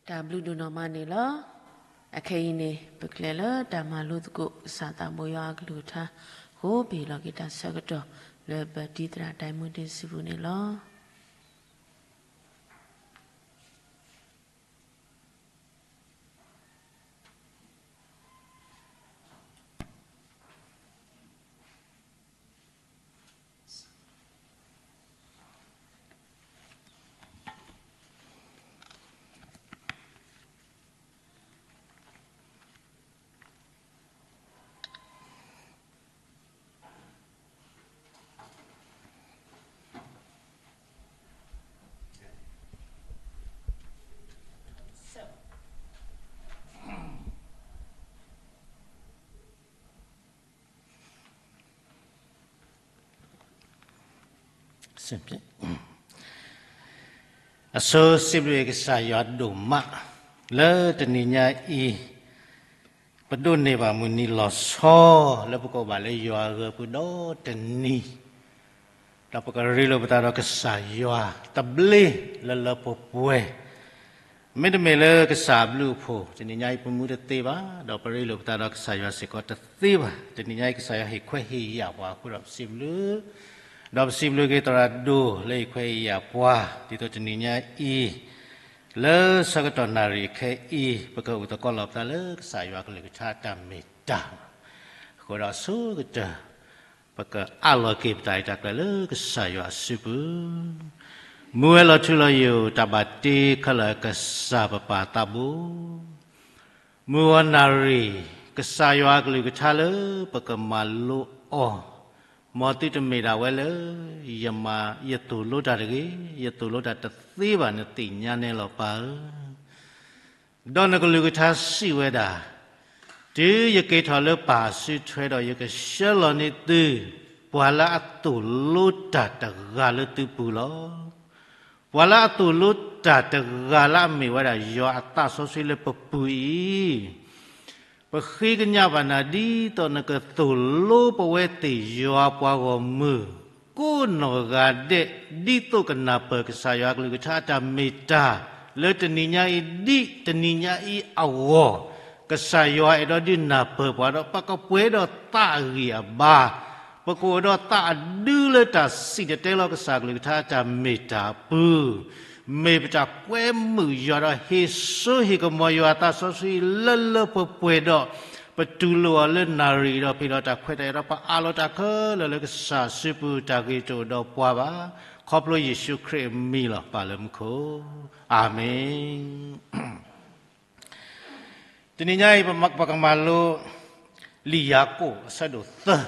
တၢ်ဘျုးဒိၣ်နီၢ်မးန့ၣ်လီၤ. အခဲအံၤန့ၣ် ပကျဲၤလၢတၢ်မၤလိသကိး ကစၢ်သးဘိယွၤအကလုၢ်ကထါအဃိ ပဟ့ၣ်လီၤက့ၤတၢ်ဆၢကတီၢ်လၢ ပတံၤသရၣ်ဒိၣ်မုၣ်ဒ့စံပူၤန့ၣ်လီၤ.အဆိစံးဘျုးက့ၤ ကစၢ်ယွၤဒိၣ်မး လၢတနံၤညါအံၤ ပဒိးန့ၢ်ဘၣ်မုၢ်နံၤလီၤဆီ လၢပကအိၣ်ဘၣ်လၢယွၤအဂၢၢ်ပူၤဒီတနံၤ ဒီးပကရ့လိာ်ပသးဒီးကစၢ်ယွၤတဘျ့လၢလၢပှဲၤပှဲၤ, မ့တမ့ၢ်လၢကစၢ်အဘျုးအဖှိၣ် တနံၤညါအံၤပမူတသ့ဘၣ်, ဒီးပရ့လိာ်ပသးဒီးကစၢ်ယွၤစ့ၢ်ကီးတသ့ဘၣ်. တနံၤညါအံၤကစၢ်ယွၤဟ့ၣ်ခွဲးဟ့ၣ်ယာ်ပှၤအဃိဒီးပစံးဘျုး, ဒီးပစံးဘျုးက့ၤသရၣ်ဒိၣ်လၢဟ့ၣ်ခွဲးဟ့ၣ်ယာ်ပှၤ ဒ်သိးတနံၤညါအံၤ လၢဆၢကတီၢ်နၣ်ရံၣ်ခဲအံၤ ပကအိၣ်သကိးလီၤပသးလၢကစၢ်ယွၤကလုၢ်ကထါတၢ်မ့ၢ်တၢ် အဃိဒီးဆိကတၢၢ် ပကအးလီၤက့ၤပသးအံၤတၢ်ကျဲၤလၢကစၢ်ယွၤအစုပူၤ, မုၢ်ဝဲလီၤထူလီၤယိာ် တၢ်ဘၣ်တ့ခဲလၢာ်ကစၢ်ပပၢ်သးဘိ, မုၢ်ဂီၤနၣ်ရံၣ် ကစၢ်ယွၤအကလုၢ်ကထါလၢပကမၤလိအီၤ, မ်သုတမ့ၢ်ဒၣ်ဝဲလၢ ယမၤ ယသိၣ်လိတၢ်တဂ့ၤ, ယသိၣ်လိတၢ်တသ့ဘၣ် နသ့ၣ်ညါနဲလီၤပၢ်ဧၢ. ဒီးနကလုၢ်ကထါစံးဝဲဒၣ်, တုၤယက့ၤထီၣ်လၢပၢ်စုထွဲဒီး ယကဆှၢလီၤန့ၢ်သု ပှၤလၢအသိၣ်လိတၢ်တဂၤလၢသုပူၤလီၤ. ပှၤလၢအသိၣ်လိတၢ်တဂၤလၢအမ့ၢ်ဝဲဒၣ်ယွၤအသးစီဆှံလၢပပူၤအံၤ, ပဃ့ကညးဘၣ်နၤဒ်သိးနကသိၣ်လိပဝဲသ့ၣ်ယွၤပှၤဂီၢ်မုၢ် ကိးနီၢ်ဂၤဒဲး ဒ်သိးကနၢ်ပၢၢ်ကစၢ်ယွၤအကလုၢ်ကထါအတၢ်မ့ၢ်တၢ် လၢတနံၤညါအံၤ ဒ်တနံၤညါအံၤအဂီၢ်, ကစၢ်ယွၤအဲၣ်ဒိးဒုးနၢ်ပၢၢ်ပှၤဒီး ပကပှဲၤဒီးသးအဂံၢ်အဘါ, ပကအိၣ်ဒီးသးအဒုလၢတၢ်စံၣ်တဲၤတဲလီၤကစၢ်အကလုၢ်ကထါအတၢ်မ့ၢ်တၢ်အပူၤ မ့ၢ်ပတၢ်ကွဲမုာ်ယွၤဒီးဟ့ၣ်စိဟ့ၣ်ကမီၤယွၤအသးစီဆှံလၢလၢပှဲၤပှဲၤဒီး ပတူၢ်လိာ်အီၤလၢနၣ်ရံၣ်ဒီးဖံးလီၤတၢ်ခွဲးတၢ်ယာ်ဒီး ပအးလီၤတၢ်ခဲလၢာ်လၢကစၢ်စုပူၤ တၢ်ဂ့ၤတအိၣ်ဒီးပှၤဘၣ်, ခီဖျိယ့ၣ်ၡူးခရံာ်အမံၤလီၤ ပၢ်လၢမူခိၣ်, အၤမ့ၣ်. တနံၤညါအံၤ ပကမၤလိ လံာ်ယၤကိာ်အဆၢဒိၣ်သၢ,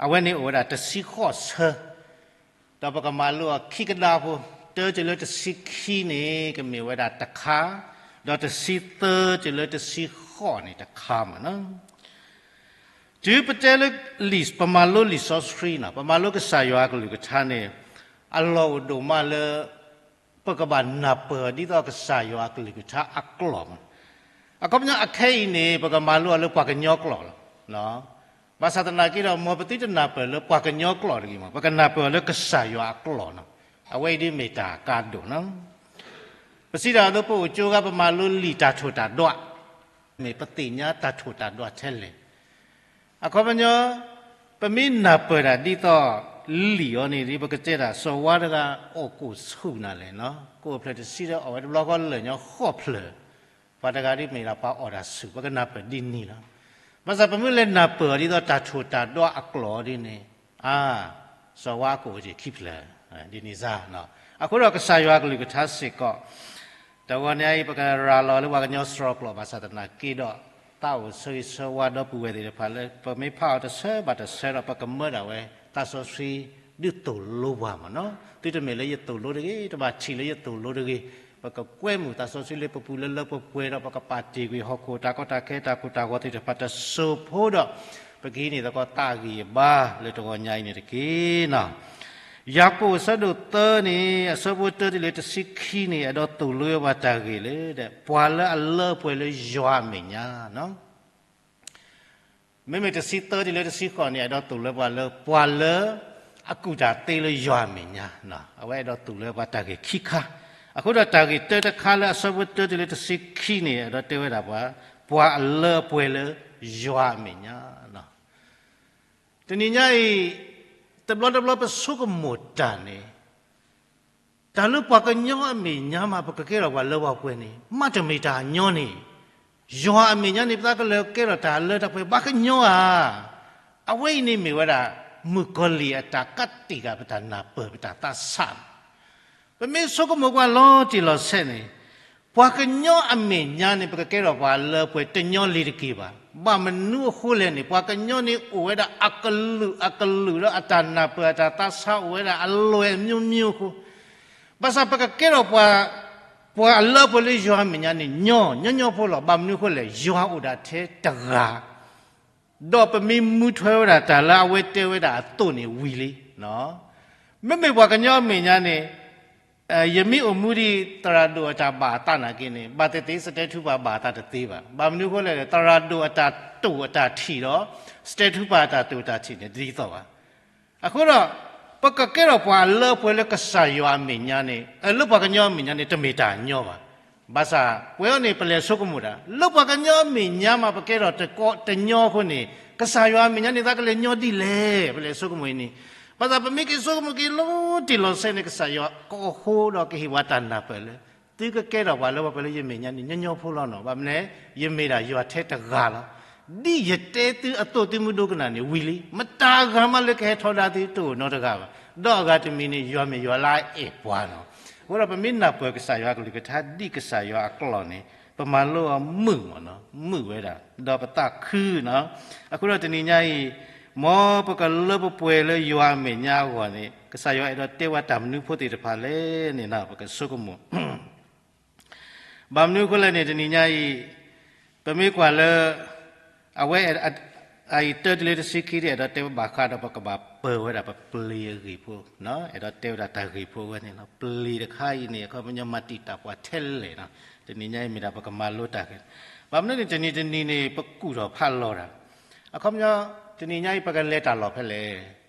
အဝဲန့ၣ်အိၣ်ဝဲဒၣ်တဆံဃိးဆၢ, ဒီးပကမၤလိအီၤခံကဒါဖိ, တၢတုၤလၢတဆံခံန့ၣ် ကမ့ၢ်ဝဲဒၣ်တခါ, ဒီးတဆံသၢတုၤလၢတဆံဃိးန့ၣ်တခါမ့ၢ်နီၤ. တုၤပတဲလၢလံာ် ပမၤလိလံာ်စီဆှံနီၤ, ပမၤလိကစၢ်ယွၤအကလုၢ်ကထါန့ၣ် အလီၢ်အိၣ်ဒိၣ်မးလၢ ပကဘၣ်နၢ်ပၢၢ်ဒ်သိးကစၢ်ယွၤအကလုၢ်ကထါအကျိာ်မး. အခီပညီအခဲအံၤန့ၣ် ပကမၤလိအီၤလၢပှၤကညီကျိာ်လီၤ. ဘၣ်ဆၣ်သနာ်က့ဒီး မ်ပသုတနၢ်ပၢၢ်လၢပှၤကညီကျိာ်တဂ့ၤမး, ပကနၢ်ပၢၢ်အီၤလၢကစၢ်ယွၤအကျိာ်နီၤ. အဝဲအံၤဒ်မ့ၢ်တၢ်ကါဒိၣ်နီၤ. ပစံးတၢ်အသိး ပအိၣ်ကၠိဂၤ ပမၤလိလံာ်တၢ်ထိၣ်တၢ်ဒွး, မ့ၢ်ပသ့ၣ်ညါတၢ်ထိၣ်တၢ်ဒွးထဲလဲၣ်. အခီပညီ ပမ့ၢ်နၢ်ပၢၢ်တၢ်ဒ်သိးလံာ်အီၤန့ၣ် ဒ်ပကတဲတၢ် စီၤဝါတဂၤအီၣ်ကိၣ်ဆူၣ်နၤလဲၣ်နီၤ, ကိၣ်ဖျၢၣ်တဆံဒီးအီၣ်ဝဲတဘျီဃီလၢာ်ညီဃိးဖျၢၣ်, ပှၤတဂၤဒ်မ့ၢ်ဒၣ်ပှၤအီၣ်တၢ်ဆူၣ် ပကနၢ်ပၢၢ်ဒ်န့ၣ်လီၤ. ဘၣ်ဆၣ်ပမ့ၢ်လဲၤနၢ်ပၢၢ်အီၤဒ်သိးတၢ်ထိၣ်တၢ်ဒွးအကျိာ်ဒ်န့ၣ်, အါ, စီၤဝါအကိၣ်က့ၤခံဖျၢၣ်, ဒ်န့ၣ်စ့ၢ်နီၤ. အဃိဒီးကစၢ်ယွၤအကလုၢ်ကထါစ့ၢ်ကီး တဂီၤညါအံၤ ပကရၤလီၤလၢပှၤကညီစှီၤကျိာ် ဘၣ်ဆၣ်သနာ်က့ဒီး သးအိၣ်ဆၢဂ့ၤဆၢဝါဒီပုၢ်ဝဲၢ်သ့ၣ်တဖၣ်လၢ ပမ့ၢ်ဖးအီၤတဆၢဘၣ်တဆၢဒီး ပကမၢဒၣ်ဝဲ သးစီဆှံဒုးသိၣ်လိပှၤမးနီၤ. သုတမ့ၢ်လၢယသိၣ်လိတဂ့ၤ, တဘၣ်ထံၣ်လၢယသိၣ်လိတဂ့ၤ, ပကကွဲမုာ်သးစီဆှံလၢပပူၤလၢလၢပှဲၤပှဲၤဒီး ပကပာ်တ့ၢ်ကွံာ်ဟီၣ်ခိၣ်တၢ်ကီတၢ်ခဲတၢ်ကိၢ်တၢ်ဂီၤသ့ၣ်တဖၣ်တစိၢ်ဖိဒီး ပကဟံးန့ၢ်သကိးသးအဂံၢ်အဘါလၢတဂီၤညါအံၤန့ၣ်တက့ၢ်နီၤ. ယၤကိာ်အဆၢဒိၣ်သၢန့ၣ် အဆၢဖိတၢတုၤလၢတဆံခံန့ၣ် အဲၣ်ဒိးသိၣ်လိဝဲပှၤတၢ်ဂ့ၢ်လၢ ပှၤလၢအလၢပှဲၤလၢယွၤအမဲာ်ညါနီၤ. မ့မ့ၢ်တဆံသၢတုၤလၢတဆံဃိးန့ၣ် အဲၣ်ဒိးသိၣ်လိပှၤလၢ ပှၤလၢအကူၣ်တၢ်သ့လၢယွၤအမဲာ်ညါနီၤ. အဝဲအဲၣ်ဒိးသိၣ်လိပှၤတၢ်ဂ့ၢ်ခံခါ, အဃိဒီးတၢ်ဂ့ၢ်တၢတခါလၢအဆၢဖိတၢတုၤလၢတဆံခံန့ၣ် အဲၣ်ဒိးတဲဝဲဒၣ်ပှၤ, ပှၤအလၢအပှဲၤလၢယွၤအမဲာ်ညါ. တနံၤညါအံၤ, တဘျီတဘျီပဆိကမိၣ်တၢ်န့ၣ်, တၢ်လၢပှၤကညီအမဲာ်ညါမး ပကကဲထီၣ်ပှၤလၢပှဲၤန့ၣ် မ့တမ့ၢ်တၢ်ညီန့ၣ်, ယွၤအမဲာ်ညါန့ၣ် ပသးကလဲၤကဲထီၣ်တၢ်လၢတၢ်ပှဲၤဘၣ်ကညီဧါ. အဝဲအံၤန့ၣ်မ့ၢ်ဝဲဒၣ် မုၣ်ကီၤလံၢ်အတၢ်ကးတံာ်ဃာ်ပတၢ်နၢ်ပၢၢ်ပတၢ်သးဆးလီၤ. ပမ့ၢ်ဆိကမိၣ်ကွၢ်လီၤတံၢ်လီၤဆဲးန့ၣ်, ပှၤကညီအမဲာ်ညါန့ၣ် ပကကဲထီၣ်ပှၤလၢပှဲၤတညီလံၤတက့ၢ်ဘၣ်. ဘၣ်မနုၤအဃိလဲၣ်န့ၣ် ပှၤကညီန့ၣ်အိၣ်ဝဲဒၣ်အကလုာ်အကလုာ်လၢအတၢ်နၢ်ပၢၢ်အတၢ်သးဆးအိၣ်ဝဲဒၣ်အလွဲၢ်အမျိုးမျိုးအဃိ, ဘၣ်ဆၣ်ပကကဲထီၣ်ပှၤ ပှၤအလၢပှဲၤလၢယွၤအမဲာ်ညါန့ၣ် ညီညီညီဖိလီၤ. ဘၣ်မနုၤအဃိလဲၣ်, ယွၤအိၣ်ဒၣ်ထဲတဂၤ, ဒီးပမ့ၢ်မူထွဲဝဲဒၣ်တၢ်လၢအဝဲတဲဝဲဒၣ်အသိးန့ၣ်ဝံၤလံ. မ့မ့ၢ်ပှၤကညီအမဲာ်ညါန့ၣ်, ယမ့ၢ်အိၣ်မူဒ်သရၣ်ဒိၣ်အတၢ်ဘၣ်အသးနာ်က့န့ၣ် ဘၣ်သ့ၣ်သ့ၣ် စတဲထူပာ်ဘၣ်အသးတသ့ဘၣ်. ဘၣ်မနုၤအဃိလဲၣ်, သရၣ်ဒိၣ်အတၢ်တိာ်အတၢ်ထံၣ်ဒီး စတဲထူပာ်အတၢ်တိာ်အတၢ်ထံၣ်န့ၣ် တဒ်သိးဘၣ်. အဃိဒီး ပကကဲထီၣ်ပှၤအလၢပှဲၤလၢကစၢ်ယွၤအမဲာ်ညါန့ၣ်, လၢပှၤကညီအမဲာ်ညါန့ၣ် တမ့ၢ်တၢ်ညီဘၣ်. ဘၣ်ဆၣ်ပဝဲအံၤန့ၣ် ပလဲၤဆိကမိၣ်တၢ် လၢပှၤကညီအမဲာ်ညါမး ပကဲထီၣ်တကီတညီအဃိန့ၣ် ကစၢ်ယွၤအမဲာ်ညါန့ၣ် သးကလဲၤညီဒ်လဲၣ်. ပလဲၤဆိကမိၣ်အံၤန့ၣ်, ဘၣ်ဆၣ်ပမ့ၢ်က့ၤဆိကမိၣ်က့ၤလီၤတံၢ်လီၤဆဲးန့ၣ် ကစၢ်ယွၤကအိၣ်ဃိဒီးကဟ့ၣ်ပှၤတၢ်နၢ်ပၢၢ်လၢ သုကကဲထီၣ်ပှၤလၢပှဲၤလၢယမဲာ်ညါန့ၣ် ညီညီဖိလီၤနီၤ. ဘၣ်မနုၤလဲၣ်, ယမ့ၢ်ဒၣ်ယွၤထဲတဂၤလီၤ. ဒ်ယတဲသုအသိးသုမုၢ်ဒိကနၣ်န့ၣ်ဝံၤလံ. မတၤအဂၤမးလၢကဟဲထီဒါသုတအိၣ်နီတဂၤဘၣ်. ဒီးအဂၤတမံၤန့ၣ် ယွၤမ့ၢ်ယွၤလၢအအဲၣ်ပှၤနီၤ. အဃိဒီးပမ့ၢ်နၢ်ပၢၢ်ကစၢ်ယွၤအကလုၢ်ကထါဒ်ကစၢ်ယွၤအကျိာ်န့ၣ် ပမၤလိအီၤမုာ်မးနီၤ, မုာ်ဝဲဒၣ် ဒီးပသးခုနီၤ. အဃိဒီးတနံၤညါအံၤ, မ်ပကလၢပပှဲၤလၢယွၤအမဲာ်ညါအဂီၢ်န့ၣ် ကစၢ်ယွၤအဲၣ်ဒိးတဲဝဲတၢ်မနုၤဖိသ့ၣ်တဖၣ်လဲၣ်န့ၣ် ပကဆိကမိၣ် ဘၣ်မနုၤအဃိလဲၣ်န့ၣ် တနံၤညါအံၤ, ပမ့ၢ်ကွၢ်လၢ အဝဲ အအံၤတၢတုၤလၢတဆံခံဒ် အဲၣ်ဒိးတဲဝဲဘၣ်ဃးဒီးပကဘၣ်ပၢၤဝဲဒၣ်ပပျ့ၤအဂ့ၢ်ဖိ, အဲၣ်ဒိးတဲဝဲဒၣ်တၢ်ဂ့ၢ်ဖိဝဲန့ၣ်လီၤ. ပျ့ၤတခါအံၤန့ၣ် အခီပညီမၤတံာ်တာ်ပှၤထဲလဲၣ်နီၤ. တနံၤညါအံၤမ့ၢ်ဒၣ်ပကမၤလိတၢ်ဂ့ၢ်, ဘၣ်မနုၤန့ၣ် တနံၤတနံၤန့ၣ် ပကူၣ်ထီၣ်ဖးလီၤတၢ်, အခီပညီ တနံၤညါအံၤ ပကလဲၤတၢ်လီၢ်ဖဲလဲၣ်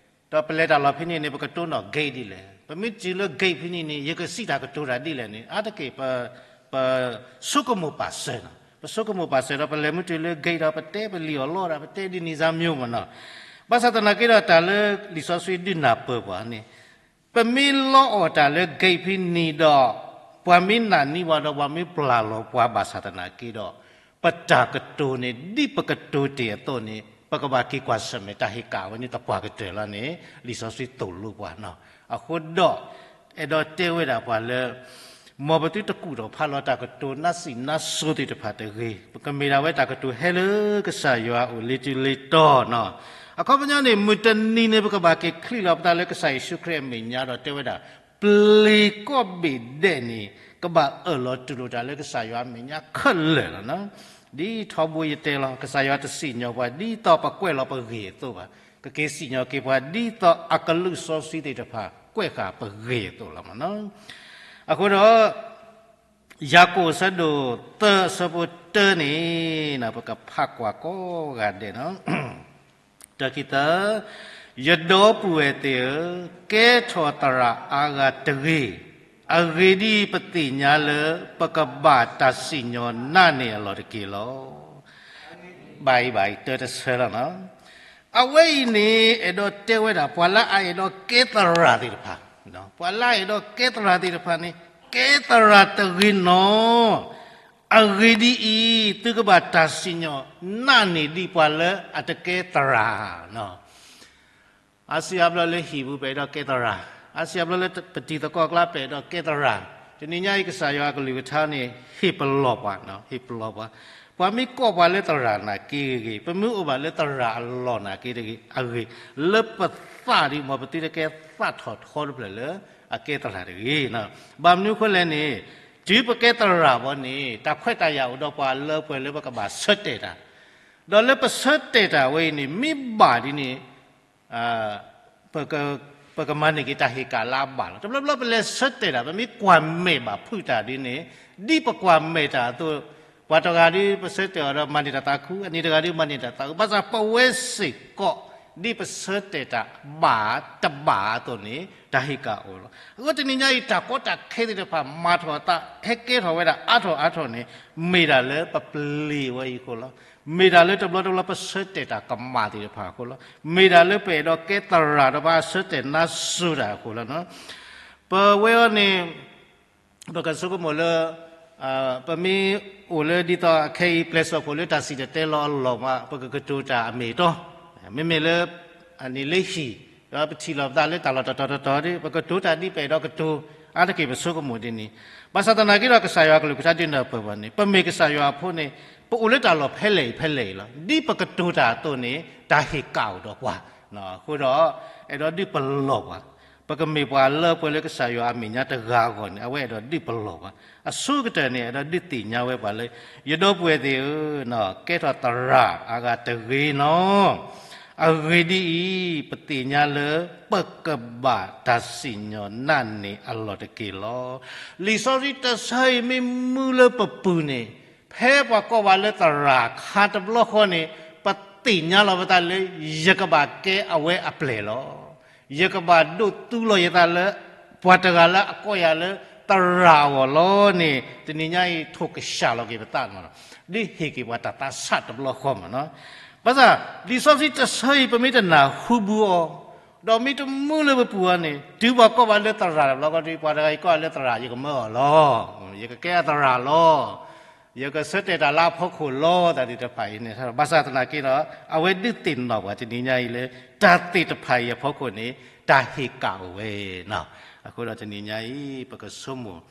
ဒီးပလဲၤတၢ်လီၢ်ဖဲန့ၣ်န့ၣ် ပကတိၢ်နီၣ် gate ဒ်လဲၣ်. ပမ့ၢ်တုၤလၢ gate ဖဲန့ၣ်န့ၣ် ယကစံးတၢ်ကတိၤတၢ်ဒ်လဲၣ်န့ၣ် အါတက့ၢ် ပ ပဆိကမိၣ်ပာ်စၢၤနီၤ. ပဆိကမိၣ်ပာ်စၢၤဒီး ပလဲၤမ့ၢ်တုၤလၢ gate ဒီး ပတဲပလံာ်အီၤလီၤဒီး ပတဲဒ်န့ၣ်စၢ်မ့ၢ်မးနီၤ. ဘၣ်ဆၣ်သနာ်က့ဒီး တၢ်လၢလံာ်စီဆှံဒုးနၢ်ပၢၢ်ပှၤန့ၣ် ပမ့ၢ်လီအီၣ်တၢ်လၢ gate ဖဲန့ၣ်ဒီး ပှၤမ့ၢ်နာ်န့ၢ်ပှၤဒီး ပှၤမ့ၢ်ပျၢ်လီၤပှၤဘၣ်ဆၣ်သနာ်က့ဒီး ပတၢ်ကတိၤန့ၣ် ဒ်ပကတိၤတ့ၢ်အသိးန့ၣ် ပကဘၣ်က့ၤကွၢ်ဆၢၣ်မဲာ်တၢ်ဟ့ၣ်ကၣ်ဝဲန့ၣ် သပှၢ်ကတၢၢ်လီၤန့ၣ် လံာ်စီဆှံသိၣ်လိပှၤနီၤ. အဃိဒီး အဲၣ်ဒိးတဲဝဲဒၣ်ပှၤလၢ မ်ပသုတကူၣ်ထီၣ်ဖးလီၤတၢ်ကတိၤနါစံးနါစိၤသ့ၣ်တဖၣ်တဂ့ၤ, ပကမ့ၢ်ဒၣ်ဝဲတၢ်ကတိၤဟဲလၢကစၢ်ယွၤအအိၣ်လံတုၤလံတီၤနီၤ. အခီပညီန့ၣ် မုၢ်တနံၤန့ၣ် ပကဘၣ်က့ၤချံးလီၤပသးလၢကစၢ်ယ့ၣ်ၡူးခရံာ်အမဲာ်ညါဒီးတဲဝဲဒၣ် ပျ့ၤကိးဘ့ၣ်ဒဲးန့ၣ် ကဘၣ်အၢၣ်လီၤတူၢ်လိာ်တၢ်လၢကစၢ်ယွၤအမဲာ်ညါခဲလၢာ်လီၤနီၤ. ဒ်ထီဘိယတဲလီၤ ကစၢ်ယွၤတစံၣ်ညီၣ်ပှၤဒ်သိးပကွဲးလီၤပဂ့ၢ်အသိးဘၣ်, ကက့ၤစံၣ်ညီၣ်က့ၤပှၤဒ်သိးအကလုၢ်စီဆှံသ့ၣ်တဖၣ် ကွဲးဃာ်ပဂ့ၢ်အသိးလီၤမးနီၤ. အဃိဒီး ယၤကိာ်အဆၢဒိၣ်သၢအဆၢဖိတၢန့ၣ် ပကဖးကွၢ်ကိးဂၤဒဲးနီၤ. တၢခံသၢ, ယဒီပုၢ်ဝဲၢ်သ့ၣ်ဧၢ, ကဲထီၣ်သရၣ်အါဂၤတဂ့ၤ, အဂ့ၢ်ဒ်အံၤ, ပသ့ၣ်ညါလၢပကဘၣ်တၢ်စံၣ်ညီၣ်နးန့ၢ်အလီၢ်တက့ၢ်လီၤ. ဘၣ်အံၤဘၣ်အံၤ တၢတဆၢလီၤနီၤ. အဝဲအံၤန့ၣ် အဲၣ်ဒိးတဲဝဲဒၣ် ပှၤလၢအအဲၣ်ဒိးကဲသရၣ်သ့ၣ်တဖၣ်, ပှၤလၢအအဲၣ်ဒိးကဲသရၣ်သ့ၣ်တဖၣ်န့ၣ် ကဲသရၣ်တဂ့ၤနီၤ. အဂ့ၢ်ဒ်အံၤ, သုကဘၣ်တၢ်စံၣ်ညီၣ်နးန့ၢ်ဒံးပှၤလၢအတကဲသရၣ်နီၤ. အါစုအါဘျီလၢဟံၣ်ပူၤ ပအဲၣ်ဒိးကဲသရၣ်, အါစုအါဘျီလၢပတံၤသကိးအကျါ ပအဲၣ်ဒိးကဲသရၣ်, တနံၤညါအံၤ ကစၢ်ယွၤအကလုၢ်ကထါန့ၣ် ဟ့ၣ်ပလီၢ်ပှၤ, ဟ့ၣ်ပလီၢ်ပှၤ, ပှၤမ့ၢ်ကိးပှၤလၢသရၣ်နာ်က့ဂ့ၤဂ့ၤ, ပမ့ၢ်အိၣ်ဘၣ်လၢသရၣ်အလီၢ်နာ်က့ဂ့ၤဂ့ၤ, အဂ့ၢ် လၢပသးဒ် မ်ပသုတကဲသးထီၣ်ထီတဖျၢၣ်လၢအကဲသရၣ်တဂ့ၤ. ဘၣ်မနုၤအဃိလဲၣ်န့ၣ်, တုၤပကဲသရၣ်ဘၣ်န့ၣ် တၢ်ခွဲးတၢ်ယာ်အိၣ်ဒီးပှၤလၢပှဲၤလၢပကဘၣ်ဆၢတဲာ်တၢ်, ဒီးလၢပဆၢတဲာ်တၢ်ဝဲအံၤန့ၣ် မ့ၢ်ဘၣ်ဒ်န့ၣ် ပကမၤန့ၢ်က့ၤတၢ်ဟ့ၣ်ကၣ်လၢအဘၣ်လီၤ. တဘျီဘျီပလဲၤဆၢတဲာ်တၢ် ပမ့ၢ်ကွၢ်မဲာ်ဘၣ်ဖုးတၢ်ဒ်န့ၣ်, ဒ်ပကွၢ်မဲာ်တၢ်အသိး, ပှၤတဂၤဒ်ပဆၢတဲာ်အီၤဒီးမၤန့ၢ်တၢ်သးခု, အန့ၣ်တဂၤဒ်မၤန့ၢ်တၢ်သးအုး, ဘၣ်ဆၣ်ပဝဲစ့ၢ်ကီး ဒ်ပဆၢတဲာ်တၢ်ဘၣ်တဘၣ်အသိးန့ၣ် တၢ်ဟ့ၣ်ကၣ်အိၣ်လီၤ. အဃိတနံၤညါအံၤ တၢ်ကီတၢ်ခဲသ့ၣ်တဖၣ် မၤထီၣ်အသး ဟဲကဲထီၣ်ဝဲဒၣ်အါထီၣ်အါထီၣ်န့ၣ် မ့ၢ်ဒၣ်လၢပပျံၤဝဲအံၤအဃိလီၤ. မ့ၢ်ဒၣ်လၢတဘျီတဘျီပဆၢတဲာ်တၢ်ကမၣ်သ့ၣ်တဖၣ်အဃိလီၤ. မ့ၢ်ဒၣ်လၢပအဲၣ်ဒိးကဲသရၣ်ဒီးပှၤဆၢတဲာ်နါစိၤတၢ်အဃိလီၤ. ပဝဲအံၤန့ၣ် ပကဆိကမိၣ်လၢ ပမ့ၢ်အိၣ်လၢဒ်သိးအခဲအံၤ ပျဲၢ်စီၣ်ခိၣ်လၢတၢ်စံၣ်တဲၤတဲလီၤအလီၢ်မး ပကကတိၤတၢ်အမ့ၢ်အတီ, မ့မ့ၢ်လၢ အန့ၣ်လၢဟံၣ် ဒီးပထံၣ်လိာ်ပသးလၢတၢ်လီၢ်တတီၤတတီၤဒီး ပကတိၤတၢ်ဒ်ပအဲၣ်ဒိးကတိၤ အါတက့ၢ်ပဆိကမိၣ်ဒ်န့ၣ်, ဘၣ်ဆၣ်သနာ်က့ဒီး ကစၢ်ယွၤအကလုၢ်ကထါဒုးနၢ်ပၢၢ်ပှၤန့ၣ် ပမ့ၢ်ကစၢ်ယွၤအဖိန့ၣ် ပအိၣ်လၢတၢ်လီၢ်ဖဲလဲၣ်အံၤဖဲလဲၣ်အံၤလီၤ. ဒ်ပကတိၤတၢ်အသိးန့ၣ် တၢ်ဟ့ၣ်ကၣ်အိၣ်ဒီးပှၤ, အဃိဒီး အဲၣ်ဒိးဒုးပလီၢ်ပှၤ ပကမ့ၢ်ပှၤလၢပှဲၤလၢကစၢ်ယွၤအမဲာ်ညါတဂၤအဂီၢ်န့ၣ် အဝဲအဲၣ်ဒိးဒုးပလီၢ်ပှၤ, အဆိကတၢၢ်န့ၣ် အဲၣ်ဒိးဒုးသ့ၣ်ညါဝဲပှၤလၢ ယဒီပုၢ်ဝဲၢ်သ့ၣ်ဧၢ, ကဲထီၣ်သရၣ်အဂၤတဂ့ၤနီၤ, အဂ့ၢ်ဒ်အံၤ, ပသ့ၣ်ညါလၢ ပကဘၣ်တၢ်စံၣ်ညီၣ်နးန့ၢ်အလီၢ်တက့ၢ်လီၤ. လံာ်စီဆှံတဆၢအံၤမ့ၢ်မူလၢပပူၤန့ၣ် ဖဲပှၤကိးပှၤလၢသရၣ်အခါတဘျီဃီန့ၣ် ပသ့ၣ်ညါလီၤပသးလၢ ယကဘၣ်ကဲအဝဲအပျဲၢ်လီၤ. ယကဘၣ်ဒိးသူလီၤယသးလၢ ပှၤတဂၤလၢအကိးယၤလၢသရၣ်အဂီၢ်လီၤန့ၣ် တနံၤညါအံၤထိၣ်ကစၢ်လီၤက့ၤပသးမးလီၤ. ဒ်ဟ့ၣ်က့ၤပှၤတၢ်သးဆးတဘျီဃီမးနီၤ. ဘၣ်ဆၣ် လံာ်စီဆှံတဆၢအံၤ ပမ့ၢ်တနၢ်ဟူဘူးအီၤ ဒီးမ့ၢ်တမူလၢပပူၤအီၤန့ၣ် တုၤပှၤကိးပှၤလၢသရၣ်တဘျီဃီဒီး ပှၤတဂၤအံၤကိးလၢသရၣ် ယကမၢအီၤလီၤ. ယကကဲအသရၣ်လီၤ. ယကဆၢတဲာ်တၢ်လၢအဖီခိၣ်လီၤ တၢ်သ့ၣ်တဖၣ်အံၤန့ၣ် ဘၣ်ဆၣ်သနာ်က့ဒီး အဝဲဒုးသ့ၣ်နီၣ်ပှၤတနံၤညါအံၤလၢ တၢ်သ့ၣ်တဖၣ်အံၤအဖီခိၣ်န့ၣ် တၢ်ဟ့ၣ်ကၣ်အိၣ်ဝဲနီၤ. အဃိဒီးတနံၤညါအံၤ ပကဆိကမိၣ်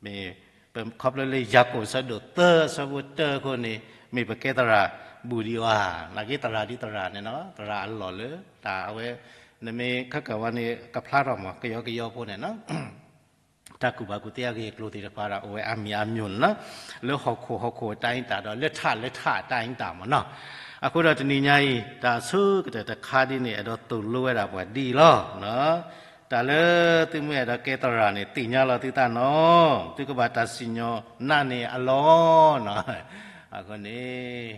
မ့ၢ် ပခီဖျိလၢယၤကိာ်အဆၢဒိၣ်သၢအဆၢဖိတၢအဃိန့ၣ် မ့ၢ်ပကဲသရၣ်ဘူးဒံးဧါ, နာ်က့သရၣ်ဒ်သရၣ်န့ၣ်နီၤ သရၣ်အလီၢ်လၢ တၢ်အဝဲ နမ့ၢ်ခဲကၢၤဝဲန့ၣ် ကဖျါထီၣ်မး ကယီကယီဖိန့ၣ်နီၤ တၢ်ကူၣ်ဘၣ်ကူၣ်သ့အဂ့ၢ်အကျိၤသ့ၣ်တဖၣ်ဒီး အိၣ်ဝဲအါမံၤအါမျိၤန့ၣ်လီၤ. လၢဟီၣ်ခိၣ်ဟီၣ်ခိၣ်အတၢ်အ့ၣ်တၢ်ဒီး လၢထးလၢထးအတၢ်အ့ၣ်တၢ်မ့ၢ်နီၤ. အဃိဒီးတနံၤညါအံၤ တၢ်ဆိကတၢၢ်တခါဒ်န့ၣ် အဲၣ်ဒိးသိၣ်လိဝဲဒၣ်ပှၤဒ်အံၤလီၤ. တၢ်လၢသုမ့ၢ်အဲၣ်ဒိးကဲသရၣ်န့ၣ် သ့ၣ်ညါလီၤသုသးနီၤ, သုကဘၣ်တၢ်စံၣ်ညီၣ်နးန့ၢ်အလီၢ်နီၤ. အဃိန့ၣ်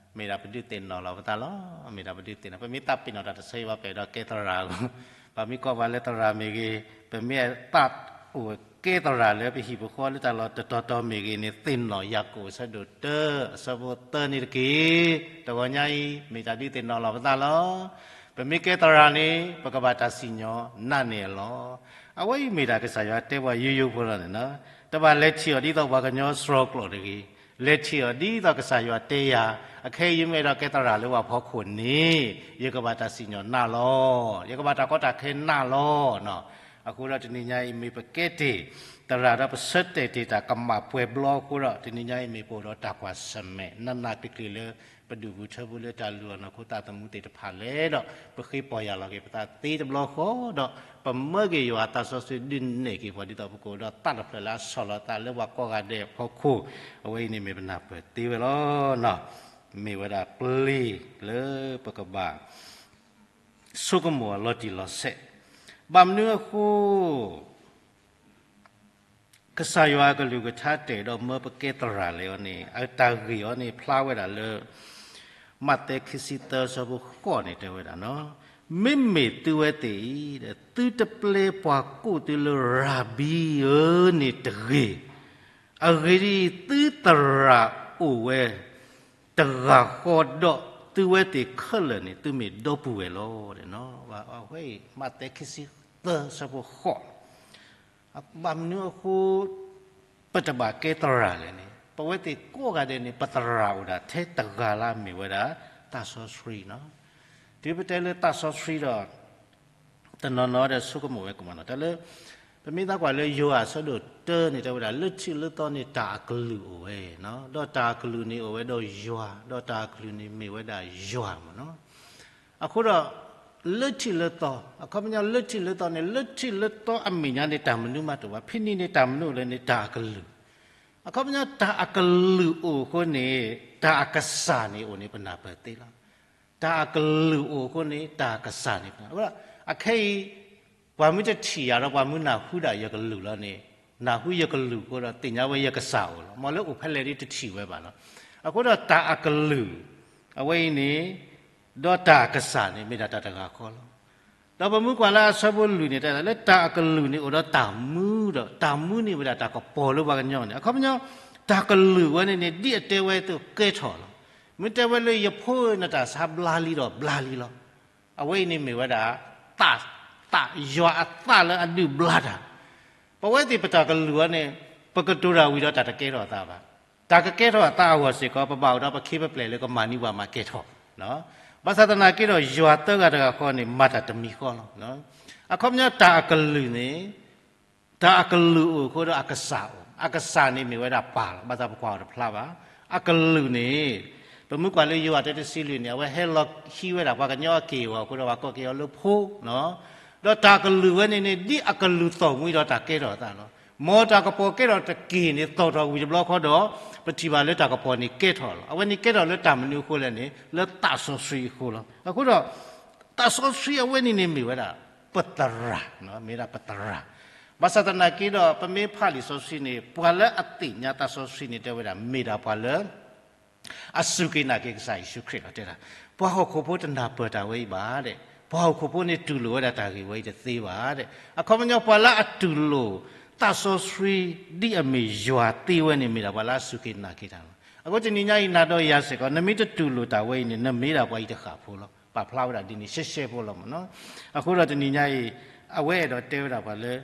မ့ၢ်ဒၣ်ပဒုးသ့ၣ်နီၣ်လီၤပသးလီၤ. မ့ၢ်ဒၣ်ပဒုးသ့ၣ်နီၣ် ပမ့ၢ်သးပ့ၤနီၣ်တၢ်တဆၢအံၤ ပှၤပအဲၣ်ဒိးကဲသရၣ်အဂီၢ်, ပှၤမ့ၢ်ကိးပှၤလၢသရၣ်မ့ၢ်ဂ့ၤ, ပမ့ၢ်သးအိၣ်ကဲသရၣ်လၢပဟံၣ်ပဃီလၢတၢ်လီၢ်တတီၤတီၤမ့ၢ်ဂ့ၤန့ၣ် သ့ၣ်နီၣ်ယၤကိာ်အဆၢဒိၣ်တၢ အဆၢဖိသၢန့ၣ်တက့ၢ်. တဂီၤညါအံၤ မ့ၢ်တၢ်ဒုးသ့ၣ်နီၣ်လီၤပသးလီၤ. ပမ့ၢ်ကဲသရၣ်န့ၣ် ပကဘၣ်တၢ်စံၣ်ညီၣ်နးန့ၢ်အလီၢ်. အဝဲအံၤမ့ၢ်ဒၣ်ကစၢ်ယွၤတဲပှၤယိယိဖိလီၤန့ၣ်နီၤ. တဘၣ်လဲၤထံၣ်အီၤဒ်သိးပှၤကညီစှီၤကျိာ်တဂ့ၤ, လဲၤထံၣ်အီၤဒ်သိးကစၢ်ယွၤတဲယၤ, အခဲအံၤယမ့ၢ်အဲၣ်ဒိးကဲသရၣ်လၢပှၤဖီခိၣ်န့ၣ် ယကဘၣ်တၢ်စံၣ်ညီၣ်နးလီၤ. ယကဘၣ်တၢ်ကီတၢ်ခဲနးလီၤ. အဃိဒီးတနံၤညါအံၤ မ့ၢ်ပကဲတ့ၢ်သရၣ်ဒီးပဆၢတဲာ်တ့ၢ်တၢ်ကမၣ်ပှဲၤဘျီအဃိဒီး တနံၤညါအံၤမ့ၢ်ပအိၣ်ဒီးတၢ်ကွၢ်ဆၢၣ်မဲာ် နးနးကျံၤကျံၤလၢ ပဒုၣ်ပူၤထၢပူၤလၢတၢ်လုၢ်အီၣ်နီၢ်ခိသးသမူသ့ၣ်တဖၣ်လဲၣ်ဒီး ပဃ့ပီၢ်ယၢ်လီၤက့ၤပသးသ့တဘျီဃီဒီး ပမၢက့ၤယွၤအသးစီဆှံဒုးနဲၣ်က့ၤပှၤဒ်သိးပကအိၣ်ဒီးသးတဖျၢၣ်လၢအဆီၣ်လီၤသးလၢပှၤကိးဂၤဒဲးအဖီခိၣ်, အဝဲအံၤန့ၣ်မ့ၢ်ပနၢ်ပၢၢ်သ့ဝဲလီၤ. မ့ၢ်ဝဲဒၣ်ပျ့ၤလၢပကဘၣ် ဆိကမိၣ်အလီၤတံၢ်လီၤဆဲး, ဘၣ်မနုၤအဃိ ကစၢ်ယွၤအကလုၢ်ကထါတဲာ်ဒီးမၢပကဲသရၣ်လဲၣ်အီၤန့ၣ် အတၢ်ဂ့ၢ်အီၤန့ၣ် ဖျါဝဲဒၣ်လၢ မးသဲခံဆံသၢဆၢဖိဃိးန့ၣ်တဲဝဲဒၣ်နီၤ, မ့မ့ၢ်သုဝဲသ့ၣ်အံၤ သုတပျဲပှၤကိးသုလၢရၤဘံဧၢန့ၣ်တဂ့ၤ, အဂ့ၢ်ဒ်အံၤ, သုသရၣ်အိၣ်ဝဲ တဂၤဃီဒီး သုဝဲသ့ၣ်ခဲလၢာ်န့ၣ် သုမ့ၢ်ဒီပုၢ်ဝဲၢ်လီၤ. အဝဲအံၤ မးသဲခံဆံသၢဆၢဖိဃိး, ဘၣ်မနုၤအဃိ ပတဘၣ်ကဲသရၣ်လဲၣ်န့ၣ် ပဝဲသ့ၣ်ကိးဂၤဒဲးန့ၣ် ပသရၣ်အိၣ်ဒၣ်ထဲတဂၤလၢအမ့ၢ်ဝဲဒၣ် သးစီဆှံနီၤ. တုၤပတဲလၢသးစီဆှံဒီး တနီၤနီၤဒီးဆိကမိၣ်ဝဲကမၣ်နီၤ တၢ်လၢ ပမ့ၢ်သးကွၢ်လၢယိၤဟၣ်အဆၢဒိၣ်တၢန့ၣ် တဲဝဲဒၣ် လၢထံးလၢသီန့ၣ် တၢ်အကလုၢ်အိၣ်ဝဲ, ဒီးတၢ်အကလုၢ်န့ၣ်အိၣ်ဝဲဒီးယွၤ, ဒီးတၢ်အကလုၢ်န့ၣ်မ့ၢ်ဝဲဒၣ်ယွၤမ့ၢ်နီၤ. အဃိဒီး လၢထံးလၢသီ, အခီပညီလၢထံးလၢသီန့ၣ် လၢထံးလၢသီအမဲာ်ညါန့ၣ် တၢ်မနုၤမးတအိၣ်ဘၣ်, ဖဲန့ၣ်န့ၣ် တၢ်မနုၤလဲၣ်န့ၣ် တၢ်အကလုၢ်. အခီပညီ တၢ်အကလုၢ်အိၣ်အဃိန့ၣ် တၢ်အကစၢ်န့ၣ်အိၣ်န့ၣ် ပနၢ်ပၢၢ်သ့လီၤ. တၢ်အကလုၢ်အိၣ်အဃိန့ၣ် တၢ်အကစၢ်န့ၣ်ပနၢ်, အခဲအံၤ ပှၤမ့ၢ်တထံၣ်ယၤဒီး ပှၤမ့ၢ်နၢ်ဟူဒၣ်ယကလုၢ်လီၤန့ၣ်, နၢ်ဟူယကလုၢ်အဃိဒီး သ့ၣ်ညါဝဲယကစၢ်အိၣ်လီၤ. မ်လၢအိၣ်ဖဲလဲၣ်ဒ်တထံၣ်ဝဲဘၣ်လီၤ. အဃိဒီးတၢ်အကလုၢ် အဝဲအံၤန့ၣ် ဒီးတၢ်အကစၢ်န့ၣ် မ့ၢ်ဒၣ်တၢ်တဂၤဃီလီၤ. ဒီးပမ့ၢ်ကွၢ်လၢအဆၢဖိလွံၢ်န့ၣ် တဲဒၣ်လၢတၢ်အကလုာ်န့ၣ်အိၣ်ဒီးတၢ်မူဒီး တၢ်မူန့ၣ်မ့ၢ်ဒၣ်တၢ်ကပီၤလၢပှၤကညီန့ၣ် အခီပညီ တၢ်ကလုာ်ဝဲန့ၣ်န့ၣ် ဒ်အတဲဝဲအသိးကဲထီၣ်လီၤ. မ့ၢ်တဲဝဲလၢယဖိဧၢ နတၢ်ဆါဘျါလံဒီးဘျါလံလီၤ. အဝဲအံၤန့ၣ်မ့ၢ်ဝဲဒၣ် သး သးယွၤအသးလၢအဒုးဘျါတၢ် ပဝဲသ့ၣ်ပတၢ်ကလုာ်အီၤန့ၣ် ပကတိၤတၢ်ဝံၤဒီးတၢ်တကဲထီၣ်အသးဘၣ်. တၢ်ကကဲထီၣ်အသးအဂီၢ်စ့ၢ်ကီး ပဘၣ်အိၣ်ဒီးပခ့ပပျဲၢ်လၢကမၤန့ၢ်ပှၤမၤကဲထီၣ်. ဘၣ်ဆၣ်သနာ်က့ဒီး ယွၤသၢဂၤတဂၤဃီန့ၣ် မၤတၢ်တမံၤဃီလီၤ. အခီပညီတၢ်အကလုာ်န့ၣ် တၢ်အကလုာ်အိၣ်အဃိဒီးအကစၢ်အိၣ်, အကစၢ်န့ၣ်မ့ၢ်ဝဲဒၣ်ပၢ်လီၤ. ဘၣ်ဆၣ်ပကွၢ်အီၤတဖျါဘၣ်. အကလုာ်န့ၣ် ပမ့ၢ်ကွၢ်လၢယိၤဟၣ်တၢတဆံလွံၢ်န့ၣ် အဝဲဟဲလီၤဟံးဝဲဒၣ်ပှၤကညီအက့ၢ်အဂီၤအဃိဒီး ပှၤကိးက့ၤအီၤလၢဖိ ဒီးတၢ်ကလုာ်ဝဲန့ၣ်န့ၣ် ဒ်အကလုာ်သီၣ်မှံဒီးတၢ်ကဲထီၣ်အသးလီၤ. မ်တၢ်ကပီၤကဲထီၣ်တက့ၢ်န့ၣ် သီၣ်ထီၣ်ဝံၤတဘျီဃီဒီး ပထံၣ်ဘၣ်လၢတၢ်ကပီၤန့ၣ်ကဲထီၣ်လီၤ. အဝဲန့ၣ်ကဲထီၣ်လၢတၢ်မနုၤအဃိလဲၣ်န့ၣ် လၢသးစီဆှံအဃိလီၤ. အဃိဒီး သးစီဆှံအဝဲန့ၣ်န့ၣ်မ့ၢ်ဝဲဒၣ် ပသရၣ်, မ့ၢ်ဝဲဒၣ်ပသရၣ်. ဘၣ်ဆၣ်သနာ်က့ဒီး ပမ့ၢ်ဖးလံာ်စီဆှံန့ၣ် ပှၤလၢအသ့ၣ်ညါသးစီဆှံန့ၣ် တဲဝဲဒၣ် မ့ၢ်ဒၣ်ပှၤလၢ အစူၢ်က့ၤနာ်က့ၤကစၢ်ယ့ၣ်ၡူးခရံာ်လီၤ. တဲဒၣ် ပှၤဟီၣ်ခိၣ်ဖိတနၢ်ပၢၢ်တၢ်ဝဲအံၤဘၣ်ဒဲး, ပှၤဟီၣ်ခိၣ်ဖိန့ၣ်တူၢ်လိာ်ဝဲဒၣ်တၢ်ဂ့ၢ်ဝဲအံၤတသ့ဘၣ်ဒဲး. အခီပညီပှၤလၢအတူၢ်လိာ် သးစီဆှံ ဒ်အမ့ၢ်ယွၤသ့ဝဲန့ၣ် မ့ၢ်ဒၣ်ပှၤလၢအစူၢ်က့ၤနာ်က့ၤတၢ်လီၤ. အဃိတနံၤညါအံၤ နၤဒီးယၤစ့ၢ်ကီး နမ့ၢ်တတူၢ်လိာ်တၢ်ဝဲအံၤန့ၣ် နမ့ၢ်ဒၣ်ပှၤအံၤတဃၣ်ဖိလီၤ. ပာ်ဖျါဝဲဒၣ်ဒ်န့ၣ် ရှဲရှဲဖိလီၤမ့ၢ်နီၤ. အဃိဒီးတနံၤညါအံၤ အဝဲအဲၣ်ဒိးတဲဝဲဒၣ်ပှၤလၢ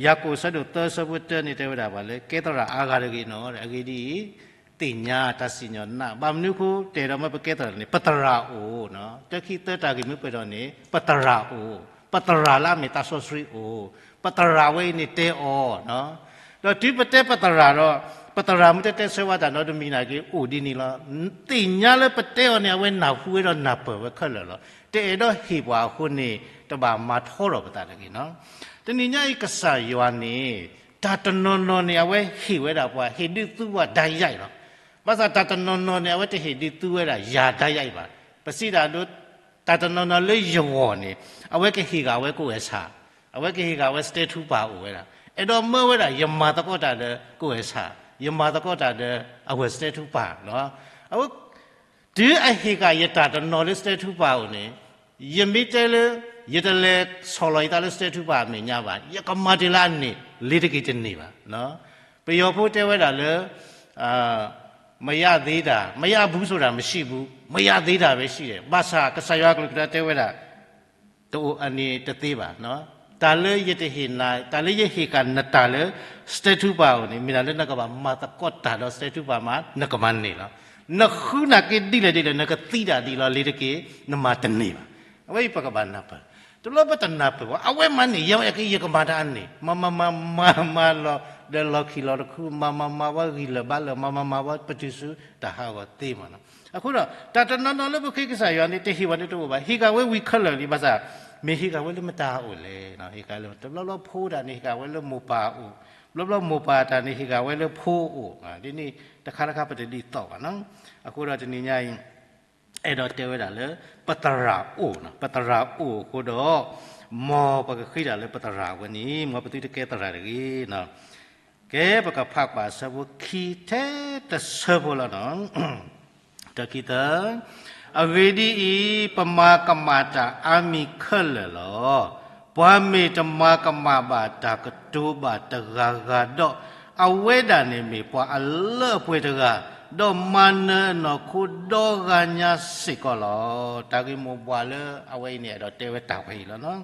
ယၤကိာ်အဆၢဒိၣ်သၢအဆၢဖိတၢန့ၣ် တဲဝဲဒၣ်ပှၤလၢ ကဲသရၣ်အါဂၤတဂ့ၤနီၤ. အဂ့ၢ်ဒ်အံၤ သ့ၣ်ညါတၢ်စံၣ်ညီၣ်နၢ်, ဘၣ်မနုၤအဃိ တအဲၣ်ဒိးမ့ၢ်ပကဲသရၣ်န့ၣ် ပသရၣ်အိၣ်, တၢခံသၢတၢ်ဂ့ၢ်မ့ၢ်ပှဲၤထီၣ်န့ၣ် ပသရၣ်အိၣ်, ပသရၣ်လၢအမ့ၢ်သးစီဆှံအိၣ်, ပသရၣ်ဝဲအံၤန့ၣ်တဲအီၤ ဒီးတုၤပတဲပသရၣ်ဒီး ပသရၣ်မ့ၢ်တတဲဆၢဝဲတၢ်နီတမံၤနာ်က့ အိၣ်ဒ်န့ၣ်လီၤ. သ့ၣ်ညါလၢပတဲအီၤန့ၣ် အဝဲနၢ်ဟူဝဲဒီးနၢ်ပၢၢ်ဝဲခဲလၢာ်လီၤ. တအဲၣ်ဒိးဟ့ၣ်ပှၤအဃိန့ၣ် တဘၣ်မၤထီထီၣ်ပသးတဂ့ၤနီၤ. တနံၤညါအံၤကစၢ်ယွၤန့ၣ် တၢ်တနီၤနီၤန့ၣ် အဝဲဟ့ၣ်ဝဲဒၣ်ပှၤ ဟ့ၣ်ဒုးသူဝဲဒၣ်ယါအံၤလီၤ. ဘၣ်ဆၣ်တၢ်တနီၤနီၤန့ၣ် အဝဲတဟ့ၣ်ဒုးသူဝဲဒၣ်ယၤဒၣ်ယါအံၤဘၣ်. ပစံးဒၣ်ဒိ တၢ်တနီၤနီၤလၢယဂီၢ်န့ၣ် အဝဲကဟ့ၣ်ဂၢ်ဝဲကိးဝဲဆၣ်, အဝဲကဟ့ၣ်ဂၢ်ဝဲစတဲထူပၢ်အိၣ်ဝဲဒၣ်, အဲၣ်ဒိးမၢဝဲဒၣ် ယမၤသကိးတၢ်ဒီးကိးဝဲဆၣ်, ယမၤသကိးတၢ်ဒီးအဝဲစတဲထူပၢ်လီၤ. အဝဲ တုၤအဟ့ၣ်ဃာ်ယတၢ်တနီၤလၢစတဲထူပၢ်အိၣ်န့ၣ်, ယမ့ၢ်တဲလၢ ယတလဲၤဆီၣ်လီၤယသးလၢစတဲထူပၢ်အမဲာ်ညါဘၣ်, ယကမၤတ့ၢ်လၢအန့ၣ် လ့ၤတက့ၤတန့ၢ်ဘၣ်. ပယီၤဖိတဲဝဲဒၣ်လၢ မရသေးတာ, မရဘူးဆိုတာ မရှိဘူး, မရသေးတာပဲရှိတယ်. ဘၣ်ဆၣ်ကစၢ်ယွၤအကလုၢ်ကထါတဲဝဲဒၣ် တအိၣ်အန့ၣ်တသ့ဘၣ်. တၢ်လၢယတဟ့ၣ်နၤ, တၢ်လၢယဟ့ၣ်ဃာ်နတၢ်လၢ စတဲထူပၢ်အိၣ်န့ၣ် မ့ၢ်တၢ်လၢနကဘၣ်မၤသကိးတၢ်ဒီးစတဲထူပၢ်မး နကမၤန့ၢ်လီၤ. နဃုနာ်က့ဒ်လဲၣ်ဒ်လဲၣ် နကသံတၢ်ဒ်လီၤ လ့ၤတက့ၤ နမၤတန့ၢ်ဘၣ်. အဝဲအံၤပကဘၣ်နၢ်ပၢၢ်, တဘျီပတနၢ်ပၢၢ်ဘၣ် အဝဲမၤန့ၢ်ယၤ ယကမၤတၢ်အန့ၣ် မၤမၤမၤမၤလီၤဒီးလီၢ်ခံလီၤတခူ မၤမၤမၤဝဲဂံၢ်လၢာ်ဘါလၢာ် မၤမၤမၤဝဲပတုၤဆူတၢ်ဟးဂီၤသ့မးနီၤ. အဃိဒီး တၢ်တနီၤနီၤလၢပဃ့ကစၢ်ယွၤန့ၣ် တဟ့ၣ်ဝဲဒၣ်တအိၣ်ဘၣ်, ဟ့ၣ်ဃာ်ဝဲဝံၤခဲလၢာ်လံ ဘၣ်ဆၣ် မ့ၢ်ဟ့ၣ်ဃာ်ဝဲလၢမတၤအအိၣ်လဲၣ်, ဟ့ၣ်ဃာ်လၢ တဘျီဘျီဖိတၢ်န့ၣ် ဟ့ၣ်ဃာ်ဝဲလၢမိၢ်ပၢ်အအိၣ်, ဘျီဘျီမိၢ်ပၢ်တၢ်န့ၣ် ဟ့ၣ်ဃာ်ဝဲလၢဖိအအိၣ်, ဒ်န့ၣ်တခါတခါပတဒ်သိးဘၣ်နီၤ. အဃိဒီးတနံၤညါအံၤ အဲၣ်ဒိးတဲဝဲဒၣ်လၢ ပသရၣ်အိၣ်, ပသရၣ်အိၣ်အဃိဒီး မ်ပကဃ့တၢ်လၢပသရၣ်ဝဲန့ၣ် မ်ပသုတကဲသရၣ်တဂ့ၤ. ကဲ ပကဖးကွၢ်အဆၢဖိခံထဲတဆၢဖိလီၤနီၤ. တၢခံသၢ, အဂ့ၢ်ဒ်အံၤ, ပမၤကမၣ်တၢ်အါမံၤခဲလၢာ်လီၤ. ပှၤမ့ၢ်တမၤကမၣ်ဘၣ်တၢ်ကတိၤဘၣ်တဂၤဂၤဒီး, အဝဲဒၣ်န့ၣ်မ့ၢ်ပှၤအလၢအပှဲၤတဂၤ, ဒီးမၤနၢၤအနီၢ်ခိဒီဂၤညါစ့ၢ်ကီးလီၤ. တၢ်ဂ့ၢ်မိၢ်ပှၢ်လၢအဝဲအံၤန့ၣ် အဲၣ်ဒိးတဲဝဲတၢ်ဝဲအံၤလီၤနီၤ.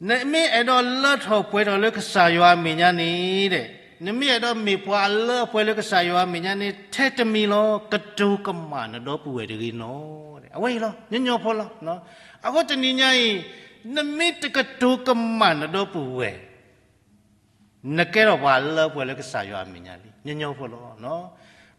နမ့ၢ်အဲၣ်ဒိးလၢထီၣ်ပှဲၤထီၣ်လၢကစၢ်ယွၤအမဲာ်ညါန့ၣ်, နမ့ၢ်အဲၣ်ဒိးမ့ၢ်ပှၤအလၢအပှဲၤလၢကစၢ်ယွၤအမဲာ်ညါန့ၣ် ထဲတမံၤလီၤ ကတိၤကမၣ်နဒီပုၢ်ဝဲၢ်တဂ့ၤနီၤ. အဝဲအံၤလီၤ ညီညီဖိလီၤ. အဃိတနံၤညါအံၤ နမ့ၢ်တကတိၤကမၣ်နဒီပုၢ်ဝဲၢ် နကဲထီၣ်ပှၤလၢပှဲၤလၢကစၢ်ယွၤအမဲာ်ညါလံ ညီညီဖိလီၤ.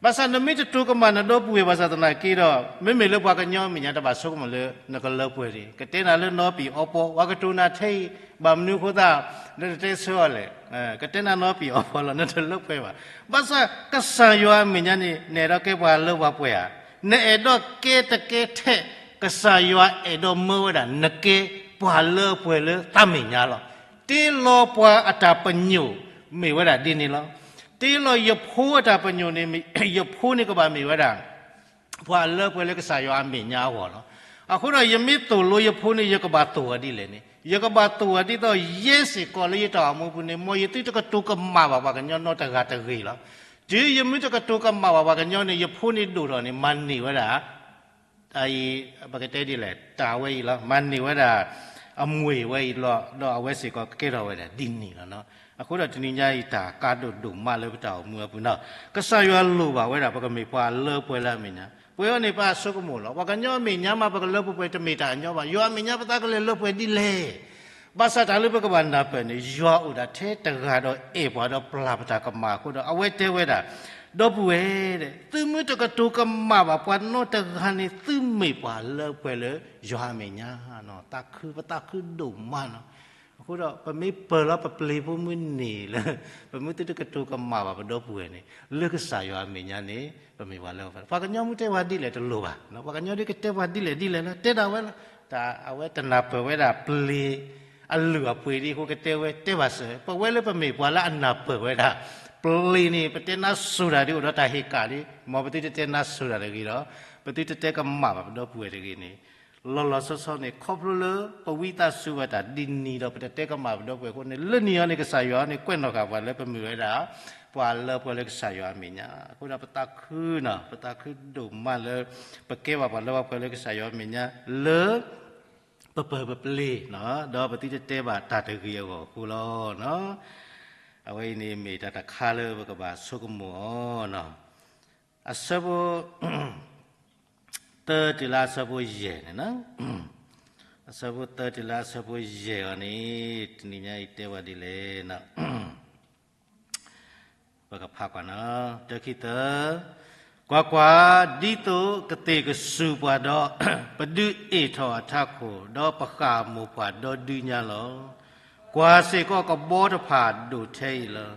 ဘၣ်ဆၣ်နမ့ၢ်တတိၤကမၣ်နဒီပုၢ်ဝဲၢ်ဘၣ်ဆၣ်သနာ်က့ဒီး မ့မ့ၢ်လၢပှၤကညီအမဲာ်ညါတဘၣ်ဆိကမိၣ်လၢနကလၢပှဲၤတဂ့ၤ, ကတဲနၤလၢနီပံာ်အီပီ, ပှၤကတိၤနၤထဲအံၤ ဘၣ်မနုၤအဃိသတး နတတဲဆၢအီၤလဲၣ်, ကတဲနၤနီပံာ်အီပီလီၤ နတလၢပှဲၤဘၣ်. ဘၣ်ဆၣ်ကစၢ်ယွၤအမဲာ်ညါန့ၣ် နအဲၣ်ဒိးကဲပှၤလၢပှဲၤဧါ, နအဲၣ်ဒိးကဲတကဲထဲ ကစၢ်ယွၤအဲၣ်ဒိးမၢဝဲဒၣ် နကဲပှၤလၢပှဲၤလၢတၢ်မဲာ်ညါလီၤ. တ့လီၤပှၤအတၢ်ပညိၣ်မ့ၢ်ဝဲဒၣ်ဒ်န့ၣ်လီၤ. တ့လီၤယဖိအတၢ်ပညိၣ်န့ၣ် ယဖိန့ၣ်ကဘၣ်မ့ၢ်ဝဲဒၣ် ပှၤလၢပှဲၤလၢကစၢ်ယွၤအမဲာ်ညါအဂီၢ်လီၤ. အဃိဒီးယမ့ၢ်သိၣ်လိယဖိန့ၣ် ယကဘၣ်သိၣ်အီၤဒ်လဲၣ်န့ၣ်, ယကဘၣ်သိၣ်အီၤဒ်သိးယဲစ့ၢ်ကီးလၢယတၢ်အိၣ်မူပူၤန့ၣ်, မ်ယသုတကတိၤကမၣ်ဘၣ်ပှၤကညီနီတဂၤတဂ့ၤလီၤ. တုၤယမ့ၢ်တကတိၤကမၣ်ဘၣ်ပှၤကညီန့ၣ်, ယဖိန့ၣ်ဒိၣ်ထီၣ်န့ၣ် မၤန့ၢ်ဝဲဒၣ် ပကတဲဒ်လဲၣ်, တၢ်ဝဲအံၤလီၤ, မၤန့ၢ်ဝဲဒၣ် အမွ့ၢ်ဝဲအံၤလီၤ, ဒီးအဝဲစ့ၢ်ကီးကကဲထီၣ်ဝဲဒၣ်ဒ်န့ၣ်လီၤ. အဃိဒီးတနံၤညါအံၤ တၢ်ကါဒိၣ်ဒိၣ်မးလၢပတၢ်အိၣ်မူအပူၤန့ၣ်, ကစၢ်ယွၤလိၣ်ဘၣ်ဝဲဒၣ် ပကမ့ၢ်ပှၤလၢပှဲၤလၢအမဲာ်ညါ, ပှဲၤအီၤန့ၣ် ပဆိကမိၣ်လီၤ. ပှၤကညီအမဲာ်ညါမး ပကလၢပှဲၤပှဲၤတမ့ၢ်တၢ်ညီဘၣ်, ယွၤအမဲာ်ညါပသးကလဲၤလၢပှဲၤဒ်လဲၣ်. ဘၣ်ဆၣ်တၢ်လၢပကဘၣ်နၢ်ပၢၢ်န့ၣ်, ယွၤအိၣ်ဒၣ်ထဲတဂၤဒီးအဲၣ်ပှၤဒီးပျၢ်ပတၢ်ကမၣ်အဃိဒီး အဝဲတဲဝဲဒၣ်, ဒီပုၢ်ဝဲၢ်, သုမ့ၢ်တကတိၤကမၣ်ဘၣ်ပှၤနီတဂၤန့ၣ်, သုမ့ၢ်ပှၤလၢပှဲၤလၢယွၤအမဲာ်ညါ, သးခု, ပသးခုဒိၣ်မးနီၤ. အဃိဒီး ပမ့ၢ်ပၢၢ်လီၤပပျ့ၤဖိမုၢ်န့ၣ်လၢ ပမ့ၢ်သုတကတိၤကမၣ်ဘၣ်ပဒီပုၢ်ဝဲၢ်န့ၣ်, လၢကစၢ်ယွၤအမဲာ်ညါန့ၣ် ပမ့ၢ်ပှၤလၢပှဲၤ, ပှၤကညီမ့ၢ်တဲပှၤဒ်လဲၣ်တလိၤဘၣ်, ပှၤကညီဒ်ကတဲပှၤဒ်လဲၣ်ဒ်လဲၣ်လီၤ, တဲဒၣ်ဝဲလီၤ. တၢ်အဝဲတနၢ်ပၢၢ်ဝဲဒၣ်ပျ့ၤ အလုၢ်အပှ့ၤဒ်အဃိကတဲဝဲ, တဲဘၣ်စၢၤ, ပဝဲလၢပမ့ၢ်ပှၤလၢအနၢ်ပၢၢ်ဝဲဒၣ် ပျ့ၤန့ၣ် ပတဲနါစိၤတၢ်ဒ်အိၣ်ဒီးတၢ်ဟ့ၣ်ကၣ်ဒ်, မ်ပသုတတဲနါစိၤတၢ်တဂ့ၤဒီး ပသုတတဲကမၣ်ဘၣ်ပဒီပုၢ်ဝဲၢ်တဂ့ၤန့ၣ်, လီၤလီၤဆီဆီန့ၣ် ခီဖျိလၢပဝံသးစူၤဘၣ်တၢ်ဒ်န့ၣ်ဒီး ပတတဲကမၣ်ပဒီပုၢ်ဝဲၢ်အဃိန့ၣ်, လၢနံၤအံၤန့ၣ် ကစၢ်ယွၤန့ၣ် ကွဲးနီၣ်ဃာ်ပှၤလၢပမ့ၢ်ဝဲဒၣ် ပှၤလၢပှဲၤလၢကစၢ်ယွၤအမဲာ်ညါ. အဃိဒီးပသးခုနီၤ, ပသးခုဒိၣ်မးလၢ ပကဲဘၣ်ပှၤလၢပှဲၤလၢကစၢ်ယွၤအမဲာ်ညါ လၢ ပပၢၢ်ပပျ့ၤ, ဒီးပသုတတဲဘၣ်တၢ်တဂ့ၤအဂီၢ်အဃိလီၤ. အဝဲအံၤန့ၣ် မ့ၢ်တၢ်တခါလၢပကဘၣ်ဆိကမိၣ်အီၤ, အဆၢဖိ သၢတုၤလၢအဆၢဖိယဲၢ်န့ၣ်, အဆၢဖိသၢတုၤလၢအဆၢဖိယဲၢ်အံၤန့ၣ် တနံၤညါအံၤတဲဝဲဒ်လဲၣ် ပကဖးကွၢ်နီၤ, တၢခံသၢ, ကွၢ်ကွၢ်, ဒ်သိးကသ့ၣ်ကစူၢ်ပှၤဒီး ပဒုးအ့ၣ်ထီၣ်အထးခိၣ်, ဒီးပဃၣ်မိၢ်ပှၢ်ဒီဒုညါလီၤ. ကွၢ်စ့ၢ်ကီးကဘီတဖၣ်ဒိၣ်ထဲအံၤလီၤ.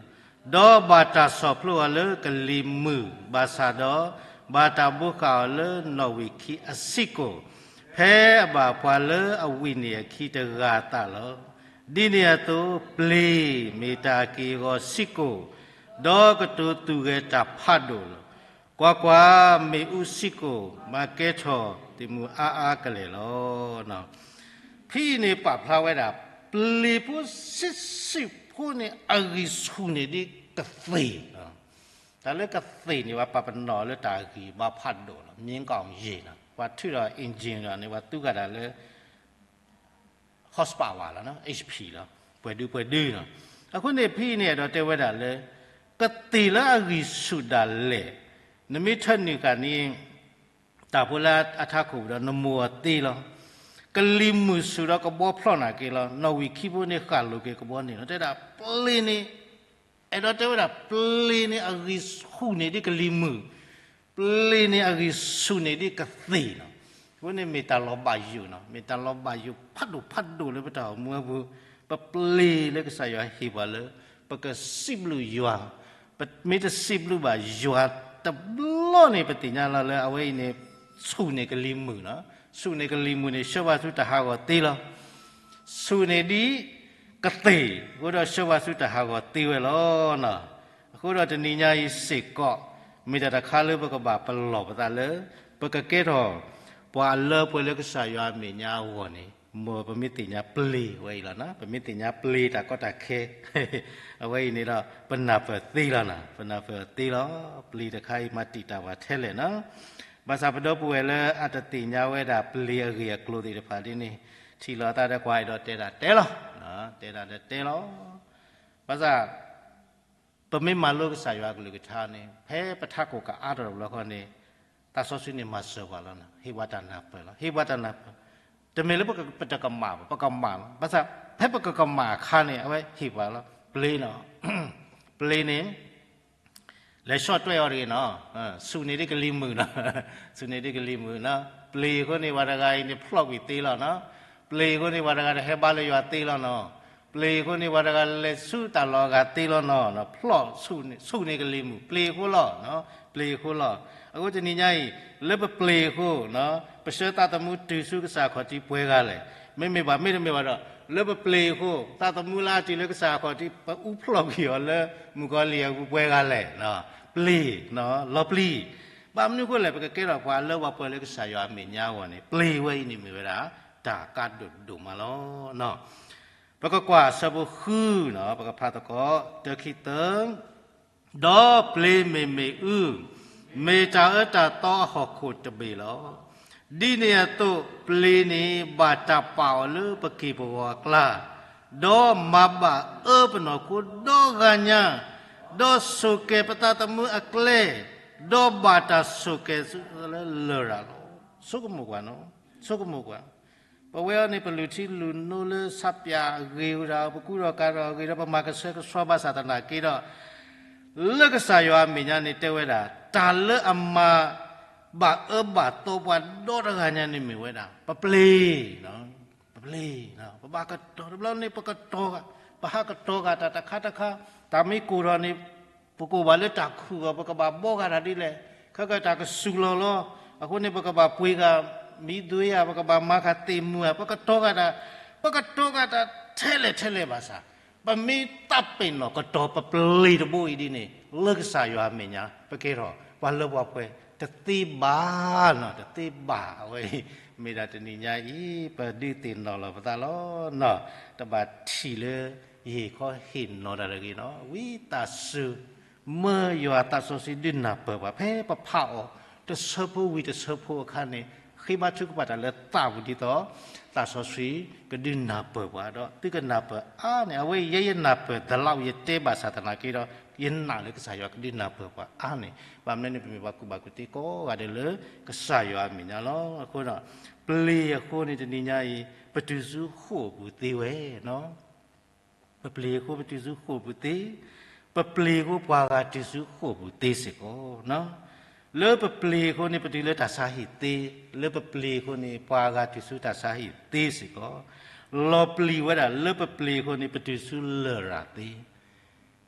ဒီးဘၣ်တၢ်ဆီၣ်ဖျိအီၤလၢကလံၤမုၢ်, ဘၣ်ဆၣ်ဒီး ဘၣ်တၢ်ဘိးဃာ်အီၤလၢနီၣ်ဝံာ်ခံအဆံးကိၣ်, ဖဲအဘၣ်ပှၤလၢအဝံၣ်န့ၢ်အခံတဂၤအသးလီၤ. ဒ်န့ၣ်အသိး ပျ့ၤမ့ၢ်တၢ်အက့ၢ်အဂီၤဆံးကိၣ်, ဒီးကတိၤသူၣ်ဂဲၤတၢ်ဖးဒိၣ်လီၤ. ကွၢ်ကွၢ်, မ့ၣ်အူဆံးကိၣ် မၤကဲထီၣ်သ့ၣ်မုၢ်အါအါကလဲာ်လီၤ. ဖဲအံၤန့ၣ်ပာ်ဖျါဝဲဒၣ် ပျ့ၤဖိဆံးဆံးဖိန့ၣ် အဂံၢ်ဆူၣ်န့ၢ်ဒ်ကသ့ၣ်လီၤ. တၢ်လၢကသ့ၣ်န့ၣ် ပှၤပာ်ပနီၣ်လၢတၢ်ဂံၢ်ဘါဖးဒိၣ်လီၤ, မ့ၢ်ကီၢ်ယ့ၢ်လီၤ. ပှၤထုးဒီး engine ဒီးန့ၣ် ပှၤသူဂၤဒၣ်လၢ horsepower လီၤ, HP လီၤ, ပှဲၤဒုပှဲၤဒုလီၤ. အဃိန့ၣ် ဖဲအံၤန့ၣ် အဲၣ်ဒိးတဲဝဲဒၣ်လၢ ကသ့ၣ်လၢအဂံၢ်ဆူၣ်ဒၣ်လဲာ်, နမ့ၢ်ထၢနုာ်ဃာ်န့ၣ် တၢ်ဖိလၢအထးခိၣ်ဒီး နမိၢ်အီၤသ့လီၤ. ကလံၤမုၢ်ဆူၣ်ဒီးကဘီဖျီၣ်နာ်က့လီၤ. နီၣ်ဝံာ်ခံဖိန့ၣ် ဃၣ်လိာ်က့ၤကဘီန့ၣ်လီၤ. တဲဒၣ်ပျ့ၤန့ၣ် အဲၣ်ဒိးတဲဝဲဒၣ်ပျ့ၤန့ၣ် အဂံၢ်ဆူၣ်န့ၢ်ဒ်ကလံၤမုၢ်, ပျ့ၤန့ၣ် အဂံၢ်ဆူၣ်န့ၢ်ဒ်ကသ့ၣ်လီၤ. အဃိန့ၣ်မ့ၢ်တၢ်လီၤဘၣ်ယိၣ်လီၤ, မ့ၢ်တၢ်လီၤဘၣ်ယိၣ်ဖးဒိၣ်ဖးဒိၣ်လၢပတၢ်အိၣ်မူအပူၤ, ပပျ့ၤလၢကစၢ်ယွၤဟ့ၣ်ပှၤလၢ ပကစံးဘျုးယွၤ, ပမ့ၢ်တစံးဘျုးဘၣ်ယွၤတဘျီန့ၣ် ပသ့ၣ်ညါလီၤလၢအဝဲအံၤန့ၣ် ဆူၣ်န့ၢ်ကလံၤမုၢ်လီၤ. ဆူၣ်န့ၢ်ကလံၤမုၢ်န့ၣ် ဆှၢပှၤဆူတၢ်ဟးဂီၤသ့လီၤ. ဆူၣ်န့ၢ်ဒ်ကသ့ၣ်အဃိဒီး ဆှၢပှၤဆူတၢ်ဟးဂီၤသ့ဝဲလီၤ. အဃိဒီးတနံၤညါအံၤစ့ၢ်ကီး မ့ၢ်တၢ်တခါလၢပကဘၣ်ပလီၢ်ပသးလၢ ပကကဲထီၣ် ပှၤအလၢပှဲၤလၢကစၢ်ယွၤအမဲာ်ညါအဂီၢ်န့ၣ် မ်ပမ့ၢ်သ့ၣ်ညါပျ့ၤဝဲအံၤလီၤ. ပမ့ၢ်သ့ၣ်ညါပျ့ၤတၢ်ကီတၢ်ခဲ အဝဲအံၤန့ၣ်ဒီး ပနၢ်ပၢၢ်သ့လီၤ, ပနၢ်ပၢၢ်သ့လီၤ. ပျ့ၤတခါအံၤမၤတံာ်တာ်ပှၤထဲလဲၣ်လီၤ. ဘၣ်ဆၣ်ပဒီပုၢ်ဝဲၢ်လၢအတသ့ၣ်ညါဝဲဒၣ်ပျ့ၤအဂ့ၢ်အကျိၤသ့ၣ်တဖၣ်ဒ်န့ၣ် ထံၣ်လိာ်သးဒီးကွၢ်အဲၣ်ဒိးတဲဒၣ်တဲလီၤ, တဲဒၣ်ဒီးတဲလီၤ. ဘၣ်ဆၣ် ပမ့ၢ်မၤလိကစၢ်ယွၤအကလုၢ်ကထါန့ၣ် ဖဲပထးခိၣ်ကအါထီၣ်တဘျီဃီန့ၣ် သးစီဆှံန့ၣ်မၤစၢၤပှၤလီၤ, ဟ့ၣ်ပှၤတၢ်နၢ်ပၢၢ်လီၤ, ဟ့ၣ်ပှၤတၢ်နၢ်ပၢၢ်. တမ့ၢ်လၢပတကမၣ်ဘၣ်, ပကမၣ်လီၤ. ဘၣ်ဆၣ် ဖဲပကကမၣ်အခါန့ၣ် အဝဲဟ့ၣ်ပှၤလီၤ. ပျ့ၤနီၤ, ပျ့ၤန့ၣ် လဲၤဆီၣ်တွဲအီၤတဂ့ၤနီၤ, ဆူၣ်န့ၢ်ဒ်ကလံၤမုၢ်နီၤ, ဆူၣ်န့ၢ်ဒ်ကလံၤမုၢ်နီၤ. ပျ့ၤအဃိန့ၣ် ပှၤတဂၤအံၤန့ၣ်ဖျီၣ်ကွံာ်သ့လီၤနီၤ. ပျ့ၤအဃိန့ၣ် ပှၤတဂၤတဟဲဘါလၢယွၤသ့လီၤနီၤ. ပျ့ၤအဃိန့ၣ် ပှၤတဂၤလဲၤဆူတၢ်လီၢ်အဂၤသ့လီၤနီၤ. ဖျီၣ် ဆူၣ်န့ၢ်ကလံၤမုၢ် ပျ့ၤအဃိလီၤ. ပျ့ၤအဃိလီၤ. အဃိတနံၤညါအံၤ လၢပပျ့ၤအဃိ ပဆှၢသးသမူတုၤဆူကစၢ်ခီၣ်ထံးပှဲၤဂၤလဲၣ်. မ့မ့ၢ်ဘၣ် မ့တမ့ၢ်ဘၣ်ဒီး လၢပပျ့ၤအဃိ သးသမူလၢအတုၤလၢကစၢ်ခီၣ်ထံး ပအူဖျီၣ်ကွံာ်အီၤလၢမုၣ်ကီၤလံၢ်အပူၤပှဲၤဂၤလဲၣ်. ပျ့ၤ, လီၤပျံၤ ဘၣ်မနုၤအဃိလဲၣ်, ပကကဲထီၣ်ပှၤလၢပှဲၤလၢကစၢ်ယွၤအမဲာ်ညါအဂီၢ်န့ၣ် ပျ့ၤဝဲအံၤန့ၣ်မ့ၢ်ဝဲဒၣ် တၢ်ကါဒိၣ်ဒိၣ်မးလီၤ. ပကကွၢ်အဆၢဖိဃုနီၤ, ပကဖးသကိး တၢ ခံ သၢ, ဒီးပျ့ၤမ့မ့ၢ်အု, မ့ၢ်တၢ်အၢတၢ်သီအဟီၣ်ခိၣ်တဘ့ၣ်လီၤ. ဒ်န့ၣ်အသိး ပျ့ၤန့ၣ်ဘၣ်တၢ်ပာ်အီၤလၢပက့ၢ်ပဂီၤအကျါ, ဒီးမၤဘၣ်အၢပနီၢ်ခိဒီဂၤညါ, ဒီးဆိၣ်ကဲၤပသးသမူအကျဲ, ဒီးဘၣ်တၢ်ဆိၣ်ကဲၤဆူလၢလရာ်လီၤ. ဆိကမိၣ်ကွၢ်နီၤ, ဆိကမိၣ်ကွၢ်, ပဝဲအံၤန့ၣ် ပလူၤထံလူၤနိလၢဆးပၠးအဂ့ၤဝဲဒၣ်, ပကူဒီးကၤဒီးအဂ့ၤဒီး ပမၤကဆှဲကဆှီဘၣ်ဆၣ်သနာ်က့ဒီး လၢကစၢ်ယွၤအမဲာ်ညါန့ၣ်တဲဝဲဒၣ် တၢ်လၢအမၤဘၣ်အၢဘၣ်သီပှၤဒီတဂၤညါန့ၣ်မ့ၢ်ဝဲဒၣ် ပပျ့ၤ, ပပျ့ၤ, ပဘၣ်ကတီၤတဘျီန့ၣ် ပကတီၤဂၤ, ပဟးကတီၤဂၤတၢ်တခါတခါ, တၢ်မ့ၢ်ကိၢ်ထီၣ်န့ၣ် ပကိၢ်ဘၣ်လၢတၢ်ခုၣ်အဂီၢ် ပကဘၣ်ဘှီဂၤတၢ်ဒ်လဲၣ်, ခဲကတၢၢ်ကစူၤလီၤလီၤ, အဃိန့ၣ် ပကဘၣ်ပှ့ၤဂၤမံသွ့ဧါ, ပကဘၣ်မၤဃာ်သ့ၣ်မုၢ်ဧါ, ပကတီၤဂၤတၢ်, ပကတီၤဂၤတၢ်ထဲလဲၣ်ထဲလဲၣ်ဘၣ်ဆၣ် ပမ့ၢ်တၢ်ပ့ၤနီၣ်ကတီၤပပျ့ၤတဘိအံၤဒ်န့ၣ် လၢကစၢ်ယွၤအမဲာ်ညါ ပကဲထီၣ်ပှၤလၢပှဲၤပှဲၤတသ့ဘၣ်နီၤ, တသ့ဘၣ်. အဝဲအံၤ မ့ၢ်ဒၣ်တနံၤညါအံၤ ပဒုးသ့ၣ်နီၣ်လီၤပသးလီၤနီၤ, တဘၣ်ထံၣ်လၢ ယဟ့ၣ်ခီဟ့ၣ်နီၤတၢ်တဂ့ၤနီၤ, ဝံသးစူၤ မၢယွၤသးစီဆှံဒုးနၢ်ပၢၢ်ပှၤ ဖဲပဖးအီၤ တဆၢဖိဝံၤတဆၢဖိအခါန့ၣ် ဃ့ဘါထုကဖၣ်တၢ်လၢသးပူၤဒ်သိး သးစီဆှံကဒုးနၢ်ပၢၢ်ပှၤဒီး သုကနၢ်ပၢၢ်အါန့ၢ် အဝဲအံၤ ယဲယနၢ်ပၢၢ်သးလီၤ ယတဲဘၣ်ဆၣ်သနာ်က့ဒီး ယနာ်လၢကစၢ်ယွၤကဒုးနၢ်ပၢၢ်ပှၤအါန့ၢ်, ဘၣ်မနုၤန့ၣ် ပမ့ၢ်ပှၤကူၣ်ဘၣ်ကူၣ်သ့ကိးဂၤဒဲးလၢကစၢ်ယွၤအမဲာ်ညါလီၤ. အဃိဒီး ပျ့ၤအဃိန့ၣ် တနံၤညါအံၤ ပတုၤဆူဃိာ်ပူၤသ့ဝဲနီၤ. ပပျ့ၤအဃိ ပတုၤဆူဃိာ်ပူၤသ့, ပပျ့ၤအဃိ ပှၤဂၤတုၤဆူဃိာ်ပူၤသ့စ့ၢ်ကီး. လၢပပျ့ၤအဃိန့ၣ် ပတုၤလၢတၢ်ဆါဟံၣ်သ့, လၢပပျ့ၤအဃိန့ၣ် ပှၤဂၤတုၤဆူတၢ်ဆါဟံၣ်သ့စ့ၢ်ကီး. လီၤပျံၤဝဲဒၣ် လၢပပျ့ၤအဃိန့ၣ် ပတုၤဆူလရာ်သ့.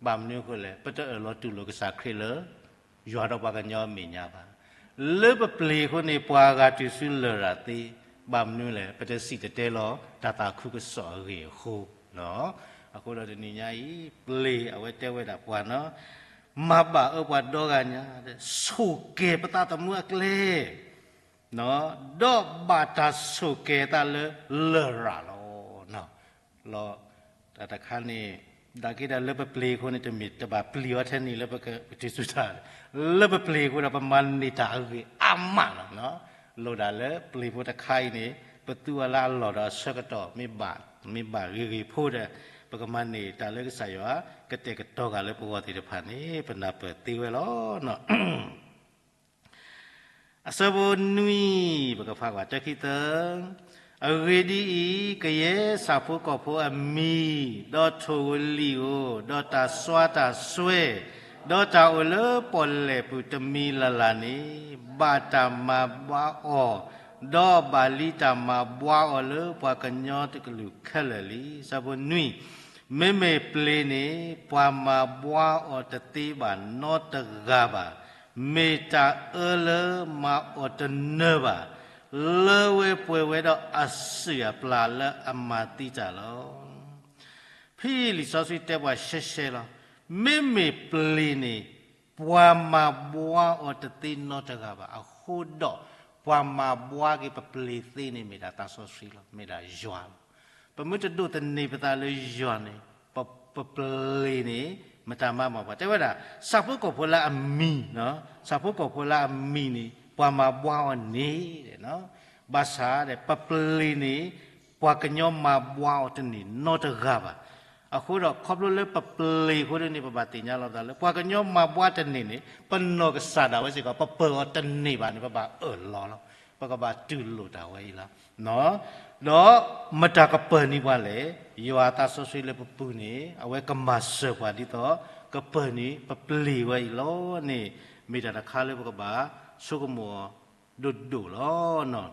ဘၣ်မနုၤအဃိလဲၣ်, ပတအၢၣ်လီၤတူၢ်လိာ်ကစၢ်ခရံာ်လၢ ယွၤဒီးပှၤကညီအမဲာ်ညါဘၣ်. လၢပပျ့ၤအဃိန့ၣ် ပှၤဂၤတုၤဆူလရာ်သ့, ဘၣ်မနုၤလဲၣ်, ပတစံၣ်တဲၤတဲလီၤ တၢ်သးခုကစီၣ်အဂ့ၢ်အဃိလီၤ. အဃိဒီးတနံၤညါအံၤ ပျ့ၤအဝဲတဲဝဲဒၣ်ပှၤနီၤ, မၤဘၣ်အၢပှၤဒီဂၤညါ, ဆိၣ်ကဲၤပသးသမူအကျဲ ဒီးဘၣ်တၢ်ဆိၣ်ကဲၤသးလၢလရာ်လီၤ. လီၤ, တၢ်တခါန့ၣ် ဒၣ်က့ဒီးလၢပပျ့ၤအဃိန့ၣ် တမ့ၢ်တဘၣ်ပျံၤအီၤထဲန့ၣ်လၢပကတုၤဆူတၢ်, လၢပပျ့ၤအဃိဒီး ပမၤန့ၢ်တၢ်အဂ့ၤအါမးလီၤ. လိၣ်ဒၣ်လၢပျ့ၤဖိတခါအံၤန့ၣ် ပသူအီၤလၢအလီၢ်ဒီးအဆၢကတီၢ် မ့ၢ်ဘၣ်ဂ့ၤဂ့ၤဖိဒီး ပကမၤန့ၢ်တၢ်လၢကစၢ်ယွၤ ကတဲာ်ကတီၤဂၤလၢပဂီၢ်သ့ၣ်တဖၣ်န့ၣ် ပနၢ်ပၢၢ်သ့ဝဲလီၤ. အဆၢဖိနွံ, ပကဖးကွၢ်တၢ ခံ သၢ, အဂ့ၢ်ဒ်အံၤ, ကယဲၢ်ဆၣ်ဖိကီၢ်ဖိအမံၤ, ဒီးထိၣ်ဧိၤလံာ်ဧိၤ, ဒီးတၢ်စွါတၢ်စွဲ, ဒီးတၢ်အိၣ်လၢပီၣ်လဲၣ်ပူၤတမံၤလၢ်လၢ်န့ၣ်, ဘၣ်တၢ်မၤဘှါအီၤ, ဒီးဘၣ်လံတၢ်မၤဘှါအီၤလၢပှၤကညီတကလုာ်ခဲလၢာ်လံ. အဆၢဖိနွံ, မ့မ့ၢ်ပျ့ၤန့ၣ် ပှၤမၤဘှါအီၤတသ့ဘၣ်နီတဂၤဘၣ်. မ့ၢ်တၢ်အၢလၢမၤအီၤတနၢၤဘၣ်, လၢဝဲပှဲၤဝဲဒီးအစုၣ်အပျၢ်လၢအမၤသံတၢ်လီၤ. ဖဲလံာ်စီဆှံတဲပှၤရှဲရှဲလီၤ. မ့မ့ၢ်ပျ့ၤန့ၣ် ပှၤမၤဘှါအီၤတသ့နီတဂၤဘၣ်. အဃိဒီး ပှၤမၤဘှါက့ၤပပျ့ၤသ့န့ၣ် မ့ၢ်ဒၣ်သးစီဆှံလီၤ, မ့ၢ်ဒၣ်ယွၤလီၤ. ပမ့ၢ်တဒိးသန့ၤပသးလၢယွၤန့ၣ် ပပျ့ၤန့ၣ် မတၤမၤမၤပှၤ. တဲဝဲဒၣ် ဆၣ်ဖိကီၢ်ဖိလၢအမံၤ, ဆၣ်ဖိကီၢ်ဖိလၢအမံၤန့ၣ် ပှၤမၤဘှါအီၤန့ၣ်, ဘၣ်ဆၣ်ဒီး ပပျ့ၤန့ၣ် ပှၤကညီမၤဘှါအီၤတန့ၢ်နီတဂၤဘၣ်. အဃိဒီး ခီဖျိလၢပပျ့ၤအဃိန့ၣ် ပဘၣ်သ့ၣ်ညါလီၤပသးလၢ ပှၤကညီမၤဘှါတန့ၢ်န့ၣ် ပနီၢ်ကစၢ်ဒၣ်ဝဲစ့ၢ်ကီး ပပၢၤအီၤတန့ၢ်ဘၣ်န့ၣ် ပဘၣ်အၢၣ်လီၤလီၤ. ပကဘၣ်တူၢ်လိာ်တၢ်ဝဲအံၤလီၤ. ဒီးမတၤကပၢၤန့ၢ်ပှၤလဲၣ်. ယွၤသးစီဆှံလၢပပူၤန့ၣ် အဝဲကမၤစၢၤပှၤဒ်သိး ကပၢၤန့ၢ်ပပျ့ၤဝဲအံၤလီၤန့ၣ် မ့ၢ်တၢ်တခါလၢပကဘၣ်ဆိကမိၣ်အီၤဒိၣ်ဒိၣ်လီၤ.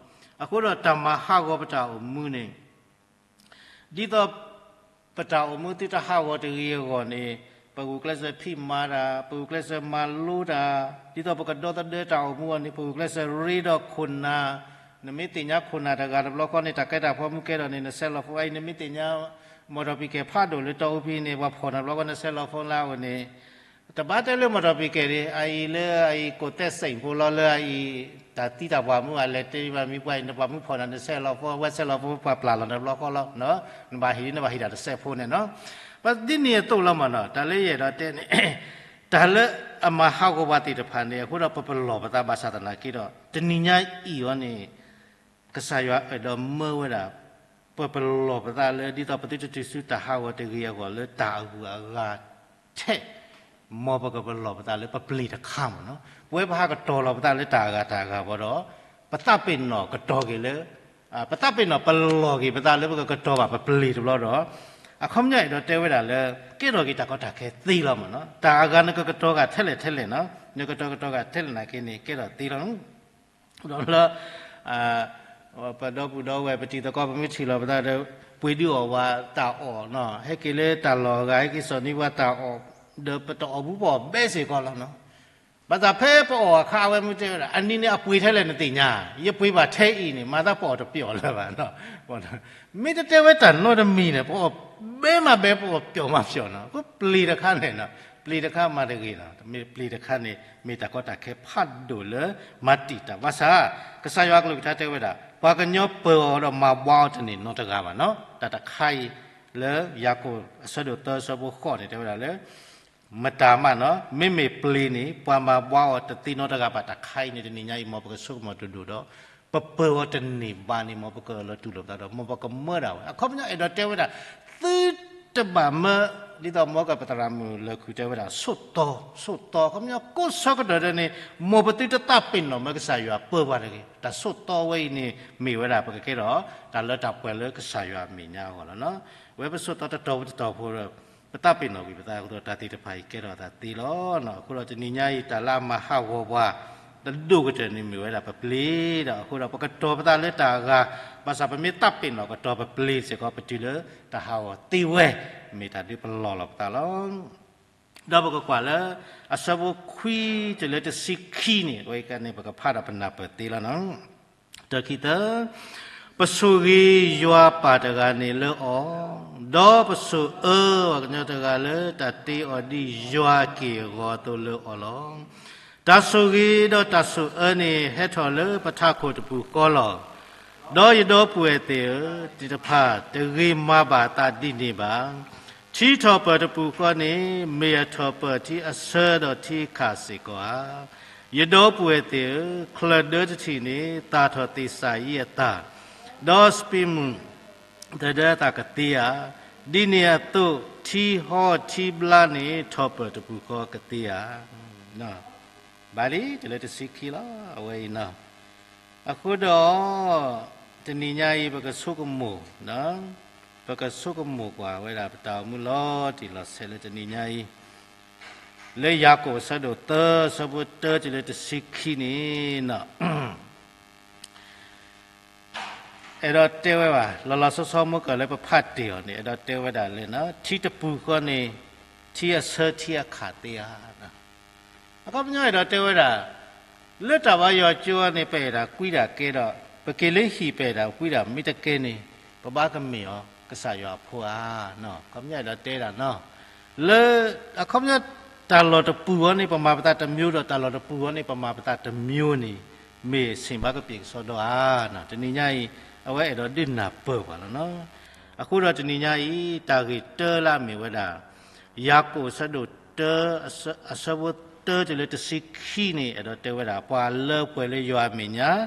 အဃိဒီးတၢ်မၤဟးဂီၤပတၢ်အိၣ်မူန့ၣ် ဒ်သိး ပတၢ်အိၣ်မူသုတဟးဂီၤတဂ့ၤအဂီၢ်န့ၣ် ပဂုာ်ကျဲးစၢးဖံးမၤတၢ်, ပဂုာ်ကျဲးစၢးမၤလိတၢ်, ဒ်သိးပကဒီသဒၢတၢ်အိၣ်မူအီၤန့ၣ် ပဂုာ်ကျဲးစၢးရ့ဒီးခိၣ်နၢ်, နမ့ၢ်သ့ၣ်ညါခိၣ်နၢ်တဂၤတဘျီဃီန့ၣ် တၢ်ကဲတၢ်ဖီမူကဲထီၣ်န့ၣ် နဆဲးလီၤဖိအံၤ, နမ့ၢ်သ့ၣ်ညါ မော်တော်ဆိုင်ကယ် ဖးဒိၣ်လၢတီအူဖဲန့ၣ် ပှၤဖီၣ်နၤတဘျီဃီ နဆဲးလီၤဖိလၢအအိၣ်န့ၣ် တဘၣ်တဲလၢမီၢ်တီၢ်ပံၤကဲၤဒံး အအံၤလၢအအံၤကိးသဲစ့ၣ်ဖိလီၤ လၢအအံၤ တၢ်သံတၢ်ပှၢ်မူ အလဲၤတဲဘၣ်မံပှၤအံၤ နပှၤမူဖီၣ်နၤ နဆဲးလီၤဖိ ဝဲဆဲးလီၤဖိ ပှၤပျၢ်လီၤနဘျီဃီလီၤ. နဘၣ်ဟ့ၣ် နဘၣ်ဟ့ၣ်တၢ်တစဲးဖိန့ၣ်နီၤ. ပဒ်န့ၣ်အသိးလီၤမးနီၤ တၢ်လၢယအဲၣ်ဒိးတဲန့ၣ် တၢ်လၢအမၤဟးဂီၤပှၤသ့ၣ်တဖၣ်န့ၣ် အဃိဒီးပပလီၢ်ပသးဘၣ်ဆၣ်သနာ်က့ဒီး တနံၤညါအံၤအီၤန့ၣ် ကစၢ်ယွၤအဲၣ်ဒိးမၢဝဲဒၣ် ပပလီၢ်ပသးလၢ ဒ်သိးပသုတတုၤဆူတၢ်ဟးဂီၤတဂ့ၤအဂီၢ်လၢတၢ်အဂုၤအဂၤထဲ မ်ပကပလီၢ်ပသးလၢပပျ့ၤတခါမးနီၤ. ပဝဲပဟးကတီၤလီၤပသးလၢတၢ်အဂၤတၢ်အဂၤဘၣ်ဒီး ပသးပ့ၤနီၣ်ကတီၤက့ၤလၢ ပသးပ့ၤနီၣ်ပလီၢ်က့ၤပသးလၢပကကတီၤဘၣ်ပပျ့ၤတဘျီဒီး အခီပညီအဲၣ်ဒိးတဲဝဲဒၣ်လၢ ကဲထီၣ်က့ၤတၢ်ကီတၢ်ခဲသ့လီၤမးနီၤ. တၢ်အဂၤနကကတီၤဂၤထဲလဲၣ်ထဲလဲၣ်နီၤ နကတီၤကတီၤဂၤထဲလဲၣ်နာ်က့န့ၣ် ကဲထီၣ်သ့လီၤ. ဒီးလၢ ပဒီပုၢ်ဒီဝဲၢ် ပတံၤသကိး ပမ့ၢ်ထံၣ်လီၤပသးဒီး ပှ့ၤဒုးအီၣ်ဝဲတၢ်အီၣ်နီၤ ဟဲက့ၤလၢတၢ်လီၢ်အဂၤ ဟဲက့ၤစိာ်န့ၢ်ဝဲတၢ်အီၣ် ဒီးပတအီၣ်ဘူးပအီၣ်ဘဲစ့ၢ်ကီးလီၤနီၤ. ဘၣ်ဆၣ်ဖဲပအီၣ်အခါ အဝဲမ့ၢ်တဲဝဲဒၣ် အနံၤန့ၣ်အပှ့ၤထဲလဲၣ်နသ့ၣ်ညါ, ယပှ့ၤဘၣ်ထဲအံၤန့ၣ် မၤသးပအီၣ်တပျီၢ်လၢၤဘၣ်နီၤ. မ့ၢ်တတဲဝဲတၢ်နီတမံၤန့ၣ် ပအီၣ်ဘဲမးဘဲ ပအီၣ်ပျီၢ်မးပျီၢ်နီၤ. အဃိပျ့ၤတခါန့ၣ်နီၤ ပျ့ၤတခါမၤတဂ့ၤနီၤ. မ့ၢ်ပျ့ၤတခါန့ၣ် မ့ၢ်တၢ်ကီတၢ်ခဲဖးဒိၣ်လၢ မၤတံာ်တာ်ဘၣ်ဆၣ် ကစၢ်ယွၤအကလုၢ်ကထါတဲဝဲဒၣ် ပှၤကညီပၢၤအီၤဒီးမၤဘှါအီၤတန့ၢ်နီတဂၤဘၣ်နီၤ. တၢ်တခါအံၤလၢယၤကိာ်အဆၢဒိၣ်သၢ အဆၢဖိဃိးန့ၣ် တဲဝဲဒၣ်လၢ မတၤမးနီၤ မ့မ့ၢ်ပျ့ၤန့ၣ် ပှၤမၤဘှါအီၤတသ့နီတဂၤဘၣ်. တၢ်တခါအံၤန့ၣ် တနံၤညါအံၤ မ်ပကဆိကမိၣ်တဒိၣ်ဒီး ပပၢၤအီၤတန့ၢ်ဘၣ်န့ၣ် မ်ပကအၢၣ်လီၤတူၢ်လိာ်ပသးဒီး မ်ပကမၢဒၣ်ဝဲ အခီပညီအဲၣ်ဒိးတဲဝဲဒၣ် သုတဘၣ်မၢ ဒ်သိးမ်ကပသရၣ်မုၣ်လၢာ်ခုၣ်တဲဝဲဒၣ် ဆိးသီ ဆိးသီ အခီပညီကိးဆၢကတီၢ်ဒဲးန့ၣ် မ်ပသုတသးပ့ၤနီၣ်မၢကစၢ်ယွၤပၢၤပှၤတဂ့ၤ. တၢ်ဆိးသီဝဲအံၤန့ၣ် မ့ၢ်ဝဲဒၣ်ပကကဲထီၣ် တၢ်လၢတၢ်ပှဲၤလၢကစၢ်ယွၤအမဲာ်ညါအဂီၢ်လီၤနီၤ. ဝဲပဆိးသီတတီၤပတတီၤဖိဒီး ပသးပ့ၤနီၣ်ကွံာ်ပသးအဃိဒီး တၢ်သ့ၣ်တဖၣ်အံၤကဲထီၣ်အသးသ့လီၤ. အဃိဒီးတနံၤညါအံၤ တၢ်လၢအမၤဟးဂီၤပှၤ တဒိၣ်ကတၢၢ်န့ၣ်မ့ၢ်ဝဲဒၣ်ပပျ့ၤဒီး အဃိဒီးပကတီၤပသးလၢတၢ်အဂၤ ဘၣ်ဆၣ်ပမ့ၢ်သးပ့ၤနီၣ်ကတီၤပပျ့ၤစ့ၢ်ကီး ပတုၤလၢတၢ်ဟးဂီၤသ့ဝဲ မ့ၢ်တၢ်ဒုးပလီၢ်လီၤပသးလီၤ. ဒီးပကကွၢ်လၢ အဆၢဖိခွံတုၤလၢတဆံခံန့ၣ် အဝဲန့ၣ် ပကဖးဒီးပနၢ်ပၢၢ်သ့လီၤနီၤ. တၢခံသၢ, ပဆိၣ်ဂ့ၤယွၤပၢ်တဂၤန့ၣ်လၢအီၤ, ဒီးပဆိၣ်အၢပှၤကညီတဂၤလၢ တၢ်တ့အီၤဒ်ယွၤက့ၢ်အဂီၤအသိးလၢအီၤလီၤ. တၢ်ဆိၣ်ဂ့ၤဒီးတၢ်ဆိၣ်အၢန့ၣ် ဟဲထီၣ်လၢပထးခိၣ်တပူၤဃီလီၤ. ဒီးယဒီပုၢ်ဝဲၢ်သ့ၣ်ဧၢ, သ့ၣ်တဖၣ် တဂ့ၤမၤဘၣ်သးဒ်န့ၣ်ဘၣ်. ထံထီၣ်ပၢၢ်တပူၤဃီန့ၣ် မ့ၢ်အထီၣ်ပၢၢ်ထံအဆၢဒီးထံအခၣ်စ့ၢ်ကီးဧါ. ယဒီပုၢ်ဝဲၢ်သ့ၣ်ဧၢ, ချၢၣ်ဒၢတထံၣ်န့ၣ် သၣ်ထီၣ်သ့ၣ်စၢ်အံၤအသၣ်, ဒီးစပံးမုၢ် တဒၢအသၣ်ကသ့ဧါ. ဒ်န့ၣ်အသိး ထံဟီထံဘျါန့ၣ် ထီၣ်ပၢၢ်တပူၤဃီကသ့ဧါ. ဘၣ်လံ တုၤလၢတဆံခံလီၤ အဝဲအံၤနီၤ. အဃိဒီး တနံၤညါအံၤ ပကဆိကမိၣ် ပကဆိကမိၣ်ကွၢ်ဝဲဒၣ် ပတၢ်အိၣ်မူလီၤတံၢ်လီၤဆဲးလၢတနံၤညါအံၤ လၢယၤကိာ်အဆၢဒိၣ်သၢ အဆၢဖိတၢတုၤလၢတဆံခံန့ၣ်နီၤ အဲၣ်ဒိးတဲဝဲဘၣ် လီၤလီၤဆီဆီ မ့ၢ်ကလၢပဖးတ့ၢ်အီၤန့ၣ် အဲၣ်ဒိးတဲဝဲဒၣ်လၢ ထံတပူၤဃီန့ၣ် ထံအဆၢထံအခၣ်သ့ဧါ. အခီပညီအဲၣ်ဒိးတဲဝဲဒၣ် လၢတၢ်ဘါယွၤကၠိန့ၣ် ပအဲၣ်ဒၣ်ကွံဒၣ်ကဲဒီး ပက့ၤလၢဟံၣ်ပအဲၣ်ဒၣ်ကွံဒၣ် မ့ၢ်တကဲန့ၣ် ပဘၣ်ကမ့ၢ်အီၤ ကစၢ်ယွၤအဖိဧါ. အခီပညီအဲၣ်ဒိးတဲဒၣ်နီၤ လၢ အခီပညီ တၢ်လီၢ်တပူၤဃီန့ၣ် ပမၤပသးတမျိုးဒီး တၢ်လီၢ်တပူၤဃီန့ၣ် ပမၤပသးတမျိုးန့ၣ် မ့ၢ်ဆ့ၣ်ဘၣ်ကပ့ၢ်ကစီဒီဧါ. တနံၤညါအံၤ အဝဲအဲၣ်ဒိးဒုးနၢ်ပၢၢ်ပှၤလီၤနီၤ. အဃိဒီးတနံၤညါအံၤ တၢ်ဂ့ၢ်တၢလၢအမ့ၢ်ဝဲဒၣ် ယၤကိာ်အဆၢဒိၣ်တၢ အဆၢဖိတၢတုၤလၢတဆံခံန့ၣ် အဲၣ်ဒိးတဲဝဲဒၣ် ပှၤလၢပှဲၤလၢယွၤအမဲာ်ညါ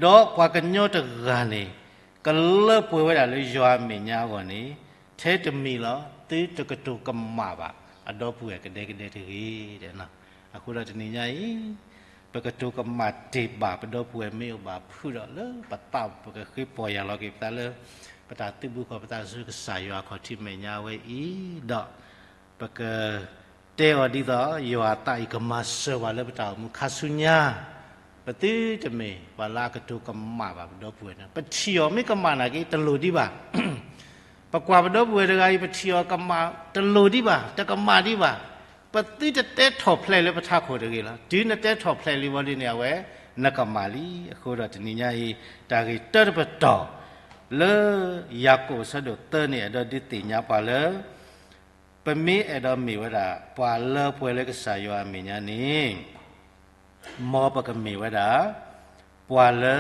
ဒီးပှၤကညီတဂၤန့ၣ် ကလၢပှဲၤဝဲဒၣ်လၢယွၤအမဲာ်ညါအဂီၢ်န့ၣ် ထဲတမံၤလီၤ သုတကတိၤကမၣ်ဘၣ် အဒီပုၢ်ဝဲၢ်ကဒဲကဒဲတဂ့ၤ. အဃိဒီးတနံၤညါအံၤ ပကတိၤကမၣ်တ့ၢ်ဘၣ် ပဒီပုၢ်ဝဲၢ်မ့ၢ်အိၣ်ဘၣ်ဖုးဒီးလၢပသး ပကဃ့ပီၢ်ယၢ်လီၤက့ၤပသးလၢ ပတၢ်သုးဘူးဃီၤပသးဆူကစၢ်ယွၤအခီၣ်ထံးမဲာ်ညါဝဲအံၤဒီး ပက တဲအီၤဒ်သိး ယွၤအသးအံၤကမၤစၢၤပှၤလၢပတၢ်အိၣ်မူခါဆူညါ, ပသုတမ့ၢ်ပှၤလၢအကတိၤကမၣ်ဘၣ်ပဒီပုၢ်ဝဲၢ်န့ၣ်, ပထံၣ်အီၤမ့ၢ်ကမၣ်နာ်က့ တလိၣ်ဒံးဘၣ်, ပကွၢ်ပဒီပုၢ်ဝဲၢ်တဂၤအံၤ ပထံၣ်အီၤကမၣ် တလိၣ်ဒံးဘၣ်, တကမၣ်ဒံးဘၣ်, ပသုတတဲထီၣ်ဖျဲးလၢပထးခိၣ်တဂ့ၤလီၤ. တုၤနတဲထီၣ်ဖျဲးလံဝံၤဒ်န့ၣ် အဝဲ နကမၣ်လံ. အဃိဒီးတနံၤညါအံၤ တၢ်ဂ့ၢ်တၢတပတီၢ် လၢယၤကိာ်အဆၢဒိၣ်သၢန့ၣ် အဲၣ်ဒိးဒုးသ့ၣ်ညါပှၤလၢ ပမ့ၢ်အဲၣ်ဒိးမ့ၢ်ဝဲဒၣ် ပှၤလၢပှဲၤလၢကစၢ်ယွၤအမဲာ်ညါန့ၣ် မ်ပကမ့ၢ်ဝဲဒၣ် ပှၤလၢ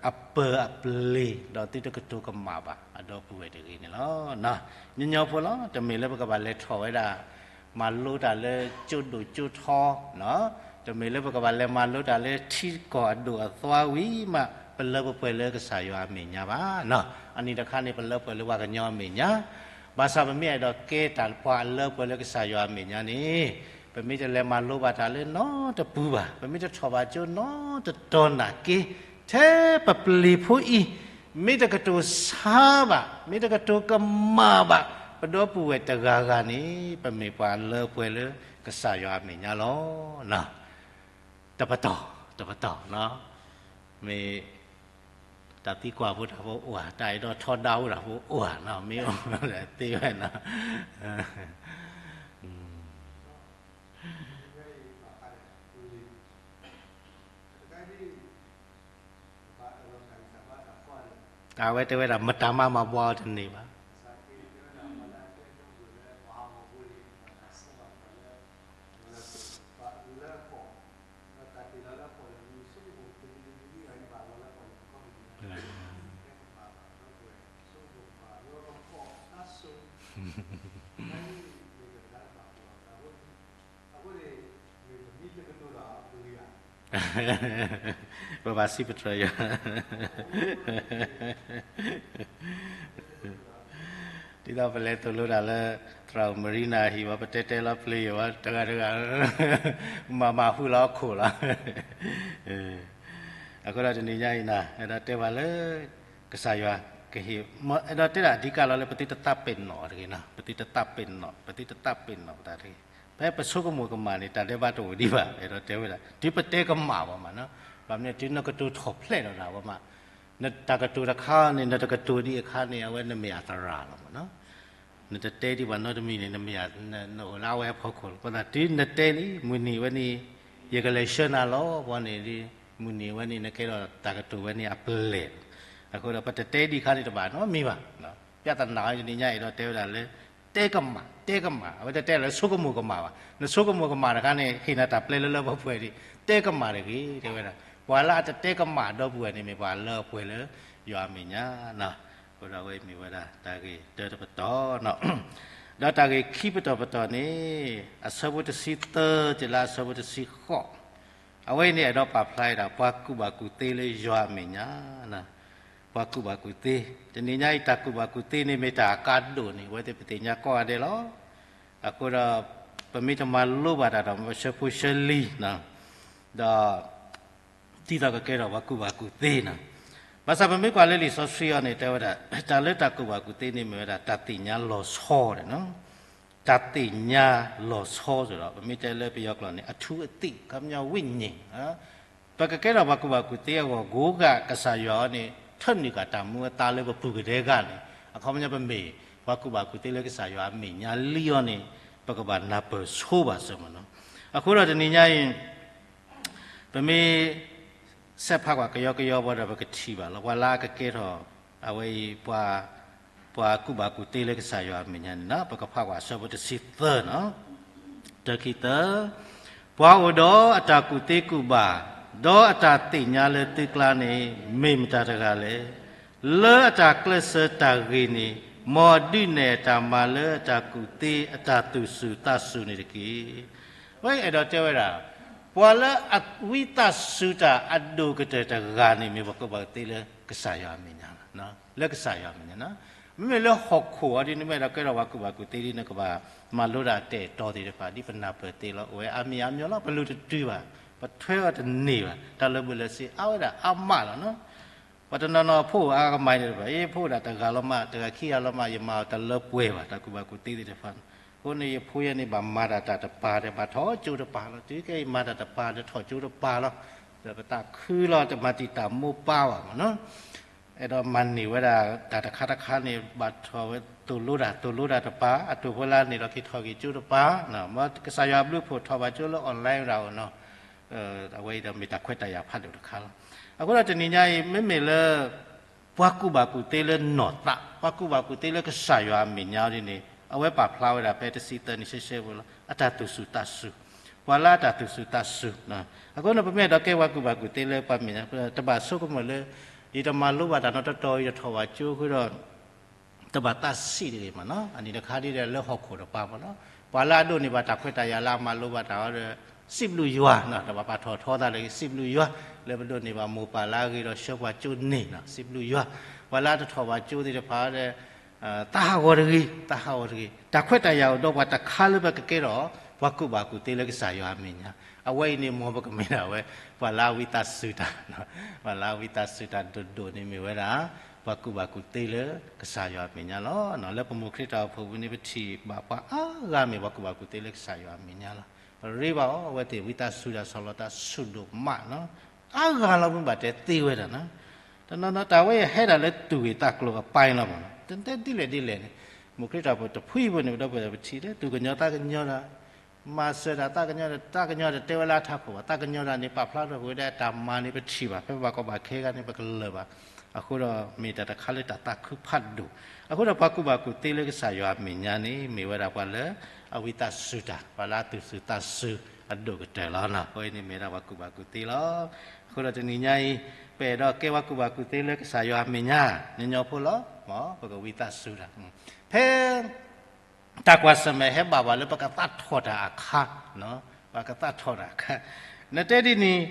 အပၢၤအပျ့ၤ ဒီးသုတကတိၤကမၣ်ဘၣ် အဒီပုၢ်ဝဲၢ်တဂ့ၤန့ၣ်လီၤ. ညီညီဖိလီၤ. တမ့ၢ်လၢပကဘၣ်လဲၤထီၣ်ဝဲဒၣ် မၤလိတၢ်လၢကၠိဒိၣ်ကၠိထီ, တမ့ၢ်လၢပကဘၣ်လဲၤမၤလိတၢ်လၢထံကီၢ်အဒိၣ်အသွါဝံၤမး ပလၢပပှဲၤလၢကစၢ်ယွၤအမဲာ်ညါဘၣ်. အနံၤတခါန့ၣ် ပလၢပှဲၤလၢပှၤကညီအမဲာ်ညါ, ဘၣ်ဆၣ်ပမ့ၢ်အဲၣ်ဒိးကဲတၢ်ပှၤလၢပှဲၤလၢကစၢ်ယွၤအမဲာ်ညါန့ၣ် ပမ့ၢ်တလဲၤမၤလိဘၣ်တၢ်လၢနီတပူၤဘၣ်, ပမ့ၢ်တထီၣ်ဘၣ်ကၠိနီတတီၤနာ်က့, ထဲပပျ့ၤဖိအံၤ မ့ၢ်တကတိၤဆါဘၣ်, မ့ၢ်တကတိၤကမၣ်ဘၣ် ပဒီပုၢ်ဝဲၢ်တဂၤဂၤန့ၣ် ပမ့ၢ်ပှၤလၢပှဲၤလၢကစၢ်ယွၤအမဲာ်ညါလီၤ. တပတီၢ် တပတီၢ်, မ့ၢ်တၢ်သံကွၢ်ဖိတၢ်ဖိအိၣ်ဧါ, တၢ်အဲၣ်ဒိးထီဒါဖိတၢ်ဖိအိၣ်ဧါ, မ့ၢ်အိၣ်သ့ဝဲနီၤ. အဝဲတဲဝဲဒၣ် မတၤမးမၤဘှါအီၤတန့ၢ်ဘၣ်. ပဘၣ်စံးပတြၢၤယွၤ ဒ်သိးပလဲၤသိၣ်လိတၢ်လၢ သရၣ်မရံနၤဟံၣ်ဝဲ ပတဲတဲလီၤပျ့ၤယွၤဝဲ တဂၤတဂၤ မၤမၤဟူလီၤခိၣ်လီၤ. အဃိဒီးတနံၤညါအံၤန့ၣ် အဲၣ်ဒိးတဲပှၤလၢ ကစၢ်ယွၤကဟ့ၣ်, အဲၣ်ဒိးတဲဒၣ်အဓိကလီၤလၢ ပသုတသးပ့ၤနီၣ်တဂ့ၤနီၤ, ပသုတသးပ့ၤနီၣ်, ပသုတသးပ့ၤနီၣ်ပသးတဂ့ၤ. ဖဲပဆိကမိၣ်ကမၣ်န့ၣ် တၢ်ဒဲးဘးတအိၣ်ဒံးဘၣ်, အဲၣ်ဒိးတဲဝဲဒၣ် တုၤပတဲကမၣ်ဘၣ်မးနီၤ, ဘၣ်မနုၤတုၤနကတိၤထီၣ်ဖျဲးဒီးတၢ်ဝဲမး, နတၢ်ကတိၤတခါန့ၣ် နတကတိၤဒံးအခါန့ၣ် အဝဲနမ့ၢ်အသရၣ်လီၤမးနီၤ. နတတဲဒံးဘၣ်နီတမံၤန့ၣ် နမ့ၢ်နအိၣ်လၢအဝဲအဖီခိၣ်လီၤ. အဃိသတးတုၤနတဲလံ မုၢ်နံၤဝဲန့ၣ် ယကလဲၤဆှၢနၤလီၤ. ပှၤန့ၣ် မုၢ်နံၤဝဲန့ၣ် နကဲထီၣ်တၢ်ကတိၤဝဲန့ၣ်အပျဲၢ်လီၤ. အဃိဒီးပတတဲဒံးအခါန့ၣ်တဘၣ်နီတမံၤဘၣ်. ပြဿနာအံၤတနံၤညါအံၤဒီးတဲဝဲဒၣ်လၢ တဲကမၣ် တဲကမၣ်, အဝဲတတဲလၢဆိကမိၣ်ကမၣ်ဘၣ်. နဆိကမိၣ်ကမၣ်တခါန့ၣ် ဟ့ၣ်နၤတၢ်ပျဲလၢလၢပှဲၤပှဲၤဒံး, တဲကမၣ်တဂ့ၤ တဲဝဲဒၣ်. ပှၤလၢအတတဲကမၣ်ဒီပုၢ်ဝဲၢ်န့ၣ် မ့ၢ်ပှၤလၢအပှဲၤလၢယွၤအမဲာ်ညါ. အဃိဒီးအဝဲအံၤမ့ၢ်ဝဲဒၣ်တၢ်ဂ့ၢ်တၢတပတီၢ်နီၤ. ဒီးတၢ်ဂ့ၢ်ခံပတီၢ်ပတီၢ်န့ၣ် အဆၢဖိတဆံသၢတုၤလၢအဆၢဖိတဆံဃိး, အဝဲအံၤန့ၣ် အဲၣ်ဒိးပာ်ဖျါဝဲဒၣ် ပှၤကူၣ်ဘၣ်ကူၣ်သ့လၢယွၤအမဲာ်ညါ, ပှၤကူၣ်ဘၣ်ကူၣ်သ့, တနံၤညါအံၤ တၢ်ကူၣ်ဘၣ်ကူၣ်သ့န့ၣ် မ့ၢ်တၢ်အကါဒိၣ်န့ၣ် အဝဲသ့ၣ်ပသ့ၣ်ညါကိးဂၤဒဲးလီၤ. အဃိဒီး ပမ့ၢ်တမၤလိဘၣ်တၢ်ဒီး ပဆၢဖိဆၢလံၤ ဒီး ဒ်သိးကကဲထီၣ်ပှၤကူၣ်ဘၣ်ကူၣ်သ့နီၤ. ဘၣ်ဆၣ်ပမ့ၢ်ကွၢ်လၢလံာ်စီဆှံအံၤန့ၣ် တဲဝဲဒၣ် တၢ်လၢတၢ်ကူၣ်ဘၣ်ကူၣ်သ့န့ၣ် မ့ၢ်ဝဲဒၣ်တၢ်သ့ၣ်ညါလီၤဆီဒၣ်နီၤ. တၢ်သ့ၣ်ညါလီၤဆီစ့ၢ်ဒီး ပမ့ၢ်တဲလၢပယီၤကျိာ်န့ၣ် အထူးအသ့ၣ် ခီပညီဝိညာဉ် ပကကဲထီၣ်ပှၤကူၣ်ဘၣ်ကူၣ်သ့အဂီၢ် ကိးဂၤကစၢ်ယွၤအံၤန့ၣ် ထၢနုာ်ဃာ်တၢ်မူအသါလၢပပူၤကဒဲကၢ်န့ၣ် အခီပညီပမ့ၢ် ပှၤကူၣ်ဘၣ်ကူၣ်သ့လၢကစၢ်ယွၤအမဲာ်ညါလံအီၤန့ၣ် ပကဘၣ်နၢ်ပၢၢ်ဆိဘၣ်စၢၤမးနီၤ. အဃိဒီးတနံၤညါအံၤ ပမ့ၢ် ဆဲးဖးကွၢ်ကယီကယီဘၣ်ဒီး ပကထံၣ်ဘၣ်လီၤ. ပှၤလၢအကကဲထီၣ် အဝဲအံၤ ပှၤကူၣ်ဘၣ်ကူၣ်သ့လၢကစၢ်ယွၤအမဲာ်ညါန့ၣ် ပကဖးကွၢ်အဆၢဖိတဆံသၢနီၤ. တၢခံသၢ, ပှၤအိၣ်ဒီးအတၢ်ကူၣ်သ့ကူၣ်ဘၣ်, ဒီးအတၢ်သ့ၣ်ညါလၢသုကျါန့ၣ် မ့ၢ်မတၤတဂၤလဲၣ်. လၢအတၢ်ကျဲးစၢးတၢ်ဂ့ၤန့ၣ် မ်ဒုးနဲၣ်အတၢ်မၤလၢအတၢ်ကူၣ်သ့အတၢ်သူၣ်စူၤသးစူၤန့ၣ်တက့ၢ်. ဝဲအဲၣ်ဒိးတဲဝဲဒၣ် ပှၤလၢအဝံသးစူၤတၢ်အဒိၣ်ကတၢၢ်တဂၤန့ၣ် မ့ၢ်ပှၤကူၣ်ဘၣ်ကူၣ်သ့လၢကစၢ်ယွၤအမဲာ်ညါလီၤ. လၢကစၢ်ယွၤအမဲာ်ညါလီၤ. မ့မ့ၢ်လၢဟီၣ်ခိၣ်အံၤဒ်န့ၣ် မ့ၢ်အဲၣ်ဒိးကဲထီၣ်ပှၤကူၣ်ဘၣ်ကူၣ်သ့ဒ်န့ၣ် ကဘၣ်မၤလိဒၣ်အတၢ်အဲၣ်တီသ့ၣ်တဖၣ် ဒ်ပနၢ်ပၢၢ်သ့လီၤ. အိၣ်ဝဲအါမံၤအါမျိၤလီၤ. ပလူၤတတုၤဘၣ်, ပထွဲအီၤတန့ၢ်ဘၣ်. တၢ်လၢာ်ဘူၣ်လၢာ်စ့အါဝဲဒၣ်အါမးလီၤနီၤ. ပှၤတနီၤနီၤဖိအါကမၢ်န့ၣ်တဖၣ် အ့ ဖိဒၣ်တဂၤလီၤမး တဂၤခံဂၤလီၤမး ယမၤအီၤတလၢပှဲၤဘၣ် တၢ်ကူၣ်ဘၣ်ကူၣ်သ့သ့ၣ်တဖၣ်. အဃိန့ၣ် ယဖိယဲန့ၣ် ဘၣ်မၤတၢ်တၢ်တပၤဒီး ဘၣ်ထီၣ်ကၠိတပၤလီၤ. တုၤခဲအံၤမၤတၢ်တပၤဒီးထီၣ်ကၠိတပၤလီၤ. ဒီးပသးခုလီၤ တမၤတံာ်တာ်မိၢ်ပၢ်ဘၣ်မးနီၤ. အဲၣ်ဒိးမၤန့ၢ်ဝဲဒၣ်တၢ်တခါတခါန့ၣ် ဘၣ်ထီၣ်ဝဲသိၣ်လိတၢ် သိၣ်လိတၢ်တပၤ အတိၢ်ဖိလၢန့ၣ်ဒီးက့ၤထီၣ်က့ၤကၠိတပၤ, မ်ကစၢ်ယွၤအဘျုးအဖှိၣ်ထီၣ်ဘၣ်ကၠိလၢ online ဒၣ်အီၤနီၤ. အဝဲအံၤဒီးမ့ၢ်တၢ်ခွဲးတၢ်ယာ်ဖးဒိၣ်တခါလီၤ. အဃိဒီးတနံၤညါအံၤ မ့မ့ၢ်လၢ ပှၤကူၣ်ဘၣ်ကူၣ်သ့လၢနီၢ်သး ပှၤကူၣ်ဘၣ်ကူၣ်သ့လၢကစၢ်ယွၤအမဲာ်ညါဒ်န့ၣ် အဝဲပာ်ဖျါဝဲဒၣ်ဖဲတဆံသၢနံၣ်ရှဲရှဲဖိလီၤ. အတၢ်သူၣ်စူၤသးစူၤ, ပှၤလၢအတၢ်သူၣ်စူၤသးစူၤ. အဃိန့ၣ် ပမ့ၢ်အဲၣ်ဒိးကဲပှၤကူၣ်ဘၣ်ကူၣ်သ့လၢပှၤမဲာ်ညါ တဘၣ်ဆိကမိၣ်လၢ ယတမၤလိဘၣ်တၢ်နီတတီၤ ယတထီၣ်ဘၣ်ကၠိအဃိဒီး တဘၣ်သးဆံးတဂ့ၤမးနီၤ. အနံၣ်တခါဒ်ဒီးလၢဟီၣ်ခိၣ်တပၤမးနီၤ, ပှၤလၢအဒိးန့ၢ်ဘၣ်တၢ်ခွဲးတၢ်ယာ်လၢအမၤလိဘၣ်တၢ်အီၤဒီး စံးဘျုးယွၤနီၤ, တဘၣ်ပာ်ထီၣ်ထီသးတဂ့ၤ, စံးဘျုးယွၤ လၢပဒိးန့ၢ်ဘၣ်မိၢ်ပၢ်လၢအဂ့ၤဒီးဆှၢပှၤကၠိန့ၣ်နီၤ, စံးဘျုးယွၤ. ပှၤလၢအတထီၣ်ဘၣ်ကၠိသ့ၣ်တဖၣ်ဒီး သးဟးဂီၤတဂ့ၤ, သးဟးဂီၤတဂ့ၤ. တၢ်ခွဲးတၢ်ယာ်အိၣ်ဒီးပှၤတခါလၢပကကဲထီၣ် ပှၤကူၣ်ဘၣ်ကူၣ်သ့လၢကစၢ်ယွၤအမဲာ်ညါ, အဝဲအံၤန့ၣ် မ်ပကမ့ၢ်ဒၣ်ဝဲ ပှၤလၢအဝံသးစူၤတၢ်, ပှၤလၢအဝံသးစူၤတၢ်ဒိၣ်ဒိၣ်န့ၣ်မ့ၢ်ဝဲဒၣ် ပှၤကူၣ်ဘၣ်ကူၣ်သ့လၢကစၢ်ယွၤအမဲာ်ညါလီၤ. လၢပမိၢ်ခရံာ်တၢ်အိၣ်ဖှိၣ်ပူၤန့ၣ် ပထံၣ်ဘၣ်ပှၤအါဂၤမ့ၢ်ပှၤကူၣ်ဘၣ်ကူၣ်သ့လၢကစၢ်ယွၤအမဲာ်ညါလီၤ. ပရ့ဘၣ်အီၤ အဝဲသ့ၣ်ဝံသးစူၤတၢ်ဆီၣ်လီၤသးဆူၣ်ဒိၣ်မးနီၤ, အါဂၤလီၤမ့ၢ်ဘၣ်တဲသ့ဝဲဒၣ်နီၤ. တနီၤနီၤ တၢ်ဝဲအံၤဟဲဒၣ်လၢသူၣ်ဂ့ၢ်သးကျိၤအပိုင်းလီၤမးနီၤ, တတဲဒ်လဲၣ်ဒ်လဲၣ်န့ၣ် မိၢ်ခရံာ်တၢ်အိၣ်ဖှိၣ်တဖုအံၤဖိန့ၣ် ပဒီပုၢ်ဝဲၢ်ပထံၣ်လၢ သူၣ်ကညီၤသးကညီၤတၢ် မၤစၢၤတၢ် သးကညီၤတၢ် သးကညီၤတၢ်တဲဝဲလၢအထးခိၣ်ဘၣ်, သးကညီၤတၢ်န့ၣ် ပာ်ဖျါထီၣ်ကွံာ်ဝဲဒၣ်တၢ်မၤန့ၣ် ပထံၣ်ဘၣ်, ဖဲပဘၣ်ကီဘၣ်ခဲဂၤန့ၣ် ပကလၢာ်ဘၣ်. အဃိဒီးမ့ၢ်တၢ်တခါလၢတၢ်သးခုဖးဒိၣ်, အဃိဒီးပှၤကူၣ်ဘၣ်ကူၣ်သ့လၢကစၢ်ယွၤအမဲာ်ညါန့ၣ် မ့ၢ်ဝဲဒၣ်ပှၤလၢအဝံသးစူၤတၢ်, ပှၤလၢအသူၣ်စူၤသးစူၤအဒိၣ်ကတၢၢ်လီၤနီၤ. အဃိန့ၣ်မ့ၢ်ဒၣ်ပှၤကူၣ်ဘၣ်ကူၣ်သ့လီၤ. အဃိဒီးတနံၤညါအံၤ ပအဲၣ်ဒိးကဲပှၤကူၣ်ဘၣ်ကူၣ်သ့လၢကစၢ်ယွၤအမဲာ်ညါ ညီညီဖိလီၤ, မ်ပကဝံသးစူၤတၢ် ဖဲ တၢ်ကွၢ်ဆၢၣ်မဲာ်ဟဲဘၣ်ပှၤလၢပကသးထီၣ်တၢ်အခါ, ပကသးထီၣ်တၢ်အခါ, နတဲဒ်န့ၣ်,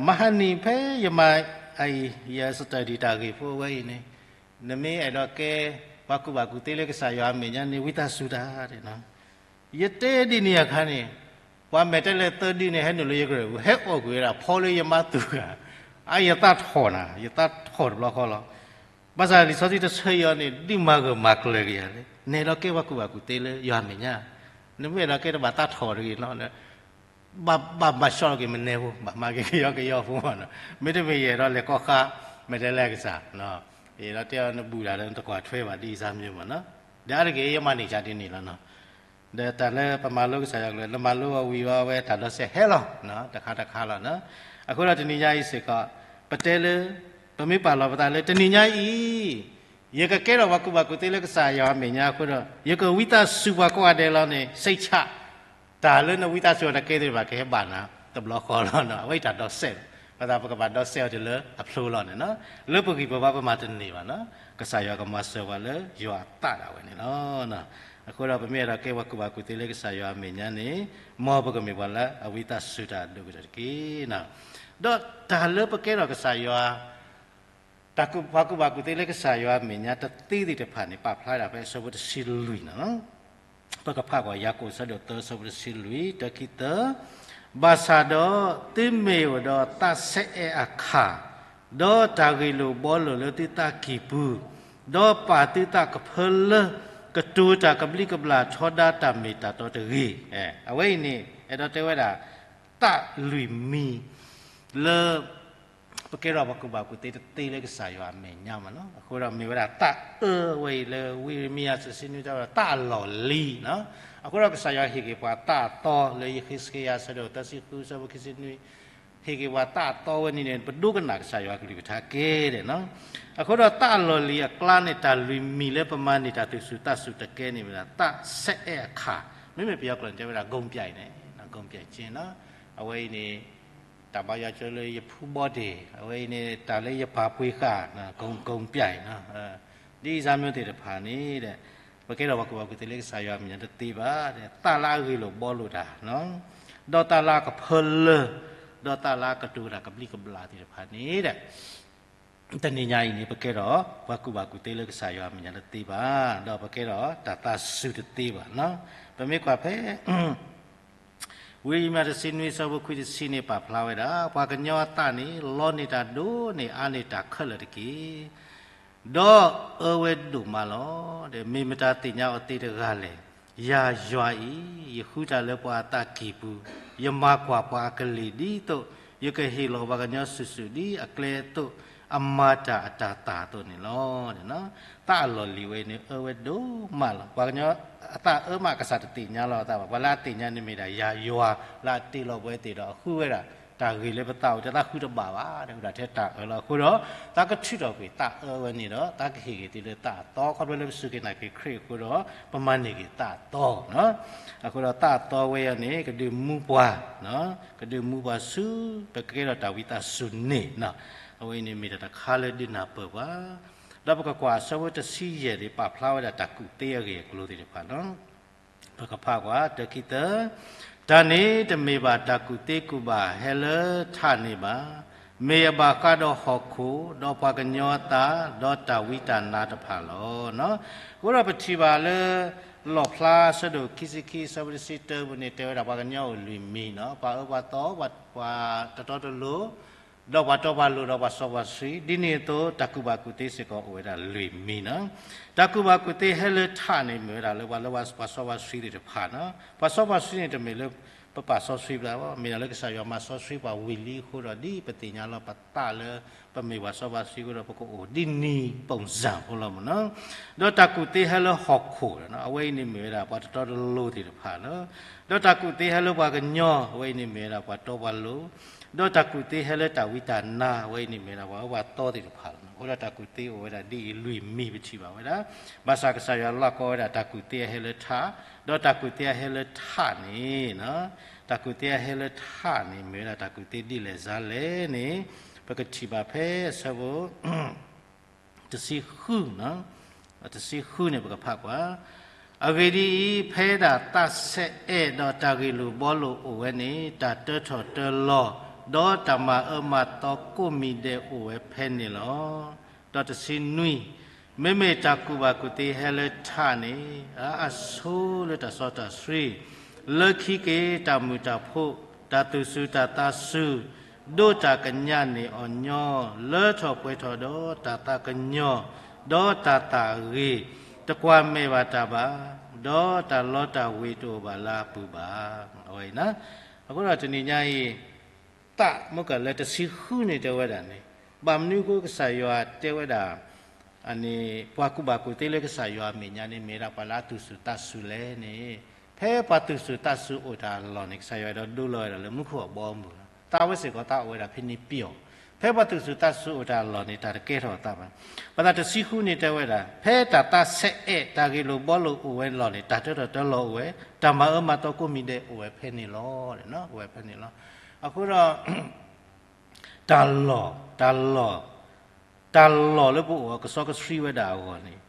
မဟါနံၤဖဲယမၤအံၤ ယ study တၢ်ဂ့ၢ်ဖိအဝဲအံၤန့ၣ်, နမ့ၢ်အဲၣ်ဒိးကဲ ပှၤကူၣ်ဘၣ်ကူၣ်သ့လၢကစၢ်ယွၤအမဲာ်ညါန့ၣ် ဝံသးစူၤတၢ်, ယတဲဒ်န့ၣ်အခါန့ၣ်, ပှၤမဲာ်တဲလဲၤသၢဒုန့ၣ် ဟဲနုာ်လၢယကရၢၢ်ပူၤ ဟဲအီၣ်ကွံာ်ဝဲဒၣ်ဖီလၢယမါသူၣ်ဂၤ, အါ ယသးထီၣ်နၤ, ယသးထီၣ်တဘျီဃီလီၤ. ဘၣ်ဆၣ်လံာ်စီဆှံတဆၢအံၤန့ၣ် ဒုးမၤဂၢၢ်မၤကျၢၤက့ၤယၤလံ, နအဲၣ်ဒိးကဲပှၤကူၣ်ဘၣ်ကူၣ်သ့လၢယွၤအမဲာ်ညါ, နမ့ၢ်အဲၣ်ဒိးကဲတဘၣ်သးထီၣ်တဂ့ၤနီၤ, ဘၣ်ဘၣ်ဘၣ်ဆှီလီၤက့ၤမနဲဖိ, ဘၣ်မၤက့ၤကယီကယီဖိမးနီၤ, မ့တမ့ၢ်ယအဲၣ်ဒိးလဲၤကီၢ်ဃါ မဲာ်တဲလဲၤကစၢ်, ယအဲၣ်ဒိးတဲအီၤနဘူၣ်တၢ်ဒီးနတကွၢ်ထွဲဘၣ်ဒ်အံၤစၢ်မ့ၢ်မးနီၤ, ဒီးအါတက့ၢ်ယမၤန့ၢ်ကဒ်န့ၣ်လီၤနီၤ. ဒီးတၢ်လၢပမၤလိကစၢ်ယွၤကလုၢ် နမၤလိအီၤဝံၤဝဲတၢ်ဒိးစဲးဟဲလီၤ, တခါတခါလီၤ. အဃိဒီးတနံၤညါအံၤစ့ၢ်ကီး, ပတဲလၢ, ပမ့ၢ်ပာ်လီၤပသးလၢတနံၤညါအံၤ, ယကကဲထီၣ်ပှၤကူၣ်ဘၣ်ကူၣ်သ့လၢကစၢ်ယွၤအမဲာ်ညါအဃိဒီး ယကဝံသးစူၤပှၤကိးဂၤဒဲးလီၤန့ၣ် စိတ်ချ, တၢ်လၢနဝံသးစူၤအီၤတကဲသ့ၣ်တဖၣ်ကဟဲဘၣ်နၤတဘျီဃီလီၤနီၤ, အဝဲအံၤတၢ်ဒိးစဲးလီၤ. ဘၣ်ဆၣ်ပကဘၣ်ဒိးစဲးအီၤတုၤလၢအဖျိလီၤန့ၣ်နီၤ, လၢပဂံၢ်ပဘါပမၤတန့ၢ်ဘၣ်နီၤ, ကစၢ်ယွၤကမၤစၢၤပှၤလၢယွၤအသးဒၣ်ဝဲန့ၣ်လီၤ. အဃိဒီးပမ့ၢ်အဲၣ်ဒိးကဲပှၤကူၣ်ဘၣ်ကူၣ်သ့လၢကစၢ်ယွၤအမဲာ်ညါန့ၣ်, မ်ပကမ့ၢ်ပှၤလၢအဝံသးစူၤတၢ်အဒိၣ်ကတၢၢ်တက့ၢ်. ဒီးတၢ်လၢပကဲထီၣ်ကစၢ်ယွၤ တၢ်ကူၣ် ပှၤကူၣ်ဘၣ်ကူၣ်သ့လၢကစၢ်ယွၤအမဲာ်ညါတသ့သ့ၣ်တဖၣ်န့ၣ် ပာ်ဖျါဒၣ်ဖဲအဆၢဖိတဆံလွံၢ်န့ၣ်လီၤ. ပကဖးကွၢ်ယၤကိာ်အဆၢဒိၣ်သၢ အဆၢဖိတဆံလွံၢ် တၢ ခံ သၢ, ဘၣ်ဆၣ်ဒီးသုမ့ၢ်အိၣ်ဒီးသးဆဲးအဲးအခၣ်, ဒီးတၢ်ဂ့ၢ်လိာ်ဘှီလိာ်လၢသုသးကံၢ်ပူၤ, ဒီးပာ်သုသးကဖၢလၢ ကတိၤတၢ်ကဘျံးကဘျၣ်ထီဒါတၢ်မ့ၢ်တၢ်တီတဂ့ၤ. အဝဲအံၤန့ၣ် အဲၣ်ဒိးတဲဝဲဒၣ် သးလွံၢ်မံၤ လၢ ပကဲထီၣ်ပှၤကူၣ်ဘၣ်ကူၣ်သ့တသ့လၢကစၢ်ယွၤအမဲာ်ညါမးနီၤ. အဃိဒီးမ့ၢ်ဝဲဒၣ်သးအၢဝဲအံၤလၢ ဝံယံးရမံယၤတဆံနွံ တဲဝဲဒၣ်သးအလီၢ်လံၤနီၤ. အဃိဒီးကစၢ်ယွၤဟ့ၣ်က့ၤပှၤသးအသီလၢယဃ့းစက့ယၤ အဆၢဒိၣ်သၢဆံဃု အဆၢဖိခံဆံနွံ, ဟ့ၣ်က့ၤပှၤသးအသီဝဲန့ၣ်န့ၣ် ပဒိကနၣ်ကစၢ်ယွၤကလုၢ်ကထါကဲဒဲးနီၤ. အဃိဒီးသးအလီၢ်လံၤအကျါန့ၣ် တၢ်လွံၢ်မံၤလၢပမၤန့ၢ်တၢ်သူၣ်စူၤသးစူၤတကဲန့ၣ်မ့ၢ်ဒၣ် သးဆဲးအဲးအခၣ်, မ့မ့ၢ်ပယီၤကျိာ်န့ၣ် တဲဝဲဒၣ် ဂုဏ်ပြိုင်န့ၣ်, ဂုဏ်ပြိုင်ခြင်းနီၤ. အဝဲအံၤန့ၣ် တၢ်ဘါယွၤကၠိလၢယဖူဘီဒ့ၣ်, အဝဲအံၤန့ၣ် တၢ်လၢယပာ်ပှ့ၤဃာ်, ဂုဏ်ပြိုင်နီၤ. ဒ်အံၤစၢ်မ့ၢ်သ့ၣ်တဖၣ်န့ၣ်ဒီး ပကဲထီၣ်ပှၤကူၣ်ဘၣ်ကူၣ်သ့လၢကစၢ်ယွၤအမဲာ်ညါတသ့ဘၣ်, သးလၢအဂ့ၢ်လိာ်ဘှီလိာ်တၢ်, ဒီးသးလၢအကဖၢလၢ, ဒီးသးလၢအကတိၤတၢ်ကဘျံးကဘျၣ်သ့ၣ်တဖၣ်န့ၣ်ဒီး တနံၤညါအံၤန့ၣ် ပကဲထီၣ်ပှၤကူၣ်ဘၣ်ကူၣ်သ့လၢကစၢ်ယွၤအမဲာ်ညါတသ့ဘၣ်, ဒီးပကဲထီၣ်တၢ်သးစူၤတသ့ဘၣ်. ပမ့ၢ်ကွၢ်ဖဲ ဝံယံးရမံယၤတဆံနွံ အဆၢဖိခွံတဆံန့ၣ် ပာ်ဖျါဝဲဒၣ် ပှၤကညီအသးန့ၣ် လီန့ၢ်တၢ်ဒိၣ်န့ၢ်အါန့ၢ်တၢ်ခဲလၢာ်တက့ၢ်. ဒီးအၢဝဲဒိၣ်မးလီၤ. ဒီးမ့ၢ်မတၤသ့ၣ်ညါအီၤသ့တဂၤလဲၣ်. ယၤယွၤအံၤ ယဃုတၢ်လၢပှၤအသးကံၢ်ပူၤ, ယမၤကွၢ်ပှၤအကလံၣ်ဒ်သိး ယကဟ့ၣ်လီၤပှၤကညီစုာ်စုာ်ဒ်အကျဲအသိး အမၤတၢ်အတၤသၣ်အသိးန့ၣ်လီၤ. သးအလီၢ်လံၤဝဲန့ၣ် အၢဝဲဒိၣ်မးလီၤ. ပှၤကညီအသးအၢမး ကစၢ်တသ့ၣ်ညါလီၤအသးဘၣ်. ပှၤလၢအသ့ၣ်ညါန့ၣ်မ့ၢ်ဒၣ် ယၤယွၤလၢအတ့လီၤပဝဲသ့ၣ်ဒီးအဃုဝဲဒၣ် တၢ်ဂ့ၤလၢပသးအိၣ် တဲသးဃုတဘၣ်ဘၣ် တဲဝဲဒၣ်ထဲတၢ်အၢလီၤ. အဃိဒီး သးကထုးထီၣ်ကွံာ်သးအၢဝဲန့ၣ်ဒီး သးကဟ့ၣ်ဂ့ၤသုလၢသးအသီ ခီဖျိလၢပစူၢ်က့ၤနာ်က့ၤခရံာ်အဃိဒီး ပမၤန့ၢ်က့ၤသးအသီ. အဃိဒီးသးအသီဝဲအံၤန့ၣ် ကဒုးမူပှၤ ကဒုးမူပှၤဆူ ပကကဲထီၣ်တၢ်ဝံသးစူၤန့ၣ် အဝဲအံၤန့ၣ်မ့ၢ်တၢ်တခါလၢဒုးနၢ်ပၢၢ်ပှၤ ဒီးပကကွၢ်အဆၢဖိတဆံယဲၢ်န့ၣ် ပာ်ဖျါဝဲဒၣ်တၢ်ကူၣ်သ့အဂ့ၢ်အကျိၤသ့ၣ်တဖၣ်လီၤ. ပကဖးကွၢ် တၢ ခံ သၢ, တၢ်န့ၣ်တမ့ၢ်ဘၣ်တၢ်ကူၣ်သ့ကူၣ်ဘၣ် ဟဲလၢထးန့ၣ်ဘၣ်. မ့ၢ်အဘၣ်ဃးဒီးဟီၣ်ခိၣ်, ဒီးပှၤကညီအသး, ဒီးတၢ်ဝံတၢ်နါတဖၣ်လီၤ. အဃိဒီးပထံၣ်ဘၣ်လၢ လီၣ်ဖျါအဆၢဒိၣ်ခံဆံခံ အဆၢဖိတဆံတၢပူၤန့ၣ် တဲဝဲဒၣ်ပှၤကညီအိၣ်လွံၢ်မံၤနီၤ, ပှၤအၢပှၤသီ, ပှၤတတီတလိၤ ဒီးပှၤတီပှၤလိၤ ဒီးပှၤစီပှၤဆှံ, ဒ်န့ၣ်အသိး တၢ်ကူၣ်ဘၣ်ကူၣ်သ့စ့ၢ်ကီးအိၣ်ဝဲဒၣ်လွံၢ်မံၤနီၤ. တၢ်ကူၣ်ဘၣ်ကူၣ်သ့ဟဲလၢထးန့ၣ် မ့ၢ်ဝဲဒၣ်လၢပှၤလၢပှၤစီပှၤဆှံသ့ၣ်တဖၣ်နီၤ. ပှၤစီပှၤဆှံန့ၣ် တမ့ၢ်လၢပပာ်စီဆှံပသးဘၣ်, မ့ၢ်ဒၣ်လၢကစၢ်ယွၤမၤစီဆှံပှၤဝံၤလံအဃိဒီး ဒ်ပသ့ၣ်ညါလီၤပသးလၢ ပမ့ၢ်ပှၤစီပှၤဆှံအဃိဒီး ပကအိၣ်ဒ်နံၤပိၢ်စၢ်ဖိလီၤမ့ၢ်နီၤ. ဒီးတၢ်ကူၣ်သ့ဟဲလၢဟီၣ်ခိၣ်, အဝဲအံၤန့ၣ်မ့ၢ်ဝဲဒၣ်ပှၤတတီတလိၤသ့ၣ်တဖၣ်လီၤ. ဒီးတၢ်ကူၣ်သ့ဟဲလၢပှၤကညီ, အဝဲအံၤန့ၣ်မ့ၢ်ဝဲဒၣ်ပှၤတီပှၤလိၤ, ဒီးတၢ်ကူၣ်သ့ဟဲလၢတၢ်ဝံတၢ်နါ, အဝဲအံၤန့ၣ်မ့ၢ်ဝဲဒၣ်ပှၤအၢပှၤသီသ့ၣ်တဖၣ်လီၤ. အဃိဒီးတၢ်ကူၣ်သ့အိၣ်ဝဲဒၣ်ဒ်အံၤလွံၢ်မံၤပထံၣ်ဘၣ်ဝဲဒၣ်, ဘၣ်ဆၣ်ကစၢ်ယွၤလီၢ်ကီဝဲဒၣ်တၢ်ကူၣ်သ့အဟဲလၢထး, ဒီးတၢ်ကူၣ်သ့အဟဲလၢထးန့ၣ်, တၢ်ကူၣ်သ့အဟဲလၢထးန့ၣ် မ့ၢ်ဝဲဒၣ်တၢ်ကူၣ်သ့ဒ်လဲၣ်စါလဲၣ်န့ၣ်, ပကထံၣ်ဘၣ်ဖဲအဆၢဖိ တဆံဃု, တဆံဃုန့ၣ် ပကဖးကွၢ်. အဂ့ၢ်ဒ်အံၤ, ဖဲဒၣ်သးဆဲးအဲၣ်ဒီးတၢ်ဂ့ၢ်လိာ်ဘှီလိာ်အိၣ်ဝဲန့ၣ် တၢ်တၢထီၣ်တၢလီၤ, ဒီးတၢ်မၤအၢမၤသီကိးမံၤဒဲးအိၣ်ဝဲဖဲန့ၣ်လီၤ. ဒီးတဆံနွံ, မ့မ့ၢ်တၢ်ကူၣ်ဘၣ်ကူၣ်သ့ဟဲလၢထးန့ၣ်, အါအဆိလၢတၢ်စီတၢ်ဆှံ, လၢခံက့ၤတၢ်မုာ်တၢ်ဖိး, တၢ်သူၣ်စူၤတၢ်သးစူၤ, ဒိးတၢ်ကညးန့ၢ်အီၤညီ, လၢထီၣ်ပှဲၤထီၣ်ဒီးတၢ်သးကညီၤ, ဒီးတၢ်သးဂ့ၤ, တကွၢ်မဲာ်ဘၣ်တၢ်ဘၣ်, ဒီးတၢ်လီတၢ်ဝ့ၤတအိၣ်ဘၣ်လၢအပူၤဘၣ်. အဝဲအံၤ, အဃိဒီးတနံၤညါအံၤ, သးမုၢ်ကလၢတဆံဃုန့ၣ်တဲဝဲဒၣ်န့ၣ်, ဘၣ်မနုၤအဃိကစၢ်ယွၤတဲဝဲဒၣ် အန့ၣ် ပှၤကူၣ်ဘၣ်ကူၣ်သ့လၢကစၢ်ယွၤအမဲာ်ညါန့ၣ် မ့ၢ်ဝဲဒၣ်ပှၤလၢအသူၣ်စူၤသးစူၤလဲၣ်န့ၣ်, ဖဲပှၤသူၣ်စူၤသးစူၤအိၣ်တၢ်အလီၢ်န့ၣ် ကစၢ်ယွၤအဲၣ်ဒိးဒိလီၤဝဲဒၣ်လၢမူခိၣ်အဘီအမုၢ်လီၤ. သးဝဲစ့ၢ်ကီးသးအိၣ်ဝဲဒၣ်ဖဲန့ၣ်ပျီ, ဖဲပှၤသူၣ်စူၤသးစူၤအိၣ်တၢ်အလီၢ်န့ၣ် တၢ်တကဲထီၣ်အသးဘၣ်. ပသးတဆံဃုန့ၣ်တဲဝဲဒၣ် ဖဲတၢ်သးဆဲးအဲၣ်တၢ်ဂ့ၢ်လိာ်ဘှီလိာ်အိၣ်ဝဲလီၢ်န့ၣ် တၢ်တၢထီၣ်တၢလီၤအိၣ်ဝဲ, တၢ်မၤအၢမၤသီကိးမံၤဒဲးအိၣ်ဝဲဖဲန့ၣ်လီၤ. အိၣ်ဝဲဖဲန့ၣ်လီၤ. အဃိဒီး တၢ်လီၢ်, တၢ်လီၢ်, တၢ်လီၢ်လၢပအိၣ်အကစီကဆှံဝဲဒၣ်အဂီၢ်န့ၣ်,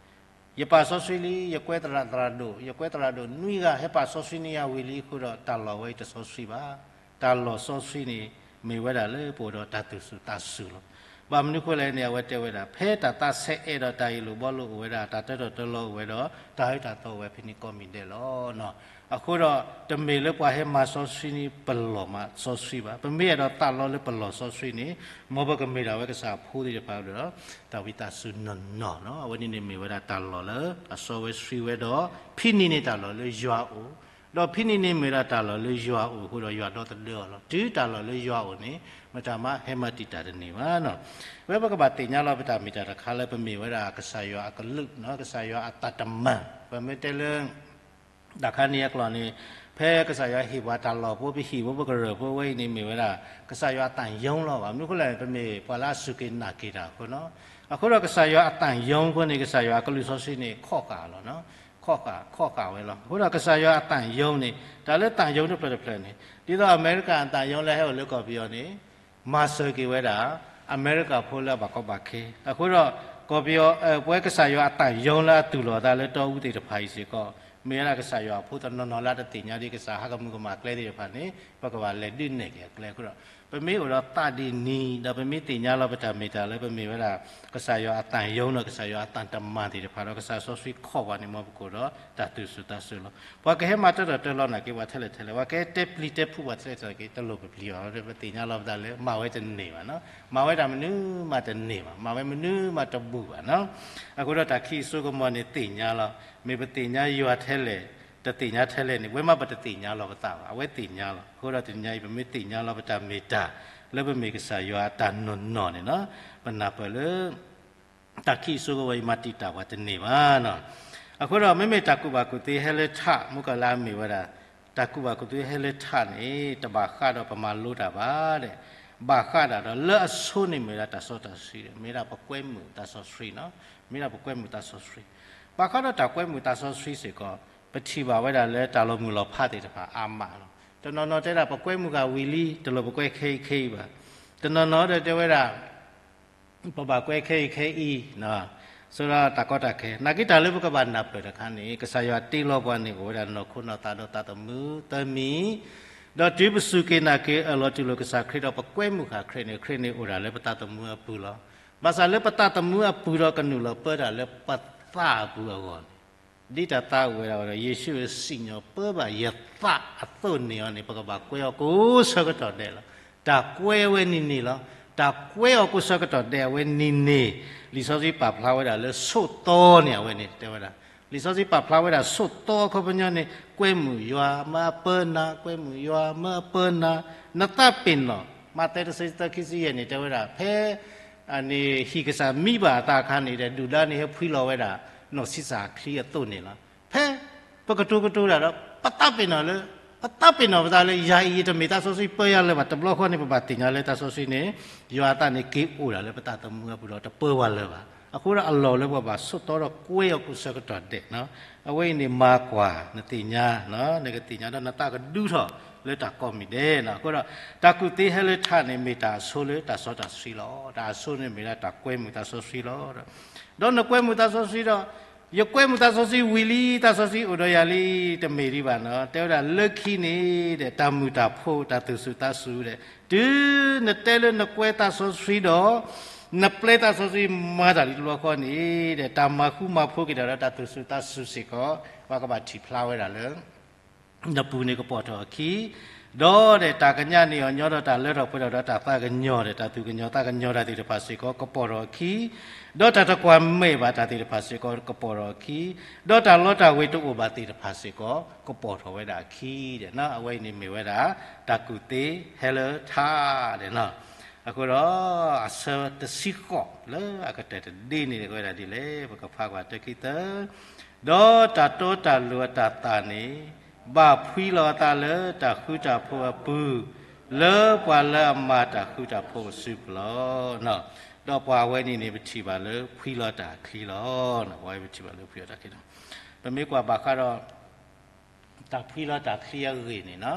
ယပာ်စီဆှံလံ, ယကွဲသရၣ်သရၣ်ဒိၣ်, ယကွဲသရၣ်ဒိၣ်နွံဂၤ ဟဲပာ်စီဆှံန့ၢ်ယၤဝံၤလံအဃိဒီး တၢ်လီၢ်ဝဲအံၤတစီဆှံဘၣ်. တၢ်လီၢ်စီဆှံန့ၣ် မ့ၢ်ဝဲဒၣ်လၢပအိၣ်ဒီးတၢ်သူၣ်စူၤသးစူၤလီၤ. ဘၣ်မနုၤအဃိလဲၣ်န့ၣ် အဝဲတဲဝဲဒၣ် ဖဲတၢ်သးဆဲးအဲၣ်ဒီးတၢ်ဂ့ၢ်လိာ်ဘှီလိာ်အိၣ်ဝဲဒၣ် တၢ်တၢထီၣ်တၢလီၤအိၣ်ဝဲဒီး တၢ်အၢတၢ်သီအိၣ်ဝဲဖဲန့ၣ်ကိးမံၤဒဲးလီၤ. အဃိဒီး တမ့ၢ်လၢပှၤဟဲမၤစီဆှံန့ၣ် ပလီၢ်မးစီဆှံဘၣ်. ပမ့ၢ်အဲၣ်ဒိးသးလီလၢပလီၢ်စီဆှံန့ၣ် မ်ပကမ့ၢ်ဒၣ်ဝဲကစၢ်အဖိသ့ၣ်တဖၣ်ဒီး တၢ်ဝံသးစူၤနီၢ်နီၢ်လီၤ. အဝဲန့ၣ်န့ၣ်မ့ၢ်ဝဲဒၣ်တၢ်လီၢ်လၢအစီဝဲဆှံဝဲဒီး ဖဲန့ၣ်န့ၣ်တၢ်လီၢ်လၢယွၤအိၣ်, ဒီးဖဲန့ၣ်န့ၣ်မ့ၢ်ဝဲဒၣ်တၢ်လီၢ်လၢယွၤအိၣ်အဃိဒီးယွၤဒီသဒၢအီၤလီၤ. တုၤတၢ်လီၢ်လၢယွၤအိၣ်န့ၣ် မတၤမးဟဲမၤတံာ်တာ်တန့ၢ်ဘၣ်. ဝဲပကဘၣ်သ့ၣ်ညါလီၤပတၢ်မ့ၢ်တၢ်တခါလၢပမ့ၢ်ဝဲဒၣ်ကစၢ်ယွၤအကလုၢ်, ကစၢ်ယွၤအတၢ်တမၤ, ပမ့ၢ်တဲလၢ တၢ်ခါန့ၣ်အကျိၤန့ၣ် ဖဲကစၢ်ယွၤဟ့ၣ်ပှၤတၢ်လီၢ်ဖိ ပဟံၣ်ဖိပကရၢၢ်ဖိဝဲအံၤန့ၣ်မ့ၢ်ဝဲဒၣ် ကစၢ်ယွၤအသၣ်ယီလီၤဘၣ်. မနုၤအဃိလဲၣ်န့ၣ် ပမ့ၢ်ပှၤလၢအစူၢ်က့ၤနာ်က့ၤတၢ်အဃိနီၤ. အဃိဒီးကစၢ်ယွၤအသၣ်ယီအဃိန့ၣ် ကစၢ်ယွၤအကလုၢ်စီဆှံန့ၣ် ခီၣ်ဃာ်လီၤ. ခီၣ်ဃာ်, ခီၣ်ဃာ်ဝဲလီၤ. အဃိဒီးကစၢ်ယွၤအသၣ်ယီန့ၣ် တၢ်လၢသၣ်ယီတဖျၢၣ်တဖျၢၣ်န့ၣ် ဒ်သိးအမဲရကၤအသၣ်ယီလၢဟဲအိၣ်လၢကီၢ်ပယီၤန့ၣ် မၤစၢၤက့ၤဝဲဒၣ် အမဲရကၤဖိလၢအဘၣ်ကီဘၣ်ခဲ. အဃိဒီး ကီၢ်ပယီၤ ပဝဲကစၢ်ယွၤအသၣ်ယီလၢအသူၣ်လီၤအသးလၢတီအူသ့ၣ်တဖၣ်အံၤစ့ၢ်ကီး မ့ၢ်ဝဲဒၣ်ကစၢ်ယွၤအဖိတနီၤနီၤလၢအတသ့ၣ်ညါဒ်ကစၢ်ဟးကမူၤကမၣ်ကျဲသ့ၣ်တဖၣ်န့ၣ် ပကဘၣ်လဲၤဒုးနဲၣ်က့ၤအကျဲအဃိဒီး ပမ့ၢ်အိၣ်ဒီးသးဒ်န့ၣ် ဒီးပမ့ၢ်သ့ၣ်ညါလီၤပတၢ်မ့ၢ်တၢ်လၢပမ့ၢ်ဝဲဒၣ် ကစၢ်ယွၤအသၣ်ယီဒီး ကစၢ်ယွၤအသၣ်တမၤသ့ၣ်တဖၣ်ဒီး ကစၢ်စီဆှံခီၣ်ပှၤန့ၣ် မ်ပကအိၣ်ဒီးတၢ်သူၣ်စူၤသးစူၤလီၤ. ပှၤကဟဲမၤတၢထီၣ်တၢလီၤနာ်က့ၤပှၤထဲလဲၣ်ထဲလဲၣ်, ပှၤကဟဲတဲပျံၤတဲဖုးပှၤထဲလဲၣ်ထဲလဲၣ်က့ၤ တလိၣ်ပပျံၤဘၣ်. ပသ့ၣ်ညါလီၤပသးလၢ မၤဝဲတန့ၢ်ဘၣ်နီၤ. မၤဝဲတၢ်မနုၤမးတန့ၢ်ဘၣ်, မၤဝဲမနုၤမးတဘူၣ်ဘၣ်နီၤ. အဃိဒီးတၢ်ခံးစိကမီၤန့ၣ်သ့ၣ်ညါလီၤ. မ့ၢ်ပသ့ၣ်ညါယွၤထဲလဲၣ်, တသ့ၣ်ညါထဲလဲၣ်န့ၣ် ပဝဲမ့ၢ်ပတသ့ၣ်ညါလီၤပသးဘၣ်, အဝဲသ့ၣ်ညါလီၤ. အဃိဒီးတနံၤညါအံၤ ပမ့ၢ်သ့ၣ်ညါလီၤပတၢ်မ့ၢ်တၢ် လၢပမ့ၢ်ကစၢ်ယွၤအတၢ်နီၢ်နီၢ်န့ၣ်နီၤ, ပနၢ်ပၢၢ်လၢ တၢ်ခံးစိကမီၤအံၤ မၤတံာ်တာ်ပှၤတန့ၢ်ဘၣ်နီၤ. အဃိဒီးမ့မ့ၢ်တၢ်ကူၣ်ဘၣ်ကူၣ်သ့ဟဲလၢထး မုၢ်ကီၢ်လၢအမ့ၢ်ဝဲဒၣ် တၢ်ကူၣ်ဘၣ်ကူၣ်သ့ဟဲလၢထးန့ၣ် တဘၣ်ဃးဒီးပမၤလိတၢ်ဘၣ်ဒီး ဘၣ်ဃးဒၣ်ဒီးလၢအဆိန့ၣ်မ့ၢ်ဝဲဒၣ်တၢ်စီတၢ်ဆှံဒီး မ့ၢ်ဝဲဒၣ်ပကွဲမုာ်တၢ်စီဆှံနီၤ, မ့ၢ်ဝဲဒၣ်ပကွဲမုာ်တၢ်စီဆှံ, ဘၣ်ဃးဒီးတၢ်ကွဲမုာ်တၢ်စီဆှံစ့ၢ်ကီး ပထံၣ်ဘၣ်ဝဲဒၣ်လၢတၢ်လီၤမုၢ်လီၤဖးသ့ၣ်တဖၣ်အါမးလီၤ. တနီၤနီၤတဲဒၣ်ပကွဲမုာ်ဃာ်ဝံၤလံ တလိၣ်ပကွဲခဲအံၤခဲအံၤဘၣ်. တနီၤနီၤဒီးတဲဝဲဒၣ် ပဘၣ်ကွဲခဲအံၤခဲအံၤ, ဆိဒီးတၢ်ကီတၢ်ခဲ, နာ်က့တၢ်လၢပကဘၣ်နၢ်ပၢၢ်တခါန့ၣ် ကစၢ်ယွၤတ့လီၤပှၤန့ၣ် အိၣ်ဝဲဒၣ်နီၢ်ခိနီၢ်သးဒီးသးသမူသၢမံၤ, ဒီးတုၤပစူၢ်က့ၤနာ်က့ၤအၢၣ်လီၤတူၢ်လိာ်ကစၢ်ခရံာ်ဒီးပကွဲမုာ်ဃာ်ခရံာ်န့ၣ် ခရံာ်န့ၣ်အိၣ်ဒၣ်လၢပသးသမူအပူၤလီၤ. ဘၣ်ဆၣ်လၢပသးသမူအပူၤဒီးကနုာ်လီၤပၢတၢ်လၢပသးအပူၤအဂီၢ်န့ၣ် ဒ်တၢ်သးအိၣ်ဝဲဒၣ်ဝဲဒီး ယ့ၣ်ၡူးစံၣ်ညီၣ်ပၢဘၣ်ယသးအသိးန့ၣ်အီၤန့ၣ် ပကဘၣ်ကွဲအီၤကိးဆၢကတီၢ်ဒဲးလီၤ. တၢ်ကွဲဝဲနံၤန့ၣ်လီၤ. တၢ်ကွဲအီၤကိးဆၢကတီၢ်ဒဲးအဝဲနံၤန့ၣ် လံာ်စီဆှံပာ်ဖျါဝဲဒၣ်လၢဆိးသီန့ၣ် အဝဲန့ၣ်တဲဝဲဒၣ်, လံာ်စီဆှံပာ်ဖျါဝဲဒၣ်ဆိးသီအခီပညီန့ၣ် ကွဲမုာ်ယွၤမၢအပၢနၤ, ကွဲမုာ်ယွၤမၢအပၢနၤ, နသးပ့ၤနီၣ်, မးသဲတဆံသၢခံဆံယဲၢ်န့ၣ် တဲဝဲဒၣ် ဖဲ န့ၣ် ဟံၣ်ကစၢ်မံဘၣ်အသးအခါန့ၣ်ဒီး ဒုၣ်ဒါန့ၣ်ဟဲဖှံလီၤဝဲဒၣ် နီၢ်ဆံးစၢ်အချံအသိးန့ၣ်လီၤ. ဖဲပကတိၤကတိၤတၢ်ဒီး ပသးပ့ၤနီၣ်လၢ ပသးပ့ၤနီၣ်ပသးလၢ ယၤအံၤယတမ့ၢ်သးစီဆှံပၢယၤလၢၤဘၣ်. တဘျီဃီန့ၣ် ပဘၣ်သ့ၣ်ညါလၢသးစီဆှံန့ၣ် ယွၤအသးန့ၣ်က့ၤအိၣ်ဒၣ်လၢပသးသမူအပူၤဒီးတပၢပှၤလၢၤဘၣ်. အဃိဒီးအလီၢ်လၢပဘၣ်ဆိးသီဒီးကွဲအီၤကိးဆၢကတီၢ်ဒဲး, အဝဲအံၤန့ၣ်မၤကွၢ် နသ့ၣ်ညါ, နကသ့ၣ်ညါဒီးနသးကဒုးထီၣ်လၢတၢ်ကိးမံၤဒဲး. အဃိဒီး တၢ်ကူၣ်သ့ဟဲလၢထးန့ၣ် မ့ၢ်တၢ်အဆိလၢတၢ်စီတၢ်ဆှံလီၤ. တၢ်အဆိန့ၣ်မ့ၢ်ဒၣ်တၢ်ကွဲမုာ်တၢ်စီဆှံလီၤ. ဒီးနကွဲမုာ်တၢ်စီဆှံဒီး ယကွဲမုာ်တၢ်စီဆှံဝံၤလံ တၢ်စီဆှံအိၣ်ဒီးယၤလံ တမ့ၢ်ဒံးဘၣ်နီၤ. တဲဝဲဒၣ်လၢခံန့ၣ်ဒီး တၢ်မုာ်တၢ်ဖိး တၢ်သူၣ်စူၤသးစူၤဒီး တုၤနတဲလၢနကွဲသးစီဆှံဒီး နပျဲသးစီဆှံမၤတၢ်လံတဘျီဃီန့ၣ်ဒီး တၢ်မၤဃူမၤဖိးက့ၤတၢ်ဒီးတၢ်သူၣ်စူၤသးစူၤစ့ၢ်ကီး ပှၤကဘၣ်ထံၣ်ဖျါဝဲဒၣ်လၢ နပူၤန့ၣ်ကပီၤထီၣ်အခံ, ဒီးတၢ်ကညးန့ၢ်အီၤညီဒီးတၢ်လၢထီၣ်ပှဲၤထီၣ်ဒီးတၢ်သးကညီၤဒီး တၢ်သူၣ်ကညီၤသးကညီၤတၢ်သ့ၣ်တဖၣ်စ့ၢ်ကီး ကပီၤထီၣ်အခံ, ဒီးတၢ်တကွၢ်မဲာ်ဘၣ်တၢ်သ့ၣ်တဖၣ်စ့ၢ်ကီး ကပီၤထီၣ်အခံ, ဒီးတၢ်လီတၢ်ဝ့ၤတအိၣ်ဘၣ်သ့ၣ်တဖၣ်စ့ၢ်ကီး ကပီၤထီၣ်ဝဲဒၣ်အခံဒီး အဝဲအံၤန့ၣ်မ့ၢ်ဝဲဒၣ် တၢ်ကူၣ်သ့ဟဲလၢထးဒီး အဃိဒီး အဆၢတဆံဃိးလၢအကတၢၢ်တဒ့န့ၣ် တဲဝဲဒၣ်ဒ်လဲၣ်, ပကဖးကွၢ်တၢခံသၢ, ဒီးတၢ်တီတၢ်လိၤအတၢ်သၣ်န့ၣ် ဘၣ်ဖှံလီၤအသးလၢတၢ်ဃူတၢ်ဖိးအပူၤ, လၢပှၤလၢအမၤတၢ်ဃူတၢ်ဖိးအစုပူၤလီၤ. ဒီးပှၤဝဲန့ၣ်န့ၣ် ပထံၣ်ဘၣ်လၢဖှံလီၤတၢ်အချံလီၤ. ပှၤဝဲပထံၣ်ဘၣ်လၢဖှံလီၤတၢ်အချံလီၤ. ပမ့ၢ်ကွၢ်ဘၣ်ဃးဒီး တၢ်ဖှံလီၤတၢ်ချံအဂ့ၢ်န့ၣ်နီၤ,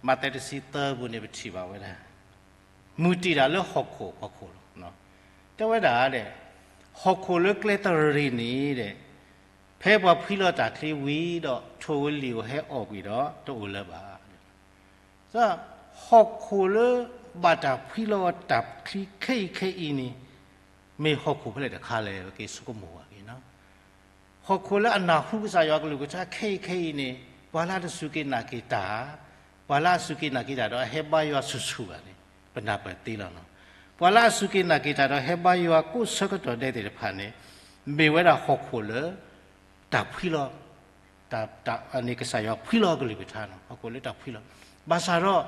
မးသဲတဆံသၢပူၤန့ၣ် ပထံၣ်ဘၣ်ဝဲဒၣ် မုၢ်တံာ်တၢ်လၢဟီၣ်ခိၣ်ဟီၣ်ခိၣ်လီၤ. တဲဝဲဒၣ်ဒီး ဟီၣ်ခိၣ်လၢကျဲတရံးန့ၣ်ဒီး ဖဲပှၤဖှံလီၤတၢ်ချံဝံၤဒီး ထိၣ်ဧိၤလံာ်ဧိၤဟဲအီၣ်ကွံာ်ဒီးတအိၣ်လၢၤဘၣ်. ဟီၣ်ခိၣ်လၢဘၣ်တၢ်ဖှံလီၤတၢ်ချံခဲအံၤခဲအံၤန့ၣ် မ့ၢ်ဟီၣ်ခိၣ်ဖဲလဲၣ်တခါလဲၣ် ပက့ၤဆိကမိၣ်ဘၣ်က့ၤနီၤ. ဟီၣ်ခိၣ်လၢအနၢ်ဟူကစၢ်ယွၤကလုၢ်ကထါခဲအံၤခဲအံၤန့ၣ် ပှၤလၢအတစူၢ်က့ၤနာ်က့ၤတၢ်, ပှၤလၢအစူၢ်က့ၤနာ်က့ၤတၢ်ဒီးအဟဲဘါယွၤဆူၣ်ဆူၣ်ဘၣ်န့ၣ် ပနၢ်ပၢၢ်သ့လီၤနီၤ. ပှၤလၢအစူၢ်က့ၤနာ်က့ၤတၢ်ဒီးဟဲဘါယွၤကိးဆၢကတီၢ်ဒဲးသ့ၣ်တဖၣ်န့ၣ် မ့ၢ်ဝဲဒၣ်ဟီၣ်ခိၣ်လၢ တၢ်ဖှံလီၤ တၢ် တၢ်န့ၣ်ကစၢ်ယွၤဖှံလီၤအကလုၢ်ကထါနီၤ, ဟီၣ်ခိၣ်လၢတၢ်ဖှံလီၤ. ဘၣ်ဆၣ်ဒီး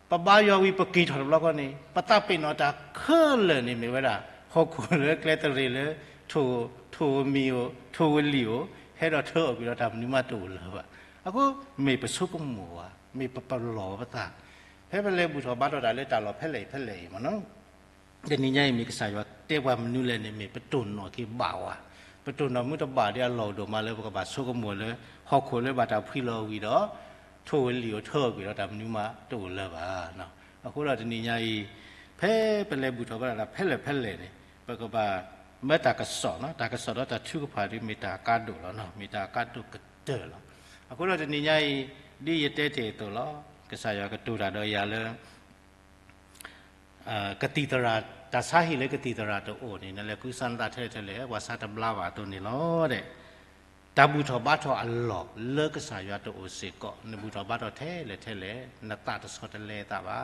ပဘါယွၤဝံၤပက့ၤထီၣ်တဘျီဃီန့ၣ် ပသးပ့ၤနီၣ်တၢ်ခဲလၢာ်န့ၣ်မ့ၢ်ဝဲဒၣ် ဟီၣ်ခိၣ်လၢကျဲတရံးလၢ ထိၣ်ဧိၤမံၤဧိၤ ထိၣ်ဧိၤလံာ်ဧိၤ ဟဲဒီးထၢအီၣ်ကွံာ်ဒီးတၢ်မနုၤမးတအိၣ်လၢၤဘၣ်. အဃိ မ့ၢ်ပဆိကမိၣ်ဘၣ် မ့ၢ်ပပလီၢ်ပသး ဖဲပလဲၤဘူၣ်ထီၣ်ဘါထီၣ်တၢ်လၢတၢ်လီၢ်ဖဲလဲၣ်ဖဲလဲၣ်အံၤမ့ၢ်နီၤ တနံၤညါအံၤမ့ၢ်ကစၢ်ယွၤတဲပှၤမနုၤလဲၣ်န့ၣ် မ့ၢ်ပတိၢ်နီၣ်က့ၤဘၣ်ဝဲ, ပတိၢ်နီၣ်မုၢ်တဘၣ်ဒီးအလီၢ်အိၣ်ဒိၣ်မးလၢပကဘၣ်ဆိကမိၣ်လၢ ဟီၣ်ခိၣ်လၢဘၣ်တၢ်ဖှံလီၤဝံၤဒီး ထိၣ်ဧိၤလံာ်ဧိၤထၢအီၣ်ကွံာ်ဒီးတၢ်မနုၤမးတအိၣ်လၢၤဘၣ်. အဃိဒီးတနံၤညါအံၤ ဖဲပလဲၤဘူၣ်ထီၣ်ဘါထီၣ်တၢ်ဖဲလဲၣ်ဖဲလဲၣ်န့ၣ် ပကဘၣ်မၢတၢ်ကစီၣ်နီၤ, တၢ်ကစီၣ်ဒီးတၢ်ထုကဖၣ်ဒ်မ့ၢ်တၢ်အကါဒိၣ်လီၤ, မ့ၢ်တၢ်အကါဒိၣ်ကတၢၢ်လီၤ. အဃိဒီးတနံၤညါအံၤ ဒ်ယတဲတ့ၢ်အသိးလီၤ, ကစၢ်ယွၤကတိၤတၢ်ဒီးယၤလၢ ကသံၣ်သရၣ် တၢ်ဆါဟံၣ်လၢကသံၣ်သရၣ်တအိၣ်န့ၣ် နလဲၤကူစါနသးထဲလဲၣ်ထဲလဲၣ် ပှၤဆါတဘျါဘၣ်အသိးန့ၣ်လီၤ. တၢ်ဘူၣ်ထီၣ်ဘါထီၣ်အလီၢ်လၢကစၢ်ယွၤတအိၣ်စ့ၢ်ကီး နဘူၣ်ထီၣ်ဘါထီၣ်ထဲလဲၣ်ထဲလဲၣ် နသးတဆီတလဲအသးဘၣ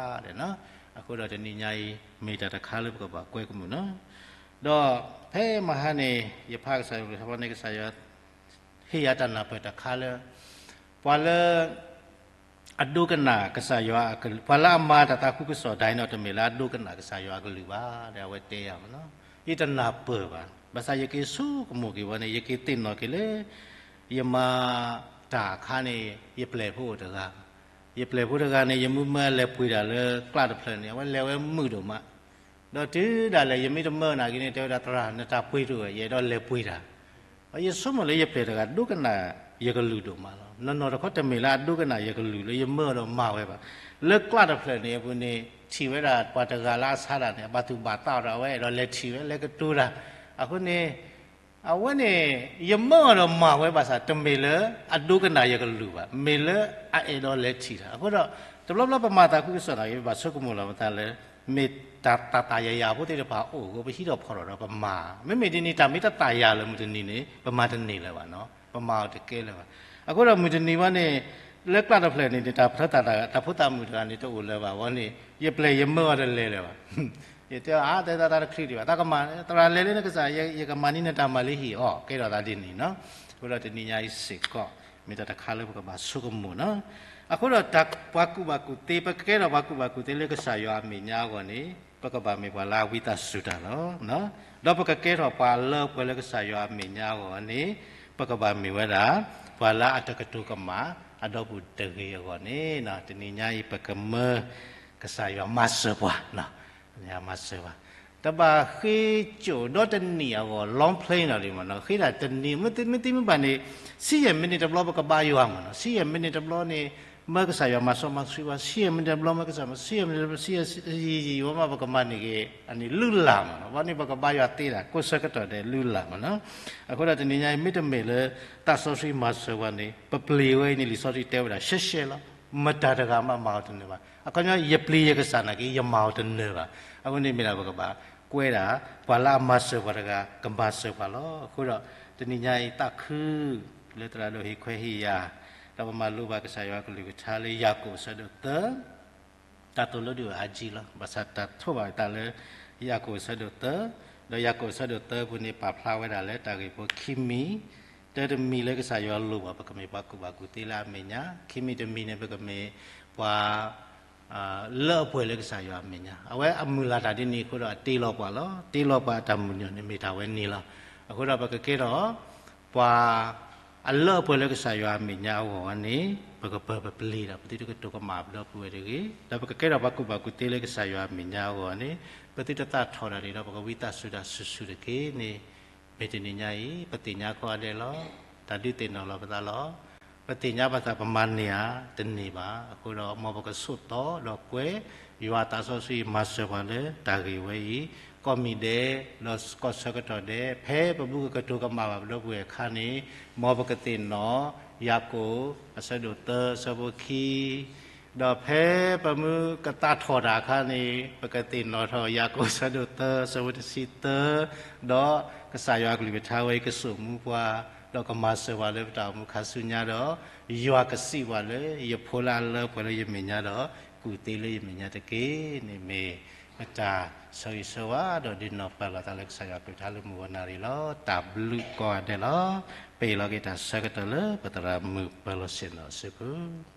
်. အဃိဒီးတနံၤညါအံၤ မ့ၢ်တၢ်တခါလၢပကဘၣ်ကွဲကမုာ်နီၤ. ဒီးဖဲမဟါန့ၣ် ယဖးကစၢ်ယွၤကလုၢ်ထါဖီန့ၣ် ကစၢ်ယွၤ ဟ့ၣ်ယၤတၢ်နၢ်ပၢၢ်တခါလၢ ပှၤလၢ အဒိကနၣ်ကစၢ်ယွၤအကလုၢ်, ပှၤလၢအမၤတၢ်သးခုကစီၣ်ဒၣ်အံၤနီၤ တမ့ၢ်လၢအဒိကနၣ်ကစၢ်ယွၤအကလုၢ်ဘၣ် ဒီးအဝဲတဲယၤမ့ၢ်နီၤ. ယတနၢ်ပၢၢ်ဘၣ်. ဘၣ်ဆၣ်ယက့ၤဆိကမိၣ်က့ၤဝဲန့ၣ် ယက့ၤသ့ၣ်နီၣ်က့ၤလၢ ယမၤ တၢ်အခါန့ၣ် ယပျဲၢ်ဖိအိၣ်တဂၤ, ယပျဲၢ်ဖိတဂၤန့ၣ် ယမုၢ်မၢလဲၤပှ့ၤတၢ်လၢကျးတဖျၢၣ်န့ၣ် အဝဲလဲၤဝဲမုာ်ဒိၣ်မး, ဒီးတုၤဒၣ်လဲာ် ယမ့ၢ်တမၢနၤက့ၤန့ၣ် တဲဝဲဒၣ်သရၣ် နတၢ်ပှ့ၤတအိၣ်ဝဲ ယအဲၣ်ဒိးလဲၤပှ့ၤတၢ် ယဆိကမိၣ်လၢယပျဲၢ်တဂၤဒိကနၣ်ယကလုၢ်ဒိၣ်မးလီၤ. နီၢ်နီၢ်တခီတမ့ၢ်လၢအဒိကနၣ်ယကလုၢ်လၢယမၢအီၤဒီးမၤဝဲဘၣ်. လၢကျးတဖျၢၣ်န့ၣ်အပူၤန့ၣ် ထံၣ်ဝဲဒၣ်ပှၤတဂၤလၢအဆါတၢ်န့ၣ် အဘၣ်သူၣ်ဘၣ်သးဒီး အဝဲအဲၣ်ဒိးလဲၤထံၣ်ဝဲ လဲၤကတိၤတၢ်. အဃိန့ၣ် အဝဲန့ၣ် ယမၢအီၤဒီးမၤဝဲဘၣ်ဆၣ် တမ့ၢ်လၢအဒိကနၣ်ယကလုၢ်ဘၣ်, မ့ၢ်လၢအအဲၣ်ဒိးလဲၤထံၣ်တၢ်. အဃိဒီး တဘျီဘျီပမၤသးခုကစီၣ်တၢ်ဂ့ၤ ဘၣ်ဆိကမိၣ်လီၤပသးလၢ မ့ၢ်တၢ်သးသးယၤယၤဖိသ့ၣ်တဖၣ်အိၣ်အဃိ ပဟံးထီၣ်ဖီၣ်ထီၣ်ဒီးပမၤ. မ့မ့ၢ်ဒ်န့ၣ် တၢ်မ့ၢ်တသးယၤလၢၤမုၢ်တနံၤန့ၣ် ပမၤတန့ၢ်လၢၤဘၣ်နီၤ, ပမၤအီၤတကဲလၢၤဘၣ်. အဃိဒီးမုၢ်တနံၤဝဲန့ၣ် လၢကျးတဖျၢၣ်န့ၣ် တၢ်ဖျၢသးတၢ် တၢ်ဖိသးမုၣ်တဂၤန့ၣ် တအိၣ်လၢၤဘၣ်ဝဲန့ၣ် ယပျဲၢ်ယမၢအီၤတလဲၤလၢၤဘၣ်. ယတဲအါ တဲသးတချုးဒံးဘၣ်, သးကမၤ သရၣ်လဲၤလၢနကစၢ် ယကမၤန့ၢ်နတၢ်မၤလၢဟံၣ်အီၤ ကဲထီၣ်သးဒ်န့ၣ်နီၤ. အဃိဒီးတနံၤညါအံၤစ့ၢ်ကီး မ့ၢ်တၢ်တခါလၢပကဘၣ်ဆိကမိၣ်နီၤ. အဃိဒီးတၢ်ပှၤကူၣ်ဘၣ်ကူၣ်သ့ ပကကဲထီၣ်ပှၤကူၣ်ဘၣ်ကူၣ်သ့လၢကစၢ်ယွၤအမဲာ်ညါအဂီၢ်န့ၣ် ပကဘၣ်မ့ၢ်ပှၤလၢအဝံသးစူၤတၢ်လီၤ. ဒီးပကကဲထီၣ်ပှၤလၢအလၢပှဲၤလၢကစၢ်ယွၤအမဲာ်ညါအဂီၢ်န့ၣ် ပကဘၣ်မ့ၢ်ဝဲဒၣ် ပှၤလၢအတကတိၤကမၣ်အဒီပုၢ်တဂ့ၤအဂီၢ်န့ၣ် တနံၤညါအံၤ ပကမၢ ကစၢ်ယွၤမၤစၢၤပှၤ မၤစၢၤပှၤ, တဘၣ်ဃ့ကၠိၣ်ဒီတနံၣ်အဂီၢ် long play နီၤလံမ့ၢ်နီၤ, ဃ့တၢ်တနံၣ် မ့ၢ်သ့မ့ၢ်ဘၣ်န့ၣ် ဆံယဲၢ် minute တဘျီ ပကဘါယွၤမ့ၢ်နီၤ, ဆံယဲၢ် minute တဘျီန့ၣ် မၢကစၢ်ယွၤမၤစီမၤဆှံပှၤ, ဆံယဲၢ် minute တဘျီ မၢကစၢ်ယွၤ ဆံယဲၢ် minute တဘျီ ဆံယဲၢ် ဆံယဲၢ် ယံာ်ယံာ်ဝဲမး ပကမၤန့ၢ်က့ၤ အန့ၣ်လုၢ်လၢ်မ့ၢ်နီၤ, ဘၣ်န့ၣ် ပကဘါယွၤသ့ဒၣ် ကိးဆၢကတီၢ်ဒဲးလုၢ်လၢ်မ့ၢ်နီၤ. အဃိဒီးတနံၤညါအံၤ မ့တမ့ၢ်လၢ သးစီဆှံမၤစၢၤပှၤန့ၣ် ပပျံၤဝဲအံၤန့ၣ် လံာ်စီဆှံတဲဝဲဒၣ် ရှဲရှဲလီၤ, မတၤတဂၤမးမၤအီၤတနၢၤဘၣ်. အခီပညီ ယပျံၤယကစၢ်နာ်က့ ယမၤအီၤတနၢၤဘၣ်. အဃိန့ၣ်မ့ၢ်ဒၣ်ပကဘၣ်ကွဲဒၣ် ပှၤလၢအမၤစၢၤပှၤတဂၤ ကမၤစၢၤပှၤလီၤ. အဃိဒီး တနံၤညါအံၤသးခု လၢသရၣ်ဒိၣ်ဟ့ၣ်ခွဲးဟ့ၣ်ယာ်, ဒီးပမၤလိဘၣ်ကစၢ်ယွၤကလုၢ်ကထါလၢယၤကိာ်အဆၢဒိၣ်သၢ တၢ်သိၣ်လိဒုးအါကံလီၤ. ဘၣ်ဆၣ်တၢ်ထိးဘၣ်တၢ်လၢ ယၤကိာ်အဆၢဒိၣ်သၢ, ဒီးယၤကိာ်အဆၢဒိၣ်သၢပူၤန့ၣ် ပာ်ဖျါဝဲဒၣ်လၢတၢ်ဂ့ၢ်ဖိခံမံၤ, တၢတမံၤလၢကစၢ်ယွၤလိၣ်ဘၣ် ပကမ့ၢ်ပှၤကူၣ်ဘၣ်ကူၣ်သ့လၢအမဲာ်ညါ, ခံမံၤတမံၤန့ၣ် ပကမ့ၢ်ပှၤ လၢအပှဲၤလၢကစၢ်ယွၤအမဲာ်ညါ, အဝဲအမုၢ်လၢ်တၢ်ဒ်န့ၣ်အဃိဒီး အတ့လီၤပှၤလီၤ. တ့လီၤပှၤအတၢ်မုၢ်ညီၣ်န့ၣ်မ့ၢ်တၢ်ဝဲန့ၣ်လီၤ. အဃိဒီးပကကဲထီၣ် ပှၤ အလၢအပှဲၤလၢကစၢ်ယွၤအမဲာ်ညါအဂီၢ်ဝဲန့ၣ် ပကပၢၤပပျ့ၤဒီး ပသုတကတိၤကမၣ်ပဒီပုၢ်ဝဲၢ်တဂ့ၤ, ဒီးပကကဲထီၣ်ပှၤကူၣ်ဘၣ်ကူၣ်သ့လၢကစၢ်ယွၤအမဲာ်ညါအဂီၢ်န့ၣ် ပသုတသးထီၣ်တၢ်ဒ်ဒီးပကဝံသးစူၤတၢ်ဆူၣ်ဆူၣ်တက့ၢ်န့ၣ် မ့ၢ်တနံၤညါအံၤ ပသ့ၣ်ညါကိးဂၤဒဲးလီၤ. တၢ်ဒုးသ့ၣ်နီၣ်လီၤပသးလီၤ. ပသ့ၣ်ညါဘၣ်သးပမၤန့ၢ်ဧါ တန့ၢ်ဘၣ်. အဃိဒီး မ်ပကဆိးသီဒီးကွဲး ယွၤသးစီဆှံမၤစၢၤပှၤလၢတၢ်ဂ့ၢ်ဝဲအံၤ ကိးမံၤဒဲး ဒီးကိးဆၢကတီၢ်ဒဲး ဖဲပဘူၣ်ကကတိၤကမၣ်ဘၣ်ပဒီပုၢ်ဝဲၢ်အခါန့ၣ် မ်ပကသ့ၣ်နီၣ် ယၤကိာ် အဆၢဒိၣ်သၢ အဆၢဖိခံ ဒီးဖဲပမုၢ်ကသးထီၣ်တၢ်အခါန့ၣ် ပကသ့ၣ်နီၣ်ထီၣ် ယၤကိာ်အဆၢဒိၣ်သၢ အဆၢဖိတဆံသၢ, ဒီးကစၢ်ယွၤအကလုၢ်ကထါဝဲအံၤ ကစိာ်မူပှၤ ဒီးကမၤစၢၤပှၤလၢပတၢ်အိၣ်မူခါဆူညါဒီး ယွၤကစံးပှၤလၢ ယဖိလၢအလၢပှဲၤလၢယမဲာ်ညါဒီး ကူၣ်သ့လၢယမဲာ်ညါတက့ၢ်န့ၣ် မ့ၢ်ပတၢ်ဆၢဂ့ၤဆၢဝါ ဒီးဒုးနီၢ်ပၢၢ်လိာ်သးလၢကစၢ်ယွၤအကလုၢ်ကထါလၢမုၢ်ဂီၤနၣ်ရံၣ်လီၤ. တၢ်ဘျုးကိးဂၤဒဲးလီၤ. ပအ့ၣ်လီၤက့ၤတၢ်ဆၢကတီၢ်လၢပသရၣ်မုၣ်ပၢၤလီၢ်ဆ့ၣ်နီၤအစုပူၤ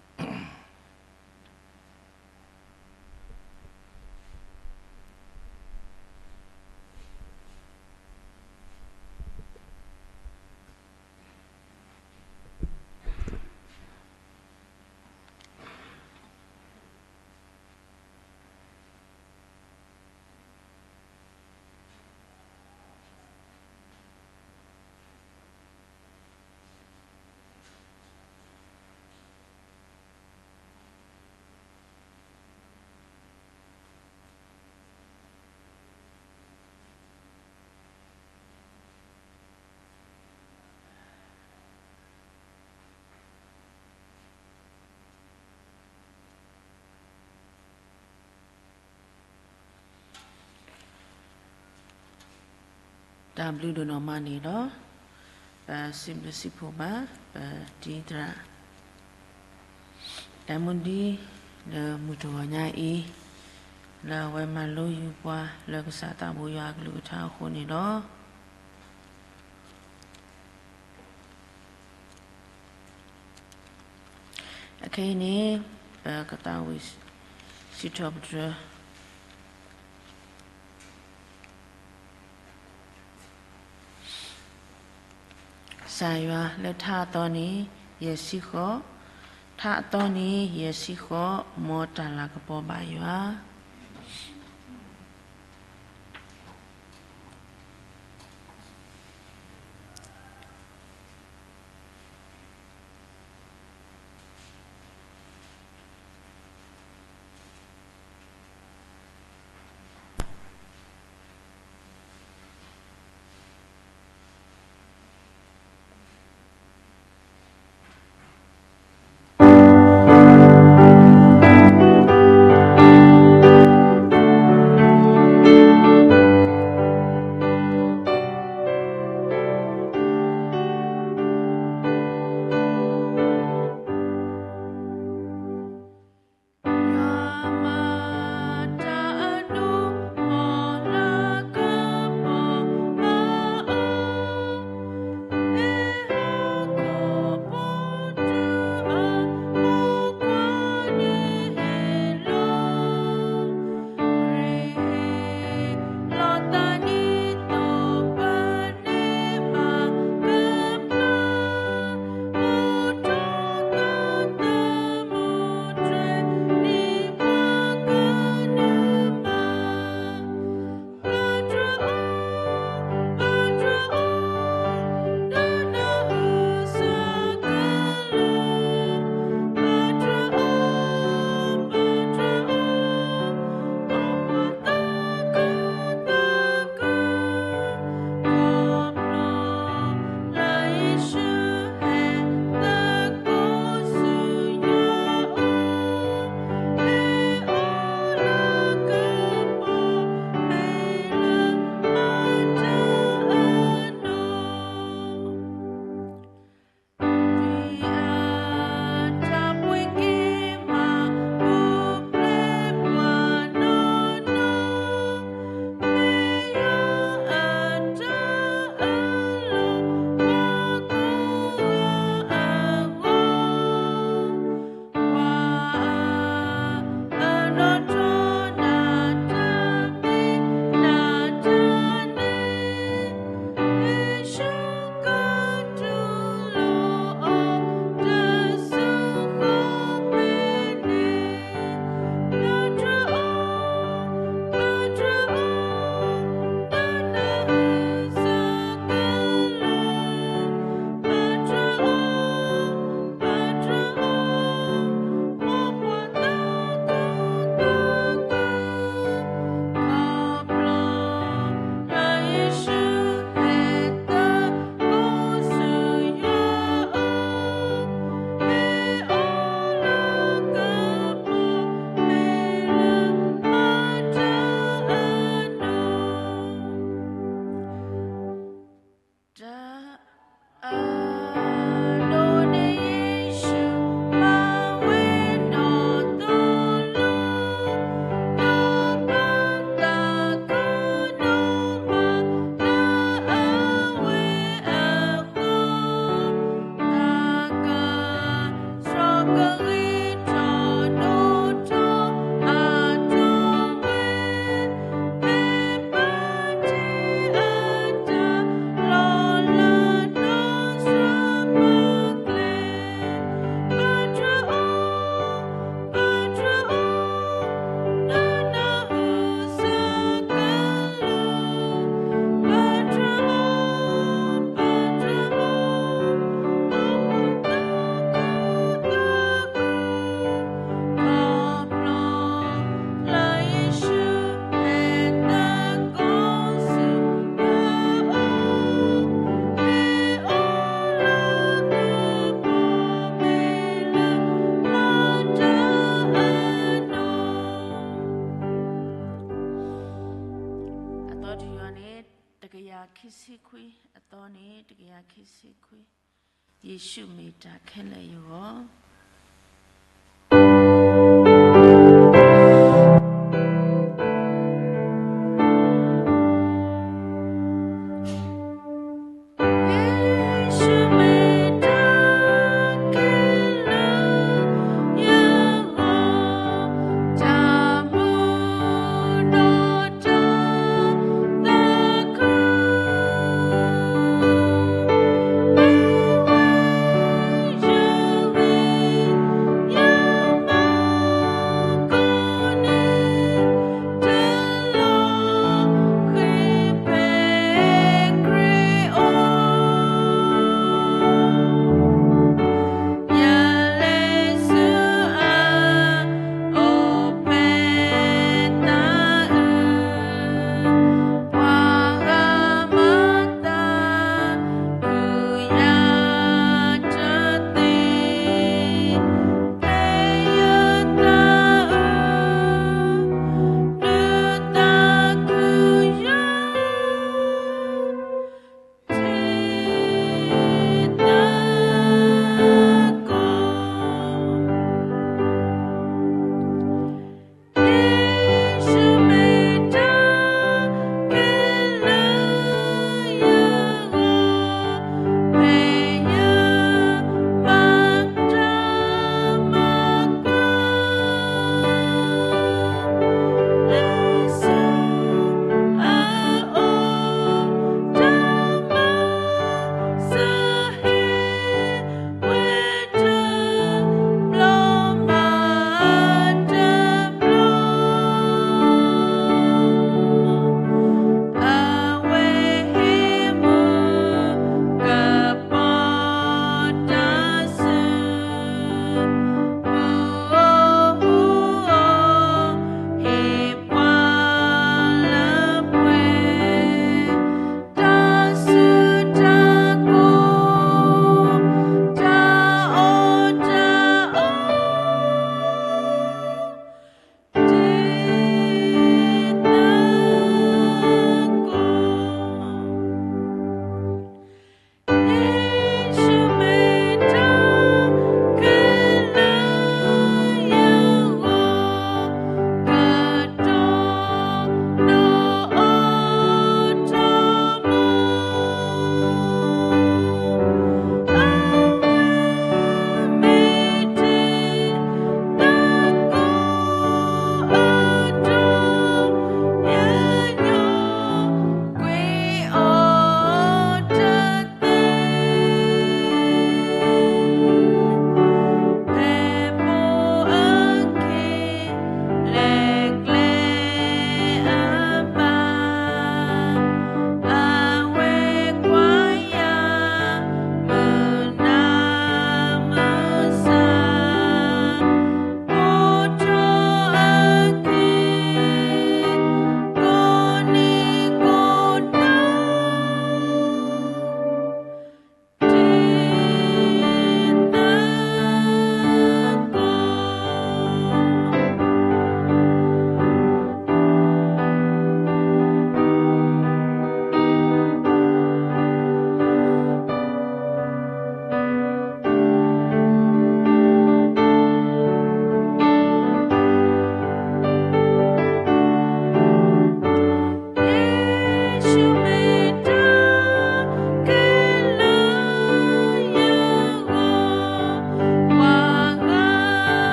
တၢ်ဘျုးဒိၣ်နီၢ်မးန့ၣ်လီၤ. ပစံးဘျုးစံးဖှိၣ်ဘၣ် ပတံၤသရၣ် တၢ်မူဒံ လၢမုၢ်တဂီၤညါအံၤ လၢအဝဲမၤလိယူၤပှၤလၢကစၢ်သးဘိယွၤအကလုၢ်ကထါအဃိန့ၣ်လီၤ. အခဲအံၤန့ၣ် ပကသးဝံၣ်စံးထီၣ်ပတြၢၤ ကစၢ်ယွၤလၢထါအသီန့ၣ် ယဲၢ်ဆံဃိး, ထါအသီန့ၣ် ယဲၢ်ဆံဃိး, မ်တၢ်လၤကပီၤဘၣ်ယွၤ. အသီတယွၤန့ၣ် တကယၤခံဆံခွံ, အသီန့ၣ် တကယၤခံဆံခွံ, ယ့ၣ်ၡူးမ့ၢ်တၢ်ခဲလၢာ်ယဂီၢ်.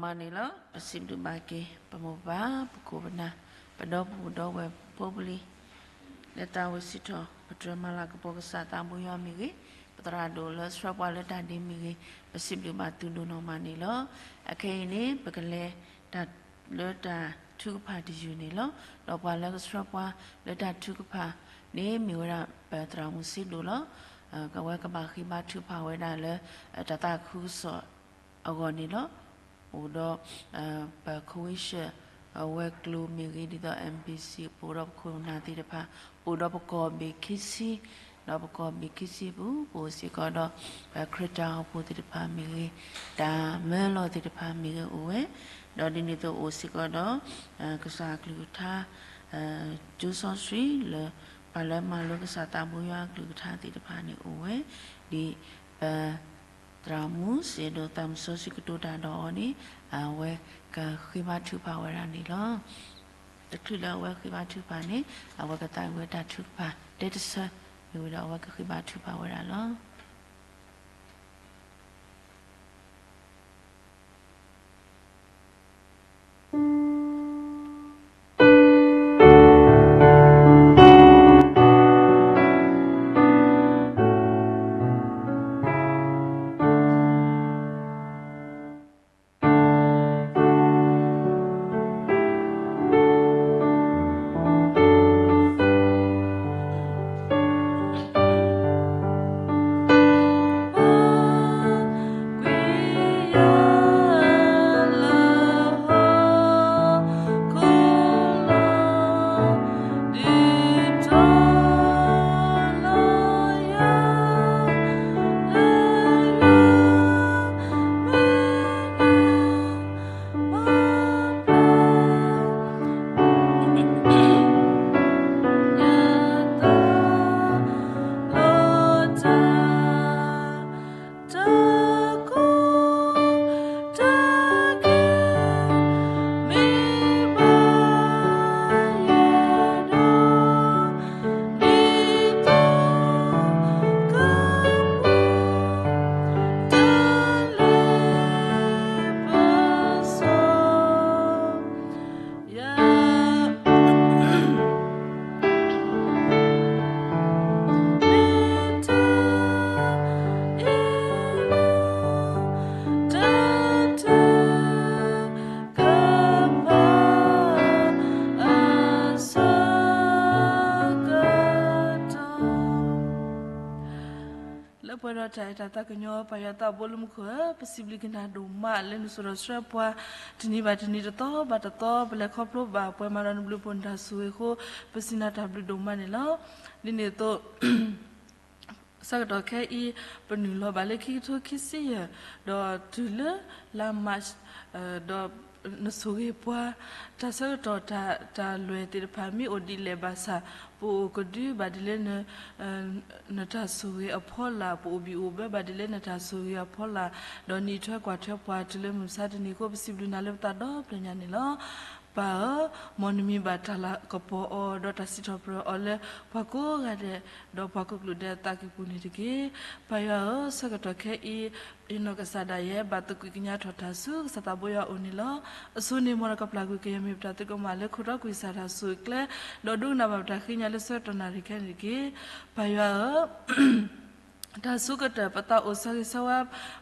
မၤန့ၣ်လီၤ. ပစံးဘျုးဘၣ်က့ၤ ပမိၢ်ပၢ် ပခိၣ်ပနၢ် ပဒီပုၢ်ဒီဝဲၢ်ဖိပလံၤ လၢတၢ်ဝဲစံးထီၣ် ပတြၢၤမၤလၤကပီၤကစၢ်သးဘိယွၤမ့ၢ်ဂ့ၤ, ပသရၣ်ဒိၣ်လၢဆှၢပှၤလၢတၢ်ဒ့မ့ၢ်ဂ့ၤ, ပစံးဘျုးဘၣ်သုဒိၣ်နီၢ်မးန့ၣ်လီၤ. အခဲအံၤန့ၣ် ပကလဲၤတၢ်လၢတၢ်ထုကဖၣ်တယုၢ်န့ၣ်လီၤ. ဒီးပှၤလၢကဆှၢပှၤလၢတၢ်ထုကဖၣ်န့ၣ် မ့ၢ်ဝဲဒၣ်ပသရၣ်မုၣ်စ့ဒိၣ်လီၤ. အဝဲကဘၣ်ဃ့ဘါထုကဖၣ်ဝဲဒၣ်လၢ တၢ်သးခုကစီၣ်အဂီၢ်န့ၣ်လီၤ. အိၣ်ဒီး ပ convention ဝဲၤကျိၤမ့ၢ်ဂ့ၤ ဒ်သိး M B C ပအိၣ်ဒီးပခိၣ်ပနၢ်သ့ၣ်တဖၣ်, ပအိၣ်ဒီးပကီၢ်ဘ့ၣ်ခံဆံ, ဒီးပကီၢ်ဘ့ၣ်ခံဆံပူၤ ပအိၣ်စ့ၢ်ကီးဒီး ခရံာ်တၢ်အိၣ်ဖှိၣ်သ့ၣ်တဖၣ်မ့ၢ်ဂ့ၤ, တၢ်မၢလီၤသ့ၣ်တဖၣ်မ့ၢ်ဂ့ၤအိၣ်ဝဲ, ဒီးဒ်န့ၣ်အသိးအိၣ်စ့ၢ်ကီးဒီး ကစၢ်အကလုၢ်ကထါ ကၠိစီဆှံလၢ ပှၤလၢမၤလိကစၢ်သးဘိယွၤအကလုၢ်ကထါသ့ၣ်တဖၣ်န့ၣ်အိၣ်ဝဲ, ဒ်ပ သရၣ်မုၣ်စ့ဒိၣ်သးမုၣ်စီဆှံကတိၤတၢ်ဒီးအီၤန့ၣ် အဝဲကဃ့ဘါထုကဖၣ်ဝဲဒၣ်န့ၣ်လီၤ. တချုးလၢအဝဲဃ့ဘါထုကဖၣ်န့ၣ် အဝဲကသးဝဲတၢ်ထုကဖၣ်တဲတဆၢ, မ့ၢ်ဝဲဒီးအဝဲကဃ့ဘါထုကဖၣ်ဝဲဒၣ်လီၤ. လၢပှဲၤဒီးတၢ်အဲၣ်တၢ်သးကညီၤ ပၢ်ယွၤသးဘိလၢမူခိၣ်ဧၢ, ပစံးဘျုးက့ၤနၤဒိၣ်မးလၢနစိၤဒီးဆှၢပှၤ တနံၤဘၣ်တနံၤတသီဘၣ်တသီ ပလဲၤခီဖျိဘၣ်ပှဲၤမးဒီးနဘျုးဖှိၣ်နတၢ်ဆိၣ်ဂ့ၤအဃိ ပစံးနၤတၢ်ဘျုးဒိၣ်မးန့ၣ်လီၤ. ဒ်န့ၣ်အသိး ဆၢကတီၢ်ခဲအံၤ ပနုာ်လီၤဘၣ်လၢခံကထိခံဆံယဲၢ် ဒီးတုၤလၢလါမး ဒီးနဆိၣ်ဂ့ၤပှၤ တၢ်ဆၢကတီၢ်တၢ် တၢ်လွဲၢ်သ့ၣ်တဖၣ်မ့ၢ်အိၣ်ဒ်လဲၣ်ဘၣ်ဆၣ် ပအိၣ်ကဒုဘၣ်ဒ်လၢ နတၢ်ဆိၣ်ဂ့ၤအဖီလာ် ပအိၣ်ဘံၣ်အိၣ်ဘၢဘၣ်ဒ်လၢနတၢ်ဆိၣ်ဂ့ၤအဖီလာ် ဒီးနအံးထွဲကွၢ်ထွဲပှၤတုၤလၢမုၢ်မဆါတနံၤအဃိ ပစံးဘျုးနၤလၢပသးဒီဖျၢၣ်ညါန့ၣ်လီၤ. ပၢ်ဧၢ, မ်နမံၤဘၣ်တၢ်လၤကပီၤအီၤ ဒီးတၢ်စံးထီၣ်ပတြၢၤအီၤလၢ ပှၤကိးဂၤဒဲး ဒီးပှၤကိးကလုာ်ဒဲးအသးကံၢ်ပူၤန့ၣ်တက့ၢ်. ပၢ်ယွၤဧၢ, ဆၢကတီၢ်ခဲအံၤ ယနီၢ်ကစၢ်ဒၣ်ယဲ ဘၣ်သကွံာ်ကညးထီၣ်တၢ်ဆူကစၢ်သးဘိယွၤအအိၣ်န့ၣ်လီၤ. အဆိန့ၣ်မ်နကပျၢ်ကွံာ်ကယဲၢ်မ့ၢ်ပတၢ်သုးကမၣ်လၢခိၣ်တီကွံာ်စၢ်တၢ်ဆိၣ်ဂ့ၤကျဲ ဒီးဒိကနၣ်ဘၣ်ပတၢ်ဃ့ညါလၢဆၢကတီၢ်နၣ်ရံၣ်ခဲန့ၣ်တက့ၢ်. ပၢ်ယွၤဧၢ တၢ်ဆိကတၢၢ် ပသးအိၣ်ဆၢဂ့ၤဆၢဝါ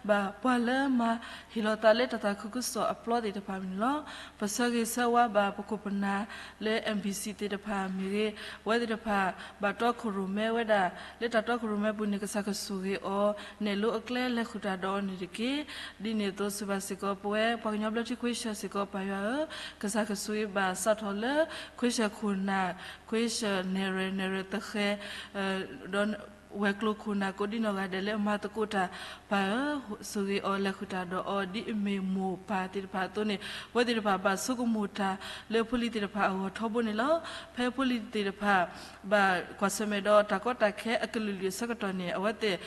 ဘၣ် ပှၤလၢမၤဟ့ၣ်လီၤသးလၢတၢ်သးခုကစီၣ်အပျီသ့ၣ်တဖၣ်န့ၣ်လီၤ. ပဆၢဂ့ၤဆၢဝါဘၣ် ပခိၣ်ပနၢ်လၢ M B C သ့ၣ်တဖၣ်မ့ၢ်ဂ့ၤ, အဝဲသ့ၣ်တဖၣ် ဘၣ်တီခိၣ်ရိၣ်မဲဝဲဒၣ် လၢတၢ်တီခိၣ်ရိၣ်မဲပူၤန့ၣ် ကစၢ်ကဆိၣ်ဂ့ၤအီၤ နဲၣ်လိအကျဲလဲၤဃုာ်တၢ်ဒီးအီၤန့ၣ်တက့ၢ်. ဒ်န့ၣ်အသိးစံးဘၣ်စ့ၢ်ကီး ပဝဲပှၤကညီဘျၢထံခွ့ဆၢ်စ့ၢ်ကီး ပၢ်ယွၤဧၢ, ကစၢ်ကဆိၣ်ဂ့ၤဘၣ်စးထီၣ်လၢ ခွ့ဆၢ်ခိၣ်နၢ်, ခွ့ဆၢ်နဲၣ်ရွဲၣ်, နဲၣ်ရွဲၣ်သဃဲၤ, ဒီး ဝဲၤကျိၤခိၣ်နၢ်ကိးဒ်နီၢ်ဂၤဒဲးလၢအမၤသကိးတၢ်, ပၢ်ဧၢ, ဆိၣ်ဂ့ၤအီၤလဲၤဃုာ်တၢ်ဒီးအီၤ ဒ်အမ့ၢ်မိၢ်ပၢ်သ့ၣ်တဖၣ်အသိးန့ၣ်, အဝဲသ့ၣ်တဖၣ်ဘၣ်ဆိကမိၣ်တၢ်လၢဖိလံၤသ့ၣ်တဖၣ်အဂီၢ်ထီဘိန့ၣ်လီၤ. ဖဲဖိလံၤသ့ၣ်တဖၣ် ဘၣ်ကွၢ်ဆၢၣ်မဲာ်ဒီးတၢ်ကီတၢ်ခဲအကလုာ်လုာ်အဆၢကတီၢ်န့ၣ် အဝဲသ့ၣ်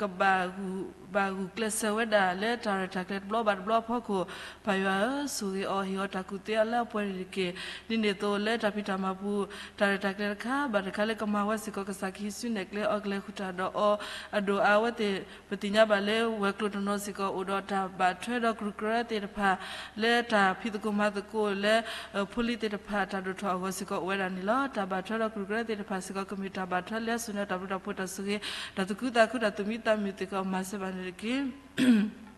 ကဘၣ်ဂုာ်ကျဲးစၢးဝဲဒၣ်လၢတၢ်ရဲၣ်တၢ်ကျဲၤတဘျီဘၣ်တဘျီအဖီခိၣ်, ပၢ်ယွၤဧၢ, ဆိၣ်ဂ့ၤအီၤ ဟ့ၣ်အီၤတၢ်ကူၣ်သ့အလၢအပှဲၤန့ၣ်တက့ၢ်. ဒ်န့ၣ်အသိးလၢတၢ်ဖံးတၢ်မၤပူၤ တၢ်ရဲၣ်တၢ်ကျဲၤတခါဘၣ်တခါလၢကမၤဝဲစ့ၢ်ကီး ကစၢ်ကဟံးစုနဲၣ်ကျဲအီၤကလဲၤ လဲၤဃုာ်တၢ်ဒီးအီၤ အဒိၣ်အါဝဲသ့ၣ် ပသ့ၣ်ညါဘၣ်လၢဝဲၤကျိၤတနီၤစ့ၢ်ကီး အိၣ်ဒီးတၢ်ဘၣ်ထွဲဒီးကရူၢ်ကရၢသ့ၣ်တဖၣ် လၢတၢ်ဖံးသကိးမၤသကိးလၢ ဖိလံၤသ့ၣ်တဖၣ် တၢ်ဒိၣ်ထီၣ်အဂီၢ်စ့ၢ်ကီးအိၣ်ဝဲဒၣ်န့ၣ်လီၤ. တၢ်ဘၣ်ထွဲဒီးကရူၢ်ကရၢသ့ၣ်တဖၣ်စ့ၢ်ကီး ကမ့ၢ်တၢ်ဘၣ်ထွဲလၢအစိၣ်န့ၣ် တၢ်ဘျုးတၢ်ဖှိၣ်တၢ်ဆိၣ်ဂ့ၤ တၢ်သူၣ်ခုသးခု တၢ်သူၣ်မံသးမုာ်စ့ၢ်ကီး မၤစၢၤဘၣ်န့ၣ်တက့ၢ်.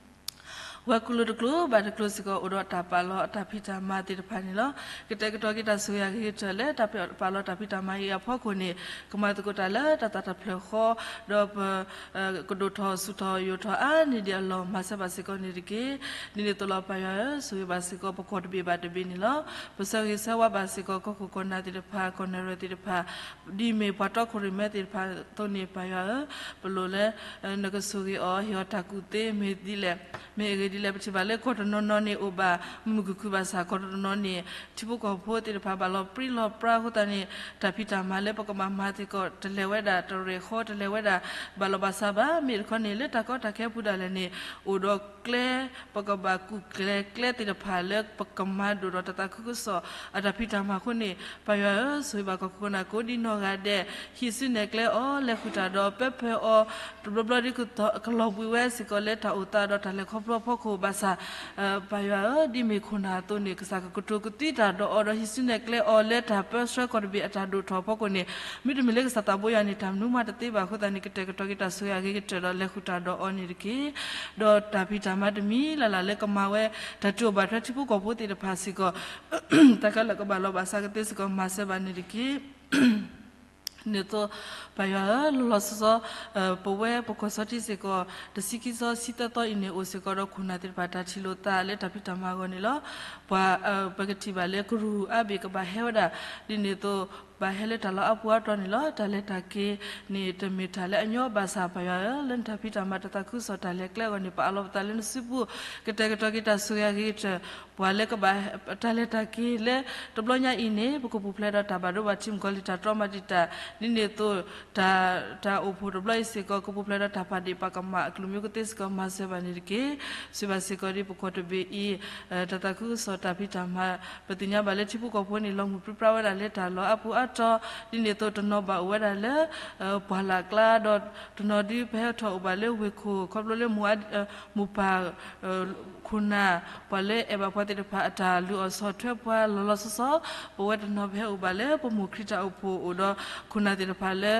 ဝဲၤကျိၤတကျိၤဘၣ်တကျိၤစ့ၢ်ကီး အိၣ်ဒီးတၢ်ပာ်လီၤအတၢ်ဖံးတၢ်မၤသ့ၣ်တဖၣ်န့ၣ်လီၤ. ကတဲာ်ကတီၤက့ၤတၢ်ဆိၣ်ဂ့ၤအဂ့ၤကတၢၢ်လၢတၢ်ပာ်လီၤတၢ်ဖံးတၢ်မၤအံၤအဖီခိၣ်န့ၣ် ကမၤသကိးတၢ်လၢတၢ်သးတဖျၢၣ်ဃီ ဒီးပ ကဒိၣ်ထီၣ်ဆူၣ်ထီၣ်ယိာ်ထီၣ်အါန့ၢ်ဒံးအလီၢ် မၤစၢၤဘၣ်စ့ၢ်ကီးန့ၣ်တက့ၢ်. ဒ်န့ၣ်အသိးလီၤ ပၢ်ယွၤဧၢ, ဆိၣ်ဂ့ၤဘၣ်စ့ၢ်ကီး ပကီၢ်တဘ့ၣ်ဘၣ်တဘ့ၣ်န့ၣ်လီၤ. ပဆၢဂ့ၤဆၢဝါဘၣ်စ့ၢ်ကီး ကီၢ်ခိၣ်ကီၢ်နၢ်သ့ၣ်တဖၣ် ကီၢ်နဲၣ်ရွဲၣ်သ့ၣ်တဖၣ် ဒ်မ့ၢ်ပှၤတီခိၣ်ရိၣ်မဲသ့ၣ်တဖၣ်အသိးန့ၣ် ပၢ်ယွၤဧၢ, ပလိၣ်လၢ နကဆိၣ်ဂ့ၤအီၤ ဟ့ၣ်အီၤတၢ်ကူၣ်သ့ မ့ၢ်ဒ်လဲၣ်, မ့ၢ်အဂ့ၢ်ဒ်လဲၣ် ပထံၣ်ဘၣ်လၢကီၢ်တနီၤနီၤန့ၣ် အိၣ်ဘၣ်မုာ်မုာ်ခုၣ်ခုၣ်ဘၣ်ဆၣ် ကီၢ်တနီၤနီၤန့ၣ် ထံဖိကီၢ်ဖိသ့ၣ်တဖၣ် ဘၣ်လီၤပြံလီၤပြါအဃိသတးန့ၣ် တၢ်ဖံးတၢ်မၤလၢပကဘၣ်မၤစ့ၢ်ကီး တလဲၤဝဲဒၣ် တရဲၣ်ဃီ တလဲၤဝဲဒၣ် ဘၣ်လီၤဘၣ်စးဘၣ်. မ့ၢ်တခီန့ၣ် လၢတၢ်ကီတၢ်ခဲအပူၤဒၣ်လဲာ်န့ၣ် အိၣ်ဒီးကျဲ ပကဘၣ်ကူၣ်ကျဲၤကျဲသ့ၣ်တဖၣ်လၢပကမၤဒိၣ်ဒီးတၢ်သးခုကစီၣ် အတၢ်ဖံးတၢ်မၤအဃိန့ၣ် ပၢ်ယွၤဧၢ, ဆိၣ်ဂ့ၤဘၣ်ကီၢ်ခိၣ်ကီၢ်နၢ်ကိးဒ်နီၢ်ဂၤဒဲး, ဟံးစုနဲၣ်ကျဲအီၤ, လဲၤဃုာ်တၢ်ဒီးပၢဖၢအီၤ, တဘျီဘျီဒ်ကလီၤဘှံးဝဲစ့ၢ်ကီးလၢတၢ်အိၣ်သးဒီး တၢ်လဲၤခီဖျိအဖီခိၣ်ဘၣ်ဆၣ် ပၢ်ယွၤဧၢ, ဒ်မ့ၢ်ခိၣ်နၢ်အသိးန့ၣ် ကစၢ်ကကတိၤကသံတၢ်ဒီးအီၤဒီး ဟံးစုနဲၣ်ကျဲအီၤလၢတၢ်ပၢဆှၢကီၢ်တဘ့ၣ်အတၢ်ဒိၣ်ထီၣ်အဖီခိၣ်န့ၣ် မ့တမ့ၢ်လၢကစၢ်သးဘိယွၤန့ၣ် တၢ်မနုၤမးတသ့ဘၣ်အဃိသတးန့ၣ် ကတဲာ်ကတီၤက့ၤတၢ်ဆိၣ်ဂ့ၤအဂ့ၤကတၢၢ်ဒီး လဲၤဃုာ်တၢ်ဒီးအီၤန့ၣ်တက့ၢ်. ဒီးတၢ်ဖံးတၢ်မၤတမံၤလၢ်လၢ်လၢကမၤဝဲ တၢ်တုၤအိၣ်ဘၣ်ထွဲထံဖိကီၢ်ဖိသ့ၣ်တဖၣ်စ့ၢ်ကီး တၢ်ခဲလၢာ်ကဘၣ်လီၤဘၣ်စးကသ့စ့ၢ်ကီး မၤစၢၤဘၣ်န့ၣ်တက့ၢ်. န့ၣ်အသိး ပၢ်ယွၤဧၢ, လီၤလီၤဆီဆီ ပဝဲပကီၢ်ဆီထံစ့ၢ်ကီး တဆံခံဆီဆံသၢသီအံၤန့ၣ် အိၣ်စ့ၢ်ကီးဒီးခိၣ်နၢ်သ့ၣ်တဖၣ် တၢ်ထံၣ်လိာ်သးလၢတၢ်ဖံးတၢ်မၤအဂီၢ်န့ၣ်လီၤ. ပှၤ ပကထံၣ်ဘၣ်လၢကရူၢ်အါဘ့ၣ်ကဘၣ်ဟဲဝဲဒၣ် ဒ်န့ၣ်အသိး ဘၣ်ဟဲလၢတၢ်လီၢ်အါပူၤအါတီၤန့ၣ်လီၤ. တၢ်လဲၤတၢ်က့ၤန့ၣ်တမ့ၢ်တၢ်လၢအညီဘၣ်ဆၣ် ပၢ်ယွၤဧၢ, လၢနတၢ်ဖံးတၢ်မၤတၢ်သးခုကစီၣ်တၢ်လဲၤကျဲအဂီၢ်န့ၣ် ပအးလီၤပသးလၢနစုပူၤ ကတဲာ်ကတီၤက့ၤတၢ်ဆိၣ်ဂ့ၤအဂ့ၤကတၢၢ် ပှၤလၢကဘၣ်တၢ်လဲၤတၢ်က့ၤလၢ တဘျီညါအံၤန့ၣ် ပကပူၤဖျဲးဒီးတၢ်ဘၣ်ဒိဘၣ်ထံး မုၣ်ကီၤလံၢ်တၢ်တြီမၤတံာ်တာ် ဒ်န့ၣ်အသိး တၢ် တၢ်အိၣ်ဖှိၣ်တဘျီအံၤစ့ၢ်ကီး ကပူၤဖျဲးဒီးတၢ်ပာ်ဒ့ၣ်ပာ်ကမၣ်အကလုာ်မံၤကသ့စ့ၢ်ကီး မၤစၢၤဘၣ်န့ၣ်တက့ၢ်. စံးဘၣ်စ့ၢ်ကီးဒ်ပကီၢ်တဘ့ၣ်အံၤ တၢ်သးခုကစီၣ်တၢ်ဖံးတၢ်မၤ ပသ့ၣ်ညါဘၣ်လၢထံဖိကီၢ်ဖိန့ၣ် လီၤမုၢ်ပြံပြါဝဲဒၣ်လၢတၢ်လီၢ်အါပူၤအါတီၤ ဒ်န့ၣ်အသိးတနီၤဘၣ်အိၣ်ဝဲဒၣ်လၢ ပှၢ်လၢ်ကျါ ဒီးတနီၤဒုးပဟဲထီၣ်အိၣ်ဘၣ်လၢဝ့ၢ်ခိၣ် ခီဖျိလၢ မိၢ်ပၢ် ခိၣ်နၢ် ပှၤလၢအဲၣ်ဘၣ်ပှၤသ့ၣ်တဖၣ်အတၢ်လုၢ်အီၣ်ဆီၣ်ထွဲပှၤလီၤလီၤဆီဆီ ပဝဲတနီၤပဟဲအိၣ်ဘၣ်လၢပမိၢ်ခရံာ်တၢ်အိၣ်ဖှိၣ်အိၣ်ဒီး ခိၣ်နၢ်သ့ၣ်တဖၣ်လၢ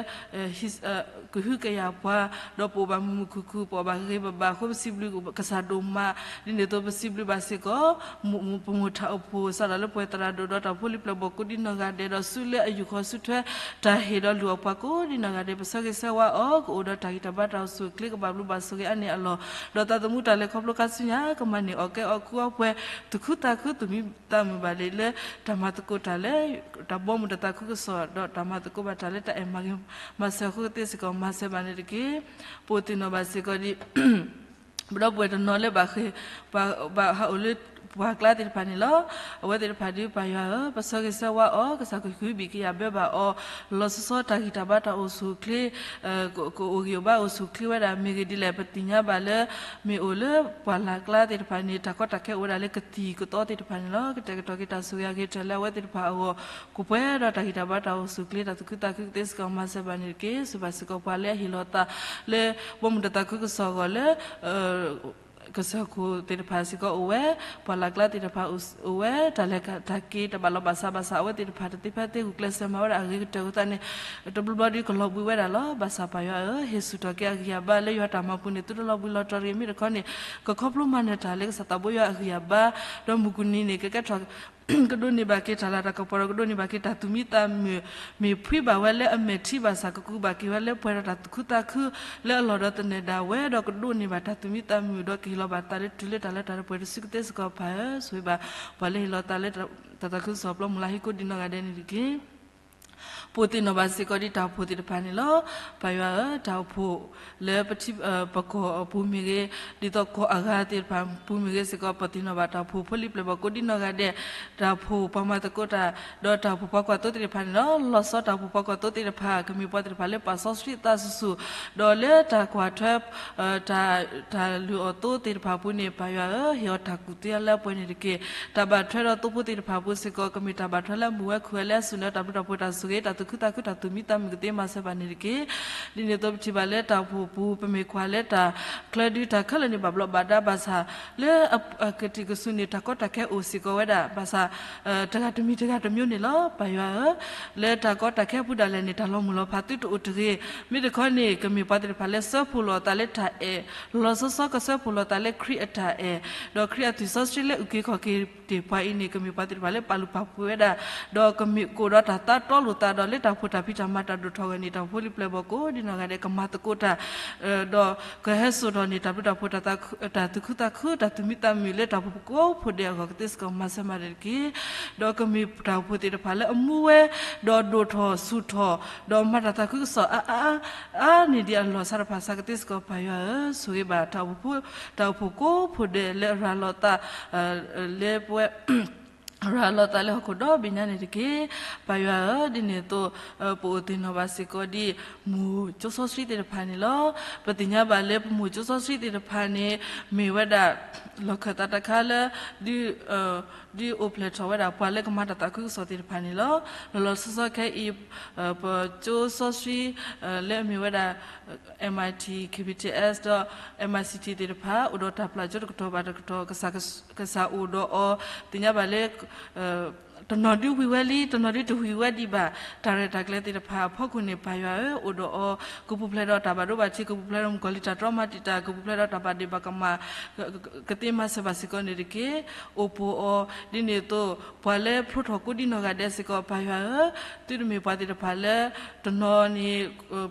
ကဟုကယာ်ပှၤ ဒီးပအိၣ်ဘၣ်မုာ်မုာ်ခုၣ်ခုၣ် ပအီၣ်ဘၣ်ဂ့ၤဂ့ၤဘၣ်ဘၣ်အဃိ ပစံးဘျုးကစၢ်ဒိၣ်မး ဒ်န့ၣ်အသိးပစံးဘျုးဘၣ်စ့ၢ်ကီး ပမိၢ်တၢ်အိၣ်ဖှိၣ် စးထီၣ်လၢပှဲၤသရၣ်ဒိၣ်ဒီးတၢ်ဖိလံၤပျဲၢ်ဘီၣ်ကိးဒ်နီၢ်ဂၤဒဲး ဒီးဆူလၢအယူၢ်ဃီဆူထွဲ တၢ်ဟ့ၣ်ဒီးလုၢ်အီၣ်ပှၤကိးဒ်နီၢ်ဂၤဒဲး ပဆၢဂ့ၤဆၢဝါအီၤ ကအိၣ်ဒီးတၢ်ဂံၢ်တၢ်ဘါတၢ်အိၣ်ဆူၣ်အိၣ်ချ့ ကဘၣ်ဘျုးဘၣ်ဆိၣ်ဂ့ၤအါန့ၢ်အလီၢ် ဒီးသးသမူတၢ်လဲၤခီဖျိခါဆူညါ ကမၤန့ၢ်အီၣ်ကဲအီၣ်ကူအီပှဲၤ သူၣ်ခုသးခု သူၣ်မံသးမုာ်ဘၣ်လံလၢ တၢ်မၤသကိးတၢ်လၢ တၢ်ဘီမုၢ်တၢ်သးခုကစီၣ် ဒီးတၢ်မၤသကိးဘၣ်တၢ်လၢတၢ်အဲၣ်မၤဂ့ၤမၤစၢၤအဃိကသ့စ့ၢ်ကီး မၤစၢၤဘၣ်န့ၣ်တက့ၢ်. ပအိၣ်သ့ၣ်နီၣ်ဘၣ်စ့ၢ်ကီးဒ် ဒီပုၢ်ဝဲၢ်တနီၤလၢဘၣ်ဃ့ၢ် ဘၣ်ဟးအိၣ်လၢပှၢ်ကျါသ့ၣ်တဖၣ်န့ၣ်လီၤ. အဝဲသ့ၣ်တဖၣ်ဒ်ပၢ်ယွၤဧၢ, ပဆၢဂ့ၤဆၢဝါအီၤ ကစၢ်ကဟုဘံၣ်ကယာ်ဘၢဘၣ်အီၤ လီၤဆီဆီတၢ်ဂံၢ်တၢ်ဘါတၢ်အိၣ်ဆူၣ်အိၣ်ချ့ ကအိၣ်ဂံၢ်အိၣ်ဘါအိၣ်ဆူၣ်အိၣ်ချ့ဝဲဒၣ် မ့ၢ်ဂ့ၢ်ဒ်လဲၣ် ပသ့ၣ်ညါဘၣ်လၢ မ့ၢ်အိၣ်လၢပှၢ်လၢ်ကျါသ့ၣ်တဖၣ်န့ၣ် တၢ်ကီတၢ်ခဲအိၣ်ဝဲဒၣ်လၢကသံၣ်ကသီသ့ၣ်တဖၣ်န့ၣ်လီၤ. ကတဲာ်ကတီၤက့ၤတၢ်ဆိၣ်ဂ့ၤအဂ့ၤကတၢၢ်လၢအဝဲသ့ၣ်တဖၣ်အဂီၢ် ကပှဲၤဒီးတၢ်ဂံၢ်တၢ်ဘါတၢ်အိၣ်ဆူၣ်အိၣ်ချ့ တၢ်သူၣ်ခုသးခုကသ့စ့ၢ်ကီး မၤစၢၤဘၣ်န့ၣ်တက့ၢ်. စံးဘၣ်စ့ၢ်ကီးပှၤလၢအဟ့ၣ်လီၤသးလၢ ဘီမုၢ်တၢ်သးခုကစီၣ်အဂီၢ်လၢ ကစၢၢ်ခိၣ်သ့ၣ်တဖၣ်စ့ၢ်ကီးအိၣ်ဝဲ, ပှၢ်လၢ်ကျါသ့ၣ်တဖၣ်အိၣ်ဝဲ, တၢ်လဲၤတၢ်က့ၤတဘၣ်လီၤဘၣ်စးဘၣ်ဆၣ် အဝဲသ့ၣ်တဖၣ်တသ့ဖဲသ့ ဂုာ်ကျဲးစၢးမၤဝဲဒၣ်အဂ့ၤကတၢၢ်အဃိသတးန့ၣ် တဘျီဘျီဒ်ကလီၤဘှံးဝဲဒၣ်လီၤ. ဘၣ်ဆၣ်ပၢ်ယွၤဧၢ, ဟ့ၣ်ဆူၣ်ထီၣ်က့ၤအဂံၢ်အဘါလၢယွၤတၢ်မၤပူၤန့ၣ် သုတလီၤဘှံးလီၤတီၤတဂ့ၤ မ့ၢ်တခီန့ၣ် ကခီဖျိမၤနၢၤတၢ်လၢကစၢ်သးဘိယွၤအဂံၢ်အဘါ, ဒီးမုၢ်ကူၣ်နံၤန့ၣ် ကကဲထီၣ် ကဒိးန့ၢ်ဘၣ်က့ၤတၢ်လၤတၢ်ကပီၤဒီး ကဒိးန့ၢ်ဘၣ်က့ၤတၢ်သူၣ်မံသးမုာ်, မ့ၢ်ဖှံဘၣ်ဝဲလၢအမဲာ်ထံဘၣ်ဆၣ် ကကူးဘၣ်က့ၤဝဲလၢပှဲၤဒီးတၢ်သူၣ်ခုသးခုလၢအလီၢ်ဒီးသနၢၣ်ဒၣ်ဝဲ ဒီးကဒိးန့ၢ်ဘၣ်တၢ်သူၣ်မံသးမုာ် ဒီးကဟ့ၣ်လီၤဘၣ်သးလၢတုၤလၢတၢ်လၢတၢ်တပှဲၤတစုကသ့စ့ၢ်ကီးပၢ်ဧၢ, ဆိၣ်ဂ့ၤဘၣ်ပှၤလၢဟ့ၣ်လီၤသးလၢတၢ်သးခုကစီၣ်ပျီမုၢ်လၢ်ဟ့ၣ်ကိးဒ်နီၢ်ဂၤဒဲးန့ၣ်တက့ၢ်. ပအိၣ်သ့ၣ်နီၣ်ဘၣ်စ့ၢ်ကီးဒ်တၢ်အိၣ်ဖှိၣ်သ့ၣ်တဖၣ်န့ၣ်လီၤ. ပၢ်ယွၤဧၢ, တၢ်အိၣ်ဖှိၣ်လၢပထံပကီၢ်အပူၤမ့ၢ်ဂ့ၤ, ဒ်သိးကီၢ်အဂၤသ့ၣ်တဖၣ်ပူၤမ့ၢ်ဂ့ၤစ့ၢ်ကီး ပသ့ၣ်နီၣ်ဘၣ်တၢ်အိၣ်ဖှိၣ်ဖိလံၤပျဲၢ်ဘီၣ်ကိးဒ်နီၢ်ဂၤဒဲး, တၢ်အိၣ်ဖှိၣ်ပှၤမၤသကိးတၢ်, ဒီးတၢ်အိၣ်ဖှိၣ်ပှၤကွၢ်သိသ့ၣ်တဖၣ်န့ၣ်လီၤ. လီၤဆီတၢ်အိၣ်ဖှိၣ်ပှၤကွၢ်သိသ့ၣ်တဖၣ် ကမ့ၢ်ပှၤသ့ၣ်တဖၣ်လၢပာ်စီဆှံအသးဆူၣ်ဆူၣ်, ဒီးလၢတၢ်ကွၢ်ထွဲ တၢ် တၢ်လုၢ်အီၣ်သိသ့ၣ်တဖၣ်အပူၤန့ၣ် ပၢ်ယွၤဧၢ, ဟ့ၣ်အီၤတၢ်ကူၣ်သ့လၢအပှဲၤန့ၣ်တက့ၢ်. တၢ်ဘၣ်ထွဲဒီးသိဖိသ့ၣ်တဖၣ်အပူၤစ့ၢ်ကီး ကမ့ၢ်တၢ်ဘၣ်ထွဲလၢအမုာ်ဝဲခုၣ်ဝဲလၢအဆူၣ်လၢတၢ်ဘျုးတၢ်ဖှိၣ်တၢ်ဆိၣ်ဂ့ၤ တၢ် တၢ်သူၣ်ခုသးခု တၢ်သူၣ်မံသးမုာ်ကသ့မၤစၢၤဘၣ်န့ၣ်တက့ၢ်. ဒ်န့ၣ်အသိးပထံၣ်ဘၣ်လၢတၢ်အိၣ်ဖှိၣ်ပူၤ ပမ့ၢ်ကွၢ်လၢတၢ်ချၢဒုးတၢ်ခဲလၢာ်န့ၣ် ဘၣ်ဘျီးဘၣ်ဒါဘၣ်ဆၣ် လၢအကတံၢ်ကဆူးန့ၣ် တၢ်ကီတၢ်ခဲအိၣ်စ့ၢ်ကီးဝဲဒၣ် ဘၣ်ဆၣ် တဂၤတမံၤတဂၤတမံၤန့ၣ်လီၤ. ပၢ်ယွၤဧၢ, လၢတၢ်ကီတၢ်ခဲအပူၤဒၣ်လဲာ်န့ၣ် တၢ်လီၤမုၢ်လီၤဖးသုတအိၣ်တဂ့ၤ. မ့ၢ်တခီန့ၣ် ကမ့ၢ်ပှၤသ့ၣ်တဖၣ်လၢစၢဖှိၣ်လိာ်သးလၢတၢ်အဲၣ်, လီၤလီၤဆီဆီကစၢဖှိၣ်လိာ်သးလၢခရံာ်အတၢ်အဲၣ်, ဒီးခရံာ်အသွံၣ်စီဆှံလၢအုၣ်က့ၤခီၣ်က့ၤတ့ၢ်ပှၤအံၤန့ၣ် ကမ့ၢ်ပှၤသ့ၣ်တဖၣ်လၢပာ်လုၢ်ပာ်ပှ့ၤဝဲဒၣ်, ဒီးကမ့ၢ်ကအိၣ်ဒီးတၢ်သးတီလိာ်သးဒီး လၢတၢ်အိၣ်ဖှိၣ်တၢ်ဖံးတၢ်မၤတၢ်ဒိၣ်ထီၣ်အဂီၢ်န့ၣ် တၢ်အိၣ်ဖှိၣ်လံပျဲၢ်ဘီၣ်ကိးဒ်နီၢ်ဂၤဒဲး ကမၤသကိးတၢ် ဒီးကဟဲစိာ်ထီၣ်န့ၢ်တၢ်ဘျုးတၢ်ဖှိၣ် တၢ်သူၣ်ခုသးခု တၢ်သူၣ်မံသးမုာ် လၢတၢ်အိၣ်ဖှိၣ်ကိးဖှိၣ်ဒဲးအဂီၢ် ကသ့စ့ၢ်ကီးမၤစၢၤမၤဒဲးတက့ၢ်. ဒီးကမ့ၢ်တၢ်အိၣ်ဖှိၣ်သ့ၣ်တဖၣ်လၢအမူဝဲ, ဒီးဒိၣ်ထီၣ်ဆူၣ်ထီၣ်, ဒီးမၤတၢ်သးခုကစီၣ်အါအါအါန့ၣ် ဒ်အလီၢ်ဆါတဖၣ်ဆါ ကသ့စ့ၢ်ကီး ပၢ်ယွၤဧၢ, ဆိၣ်ဂ့ၤဘၣ်တၢ်အိၣ်ဖှိၣ်, တၢ်အိၣ်ဖှိၣ်ကိးဖှိၣ်ဒဲးလၢအရၤလီၤသး လၢပဝဲ ရၤလီၤသးလၢဟီၣ်ခိၣ်ဒီဘ့ၣ်ညါန့ၣ်တက့ၢ်. ပၢ်ယွၤဧၢ, ဒ်န့ၣ်အသိး ပအိၣ်သ့ၣ်နီၣ်ဘၣ်စ့ၢ်ကီးဒ် မိၢ်ကၠိစီဆှံသ့ၣ်တဖၣ်န့ၣ်လီၤ. ပသ့ၣ်ညါဘၣ်လၢပမိၢ်ကၠိစီဆှံသ့ၣ်တဖၣ်န့ၣ် မ့ၢ်ဝဲဒၣ် လီၢ်ခၢၣ်သးတခါလၢ ဒ် ဒ်အိၣ်ဖျဲၣ်ထီၣ်ဝဲဒၣ် ပှၤလၢကမၤတၢ်သးခုကစီၣ်သ့ၣ်တဖၣ်န့ၣ်လီၤ. လီၤလီၤဆီဆီခဲအံၤ ပကၠိစီဆှံ လၢအမ့ၢ်ဝဲဒၣ် M I T, K B T S ဒီး M I C T သ့ၣ်တဖၣ် အိၣ်ဒီးတၢ်ပျၢ်ကၠိတကတီၢ်ဘၣ်တကတီၢ် ကစၢ်အိၣ်ဒီးအီၤ သ့ၣ်ညါဘၣ်လၢ တနီၤဒုးဝံၤဝဲလံ တနီၤဒုးတဝံၤဝဲဒံးဘၣ် တၢ်ရဲၣ်တၢ်ကျဲၤသ့ၣ်တဖၣ်အဖီခိၣ်န့ၣ် ပၢ်ယွၤဧၢ, အိၣ်ဒီးအီၤ ကပူၤဖျဲးဒီးတၢ်ဘၣ်ဒိဘၣ်ထံး ကပူၤဖျဲးဒီးမုၣ်ကီၤလံၤတၢ်တြီမၤတံာ်တာ် ကပူၤဖျဲးဒီးတၢ်ဘၣ်ဒ့ၣ်ဘၣ်ကမၣ် ကသ့မၤစၢၤဘၣ်စ့ၢ်ကီးန့ၣ်တက့ၢ်. အိၣ်ပိာ်အီၤ ဒ်န့ၣ်အသိး ပှၤလၢဖျိထီၣ်ကိးဒ်နီၢ်ဂၤဒဲးစ့ၢ်ကီး ပၢ်ယွၤဧၢ, သုတမ့ၢ်ပှၤသ့ၣ်တဖၣ်လၢ တနီၤန့ၣ်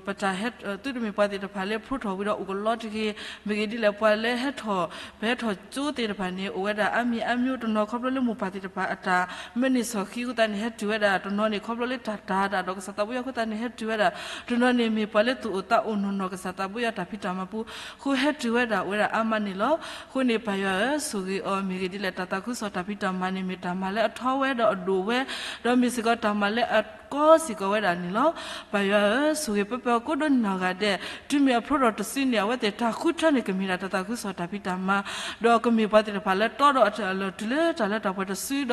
ပတၢ်ဟဲ သုတမ့ၢ်ပှၤသ့ၣ်တဖၣ်လၢဖျိထီၣ်ဝံၤဒီးအိၣ်ကလီတဂ့ၤ. မ့ၢ်ဂ့ၤဒ်လဲၣ် ပှၤလၢဟဲထီၣ် ပဟဲထီၣ်ကၠိသ့ၣ်တဖၣ်န့ၣ် အိၣ်ဝဲဒၣ်အါမံၤအါမျိုး တနီၤခီဖျိလၢမိၢ်ပၢ်သ့ၣ်တဖၣ်အတၢ်မၢန့ၢ်စီၣ်ဃံအဃိသတးန့ၣ် ဟဲတုၤဝဲဒၣ် တနီၤန့ၣ်ခီဖျိလၢတၢ်တၤတၢ်ဒီးကစၢ်သးဘိယွၤအဃိသတးန့ၣ် ဟဲတုၤဝဲဒၣ် တနီၤန့ၣ်မ့ၢ်ပှၤလၢသူၣ်အိၣ်သးအိၣ်နီၢ်နီၢ် ကစၢ်သးဘိယွၤတၢ်ဖံးတၢ်မၤပူၤ အဃိဟဲတုၤဝဲဒၣ်အိၣ်ဝဲဒၣ်အါမးန့ၣ်လီၤ. အဃိန့ၣ် ပၢ်ယွၤဧၢ, ဆိၣ်ဂ့ၤအီၤ မ့ၢ်ဂ့ၤဒ်လဲၣ် တၢ်သးခုကစီၣ်တၢ်ဖံးတၢ်မၤန့ၣ် မ့ၢ်တၢ်မၤလၢအထီဝဲဒီးအဒိၣ်ဝဲ ဒီးမ့ၢ်စ့ၢ်ကီးတၢ်မၤလၢအကီစ့ၢ်ကီးဝဲဒၣ်န့ၣ်လီၤ. ပၢ်ယွၤဧၢ, ဆိၣ်ဂ့ၤပၢပၢကိးဒိးနီၢ်ဂၤဒဲး, တုၤမ့ၢ်အဖျိထီၣ်တစုန့ၣ် အဝဲသ့ၣ်တၢ်ဃုထၢန့ၣ် ကမ့ၢ်ဒၣ်တၢ်သးခုကစီၣ်တၢ်ဖံးတၢ်မၤ, ဒီးကမ့ၢ်ပှၤသ့ၣ်တဖၣ်လၢတီဒီးအလီၢ်တုၤလၢတၢ်လၢတၢ်ပှဲၤတစုဒီး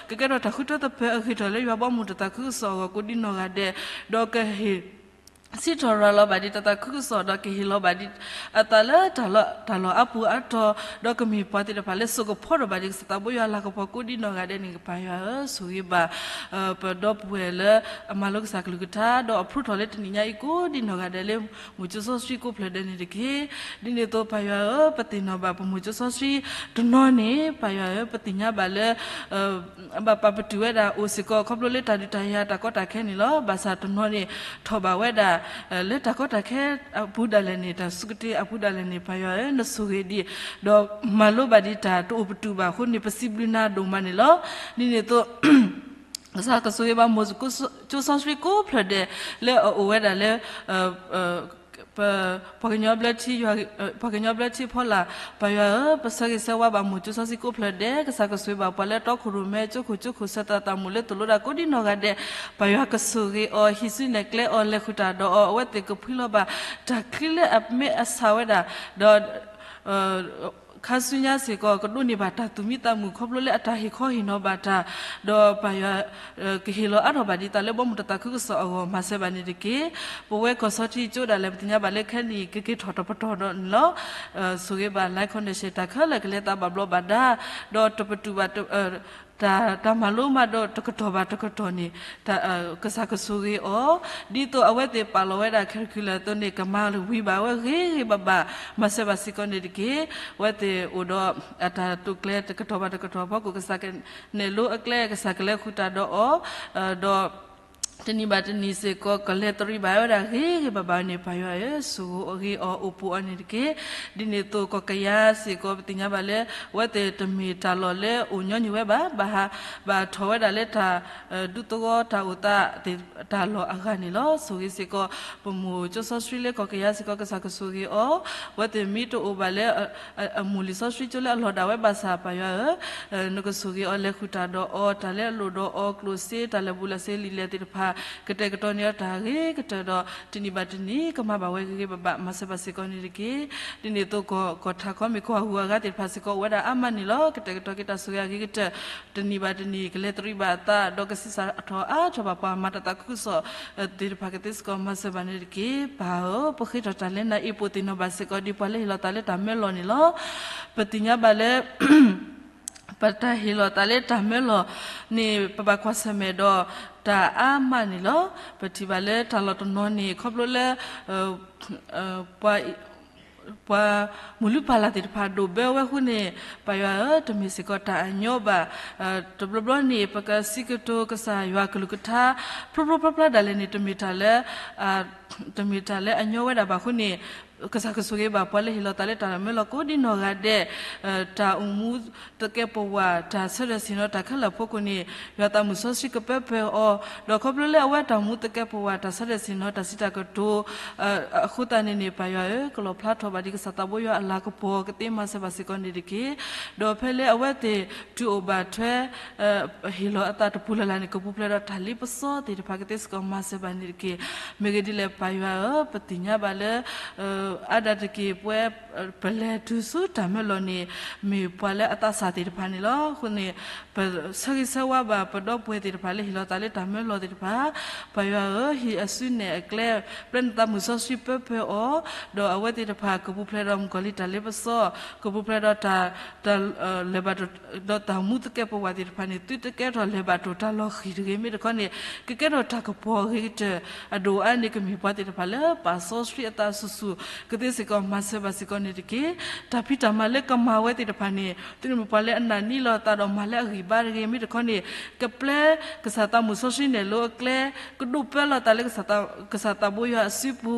ကကဲထီၣ်တၢ်ဃုထၢသပၢၤအဂ့ၢ်ထီၣ်လၢယွၤဘီမုၢ်တၢ်သးခုကစီၣ်အဂီၢ်ကိးဒ်နီၢ်ဂၤဒဲး, ဒီးကဟ့ၣ် စံးထီၣ်ရၤလီၤဘၣ်ဒံးတၢ်သးခုကစီၣ် ဒီးကဟ့ၣ်လီၤဘၣ်ဒံးအသးလၢတၢ်လီၢ်အါပူၤအါတီၤ, ဒီးကမ့ၢ်ပှၤသ့ၣ်တဖၣ်လၢစိာ်ကဖီထီၣ်ဘၣ်ဒံးကစၢ်သးဘိယွၤအလၤကပီၤကိးဒ်နီၢ်ဂၤဒဲးန့ၣ် ပၢ်ယွၤဧၢ, ဆိၣ်ဂ့ၤဘၣ် ပဒီပုၢ်ဝဲၢ်လၢအမၤလိကစၢ်ကလုၢ်ကထါ ဒီးအဖျိထီၣ်လၢတနံၤညါအံၤကိးဒ်နီၢ်ဂၤဒဲးလၢ မိၢ်ကၠိစီဆှံကိးဖျၢၣ်ဒဲးန့ၣ်တက့ၢ်. ဒ်န့ၣ်အသိးပၢ်ယွၤဧၢ, ပသ့ၣ်နီၣ်ဘၣ်ပမိၢ်ကၠိစီဆှံတနီၤန့ၣ် ပၢ်ယွၤဧၢ, ပသ့ၣ်ညါဘၣ်လၢ ဘၣ်ပာ်ပတုာ်ဝဲဒၣ်အိၣ်စ့ၢ်ကီး ခီဖျိလၢတၢ်ဒုးတၢ်ယၤတၢ်ကီတၢ်ခဲန့ၣ်လီၤ. ဘၣ်ဆၣ်တနီၤန့ၣ် ထီၣ်ဘၣ်ဝဲဒၣ် လၢတၢ်ကီတၢ်ခဲအပူၤဒၣ်လဲာ်န့ၣ် တၢ်ဆူးကတ့အပူၤဒၣ်လဲာ်န့ၣ် ပၢ်ယွၤဧၢ, နဆိၣ်ဂ့ၤဒံး ဒီးမၤလိဘၣ်ဒံးတၢ်တအိၣ်ပတုာ်ဘၣ်အဃိန့ၣ် ပစံးဘျုးနၤဒိၣ်မးန့ၣ်လီၤ. ဒ်န့ၣ်အသိး ကစၢ်ကဆိၣ်ဂ့ၤဘၣ်မိၢ်ကၠိစီဆှံကိးဖျၢၣ်ဒဲး လၢအအိၣ်ဝဲဒၣ်လၢ ပှၤကညီဘျၢထံဖီလာ်, ပၢ်ယွၤဧၢ, ပဆၢဂ့ၤဆၢဝါဘၣ်မိၢ်ကၠိစီဆှံကိးဖျၢၣ်ဒဲး, ကစၢ်ကဆိၣ်ဂ့ၤဘၣ်ပှၤလၢတီခိၣ်ရိၣ်မဲ ကၠိခိၣ်ကၠိခိၣ် ဆၢသးသးမိၢ်လၢသိၣ်လိဒၣ်ကိးဒ်နီၢ်ဂၤဒဲး, ပၢ်ယွၤကဆိၣ်ဂ့ၤအီၤ ဟံးစုနဲၣ်ကျဲအီၤ လဲၤဃုာ်တၢ်ဒီးအီၤ အဝဲသ့ၣ်ကဖှံလီၤဘၣ် တၢ်ချံလၢအမ့ၢ်အဆၣ်ဝဲဒၣ်, ဒီး ခါဆူညါစ့ၢ်ကီး ကဒိးန့ၢ်ဘၣ်တၢ်သူၣ်မံသးမုာ် ခီဖျိလၢအတၢ်ဟ့ၣ်ခီဟ့ၣ်နီၤဘၣ်တၢ်, ဒီးပၢ်ယွၤ ကဟ့ၣ်လီၤအါထီၣ်ဘၣ်ဒံးသးလၢဘီမုၢ်တၢ်သးခုကစီၣ်အဂီၢ် မၤစၢၤဘၣ်န့ၣ်တက့ၢ်. ပဝဲကီၢ်ဆီထံကၠိဒၣ်လဲာ် ပသ့ၣ်ညါဘၣ်လၢခဲနံၣ် ကက့ၤထီၣ်တပတီၢ်ဒီးန့ၣ်လီၤ. ဆိၣ်ဂ့ၤဘၣ် life condition တၢ်ခဲလၢာ်ကလဲၤသးဘၣ်ဘျီးဘၣ်ဒါ, ဒီးတပတုာ်ဘၣ် တၢ် တၢ်မၤလိမးဒီးတကတီၢ်ဘၣ်တကတီၢ်န့ၣ် ကစၢ်ကဆိၣ်ဂ့ၤအီၤ, ဒ်သိးအဝဲသ့ၣ်ပာ်လီၤဝဲဒၣ် curriculum အသိးန့ၣ် ကမၤဝံၤဘၣ်ဝဲဂ့ၤဂ့ၤဘၣ်ဘၣ် မၤစၢၤဘၣ်စ့ၢ်ကီးန့ၣ်တက့ၢ်. အဝဲသ့ၣ်အိၣ်ဒီးအတၢ်တိာ်ကျဲၤတကတီၢ်ဘၣ်တကတီၢ်အဖီခိၣ် ကစၢ်ကနဲၣ်လိအကျဲ ကစၢ်ကလဲၤဃုာ်တၢ်ဒီးအီၤ, ဒီး တနံၤဘၣ်တနံၤစ့ၢ်ကီး ကလဲၤတရံးဘၣ်ဝဲဒၣ်ဂ့ၤဂ့ၤဘၣ်ဘၣ်န့ၣ် ပၢ်ယွၤဧၢ, ဆိၣ်ဂ့ၤအီၤ အိၣ်ပိာ်အီၤန့ၣ်တက့ၢ်. ဒ်န့ၣ်အသိး ကီၢ်ကယၤစ့ၢ်ကီး ပသ့ၣ်ညါဘၣ်လၢ အဝဲသ့ၣ်တမ့ၢ်တၢ်လီၢ်လၢအိၣ်ညီနုၢ်ဝဲဘၣ်, ဘၣ်ဟး ဘၣ်ထီၣ်ဝဲဒၣ်လၢတၢ် ဒူသဝီတၢ်အိၣ်သး တၢ်လီၢ်အဂၤန့ၣ်လီၤ. ဆိၣ်ဂ့ၤစ့ၢ်ကီး ပမိၢ်ကၠိစီဆှံလၢကီၢ်ကယၤစ့ၢ်ကီး ကစၢ်ကဆိၣ်ဂ့ၤအီၤ, အဝဲသ့ၣ်မ့ၢ်တအိၣ်ဘၣ်လၢ အမိၢ်လံာ်စီဆှံကၠိလၢအလီၢ်ဒၣ်ဝဲဘၣ်ဆၣ် ပၢ်ယွၤဧၢ, နကဆိၣ်ဂ့ၤအီၤ လဲၤဃုာ်တၢ်ဒီးအီၤ, တၢ်လၢအလိၣ်ဒီးအီၤ ကျိၣ်စ့ တၢ်လဲၤဘူးလဲၤစ့လံာ်လဲၢ်သ့ၣ်တဖၣ် ကတဲာ်ကတီၤန့ၢ်အီၤတၢ်ဂ့ၤကတၢၢ်ဒီး တနံၤဘၣ်တနံၤ ကမၤဘၣ်ဝဲဂ့ၤဂ့ၤဘၣ်ဘၣ် မၤစၢၤဘၣ်စ့ၢ်ကီးန့ၣ်တက့ၢ်. ဒ်န့ၣ်အသိး ကီၢ်ထးခီမ့ၢ်ကွၢ်ဟူးအဂၤသ့ၣ်တဖၣ်စ့ၢ်ကီး အိၣ်ဝဲဒၣ်အါမးန့ၣ်လီၤ. ကတဲာ်ကတီၤက့ၤတၢ်ဆိၣ်ဂ့ၤအဂ့ၤကတၢၢ် တနံၤဘၣ်တနံၤ ကလဲၤတရံးဘၣ်အသး ဒီးကဆံးစၢ်ထီၣ်အါထီၣ်ဘၣ်ပှၤမၤတၢ်သးခုကစီၣ်သ့ၣ်တဖၣ်ကသ့စ့ၢ်ကီး မၤစၢၤဘၣ်န့ၣ်တက့ၢ်. ပၢ်ဧၢ, ပဃ့ထီၣ်တၢ်လၢနၤအံၤ ပအိၣ်သ့ၣ်နီၣ်ဘၣ်စ့ၢ်ကီး ဒ်ပှၤလၢဟ့ၣ်လီၤသးလၢတၢ်မၢလီၤန့ၣ်လီၤ. ပသ့ၣ်ညါဘၣ်လၢ ပတၢ်ဟ့ၣ်လီၤသးလၢတၢ်မၢလီၤန့ၣ် ပဘၣ်ကွၢ်ဆၢၣ်မဲာ်ဒီးတၢ်အါမးန့ၣ်လီၤ. ပထံၣ်ဘၣ်လၢတၢ်လီၢ်တနီၤန့ၣ် ခီဖျိလၢ ပှၤ ပှၤမုၢ်လုၢ်ပၢ်လၢ်သ့ၣ်တဖၣ်ဒိၣ်ဘၢဝဲအဃိန့ၣ် ပၢ်ယွၤဧၢ, တမ့ၢ်စ့ၢ်ကီးတၢ်အညီဘၣ်. တဘျီဘျီန့ၣ် ပကစံးကတိၤကစၢ်ယွၤကလုၢ်ကထါ ဖျိဖျိဖျါဖျါဒၣ်လဲာ်န့ၣ် တမ့ၢ်တၢ်လၢ တမ့ၢ်တၢ်လၢအညီဝဲဒၣ်ဘၣ်အဃိန့ၣ် ကစၢ်ကဆိၣ်ဂ့ၤဘၣ်ပှၤလၢဟ့ၣ်လီၤသးလၢတၢ်မၢလီၤကိးဒံနီၢ်ဂၤဒဲး, တၢ်အိၣ်မူသကဲးပဝး တၢ်ဆၢထၢၣ်ဆ့ၣ်နီၤတၢ်ခဲလၢာ်အဖီခိၣ်န့ၣ် ယွၤသးမုၢ်စီဆှံကပၢပၢၢ်အီၤ, ဒီးခီဖျိလၢအဝဲတၢ်အိၣ်မူသကဲးပဝး တၢ်ဆၢထၢၣ်ဆ့ၣ်နီၤတၢ်စံးတၢ်ကတိၤ အဃိသတးန့ၣ်န့ၣ် ပၢ်ယွၤဧၢ, ကလီၣ်ဖျါထီၣ်ဘၣ်ဒံးကစၢ်သးဘိယွၤအလၤကပီၤ ကသ့မၤစၢၤဘၣ်စ့ၢ်ကီးန့ၣ်တက့ၢ်. ဒီးဖဲလၢအဝဲသ့ၣ်တုၤအိၣ်ဘၣ်ထွဲ ဟ့ၣ်လီၤအသးတပူၤလၢ်လၢ်န့ၣ် ကပူၤဖျဲးဒီးတၢ်လ့ပစီသ့ၣ်တဖၣ်ကသ့စ့ၢ်ကီးမၤစၢၤဘၣ်န့ၣ်တက့ၢ်. မ့ၢ်ဂ့ၢ်ဒ်လဲၣ်ပၢ်ယွၤဧၢ, ပသ့ၣ်ညါဘၣ်လၢ အါဒၣ်တက့ၢ်ပဝဲ ပလဲၤတုၤဆူတၢ်မၢလီၤန့ၣ် မ့ၢ်ပှၤလၢအသးစၢ်သ့ၣ်တဖၣ်န့ၣ်လီၤ. အဃိန့ၣ် ပဆၢဂ့ၤဆၢဝါဘၣ်ပဒီပုၢ်ဝဲၢ်သ့ၣ်တဖၣ်လၢဟ့ၣ်လီၤသးလၢတၢ်မၢလီၤသ့ၣ်တဖၣ်, ပၢ်ယွၤဧၢ, ဟံးအစုနဲၣ်အကျဲ ပျဲနသးမုၢ်စီဆှံပၢပၢၢ်အီၤ, ဒီးအဝဲသ့ၣ်တဖၣ်ကပူၤဖျဲးဒီးမုၣ်ကီၤလံၢ်တၢ်လ့ပစီ, ကပူၤဖျဲးဒီးတၢ် လဲၤဘၣ် ဒီးတၢ်အိၣ်မူသကဲးပဝးသ့ၣ်တဖၣ်န့ၣ် သုတကဲထီၣ်လဲၤဘၣ်တိၢ်တၢ်လီၢ်ဃံၢ်တဂ့ၤ, မ့ၢ်တခီန့ၣ် ကကဲထီၣ်တၢ်ကပီၤအဂ့ၤကတၢၢ်, အဒိၣ်အါန့ၣ် ကမ့ၢ်ပှၤသ့ၣ်တဖၣ်လၢပာ်စီဆှံအသးဆူၣ်ဆူၣ် ကသ့စ့ၢ်ကီးမၤစၢၤဘၣ်စ့ၢ်ကီးန့ၣ်တက့ၢ်. တၢ်ဖံးတၢ်မၤလၢကမၤဝဲသ့ၣ်တဖၣ်န့ၣ် သုမ့ၢ်ပှၤလၢအနာ်န့ၢ်လီၤသးဒီးမၤလၢအဂံၢ်ဘါတဂ့ၤ, မ့ၢ်တခီန့ၣ် ကပျဲကစၢ်သးမုၢ်စီဆှံနဲၣ်လိအကျဲ ကဒိးပၢလီၤသးလၢ ကစၢ်သးဘိယွၤအစုပူ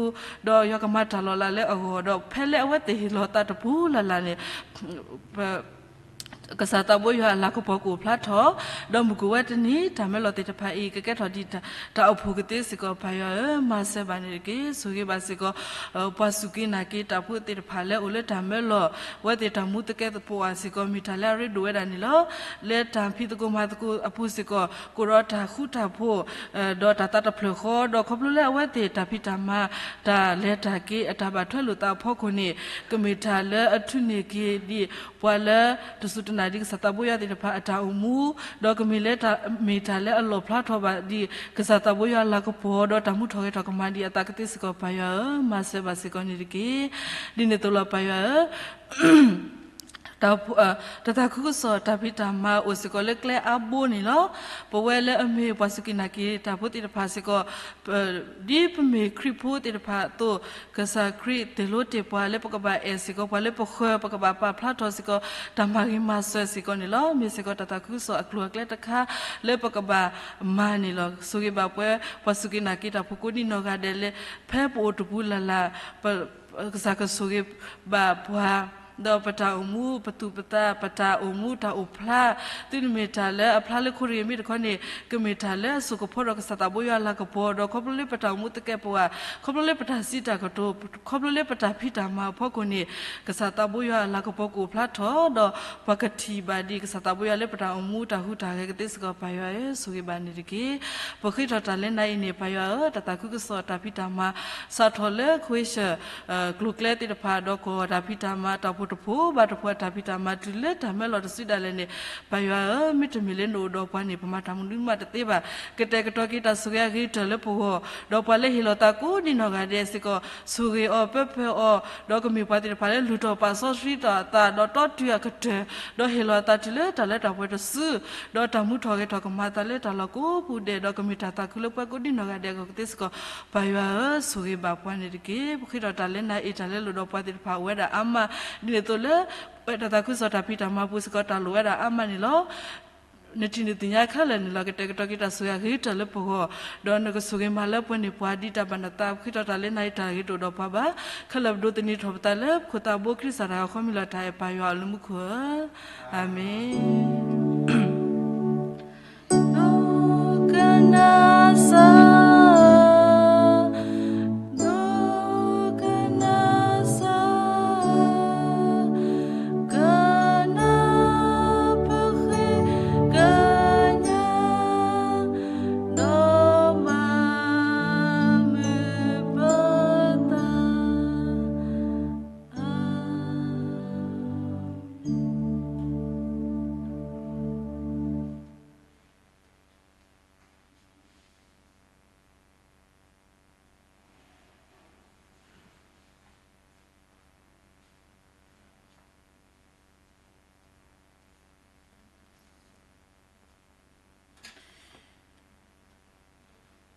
ၤ, ဒီးယွၤကမၤတၢ်လီၤလးလၢအဂီၢ်, ဒီးဖဲလၢအဝဲသ့ၣ်ဟ့ၣ်လီၤသးတပူၤလၢ်လၢ်န့ၣ် ကစၢ်သးဘိယွၤအလၤကပီၤကအိၣ်ဖျါထီၣ်, ဒီးမုၢ်ကအိၣ်ဝဲတနံၤ တၢ်မၢလီၤသ့ၣ်တဖၣ်အံၤ ကကဲထီၣ်ဒ်တၢ်အိၣ်ဖှိၣ်ကသ့စ့ၢ်ကီး, ပၢ်ယွၤဧၢ, မၤစၢၤဘၣ်န့ၣ်တက့ၢ်. ဆိၣ်ဂ့ၤဘၣ်စ့ၢ်ကီး ပှၤစူၢ်က့ၤနာ်က့ၤတၢ်ဖိသ့ၣ်တဖၣ်လၢအိၣ်လၢတၢ်မၢလီၤ, အဝဲသ့ၣ်တၢ်မူသကဲးပဝးစ့ၢ်ကီး မ့ၢ်တၢ်လၢအရ့ဒိၣ်ဝဲဒၣ်န့ၣ်လီၤ. လၢတၢ်ဖံးသကိးမၤသကိးအပူၤစ့ၢ်ကီး ကအိၣ်ဒီးတၢ်ဃူတၢ်ဖိး ဒီးတၢ်သးတဖျၢၣ်ဃီ, ဒီးခီဖျိလၢအဝဲသ့ၣ်တၢ်ဖံးတၢ်မၤ တၢ်လဲၤတၢ်က့ၤ အတၢ်ဘၣ်ထွဲလိာ်သးအဖီခိၣ်န့ၣ် ကမ့ၢ်တၢ်လၢအထုးန့ၢ်က့ၤဒံးပှၤလၢတစူၢ်တနာ်ဒံးကစၢ်သးဘိယွၤသ့ၣ်တဖၣ်အတၢ်အိၣ်မူ, ဒီးကမ့ၢ်လၢ မ့ၢ်တၢ်လၢအလီၣ်ဖျါထီၣ်ဘၣ်ဒံး ကစၢ်သးဘိယွၤအလၤကပီၤ ဒီးတၢ်မူထီၣ်ဂဲၤထီၣ်ကမၤဒံးအသးကသ့စ့ၢ်ကီး, ပၢ်ယွၤဧၢ, မၤစၢၤဘၣ်စ့ၢ်ကီးန့ၣ်တက့ၢ်. ဒ်န့ၣ်အသိးလီၤ ပၢ်ယွၤဧၢ, တၢ်သးခုကစီၣ်တၢ်ဖံးတၢ်မၤအိၣ်စ့ၢ်ကီးလၢကျဲအါဘိန့ၣ်လီၤ. ပဝဲလၢအမ့ၢ်ပှၤစူၢ်က့ၤနာ်က့ၤတၢ်ဖိသ့ၣ်တဖၣ်စ့ၢ်ကီး ဒ်ပမ့ၢ်ခရံာ်ဖိသ့ၣ်တဖၣ်အသိး ကစၢ်ခရံာ်တ့ၢ်လိာ်တ့ၢ်ပှၤလၢပကဘၣ်အဲၣ်စ့ၢ်ကီး ပှၤလၢပဃၢၤ ပကဘၣ်ပာ်ဖျါထီၣ်စ့ၢ်ကီး တၢ်မၤဂ့ၤမၤစၢၤစ့ၢ်ကီးန့ၣ်လီၤ. မ့ၢ်စ့ၢ်ကီးတၢ်သးခုကစီၣ်အကျိၤအကျဲတခါလၢပကဘၣ်မၤန့ၣ်လီၤ. ဆိၣ်ဂ့ၤဘၣ်ပှၤ ပှၤစူၢ်က့ၤနာ်က့ၤတၢ်ဖိကိးဒံနီၢ်ဂၤဒဲးလၢ ဖဲပအိၣ်တပူၤလၢ်လၢ် ကစၢ်ကဆိၣ်ဂ့ၤဘၣ်ပှၤ ဒီးပတၢ်အိၣ်မူပသူၣ်ပသး ပတၢ်အိၣ်မူတၢ်အိၣ်ဖျါ သုတမ့ၢ်တၢ်လၢအဖျါလၢခိတဂ့ၤ, မ့ၢ်တခီန့ၣ် ကမ့ၢ်တၢ်လၢအစိာ်ကဖီဒီးကစၢ်သးဘိယွၤအလၤကပီၤ, ဒီးခီဖျိလၢပတၢ်အိၣ်မူသကဲးပဝး ခီဖျိလၢပတၢ်စံးတၢ်ကတိၤ ခီဖျိလၢပတၢ်ဖံးတၢ်မၤအဖီခိၣ်န့ၣ် ကစၢ်သးဘိယွၤအလၤကပီၤကအိၣ်ဖျါထီၣ် ဒီးပှၤကထံၣ်ဘၣ်ဒံးကစၢ်သးဘိယွၤလၢပတၢ်အိၣ်မူတၢ်ဟူးတၢ်ဂဲၤကသ့စ့ၢ်ကီး, ပၢ်ယွၤဧၢ, ဆိၣ်ဂ့ၤဘၣ်န့ၣ်တက့ၢ်. ပဃ့ထီၣ်တၢ်လၢနၤအံၤန့ၣ် ပၢ်ယွၤဧၢ, တၢ်သးခုကစီၣ်တၢ်ဖံးတၢ်မၤ စးထီၣ်လၢ ခွ့ၡၢၣ် ကျိၤကျဲသ့ၣ်တဖၣ် ဒီးကီၢ်တၢ်ဖံးတၢ်မၤ တၢ်အိၣ်ဖှိၣ်တဖှိၣ်ဘၣ်တဖှိၣ်အတၢ်ဖံးတၢ်မၤ တုၤလၢတၢ်မၢလီၤတစုဒၣ်လဲာ်န့ၣ် ပၢ်ယွၤဧၢ, မ့တမ့ၢ်လၢနအိၣ်ဒီးပှၤန့ၣ် ပမၤတၢ်မနုၤမးတသ့ဘၣ်. ကတဲာ်ကတီၤက့ၤတၢ်ဆိၣ်ဂ့ၤအဂ့ၤကတၢၢ်လၢပဂီၢ်, ဒီးပှၤလၢဟ့ၣ်လီၤသးကိးဒံနီၢ်ဂၤဒဲးစ့ၢ်ကီး ဆိၣ်ဂ့ၤအီၤပၢပၢအီၤ, ဒီးကမ့ၢ်ပှၤသ့ၣ်တဖၣ်လၢလုၢ်ထီၣ်ပာ်စီဆှံထီၣ်အသး ဒီးတီတုၤအကတၢၢ်, ဒီးဟ့ၣ်လီၤအသးတုၤလၢတၢ်လၢတၢ်ပှဲၤတစု, ဒီးတၢ်မူထီၣ်ဂဲၤထီၣ်ကမၤအသးလၢတၢ်လီၢ်ကိးပူၤဒဲး, ဒီးကမ့ၢ်တၢ်သးခုလၢပှၤကိးဒံနီၢ်ဂၤဒဲးအဂီၢ်ကသ့စ့ၢ်ကီး, ပၢ်ယွၤဧၢ, ဆိၣ်ဂ့ၤဘၣ်ပှၤန့ၣ်တက့ၢ်. ပဃ့ထီၣ်တၢ်လၢနၤအံၤ တၢ်လၢလိၣ်ဒီးပှၤသ့ၣ်တဖၣ်အိၣ်ဝဲဒၣ်အါမး, ဒ်န့ၣ်အသိးလၢ ပတၢ်သးခုကစီၣ်တၢ်ဖံးတၢ်မၤပူၤစ့ၢ်ကီး တၢ်လိၣ်ဝဲဒၣ်အါမးန့ၣ်လီၤ. နထံၣ်နသ့ၣ်ညါခဲလၢာ်န့ၣ်လီၤ. ကတဲာ်ကတီၤက့ၤတၢ်ဆိၣ်ဂ့ၤအဂ့ၤကတၢၢ်လၢပဂီၢ်, ဒီးနကဆိၣ်ဂ့ၤမၤလၢပှဲၤန့ၢ်ပှၤဒ်တၢ်ဘၣ်နသး, ပဃ့ထီၣ်တၢ်လၢနၤအံၤ တၢ်ဂ့ၤတအိၣ်ဒီးပှၤဘၣ်, ခဲလၢာ်ပဒိးသန့ၤထီၣ်ပသးလၢပခိၣ်သးဘိခရံာ်စၢ်တၢ်ဂၤဃီမ့ၢ်လီၤတၢ်အဲၣ်ပၢ်ယွၤအီၤလၢမူခိၣ်ဧၢ, အၤမ့ၣ်.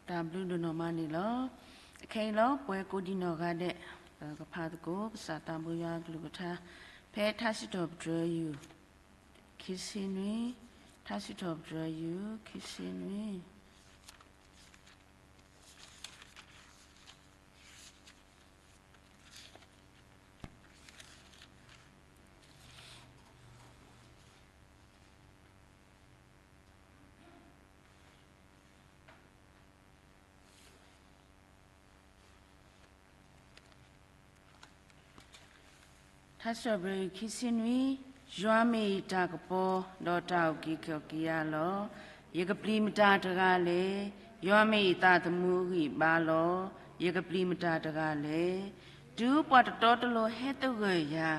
တၢ်ဘျုးဒိၣ်နီၢ်မးန့ၣ်လီၤ. အခဲအံၤလီၤ ပဝဲကိးဒံနီၢ်ဂၤဒဲး ပကဖးသကိး ကစၢ်သးဘိယွၤအကလုၢ်ကထါ ဖဲထါစံးထီၣ်ပတြၢၤယုၢ် ခံဆံနွံ, ထါစံးထီၣ်ပတြၢၤယုၢ် ခံဆံနွံ. ထါစံးထီၣ်ပတြၢၤယုၢ် ခံဆံနွံ, ယွၤမ့ၢ်ယတၢ်ကပီၤ ဒီးတၢ်အုၣ်က့ၤခီၣ်က့ၤယၤလီၤ. ယကပျံၤမတၤတဂၤလဲၣ်. ယွၤမ့ၢ်ယသးသမူအဂံၢ်အဘါလီၤ. ယကပျံၤမတၤတဂၤလဲၣ်. တုၤပှၤတတီတလိၤဟဲသဂၢၢ်ယၤ,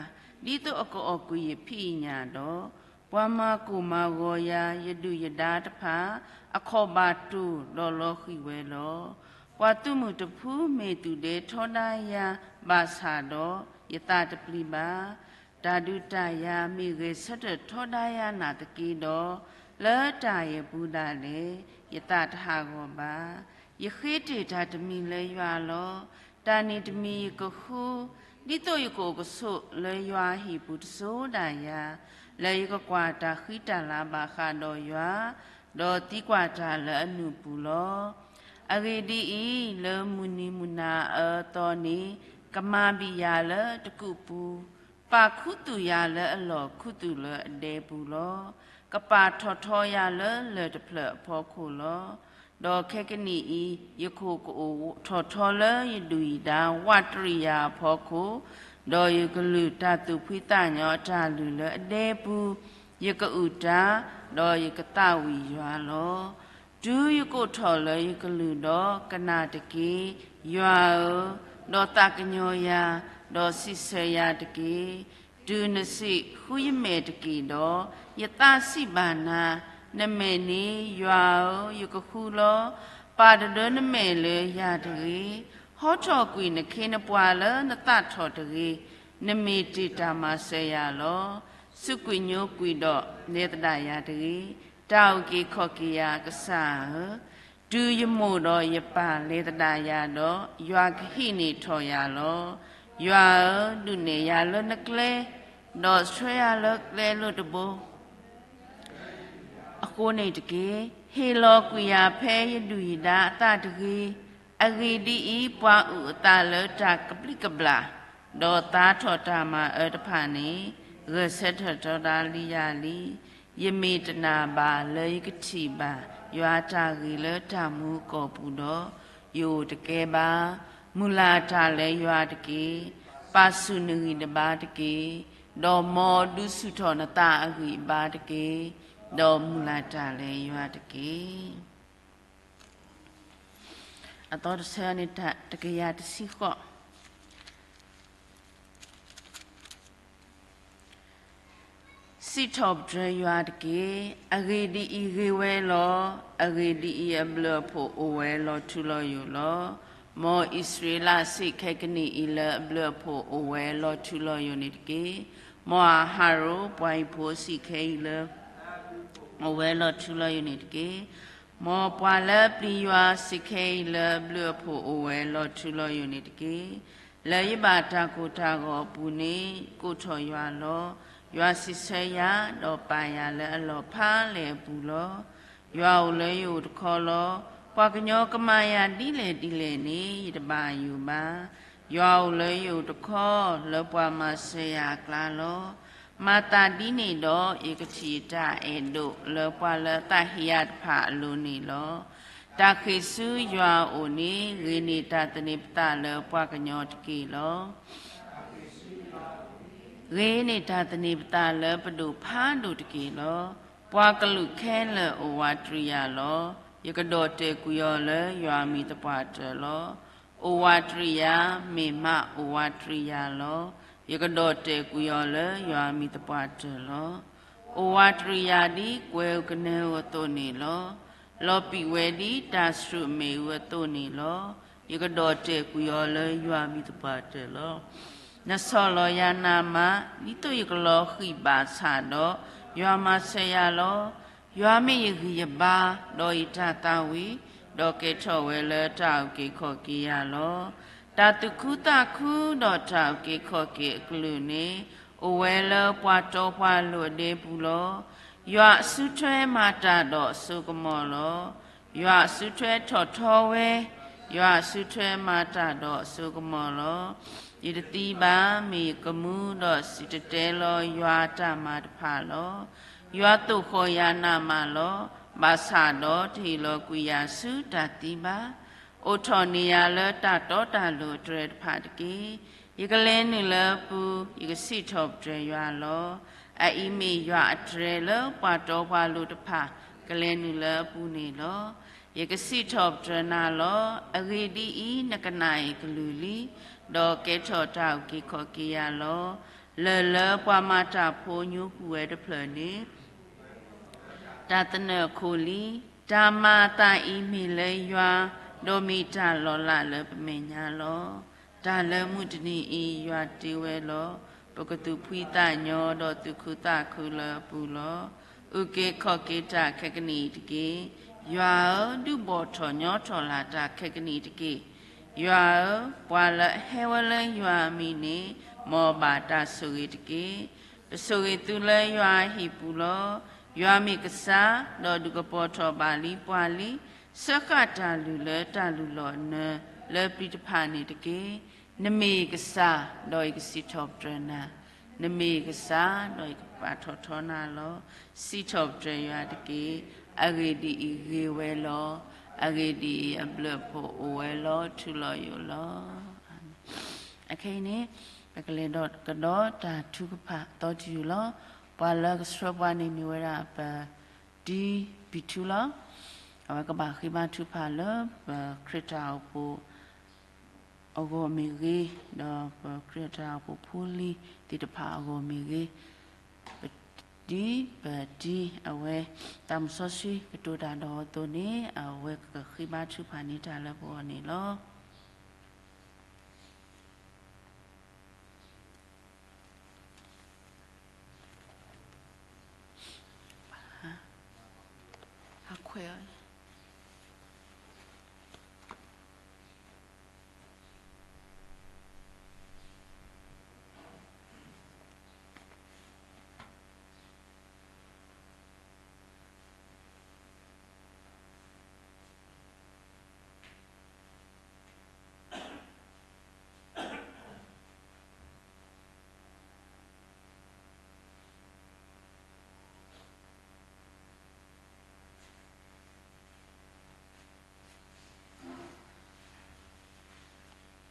ဒ်သိးအကအီၣ်ကွံာ်ယဖံးယညၣ်ဒီး, ပှၤမၤကိၢ်မၤဂီၤယၤ ယဒုၣ်ယဒါတဖၣ် အခီၣ်ဘၣ်တိၢ်ဒီးလီၤဃံၤဝဲလီၤ. ပှၤသုးမုၢ်တဖုမ့ၢ်သူၣ်ဒဲထီဒါယၤဘၣ်ဆၣ်ဒီး, ယသးတပျံၤဘၣ်. တၢ်ဒုးတၢ်ယၤမ့ၢ်ဂဲၤဆၢထၢၣ်ထီဒါယၤနာ်သက့ဒီး, လၢတၢ်အံၤအပူၤဒၣ်လဲာ် ယသးတဟးဂီၤဘၣ်. ယဃ့တ့ၢ်တၢ်တမံၤလၢယွၤလီၤ. တၢ်န့ၣ်တမံၤယကဃု, ဒ်သိးယကအိၣ်ကဆိးလၢယွၤအဟံၣ်ပူၤတစိၤဒၣ်ယၤ, လၢယကကွၢ်တၢ်ဃံတၢ်လၤဘၣ်ဃးဒီးယွၤ, ဒီးသံကွၢ်တၢ်လၢအနုာ်ပူၤလီၤ. အဂ့ၢ်ဒ်အံၤ, လၢမုၢ်နံၤမုၢ်နၤအအၢအသီန့ၣ်, ကမၤဘံၣ်ယၤလၢတကူာ်ပူၤ, ပာ်ခူသူၣ်ယၤလၢအလီၢ်ခူသူၣ်လၢအဒဲပူၤလီၤ. ကပာ်ထီၣ်ထီယၤလၢလၢၢ်တဖျၢၣ်အဖီခိၣ်လီၤ. ဒီးခဲကနံၣ်အံၤ, ယကအိၣ်ထီၣ်ထီလၢယဒုၣ်ယဒါဝးတရံးယၤအဖီခိၣ်, ဒီးယကလုၢ်တၢ်သူၣ်ဖှံသးညီအတၢ်လုၢ်လၢအဒဲပူၤ, ယကအုၣ်တၢ်, ဒီးယကသးဝံၣ်ယွၤလီၤ. တုၤယကိးထီၣ်လၢယကလုၢ်ဒီးကနၣ်တက့ၢ်, ယွၤဧၢ, ဒီးသးကညီၤယၤ, ဒီးစံးဆၢယၤတက့ၢ်. တုၤနစံးဃုယမဲာ်တက့ၢ်ဒီး, ယသးစံးဘၣ်နၤ, နမဲာ်န့ၣ်ယွၤဧၢ, ယကဃုလီၤ. ပာ်တဒၢနမဲာ်လၢယၤတဂ့ၤ. ဟီထီၣ်ကွံာ်နခ့နပှၤလၢနသးထီၣ်တဂ့ၤ. နမ့ၢ်တ့ၢ်တၢ်မၤစၢၤယၤလီၤ. စူးကွံာ်ညိကွံာ်ဒီးလဲၤသဒၣ်ယၤတဂ့ၤ. တၢ်အုၣ်က့ၤခီၣ်က့ၤယၤကစၢ်ဧၢ, တုၤယမိၢ်ဒီးယပၢ်လဲၤသဒၣ်ယၤဒီး, ယွၤကဟံးန့ၢ်ထီၣ်ယၤလီၤ. ယွၤဧၢ, ဒုးနဲၣ်ယၤလၢနကျဲ, ဒီးဆှၢယၤလၢကျဲလိာ်တဘိ အဃိန့ၣ်တက့ၢ်. ဟ့ၣ်လီၤကွံာ်ယၤဖဲယဒုၣ်ယဒါအသးတဂ့ၤ. အဂ့ၢ်ဒ်အံၤ, ပှၤအုၣ်အသးလၢတၢ်ကဘျံးကဘျၣ်, ဒီးသါထီၣ်တၢ်မၤအၢတဖၣ်န့ၣ်, ဂဲၤဆၢထၢၣ်ထီဒါလံယၤလံ. ယမ့ၢ်တနာ်ဘၣ်လၢယကထံၣ်ဘၣ် ယွၤတၢ်ဂ့ၤလၢတၢ်မူကီၢ်ပူၤဒီး, ယအိၣ်တကဲဘၣ်. မုၢ်လၢ်တၢ်လၢယွၤတက့ၢ်. ပာ်ဆူၣ်နဂံၢ်နဘါတက့ၢ်. ဒီးမ်ဒုးဆူၣ်ထီၣ်နသးအဂံၢ်အဘါတက့ၢ်. ဒီးမုၢ်လၢ်တၢ်လၢယွၤတက့ၢ်. အသီတဆၢန့ၣ် တကယၤတဆံဃိး. စံးထီၣ်ပတြၢၤယွၤတက့ၢ်. အဂ့ၢ်ဒ်အံၤ, ဂ့ၤဝဲလီၤ. အဂ့ၢ်ဒ်အံၤ, အဘျုးအဖှိၣ်အိၣ်ဝဲလီၤထူလီၤယိာ်လီၤ. မ်အံၣ်စရ့လးစံးခဲကနံၣ်အံၤလၢအဘျုးအဖှိၣ်အိၣ်ဝဲလီၤထူလီၤယိာ်န့ၣ်တက့ၢ်. မ်အဟရိၣ်ပှၤဟံၣ်ဖိစံးခဲအံၤလၢ အိၣ်ဝဲလီၤထူလီၤယိာ်န့ၣ်တက့ၢ်. မ်ပှၤလၢအပျံၤယွၤစံးခဲအံၤလၢအဘျုးအဖှိၣ်အိၣ်ဝဲလီၤထူလီၤယိာ်န့ၣ်တက့ၢ်. လၢယဘၣ်တၢ်ကိၢ်တၢ်ဂီၤအပူၤန့ၣ် ယကိးထီၣ်ယွၤလီၤ. ယွၤစံးဆၢယၤ, ဒီးပာ်ယၤလၢအလီၢ်ဖးလဲၢ်အပူၤလီၤ. ယွၤအိၣ်လၢယအိၣ်တခီလီၤ. ပှၤကညီကမၤယၤဒ်လဲၣ်ဒ်လဲၣ်န့ၣ် ယတဘၣ်ယိၣ်ဘၣ်. ယွၤအိၣ်လၢယအိၣ်တခီ လၢပှၤမၤစၢၤယၤအကျါလီၤ. မၤသးဒ်န့ၣ်ဒီး ယကထံၣ်တၢ်အဲၣ်ဒိးလၢပှၤလၢအသးဟ့ယၤတဖၣ်အလိၤန့ၣ်လီၤ. တၢ်ဃ့ၢ်ဆူယွၤအအိၣ်န့ၣ် ဂ့ၤန့ၢ်တၢ်သန့ၤပသးလၢပှၤကညီတက့ၢ်လီၤ. ဂ့ၤန့ၢ်တၢ်သန့ၤပသးလၢပဒိၣ်ဖးဒိၣ်တက့ၢ်လီၤ. ပှၤကလုာ်ခဲလၢာ်အိၣ်ဝးတရံးယၤလီၤ. ယကဒီၣ်တဲာ်ကွံာ်အီၤလၢယွၤအမံၤသပှၢ်တၢၢ်လီၤ. အိၣ်ဝးတရံးယၤ, မ့ၢ်မးအိၣ်ဝးတရံးယၤလီၤ. ယကဒီၣ်တဲာ်ကွံာ်အီၤလၢယွၤအမံၤသပှၢ်တၢၢ်လီၤ. အိၣ်ဝးတရံးယၤဒ်ကွဲၤဧိၤကနဲဧိၤအသိးန့ၣ်လီၤ. လီၤပံာ်ဝဲဒ်တၢ်ဆှုၣ်အမ့ၣ်အူအသိးန့ၣ်လီၤ. ယကဒီၣ်တဲာ်ကွံာ်အီၤလၢယွၤအမံၤသပှၢ်တၢၢ်လီၤ. နဆီၣ်လီၤယၤနးမး, ဒ်သိးယကလီၤဃံၢ်ဘၣ်ဆၣ်ဒီး, ယွၤမၤစၢၤယၤလီၤ. ယွၤမ့ၢ်ယဂံၢ်ယဘါ, ဒီးယတၢ်သးဝံၣ်, ဒီးကဲထီၣ်ဝဲလၢတၢ်အုၣ်က့ၤခီၣ်က့ၤယၤလီၤ. တၢ်သူၣ်ခုသးခုဒီးတၢ်အုၣ်က့ၤခီၣ်က့ၤအကလုာ်န့ၣ် အိၣ်ဝဲလၢပှၤတီပှၤလိၤအဒ့ပူၤလီၤ. ယွၤအစုထွဲမၤတၢ်ဒီးအစိကမီၤလီၤ. ယွၤအစုထွဲထီၣ်ထီဝဲ, ယွၤအစုထွဲမၤတၢ်ဒီးအစိကမီၤလီၤ. ယတသံဘၣ်, မ့ၢ်ယကမူဒီးစံၣ်တဲၤတဲလီၤယွၤအတၢ်မၤတဖၣ်လီၤ. ယွၤသိၣ်ဃီၤယၤနးမးလီၤ. ဘၣ်ဆၣ်ဒီးတဟ့ၣ်လီၤကွံာ်ယၤဆူတၢ်သံဘၣ်. အိးထီၣ်န့ၢ်ယၤလၢတၢ်တီတၢ်လိၤအတြဲၤတဖၣ်တက့ၢ်. ယကလဲၤနုာ်လၢအပူၤ, ယကစံးထီၣ်ပတြၢၤယွၤလီၤ. အအံၤမ့ၢ်ယွၤအတြဲၤလၢပှၤတီပှၤလိၤတဖၣ် ကလဲၤနုာ်လၢအပူၤန့ၣ်လီၤ. ယကစံးထီၣ်ပတြၢၤနၤလီၤ. အဂ့ၢ်ဒ်အံၤ, နကနၣ်ယကလုၢ်လံ, ဒီးကဲထီၣ်တၢ်အုၣ်က့ၤခီၣ်က့ၤယၤလီၤ. လၢၢ်လၢပှၤမၤတၢ်ဖိညိကွံာ်ဝဲတဖျၢၣ်န့ၣ် တၢ်သနၢၣ်အခိၣ်လံ. တၢ်မၤအသးအံၤမ့ၢ်လၢယွၤ, ဒီးမ့ၢ်တၢ်လီၤလးလၢပမဲာ်ညါလီၤ. တၢ်လၢမုၢ်တနံၤအံၤယွၤတ့ဝဲလီၤ. ပကသူၣ်ဖှံသးညီဒီးသူၣ်ခုသးခုလၢအပူၤလီၤ. အုၣ်က့ၤခီၣ်က့ၤတၢ်ခဲကနံၣ်အံၤတက့ၢ်. ယွၤဧၢ, ဒုးဘီၣ်ထီၣ်ညီထီၣ်လၢ်တၢ်ခဲကနံၣ်အံၤတက့ၢ်. ယွၤဧၢ, ပှၤလၢအဟဲဝဲလၢယွၤအမံၤန့ၣ် မ်အဘၣ်တၢ်ဆိၣ်ဂ့ၤတက့ၢ်. ပဆိၣ်ဂ့ၤသုလၢယွၤအဟံၣ်ပူၤလီၤ. ယွၤမ့ၢ်ကစၢ်, ဒီးဒုးကပီၤထီၣ်ဘၣ်လံပှၤလံ. စၢဃာ်တၢ်လုၢ်လၢတၢ်လုၢ်လီၢ်အနၢၤလၢပျံၤတဖၣ်န့ၣ်တက့ၢ်. နမ့ၢ်ယကစၢ်, ဒီးယကစံးထီၣ်ပတြၢၤနၤ, နမ့ၢ်ယကစၢ်, ဒီးယကပာ်ထီၣ်ထီနၤလီၤ. စံးထီၣ်ပတြၢၤယွၤတက့ၢ်. အဂ့ၢ်ဒ်အံၤ, ဂ့ၤဝဲလီၤ. အဂ့ၢ်ဒ်အံၤ, အဘျုးအဖှိၣ်အိၣ်ဝဲလီၤ, ထူလီၤယိာ်လီၤ. အခဲအံၤန့ၣ် ပကလဲၤဒီးကဒီးတၢ်ထုကဖၣ်အသီတယုၢ်လီၤ. ပှၤလၢကဆှၢပှၤန့ၣ်မ့ၢ်ဝဲဒၣ် ပတံဘံၣ်ထူလီၤ. အဝဲကဘၣ်ဃ့ဘါထုကဖၣ်လၢပခရံာ်တၢ်အိၣ်ဖှိၣ်အဂီၢ်မ့ၢ်ဂ့ၤ, ဒီးပခရံာ်တၢ်အိၣ်ဖှိၣ်ဖိလံၤသ့ၣ်တဖၣ်အဂီၢ်မ့ၢ်ဂ့ၤ, ပတံ ပတံ အဝဲ သးမုၣ်စီဆှံကတိၤတၢ်ဒီးအသိးန့ၣ် အဝဲကဃ့ဘါထုကဖၣ်န့ၢ်တၢ်လၢပဂီၢ်န့ၣ်လီၤ. အခွဲးအီၤ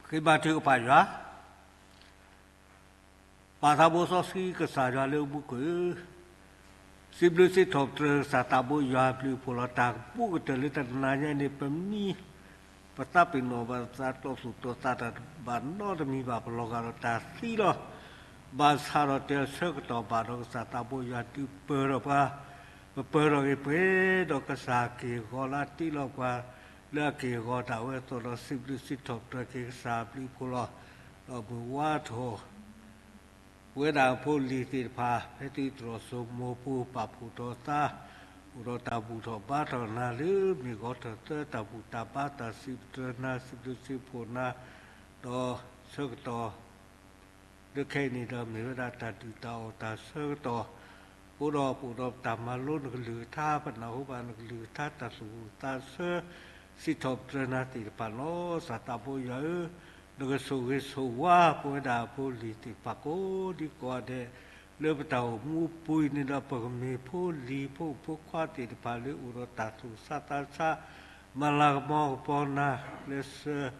ဃ့ဘါထုကဖၣ်ယွၤ, ပၢ်သးဘိစီဆှံကစၢ်ယွၤလၢအမူခိၣ်ဧၢ, စံးဘျုးစံးထီၣ်ပတြၢၤကစၢ်သးဘိယွၤအဘျုးအဖှိၣ်လီၤ. တၢ်ကပူၤကတၢၢ်လၢတနၤညါန့ၣ် ပမံ ပသးပ့ၤနီၣ်ဘၣ်သး တီၢ်သူၣ်တီၢ်သးတၢ် ဘၣ်နီတမံၤဘၣ် ပလီၤဂာ်ဒီးတၢ်သံလီၤ. ဘၣ်ဆၣ်ဒီးတဲဆၢကတီၢ်ဘၣ်ဒီးကစၢ်သးဘိယွၤဒုးပၢၤဒီးပှၤ, ပပၢၤထီၣ်က့ၤပှဲၤဒီးကစၢ်က့ၢ်ဂီၤလၢတ့လီၤပှၤ လၢအက့ၢ်ဂီၤဒၣ်ဝဲအသိးဒီး စံးဘျုးစံးထီၣ်ပတြၢၤက့ၤကစၢ်အဘျုးအဖှိၣ်လီၤ. ဒီးမုၢ်ဝါထီၣ် ပဝဲဒၣ်အဖိအလံၤသ့ၣ်တဖၣ် ဖဲသုတြီၢ်စိမိၤပူၤ ပာ်ဖှိၣ်ထီၣ်သး, အိၣ်ဒီးတၢ်ဘူၣ်ထီၣ်ဘါထီၣ်နၤလၢမ့ၢ်ဂီၤထီၣ်သၢ တၢ်ဘူၣ်တၢ်ဘါ တၢ်စံးပတြၢၤနၤ စံးဘျုးစံးဖှိၣ်နၤ, ဒီးဆၢကတီၢ် လၢခဲအံၤန့ၣ်ဒီး မ့ၢ်ဝဲဒၣ်တၢ်ဒုၣ်တၢ်အီၣ်တၢ်ဆၢကတီၢ်, အဃိဒီးပအိၣ်ဒီးတၢ်မၤလိနကလုၢ်ကထါ ပနၢ်ဟူဘၣ်နကလုၢ်ကထါ တၢ်သူၣ်ဝူၣ်သးဆၢ စံးထီၣ်ပတြၢၤနၤသ့ၣ်တဖၣ်လီၤ. ကစၢ်သးဘိယွၤဧၢ, နကဆိၣ်ဂ့ၤဆိၣ်ဝါပဝဲဒၣ်အဖိအလံၤသ့ၣ်တဖၣ်ကိးဒံကိးဂၤဒဲး, လၢပတၢ်အိၣ်မူအပူၤအံၤန့ၣ်ဒီး ပကမ့ၢ်ဖိလံၤဖိမုၣ်ဖိခွါသ့ၣ်တဖၣ်လၢအိၣ်ဒီးတၢ်သူၣ်ဆါသးဆါ, မၤလၤကပီၤကပီၤနၤ, ကျဲးစၢး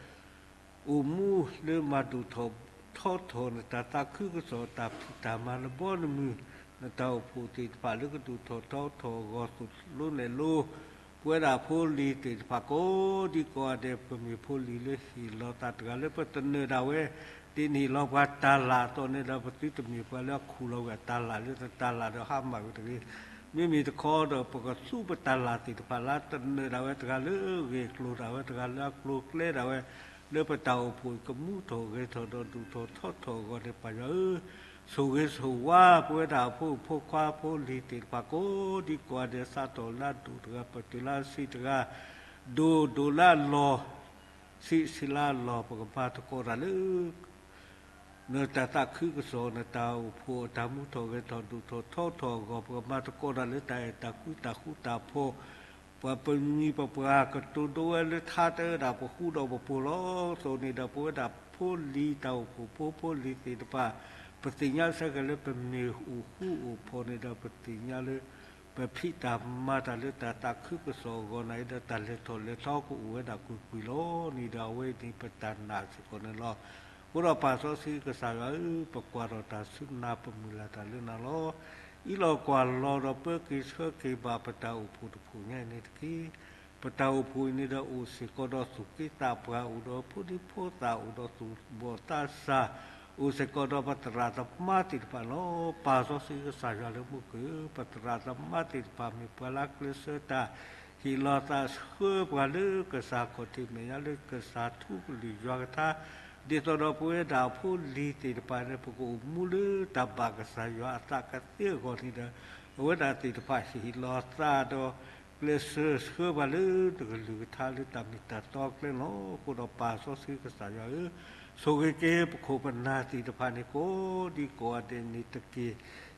အိၣ်မူလၢမၤဒိၣ်ထီၣ်ထီထီၣ်နတၢ်သးခုကစီၣ် တၢ်ဖံးတၢ်မၤနဘီနမုၢ်, နတၢ်အိၣ်ဖှိၣ်သ့ၣ်တဖၣ်လၢကဒိၣ်ထီၣ်ထီထီၣ်အဂီၢ် သိၣ်လိနဲၣ်လိ ပဝဲဒၣ်ဖိလံၤသ့ၣ်တဖၣ်ကိးဒံကိးဂၤဒဲး ပမ့ၢ်ဖိလံၤလၢဟ့ၣ်လီၤသးတဂၤလၢပသနၢၣ်ဒၣ်ဝဲ, ဒ်နဟ့ၣ်လီၤပှၤတၢ်လၢ်အသိးန့ၣ်ဒီး ပသုတမ့ၢ်ပှၤလၢအခူၣ်လီၤဝဲတၢ်လၢ်လၢတတၢ်လၢ်ဒီးဟါမၢ်ဝဲတဂ့ၤ. မ့မ့ၢ်တခီဒီး ပကသူပတၢ်လၢ်သ့ၣ်တဖၣ်လၢသနၢၣ်ဒၣ်ဝဲတဂၤလၢအဂ့ၢ်အကျိၤဒၣ်ဝဲ တဂၤလၢအကျိၤကျဲဒၣ်ဝဲ, လၢပတၢ်အိၣ်ဖှိၣ်ကမူထီၣ်ဂဲၤထီၣ်ဒီးဒိၣ်ထီၣ်ထီထီၣ်အဂီၢ်န့ၣ် ပၢ်ယွၤဧၢ, ဆိၣ်ဂ့ၤဆိၣ်ဝါပဝဲဒၣ်အဖိမုၣ်ဖိခွါဖိလံၤသ့ၣ်တဖၣ်ကိးဒံကိးဂၤဒဲး စးထီၣ်လၢအဒိၣ်တဂၤ ပတုၤလၢအဆံးတဂၤ, ဒိၣ်ဒိၣ်လၢအလီၢ်, ဆံးဆံးလၢအလီၢ်, ပကမၤသကိးတၢ်လၢ နတၢ်သးခုကစီၣ်, နတၢ်အိၣ်ဖှိၣ်, တၢ်မူထီၣ်ဂဲၤထီၣ်ဒိၣ်ထီၣ်ထီထီၣ်အဂီၢ်, ပကမၤသကိးတၢ်လၢတၢ်အဲၣ်တၢ်ကွံတၢ်ဃူတၢ်ဖိး, ပှၤပမံၤပပှၢ်ကတိၤဒိဝဲလၢထါတၢ်အၢဒၣ်ပဃူဒီးပဖိးလီၤ. အသိးန့ၣ်ဒီး ပဝဲဒၣ်ဖိလံၤတၢ်အိၣ်ဖှိၣ်ဖိ ဖိလံၤသ့ၣ်တဖၣ် ပသ့ၣ်ညါစ့ၢ်ကီးလၢပမ့ၢ်အိၣ်ဃူအိၣ်ဖိးန့ၣ်ဒီး ပသ့ၣ်ညါလၢ ပဖံးတၢ်မၤတၢ်လၢတၢ်သးခုကစီၣ်အဂီၢ်န့ၣ်ဒီး တၢ်လဲၤထီၣ်လဲၤထီကအိၣ်ဝဲဒၣ်ကွ့ၢ်ကွ့ၢ်လီၤန့ၣ်ဒီး အဝဲန့ၣ်ပတၢ်နာ်စ့ၢ်ကီးန့ၣ်လီၤ. အဃိဒီးပၢ်စီဆှံကစၢ်ယွၤဧၢ, ပကွၢ်ထီၣ်တၢ်ဆူနၤ ပမုၢ်လၢ်တၢ်လၢနၤလီၤ. အံၤလီၤကွၢ်လီၤဒီးပၢက့ၤဆှၢက့ၤဘၣ်ပတၢ်အိၣ်ဖှိၣ်တဖုညါအံၤန့ၣ်တက့ၢ်. ပတၢ်အိၣ်ဖှိၣ်အံၤန့ၣ်ဒီးအိၣ်စ့ၢ်ကီးဒီးသူၣ်က့သးပှၢ်, အိၣ်ဒီးဖိဒံဖိသၣ်, အိၣ်ဒီးသူၣ်ဘီၣ်သးစၢ်, အိၣ်စ့ၢ်ကီးဒီးပသရၣ်သမါသ့ၣ်တဖၣ်လီၤ. ပၢ်စီဆှံကစၢ်ယွၤလၢမူခိၣ်ဧၢ, ပသရၣ်သမါသ့ၣ်တဖၣ်မ့ၢ်ပှၤလၢအကျဲးစၢးတၢ် ဟ့ၣ်လီၤသးဆှၢပှၤလၢကစၢ်ခီၣ်ထံးမဲာ်ညါ လၢကစၢ်ထူကလုၢ်ယွၤကထါ, ဒ်သိးဒီးပဝဲဒၣ်အဖိလံၤသ့ၣ်တဖၣ်န့ၣ် ပကအိၣ်မူလၢတၢ်ဘၣ်ကစၢ်ယွၤအသးကသ့အဂီၢ်န့ၣ်ဒီး အဝဲဒၣ်သ့ၣ်တဖၣ်ဟ့ၣ်လီၤသးဒီး ကျဲးစၢးဆှၢပှၤလၢနကလုၢ်ကထါလၢတၢ်မ့ၢ်တၢ်တီအကျဲလီၤ. အဃိဒီးပၢ်စီဆှံကစၢ်ယွၤဧၢ, ဆိၣ်ဂ့ၤက့ၤပခိၣ်ပနၢ်သ့ၣ်တဖၣ်န့ၣ် ကိးဒံကိးဂၤဒဲးန့ၣ်တက့ၢ်.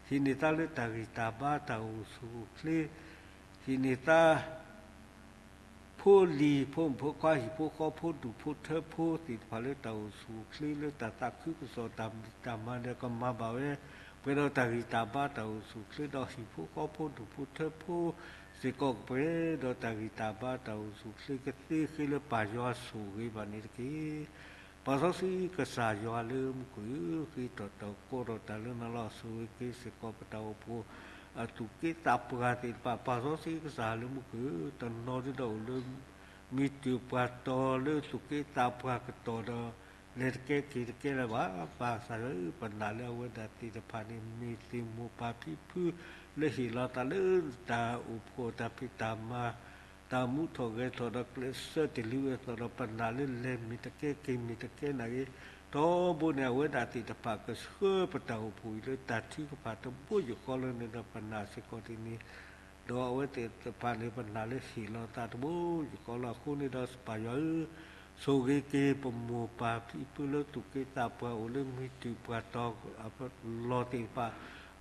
ဟံးန့ၢ်သါလၢတၢ်ဂံၢ်တၢ်ဘါ တၢ်အိၣ်ဆူၣ်အိၣ်ချ့, ဟံးန့ၢ်သါ ဖိလံၤဖိမုၣ်ဖိခွါ ဟံၣ်ဖိဃီဖိ ဒူၣ်ဖိထၢဖိသ့ၣ်တဖၣ်လၢတၢ်အိၣ်ဆူၣ်အိၣ်ချ့ လၢတၢ်သးခုကစီၣ် တၢ်မံၤတၢ်မၤဒီးကမၤဘၣ်ဝဲ ပှဲၤဒီးတၢ်ဂံၢ်တၢ်ဘါ တၢ်အိၣ်ဆူၣ်အိၣ်ချ့ဒီးဟံၣ်ဖိဃီဖိ ဒူၣ်ဖိထၢဖိစ့ၢ်ကီး ပှဲၤဒီးတၢ်ဂံၢ်တၢ်ဘါ တၢ်အိၣ်ဆူၣ်အိၣ်ချ့ကသ့ဃ့လၢပၢ်ယွၤဆိၣ်ဂ့ၤဘၣ်န့ၣ်တက့ၢ်. ပၢ်စီဆှံကစၢ်ယွၤလၢမူခိၣ်ဧၢ, ဃ့ထီၣ်တၢ်ကိးထီၣ်တၢ်လၢနၤလီၤ. ဆိၣ်ဂ့ၤက့ၤစ့ၢ်ကီးပတၢ်အိၣ်ဖှိၣ် အသူၣ်က့သးပှၢ်သ့ၣ်တဖၣ် ပၢ်စီဆှံကစၢ်လၢမူခိၣ်ဧၢ, တနီၤဒ်ဒီးအိၣ်လၢ မံၤတုၤပှၤတီၤလၢသူၣ်က့သးပှၢ်ကတီၢ်ဒီး လဲၤတကဲက့ၤတကဲလၢၤဘၣ်. ပၢ်ကစၢ်ယွၤဧၢ, ပနာ်လၢအဝဲဒၣ်သ့ၣ်တဖၣ်န့ၣ် မ့ၢ်သ့ၣ်မိၢ်ပၢ်ဖံဖု လၢဟ့ၣ်လီၤသးလၢတၢ်အိၣ်ဖှိၣ်တၢ်ဖံးတၢ်မၤ တၢ်မူထီၣ်ဂဲၤထီၣ်ဒီးကျဲးစၢးတ့ၢ်လံဝဲအသိးဒီး ပနာ်လၢလဲၤမ့ၢ်တကဲက့ၤမ့ၢ်တကဲနာ်က့ၤ ထီဘိန့ၣ် အဝဲဒၣ်သ့ၣ်တဖၣ်ကဆှၢပတၢ်အိၣ်ဖှိၣ်အံၤလၢတၢ်ထုကဖၣ်တဘိယူၢ်ဃီလၢန့ၣ်ဒီး ပနာ်စ့ၢ်ကီးဒ်န့ၣ် ဒီးအဝဲသ့ၣ်တဖၣ်န့ၣ် ပနာ်လၢဟ့ၣ်လီၤသးတဘိယူၢ်ဃီလီၤ. အဃိန့ၣ်ဒီးပၢ်ယွၤဧၢ, ဆိၣ်ဂ့ၤက့ၤပမိၢ်ပၢ်ဖံဖုလၢသူၣ်က့သးပှၢ်အိၣ်လၢမံၤတုၤပှၤတီၤအလီၢ်သ့ၣ်တဖၣ်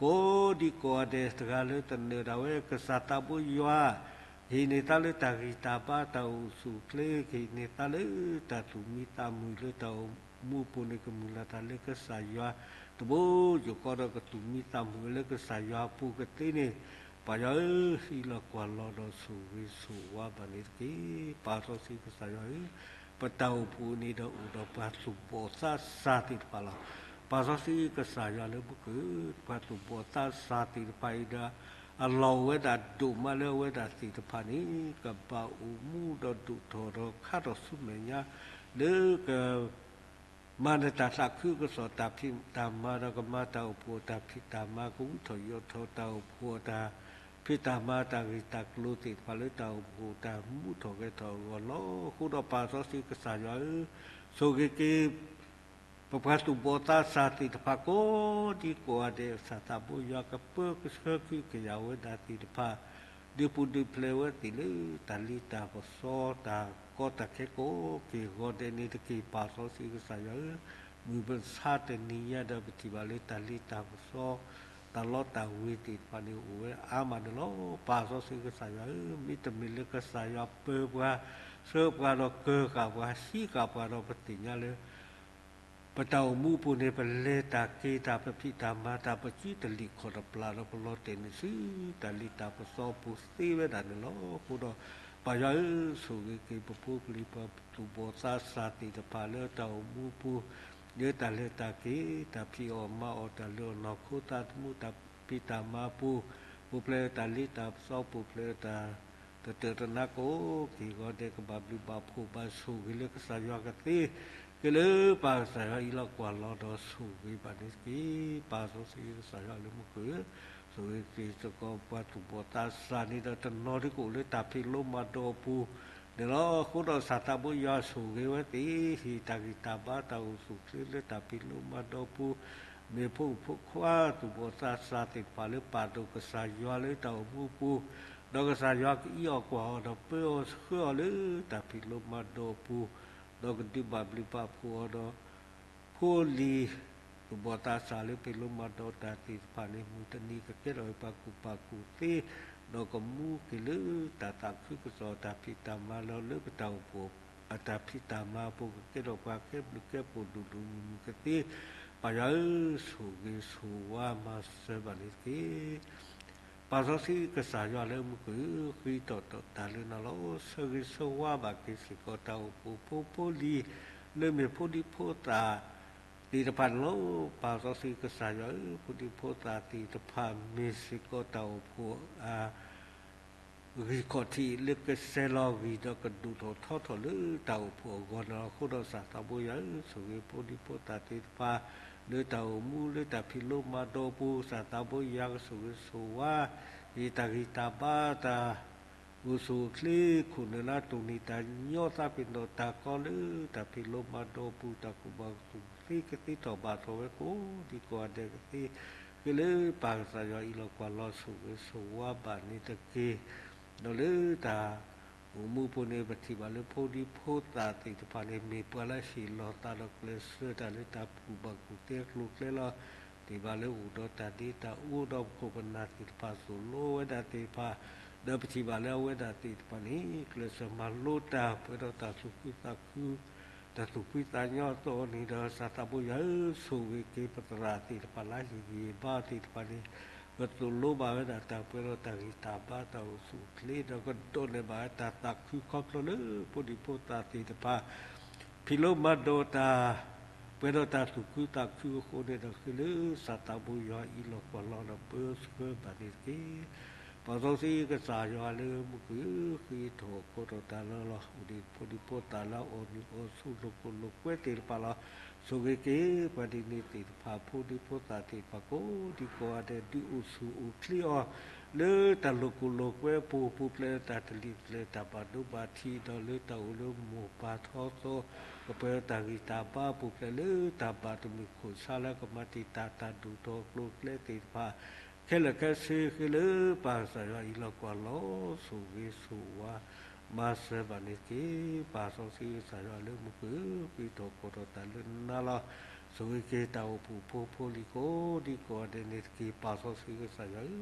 ကိးဒံကိးဂၤဒဲး တဂၤလၢတနၢၤဒၣ်ဝဲ ကစၢ်သးဘိယွၤ ဟ့ၣ်န့ၢ်သါလၢတၢ်ဂံၢ်တၢ်ဘါ တၢ်အိၣ်ဆူၣ်အိၣ်ချ့ ဟ့ၣ်န့ၢ်သါလၢတၢ်သူၣ်မံသးမုာ်လၢတၢ်အိၣ်မူအပူၤန့ၣ် ကမုၢ်လၢ်တၢ်လၢကစၢ်ယွၤတဘိယူၢ်ဃီဒီး ကသူၣ်မံသးမုာ်လၢကစၢ်ယွၤအပူၤကသ့န့ၣ် ပၢ်ယွၤဧၢ, ဟံးလီၤကွၢ်လီၤဒီးဆိၣ်ဂ့ၤဆိၣ်ဝါဘၣ်န့ၣ်တက့ၢ်. ပၢ်စီဆှံကစၢ်ယွၤဧၢ, ပတၢ်အိၣ်ဖှိၣ်န့ၣ်ဒီးအိၣ်ဒီးပှၤသူၣ်ဘီၣ်သးစၢ်သ့ၣ်တဖၣ်လီၤ. ပၢ်စီဆှံကစၢ်ယွၤလၢမူခိၣ်ဧၢ, ပှၤသူၣ်ဘီၣ်သးစၢ်သ့ၣ်တဖၣ်အံၤဒီး အလီၢ်အိၣ်ဝဲဒၣ်ဒိၣ်မးလၢအဝဲဒၣ်သ့ၣ်တဖၣ်န့ၣ် ကဘၣ်အိၣ်မူဒီးဒိၣ်ထီၣ်ဒီးခါထီၣ်ဆူမဲာ်ညါ လၢက မၤနတၢ်သးခုကစီၣ်တၢ်ဖံးတၢ်မၤဒီးကမၤတၢ်အိၣ်ဖှိၣ်တၢ်ဖံးတၢ်မၤ ကဝံထီၣ်ယိးထီၣ်တၢ်အိၣ်ဖှိၣ်တၢ်ဖံးတၢ်မၤ တၢ်ဂ့ၢ်တၢ်ကျိၤသ့ၣ်တဖၣ်လၢတၢ်အိၣ်ဖှိၣ်တၢ်မူထီၣ်ဂဲၤထီၣ်အဂီၢ်လီၤ. အဃိဒီးပၢ်စီဆှံကစၢ်ယွၤဧၢ, ဆိၣ်ဂ့ၤက့ၤ ပပှၤသူၣ်ဘီၣ်သးစၢ်သ့ၣ်တဖၣ်ကိးဒံကိးဂၤဒဲး ကစၢ်သးဘိယွၤကပၢကဆှၢကဟုကယာ်ဝဲဒၣ်သ့ၣ်တဖၣ် ဒုးပူၤဒုးဖျဲးဝဲသ့ၣ်လၢတၢ်လ့တၢ်ပစီတၢ်ကီတၢ်ခဲကိးက့ၤဂီၤဒဲးန့ၣ်တက့ၢ်. ပၢ်စီဆှံကစၢ်ယွၤဧၢ, မုၢ်မဆါတနံၤညါဒီးပထံၣ်ဘၣ်လၢတၢ်လ့တၢ်ပစီ တၢ်လီတၢ်ဝ့ၤသ့ၣ်တဖၣ်န့ၣ်အိၣ်ဝဲအါမးန့ၣ်လီၤ. ပၢ်စီဆှံကစၢ်ယွၤဧၢ, မ့တမ့ၢ်လၢကစၢ်ယွၤပၢပှၤ ဆှၢပှၤဒီးကၢၤဃာ်ပှၤဟံးဃာ်ပှၤဒီးပသ့ၣ်ညါလၢ ပတၢ်အိၣ်မူအပူၤန့ၣ် ပလဲၤတၢ်က့ၤတၢ် ပဖံးတၢ်မၤတၢ် ပစုတလံာ်ခီၣ်တပျၢ်ဒီးပလီၤတဲာ်န့ၣ်ဆူ တၢ်လ့တၢ်ပစီပူၤသ့ဝဲဒၣ်န့ၣ်လီၤ. အဃိဒီး ပၢ်ယွၤဧၢ, ဆိၣ်ဂ့ၤက့ၤပဖိပလံၤပှၤသူၣ်ဘီၣ်သးစၢ်သ့ၣ်တဖၣ်လၢတၢ်အိၣ်မူအပူၤ လၢတၢ်လဲၤတၢ်က့ၤ တၢ်ဖံးအီၣ်မၤအီၣ် တၢ်လုၢ်အီၣ်နီၢ်ခိသးသမူ တၢ်ဖံးတၢ်မၤအပူၤ ပူၤဖျဲးတၢ်လ့တၢ်ပစီ ပူၤဖျဲးတၢ် တတၢာ်တနါကိးက့ၤဂီၤဒဲး ကဘၣ်ဘျုးဘၣ်ဖှိၣ်ဘၣ်ဆိၣ်ဂ့ၤလၢကစၢ်ယွၤကသ့ က့ၤလၢပၢ်ကစၢ်ယွၤအံၤလီၤ. ကွၢ်လီၤဒီးဆိၣ်ဂ့ၤဘၣ်န့ၣ်တက့ၢ်. ပၢ်စီဆှံကစၢ်ယွၤလၢမူခိၣ်ဧၢ, ဆိၣ်ဂ့ၤက့ၤစ့ၢ်ကီးပှၤသူၣ်ဘီၣ်သးစၢ်န့ၣ်ဒီး တနီၤဒ်ကအိၣ်လၢတၢ်ဖံးလိမၤဒိးအပူၤန့ၣ်လီၤ. အဃိဒီးကစၢ်သးဘိယွၤဆိၣ်ဂ့ၤဝဲသ့ၣ် ဟ့ၣ်တၢ်ဂံၢ်တၢ်ဘါ တၢ်အိၣ်ဆူၣ်အိၣ်ချ့လၢတၢ်ဖံးလိမၤဒိးအပူၤ, မ့ၢ်ဖိမုၣ်ဖိခွါသူၣ်ဘီၣ်သးစၢ်သ့ၣ်တဖၣ်လၢပာ်ဒိၣ်ကစၢ်ယွၤလၢတၢ်အိၣ်မူအပူၤ ဒီးကစၢ်ယွၤကအံးအီၣ်ကွၢ်အီၤဒီးပၢအီၤဆှၢအီၤလၢတၢ်ဖံးလိမၤဒိးအပူၤ, ဒီးကဒုးဘၣ်ဘျုးဘၣ်ဖှိၣ်အီၤဒီး ဖိလံၤ သူၣ်ဘီၣ်သးစၢ်လၢဖံးလိမၤဒိးတၢ်သ့ၣ်တဖၣ်န့ၣ် မုၢ်တနံၤကကဲထီၣ်ပှၤကူၣ်ဘၣ်ကူၣ်သ့, ဒီးကမူက့ၤလၢတၢ်သးခုကစီၣ်တၢ်ဖံးတၢ်မၤလီၤလၢပတၢ်အိၣ်ဖှိၣ် အတၢ်ဖံးတၢ်မၤအပူၤ ကကဲထီၣ်ပှၤကဲဘျုးကဲဖှိၣ်ဒိၣ်ဒိၣ်မုၢ်မုၢ်ကသ့, ပၢ်ယွၤဧၢ, ဆိၣ်ဂ့ၤဆိၣ်ဝါမၤစၢၤဘၣ်န့ၣ်တက့ၢ်. ပၢ်စီဆှံကစၢ်ယွၤလၢမူခိၣ်ဧၢ, ဃ့ထီၣ်တၢ်လၢနၤလီၤ. ဆၢဂ့ၤဆၢဝါဘၣ်က့ၤစ့ၢ်ကီးတၢ်အိၣ်ဖှိၣ်ဖိဖိလံၤ လၢမ့ၢ်ဖိဒံဖိသၣ်သ့ၣ်တဖၣ်န့ၣ်လီၤ. ပၢ်စီဆှံကစၢ်ယွၤဧၢ, ဖိဒံဖိသၣ်သ့ၣ်တဖၣ်မ့ၢ်စ့ၢ်ကီးတၢ်အိၣ်ဖှိၣ်အ ဂံၢ်ခီၣ်ထံးလၢကစဲးလီၤဂံၢ်ဒီးကဒိၣ်ထီၣ်ထီထီၣ်လၢတၢ်အိၣ်ဖှိၣ်အဂီၢ်န့ၣ်လီၤ. အဃိဒီးစၢ်သးဘိယွၤဧၢ, ဆိၣ်ဂ့ၤဖိဒံဖိသၣ်သ့ၣ်တဖၣ် လၢတၢ်အိၣ်မူလၢတၢ်ဖံးလိမၤဒိးအပူၤ, စၢ်သးဘိယွၤကဆိၣ်ဂ့ၤဆိၣ်ဝါ ယတၢ်ဂံၢ်တၢ်ဘါတၢ် အိၣ်ဆူၣ်အိၣ်ချ့ ခိၣ်နၢ်လၢတိၢ်နီၣ်တၢ်ညီသးပ့ၤနီၣ်တၢ်ကီလၢတၢ်ဖံးလိမၤဒိးအပူၤ, တၢ်ကူၣ်ဘၣ်ကူၣ်သ့ကသ့ထီၣ်ဘၣ်ထီၣ်ဝဲ ကိးဒံကိးဂၤဒဲးကသ့, ဃ့လၢပၢ်ကစၢ်ယွၤအံးလီၤကွၢ်လီၤ ဆိၣ်ဂ့ၤဆိၣ်ဝါဘၣ်န့ၣ်တက့ၢ်. ဒီးလၢတၢ်အိၣ်မူအပူၤန့ၣ် ပထံၣ်ဘၣ်လၢဖိဒံဖိသၣ်သ့ၣ်တဖၣ်န့ၣ် မ့ၢ်ပှၤလၢဟ့ၣ်လီၤသးဒီးကျဲးစၢးတၢ်လၢတၢ်ကူၣ်ဘၣ်ကူၣ်သ့အကျိၤအကျဲလီၤ. ထံၣ်ဘၣ်လၢအိၣ်ဒီးတၢ်ဒ့တၢ်အူဒီးပခိၣ်ပနၢ်သ့ၣ်တဖၣ် သိၣ်လိဝဲဒၣ်သ့ၣ်တဖၣ်, ဒီးပထံၣ်ဘၣ်လၢအဝဲဒၣ်သ့ၣ်တဖၣ်န့ၣ် ကျဲးစၢးမၤလိတၢ် ပှဲၤဒီးတၢ်သူၣ်ခုသးခု တၢ်သူၣ်ဖှံသးညီအသိးန့ၣ်ဒီး စၢ်သးဘိယွၤဧၢ, ဆိၣ်ဂ့ၤက့ၤပသရၣ်သ့ၣ်တဖၣ်လၢဟ့ၣ်ဂံၢ်ဟ့ၣ်ဘါသ့ၣ်တဖၣ်န့ၣ် ကသိၣ်လိဘၣ်ဝဲဒၣ်တၢ်ပှဲၤဒီးတၢ်ဂံၢ်တၢ်ဘါတၢ်အိၣ်ဆူၣ်အိၣ်ချ့ ဒီးကဒိးန့ၢ်ဘၣ်တၢ်သးခုခီဖျိလၢဖိဒံဖိသၣ်သ့ၣ်တဖၣ် ဖံးလိမၤဒိးတၢ် ပှဲၤဒီးတၢ်သူၣ်ခုသးခုအဃိန့ၣ်ဒီး ဃ့လၢစၢ်သးဘိယွၤအံးလီၤကွၢ်လီၤဒီးပၢဆှၢဘၣ်န့ၣ်တက့ၢ်. ပၢ်စီဆှံကစၢ်ယွၤလၢမူခိၣ်ဧၢ, ဃ့ထီၣ်ကိးထီၣ်တၢ်လၢလီၤ အိၣ်ဒံးဖိဒံဖိသၣ်လၢအီၣ်မ့ၤအီၣ်ဆူၣ်လိာ်ခိၣ်လိာ်ကွဲသ့ၣ်တဖၣ်လီၤ. ဆိၣ်ဂ့ၤက့ၤပှၤဒ်န့ၣ်သ့ၣ်တဖၣ် ဖိဒံဖိသၣ်သ့ၣ်တဖၣ်ကိးဒံကိးဂၤဒဲး ဒုးအိၣ်ဆူၣ်အိၣ်ချ့အီၤ လၢတၢ်လိာ်ခိၣ်လိာ်ကွဲပူၤ ပူၤဖျဲးလၢတၢ်တလံၤကျဲၤတၢ်ဘၣ်ဒိဘၣ်ထံး ဒီးလၢတၢ်အိၣ်လၢမိၢ်ပၢ်ထီသိ ကပှဲၤဒီးတၢ်ဂံၢ်တၢ်ဘါ ပူၤဖျဲးလၢတၢ်ဘၣ်တမုာ်ခိၣ်ဆါလၢကမၤတံာ်တာ်တၢ်ဒိၣ်ထီၣ်ကျိၤကျဲသ့ၣ်တဖၣ် ခဲလၢာ်ခဲဆ့ဃ့လၢ ပၢ်ကစၢ်ယွၤအံးလီၤကွၢ်လီၤ ဆိၣ်ဂ့ၤဆိၣ်ဝါ မၤစၢၤဘၣ်န့ၣ်တက့ၢ်. ပၢ်စီဆှံကစၢ်ယွၤလၢမူခိၣ်ဧၢ, ဃ့ထီၣ်ကိးထီၣ်တၢ်လၢနၤလီၤ. ဆိၣ်ဂ့ၤက့ၤတၢ်အိၣ်ဖှိၣ်ဖိဖိလံၤကိးဒံကိးဂၤဒဲးန့ၣ်တက့ၢ်. ပၢ်စီဆှံကစၢ်ယွၤဧၢ,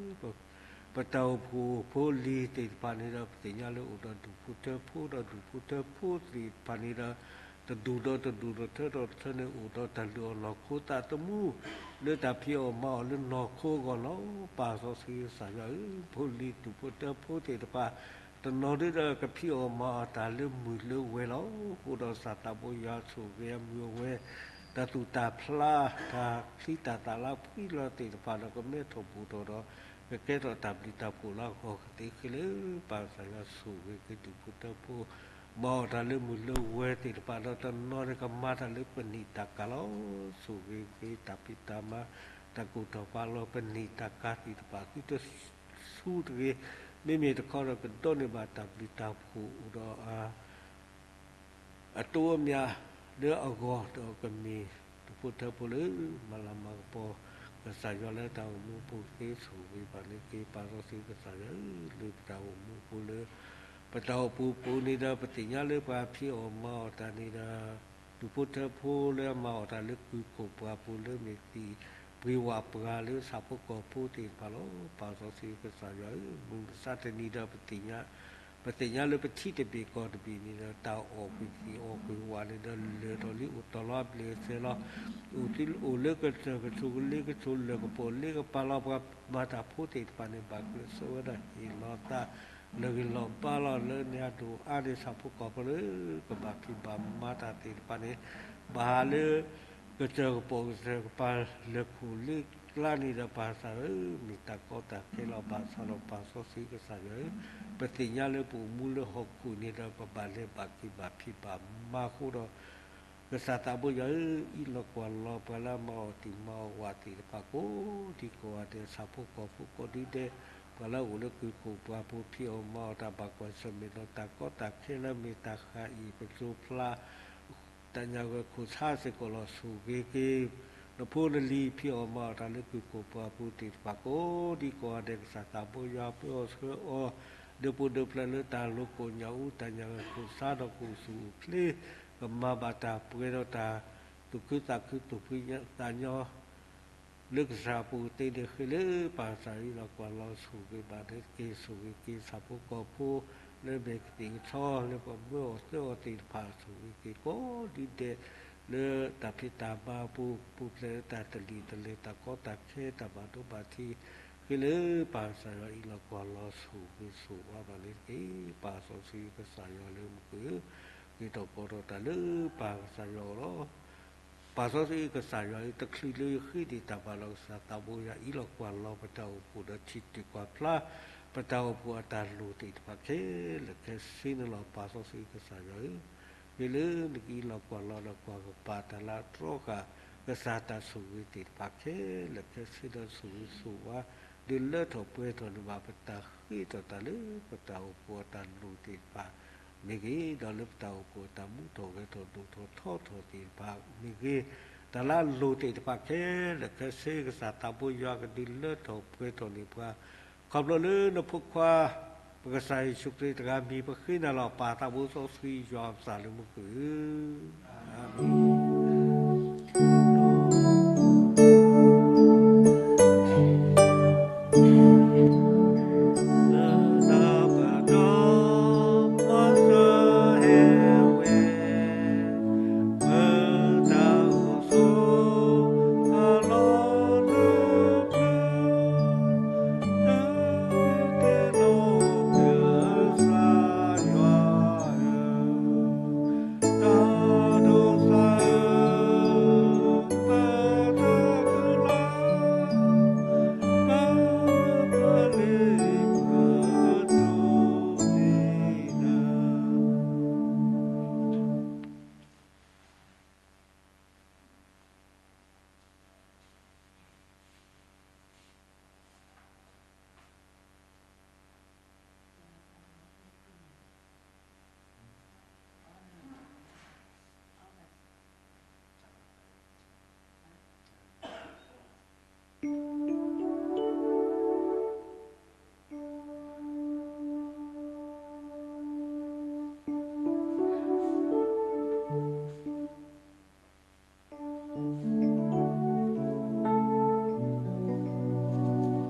ပတၢ်အိၣ်ဖှိၣ်ဖိလံၤသ့ၣ်တဖၣ်န့ၣ်ဒီး ပသ့ၣ်ညါလၢအိၣ်ဒီးဒူၣ်ဖိထၢဖိ ဒီးဒူၣ်ဖိထၢဖိသ့ၣ်တဖၣ်န့ၣ်ဒီး တဒူၣ်ဒီးတဒူၣ် တထၢဒီးတထၢန့ၣ် အိၣ်ဒီးတၢ်လုၢ်အီၣ်လီၢ်ခိသးသမူ လၢတၢ်ဖံးအီၣ်မၤအီၣ်လၢနီၢ်ခိအဂီၢ်လီၤ. ပၢ်စီဆှံကစၢ်ယွၤဧၢ, ဖိလံၤဒူၣ်ဖိထၢဖိသ့ၣ်တဖၣ် တနီၤဒုဒီးကဖံးအီၣ်မၤအီၣ်တၢ်လၢမုၢ်လၢဝဲလီၤ. အဃိဒီးစၢ်သးဘိယွၤဆိၣ်ဂ့ၤအမုၢ်အဝဲ တၢ်သူၣ်တၢ်ဖျး တၢ်ချံတၢ်သၣ်လၢဖှံလီၤသ့ၣ်တဖၣ်ဒီး ကမဲထီၣ်ဘူးထီၣ်ဒီး ကကဲထီၣ်တၢ်ဘျုးတၢ်ဖှိၣ်လၢအဂီၢ်ကသ့ဃ့လၢ ပၢ်ကစၢ်ယွၤဆိၣ်ဂ့ၤက့ၤဒူၣ်ဖိထၢဖိ မၤအီၣ်တၢ်လၢမုၢ်လၢဝဲသ့ၣ်တဖၣ်ဒီး တနီၤန့ၣ်ကမၤတၢ်လၢပနံာ်တၢ်ကၤလီၤ. ဆိၣ်ဂ့ၤက့ၤတၢ်ဖံးတၢ်မၤ တၢ်ကူၣ်ထီၣ်ဖးလီၤ ပနံာ်တၢ်ကၤသ့ၣ်တဖၣ် သုတဆူတဂ့ၤ. မ့မ့ၢ်တခီဒီးကဒိးန့ၢ်ဘၣ်တၢ်ဘျုးတၢ်ဖှိၣ်အိၣ်ဒီး အတိအမျးလၢအဂီၢ်ဒီးကမ့ၢ် ဒူၣ်ဖိထၢဖိလၢမၤလၤမၤကပီၤ ကစၢ်ယွၤလၢတၢ်အိၣ်မူပူၤသ့ ဆိၣ်ဂ့ၤဘၣ်န့ၣ်က့ၤ ပၢ်စီဆှံကစၢ်ယွၤဧၢ, လၢပတၢ်အိၣ်မူပူၤလၢ ပတၢ်အိၣ်ပူၤပူၤန့ၣ်ဒီး ပသ့ၣ်ညါလၢပှၤဖံးအီၣ်မၤအီၣ်တၢ်န့ၣ်ဒီး ဒူၣ်ဖိထၢဖိလၢအမၤအီၣ်တၢ်လၢကုၢ်ခိၣ်ပှၢ်ပူၤလၢမ့ၢ်သံၣ်ပှ့ၤဝးပှၤလၢဆၣ်ဖိကီၢ်ဖိသ့ၣ်တဖၣ်လီၤ. ပၢ်စီဆှံကစၢ်ယွၤဧၢ, မုၢ်မဆါတနံၤဒီး ပသ့ၣ်ညါလၢပထံတဘ့ၣ်ကီၢ်တဘ့ၣ်န့ၣ်ဒီး တၢ်အီၣ်ကွံာ်သံၣ်အီၣ်ကွံာ်ဝးန့ၣ်ဒီး လၢာ်ထီၣ်လံအိၣ်တီၢ်လီၤအဘျဲၣ်စဲၤလီၤ. အိၣ်လၢကစၢၢ်ကဆိးကလ့ကဆိးလၢာ်ကပီၤလ့ကပၤလီၤ. ပှၤမၤတၢ်ဖိသ့ၣ်တဖၣ်န့ၣ် ဘၣ်ကျဲးစၢးဝဲဒၣ်ဟ့ၣ်လီၤသး လၢာ်ဂ့ၤလီၤဘါလီၤ လၢန့ၣ်အဒိၣ်အါန့ၣ် ဆၣ်ဖိကီၢ်ဖိလၢကဘၣ်ဖံးဘၣ်မၤတၢ်သ့ၣ်တဖၣ်န့ၣ် ဘၣ်လၢ ကစၢၢ်ကပိာ်ကစၢၢ်ကပၤလၢာ်ခိၣ်လ့ကျါန့ၣ်ဒီး ပၢ်ကစၢ်ဧၢ, မ့ၢ်တၢ်ကီတၢ်ခဲလီၤ. ဘၣ်ဆၣ်ဒီးပၢ်စီဆှံကစၢ်ယွၤဧၢ, ပသ့ၣ်ညါလၢပအိၣ်မူလၢဟီၣ်ခိၣ်န့ၣ်ဒီး ပဘၣ်လဲၤဘၣ်က့ၤဘၣ်ဖံးဘၣ်မၤအဃိဒီး ကစၢ်သးဘိယွၤဧၢ, အံးလီၤကွၢ်လီၤပှၤလၢအမၤအီၣ်တံၢ်မၤအီၣ်ဝးသ့ၣ်တဖၣ်ကိးဒံကိးဂၤဒဲး ဆၣ်ဖိကီၢ်ဖိကိးဒုဒဲး ပှၤလၢအအိၣ်လၢကုၢ်ခိၣ်ပှၢ်ပူၤ ဖံးအီၣ်မၤအီၣ်တၢ်ဘၣ်ကွၢ်ဆၢၣ်မဲာ်ဒီး တၢ်ကီတၢ်ခဲလၢမ့ၢ်တၢ်ဃးအံၣ်ပစိၤဖျါ တၢ်ညၣ်ဂဲၤခိၣ်ဆါစ့ၢ်ကီးလီၤ. ဆိၣ်ဂ့ၤက့ၤ နဖိနလံၤဖံးအီၣ်မၤအီၣ်တၢ်လၢကုၢ်ကိၢ်ပှၢ်ပူၤသ့ၣ်တဖၣ်ကိးဒံကိးဂၤဒဲး ကစၢ်သးဘိယွၤပၢအီၣ်ဆှၢအီၤ ဒုးပူၤဒုးဖျဲးလၢတၢ်လိၤကိၣ်ညၣ်အူ တၢ်ညၣ်ဂိၢ်ခိၣ်ဆါဒီးကိၣ်ဆူၣ်အိၣ်ချ့ ကမၤဘၣ်တၢ်ပှဲၤဒီးတၢ်သူၣ်ခုသးခုသူၣ်ဖှံသးညီ လၢကစၢ်ပူၤသ့န့ၣ်ဃ့လၢပၢ်ကစၢ်ယွၤအံးလီၤကွၢ်လီၤ ဆိၣ်ဂ့ၤဘၣ်န့ၣ်တက့ၢ် ဆိၣ်ဂ့ၤက့ၤဆၣ်ဖိကီၢ်ဖိ လၢမဲာ်ကသံၣ်ကဆီ လၢပှၤမၢအီၣ်သၢအီၤသ့ၣ်တဖၣ် ဆိၣ်ဂ့ၤက့ၤကိးဒံဒဲး လၢတၢ်ဖံးတၢ်မၤအပူၤ ပူၤဖျဲးလၢတၢ်တလံာ်တလဲၤ တၢ်ကီတၢ်ခဲ တၢ်ဘၣ်ဒိဘၣ်ထံး ဃ့လၢပၢ်ကစၢ်ယွၤအံးလီၤကွၢ်လီၤ ဆိၣ်ဂ့ၤဆိၣ်ဝါဘၣ်န့ၣ်တက့ၢ် ပၢ်စီဆှံကစၢ်ယွၤလၢမုၢ်က့ၤ က့ၤထီၣ်ကီးထီၣ်တၢ်လၢပၢ်ကစၢ်ယွၤအအိၣ်လီၤ. ပၢ်စီဆှံကစၢ်ယွၤအံၤ တချုးလၢယဃ့တ့ၢ်တၢ်ဘၣ်ဒီး ကစၢ်သးဘိယွၤအံးလီၤကွၢ်လီၤ ပတၢ်အိၣ်ဖှိၣ်ဒီးထံၣ်တံၢ်ကွၢ်ဖျါ ပတၢ်အိၣ်ဖှိၣ်အတၢ်လိၣ်သ့ၣ်တဖၣ်ခဲလၢာ်ခဲဆ့န့ၣ်လီၤ. ပၢ်စီဆှံကစၢ်ယွၤဧၢ, ဃ့လၢနကအံးလီၤကွၢ်လီၤဒီးကွၢ်ကပၤတၢ်လၢအတြီဃာ် ကစၢ်တၢ်ဆိၣ်ဂ့ၤသ့ၣ်တဖၣ်ခဲလၢာ်ခဲဆ့ဒီးဆိၣ်ဂ့ၤဆိၣ်ဝါ ဒုးလၢထီၣ်ပှဲၤထီၣ်န့ၢ်ဘၣ် ပတၢ်ဃ့ထီၣ်တၢ်လၢပတၢ်အိၣ်ဖှိၣ်အတၢ်လိၣ်သ့ၣ်တဖၣ်မ့ၢ်ဂ့ၤ, ဒီးလၢပတၢ်အိၣ်ဖှိၣ်အတၢ်မူထီၣ်ဂဲၤထီၣ်ဒိၣ်ထီၣ်ထီထီၣ်သ့ၣ်တဖၣ်မ့ၢ်ဂ့ၤ, တၢ်လၢအလိၣ်သ့ၣ်တဖၣ်ခဲလၢာ်ခဲဆ့ ကစၢ်သးဘိယွၤကဒုးလၢထီၣ်ပှဲၤထီၣ်န့ၢ်ပှၤ ခီဖျိလၢနဖိခွါ ပကစၢ်ယ့ၣ်ၡူးခရံာ်တဂၤမံၤ ပဃ့နၤလီၤ. ပၢ်သးဘိစီဆှံယွၤပသးလၢမူခိၣ်ဧၢ, အၤမ့ၣ်.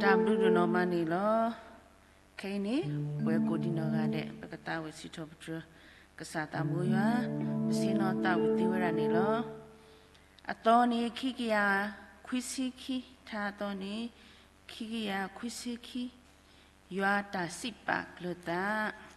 တၢ်ဘျုးဒိၣ်နီၢ်မးန့ၣ်လီၤ. ခဲအံၤန့ၣ် ပှၤကိးဒံနီၢ်ဂၤဒဲး ပကသးဝံၣ်စံးထီၣ်ပတြၢၤ ကစၢ်သးဘိယွၤ ပဆ့ၣ်နီၤသးဝံၣ်သ့ဝဲဒၣ်န့ၣ်လီၤ. အသီန့ၣ် ခံကယၤခွံဆံခံ, ထါအသီန့ၣ် ခံကယၤခွံဆံခံ, ယွၤတၢ်စံးပာ်ကျၢၤသး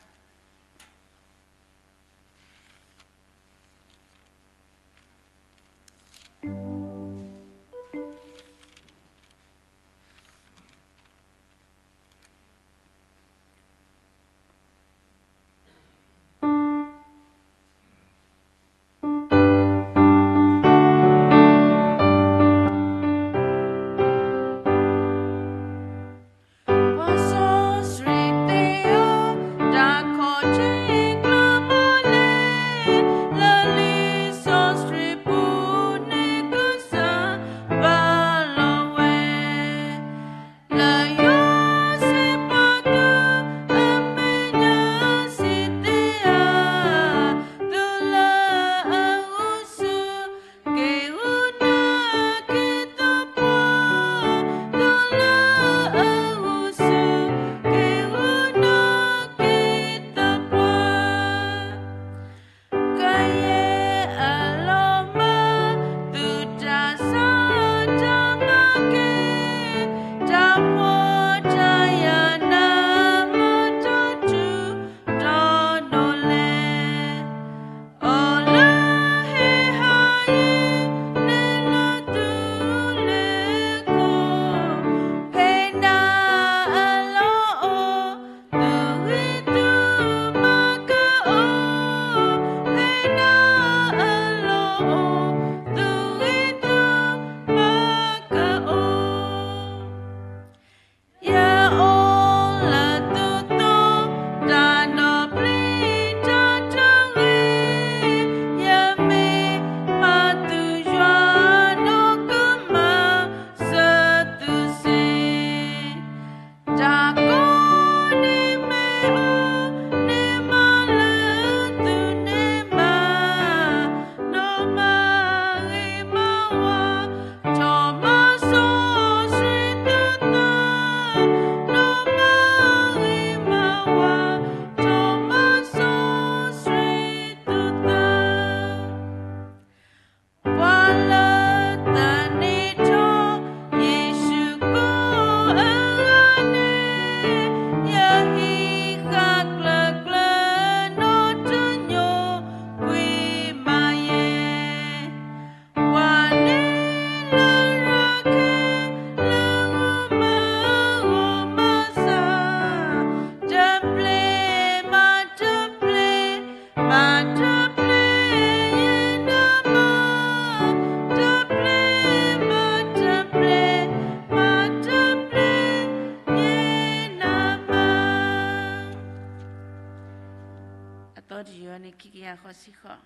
ခံကယၤဃိးဆံဃိး,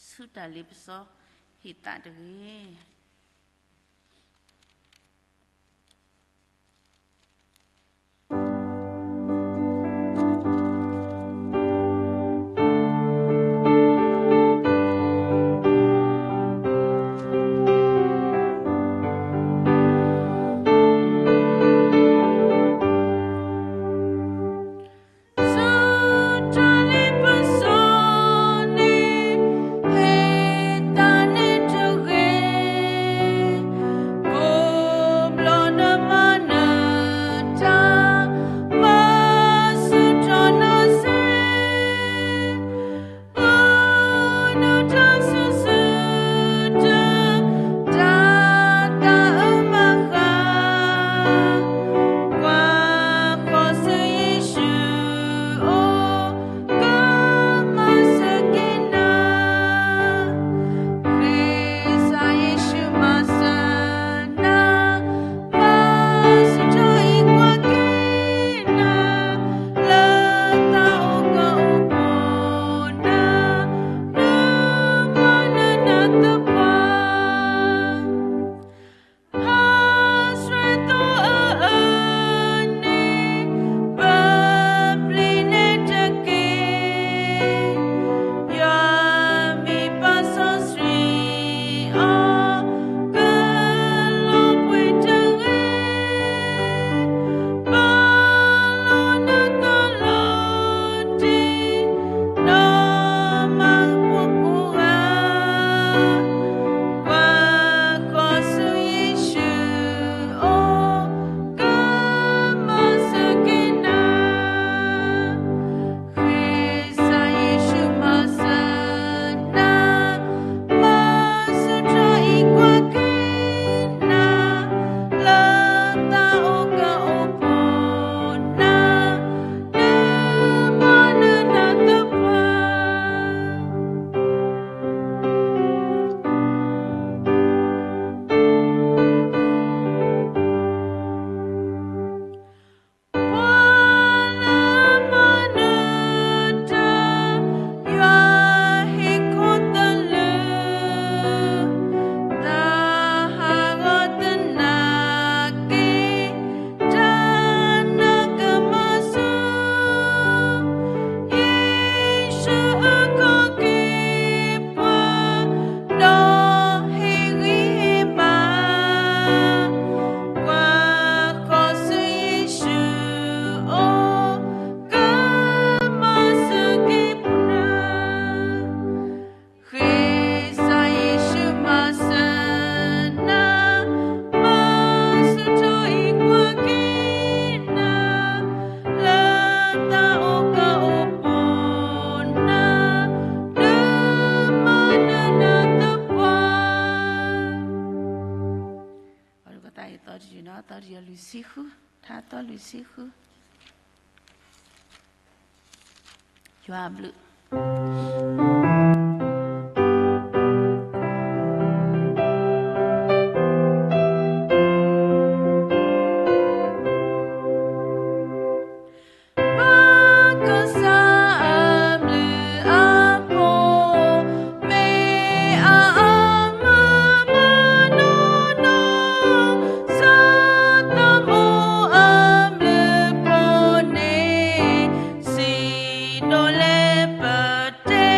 ဆူတၢ်လ့ပစီဟ့ၣ်သးတဂ့ၤ. ဆူတၢ်လ့ပစီန့ၣ် ဟ့ၣ်သးန့ၣ်တဂ့ၤ, ကိးဘျီနမၤနၢၤတၢ်, မၤဆူၣ်ထီၣ်နီၢ်စ့ အိၣ်နုာ်တၢ်ဆူၣ်ဆူၣ်တၢ်, တၢ်သးအၢမၤဃၣ်, ကွၢ်ဃီၤဆူယ့ၣ်ၡူးအအိၣ်, ကမၤစၢၤက့ၤနၤ, ဃ့စၢ်ယ့ၣ်ၡူးမၤစၢၤနၤ, မၤဆူၣ်ထီၣ်အံၤကွၢ်က့ၤနၤ, လၢတၢ်အိၣ်ကအိၣ်ပူၤနၤ, နမၤနၢၤနၤသပှၢ် ဟးဆှဲးသိအအၢန့ၣ်, ပပျံၤန့ၢ်တက့ၢ်, ယွၤမ့ၢ်ပၢ်စီဆှံအီၤ, ကလီၤပှီၢ်တဂ့ၤ, ပာ်လီၤနသးလီၤတံၢ်, နီၢ်မၤပူၤကိးဂၤ ကွၢ်ဃီၤဆူယ့ၣ်ၡူးအအိၣ်, ကမၤစၢၤက့ၤနၤ, ဃ့စၢ်ယ့ၣ်ၡူးမၤစၢၤနၤ, မၤဆူၣ်ထီၣ်အံၤကွၢ်က့ၤနၤ, လၢတၢ်အိၣ်ကအိၣ်ပူၤနၤ, နမၤနၢၤနၤသပှၢ် ပှၤလၢမၤနၢၤတၢ်, ယွၤဟ့ၣ်ခိၣ်သလုး, တၢ်ဟးဂီၤသနာ်က့, တၢ်နာ်ကမၤဆူၣ်, ယ့ၣ်ၡူးအုၣ်ကီၤက့ၤပှၤ, ဒီးဟ့ၣ်ဂံၢ်ဟ့ၣ်ဘါ, ကွၢ်ဃီၤဆူယ့ၣ်ၡူးအအိၣ်, ကမၤစၢၤက့ၤပှၤ ဃ့စၢ်ယ့ၣ်ၡူးမၤစၢၤနၤ, မၤဆူၣ်ထီၣ်အံၤကွၢ်က့ၤနၤ, လၢတၢ်အိၣ်ကအိၣ်ပူၤနၤ, နမၤနၢၤနၤသပှၢ် ပှၤဒိကသးအံၤသီတယုၢ်နီၤ, သီတယုၢ်လွံၢ်ဆံဃု, ထါသီလွံၢ်ဆံဃု, ယွၤအဘျုး ပၢ်ကစၢ်အဘျုးအဖှိၣ်, မ့ၢ်အအၢမုၢ်မုၢ်နီၢ်နီၢ်, စီၤသးမိအဘျုးဖှိၣ်န့ၣ်, စံးဒိၣ်လဲပတဲ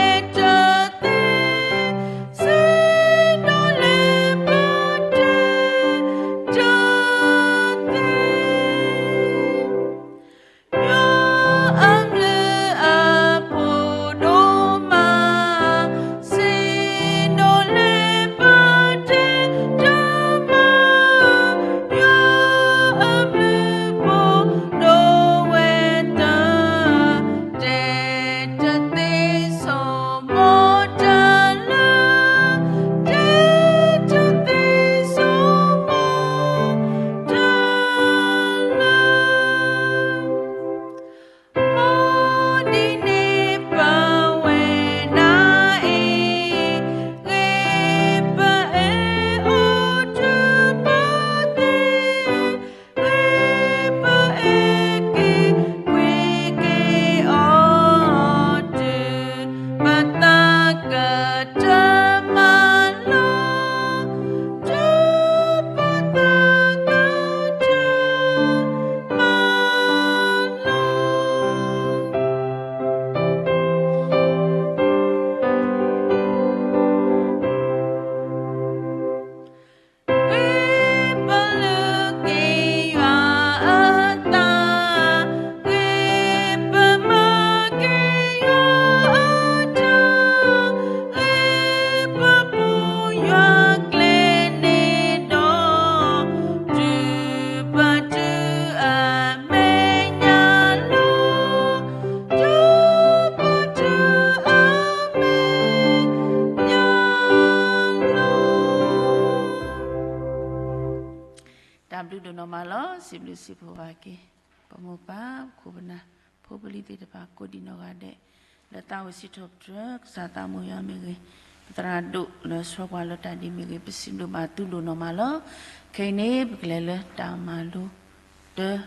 စံးဘျုးဘၣ်က့ၤ ပမိၢ်ပၢ် ပခိၣ်ပနၢ် ဖိပလံၤသ့ၣ်တဖၣ် ကိးဒံးနီၢ်ဂၤဒဲး လၢသးအိၣ်စံးထီၣ်ပတြၢၤ ကစၢ်သးမုၢ်ယွၤမ့ၢ်ဂ့ၤ, ပသရၣ်ဒိၣ်လၢဆှၢပှၤလၢတၢ်ဒ်မ့ၢ်ဂ့ၤ ပစံးဘျုးဘၣ်သုဒိၣ်နီၢ်မးလီၤ. ခဲအံၤန့ၣ် ပကလဲၤလၢတၢ်မၤလိတၢ်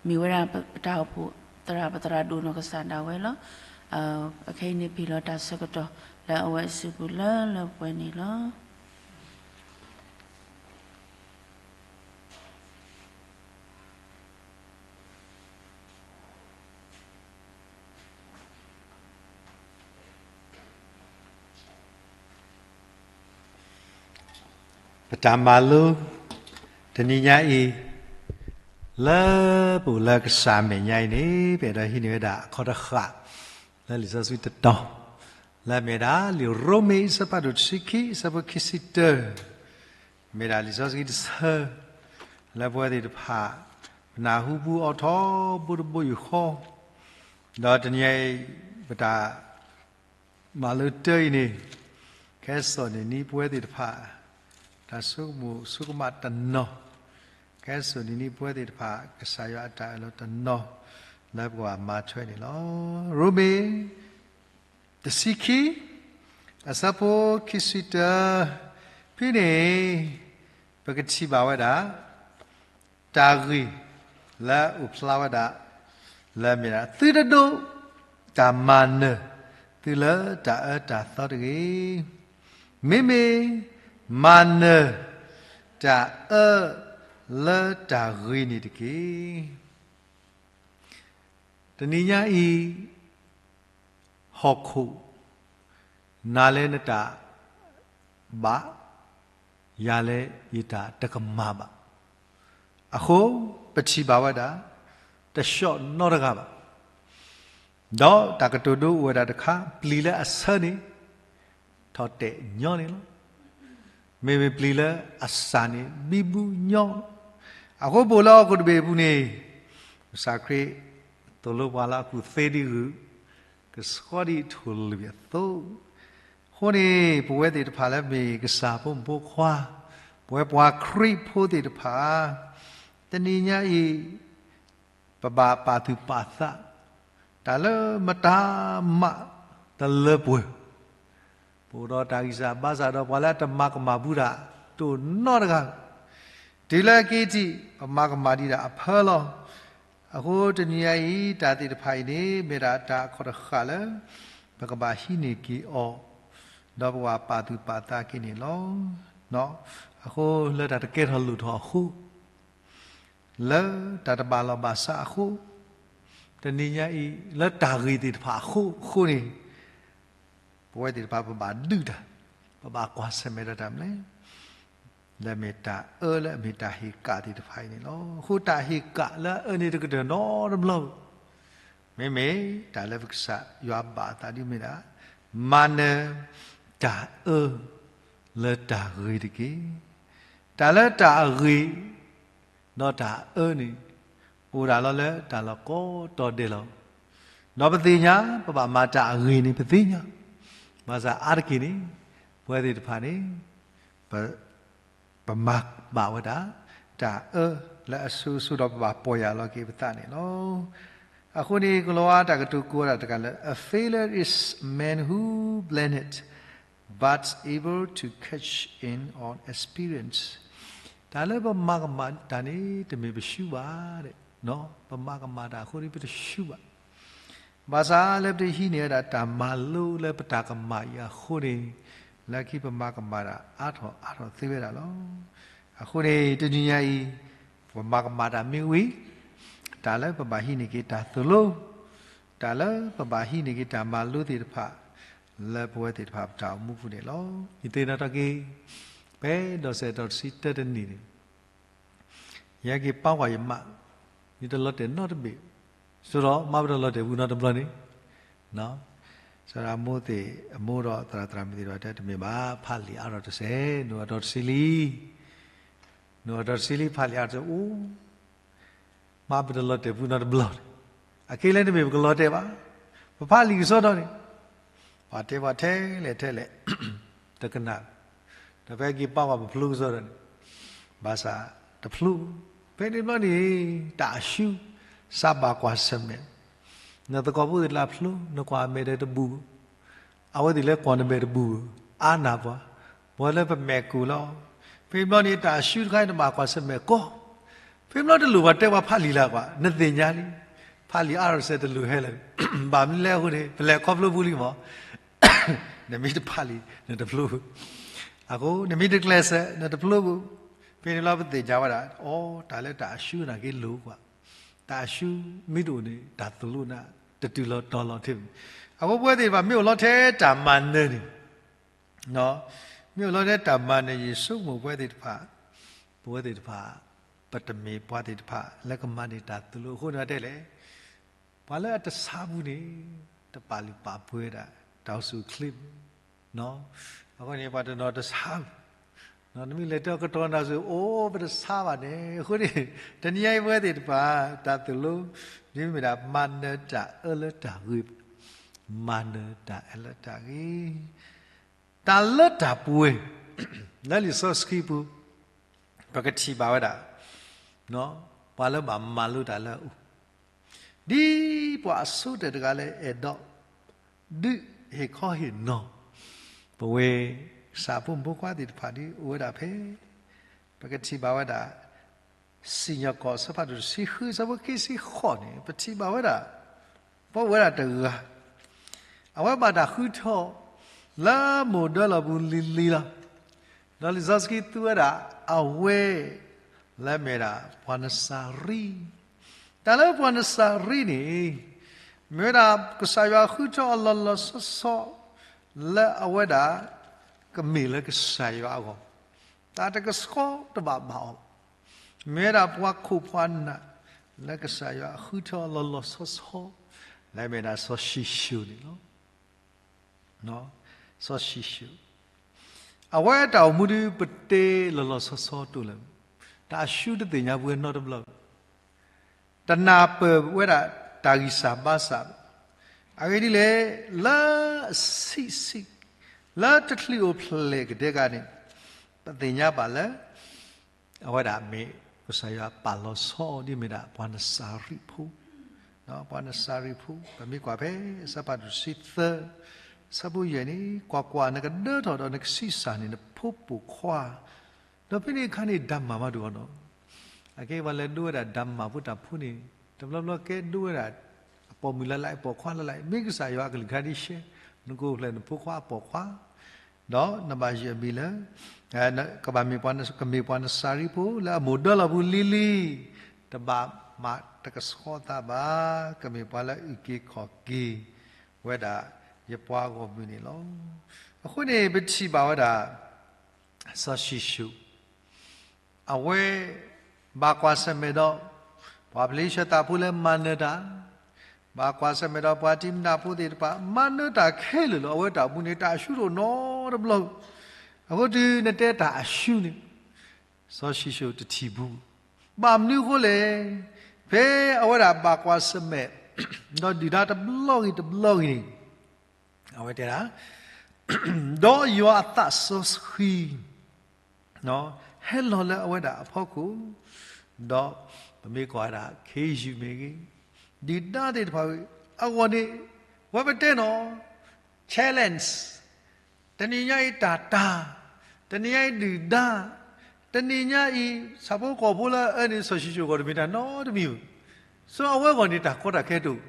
မ့ၢ်ဝဲဒၣ်ပတၢ်အိၣ်ဖှိၣ်သရၣ် ပသရၣ်ဒိၣ်နီၢ်ကစၢ်ဒၣ်ဝဲလီၤ. အခဲအံၤန့ၣ် ပဟ့ၣ်လီၤတၢ်ဆၢကတီၢ်လၢအဝဲအစုပူၤလၢလၢပှဲၤပှဲၤန့ၣ်လီၤ. ပတၢ်မၤလိ တနံၤညါအံၤ လၢပအိၣ်လၢကစၢ်အမဲာ်ညါအံၤန့ၣ် ပအဲၣ်ဒိးဟံးန့ၢ်ဝဲဒၣ်အခီၣ်တဃၣ် လၢလံာ်စီဆှံတတီၤ လၢအမ့ၢ်ဒၣ်လံာ်ရိမ့ၤအဆၢဖးဒိၣ်တဆံခံ အဆၢဖိခံဆံတၢ မ့ၢ်ဒၣ်လံာ်စီဆှံတဆၢ လၢပဝဲသ့ၣ်တဖၣ် ပနၢ်ဟူဘူးအိးထီၣ် ဘိတဘိယူၢ်ဃီ, ဒီးတနံၤအံၤ ပတၢ်မၤလိတၢ်အံၤန့ၣ် ကဟဲစိာ်န့ၢ်နံၤပဝဲသ့ၣ်တဖၣ် တၢ်ဆိကမိၣ်ဆိကမးတနီၤ, ကဟဲစိာ်န့ၢ်နံၤပဝဲသ့ၣ်တဖၣ် ကစၢ်ယွၤအတၢ်အၢၣ်လီၤတနီၤ လၢပကဘၣ်မၤထွဲန့ၣ်လီၤ. ရိမ့ၤ တဆံခံ အဆၢဖိခံဆံတၢ ဖဲန့ၣ် ပကထံၣ်ဘၣ်ဝဲဒၣ် တၢ်ဂ့ၢ်လၢအအိၣ်ဖျါဝဲဒၣ် လၢမ့ၢ်ဒၣ် သုတဒိးတၢ်မၤနၢၤ သုလၢတၢ်အၢတၢ်သီတဂ့ၤ. မ့မ့ၢ်မၤနၢၤ တၢ်အၢလၢတၢ်ဂ့ၤန့ၣ်တက့ၢ်. တနံၤညါအံၤ ဟီၣ်ခိၣ် နၤလၢနတၢ်ဘၣ်, ယၤလၢယတၢ်တကမၣ်ဘၣ်. အဃိ ပထံၣ်ဘၣ်ဝဲဒၣ် တဆှီနီတဂၤဘၣ်. ဒီးတၢ်ကတိၤဒိအိၣ်ဝဲဒၣ်တခါ ပျံၤလၢအဆၢန့ၣ် ထီၣ်တဲာ်ညီန့ၣ်လီၤ. မ့မ့ၢ်ပျံၤလၢအစၢ်န့ၣ် ဘံဘူညီလီၤ. အဃိပအိၣ်လၢဟီၣ်ခိၣ်တဘ့ၣ်အပူၤန့ၣ် ကစၢ်ခရံာ် သိၣ်လိပှၤလၢအကူၣ်သ့ဒ်ဂုၢ်, ကဆှီဒ်ထိၣ်လွံၢ်အသိး, အဃိန့ၣ် ပဝဲသ့ၣ်တဖၣ်လၢမ့ၢ်ကစၢ်ဖိမုၣ်ဖိခွါ, ပဝဲပှၤခရံာ်ဖိသ့ၣ်တဖၣ် တနံၤညါအံၤ ပဘၣ်ပာ်သူၣ်ပာ်သး တၢ်လၢမတၤမးတလၢပှဲၤ, ပအိၣ်ဒီးတၢ်ဂံၢ်စၢ်ဘါစၢ်ဒီးပှၤလၢအတမၤကမၣ်ဘူးတၢ် တအိၣ်နီတဂၤ, တုၤလၢအက့ၤထံး ပမၤကမၣ်ဒံးဒၣ်အဖၢလီၤ. အဃိတနံၤညါအံၤ တၢ်သ့ၣ်တဖၣ်အံၤန့ၣ် မ့ၢ်ဒၣ်တၢ်အခီၣ်တဃၣ်လၢ ပကဘၣ်ဟံးန့ၢ်က့ၤအီၤ, ဒီးပကဘၣ်ပာ်သူၣ်ပာ်သးက့ၤန့ၣ်လီၤ. အဃိလၢတၢ်တကဲထီၣ်လိၣ်ထီၣ်အဃိ လၢတၢ်တဘၣ်လီၢ်ဘၣ်စးအဃိ, တနံၤညါအံၤ လၢတၢ်ဂ့ၢ်သ့ၣ်တဖၣ်အဃိအဃိန့ၣ်, ပဝဲသ့ၣ်တဖၣ်ပဘၣ်ဒုးတၢ်, ပဘၣ်ကွၢ်ဆၢၣ်မဲာ်ဒီးတၢ်မနုၤလဲၣ်, လၢအမ့ၢ်တၢ်အၢလၢအမ့ၢ်တၢ်ဟ့ၣ်ကၣ်သ့ၣ်တဖၣ်အံၤန့ၣ်လီၤ. အဃိတၢ်ဟ့ၣ်ကၣ်လၢအအၢန့ၣ်တကတၢၢ်နီတဘျီ, မ့မ့ၢ်တၢ်လၢပကစၢ်ယွၤဘၣ်အသးဒ်မ့ၢ်ဒၣ်, မၤနၢၤတၢ်အၢ လၢတၢ်ဂ့ၤတက့ၢ်. တၢ်လၢတၢ်အဂ့ၤ ဒီးတၢ်အၢန့ၣ် အိၣ်ဒၣ်လီၤလၢတၢ်လီၢ်ကိးတီၤဒဲးလီၤ. ဒီးပသ့ၣ်ညါ ပဘၣ်မၤတၢ်အဂ့ၤန့ၣ် ပသ့ၣ်ညါ, ဘၣ်ဆၣ်အါတက့ၢ်န့ၣ် ပဝဲသ့ၣ်တဖၣ်န့ၣ် ပ ပမၤဘၣ်ဝဲဒၣ် တၢ်အၢလၢအစိၤစိၤဒီးပဘၣ်ပီၢ်ယၢ်လီၤက့ၤပသးန့ၣ်လီၤ. အဃိန့ၣ် ကလီၤဝါတၢ်ကတိၤကိးဝဲဒၣ်တဂၤလၢ A failure is man who planned but able to catch in on experience. တၢ်လၢပမၤကမၣ်တၢ်န့ၣ် တမ့ၢ်ပဆူးဘၣ်, ပမၤကမၣ်တၢ်အဃိန့ၣ် ပတဆူးဘၣ်. ဘၣ်ဆၣ်လၢပတဟံးန့ၢ်ဝဲဒၣ်တၢ်မၤလိလၢပတၢ်ကမၣ်အံၤအဃိန့ၣ်, လၢခံပမၤကမၣ်တၢ်အါထီၣ်အါထီၣ်သ့ဝဲဒၣ်လီၤ. အဃိန့ၣ် တနံၤညါအံၤ ပမၤကမၣ်တၢ်မ့ၢ်ဝံၤ, တၢ်လၢပဘၣ်ဟံးန့ၢ်က့ၤတၢ်သိၣ်လိ, တၢ်လၢပဘၣ်ဟံးန့ၢ်က့ၤတၢ်မၤလိသ့ၣ်တဖၣ် လၢပဝဲသ့ၣ်တဖၣ်ပတၢ်အိၣ်မူပူၤန့ၣ်လီၤ. ယသ့ၣ်နီၣ်ထီၣ်က့ၤ ဖဲဒီးစဲးတီၤတဆံတၢတနံၣ်န့ၣ် ယဟဲက့ၤပာ်ကွၢ်ယမါ, ယတလီၤတဲာ်နီတဘ့ၣ်, ဆိဒီးမါပတလီၤတဲာ်ဘူးနီတဘျီန့ၣ်, စီၤဒၤမိၣ်သ့ၣ်အမိၢ်ဒီးသရၣ်သရၣ်မုၣ်သ့ၣ်တဖၣ်တဲ တမ့ၢ်ဘၣ်, ဖးလံာ်အါထီၣ်တစဲး, နုာ်အီၤတီၤတဆံလံ, နုာ်အီၤတီၤတဆံလံ ဖးလံာ်အါထီၣ်တစဲး, အိၣ် မါပတလီၤတဲာ်ဘူးနီတဘျီန့ၣ်, အခဲလၢာ်တမ့ၢ်ပကလီၤတဲာ်ဘၣ်, ပဖးလံာ်ကစီဒီန့ၣ်, ပှၤတဲပှၤထဲလဲၣ်ထဲလဲၣ်, တကနၣ်, ဒီးဖဲက့ၤပာ်ကွၢ်ပဖျိကစီဒီန့ၣ်, ဘၣ်ဆၣ် တဖျိ, ဖဲန့ၣ်ဘျီန့ၣ် တၢ်အၡူ စးဘၣ်ကွၢ်ဆၢၣ်မဲာ်, နသကိးဖိသ့ၣ်တဖၣ်ဖျိ နကွၢ်မဲာ်ဒီးတဘူၣ်, အဝဲသ့ၣ်လၢကွၢ်နမဲာ်တဘူၣ် အါနၢ်ပှၤ, ပှၤလၢပမဲာ်ကူၣ်လီၤ. ဖဲန့ၣ်ဘျီန့ၣ် တၢ်အၡူတခါန့ၣ် နဘၣ်ကွၢ်ဆၢၣ်မဲာ်ကီ, ဖဲန့ၣ်ဘျီတလိၣ်ပှၤတဲပှၤဖးလံာ်လၢကွၢ် နသ့ၣ်ညါလံ, ဖးလံာ်အါထီၣ်စဲးတလိၣ်ဟဲလၢၤ, ဘၣ်မနုၤလဲၣ်အဃိန့ၣ် ပလဲၤခီဖျိပူၤလံမး နမ့ၢ်တဖးလံာ် နတဖျိဘၣ်, အဃိနမ့ၢ်တကျဲးစၢး နတဖျိဘၣ်. ဖဲန့ၣ်လီၤပသ့ၣ်ညါဝဲဒၣ် အိ တၢ်လၢတၢ်အၡူနာ်က့လိၤကွၢ်, တၢ်အၡူမ့ၢ်တအိၣ်န့ၣ် တၢ်သိၣ်လိနၤ တတုၤလီၤတီၤလီၤထဲ, အဃိပဝဲသ့ၣ်တဖၣ်မ့ၢ်အိၣ်လီၤထဲတၢ်မၤနၢၤန့ၣ် မ့ၢ်အိၣ်လီၤထဲတၢ်မၤနၢၤ ယဆိကမိၣ်ပဝဲသ့ၣ်တဖၣ်, ပဝဲသ့ၣ်တဖၣ် ပတမ့ၢ်ပှၤသ့ၣ်တဖၣ်လၢကမၤန့ၢ်တၢ်သိၣ်လိအဃိန့ၣ်တဲလဲၣ်, ပှၤလၢအတဆါပူၤန့ၣ် တပာ်လုၢ်ပာ်ပှ့ၤဝဲဒၣ် တၢ်အိၣ်ဆူၣ်အိၣ်ချ့, အဃိန့ၣ် ပှၤတနီၤတဆါ, နမ့ၢ်လဲၤတဲအီၤကတီၤနၢ်စ့ၢ် အိ ပတဆါဘၣ်န့ၣ် အဃိန့ၣ် တနံၤအံၤပဝဲသ့ၣ်တဖၣ် တၢ်သိၣ်လိ ဒ်မ့ၢ်ဒၣ် မၤနၢၤတၢ်အၢလၢတၢ်ဂ့ၤ, မၤနၢၤတၢ်အၢလၢတၢ်ဂ့ၤ တၢ်လၢတၢ်ပှဲၤ လၢလံာ်စီဆှံပူၤ ပကထံၣ်ဘၣ်ဝဲဒၣ် ပှၤလၢဘၣ်မၤလိတၢ်လၢအအိၣ်, ဒ်ပှၤအဆိကတၢၢ်တဂၤလၢအဲၣ်ဒိး ဒုးဟ့ၣ်ခီဟ့ၣ်နီၤ ပဝဲ ကစၢ်ဖိမုၣ်ဖိခွါသ့ၣ်တဖၣ်ဒ်အိၣ်ဝဲဒၣ်ဖဲ ပကထံၣ်ဘၣ်ဝဲဒၣ် စံၣ်ညီၣ်ကွီၢ် အဆၢဖးဒိၣ်တဆံဃု အဆၢဖိခံဆံဃိးန့ၣ် ပထံၣ်ဘၣ်ဝဲဒၣ် ပှၤအိၣ်ဝဲဒၣ်တဂၤ အဝဲဘၣ်တၢ်ဃုထၢ လၢမိၢ်ဒၢလီၢ်ပူၤလံၤလံၤလီၤ. ဒီးလံာ်စီဆှံသူဝဲဒၣ် အဝဲ လၢမ့ၢ်ဒၣ်ပှၤနစၤရံ, တၢ်လၢပှၤနစၤရံန့ၣ် မ့ၢ်ဝဲဒၣ်ကစၢ်ယွၤဃုထၢအီၤလီၤလီၤဆီဆီ လၢအဝဲဒၣ် ကမ့ၢ်လၢကစၢ်ယွၤအဂီၢ်, တၢ်တကဆှီတဘၣ်ဘၣ်အီၤ, မ့ၢ်ဝဲဒၣ်ပှၤခိၣ်ပှၤနၢ် လၢကစၢ်ယွၤဃုထၢအီၤလီၤလီၤဆီဆီ လၢမ့ၢ်ဒၣ်စီၤၡံၣ်ၡိၣ်န့ၣ်လီၤ. စီၤၡံၣ်ၡိၣ် အဝဲတၢ်အိၣ်မူဒ်ပတဲလီၤလီၤဆီဆီတအိၣ်လၢၤ, တၢ်အၡူတသ့ၣ်ညါပှၤနီတဘျီ, တနၢ်ပၢၢ်ဝဲဒၣ်တၢ်ဂံၢ်စၢ်ဘါစၢ်, အဂ့ၢ်ဒ်လဲၣ်, လၢအဆံးဆံး, လၢတချုးအိၣ်ဖျဲၣ်ကဒဲကဒဲန့ၣ်, ပသ့ၣ်ညါဘၣ်လၢ အဝဲဒၣ်မ့ၢ်ကစၢ်ယွၤပာ်လီၤဆီဒ်မ့ၢ်ဒၣ်ပှၤနစၤရံဖိ, ပှၤနစၤရံဖိ, ပမ့ၢ်ကွၢ်ဖဲအဆၢဖးဒိၣ်တဆံသၢ, အဆၢဖိယဲၢ်န့ၣ်, ကွၢ်ကွၢ်, နကဒၢထီၣ်ဒီးနကဆံးစၢ်န့ၣ် နဖိပိာ်ခွါ, ဒီးဖဲန့ၣ်အခါန့ၣ် ဒၣ်မၤမးဒိၣ်အီၤနီၤ, အကဲပှၤလဲၤဒိဝဲဒၣ်ဒၣ်မၤဖိတၢ်ဖိန့ၣ်, တဘျီဘျီကဲဒိဝဲဒၣ် အပိာ်မုၣ်လၢ်လၢ် အပိာ်ခွါလၢ်လၢ်, မ့ၢ်ကစၢ်ယွၤအကလုၢ်ကထါဒ်ရှဲ, နကအိၣ်ဖျဲၣ်နဖိခွါအပိာ်ခွါ ဒီးနဘၣ်ယုၢ်အမံၤလၢ ကဘၣ်မ့ၢ်ပှၤ ကမ့ၢ်ပှၤနစၤရံဖိ လၢအမိၢ်ဒၢလီၢ်ပူၤလံၤလံၤ, တဘၣ်မၤတကဆှီသးဘၣ်, ကမ့ၢ်ပှၤလၢအုၣ်က့ၤခီၣ်က့ၤဝဲဒၣ်ယပှၤဂီၢ်မုၢ်န့ၣ်လီၤ. အဃိန့ၣ် ပထံၣ်ဘၣ်ဝဲဒၣ် စီၤၡံၣ်ၡိၣ် အဝဲ ဘၣ်ကွၢ်ဆၢၣ်မဲာ်ဒီး ပှၤဖလ့ၡသးဖိလၢမၤနၢၤတၢ်, ဘၣ်ကွၢ်ဆၢၣ်မဲာ်ဒီးပှၤတံၤမနၤဖိသ့ၣ်တဖၣ် မၤနၢၤတၢ်ခဲလၢာ်လီၤ. အဝဲတၢ်အိၣ်မူန့ၣ် တၢ်အၡူတအိၣ်နီတဘျီ, အဃိတုၤနတဲတၢ်အၡူန့ၣ် စီၤၡံၣ်ၡိၣ်တထံၣ်ဘူး, ဘၣ်မနုၤအဃိလဲၣ်, ဖဲအဝဲဒၣ်ဘၣ်ကွၢ်ဆၢၣ်မဲာ် ဒီးဒုၣ်ဒါတဘျီဂ့ၤတဘျီဂ့ၤန့ၣ် အဝဲတဲဒၣ် ဒီးယွၤအသးစီဆှံ ဟဲလီၤလၢအဝဲဒၣ်အဖီခိၣ်, ဒီးပမ့ၢ်ကွၢ်ဝဲဒၣ် ခ့ယုၢ်မ့ၢ်ဂ့ၤ, ဒုၣ်ဒါသ့ၣ်တဖၣ်အဂီၢ်န့ၣ် ဝဲပတဲနီၤ challenge, တနံၤညါအံၤတၢ်တၢ်, တနံၤညါအံၤဒုၣ်ဒါ, တနံၤညါအံၤ ဆၣ်ဖိကီၢ်ဖိလၢအအၢန့ၣ် စီၤၡံၣ်ၡိၣ်အဂီၢ်တမ့ၢ်တၢ်နီတမံၤ, စီၤအဝဲအဂီၢ်န့ၣ် တၢ်ကီတၢ်ခဲတအိၣ်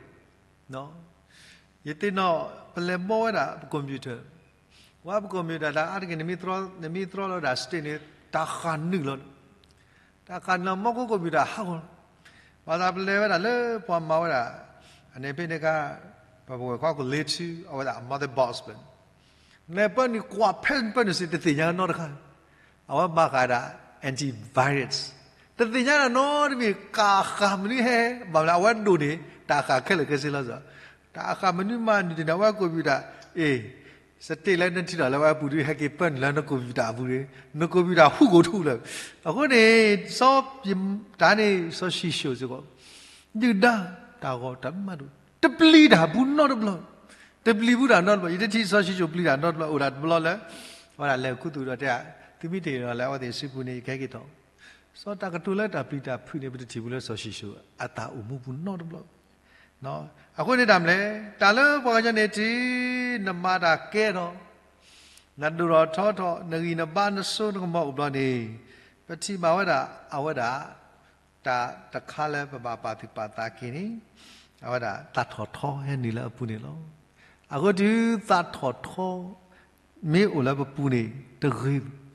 ယသ့ၣ်နီၣ် ပလဲၤဘီဝဲဒၣ်ပ computer, ဝဲပ computer တၢ်အါတက့ၢ် နမ့ၢ်တြီလီၤဝဲဒၣ် state န့ၣ် တၢ်ဃၣ်နုာ်လီၤ, တၢ်ဃၣ်နုာ်လီၤ မီၢ်ခိ computer ဟးဂီၤလီၤ, ဘၣ်ဆၣ်ပလဲၤဝဲဒၣ်လၢပှၤမၤဝဲဒၣ် အန့ၣ်ဖဲန့ၣ်အခါ ပဝဲၢ်ခွါကီၢ်လ့ထူ အဝဲဒၣ်အ mother box ဖဲန့ၣ် လဲၤပၢနုာ်ကွၢ်ဖဲပၢနုာ်စ့ၢ်တသ့ၣ်ညါနီတခါ, အဝဲမၤဃာ်ဒၣ် antivirus, တသ့ၣ်ညါနီတမံၤ ကးဃာ်မနုၤဟဲ, ဘၣ်မနုၤအဝဲဒိၣ်န့ၣ် တၢ်ဃာ်ခဲလၢာ်ခဲဆ့လီၤစ့ၢ်, တၢ်ဃာ်မနုၤမးနုာ်တန့ၣ် အဝဲ computer, အ့ၣ် state လၢနထံၣ်ဒီးလၢဝဲအပူၤဒီး ဟဲက့ၤပၢနုာ်လၢန computer အပူၤန့ၣ် န computer ဟူးကိာ်ထူလၢာ်, အဃိန့ၣ် စီၤ တၢ်န့ၣ် စီၤၡံၣ်ၡိၣ်စ့ၢ်ကီး ဒုၣ်ဒါတၢ်ဂီၤတၢ်မးဒိၣ် တပျံၤတၢ်ဘူးနီတဘျီ, တပျံၤဘူးတၢ်နီတဘျီ, ယတထံၣ်စီၤၡံၣ်ၡိၣ်ပျံၤတၢ်နီတဘျီ, အိၣ်ဒၣ်တဘျီလၢ အဝဲဒၣ်လဲၤခူသူၣ်ဒီးတဲ သုမ့ၢ်တဟ့ၣ်လီၤလၢအဝဲသ့ၣ်စုပူၤန့ၣ် ယကဟဲက့ၤထီၣ်, စီၤတၢ်ကတိၤလၢတၢ်ပျံၤတၢ်ဖုးန့ၣ် ပတထံၣ်ဘူးလၢစီၤၡံၣ်စိၣ်အတၢ်အိၣ်မူပူၤနီတဘျီ. အဃိန့ၣ်တၢ်မနုၤလဲၣ်, တၢ်လၢပှၤကညီန့ၣ်ထံၣ်, နမၤတၢ်ကဲထီၣ်, နဒိၣ်ထီၣ်ထီထီၣ်, နဂံၢ်နဘါနစိနကမီၤအိၣ်ဘျီန့ၣ်, ပထံၣ်ဘၣ်ဝဲဒၣ် အဝဲဒၣ် တၢ်တခါလၢပဘၣ်ပာ်သူၣ်ပာ်သးက့ၤန့ၣ်, အဝဲဒၣ်သးထီၣ်ထီဟဲနုာ်လၢအပူၤန့ၣ်လီၤ. အဃိတုၤသးထီၣ်ထီ မ့ၢ်အိၣ်လၢပပူၤန့ၣ်တဂ့ၤဘၣ်.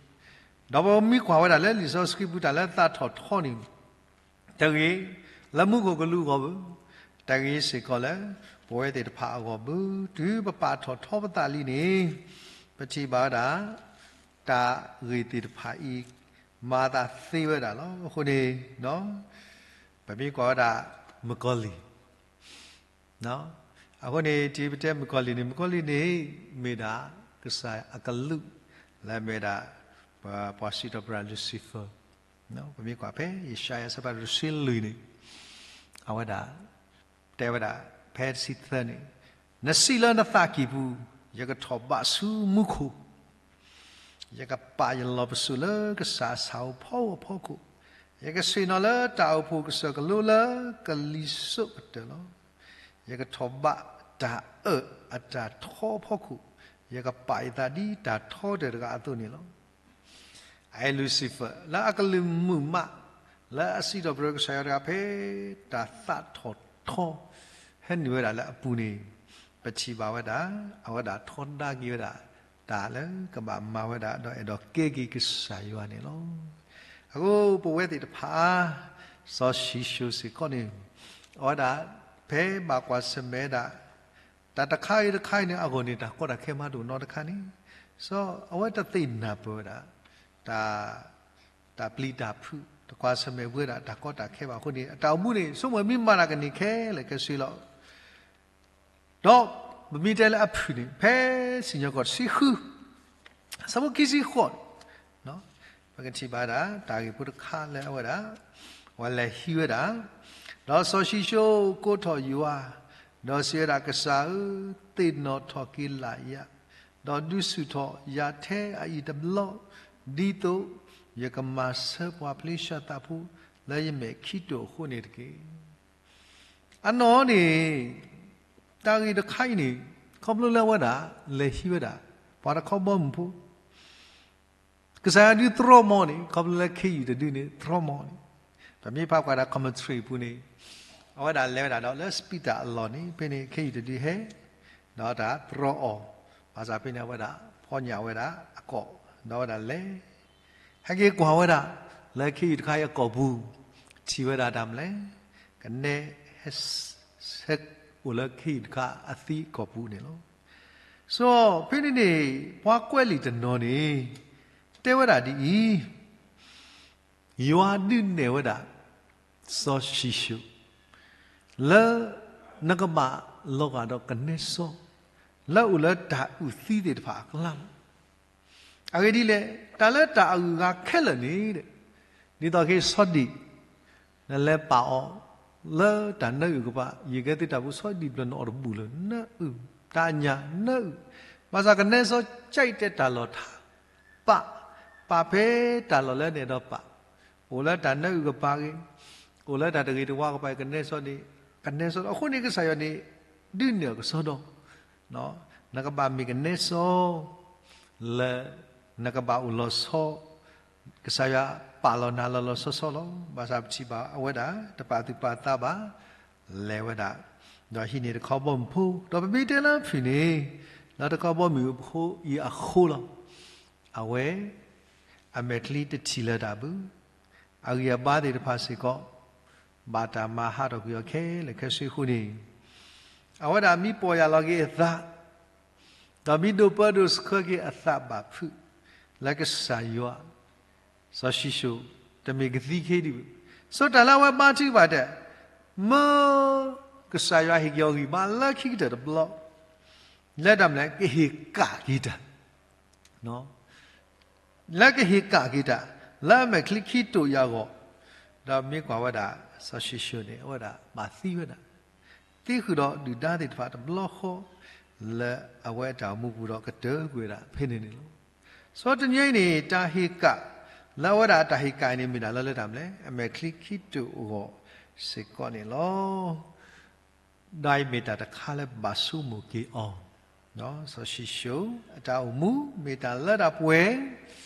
ဒီးပမ့ၢ်ကွၢ်ဝဲဒၣ်လၢလံာ်စီဆှံပူၤတၢ်လၢသးထီၣ်ထီန့ၣ်, တဂ့ၤလၢမူခိၣ်ကလူးအဂီၢ်ဘၣ်, တဂ့ၤစ့ၢ်ကီးလၢပဝဲသ့ၣ်တဖၣ်အဂီၢ်ဘၣ်. တုၤပပာ်ထီၣ်ထီပသးလံန့ၣ်, ပထံၣ်ဘၣ်ဝဲဒၣ် တၢ်ဂ့ၢ်သ့ၣ်တဖၣ်အံၤ မၤသးသ့ဝဲဒၣ်လီၤ. အဃိန့ၣ် ပမ့ၢ်ကွၢ်ဝဲဒၣ် မုၣ်ကီၤလံၢ် အဃိန့ၣ် တုၤပတဲမုၣ်ကီၤလံၢ်န့ၣ်, မုၣ်ကီၤလံၢ်န့ၣ် မ့ၢ်ဒၣ်ကစၢ်အကလူး လၢမ့ၢ်ဒၣ် ပှၤစံးထီၣ်ပတြၢၤ Lucifer, ပမ့ၢ်ကွၢ်ဖဲယၡါယၤအဆၢဖးတၢ်တဆံလွံၢ်န့ၣ်, အဝဲဒၣ် တဲဝဲဒၣ် ဖဲတဆံသၢန့ၣ်, နစံးလၢနသးကံၢ်ပူၤ, ယကထီၣ်ဘးဆူမူခိၣ် ယကပာ်ယလီၢ်ပစိာ်လၢကစၢ်အဆၣ်ဧိၤဖီဧိၤအဖီခိၣ်, ယကဆ့ၣ်နီၤလၢတၢ်အိၣ်ဖှိၣ်ကစၢၢ်ကလိလၢကလံၤစိးကတၢၢ်လီၤ. ယကထီၣ်ဘးတၢ်အၢၣ်အတၢ်ထီအဖီခိၣ်, ယကပာ်ယသးဒ်တၢ်ထီကတၢၢ်တဂၤအသိးန့ၣ်လီၤ. အ Lucifer လၢအကလုၢ်မုာ်မး လၢအစံးထီၣ်ပတြၢၤကစၢ်ယွၤတဂၤဖဲ တၢ်သးထီၣ်ထီ ဟဲနုာ်ဝဲဒၣ်လၢအပူၤန့ၣ်, ပထံၣ်ဘၣ်ဝဲဒၣ် အဝဲဒၣ်ထီဒါက့ၤဝဲဒၣ် တၢ်လၢကဘၣ်မၤဝဲဒၣ် ဒီးအဲၣ်ဒိးကဲက့ၤကစၢ်ယွၤန့ၣ်လီၤ. အဃိပဝဲသ့ၣ်တဖၣ် စီၤၡံၣ်စိၣ်စ့ၢ်ကီးန့ၣ်, အဝဲဒၣ် ဖဲဘၣ်ကွၢ်ဆၢၣ်မဲာ်ဒၣ် တၢ်တခါအံၤတခါအံၤန့ၣ် အဂီၢ်န့ၣ် တၢ်ကီတၢ်ခဲမးတအိၣ်နီတခါန့ၣ်, စီၤအဝဲတသ့ၣ်နၢ်ပၢၢ်ဝဲဒၣ် တၢ် တၢ်ပျံၤတၢ်ဖုး တကွၢ်ဆၢၣ်မဲာ်ဝဲဒၣ်တၢ်ကီတၢ်ခဲဘၣ်အဃိန့ၣ် အတၢ်အိၣ်မူန့ၣ် ဆိကမိၣ်မ့ၢ်မၤတၢ်ကန့ၢ်ခဲလၢာ်ခဲဆ့လီၤ. ဒီးပမ့ၢ်တဲလၢအဖုၣ်န့ၣ် ဖဲစံၣ်ညီၣ်ကွီၢ်တဆံဃု အဆၢဖိခံဆံဃိးန့ၣ်, ပကထံၣ်ဘၣ်ဒၣ် တၢ်ဂ့ၢ်ဖိတခါလၢအဝဲဒၣ် ပှၤလဲၤဟံးဝဲဒၣ်, ဒီးစီၤၡံၣ်စိၣ်ကိးထီၣ်ယွၤ, ဒီးစံးဝဲဒၣ်, ကစၢ်ဧၢ, သ့ၣ်နီၣ်ထီၣ်က့ၤလၢ်ယၤ, ဒီးဒုးဆူၣ်ထီၣ်ယၤထဲအအံၤတဘျီ, ဒ်သိးယကမၤဆၢပှၤဖလ့ၡသးဖိ လၢယမဲာ်ခံတိာ်အဃိန့ၣ်တက့ၢ်. အနီၢ်န့ၣ် တၢ်ဂ့ၢ်တခါအံၤန့ၣ် ခီဖျိလၢအဝဲဒၣ် လဲၤဟံးဝဲဒၣ် ပှၤတခီဘီမုၢ်ဖိ, ကစၢ်ယွၤဒုးတြီမီၤန့ၣ် ခီဖျိလၢခ့ယုၢ်တဒုန့ၣ် တြီမီၤန့ၣ်, ပမ့ၢ်ဖးကွၢ်ဒၣ် commentary အပူၤန့ၣ်, အဝဲဒၣ်လဲၤဝဲဒၣ်ဒီးလၢစပံးတၢ်အလီၢ်န့ၣ် ဖဲန့ၣ်ခ့ယုၢ်တဒုဟဲ ဒီးတၢ်တြီအီၤ, ဘၣ်ဆၣ်ဖဲန့ၣ် အဝဲဒၣ်ဖီညၣ်ဝဲဒၣ်အကိာ်, ဒီးအဝဲဒၣ်လဲၤ ဟဲက့ၤကွၢ်ဝဲဒၣ် လၢခ့ယုၢ်တခါအံၤအကိာ်ပူၤ, ထံၣ်ဝဲဒၣ်တၢ်မနုၤလဲၣ်, ကနဲ ဟဲ ဟဲအိၣ်လၢခ့ယုၢ်တခါအသံအကိာ်ပူၤန့ၣ်လီၤ. စီၤ ဖဲန့ၣ်န့ၣ် ပှၤကွဲးလံာ်တနီၤန့ၣ် တဲဝဲဒၣ်ဒ်အံၤ, ယွၤဒုးနဲၣ်ဝဲဒၣ် စီၤၡံၣ်စိၣ် လၢ နကဘၣ်လီၤဂာ်ဒီးကနဲစီ လၢအအိၣ်လၢတၢ်အုၣ်သံသ့ၣ်တဖၣ်အကျါလီၤ. အဂ့ၢ်ဒ်လဲၣ်, တၢ်လၢတၢ်အဂုၤအဂၤခဲလၢာ်န့ၣ် ဒ်သိးက့ၤစီၤဒံၣ် နလဲၤပာ်အီၤ လၢတၢ်နၢအုၣ်ကပၤ ယကဲသ့တၢ်ပူၤ စီၤဒံၣ်ဘျၢၣ်န့ၣ်အီၣ်တဘူၣ်လၢၤ နၢအုၣ် တၢ်ညၣ်နၢအုၣ်, ဘၣ်ဆၣ်ကနဲစီ ကဲတဲတၢ်လီၢ်ထါ ပာ်, ပာ်ဖဲတၢ်လီၢ်လၢနအဲၣ်ဒိးပာ်, အိၣ်လၢတၢ်နၢအုၣ်ကပၤဂ့ၤ, အိၣ်လၢတၢ်တဂ့ၤတဝါကပၤ ကနဲစီန့ၣ်, ကနဲစီ, အဃိန့ၣ်ကစၢ်ယွၤန့ၣ် ဒုးနဲၣ်အီၤကစီဒီ, နကဘၣ်မ့ၢ်ကနဲစီ လၢ နကဘၣ်အိၣ်လီၤဆီ, ကစၢ်ယွၤပာ်လီၤနၤလီၤလီၤဆီဆီလီၤ. ဘၣ်ဆၣ်ပထံၣ်ဘၣ်အဝဲဒၣ် တပာ်သူၣ်ပာ်သးဘၣ်, လဲၤဝဲဒၣ်, ဒီးဟံးန့ၢ်တခီဘီမုၢ်ဖိ, ဒီးပမ့ၢ်တဲလၢဖုၣ်န့ၣ်, လၢတခီဘီမုၢ်ဖိအံၤအဃိလီၤ. အဝဲ အမဲာ်ချံတထံၣ်လၢၤတၢ်ဘၣ်, အဂံၢ်အဘါသ့ၣ်တဖၣ်စ့ၢ်ကီး ဘၣ်တၢ်မၤဟးထီၣ်ကွံာ်အီၤခဲလၢာ်ခဲဆ့အဃိန့ၣ်, အဝဲဒၣ်မ့ၢ်ပီၢ်ယၢ်လီၤက့ၤအသး, ဒီးမ့ၢ်ဒိးပၢဒိးဆှၢက့ၤအသးဘၣ်ဖုး လၢကစၢ်ယွၤ, စီၤၡံၣ်စိၣ် တမ့ၢ်ကသံခဲဒံးဘၣ်. စီၤတၢ်လၢအဝဲဘါထုကဖၣ်တၢ်, မ့ၢ် ကစၢ်ယွၤဟ့ၣ်က့ၤအီၤဂံၢ်ဘါလၢခံကတၢၢ်တဘျီ, လၢတၢ်မနုၤလဲၣ် ကဟ့ၣ်ကၣ်က့ၤတၢ် လၢကဟ့ၣ်ကၣ်က့ၤတၢ် လၢအမဲာ်ချံခံတိာ်အံၤအဂီၢ်, ဒီးမ့ၢ်ကွၢ်ဝဲဒၣ် စီၤၡံၣ်ၡိၣ်န့ၣ် အဝဲဒၣ်ဘၣ်သံဝဲဒၣ်, သံဃုာ်ဒီးဒုၣ်ဒါသ့ၣ်တဖၣ်တဘျီဃီ လၢအဝဲအတၢ်အိၣ်မူပူၤဒီးကတၢၢ်ကွံာ်ဝဲဒၣ်ဖဲန့ၣ်န့ၣ်လီၤ. စီၤတနံၤအံၤန့ၣ် တၢ်ဟ့ၣ်ကၣ် လၢအဝဲဒၣ်အတၢ်ဟ့ၣ်ကၣ်အံၤန့ၣ် မ့ၢ်ဒၣ်လၢလၢတၢ်မနုၤလဲၣ်, အမဲာ်ချံခံတိာ်အဂီၢ်စ့ၢ်ကီးန့ၣ်လီၤ. ဒီးအံၤမ့ၢ်တၢ်တခါလၢဘၣ်ဆိကမိၣ်က့ၤအီၤ, စီၤၡံၣ်စိၣ်အတၢ်အိၣ်မူ မ့ၢ်တၢ်လၢတၢ်ပှဲၤ,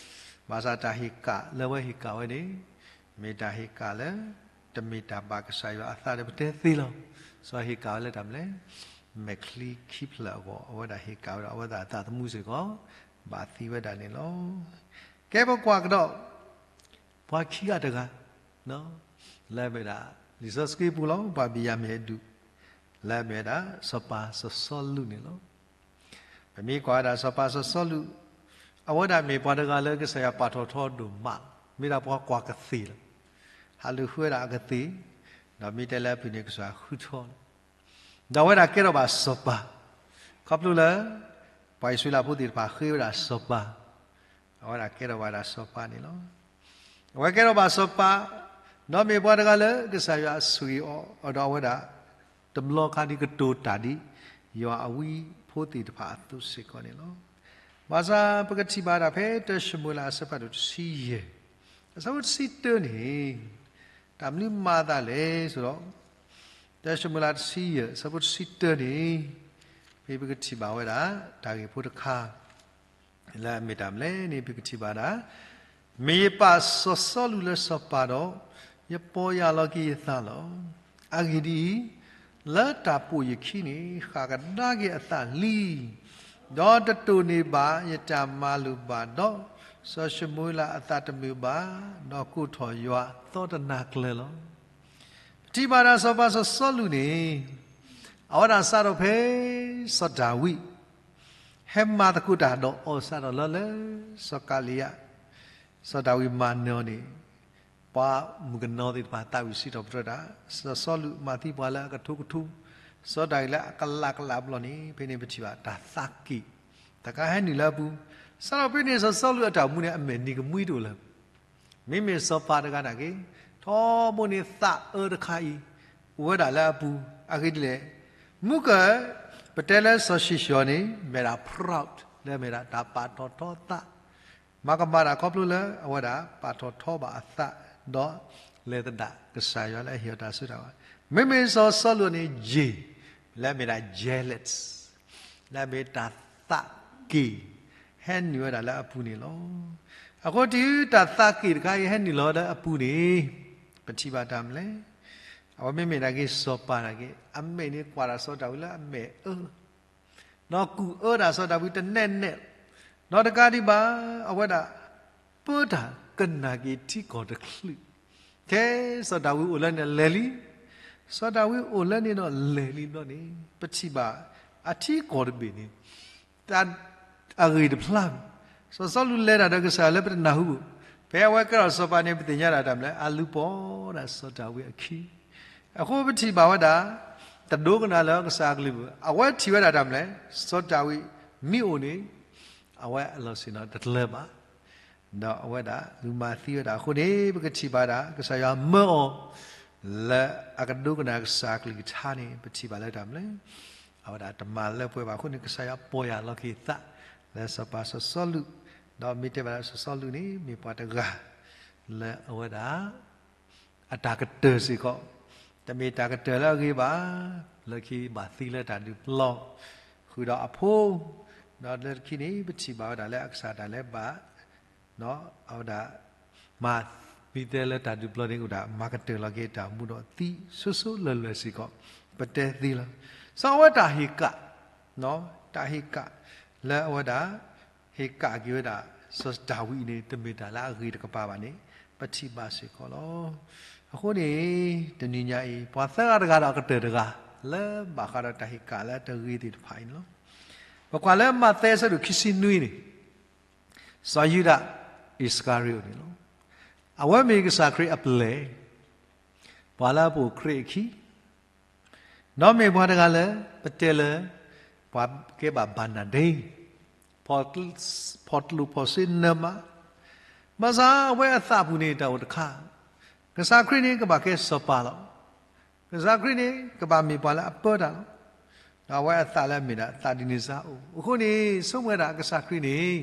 ဘၣ်ဆၣ်တၢ်ဟ့ၣ်ကၣ်လၢအဝဲဟ့ၣ်ကၣ်ဝဲန့ၣ် မ့ၢ်တၢ်ဟ့ၣ်ကၣ်လၢ တမ့ၢ်တၢ်ဘၣ်ကစၢ်ယွၤအသးဒီးပတဲသ့လီၤ. စီၤဟ့ၣ်ကၣ်ဝဲလၢတၢ်မနုၤလဲၣ်, မဲာ်ချံခံဖျၢၣ်အဂီၢ် အဝဲဒၣ်ဟ့ၣ်ကၣ်ဝဲဒီး အဝဲဒၣ်အသးသမူစ့ၢ်ကီး ဘၣ်သံဝဲဒၣ်န့ၣ်လီၤ. ကဲပကွၢ်ကဒီး ပှၤခံဂၤတဂၤ လၢအမ့ၢ်ဒၣ် လံာ်စီဆှံပူၤလီၤ, ပှၤဘံၣ်ယၤမံၣ်အဒူၣ် လၢအမ့ၢ်ဝဲဒၣ် စီၤပၤစီၤစီလူးန့ၣ်လီၤ. ပမ့ၢ်ကွၢ်ဝဲဒၣ်စီၤပၤစီၤစီလူး, အဝဲဒၣ်မ့ၢ်ပှၤတဂၤလၢကစၢ်ယွၤပာ်ထီၣ်ထီဒိၣ်မး, မ့ၢ်ဒၣ်ပှၤကွၢ်ကသ့ၣ်လီၤ. ဟးလူၤဃုဝဲဒၣ်အကသ့ၣ်, ဒီးမ့ၢ်တဲလၢအပူၤန့ၣ် ကစၢ်ယွၤဃုထၢလီၤ. ဒီးအဝဲဒၣ်ကဲထီၣ်ဘၣ်စီၤပၤ, ခီဖျိလၢ ပှၤအံၣ်စရ့လးဖိသ့ၣ်တဖၣ်ဃ့ဝဲဒၣ်စီၤပၤ, အဝဲဒၣ်ကဲထီၣ်ဘၣ်ဒၣ်စီၤပၤန့ၣ်လီၤ. အဝဲကဲထီၣ်ဘၣ်စီၤပၤ, ဒီးမ့ၢ်ပှၤတဂၤလၢကစၢ်ယွၤအဆိၣ်ဂ့ၤအီၤ, ဒီးအဝဲဒၣ် တဘျီခါဒ်ကတိၤတၢ်ဒ် ယွၤအဝံဖိသ့ၣ်တဖၣ်အသိးစ့ၢ်ကီးန့ၣ်လီၤ. ဘၣ်ဆၣ်ပကထံၣ်ဘၣ်ဒၣ်ဖဲတၢၡမူၤအ့လးအဆၢဖးဒိၣ်တဆံယဲၢ် အဆၢဖိတဆံတၢန့ၣ်, တၢ်မနုၤမၤအသးလဲၣ်ဆိဒီး, တၢၡမူၤအ့လးတဆံယဲၢ် အဆၢဖိတဆံတၢန့ၣ်, ဖဲပကထံၣ်ဘၣ်ဝဲဒၣ် တၢ်ဂ့ၢ်ဖိတခါ လၢအမ့ၢ်တၢ်မနုၤလဲၣ်န့ၣ် ပကထံၣ်ဘၣ်ဒၣ်, မ့ၢ်ယပာ်စီၤစီလူးလၢစီၤပၤဒီး, ယပီၢ်ယၢ်လီၤက့ၤယသးလီၤ. အဂ့ၢ်ဒ်အံၤ, လၢတၢ်ပိာ်ယခံန့ၣ် ဃၣ်ကဒါက့ၤအသးလံ, ဒီးတတိၢ်န့ၢ်ဘၣ်ယတၢ်မၤလိာ်ဘၣ်ဒီး, စီၤၡမူၤအ့လးအသးတမုာ်ဘၣ်, ဒီးကိးထီၣ်ယွၤသီတနၤကျၢၤလီၤ. ပထံၣ်ဘၣ်ဒၣ်စီၤပၤစီၤစီလူးန့ၣ်, အဝဲဒၣ်စးထီၣ်ဖဲ စီၤဒၤဝံး ဟဲမၤသကိးတၢ်ဒီးအီၤစးထီၣ်လၢလၢ စီၤကၤလံယး, စီၤဒၤဝံးမၤနၢၤအီၤန့ၣ်, ပှၤမုၣ်ကနီၤသ့ၣ်တဖၣ်သးဝံၣ်စံးထီၣ်ပတြၢၤတၢ်, စီၤစီလူးမၤသံပှၤလၢအကထိကထိ, စီၤဒၤဝံးလၢအကလးကလးဘျီန့ၣ် ဖဲန့ၣ်ပထံၣ်ဘၣ်တၢ်သးက့ၣ်, တခါဟဲနုာ်လၢအပူၤ, စးထီၣ်ဖဲန့ၣ်စီၤစီလူးအတၢ်အိၣ်မူန့ၣ် အမဲာ်နံၤကမှံတအိၣ်လၢၤ မ့မ့ၢ်စီၤပၤတဂၤန့ၣ်က့ၤ, ထီဘိန့ၣ်သးအၢတခါအံၤ အိၣ်ဝဲဒၣ်လၢအပူၤ, အဂ့ၢ်ဒ်လဲၣ်, မုၢ်ကၢၢ်, ပတဲလၢစီၤၡံၣ်စိၣ်န့ၣ် မ့ၢ်ဒၣ် proud လၢမ့ၢ်ဒၣ်တၢ်ပာ်ထီၣ်ထီသး, မၤကမၣ်တၢ်ခီဖျိလၢအဝဲဒၣ်ပာ်ထီၣ်ထီဘၣ်အသး, ဒီးလဲၤသဒၣ်ကစၢ်ယွၤလၢအဟ့ၣ်အီၤတၢ်စိတၢ်ကမီၤ, မ့မ့ၢ်စီၤစီလူးန့ၣ် ယ့ၢ်, လၢအမ့ၢ်ဒၣ် jealous လၢအမ့ၢ်တၢ်သးက့ၣ်, ဟဲနုာ်ဝဲဒၣ်လၢအပူၤန့ၣ်လီၤ. အဃိတုၤတၢ်သးက့ၣ်တခါအံၤဟဲနုာ်လီၤလၢအပူၤန့ၣ်, ပထံၣ်ဘၣ်တၢ်မနုၤလဲၣ်, အဝဲမ့မ့ၢ်ဒၣ်က့ၤစီၤပၤန့ၣ်က့ၤ အမဲာ်န့ၣ်ကွၢ်ဒၣ်စီၤဒၤဝံးလၢအမဲာ်အၢ ဒီးကူၣ်အၢဒၣ်စီၤဒၤဝံးတနဲၣ်နဲၣ်, ဒီးတကးဒံးဘၣ် အဝဲဒၣ် ပၢတၢ်ကနၣ်က့ၤထံကီၢ်တချုး, ထဲစီၤဒၤဝံးအိၣ်လၢန့ၣ်လဲၤလံ, စီၤဒၤဝံးအိၣ်လၢန့ၣ်ဒီးလဲၤလံဘျီန့ၣ် ပထံၣ်ဘၣ်အထံကီၢ်တဘ့ၣ်န့ၣ် တၢ်အဂ့ၢ်တဖျါ, စီၤစီလူးလဲၤတၢ်ဒီးကစၢ်လၢပတနၢ်ဟူဘၣ်, ဖဲအဝဲကဲထီၣ်စီၤပၤန့ၣ် ပသ့ၣ်ညါဒၣ်တၢ်မနုၤလဲၣ်, အလူၤပိာ်ဒၣ်စီၤဒၤဝံးအခံ, အဃိပထံၣ်ဘၣ်ဝဲဒၣ် တဒိကနၣ်လၢကစၢ်အကလုၢ်ဘၣ်, အဝဲထံၣ်ဝဲဒၣ်တၢ်မနုၤလဲၣ်, စီၤဒၤဝံးမ့ၢ်အိၣ်န့ၣ် အဝဲအလီၢ်ဆ့ၣ်နီၤတကျၢၤဘၣ်, ဒီးအဝဲဒၣ်လူၤမၤသံဝဲဒၣ်အဃိန့ၣ် ပကထံၣ်ဘၣ်ဒၣ် ကစၢ်ယွၤမၢအီၤ လၢအကဒိကနၣ်ကစၢ်အကလုၢ်ကထါန့ၣ် ပထံၣ်ဘၣ်လၢတၢ်မနုၤလဲၣ်, အဝဲဒၣ်တမၤလၢပှဲၤဘၣ်အဃိန့ၣ် ကစၢ်ယွၤပီၢ်ယၢ်လီၤက့ၤသး လၢစီၤပၤစီၤစီလူး, ဒီးမ့ၢ်တဲဘၣ်လၢစီၤစီလူးန့ၣ် မ့ၢ်ပှၤတဂၤ လၢအဝဲဒၣ် အတၢ်ကတၢၢ်စ့ၢ်ကီး, တမ့ၢ်တၢ်ကတၢၢ်လၢအဂ့ၤဘၣ်, လၢခံဘၣ်သံလၢတၢ်ဒုးပျီ, ဃုာ်ဒီးအဖိ, ဒီးလၢခံန့ၣ် ပထံၣ်ဘၣ်ဝဲဒၣ်လၢအကစၢ်တၢ်လၢဘၣ်, အဝဲဒၣ် မၤသံတဲလၢတၢ်ဒုးပျီန့ၣ် ကဒၣ်မၤကတၢၢ်လီၤက့ၤတၢ်အိၣ်မူဒီးသံဆိဆိလၢာ်လၢာ်စ့ၢ်ကီး, ပတဲသ့လီၤ. စီၤအဝဲတၢ်ဟ့ၣ်ကၣ်, တၢ်ဟ့ၣ်ကၣ်လၢအဝဲဒၣ် ဟ့ၣ်ကၣ်က့ၤဝဲဒၣ် စီၤဒၤဝံးအံၤန့ၣ် တမ့ၢ်တၢ်လၢအဂ့ၤတကပၤဘၣ်န့ၣ် ပထံၣ်ဘၣ်စ့ၢ်ကီးလီၤ. အဃိန့ၣ် တနံၤညါအံၤ ပှၤသၢဂၤတဂၤဒီးအကတၢၢ်တဂၤ လၢဘၣ်ဃးဒီးတၢ်ဟ့ၣ်ကၣ်လၢတဂ့ၤသ့ၣ်တဖၣ်အံၤန့ၣ်လီၤ. ပကွၢ်လၢမးသဲအဆၢဒိၣ်ခံဆံနွံန့ၣ်, စီၤယူဒၤအံၣ်စကၤရံၤအိၣ်န့ၣ်လီၤ. အဝဲမ့ၢ်ကစၢ်ခရံာ်အပျဲၢ်, ပှၤလၢအပိာ်ခရံာ်အခံ ဒီးမ့ၢ်ပှၤတဂၤလၢ ပတဲလၢ ပှၤကဲဘၣ်ဘၣ်နၤဒ့, ဖီၣ်ကျိၣ်ဖီၣ်စ့နၢမး, ဘၣ်ဆၣ်အဝဲအသးပူၤန့ၣ်တၢ်အိၣ်တခါ, ကစၢ်ခရံာ်န့ၣ်ကဘၣ်ကဲစီၤပၤလီၤ. ကစၢ်ခရံာ်န့ၣ် ကဘၣ်မ့ၢ်ပှၤလၢအပၢတၢ်လီၤ. ဒီးအဝဲအသးလၢအမ့ၢ်ဒၣ်သးဒ်န့ၣ်စ့ၢ်အိၣ်, အဃိန့ၣ် ဆိကမိၣ်ဝဲဒၣ်ကစၢ်ခရံာ်န့ၣ်,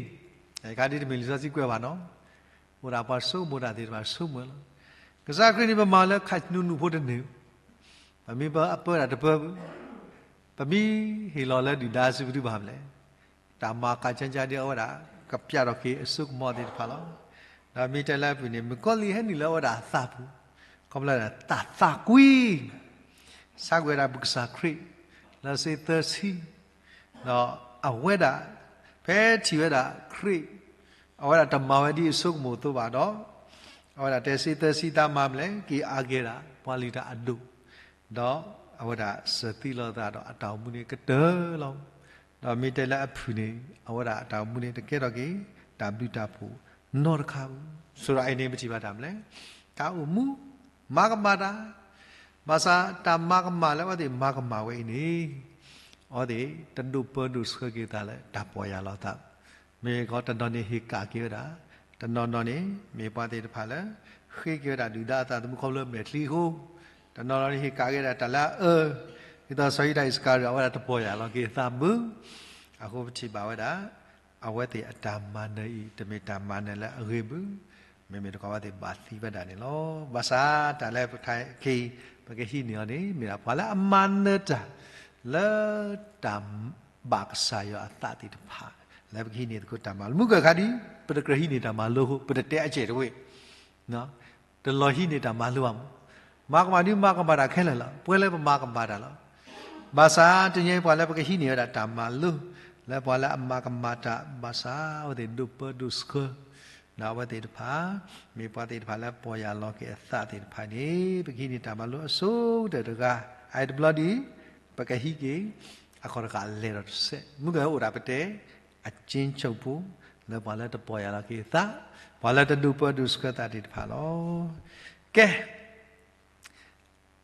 တခါဒ်တမ့ၢ်လံာ်စီဆှံကွဲးဘၣ်နီၤ, အိၣ်ဒၣ်ပှၤဆိကမိၣ်တၢ်သ့ၣ်တဖၣ်ဆိကမိၣ်လီၤ. ကစၢ်ခရံာ်န့ၣ် ပမၤလၢခးနူနူဖိတန့ၢ်, ပမ့ၢ်ပၢတၢ်တပၢ, ပမ့ၢ်ဟ့ၣ်လီၤလၢဒုၣ်ဒါစုကဒုဘၣ်မလဲၣ်. တၢ်မၤကၢ်ကၢ်ဒ်အံၤ အဝဲဒၣ်ကပျးထီၣ်က့ၤအစိကမီၤသ့ၣ်တဖၣ်လီၤ. ဒီးမ့ၢ်တဲလၢအပူၤန့ၣ် မုၣ်ကီၤလံၢ်ဟဲနုာ်လၢအဝဲဒၣ်အသးပူၤ, ခီဖျိတၢ်သးကွံ ဆါကွံာ်ဝဲဒၣ်ပကစၢ်ခရံာ် လၢစ့သၢဆံ, ဒီးအဝဲဒၣ် ဖဲထံၣ်ဝဲဒၣ်ခရံာ် အဝဲဒၣ်တမၤဝဲဒ်အစိကမီၤအသိးဘၣ်ဒီး အဝဲဒၣ်တဲစ့သၢဆံ တၢ်မၤမလဲၣ် က့ၤအါကဲဒၣ်ပှၤလုၢ်တၢ်အဒိၣ်, ဒီးအဝဲဒၣ်စၢၤသံလီၤသးဒီးအတၢ်အိၣ်မူန့ၣ်ကတၢၢ်လီၤ. ဒီးမ့ၢ်တဲလၢအဖုၣ်န့ၣ် အဝဲဒၣ်အတၢ်အိၣ်မူန့ၣ် တကဲထီၣ်က့ၤ တၢ်ဘျုးတၢ်ဖှိၣ်နီတခါဧိၤ, ဆိဒီးအအံၤန့ၣ် ပထံၣ်ဘၣ်တၢ်မလဲၣ်, တၢ်အိၣ်မူ မၤကမၣ်တၢ်, ဘၣ်ဆၣ်တၢ်မၤကမၣ်လၢအဝဲသ့ၣ်မၤကမၣ်ဝဲအံၤန့ၣ် အဝဲသ့ၣ်တဒိၣ်ပၢဒိၣ်ဆှၢက့ၤသးလၢတၢ်ပီၢ်ယၢ်လီၤသး, မ့ၢ်ကီးတနီၤန့ၣ်ဟ့ၣ်ကၣ်က့ၤဝဲဒၣ်, တနီၤနီၤန့ၣ် မ့ၢ်ပှၤသ့ၣ်တဖၣ်လၢ ဃ့က့ၤဝဲဒၣ်ဒုၣ်ဒါအသးသမူခီဖျိမဲာ်ချံအဃိ, တနီၤနီၤန့ၣ်ဟ့ၣ်ကၣ်က့ၤဝဲဒၣ်တၢ်လၢအအၢ, ဒ်သိးစီၤယူဒၤအံၣ်စကၤရံၤ အဝဲဒၣ်တပီၢ်ယၢ်လီၤက့ၤအသးဘၣ်. အဃိပထံၣ်ဘၣ်ဝဲဒၣ် အဝဲသ့ၣ်အတၢ်မၤနၢၤအံၤ တမ့ၢ်တၢ်မၤနၢၤလၢအဂ့ၤဘၣ်, မ့မ့ၢ်တခီအဝဲသ့ၣ်ဘၣ်သံဝဲဒၣ်န့ၣ်လီၤ. ဘၣ်ဆၣ်တၢ်လၢပခဲအံၤ ပကဟံးန့ၢ်အီၤန့ၣ် မ့ၢ်ဒၣ်ပှၤလၢအမၤနၢၤတၢ် လၢတၢ်ဘၣ်ကစၢ်ယွၤအသးသ့ၣ်တဖၣ် လၢပကဟံးန့ၢ်သကိးတၢ်မၤလိ မုၢ်ကၢၢ်ခါဒ်အံၤ ပတကြၢးဟံးန့ၢ်တၢ်မၤလိအဃိ ပတတဲအစဲးတဝ့ၢ် တလီၤဟံးန့ၢ်တၢ်မၤလိဘၣ်မး. မၤကမၣ်ဒ်မၤကမၣ်တၢ်ခဲလၢာ်လီၤ. ပှဲၤလၢပမၤကမၣ်တၢ်လီၤ. ဘၣ်ဆၣ်တနံၤအံၤ ပှၤလၢပကဟံးန့ၢ်ဝဲဒၣ်တၢ်မၤလိ လၢပှၤလၢအမၤကမၣ်တၢ် ဘၣ်ဆၣ်အဝဲသ့ၣ်ဒိၣ်ပၢဒိၣ်ဆှၢ ဒီးအဝဲသ့ၣ်တဖၣ် မ့ၢ်ပှၤသ့ၣ်တဖၣ်လၢပီၢ်ယၢ်လီၤက့ၤအသးသ့ၣ်တဖၣ်န့ၣ် ပကဟံးန့ၢ်တၢ်မၤလိအဆိကတၢၢ်တဂၤ အအံၤတဘျီဒ်အံၤ ပကဟံးက့ၤ အခီၣ်တဃာ်လဲၤဒီးတစဲး မုၢ်ကၢၢ်အိၣ်ဒၣ်ပတဲ အကျဉ်းချုပ်ပူၤ လၢပှၤလၢတပီၢ်ယၢ်လီၤက့ၤအသး, ပှၤလၢတဒိၣ်ပၢဒိၣ်ဆှၢသးသ့ၣ်တဖၣ်လီၤ. ကဲ,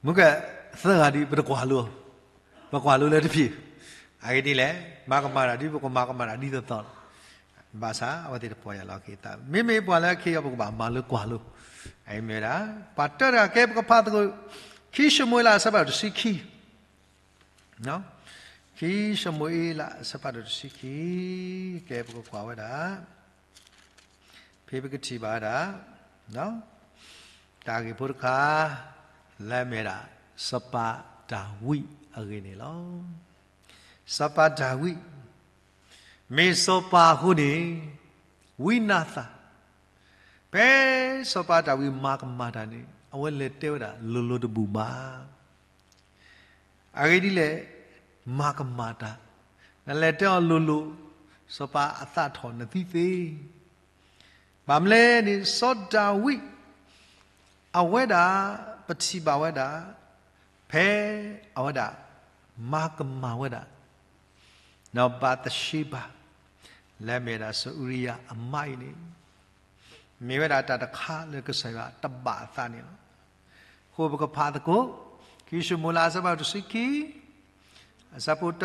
မုၢ်ကၢၢ်သၢဂၤဒ်အံၤ ပတကွၢ်လိ, ပကွၢ်လိလၢတဖၣ်, အဂ့ၢ်ဒ်လဲၣ်, မၤကမၣ်တၢ်ဒ်ပကမၤကမၣ်တၢ်ဒ်သိးသိးလီၤ. ဘၣ်ဆၣ်အဝဲသ့ၣ်တပီၢ်ယၢ်လီၤက့ၤအသး, မ့မ့ၢ်ပှၤလၢအခ့အံၤ ပကဘၣ်မၤလိကွၢ်လိ, အအံၤမ့ၢ်ဝဲဒၣ် ပှၤတၢတဂၤ ကဲပကဖးသကိး ခံၡမူၤအ့လး အဆၢဖးဒိၣ်တဆံခံ ခံၡမူၤအ့လး အဆၢဖးဒိၣ်တဆံခံ, ကဲပကကွၢ်ဝဲဒၣ်, ဖဲပကထံၣ်ဘၣ်ဝဲဒၣ် တၢ်ဂ့ၢ်ဖိတခါ လၢအမ့ၢ်ဝဲဒၣ် စီၤပၤဒၤဝံးအဂ့ၢ်န့ၣ်လီၤ. စီၤပၤဒၤဝံး မ့ၢ်စီၤပၤအဃိန့ၣ် ဝံနၤသၣ်, ဖဲစီၤပၤဒၤဝံးမၤကမၣ်တၢ်န့ၣ် အဝဲလဲၤတဲဝဲဒၣ်လိၤလိၤတဘူၣ်ဘၣ်. အဂ့ၢ်ဒ်လဲၣ်, မၤကမၣ်တၢ်, နလဲၤတဲအီၤလိၤလိၤ, စီၤပၤအသးထီၣ်နသံသ့. ဘၣ်မနုၤလဲၣ်န့ၣ် စီၤဒၤဝံး အဝဲဒၣ် ပထံၣ်ဘၣ်ဝဲဒၣ် ဖဲအဝဲဒၣ် မၤကမၣ်ဝဲဒၣ် ဒီးဘၤသရှ့ဘၤ လၢအမ့ၢ်ဝဲဒၣ်စီၤအူရံယၤအမါအံၤန့ၣ် မ့ၢ်ဝဲဒၣ်တၢ်တခါလၢကစၢ်ယွၤတဘၣ်အသးန့ၣ်လီၤ. အဃိပကဖးသကိး ခံၡမူၤအ့လး အဆၢဖးဒိၣ်တဆံခံ အဆၢဖိတၢ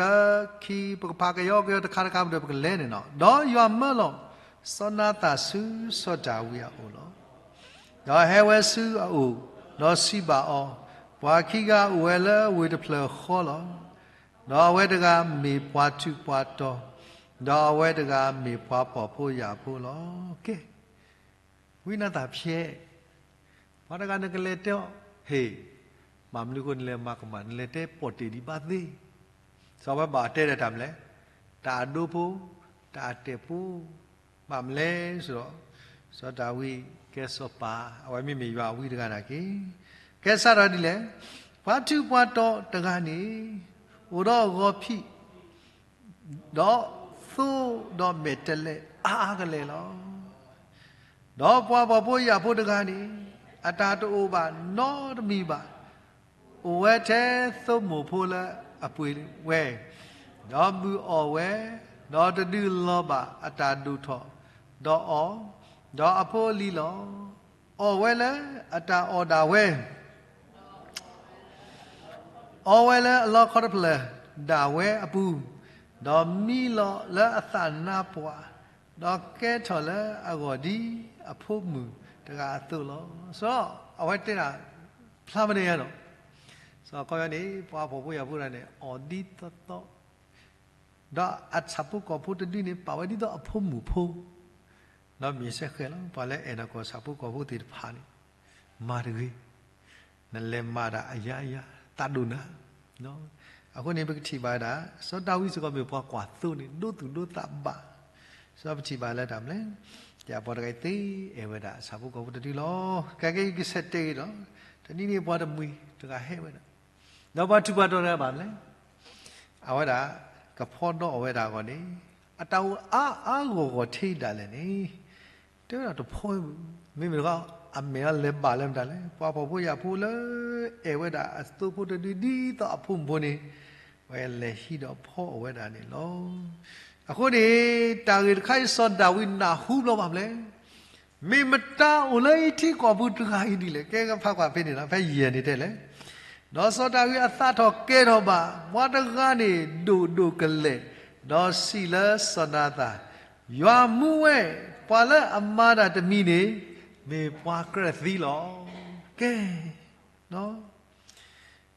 ခံ ပကဖးကယီကယီတခါတခါဒီး ပကလဲၤန့ၣ်လီၤ. ဒီးယွၤမၢလီၤ စီၤနၤသၣ်ဆူစီၤဒၤဝံးအအိၣ်လီၤ. ဒီးဟဲဝဲဆူအအိၣ်, ဒီးစံးဘၣ်အီၤ, ပှၤခံဂၤအိၣ်ဝဲလၢဝ့ၢ်တဖျၢၣ်ဃီလီၤ. ဒီးအဝဲတဂၤမ့ၢ်ပှၤထူးပှၤတီၤ, ဒီးအဝဲတဂၤမ့ၢ်ပှၤဖှီၣ်ဖိယာ်ဖိလီၤ. ကဲ, ဝံနၤသၣ်ဖျဲး, ပှၤတဂၤနကလဲၤတဲအီၤ, ဟ့ၣ်, ဘၣ်မနုၤအဃိနလဲၤမၤကမၣ် နလဲၤတဲပီၣ်တ့ၢ်ဒံးဘၣ်သ့. စီၤပၤဘၣ်တဲဒီးတၢ်မနုၤလဲၣ်, တၢ်အဒိဖိ, တၢ်အတဲာ်ဖိ, ဘၣ်မနုၤလဲၣ်စ့ၢ်ဒီး, စီၤဒၤဝံးကဲစီၤပၤ, အဝဲမ့မ့ၢ်ယွၤအဝံတဂၤနာ်က့. ကဲစးထီၣ်ဒ်လဲၣ်, ပှၤထူးပှၤတီၤတဂၤန့ၣ်, အိၣ်ဒီးအဂီၤဖံး ဒီးသိဒီးမဲာ်တဲးလဲးအါအါကလဲာ်လီၤ. ဒီးပှၤဖှီၣ်ဖိယာ်ဖိတဂၤန့ၣ်, အတၢ်တအိၣ်ဘၣ်နီတမံၤဘၣ်. အိၣ်ဝဲထဲသိမိၢ်ဖိလၢအပှ့ၤဝဲ, ဒီးမုၢ်အီၣ်ဝဲ, ဒီးတဒုးလီၤဘၣ်အတၢ်ဒိၣ်ထီၣ်, ဒီးအီၤ, ဒီးအဖိအလံၤလီၤ. အီၣ်ဝဲလၢအတၢ်အီၣ်ဒၣ်ဝဲ အီဝဲလၢအလီခီတဖျၢၣ်ဒၣ်ဝဲအပူၤ, ဒီးမံလီၤလၢအသးနါပှၢ်, ဒီးကဲထီၣ်လၢအဂီၢ်ဒ်အဖိမုၣ်တဂၤအသိးလီၤ. စီၤ, အဝဲတဲဒၣ်ဖျါမနုၤညါဒီး, စီၤခီပညီန့ၣ် ပှၤဖှီၣ်ဖိယာ်ဖိတဂၤန့ၣ် အီၣ်ဒ်သိးသိး, ဒီးအဆၣ်ဖိကီၢ်ဖိတဒုန့ၣ် ပာ်ဝဲဒ်သိးအဖိမုၣ်ဖိ ဒီးမ့ၢ်စဲဃဲၤလီၤ ပှၤလၢအဲၣ်နၤကီၢ်ဆၣ်ဖိကီၢ်ဖိသ့ၣ်တဖၣ်န့ၣ် မၤတဂ့ၤ, နလဲၤမၤတၢ်အယၤအယၤ သးဒိၣ်နၤ. အဃိန့ၣ် ပကထံၣ်ဘၣ်ဝဲဒၣ် စီၤဒၤဝံးစ့ၢ်ကီးမ့ၢ်ပှၤကွၢ်သိန့ၣ် ဒိသူၣ်ဒိသးဘၣ်. စီၤပထံၣ်ဘၣ်လၢတၢ်မနုၤလဲၣ်, ယပှၤတဂၤအံၤသ့အဲၣ်ဝဲဒၣ်ဆၣ်ဖိကီၢ်ဖိတဒုလီၤ. ကဲက့ၤကဆဲးတဲက့ၤဒီး တနံၤန့ၣ်ပှၤတမှံၤတဂၤဟဲဝဲဒၣ် ဒီးပှၤထူးပှၤတီၤတဂၤဘၣ်မနုၤလဲၣ်, အဝဲဒၣ် ကဖီဒီးအီၣ်ဝဲဒၣ်အဂီၢ်န့ၣ် အတၢ်အိၣ်အါအါဂီၢ်ဂီၢ်ထဲဒၣ်လဲာ်န့ၣ် တဲဝဲဒၣ်တဖီဝဲမုၢ်, မ့မ့ၢ်တခီ အမဲာ်အလဲၤဘၣ်လၢမတၤလဲၣ်, ပှၤဖှီၣ်ဖိယာ်ဖိလၢ အဲၣ်ဝဲဒၣ်အသိဖိတဒုဒ်သိးအဖိမုၣ်ဖိန့ၣ် ဝဲလဲၤဟံးဒီးဖီအီၣ်ဝဲဒၣ်န့ၣ်လီၤ. အဃိန့ၣ် တၢ်ဂ့ၢ်တခါအံၤစီၤဒၤဝံးနၢ်ဟူဘျီဘၣ်မနုၤလဲၣ်, မ့ၢ်မတၤအိၣ်လၢယထံကီၢ်ပူၤတဂၤအံၤဒ်လဲၣ်. ကဲကဖးကွၢ်ဖဲန့ၣ်လီၤ, ဖဲယဲၢ်န့ၣ်တဲလဲၣ်, ဒီးစီၤဒၤဝံးအသးထီၣ်ကဲထီၣ်ဘၣ် ပှၤတဂၤန့ၣ်ဒိၣ်ဒိၣ်ကလဲာ်, ဒီးစံးလၢစီၤနၤသၣ်, ယွၤမူဝဲ, ပှၤလၢအမၤတၢ်တမံၤန့ၣ် မ့ၢ်ပှၤကြၢးသံလီၤ. ကဲ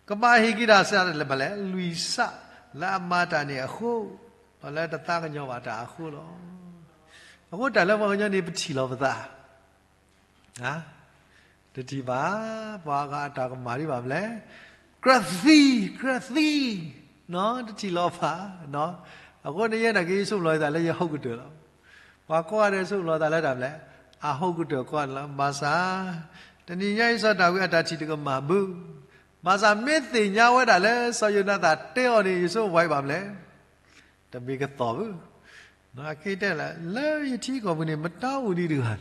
ကဘၣ်ဟ့ၣ်က့ၤတၢ်ဆၢလၢမနုၤလဲၣ်, လွံၢ်ဆၣ်လၢအမၤတၢ်န့ၣ်အဃိ, ဒီးလၢတသးကညီၤဘၣ်တၢ်အဃိလီၤ. အဃိတၢ်လၢပှၤကညီန့ၣ် ပထံၣ်လီၤပသး, တထံၣ်ဘၣ်, ပှၤဂၤအတၢ်ကမၣ်ဒ်ဘၣ်မနုၤလဲၣ်, ကြၢးသံ, ကြၢးသံ, တထံၣ်လီၤဘၣ်. အဃိန့ၣ်ယဲဒၣ်က့ၤယဆိကမိၣ်လီၤယသးလၢယဟီၣ်ကတၢၢ်လီၤ. ပှၤကိးဂၤဒဲးဆိကမိၣ်လီၤသးလၢတၢ်မနုၤလဲၣ်, အဟီၣ်ကတၢၢ်ကိးဂၤဒဲးလီၤ. ဘၣ်ဆၣ် တနံၤညါအံၤစီၤဒၤဝံးအတၢ်ထံၣ်တကမၣ်ဘၣ်. ဘၣ်ဆၣ်မ့ၢ်သ့ၣ်ညါဝဲဒၣ်လၢစီၤယိၤနၤသၣ်တဲအီၤန့ၣ် ယဆိကမိၣ်ပှၤအံၤဘၣ်မနုၤလဲၣ်, တမ့ၢ်ကသီၣ်ဘၣ်. အခဲအံၤတဲလၢ လၢယထံကီၢ်ပူၤန့ၣ် မတၤအိၣ်ဒံးတဂၤ,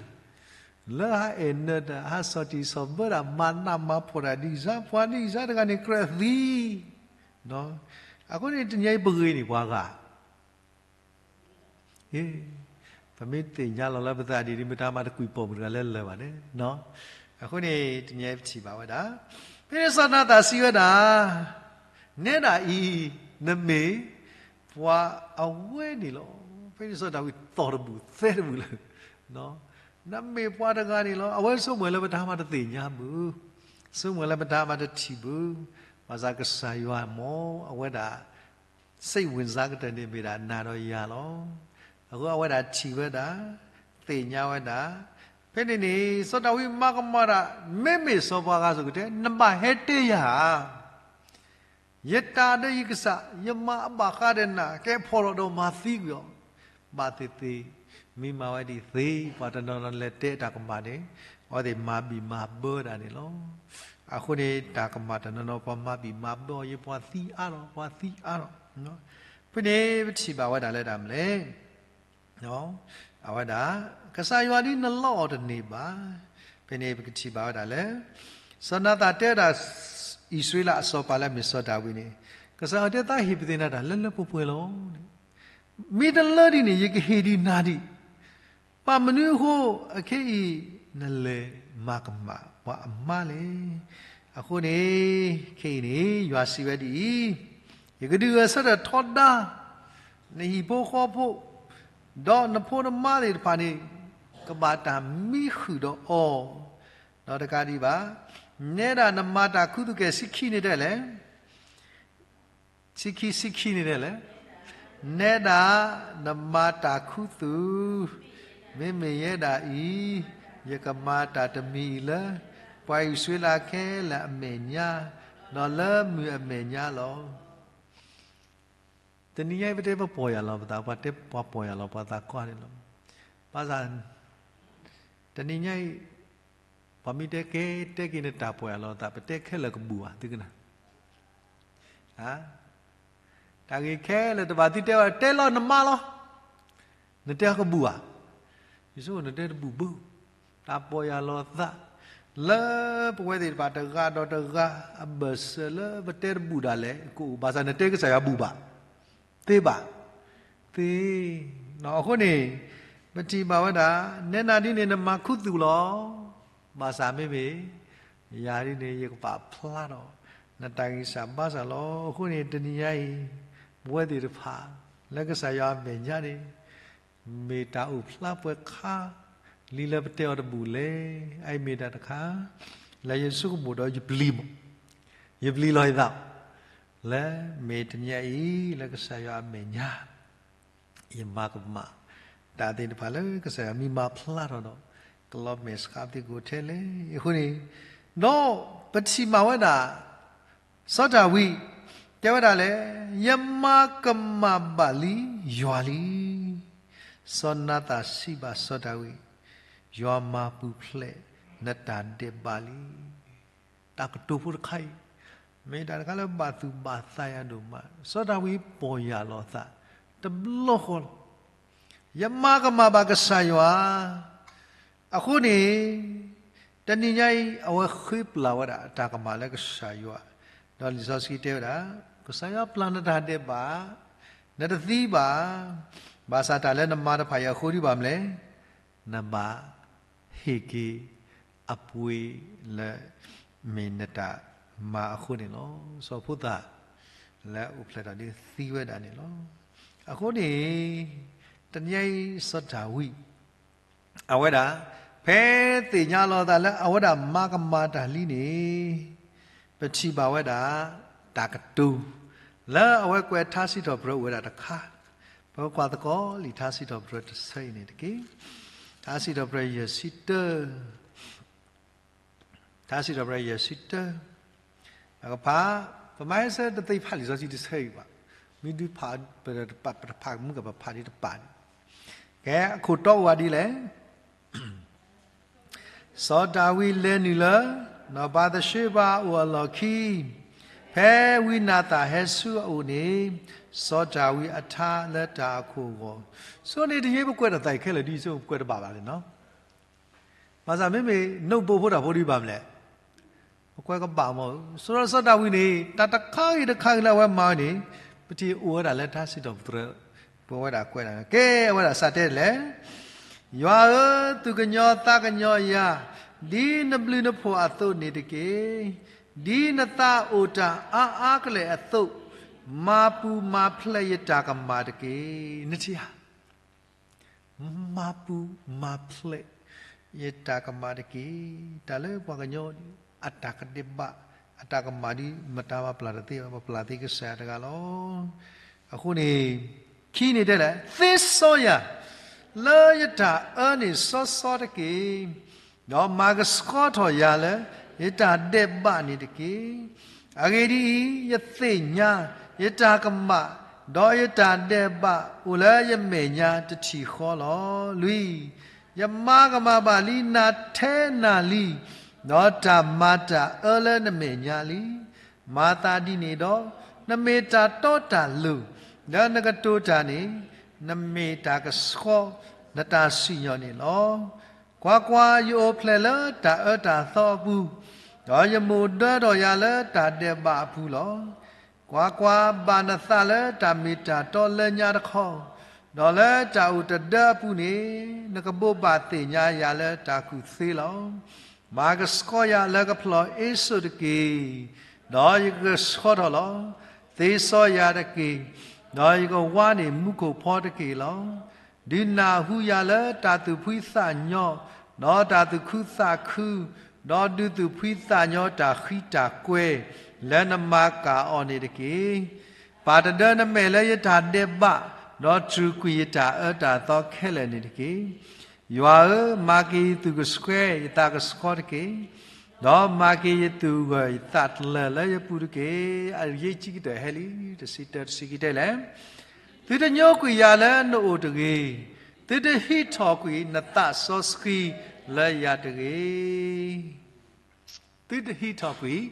လၢဟးအဲၣ်နၢၤတၢ် ဟးဆီၣ်တံၢ်ဆီၣ်ဘၢတၢ် မၤနးမၤဖှီၣ်တၢ်ဒ်စၢ် ပှၤဒ်စၢ်တဂၤန့ၣ် ကြၢးသံ. အဃိန့ၣ်တနံၤညါအံၤပဂ့ၤန့ၢ်ပှၤဂၤ ပမ့ၢ်သ့ၣ်ညါလီၤလၢပသးဒ်န့ၣ် မတၤမၤတကွံာ်ပိာ်မုၣ်တဂၤလၢလၢၤဘၣ်န့ၣ်. အဃိန့ၣ် တနံၤညါအံၤပထံၣ်ဘၣ်ဝဲဒၣ်, ဖဲန့ၣ်စီၤနၤသၣ်စံးဝဲဒၣ်, နဲဒၣ်အံၤ, နမ့ၢ်ပှၤအဝဲန့ၣ်လီၤ. ဖဲန့ၣ်စီၤဒၤဝံးသီၣ်တဘူၣ်သဲတဘူၣ်လၢ နမ့ၢ်ပှၤတဂၤန့ၣ်လီၤ. အဝဲဆိကမိၣ်လၢပတၢ်မၤတသ့ၣ်ညါဘၣ်, ဆိကမိၣ်လၢပတၢ်မၤတထံၣ်ဘၣ်, ဘၣ်ဆၣ်ကစၢ်ယွၤမ့ၢ်အဝဲဒၣ် စိတ်ဝင်စား ကတၢၢ်န့ၣ်မ့ၢ်ဒၣ်နၤဒီးယၤလီၤ. အဃိအဝဲဒၣ်ထံၣ်ဝဲဒၣ်, သ့ၣ်ညါဝဲဒၣ်, ဖဲန့ၣ်န့ၣ် စီၤဒၤဝံးမၤကမၣ်တၢ်, မ့မ့ၢ်စီၤပၤအဂၤစ့ၢ်ကီးတဲ နဘၣ်ဟဲတဲယၤဧါ ယတၢ်ဒီးယကစၢ် ယမၤအဘၣ်ဃးဒီးနၤ ကဲဖှီၣ်ထီၣ်ဒီးမၤသံကွံာ်အီၤ, ဘၣ်သ့ၣ်သ့ၣ်, မ့ၢ်မၤဝဲဒ်သ့ၣ် ပှၤတနီၤနီၤလဲၤတဲတၢ်ကမၣ်န့ၣ်, အဝဲသ့ၣ်မၤဘံၣ်မၤဘၢတၢ်န့ၣ်လီၤ. အဃိန့ၣ် တၢ်ကမၣ်တနီၤနီၤ ပှၤမၤဘံၣ်မၤဘၢအီၤ ယပှၤသံအါထီၣ် ပှၤသံအါထီၣ်. ဖဲန့ၣ်ပထံၣ်ဘၣ်ဝဲဒၣ်လၢတၢ်မနုၤလဲၣ် အဝဲဒၣ်, ကစၢ်ယွၤဒ်နလီအီၤတန့ၢ်ဘၣ်. ဖဲန့ၣ်ပကထံၣ်ဘၣ်ဝဲဒၣ်လၢ စီၤနၤသၣ်တဲဝဲဒၣ် အံၣ်စရ့လးအစီၤပၤလၢအမ့ၢ်စီၤဒၤဝံးန့ၣ်, ကစၢ်ယွၤတဲသးဟ့ၣ်ပသ့ၣ်နၤတၢ်လၢလၢပှဲၤပှဲၤလီၤ. မ့ၢ်တလၢဒ်န့ၣ် ယကဟ့ၣ်ဒံးနၤဒံး, ဘၣ်မနုၤအဃိ အခဲအံၤ နလဲၤမၤကမၣ်ပှၤအမါလဲၣ်. အဃိန့ၣ် ခဲအံၤန့ၣ် ယွၤစံးဝဲဒ်အံၤ, ယကဒုးဂဲၤဆၢထၢၣ်ထီဒါ နဟံၣ်ဖိဃီဖိ, ဒီးနဖိနမါသ့ၣ်တဖၣ်န့ၣ် ကဘၣ်တၢ်မံဃုာ်ဒီးအီၤ, ဒီးတကးဒံးဘၣ်, နဲဒၣ်နမၤတၢ်ခူသူၣ်ကဲၣ် ဆံခံန့ၣ်တဲလဲၣ်, ဆံခံ ဆံခံန့ၣ်တဲလဲၣ်, နဲဒၣ်နမၤတၢ်ခူသူၣ်, မ့မ့ၢ်ယဲဒၣ်အံၤ, ယကမၤတၢ်တမံၤအံၤလၢ ပှၤအံၣ်စရ့လးခဲလၢာ်အမဲာ်ညါ, ဒီးလၢမုၢ်အမဲာ်ညါလီၤ. တနံၤညါအံၤ ပတဲပပီၢ်ယၢ်လီၤပသး, ပှၤတဲပှၤပီၢ်ယၢ်လီၤပှၤသးကွၢ်န့ၣ်လီၤ. ဘၣ်ဆၣ် တနံၤညါအံၤ ပှၤမ့ၢ်တဲကဲ တဲက့ၤနတၢ်ပီၢ်ယၢ်လီၤသး ပတဲခဲလၢာ်ကဘူၣ်ဘၣ် သုကနၣ်. တၢ်ဂ့ၢ်ခဲလၢာ်တဘၣ်သုတဲဘၣ် တဲလီၤနမါလီၤ. နတဲအကဘူၣ်ဘၣ်. ယဆိကမိၣ်နတဲတဘူၣ်ဘၣ်. တၢ်ပီၢ်ယၢ်လီၤသး လၢပဝဲသ့ၣ်တဖၣ်တဂၤဒီးတဂၤ အဘၢၣ်စၢၤလၢပတဲတဘူၣ်ဒၣ်လဲာ် ကအိၣ်ဘၣ်ဆၣ် နတဲကစၢ်ယွၤဘူၣ်ဘၣ်. သ့ဘၣ်. သ့. အဃိန့ၣ် ပထံၣ်ဘၣ်ဝဲဒၣ် နဲနၤဒ်န့ၣ် နမၤခူသူၣ်လီၤ. ဘၣ်ဆၣ်မ့မ့ၢ် ယၤဒ်န့ၣ် ယကပာ်ဖျါထီၣ် နတၢ်ဂံၢ်စၢ်ဘါစၢ်လီၤ. အဃိန့ၣ် တနံၤညါအံၤ ပဝဲသ့ၣ်တဖၣ် လၢကစၢ်ယွၤအမဲာ်ညါန့ၣ် မ့ၢ်တၢ်အိၣ်ဖျါပှဲၤခါ လံလၢပတဲအီၤတဘူၣ်လဲၣ်. အအံၤမ့ၢ်တၢ်တခါ လၢယဆိကမိၣ်ဒီးယပျံၤမး ယပျံၤလီၤယသး လၢမ့ၢ်တနံၤအံၤ လၢကစၢ်ယွၤအမဲာ်ညါ ယမၤကမၣ် တၢ်သ့ၣ်တဖၣ်လၢကစၢ်ယွၤမ့ၢ်မၤဖျါထီၣ်ဒီး ကလီၤမဲာ်ဆှးပသ့ၣ်ကအိၣ်ထဲလဲၣ်အဃိန့ၣ်, ဒီးပထံၣ်ဘၣ်ဝဲဒၣ် စီၤဒၤဝံး တဲဝဲဒၣ်လဲၣ်, ယမၤကမၣ်ဘၣ်လံယွၤလံ. စီၤနၤသၣ်စံးဘၣ်စီၤဒၤဝံး, ယွၤမၤပူၤဖျဲးနတၢ်ဒဲးဘးလံ. တၢ်ကတိၤဖိတခါအံၤ မ့ၢ်တၢ်တခါလၢဘၣ်သူၣ်ဘၣ်သးယၤဒိၣ်မး, စီၤဒၤဝံးပီၢ်ယၢ်လီၤအသး တဘျီဃီလီၤ. ယမၤကမၣ်ဘၣ်ကစၢ်ယွၤ, အဃိန့ၣ် တနံၤညါအံၤ အဝဲဃ့ပျၢ်ဝဲဒၣ်အတၢ်ကမၣ်လၢကစၢ်ယွၤ, ဒီးလံာ်စီဆှံတဲဝဲဒၣ်, ကစၢ်ယွၤပျၢ်နတၢ်ဒဲးဘး, နတသံဘၣ်, ဘၣ်ဆၣ်တၢ်လၢနမၤတဖၣ်အံၤအဃိဒ်ဘၣ်မနုၤလဲၣ်, နဘၣ်ဟ့ၣ်က့ၤအပှ့ၤလၢ မ့ၢ်နတၢ်မၤအဃိန့ၣ်လီၤ. စီၤဖိသၣ် လၢအအိၣ်ဖျဲၣ်ထီၣ်ဒ်သံဝဲဒၣ်န့ၣ်လီၤ. အဃိန့ၣ် တနံၤညါအံၤစီၤဒၤဝံး အဝဲဒၣ် ဖဲသ့ၣ်ညါလီၤသးလၢအဝဲဒၣ်မၤကမၣ်တၢ်လံန့ၣ် ပထံၣ်ဘၣ်ဝဲဒၣ် တၢ်ကတိၤ လၢအဝဲကွဲးထါစံးထီၣ်ပတြၢၤအိၣ်ဝဲဒၣ်တခါ, ပကွၢ်သကိးလံာ်ထါစံးထီၣ်ပတြၢၤတဆၢအံၤန့ၣ်တက့ၢ်. ထါစံးထီၣ်ပတြၢၤယဲၢ်ဆံတၢ ထါစံးထီၣ်ပတြၢၤယဲၢ်ဆံတၢ, အကဖး, ပမၤဟဲဆၢတသ့ဖးလံာ်စီဆှံတဆၢအံၤဘၣ်, မ့ၢ်ဒုးဖး ပတဖးမုၢ်ကပဖးဒ်တပာ်န့ၣ်, ကဲ အခိၣ်တီအိၣ်ဝဲဒ်လဲၣ်. စီၤဒၤဝံးလဲၤနုာ်လၢ နီၢ်ဘၤသရှ့ဘၤအအိၣ်အလီၢ်ခံ, ဖဲဝံနၤသၣ်ဟဲဆူအအိၣ်န့ၣ်, စီၤဒၤဝံးအထါလၢတၢ်အခိၣ်အဂီၢ်, ဆိန့ၣ်တယ့ပကွဲးတၢ်သးအံၤခဲလၢာ်ဒ်ဆိပကွဲးတဘၣ်ဘၣ်န့ၣ်နီၤ. ဘၣ်ဆၣ်မ့မ့ၢ်နအိၣ်ဘူးဖိတၢ်ဖိဒ်ဘၣ်မလဲၣ်, ပကွဲးကဘၣ်မး, စီၤဒၤဝံးန့ၣ် တၢ်တခါဂ့ၤတခါဂ့ၤလၢအဝဲမၤဝဲန့ၣ်, ပထံၣ်အိၣ်ဝဲဒၣ်လၢထါစံးထီၣ်ပတြၢၤ, ပဝဲဒၣ်ကွဲးဒၣ်, ကဲအဝဲဒၣ်စးတဲဒ်လဲၣ်. ယွၤဧၢ, သူၣ်ကညီၤသးကညီၤယၤ, ဒ်နဘျုးနဖှိၣ်အသိးန့ၣ်တက့ၢ်. ဒ်နသးအိၣ်တၢ်အါအါကလဲာ်အသိး, မၤပူၤမၤဖျဲးယတၢ်ကမၣ်တက့ၢ်. နထံၣ်ဧါ, မၤပူၤမၤဖျဲးယတၢ်ကမၣ်တက့ၢ်. တၢ်လၢပှၤကညီအတၢ်ကဒဲးဘး, အတၢ်ကမၣ်ဒ်မတၤမၤပျၢ်တသ့ဘၣ်, ပပျၢ်သ့ကစၢ်ယွၤတဂၤလီၤ. အဃိန့ၣ်, ခံန့ၣ်တဲလဲၣ်, သ့စီယၤ လၢယတၢ်အၢန့ၣ်စီစီတက့ၢ်. ဒီးမၤကဆှီထီၣ်ယၤလၢ ယတၢ်ဒဲးဘးန့ၣ်တက့ၢ်. အဂ့ၢ်ဒ်အံၤ, ယသ့ၣ်ညါ ယတၢ်ကမၣ်, ဒီးယတၢ်ဒဲးဘးအိၣ်လၢယမဲာ်ညါတထံၣ်ဃီလီၤ. လွံၢ်, ယမၤကမၣ်ဘၣ်လံနၤထဲနၤလံ, ဒီးတၢ်မၤတၢ်အၢလၢနမဲာ်ညါလံ. မၤသးဒ်န့ၣ်ဒီး, နမ့ၢ်တၢ်တီတၢ်လိၤ, လၢနကတိၤတၢ်န့ၣ်, နမ့ၢ်တၢ်ကဆှီနတၢ်စံၣ်ညီၣ်န့ၣ်လီၤ. ကွၢ်ကွၢ်, ယအိၣ်ဖျဲၣ်လၢတၢ်အၢတၢ်သီအပူၤ, ဒီးယမိၢ်ဒၢထီၣ်ယၤလၢတၢ်ဒဲးဘးအပူၤလီၤ. ကွၢ်ကွၢ်, ဘၣ်နသးလၢတၢ်မ့ၢ်တၢ်တီလၢညါတခီ, ဒီးလၢတၢ်အိၣ်တဒၢအပူၤန့ၣ်, နကဘိးဘၣ်သ့ၣ်ညါယၤလၢတၢ်ကူၣ်သ့လီၤ. မၤကဆှီယၤလၢကဖျီၣ်အ့စိာ်တက့ၢ်, ဒီးယကကဆှီထီၣ်လီၤ. သ့စီယၤတက့ၢ်, ဒီးယကဝါန့ၢ်မူခိၣ်ဖီတက့ၢ်လီၤ. ဒုးနၢ်ဟူယၤလၢတၢ်သူၣ်ဖှံသးညီ, ဒီးတၢ်သူၣ်ခုသးခု, ဒီးဒုးသူၣ်ဖှံသးညီတၢ်ဃံတၢ်ကွဲ, လၢနမၤကၢ်အီၤန့ၣ်တက့ၢ်. ပာ်တဒၢနမဲာ်လၢယတၢ်ဒဲးဘး, ဒီးတြူာ်ကွံာ်ယတၢ်အၢတၢ်သီခဲလၢာ်န့ၣ်တက့ၢ်. ယွၤဧၢ, မၤက့ၤယသူၣ်ကဆှဲယသးကဆှီတက့ၢ်. ဒီးမၤက့ၤယသူၣ်ဂၢၢ်ယသးတလၢာ်လၢယပူၤတက့ၢ်. အရေးကြီးကတၢၢ်ဟဲလံ, တဆံတၢ တဆံခံတဲလဲၣ်. သုတညိကွံာ်ယၤလၢနအိၣ်တဂ့ၤ, သုတဟံးထီၣ်ကွံာ်နသးစီဆှံလၢယၤတဂ့ၤ. သုတဟံးထီၣ်ကွံာ်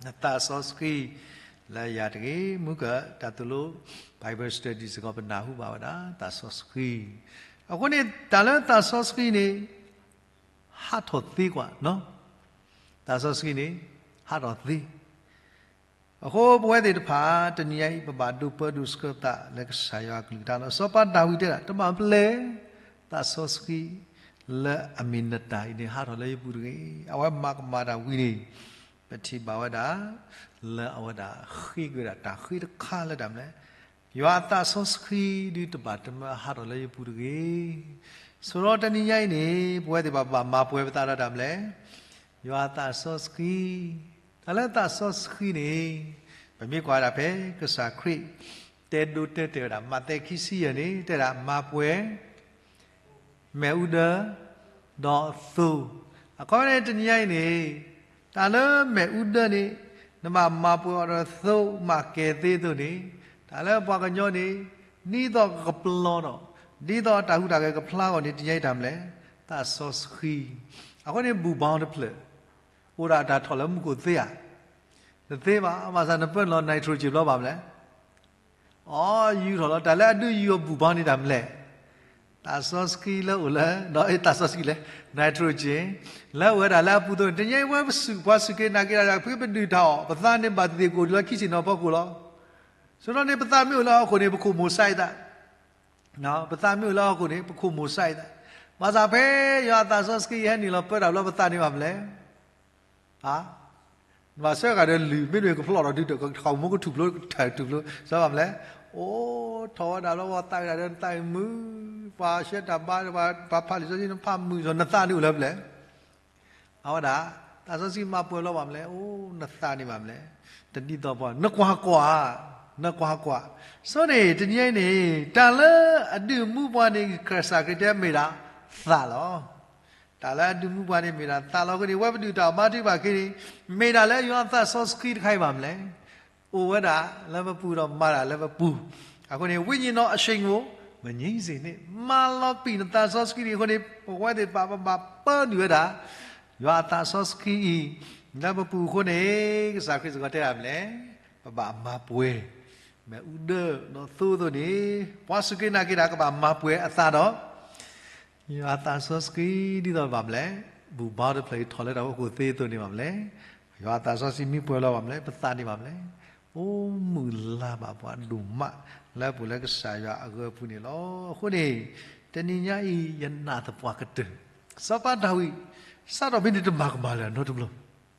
နသးစီဆှံလၢယၤတဂ့ၤ. မုၢ်ကၢၢ်တၢ်သိၣ်လိ Bible study စ့ၢ်ကီး ပနၢ်ဟူဘၣ်ဝဲဒၣ် သးစီဆှံ. အဃိန့ၣ် တၢ်လၢသးစီဆှံန့ၣ် ဟးထီၣ်သ့ကွၢ်, သးစီဆှံန့ၣ် ဟးထီၣ်သ့. အဃိပဝဲသ့ၣ်တဖၣ် တနံၤညါအံၤ ပဘၣ်ဒိးပၢဒိးဆှၢပသးလၢကစၢ်ယွၤအကလုၢ်ကထါလီၤ. စီၤပၤဒၤဝံးတဲဒၣ် တဘၣ်ပျဲ သးစီဆှံ လၢအမ့ၢ်နတၢ်အံၤန့ၣ် ဟးထီၣ်လၢယပူၤတဂ့ၤ. အဝဲမၤကမၣ်တၢ်ဝံၤန့ၣ် ပထံၣ်ဘၣ်ဝဲဒၣ် လၢအဝဲဒၣ်ဃ့က့ၤဝဲဒၣ်တၢ်ဃ့တခါလၢတၢ်မနုၤလဲၣ်, ယွၤအသးစီဆှံဒုးတဘၣ်တမၢဟးထီၣ်လၢယပူၤတဂ့ၤ. ဆိဒီးတနံၤညါအံၤန့ၣ် ပဝဲသ့ၣ်တဖၣ်ဘၣ်မၤပှဲၤပသးဒီးတၢ်မနုၤလဲၣ်, ယွၤအသးစီဆှံ. တၢ်လၢသးစီဆှံန့ၣ် ပမ့ၢ်ကွၢ်ဒၣ်ဖဲကစၢ်ခရံာ် တဲဒိတဲတဲာ်ဝဲဒၣ် မးသဲခံဆံယဲၢ်န့ၣ် တဲဒၣ်မၤပှဲၤ မ့ၣ်အူဒၢ ဒီးသိ, အခီပညီန့ၣ် တနံၤညါအံၤန့ၣ် တၢ်လၢမ့ၣ်အူဒၢန့ၣ် နဘၣ်မၤပှဲၤအီၤဒီးသိမးကဲၤသ့အသိးန့ၣ်, တၢ်လၢပှၤကညီန့ၣ် ဒ်သိးကကပျီၤဒီး ဒ်သိးတၢ်ဟူးတၢ်ဂဲၤကဖျါအဂီၢ်န့ၣ် တနံၤညါအံၤတၢ်မနုၤလဲၣ်, သးစီဆှံ. အဃိန့ၣ် ဘူၣ်ဘီတဖျၢၣ် အိၣ်ဒၣ်တၢ်ထီၣ်လၢမူခိၣ်သ့ဧါ, တသ့ဘၣ်, ဘၣ်ဆၣ်နပၢနုာ်လီၤ nitrogen ဘျီဘၣ်မနုၤလဲၣ် အီ ယူထီၣ်လီၤ. တၢ်လၢအဒုးယူအီၤဘူၣ်ဘီန့ၣ်တၢ်မနုၤလဲၣ်, သးစီဆှံလၢအိၣ်လၢ ဒီးသးစီဆှံလဲၣ် nitrogen လၢအိၣ်ဝဲဒၣ်လၢအပူၤအသိးန့ၣ် တနံၤညါအံၤပှၤစူၢ်က့ၤနာ်က့ၤတၢ်ဒီး ပကပဒုၣ်တၢ်အီၣ် ပသးန့ၣ်ဘၣ်သ့ၣ်သ့ၣ်ကအိၣ်ဒံးလၢခံဆ့ၣ်နီၤဖီခိၣ်လီၤ. ဆိကမိၣ်န့ၣ် ပသးမ့ၢ်အိၣ်လၢဟီၣ်ခိၣ်န့ၣ် ပခိၣ်မိၣ်စဲအသး ပသးမ့ၢ်အိၣ်လၢဟီၣ်ခိၣ်န့ၣ် ပခိၣ်မိၣ်စဲအသး, ဘၣ်ဆၣ်ဖဲယွၤအသးစီဆှံဟဲနုာ်လီၤပၢတၢ်ဘျီ ပသးန့ၣ်ဘၣ်မနုၤလဲၣ်, ဘၣ်ဆၢဂၤဒီးလုၢ် မ့တမ့ၢ်ကဖျီၣ်ထီၣ်ဒုးဒီး ကထီၣ်မိၢ်ကထူၣ်ဖျိ ထၢၣ်ထူၣ်ဖျိ စၢဘၣ်မနုၤလဲၣ်, အိၣ်ထီၣ်ဝဲဒၣ်လၢပှၤသးဝံၣ်တၢ်ဒီးနသးအံၤမုာ်, ပှၤရှဲတၢ်ဘါ ပှၤဖးလံာ်စီဆှံနဖးမုာ်စီၤ နသးန့ၣ်အိၣ်လၢပျဲၢ် အဝဲဒၣ် သးစီဆှံမၤပှဲၤလီၤဘၣ်မနုၤလဲၣ်, အိၣ်နသးန့ၣ်ဘၣ်မနုၤလဲၣ်, တဒ်သိးပှၤ နကွၢ်ကွၢ်, နကွၢ်ကွၢ်, ဆိန့ၣ် တနံၤအံၤန့ၣ် တၢ်လၢအဒုးမူပှၤန့ၣ် ကစၢ်ခရံာ်တဲမ့ၢ်ဒၣ်သးလီၤ. တၢ်လၢအဒုးမူပှၤန့ၣ်မ့ၢ်ဒၣ်သးလီၤ. အဃိန့ၣ် ဝဲပဒုၣ်တၢ်အီၣ်မၤထံဘၣ်ခ့န့ၣ် မ့ၢ်ဒၣ်လၢယွၤအသးစီဆှံတခါအံၤဘၣ်မနုၤလဲၣ်, အိၣ်ဝဲဒၣ်လၢပပူၤဒီးမၤတၢ်လၢပပူၤ, အဃိန့ၣ် ဝိညာဉ်တော်အရှိန်ကို မငြိမ်းစေနှင့်, မၤလီၤပံာ်နသးစီဆှံန့ၣ်အဃိန့ၣ် ပဝဲသ့ၣ်တဖၣ်ပဘၣ်ပၢနုာ်ဝဲဒၣ် ယွၤအသးစီဆှံအံၤ လၢပပူၤအဃိန့ၣ် ကစၢ်ခရံာ်စ့ၢ်ကီးတဲဒၣ်မနုၤလဲၣ်, ပဘၣ်မၤပှဲၤ မ့ၣ်အူဒၢဒီးသိအသိးန့ၣ် ပှၤစူၢ်က့ၤနာ်က့ၤတၢ်ကဘၣ်မၤပှဲၤအသးဒီး ယွၤအသးစီဆှံဒ်သိးဘၣ်မနုၤလဲၣ်, ဘူၣ်ဘါတဖျၢၣ်အံၤထီၣ်လၢတၢ်အိၣ်ဖှိၣ်သ့အသိးန့ၣ် ဘၣ်မနုၤလဲၣ်, ယွၤအသးစီဆှံမ့ၢ်ပှဲၤလီၤဘၣ်မနုၤလဲၣ်, ပသးန့ၣ်ဘၣ်မနုၤလဲၣ်, အိၣ်မုာ်လၤဘၣ်ပှၤဒိၣ်မး လၢပူၤလၢကစၢ်ယွၤအဂၢၢ်အပူၤန့ၣ်လီၤ. အဃိန့ၣ် တနံၤညါအံၤ ယနာ်သပှၢ်ကတၢၢ် စီၤပၤဒၤဝံး စးထီၣ်ဖဲန့ၣ်တမၤကမၣ်လၢၤနီတဘျီ,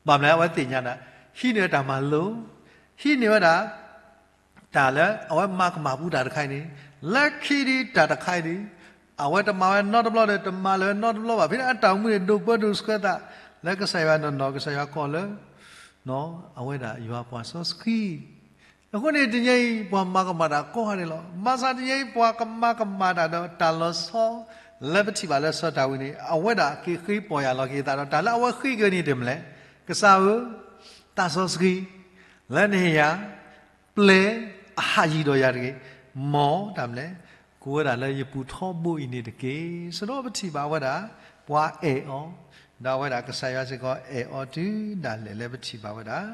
ဘၣ်မနုၤလဲၣ် အဝဲသ့ၣ်ညါဒၣ် ဟံးန့ၢ်ဝဲတၢ်မၤလိ, ဟံးန့ၢ်ဝဲဒၣ် တၢ်လၢအဝဲမၤကမၣ်ပူၤတၢ်တခါအံၤန့ၣ်, လၢခံဒံးတၢ်တခါအံၤန့ၣ်, အဝဲတမၤဝဲနီတဘျီဒီး တမၤလၢၤဝဲနီတဘျီဘၣ်. ဖဲန့ၣ်အတၢ်အိၣ်မူန့ၣ် ဒိးပၢဒိးဆှၢသး လၢကစၢ်ယွၤနီၢ်နီၢ် ကစၢ်ယွၤကိးလၢ အဝဲဒၣ်ယွၤပှၤစီဆှံ. အဃိန့ၣ် တနံၤအံၤ ပှၤမၤကမၣ်တၢ်ကိးဂၤဒဲးလီၤ. ဘၣ်ဆၣ်တနံၤအံၤ ပှၤကမၤကမၣ်တၢ်ဒီးတၢ်လီၤဆီ လၢပထံၣ်ဘၣ်လၢစီၤဒၤဝံးန့ၣ် အဝဲဒၣ်က့ၤဃ့ပီၢ်ယၢ်လီၤက့ၤအသးဒီး တၢ်လၢအဝဲဃ့က့ၤန့ၣ်တမနုၤလဲၣ်, ကစၢ်ဧၢ, သးစီဆှံ လၢနဟ့ၣ်ယၤ ပျဲအဟးယံၤဒီးယၤတဂ့ၤ, မ်တၢ်မနုၤလဲၣ်, ကိးဝဲဒၣ်လၢယပူၤထီဘိအံၤန့ၣ်တက့ၢ်. ဆိဒီးပထံၣ်ဘၣ်ဝဲဒၣ် ပှၤအဲၣ်အီၤ, ဒီးအဝဲဒၣ်ကစၢ်ယွၤစ့ၢ်ကီးအဲၣ်အီၤတုၤဒၣ်လဲာ်လၢပထံၣ်ဘၣ်ဝဲဒၣ်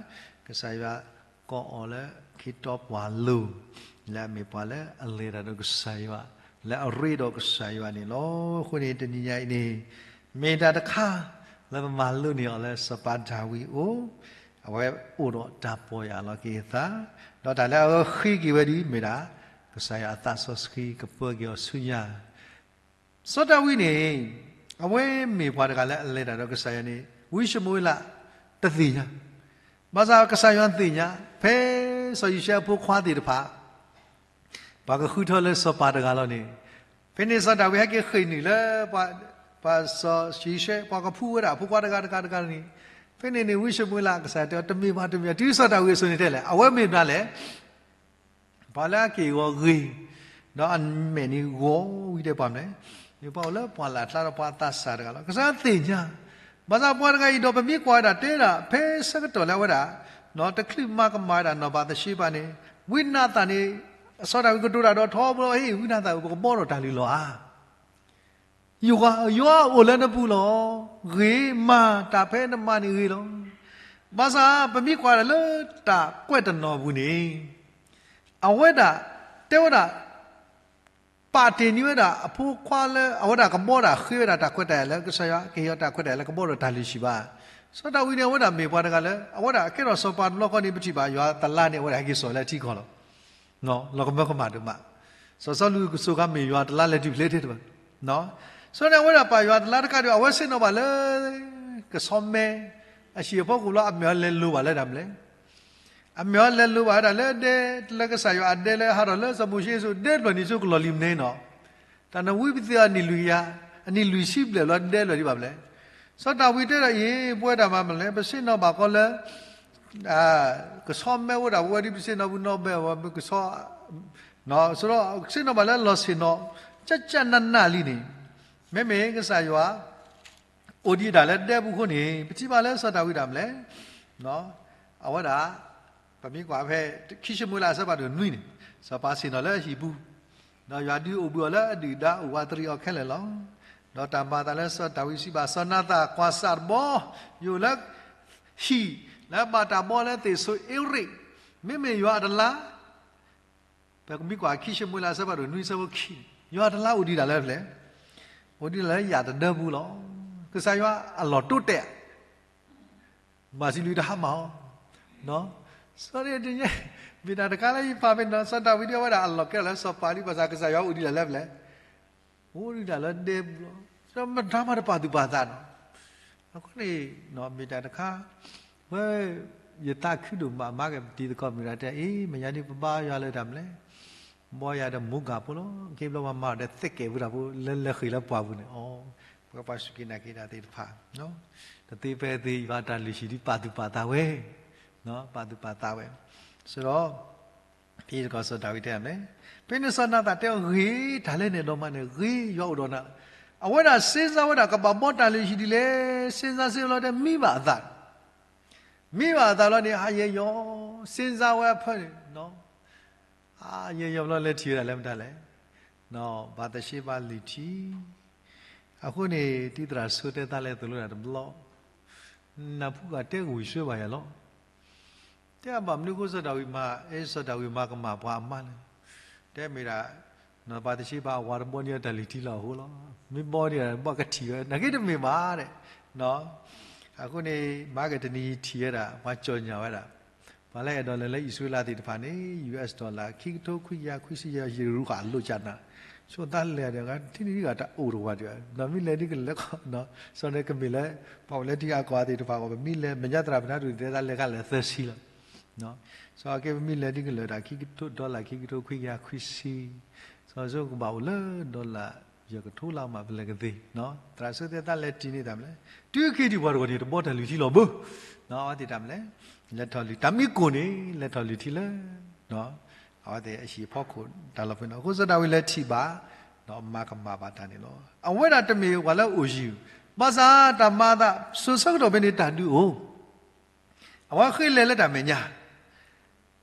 ကစၢ်ယွၤကိးအီၤလၢခ့တီပှၤလိၤ, လၢအမ့ၢ်ပှၤလၢအလဲၤတၢ်ဒီးကစၢ်ယွၤ, လၢအရ့ဒီးကစၢ်ယွၤန့ၣ်လီၤ. အဃိန့ၣ် တနံၤညါအံၤန့ၣ် မ့ၢ်တၢ်တခါ လၢပမၤလိန့ၢ်အီၤလၢစီၤပၤဒၤဝံးအအိၣ်, အဝဲအိၣ်ဒီးတၢ်ပီၢ်ယၢ်လီၤက့ၤအသး, ဒီးတၢ်လၢအဝဲဃ့က့ၤဝဲဒၣ်မ့ၢ်ဒၣ် ကစၢ်ယွၤအသးစီဆှံကပၢက့ၤအီၤဆူညါ စီၤဒၤဝံးန့ၣ် အဝဲမ့ၢ်ပှၤတဂၤလၢအလဲၤတၢ်ဒီးကစၢ်ယွၤန့ၣ် ဝံၡမူၤအ့လး တသ့ၣ်ညါ, ဘၣ်ဆၣ်ကစၢ်ယွၤသ့ၣ်ညါ ဖဲစီၤယံၤၡဲအဖိခွါသ့ၣ်တဖၣ် ပှၤကဃုထၢလၢစီၤပၤတဂၤလီၤန့ၣ်, ဖဲန့ၣ်စီၤဒၤဝံးဟဲက့ၤဃ့ၢ်နုာ်လၢ ပှၤစီၤယံၤၡဲ ပှၤကဖှူဝဲဒၣ်အဖိခွါတဂၤတဂၤတဂၤန့ၣ်, ဖဲန့ၣ်န့ၣ် ဝံၡမူၤအ့လး ကစၢ်ယွၤတဲအီၤ တမ့ၢ်ဘၣ်တမ့ၢ်ဘၣ် တုၤစီၤဒၤဝံးအစိၤန့ၣ်ထဲလဲၣ် အဝဲမ့ၢ်မနုၤလဲၣ် ပှၤလၢအက့ၢ်ဂီၤဂ့ၤ, ဒီးအမဲာ်န့ၣ်ဂီၤဝံၤဒီးပှၤမနုၤလဲၣ်, မ့ၢ်ပှၤအိၣ်လၢပှၢ်လၢ်အကျါဒီးပှၤသးစၢ်တဂၤလီၤ. ကစၢ်ယွၤသ့ၣ်ညါ, ဘၣ်ဆၣ်ပှၤတဂၤအံၤဒီး ပမ့ၢ်ကွၢ်ဝဲဒၣ်တဲဒၣ် ဖဲဆၢကတီၢ်လၢအဝဲဒၣ် တချုးမၤကမၣ်ဝဲဒၣ်နီၢ်ဘၤသရှ့ဘၤန့ၣ်, ဝံနၤသၣ်န့ၣ် စီၤဒၤဝံးကတိၤတၢ်ဒီးထီဘိလီၤ, ဟ့ၣ် ဝံနၤသၣ်ဧၢ ပကဘီထီၣ်တၢ်လုၢ်လီၤဧါ ယွၤ, ယွၤအိၣ်လၢနပူၤလီၤ. ဂ့ၤမး တၢ်ဖဲနမၤန့ၣ်ဂ့ၤလီၤ. ဘၣ်ဆၣ်ပမ့ၢ်ကွၢ်ဒၣ်လၢတၢ်ကွဲးတနီၤပူၤန့ၣ်, အဝဲဒၣ်တဲဝဲဒၣ် ပာ်တ့ၢ်န့ၢ်ဝဲဒၣ်အဖိခွါလၢအဝဲဒၣ်ကဘီတၢ်ဃ့ဝဲဒၣ်တၢ်ခွဲးတၢ်ယာ်လၢကစၢ်ယွၤကဟ့ၣ်အီၤတၢ်ခွဲးတၢ်ယာ်လၢကဘီထီၣ်တၢ်လုၢ်ဟံၣ်ဘၣ်. စီၤဒၤဝံးန့ၣ် အဝဲဒၣ်မ့ၢ်ပှၤတဂၤလၢ အဝဲဒၣ်ကဲထီၣ်စီၤပၤတဘျီဃီန့ၣ် ပထံၣ်ဘၣ်ယွၤတလါန့ၣ် အဝဲဒၣ်ဟဲက့ၤစိာ်လၢအထံကီၢ်လီၤ. လီၤကမၢကမၣ်ဒိၣ်မး. စီၤစီလူးကစၢ်ခါမ့ၢ်ယွၤတလါလဲၤတုၤဖျဲးထဲတဘၣ်. ဆိန့ၣ် အဝဲဒၣ်ပာ်ယွၤတလါတကးဒံး အဝဲဆ့ၣ်နီၤဘၣ်လၢ ကဆီမဲ အဟံၣ်အဖီခိၣ်လီၤ အမ့ၢ်အီၤလဲၤလိၤဘၣ်လၢတၢ်မနုၤလဲၣ်. အမ့ၢ်အီၤလဲၤလိၤဘၣ်ဝဲဒၣ်လၢဒဲ လၢကစၢ်ယွၤအဒဲလၢဟးထီၣ်လၢစီၤမိၤၡ့အစိၤ ဒဲတဖျၢၣ်န့ၣ် ဆိကလီၢ်လံၤမနုၤနီၤ. တၢ်နဝံပသ့ၣ်အနံၣ်လွံၢ်ကယၤ, အနံၣ်လွံၢ်ဆံဘျဲၣ်ဘျီဒဲတဖျၢၣ်ဒံးဘၣ်မနုၤလဲၣ်. စီၤဒၤဝံးတဲဒၣ်အံၤ ပဝဲဒၣ်မၤမနုၤလဲၣ် ပဆ့ၣ်နီၤဘၣ်ကီးလၢ ကဆီမဲအိၣ်ဒၣ်ပဝဲဒ်ပဆ့ၣ်နီၤပနီၣ်ဘဲဝဲကဆီ, ဆိဒီးဆ့ၣ်နီၤဘၣ်လၢလီၢ်ဆ့ၣ်နီၤ ကၠၢ်ကၠၢ်နးနးလံန့ၣ်, မ့မ့ၢ်ကစၢ်ယွၤ အိၣ်ဒံးဒၣ်လၢဒဲပူၤအဃိန့ၣ် ပထံၣ်ဘၣ်လၢစီၤဒၤဝံးဒၣ်မလဲၣ်, အဝဲဒၣ် ပမ့ၢ်ကွၢ်ဖဲ ခံၡမူၤအ့လးအဆၢဖးဒိၣ်နွံန့ၣ် စီၤပၤဆ့ၣ်နီၤလၢဟံၣ်ပူၤ, ဒီးယွၤဒုးအိၣ်ဘှံးအီၤလၢအဒုၣ်ဒါအိၣ်ဝးတရံးအီၤခဲလၢာ်လီၤ. ဒီးတၢ်မၤအသးလၢစီၤဒၤဝံးစံးဘၣ်စီၤနၤသၣ်, ကွၢ်စၢ်တဘီ, ယအိၣ်လၢ ဟံၣ်လၢဘၣ်တၢ်ဘီလၢသ့ၣ်စိၤအ့ရ့း, မ့မ့ၢ်ယွၤအတလါ ပမ့ၢ်ကွၢ်ခံၡမူၤအ့လးအဆၢဖးဒိၣ်နွံအဆၢဖိခံန့ၣ် ယွၤအတလါအိၣ်ဒံးဒၣ်လၢဖဲလဲၣ်, အိၣ်ဒံးဒၣ်လၢယၣ်တဒၢပူၤလီၤ. ကစၢ်ယွၤအလီၢ်တိတဲာ် မၤစံးလံတဟါမၢ်အီၤ, စီၤဒၤဝံး မ့ၢ်တၢ်တခါလၢယဖးဖဲန့ၣ် စီၤဒၤဝံးဒ်အဝဲဒၣ်အလီၢ်ကဲထီၣ်လၢစီၤပၤလံ ဘၣ်ဆၣ်ကစၢ်ယွၤအိၣ်ဒံးဒၣ်လၢဖဲလဲၣ်, အိၣ်ဒံးဒၣ်လၢဒဲပူၤလီၤ. မတၤမးတပာ်သူၣ်ပာ်သးနီၤ. အဃိန့ၣ် မ့ၢ်တၢ်တခါ ဝဲ ယသးခုဒိၣ်မး မၤက့ၤပတံၤသကိးမုၢ်ဂၤတဲ အ့ မ့ၢ်ယၤဒ်ပဘါယွၤလၢတၢ်မနုၤလဲၣ်, ဘီယၤဒီးမူကၣ်ဖိလီၤ. က့ဘျီပှၤမၤအီၤဒီးသ့ကဲးပူၤတၢ်ဖိ လၢလဲၤဃ့ၢ်လၢပှၢ်ပူၤန့ၣ် အီၤ ပဝဲပှၤစူၢ်က့ၤနာ်က့ၤတၢ်သ့ၣ်တဖၣ် တသ့ဖဲသ့ ယွၤတၢ်လုၢ်ဟံၣ်ဒ်ပာ်သူၣ်ပာ်သးဝဲ, ပာ်သူၣ်ပာ်သးဝဲ, ဆိုတော့ ဖဲသကိးစီၤဒၤဝံးတဲမလဲၣ်, ဖဲန့ၣ်စီၤနၤသၣ်တဲအီၤ ဂ့ၤတၢ်လၢနဲၣ်ဒီးမးန့ၣ် ဂ့ၤ ယွၤအိၣ်ဒီးနၤ, အဝဲဒၣ်စ့စါဝဲဒၣ်ကဘၣ်ဘီတၢ်လုၢ်ဟံၣ်ဒ်လဲၣ်, စ့စါစ့လီၤတဲမံဘၣ်အသး, မံဘၣ်အသးလီၤန့ၣ် ဟါယဲယီၤ, စ့စါဝဲအဖၢန့ၣ် ဟါယဲယီၤဘျီလဲၤထံၣ်ဝဲဒၣ်လၢမတၤလဲၣ်, ဘၤသရှ့ဘၤလုၢ်ထံ အဃိန့ၣ် ဒ်သရၣ်ဆိတဲသးလဲၤသိၣ်လိတၢ်တဘျီ, နၢ်ဖူဂၤတဲကဝံၤဆှၢဘၣ်ယၤလီၤ. တဲဘၣ်မနုၤအဃိစီၤဒၤဝံးမၤ, အဲၣ်စီၤဒၤဝံးမၤကမၣ်ပှၤအမါလဲၣ်, တဲမ့ၢ်ဒၣ် ဘၤသရှ့ဘၤအဝၤတဘီန့ၢ်တၢ်လုၢ်ထံလီၤအဃိလီၤ. မ့ၢ်ဘီန့ၢ်ဘၣ်ကထံၣ်ဝဲ နာ်က့တမ့ၢ်ဘၣ်ဒဲး, အဃိန့ၣ် မၤက့ၤတနံၤထံၣ်ဝဲဒၣ် ပှၤကၠီၣ်ညါဝဲဒၣ်, ပှၤလၢအဲၣ်ဒိးလဲၤလၢအံၣ်စရ့လးသ့ၣ်တဖၣ်န့ၣ် US dollar ခံကထိခွံကယၤခွံဆံယဲၢ် ယရူၤဃာ်အလိာ်ကၢ်နၤ, ဆိသးလဲၤဒီး ထံၣ်န့ၢ်ဂၤတၢ်အိၣ်တဝၤဒံး, ဒီးမ့ၢ်လဲၤဒ်ကလၢၤကီး, စီၤန့ၣ်ကမ့ၢ်လၢ ပှၤအိၣ်လၢထံဂၤကီၢ်ဂၤသ့ၣ်တဖၣ်အဂီၢ် ပမ့ၢ်လဲၤ မဲာ်ညါသရၣ်ဖနါဒိၣ်တဲသးလဲၤခါလဲၤသၢဆံလီၤ. စီၤက့ပမ့ၢ်လဲၤဒ်ကလၢၤတၢ်ခံကထိ dollar ခံကထိခွံကယၤခွံဆံ, စီၤဆိကဘၣ်အိၣ်လၢ dollar ယဲၢ်ကထိလၢမးပလဲၤကသ့, သရၣ်ဆိတဲသးလဲၤထံၣ်န့ၢ်တၢ်မလဲၣ်, တုၤခံထံၣ်ပှၤတဂီၢ်န့ၣ် တဘီတၢ်လုၢ်ထံလီၤဘၣ်, အဝဲသ့ၣ်တၢ်မလဲၣ်, လဲၤထီၣ်လုၢ် တၢ်မံကိၢ်န့ၣ် လဲၤထီၣ်လုၢ်ထံလၢ အဝဲသ့ၣ်အဟံၣ်အဖီခိၣ်တၢ်လီၢ်ဖဲန့ၣ် အဃိစီၤဒၤဝံးလဲၤထံၣ်ဘၣ်, ဒီးမၤကမၣ်ဘၣ်တၢ်န့ၣ်လီၤ. အဝဲဒၣ်တမ့ၢ်ပှၤလၢအအိၣ်ယံၤ, ဘၣ်ဆၣ်တၢ်မၤအသး စိၤဆၢကတီၢ်ဖဲန့ၣ်တၢ်ဒုးအိၣ် အဝဲဃ့လဲၤလၢတၢ်မဲာ်ညါ,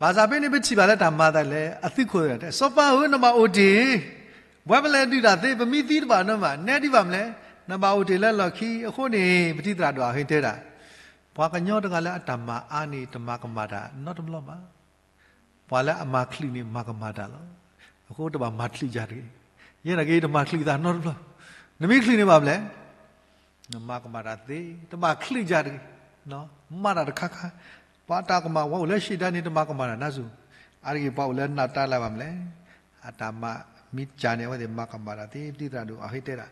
ဘၣ်ဆၣ်ဖဲန့ၣ်ပထံၣ်ဘၣ်လၢတၢ်မၤအသးလဲၣ် အသုးခိၣ်တဲ စီၤပၤဧၢ နဘၣ်အိၣ်တ့ၢ်, ပဝဲပလဲၤဒုးတၢ်သ့ ပမံသံတဘၣ်နီတမံၤ, နဲဒ်ဘၣ်မလဲၣ်, နဘၣ်အိၣ်တ့ၢ်လၢလီၢ်ခံအဃိန့ၣ် ပထံၣ်သရၣ်ဒိၣ်အဟ့တဲဒၣ်, ပှၤကညီတဂၤလၢအတၢ်မၤအါန့ၣ် တမၤကမၣ်တၢ်နီတဘျီဘၣ်. ပှၤလၢအမၤချုးန့ၣ် မၤကမၣ်တၢ်လီၤ. အဃိတဘၣ်မၤချုးယၤတဂ့ၤ. ယဲနာ်က့ တမၤချုးသးနီတဘျီ. နမ့ၢ်ချုးန့ၣ်ဘၣ်မလဲၣ်, နမၤကမၣ်တၢ်သ့, တဘၣ်ချုးယၤတဂ့ၤ. မၤတၢ်တခါခါ, ပှၤတၢ်ကမၣ် ပှၤအိၣ်လၢဟံၣ်ဒါန့ၣ် တမၤကမၣ်တၢ်နါစူၤ, အါတက့ၢ် ပှၤအိၣ်လၢနၢ်တၢ်လၢ်ဘၣ်မလဲၣ်, အတၢ်မၤမ့ၢ်ကၢ်န့ၣ် အဝဲသ့ၣ်မၤကမၣ်တၢ်သ့, ပထံၣ်သရၣ်ဒိၣ်အဟ့တဲဒၣ်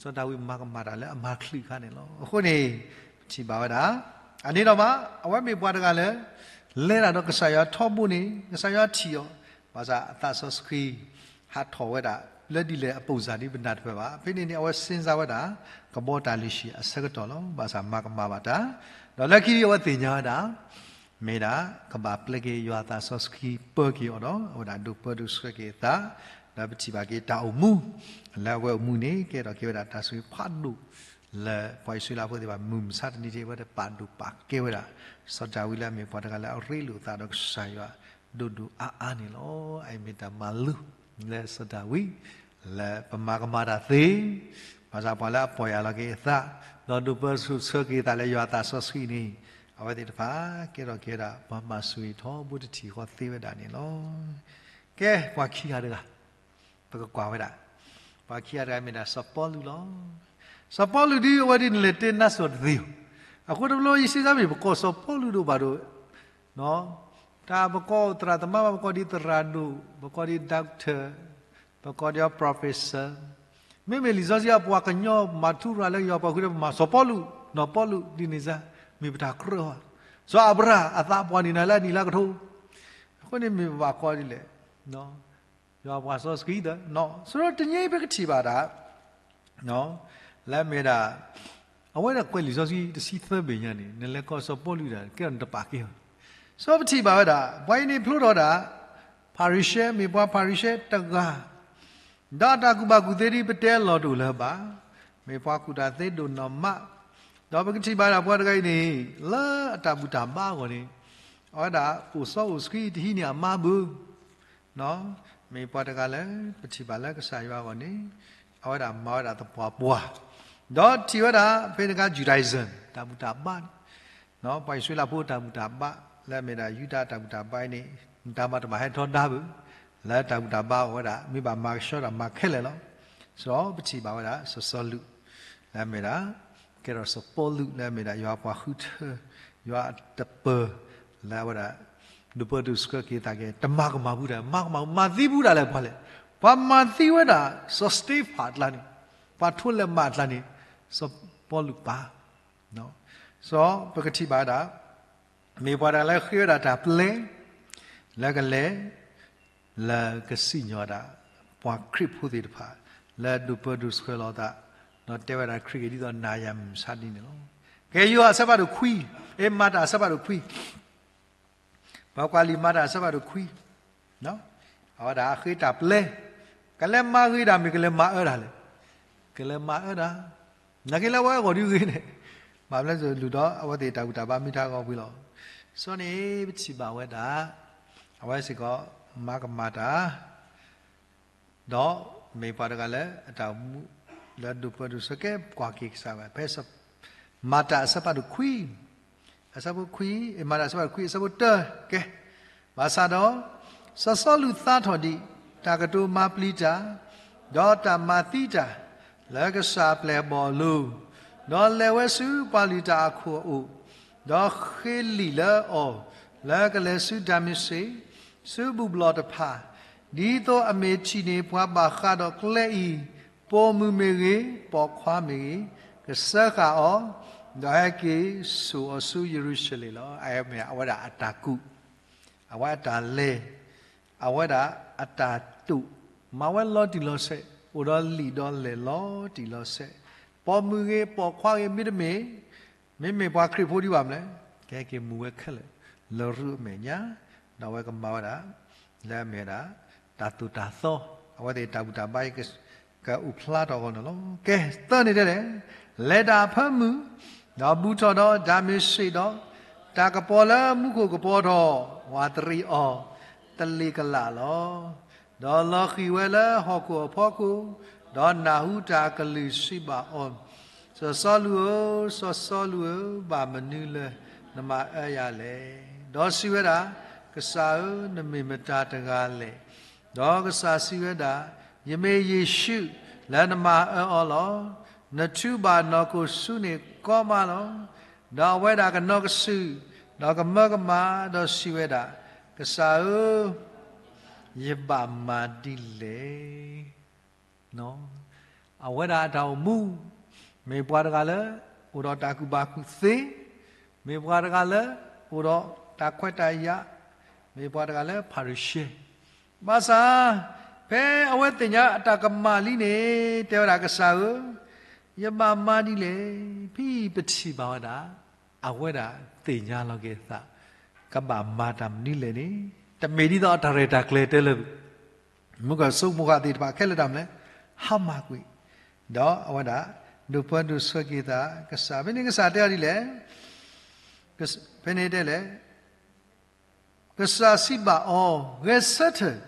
စီၤဒၤဝံးမၤကမၣ်တၢ်လၢအမၤချုးအခါန့ၣ်လီၤ. အဃိန့ၣ် ပထံၣ်ဘၣ်ဝဲဒၣ် အန့ၣ်ဒီးမး အဝဲမ့ၢ်ပှၤတဂၤလၢ လဲၤတၢ်ဒီးကစၢ်ယွၤထီဘိန့ၣ် ကစၢ်ယွၤထံၣ်အီၤ, ဘၣ်ဆၣ်အသးစီဆှံ ဟးထီၣ်ဝဲဒၣ် လၢဒ်လဲၣ်အပူၤစၢ်ဒ်ပနၢ်တပၢၢ်ဘၣ်. ဖဲန့ၣ်န့ၣ် အဝဲစ့ၣ်စၢ်ဝဲဒၣ် ကဘီတၢ်လုၢ်ဟံၣ်အဆၢကတီၢ်လီၤ. ဘၣ်ဆၣ်မၤကမၣ်ဘၣ်တၢ်, ဒီးလၢခံအဝဲသ့ၣ်ညါဝဲဒၣ် မ့ၢ်ဒၣ် ကဘၣ်ပျဲက့ၤယွၤအသးစီဆှံပၢက့ၤအီၤဒီး အဝဲဒၣ်ဒိးပၢဒိးဆှၢက့ၤအသး, ဒီးပထံၣ်ဘၣ်က့ၤတၢ်အိၣ်မူ လၢအဝဲအိၣ်မူန့ၣ် ကဲထီၣ်က့ၤဝဲဒၣ်တၢ်ဆိၣ်ဂ့ၤဖးဒိၣ် လၢပှၤအံၣ်စရ့လးဖိသ့ၣ်တဖၣ် မုၢ်မဆါတနံၤတခီ အဝဲသ့ၣ်ပာ်ဒိၣ်ပာ်ကဲဝဲဒၣ် စီၤဒၤဝံးလၢအမ့ၢ်ပှၤတဂၤလၢအရ့လိာ်သးဒီးကစၢ်ယွၤ ဒိၣ်ဒိၣ်အါအါန့ၣ်လီၤ. အအံၤမ့ၢ်တၢ်မၤလိ လၢစီၤဒၤဝံး လၢပမၤကမၣ်တၢ်သ့, ဘၣ်ဆၣ်ပှၤလၢအပီၢ်ယၢ်လီၤက့ၤအသး, ဒီးဒိးပၢဆှၢက့ၤအသးလၢယွၤအသးစီဆှံန့ၣ်, အဝဲသ့ၣ်တဖၣ် ကဲထီၣ်က့ၤဝဲဒၣ် ပှၤမၤဆိၣ်ဂ့ၤထီဘိတထံၣ်ဃီသ့ဝဲဒၣ်န့ၣ်လီၤ. ကဲ ပှၤခံဂၤတဂၤ ပကကွၢ်ဝဲဒၣ်, ပှၤခံဂၤတဂၤမ့ၢ်ဒၣ်စီၤပီလူးလီၤ. စီၤပီလူးဒ်အဝဲဒ်နလဲၤတဲနါစီၤတသ့ဧိၤ, အဃိတဘျီယစ့စါမ့ၢ်ပကိးစီၤပီလူးဒိၣ်ဘၣ်ဒိၣ် တၢ်ပကိးသရၣ်သမါဘၣ် ပကိးဒ်သရၣ်ဒိၣ်, ပကိးဒ် doctor, ပကိးဒ် professor, မ့မ့ၢ်လံာ်စီဆှံအပှၤကညီမၤထူရၤလၢယွၤပှၤဃုာ်ဒီးပမၤစီၤပီလူး, ပီလူးဒ်န့ၣ်စါ, မ့ၢ်ပတၢ်ကြၢးအီၤ, စီၤအၤဘြၤဟၣ်အသးပှၢ်န့ၢ်နၤလၢအနံၣ်လၢကထိ, အဃိန့ၣ်မ့ၢ်ပဘၣ်ကိးဒ်လဲၣ်, ယွၤပှၤစီဆှံသၢ, ဆိဒီးတနံၤအံၤပကထံၣ်ဘၣ်ဒၣ် လၢအမ့ၢ်ဒၣ် အဝဲဒၣ်ကွဲးလံာ်စီဆှံတဆံသၢဘ့ၣ်ညါန့ၣ် နလဲၤကိးစီၤပီလူးဒၣ် ကဲထီၣ်နတပာ်ကဲဘၣ်. ဆိပထံၣ်ဘၣ်ဝဲဒၣ် ပှၤအံၤန့ၣ်ဖျိထီၣ်ဒၣ် ဖၤရံၤၡဲ မ့ၢ်ပှၤဖၤရံၤၡဲတဂၤ ဒီးအတၢ်ကူၣ်ဘၣ်ကူၣ်သ့ဒ်ပတဲလီၤတအိၣ်လၢၤဘၣ်. မ့ၢ်ပှၤကူၣ်တၢ်သ့ဒိၣ်နီၢ်မး, ဒီးပကထံၣ်ဘၣ်ဒၣ်ပှၤတဂၤအံၤန့ၣ် လၢအတၢ်ဘူၣ်တၢ်ဘါအဂီၢ်န့ၣ် အဝဲဒၣ်အိၣ်စီအိၣ်ဆှံတဟံးန့ၢ်အမါဘၣ်. မ့ၢ်ပှၤတဂၤလၢ ပထံၣ်ဘၣ်လၢကစၢ်ယွၤအဂီၢ်န့ၣ် အဝဲဒၣ်မၤဝဲဒၣ်သပှၢ်ပှၢ်, ဒီးထံၣ်ဝဲဒၣ် ဖဲန့ၣ်အခါ Judaism တၢ်ဘူၣ်တၢ်ဘါန့ၣ် ပှၤအံၣ်စရ့လးဖိတၢ်ဘူၣ်တၢ်ဘါ လၢအမ့ၢ်ဒၣ်ယူဒၤတၢ်ဘူၣ်တၢ်ဘါအံၤန့ၣ် မတၤမၤတဘၣ်ဟဲထီဒါဘၣ်. လၢတၢ်ဘူၣ်တၢ်ဘါအဝဲဒၣ် မ့ၢ်ဘၣ်မၤကဆှီတၢ်မၤခဲလၢာ်လီၤ. စရီပထံၣ်ဘၣ်ဝဲဒၣ် စီၤစီလူး လၢအမ့ၢ်ဒၣ် ကဲထီၣ်စီၤပီလူး လၢအမ့ၢ်ဒၣ်ယွၤပှၤဃုထၢ ယွၤအတပၢၤ လၢအဝဲဒၣ် ဒိၣ်ပၢဒိၣ်ဆှၢက့ၤသးက့ၤ တမၤကမၣ်ဘူးဒၣ် မၤကမၣ်ဘူး မၤသံဘူးဒၣ်လဲၣ်ပှၤလဲၣ်. ပှၤမၤသံဝဲဒၣ် စီၤစတ့ဖၣ်အကျါန့ၣ်, ပှၤထိးလဲၤမးအကျါန့ၣ် စီၤပီလူးပၢ် စီၤပကထံၣ်ဘၣ်ဝဲဒၣ် မ့ၢ်ပှၤတဂၤလၢဃ့ဝဲဒၣ်တၢ်ပျဲ လၢကလဲၤ လၢကစံၣ်ညီၣ်ဝဲဒၣ် ပှၤခရံာ်ဖိသ့ၣ်တဖၣ် လၢဒိၣ်ပၢဒိၣ်ဆှၢလီၤသး ဒီးတဲဝဲဒၣ်ခရံာ်က့ၤဒ်သိးနၤယၤမုၢ်မဆါဒ်န့ၣ်လီၤ. ကဲယိၤဟၣ်အဆၢဖးဒိၣ်ခွံ, အ့ မၤတၢ်အဆၢဖးဒိၣ်ခွံ ပှၤကွၢ်လံာ်မၤတၢ်အဆၢဖးဒိၣ်ခွံ, အဝဲဒၣ်အဃ့တၢ်ပျဲ, ကလဲၤမၤဂ့ၤတၢ်မ့ၢ်ကလဲၤမၤအၢတၢ်လဲၣ်, ကလဲၤမၤအၢတၢ်, နာ်က့လၢအဝဲအဂီၢ်ဒုးဂ့ၤန့ၣ်, ဘၣ်မနုၤလဲၣ် လူၤဒီးအဝဲသ့ၣ်တၢ်ဘူၣ်တၢ်ဘါမ့ၢ်တၢ်ဂီၤပှ့ၤလီၤ. စီၤန့ၣ် ပထံၣ်ဘၣ်ဝဲဒၣ် အဝဲစ့ၢ်ကီး မၤကမၣ်တၢ် ဒီးမ့ၢ်ပှၤတဂၤလၢအတၢ်အိၣ်မူ လၢဒိၣ်ပၢဒိၣ်ဆှၢကဲ ကွၢ်က့ၤကစၢ်ဝဲ ဖဲ မၤတၢ်အဆၢဖးဒိၣ်ခွံ, အဆၢဖိခွံ, အ့ မၤတၢ်အဆၢဖးဒိၣ်ခွံ အဆၢဖိတၢ, ကဲ, ဘၣ်ဆၣ်ဒီး စီၤစီလူးသါထီၣ်ဒံး တၢ်ကတိၤမၤပျံၤတၢ် ဒီးတၢ်မၤသံတၢ် လၢကစၢ်အပျဲၢ်အဘီၣ်အလိၤ, ဒီးလဲၤဝဲဆူပှၤလုၢ်တၢ်အခိၣ်အအိၣ်, ဒီးဃ့လံာ်လၢအီၤ လၢကလဲၤဆူဒၤမ့းစ့း ဆူဘူၣ်ဘျီၣ်တဖၣ်, ဒ်သိးအမ့ၢ်ထံၣ်န့ၢ်ပှၤဘၣ်ဃးဒီးကျဲအံၤ, ပိာ်မုၣ်မ့ၢ်ဂ့ၤ, ပိာ်ခွါမ့ၢ်ဂ့ၤ, ကစၢဃာ်အီၤ, ဒီးဟဲက့ၤစိာ်အီၤဆူယရူၤၡလ့ၣ်လီၤ. အမ့ၢ်အဝဲဒၣ်အတၢ်ကူၣ်, အဝဲအတၢ်လဲၤ, အဝဲဒၣ်အတၢ်တိာ်, မၤဝဲလီၤတံၢ်လီၤဆဲး, အိၣ်ဒီးလံာ်ဒီးလဲၢ်လီၤတံၢ်လီၤဆဲး, ပိာ်မုၣ်ဂ့ၤ, ပိာ်ခွါဂ့ၤ, မ့တမ့ၢ် မ့မ့ၢ်ပှၤခရံာ်ဖိဒံးဘၣ်မနုၤလဲၣ်, ကဟဲက့ၤမူဝဲခဲလၢာ် လၢရူအမဲာ်ညါ, ဒီးအဝဲကမၤဝဲဒၣ် လၢအမ့ၢ်ဝဲဒၣ် တၢ်သိၣ်တၢ်သီ, အဝဲသ့ၣ်တၢ်ဘူၣ်တၢ်ဘါအံၤ ကအိၣ်ဖျါထီၣ်အဂီၢ်န့ၣ်လီၤ. ကဲ သၢန့ၣ်တဲလဲၣ်, လဲၤတၢ်အဖၢမုၢ်, ဒီးဘူးထီၣ်ဒီးဒၤမ့းစ့းဒီး, တၢ်ကပီၤလၢမူခိၣ်ကပီၤထီၣ်, ဝးတရံးအီၤ, တလ့ၤကလာ်လီၤ. ဒီးလီၤဃံၤဝဲလၢဟီၣ်ခိၣ်အဖီခိၣ်, ဒီးနၢ်ဟူတၢ်အကလုၢ်စံးဘၣ်အီၤ, စီၤစီလူးဧၢ, စီၤစီလူးဧၢ, ဘၣ်မနုၤလၢနမၤအၢယၤလဲၣ်. ဒီးစံးဝဲဒၣ်, ကစၢ်ဧၢ, နမ့ၢ်မတၤတဂၤလဲၣ်. ဒီးကစၢ်စံးဝဲဒၣ်, ယမ့ၢ်ယ့ၣ်ၡူးလၢနမၤအၢအီၤလီၤ. နထူဘၣ်နီၢ်ခိၣ်ဆူန့ၣ်ကီမးလီၤ. ဒီးအဝဲဒၣ်ကနီၢ်ကစူၢ်, ဒီးကမၢကမၣ်, ဒီးစံးဝဲဒၣ်, ကစၢ်ဧၢ, ယဘၣ်မၤဒ်လဲၣ်. အဝဲဒၣ်အတၢ်အိၣ်မူ, မ့ၢ်ပှၤတဂၤလၢ အိၣ်ဒီးတၢ်ကူၣ်ဘၣ်ကူၣ်သ့, မ့ၢ်ပှၤတဂၤလၢ အိၣ်ဒီးတၢ်ခွဲးတၢ်ယာ်, မ့ၢ်ပှၤတဂၤလၢဖၤရံၤၡဲ, ဘၣ်ဆၣ် ဖဲအဝဲသ့ၣ်ညါအတၢ်ကမၣ်လံန့ၣ် တဲဝဲဒၣ်ကစၢ်ဧၢ, ယဘၣ်မၤဒ်လဲၣ်. ဖဲပထံၣ်ဘၣ်ဝဲဒၣ် အဝဲဒၣ်သ့ၣ်ညါလီၤက့ၤအသး ကဘၣ်မၤတၢ်မနုၤလဲၣ်န့ၣ် တမ့ၢ်ဒ်သိးအတၢ်ရဲၣ်တၢ်ကျဲၤတဲလၢၤဘၣ်. မုၢ်ကၢ်စိမိၤဃာ်သ့ၣ်တဖၣ်ခဲလၢာ်တၢ်မနုၤလဲၣ်, ဟါမၢ်ကွံာ်, ဒီးအဝဲဒၣ် ဒိၣ်ပၢဒိၣ်ဆှၢက့ၤသးကစၢ်, ဖဲန့ၣ်ကစၢ်တဲအီၤဒ်လဲၣ်, ဖဲန့ၣ်တဲလဲၣ်, ကစၢ်စံးဘၣ်အီၤ, ဂဲၤဆၢထၢၣ်,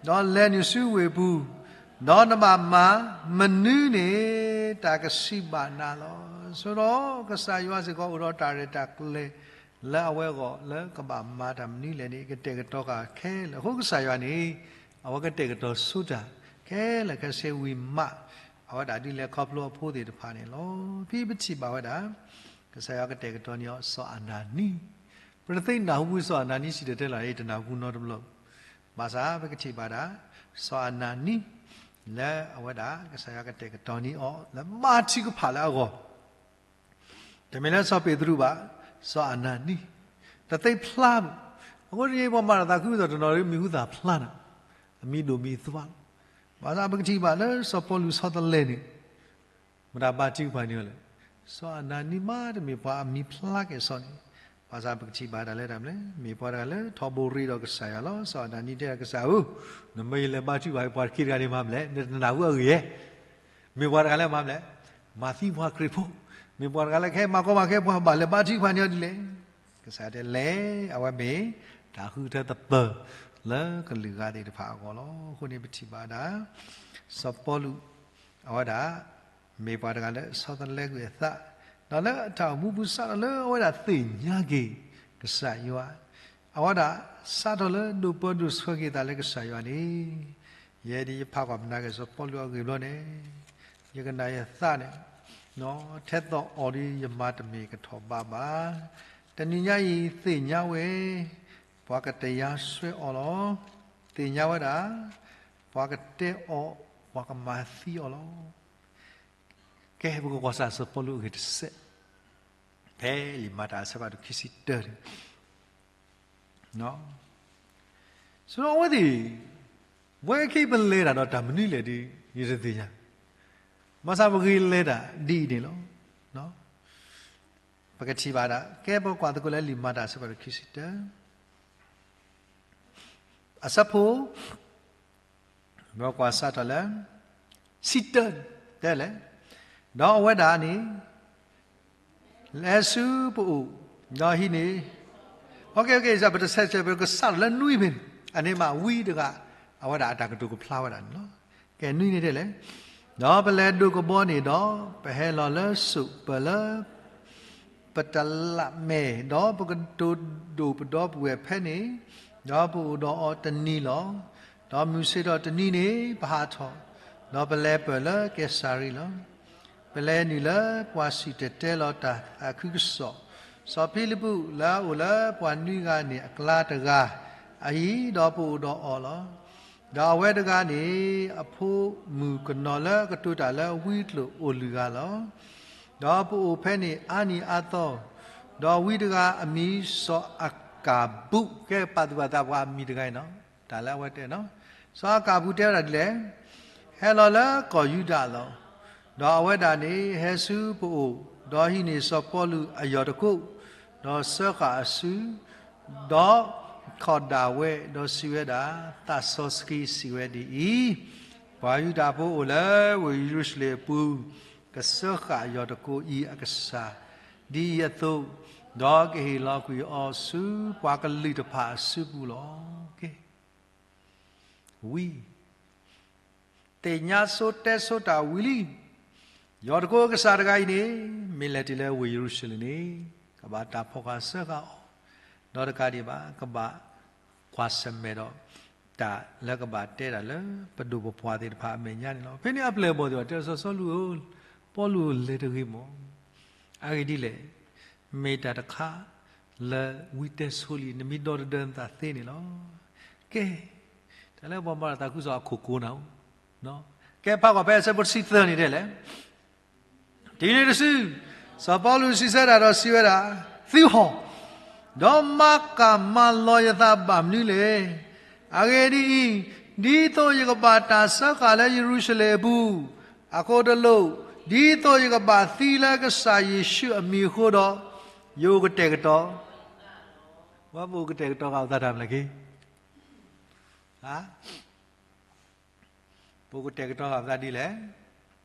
ဒီးလဲၤနုာ်ဆူဝ့ၢ်ပူၤ, ဒီးနဘၣ်မၤမနုၤန့ၣ် တၢ်ကစံးဘၣ်နၤလီၤ. ဆိဒီးကစၢ်ယွၤစ့ၢ်ကီးအိၣ်ဒီးတၢ်ရဲၣ်တၢ်ကျဲၤလၢအဝဲအဂီၢ်လၢကဘၣ်မၤတၢ်မနုၤလဲၣ်န့ၣ် ကတဲာ်ကတီၤဃာ်ခဲလၢာ်. အဃိကစၢ်ယွၤန့ၣ် အဝဲကတဲာ်ကတီၤဆိတၢ်ခဲလၢာ်ခဲဆ့ဝံၤမး အဝဲဒၣ်ဒ်လဲၣ်ခီဖျိအဖိသ့ၣ်တဖၣ်န့ၣ်လီၤ. ဖဲပထံၣ်ဘၣ်ဝဲဒၣ် ကစၢ်ယွၤကတဲာ်ကတီၤန့ၢ်အီၤစီၤအနၤနံ, ပတသ့နၢ်ဟူဘၣ်စီၤအနၤနံစံၣ်တဲၤတဲလီၤ တနၢ်ဟူနီတဘျီ, ဘၣ်ဆၣ်ပကထံၣ်ဘၣ်ဒၣ် စီၤအနၤနံ လၢအဝဲဒၣ်ကစၢ်ယွၤကတဲာ်ကတီၤန့ၢ်အီၤ လၢမၤထုကဖၣ်လၢအဂီၢ် တမ့ၢ်လၢစီၤပ့းတရူးဘၣ်, စီၤအနၤနံ, တသ့ဖျါဘၣ်. အဃိတနံၤပှၤမၤတၢ်သးခုကစီၣ်တနီၤဒီးမံၤဟူသၣ်ဖျါနၤ, အမံၤဒိၣ်မံၤသွါလီၤ. ဘၣ်ဆၣ်ပကထံၣ်ဘၣ်လၢစီၤပီလူးဆီတလဲန့ၣ် မတၤဘါထုကဖၣ်န့ၢ်အီၤလဲၣ်. စီၤအနၤနံမးတမ့ၢ်ပှၤအမံၤဖျါက့ၤအစီန့ၣ်, ဘၣ်ဆၣ်ပကထံၣ်ဘၣ်တၢ်လၢတၢ်မနုၤလဲၣ်, မ့ၢ်ပှၤတဂၤလၢထီဘိရ့ဒီးကစၢ်ယွၤလီၤ. စီၤအၤဒၣ်နံၤတဲဒၣ်ကစၢ်ဧၢ, နမ့ၢ်ယလဲၤဘါထုကဖၣ်ပှၤတက့ၢ်တဂၤန့ၣ်မၤမနုၤလဲၣ်, နတနၢ်ဟူအဂ့ၢ်ဧါ. မ့ၢ်ပှၤတဂၤလၢမၤမနုၤလဲၣ်, မၤသံပှၤခရံာ်ဖိ, မ့ၢ်ပှၤတဂၤလၢကဟဲမၤကီမၤခဲပှၤ ဘၣ်လဲၤဘါထုကဖၣ်န့ၢ်အီၤဒ်လဲၣ်. ကစၢ်ယွၤတဲလဲၣ်, အဝဲမ့ၢ်တၢ်ဃုထၢသပၢၤလၢကလုာ်ဂၤသ့ၣ်တဖၣ်အဂီၢ်လီၤ. အဃိန့ၣ်ပထံၣ်ဘၣ်ဒၣ် စီၤပီလူး အဝဲဒၣ် မ့ၢ်ပှၤတဂၤလၢဆီတလဲကွံာ်အသး, ဒီးလၢအတၢ်အိၣ်မူပူၤစးထီၣ်လၢအဝဲဒၣ်သ့ၣ်ညါက့ၤကစၢ်ယွၤ, အဝဲဒၣ်စးထီၣ်လၢဒိးပၢဒိးဆှၢက့ၤအသးလၢကစၢ်ယွၤန့ၣ်, ယဲဒ်ယဖးကွၢ်ပနၢ်က့ၤစီၤပီလူးအဂ့ၢ်ဘျီန့ၣ်, ယကနၣ်ယသးန့ၣ် ထဲသိးအီၤဒီးယမၤတမ့ၢ်ကထီၣ်ဘးဘၣ်. တနံၤညါအံၤသ့ၣ်ညါဝဲ ပှၤကတရားစွဲအီၤလီၤ. သ့ၣ်ညါဝဲဒၣ် ပှၤကတဲအီၤ, ပှၤကမၤသံအီၤလီၤ. ကဲ ပကကွၢ်စၢ်စီၤပီလူးအဂ့ၢ်တစဲး ဖဲလံာ်မၤတၢ်အဆၢဖးဒိၣ်ခံဆံတၢန့ၣ် ဆိအဝဲသ့ၣ် ဝဲခဲအံၤပလဲၤတၢ်ဒီးတၢ်မနုၤလဲၣ်ဒီး ယတသ့ၣ်ညါ, ဘၣ်ဆၣ်ပဂ့ၤလဲၤတၢ်ဒ်အံၤန့ၣ်လီၤ. ပကထံၣ်ဘၣ်ဒၣ် ကဲပကွၢ်သကိးလၢလံာ်မၤတၢ်အဆၢဖးဒိၣ်ခံဆံတၢ အဆၢဖိ ပကွၢ်စးထီၣ်လၢ ဆံတၢ တဲလဲၣ်, ဒီးအဝဲဒၣ်န့ၣ် လဲၤဆူပအိၣ်, ဒီးဟံးန့ၢ်, ပတဆဲးဆဲး ပကစးထီၣ်လၢနွံဖဲန့ၣ်, အန့ၣ်မးဝံတဂၤ အဝဲဒၣ်အတၢ်ကတိၤကဖျါဝဲဒၣ်န့ၣ်လီၤ. ကဲနွံန့ၣ်တဲလဲၣ်, ဒီးပလဲၤဒိးကဘီန့ၣ်ဒီး ပဟဲလီၤလၢစိာ်ပၢၢ်လၢ ပတလးမဲာ်, ဒီးပကတိၤဒိၣ်ပဒီပုၢ်ဝဲၢ်ဖဲန့ၣ်, ဒီးပအိၣ်ဒီးအီၤတနံၤလီၤ. ဒီးမုၢ်ဆ့ၣ်ထီၣ်တနံၤန့ၣ် ပဟးထီၣ်, ဒီးပလဲၤပၢၢ်လၢကဲစၤရံလီၤ. ပလဲၤနုာ်လၢပှၤစံၣ်တဲၤတဲလီၤတၢ်သးခုကစီၣ်, စီၤဖံလံးပူးလၢအအိၣ်လၢပှၤနွံဂၤန့ၣ်အကျါတဂၤအဟံၣ်, ဒီးပအိၣ်ဒီးအီၤလီၤ. ဒီးအဝဲတဂၤန့ၣ် အဖိမုၣ်ကနီၤလၢအကတိၤတၢ်လၢဝံကျိာ်အိၣ်လွံၢ်ဂၤလီၤ. ဒီးပအိၣ်ဖဲန့ၣ်အါနံၤအါသီ, ဒီးဝံတဂၤအမံၤစီၤအကၤဘူၣ်, ကဲပာ်သူၣ်ပာ်သးပှၤအမံၤတဂၤအံၤနီၤ, တၢ်လၢအဝဲတဲနီၤ, စီၤအကၤဘူၣ်တဲဝဲဒၣ်ဒ်လဲၣ်, ဟဲလီၤလၢကီၢ်ယူဒၤလီၤ. ဒီးအဝဲဒၣ်န့ၣ်ဟဲဆူပအိၣ်, ဒီးဟံးန့ၢ်စီၤပီလူးအယီၢ်တကိး, ဒီးစၢဃာ်အစု, ဒီးခီၣ်ဒၣ်ဝဲ, ဒီးစံးဝဲဒၣ်, သးစီဆှံစံးဝဲဒ်အံၤ, ပှၤယူဒၤဖိအိၣ်လၢဝ့ၢ်ယရူၤၡလ့ၣ်အပူၤ, ကစၢဃာ်ယီၢ်တကိးအံၤအကစၢ်, ဒ်အံၤအသိး, ဒီးကဟ့ၣ်လီၤကွံာ်အီၤဆူပှၤကလုာ်တဖၣ်အစုပူၤလီၤ. ကဲ ဝံ, သ့ၣ်ညါဆိတဲဆိတၢ်ဝံၤလံ, ယီၢ်တကိးကစၢ်တဂၤအံၤန့ၣ် မ့ၢ်လဲၤတုၤလၢဝ့ၢ်ယရူၤၡလ့ၣ်န့ၣ် ကဘၣ်တၢ်ဖီၣ်ဃာ်စၢဃာ်အီၤ, ဒီးတကးဒံးဘၣ် ကဘၣ်ကွၢ်ဆၢၣ်မဲာ်ဒီး တၢ်လၢကဘၣ်တဲတၢ်လၢပဒိၣ်ပပှၢ်သ့ၣ်တဖၣ်အမဲာ်ညါန့ၣ်လီၤ. ဖဲန့ၣ်အပျဲၢ်အဘီၣ်သ့ၣ်တဖၣ်တဲစီၤစီလူးဧၢ, ပီလူးဧၢ, လဲၤတဂ့ၤမး, အဂ့ၢ်ဒ်လဲၣ်, မ့ၢ်တၢ်တခါလၢဝံတဲဆိလံ, နမ့ၢ်ဒီတဒၢနသးသ့န့ၣ်လီၤ. ကဲ, တၢ်လၢပှၤမၤတၢ်သးခုကစီၣ်အခိၣ်ကိးနၤဧိၤ, ကဲဖးကွၢ်ဖဲအဆၢဖိတဆံသၢန့ၣ်တဲလဲၣ် တုၤနုၤတစု, စီၤပီလူးစံးဆၢတၢ်ဒီးစံးဝဲဒၣ်, သုဟီၣ်, ဒီးမၤကၢ်မၤလီၤယသးဘၣ်မနုၤလဲၣ်. အဂ့ၢ်ဒ်အံၤ, ဒ်သိးယကဘၣ်တၢ်စၢဃာ်လၢယရူၤၡလ့ၣ်အပူၤ, အဃိတလိၣ်, ဒ်သိးယကဘၣ်သံလၢကစၢ်ယ့ၣ်ၡူးအမံၤအဃိဒီး, ယအိၣ်ကတဲာ်ကတီၤ, ဝဲပအိၣ်ကတဲာ်ကတီၤဃာ်ပသးတၢ်မနုၤလဲၣ်က့ ပကတဲာ်ကတီၤဃာ်ပသးဒ်လဲၣ်.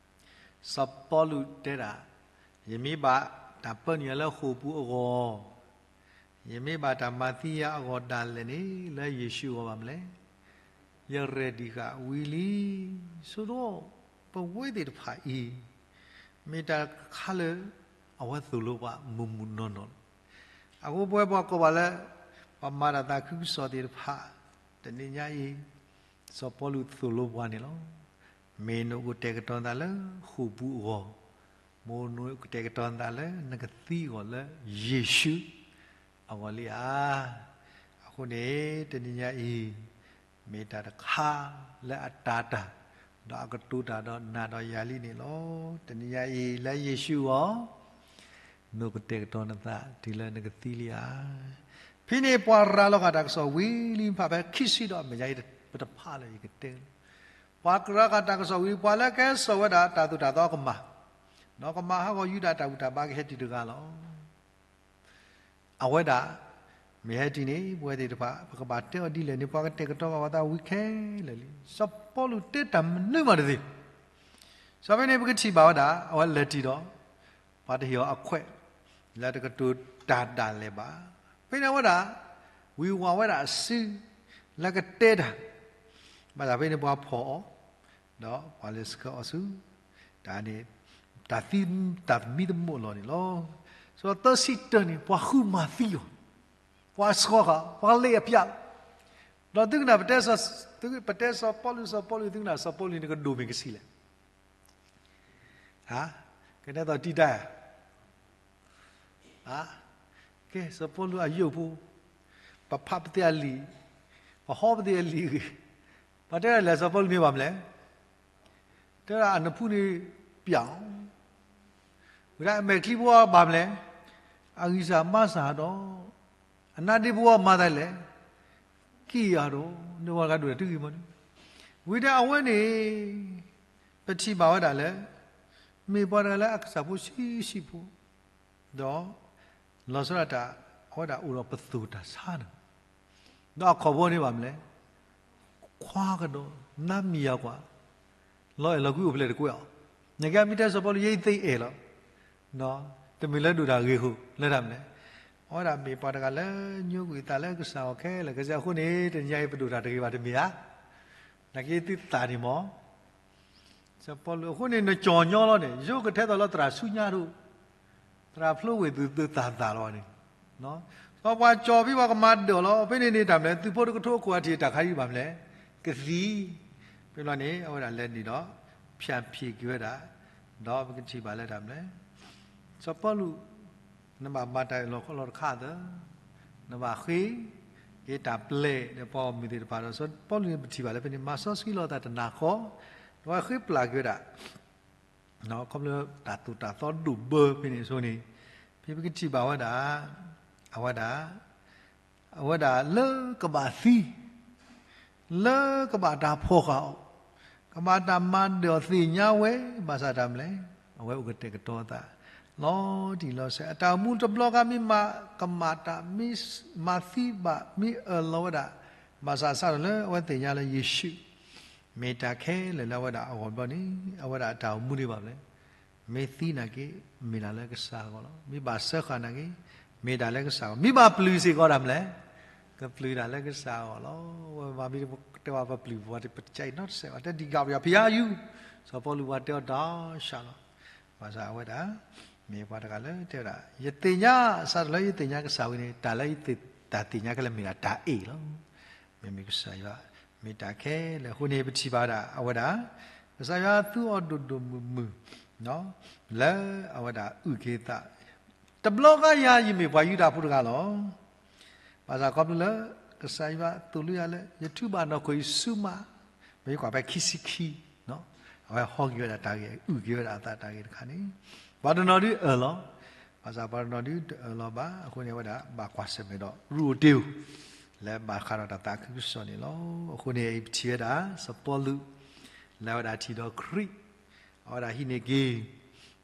စီၤပီလူးတဲဒၣ်, ယမ့ၢ်ဘၣ်တၢ်ပၢနုာ်လၢဃိာ်ပူၤအဂီၢ်, ယမ့ၢ်ဘၣ်တၢ်မၤသံယၤအဂီၢ်ဒၣ်လဲာ်န့ၣ် လၢယ့ၣ်ၡူးအဂီၢ်ဘၣ်မနုၤလဲၣ်. ယreadyဃာ်ဝံၤလံ. ဆိဒိၣ်, ပဝဲသ့ၣ်တဖၣ်အံၤ မ့ၢ်တၢ်တခါလၢအဝဲသိၣ်လိပှၤမုၢ်မုၢ်နီၢ်နီၢ်လီၤ. အဃိပဝဲပှၤကိးဂၤလၢ ပှၤမၤတၢ်သးခုကစီၣ်သ့ၣ်တဖၣ် တနံၤညါအံၤ စီၤပီလူးသိၣ်လိပှၤန့ၣ်လီၤ. မ့ၢ်နအိၣ်ကတဲာ်ကတီၤနသးလၢဃိာ်ပူၤအဂီၢ်, မ့ၢ်နအိၣ်ကတဲာ်ကတီၤနသးလၢနကသံအဂီၢ်လၢယ့ၣ်ၡူးအဂီၢ်လံဧါ. အဃိန့ၣ် တနံၤညါအံၤ မ့ၢ်တၢ်တခါလၢအတၤတၢ် ဒီးအကတိၤတၢ်ဒီးနၤဒီးယၤလံန့ၣ်လီၤ. တနံၤညါအံၤလၢယ့ၣ်ၡူးအဂီၢ် နအိၣ်ကတဲာ်ကတီၤနသးတုၤလၢနကသံလံဧါ. ဖဲန့ၣ်ပှၤရၤလီၤဃာ်တၢ်ကစီၣ်ဝံၤလံ ဖးဖဲခံဆံဒီးအမဲာ်ညါအံၤ ပတဖးလၢယကတဲလီၤ. ပှၤရၤဃာ်တၢ်ကစီၣ်ဝံၤ ပှၤလၢကဲစိာ်ဝဲဒၣ်တၢ်သိၣ်တၢ်သီကမၢ်, ဒီးကမၤဟးဂီၤယူဒၤတၢ်ဘူၣ်တၢ်ဘါကဟဲတုၤတဂၤလီၤ. အဝဲဒၣ် မ့ၢ်ဟဲတုၤန့ၣ် ပဝဲသ့ၣ်တဖၣ် ပကဘၣ်တဲအီၤဒ်လဲၣ်န့ၣ် ပှၤကတဲာ်ကတီၤဘၣ်ပှၤသးဝံၤခဲလၢာ်လံ. စီၤပီလူးတဲတၢ်မနုၤမးတသ့. စီၤပီလူးန့ၣ် ပကထံၣ်ဘၣ်ဝဲဒၣ် အဝဲလဲၤတုၤဒီး ပှၤတဟ့ၣ်အီၤအခွဲး လၢတကတိၤတၢ်ဒၣ်လဲာ်ဘၣ်. ဖဲန့ၣ်အဝဲဒၣ် ဝံၤဝဲဒၣ်အစု လၢကတဲတၢ် ဘၣ်ဆၣ်ဖဲန့ၣ်ပှၤဖီၣ်အီၤ ဒီးပှၤလဲၤဆှၢအီၤဆူ တၢ်န့ၣ် တၢ်သံ တၢ်သမံသမိးအလီၢ်န့ၣ်လီၤ. စီၤသၢဆံတၢန့ၣ် ပှၤဃုမၤသံအီၤ, ပှၤဆှီဃာ် ပှၤလ့အပျး, ဒီးသုကနၣ် ပတဲစီၤပီလူး စီၤပီလူး သုကနၣ် စီၤပီလူးန့ၣ်ကဒိၣ်မ့ၢ်ကဆံးလဲၣ်. ကတဲသိးတံတၢ် ကဲ စီၤပီလူးအယိၣ်ဖိ, ပဖးပသ့အလံာ်, ပဟီပသ့အလံာ်ဂ့ၤ, ပှၤတဲဒၣ်လဲာ် စီၤပီလူးန့ၣ်ဘၣ်မလဲၣ်, တဲဒၣ်အနဖူန့ၣ်ပျးအီၤ, ဝံၤဒၣ်အမဲာ်ချံဖိဘၣ်မလဲၣ်, အဂံၢ်စၢ်ဘါစၢ်ဒီး အနါဒ့ဖိဘၣ်မၤသးလဲၣ်, ကံၢ်အါဒီး နဝၤကဒိၣ်တၢ်တဂ့ၤမီၤန့ၣ်, ဝံၤဒၣ်အဝဲန့ၣ် ပထံၣ်ဘၣ်ဝဲဒၣ်လၢ မ့ၢ်ပှၤတဂၤလၢအကစၢ်ဖိဆံးဆံးဖိ, ဒီး လီၤဆီဒၣ်တၢ် အဝဲဒၣ်အိၣ်ဒီးပသိၣ်တၢ်ဆါန့ၣ်, ဒီးအခီၣ်ဘီန့ၣ်ဘၣ်မလဲၣ်, ခွါကဒီး နါမံၤယၤကွၢ်, လီၤအဲၣ်လီၤကွံအိၣ်ဖျဲၣ်တကွဲးအီၤ, နကဲမ့ၢ်တဲစီၤပီလူး ယဲယသ့အဲၣ်လီၤ, တမ့ၢ်လၢဒိၣ်တၢ်ဂ့ၤဃိ လၢတၢ်မနုၤလဲၣ်, အဝဲဒၣ်မ့ၢ်ပှၤတဂၤလၢညိကွံာ်သးလၢကစၢ်အဂီၢ်ခဲလၢာ်ခဲဆ့အဃိန့ၣ် တနံၤညါအံၤပဒိၣ်တၢ်တဂ့ၤဘၣ်တမ့ၢ်ဧါ, နာ်က့သုသးန့ၣ်မီၤ စီၤပီလူးအဃိန့ၣ် နကၠီၤညီလီၤန့ၣ် ယိကထဲသိးလၢသရၣ်ဆူညါတအိၣ်, သရၣ်ဖျိဝ့ၢ်သုးသုးသးသးလီၤန့ၣ်, ဒီးပှၤကၠီၤဖဲပှၤကမၤဒၢးလီၤ ဖဲန့ၣ်န့ၣ်တၢ်မနုၤလဲၣ် သုးဖိတကထိအခိၣ်အထံးတၢ်ခါအံၤဘၣ်မနုၤလဲၣ်, ကသံ, ဖဲန့ၣ်န့ၣ် အဝဲဒၣ်လဲၤနုာ်ဒီး ဖၠၣ်ဖံးက့ၤဝဲဒၣ်, ဒီးပကထံၣ်ဘၣ်လၢတၢ်မနုၤလဲၣ်, စီၤပီလူး နဘၣ်မၤတၢ်အၢၣ်လီၤအီလီၤတခါသၢ, နဘၣ်ဃ့က့ၤတၢ်ပျဲၢ်ဒီးပှၤဂီၢ်မုၢ်သ့ၣ်တဖၣ်ဒီး စီၤပီလူးန့ၣ်ပထံၣ်ဘၣ်လၢဖဲန့ၣ် မၤစီဆှံလီၤသးတနၤဃီ, ဒီးဃ့ပျၢ်က့ၤဝဲဒၣ် ခီဖျိတၢ်သိၣ်တၢ်သီဒိၣ်ဘၢဖဲန့ၣ်အဃိန့ၣ်, ဖဲပကထံၣ်ဘၣ်ဝဲဒၣ်, အဝဲဒၣ်, အဝဲဒၣ်လၢကဘၣ်သံ လၢကဘၣ်တၢ်ဖီၣ်ဃာ်အီၤ, ကဘၣ်တၢ်မၤဒၢးအီၤသ့ၣ်ညါဝဲ, ဘၣ်ဆၣ်တၢ်မနုၤလဲၣ်, အဝဲအိၣ်ကတဲာ်ကတီၤအသး လီၤတံၢ်လီၤဆဲး, အတၢ်အိၣ်မူတဘျီခါမ့ၢ်မၤ ကမၣ်တၢ်မ့ၢ်မၤသံဘၣ် မ့ၢ်အၢၣ်လီၤဝဲဒၣ်, ဘၣ်ဆၣ်စးထီၣ်လၢအဝဲသ့ၣ်ညါလၢယ့ၣ်ၡူး မ့ၢ်တၢ်ခဲလၢာ်လၢအဝဲဒၣ်အဂီၢ်ဘျီန့ၣ် အဝဲဒၣ်အတၢ်အိၣ်မူန့ၣ်ဘၣ်မနုၤလဲၣ်, မ့ၢ်သံနာ်က့ မ့ၢ်ဒၣ်လၢကစၢ်အဂီၢ်လီၤ. မ့ၢ်ဘၣ်စၢဃာ်နာ်က့ မ့ၢ်ဒၣ်လၢကစၢ်အဂီၢ်, မ့ၢ်ဘၣ်ပျုၢ်စ့ၢ်ကီးဒၣ်မနုၤလဲၣ်, ကပျုၢ်ဒၣ်လၢကစၢ်အဂီၢ်လီၤ. ဝဲမ့ၢ်မ့ၢ်တဲဝဲပပျုၢ်ပှၤတပကဲအံၤနီတစဲးဘၣ်, တဒံးကးပယီၤဖံးယါယူၤ, စီၤပီလူးပှၤတဲအီၤတၢ်ဆှးလီၤ. ဘၣ်ဆၣ်အဝဲဒၣ် မ့ၢ်ပှၤတဂၤလၢတဲဝဲဒၣ် ယသ့ၣ်ညါ, စးထီၣ်လၢယသ့ၣ်ညါကစၢ်ဝံၤန့ၣ် တၢ်လၢယသ့ၣ် တၢ်သ့ၣ်ညါခဲလၢာ်မ့ၢ်ဒၣ်တၢ်အ့ၣ်လီၤ. မ့မ့ၢ်ကစၢ်ယွၤ မ့ၢ်တၢ်ခဲလၢာ်အဃိန့ၣ် ပထံၣ်ဘၣ်ဝဲဒၣ် အဝဲဒၣ် ကစၢ်ယွၤသူအီၤဒိၣ်ဒိၣ်မုၢ်မုၢ် လၢအဝဲဒၣ်အုၣ်က့ၤသး, တဘျီဃီယၤ ယမ့ၢ်ပှၤယူဒၤဖိတဂၤလီၤ. ဘၣ်ဆၣ်ခီဖျိလၢ ကစၢ်ယွၤသိၣ်လိယၤလၢ ယထုးဘၣ်နီၢ်ခိအံၤဆူမး, ပမ့ၢ်ကွၢ်ဖဲခံဆံခံ, အဝဲဟီက့ၤဝဲဒၣ်တၢ်ဂ့ၢ် အုၣ်က့ၤဝဲဒၣ်အသးတၢ်ဂ့ၢ်တခါန့ၣ်, ပှၤတနီၤဒုးအၢၣ်လီၤ, ဘၣ်ဆၣ်ပှၤတနီၤဒုးတအၢၣ်လီၤဘၣ်. အဃိန့ၣ် အဝဲဒၣ်ဘၣ်ကွၢ်ဆၢၣ်မဲာ်ဒီး ရူအိၣ်တ့ၢ်ဧိၤ လၢဘၣ်ဃးဒီးတၢ်သးခုကစီၣ်န့ၣ်လီၤ. အဃိန့ၣ် ပထံၣ်ဝဲဒၣ် စီၤပီလူး လၢအဝဲဒၣ်ထံၣ်ဒီးခရံာ်, အဝဲဒၣ်ဟံးန့ၢ်က့ၤ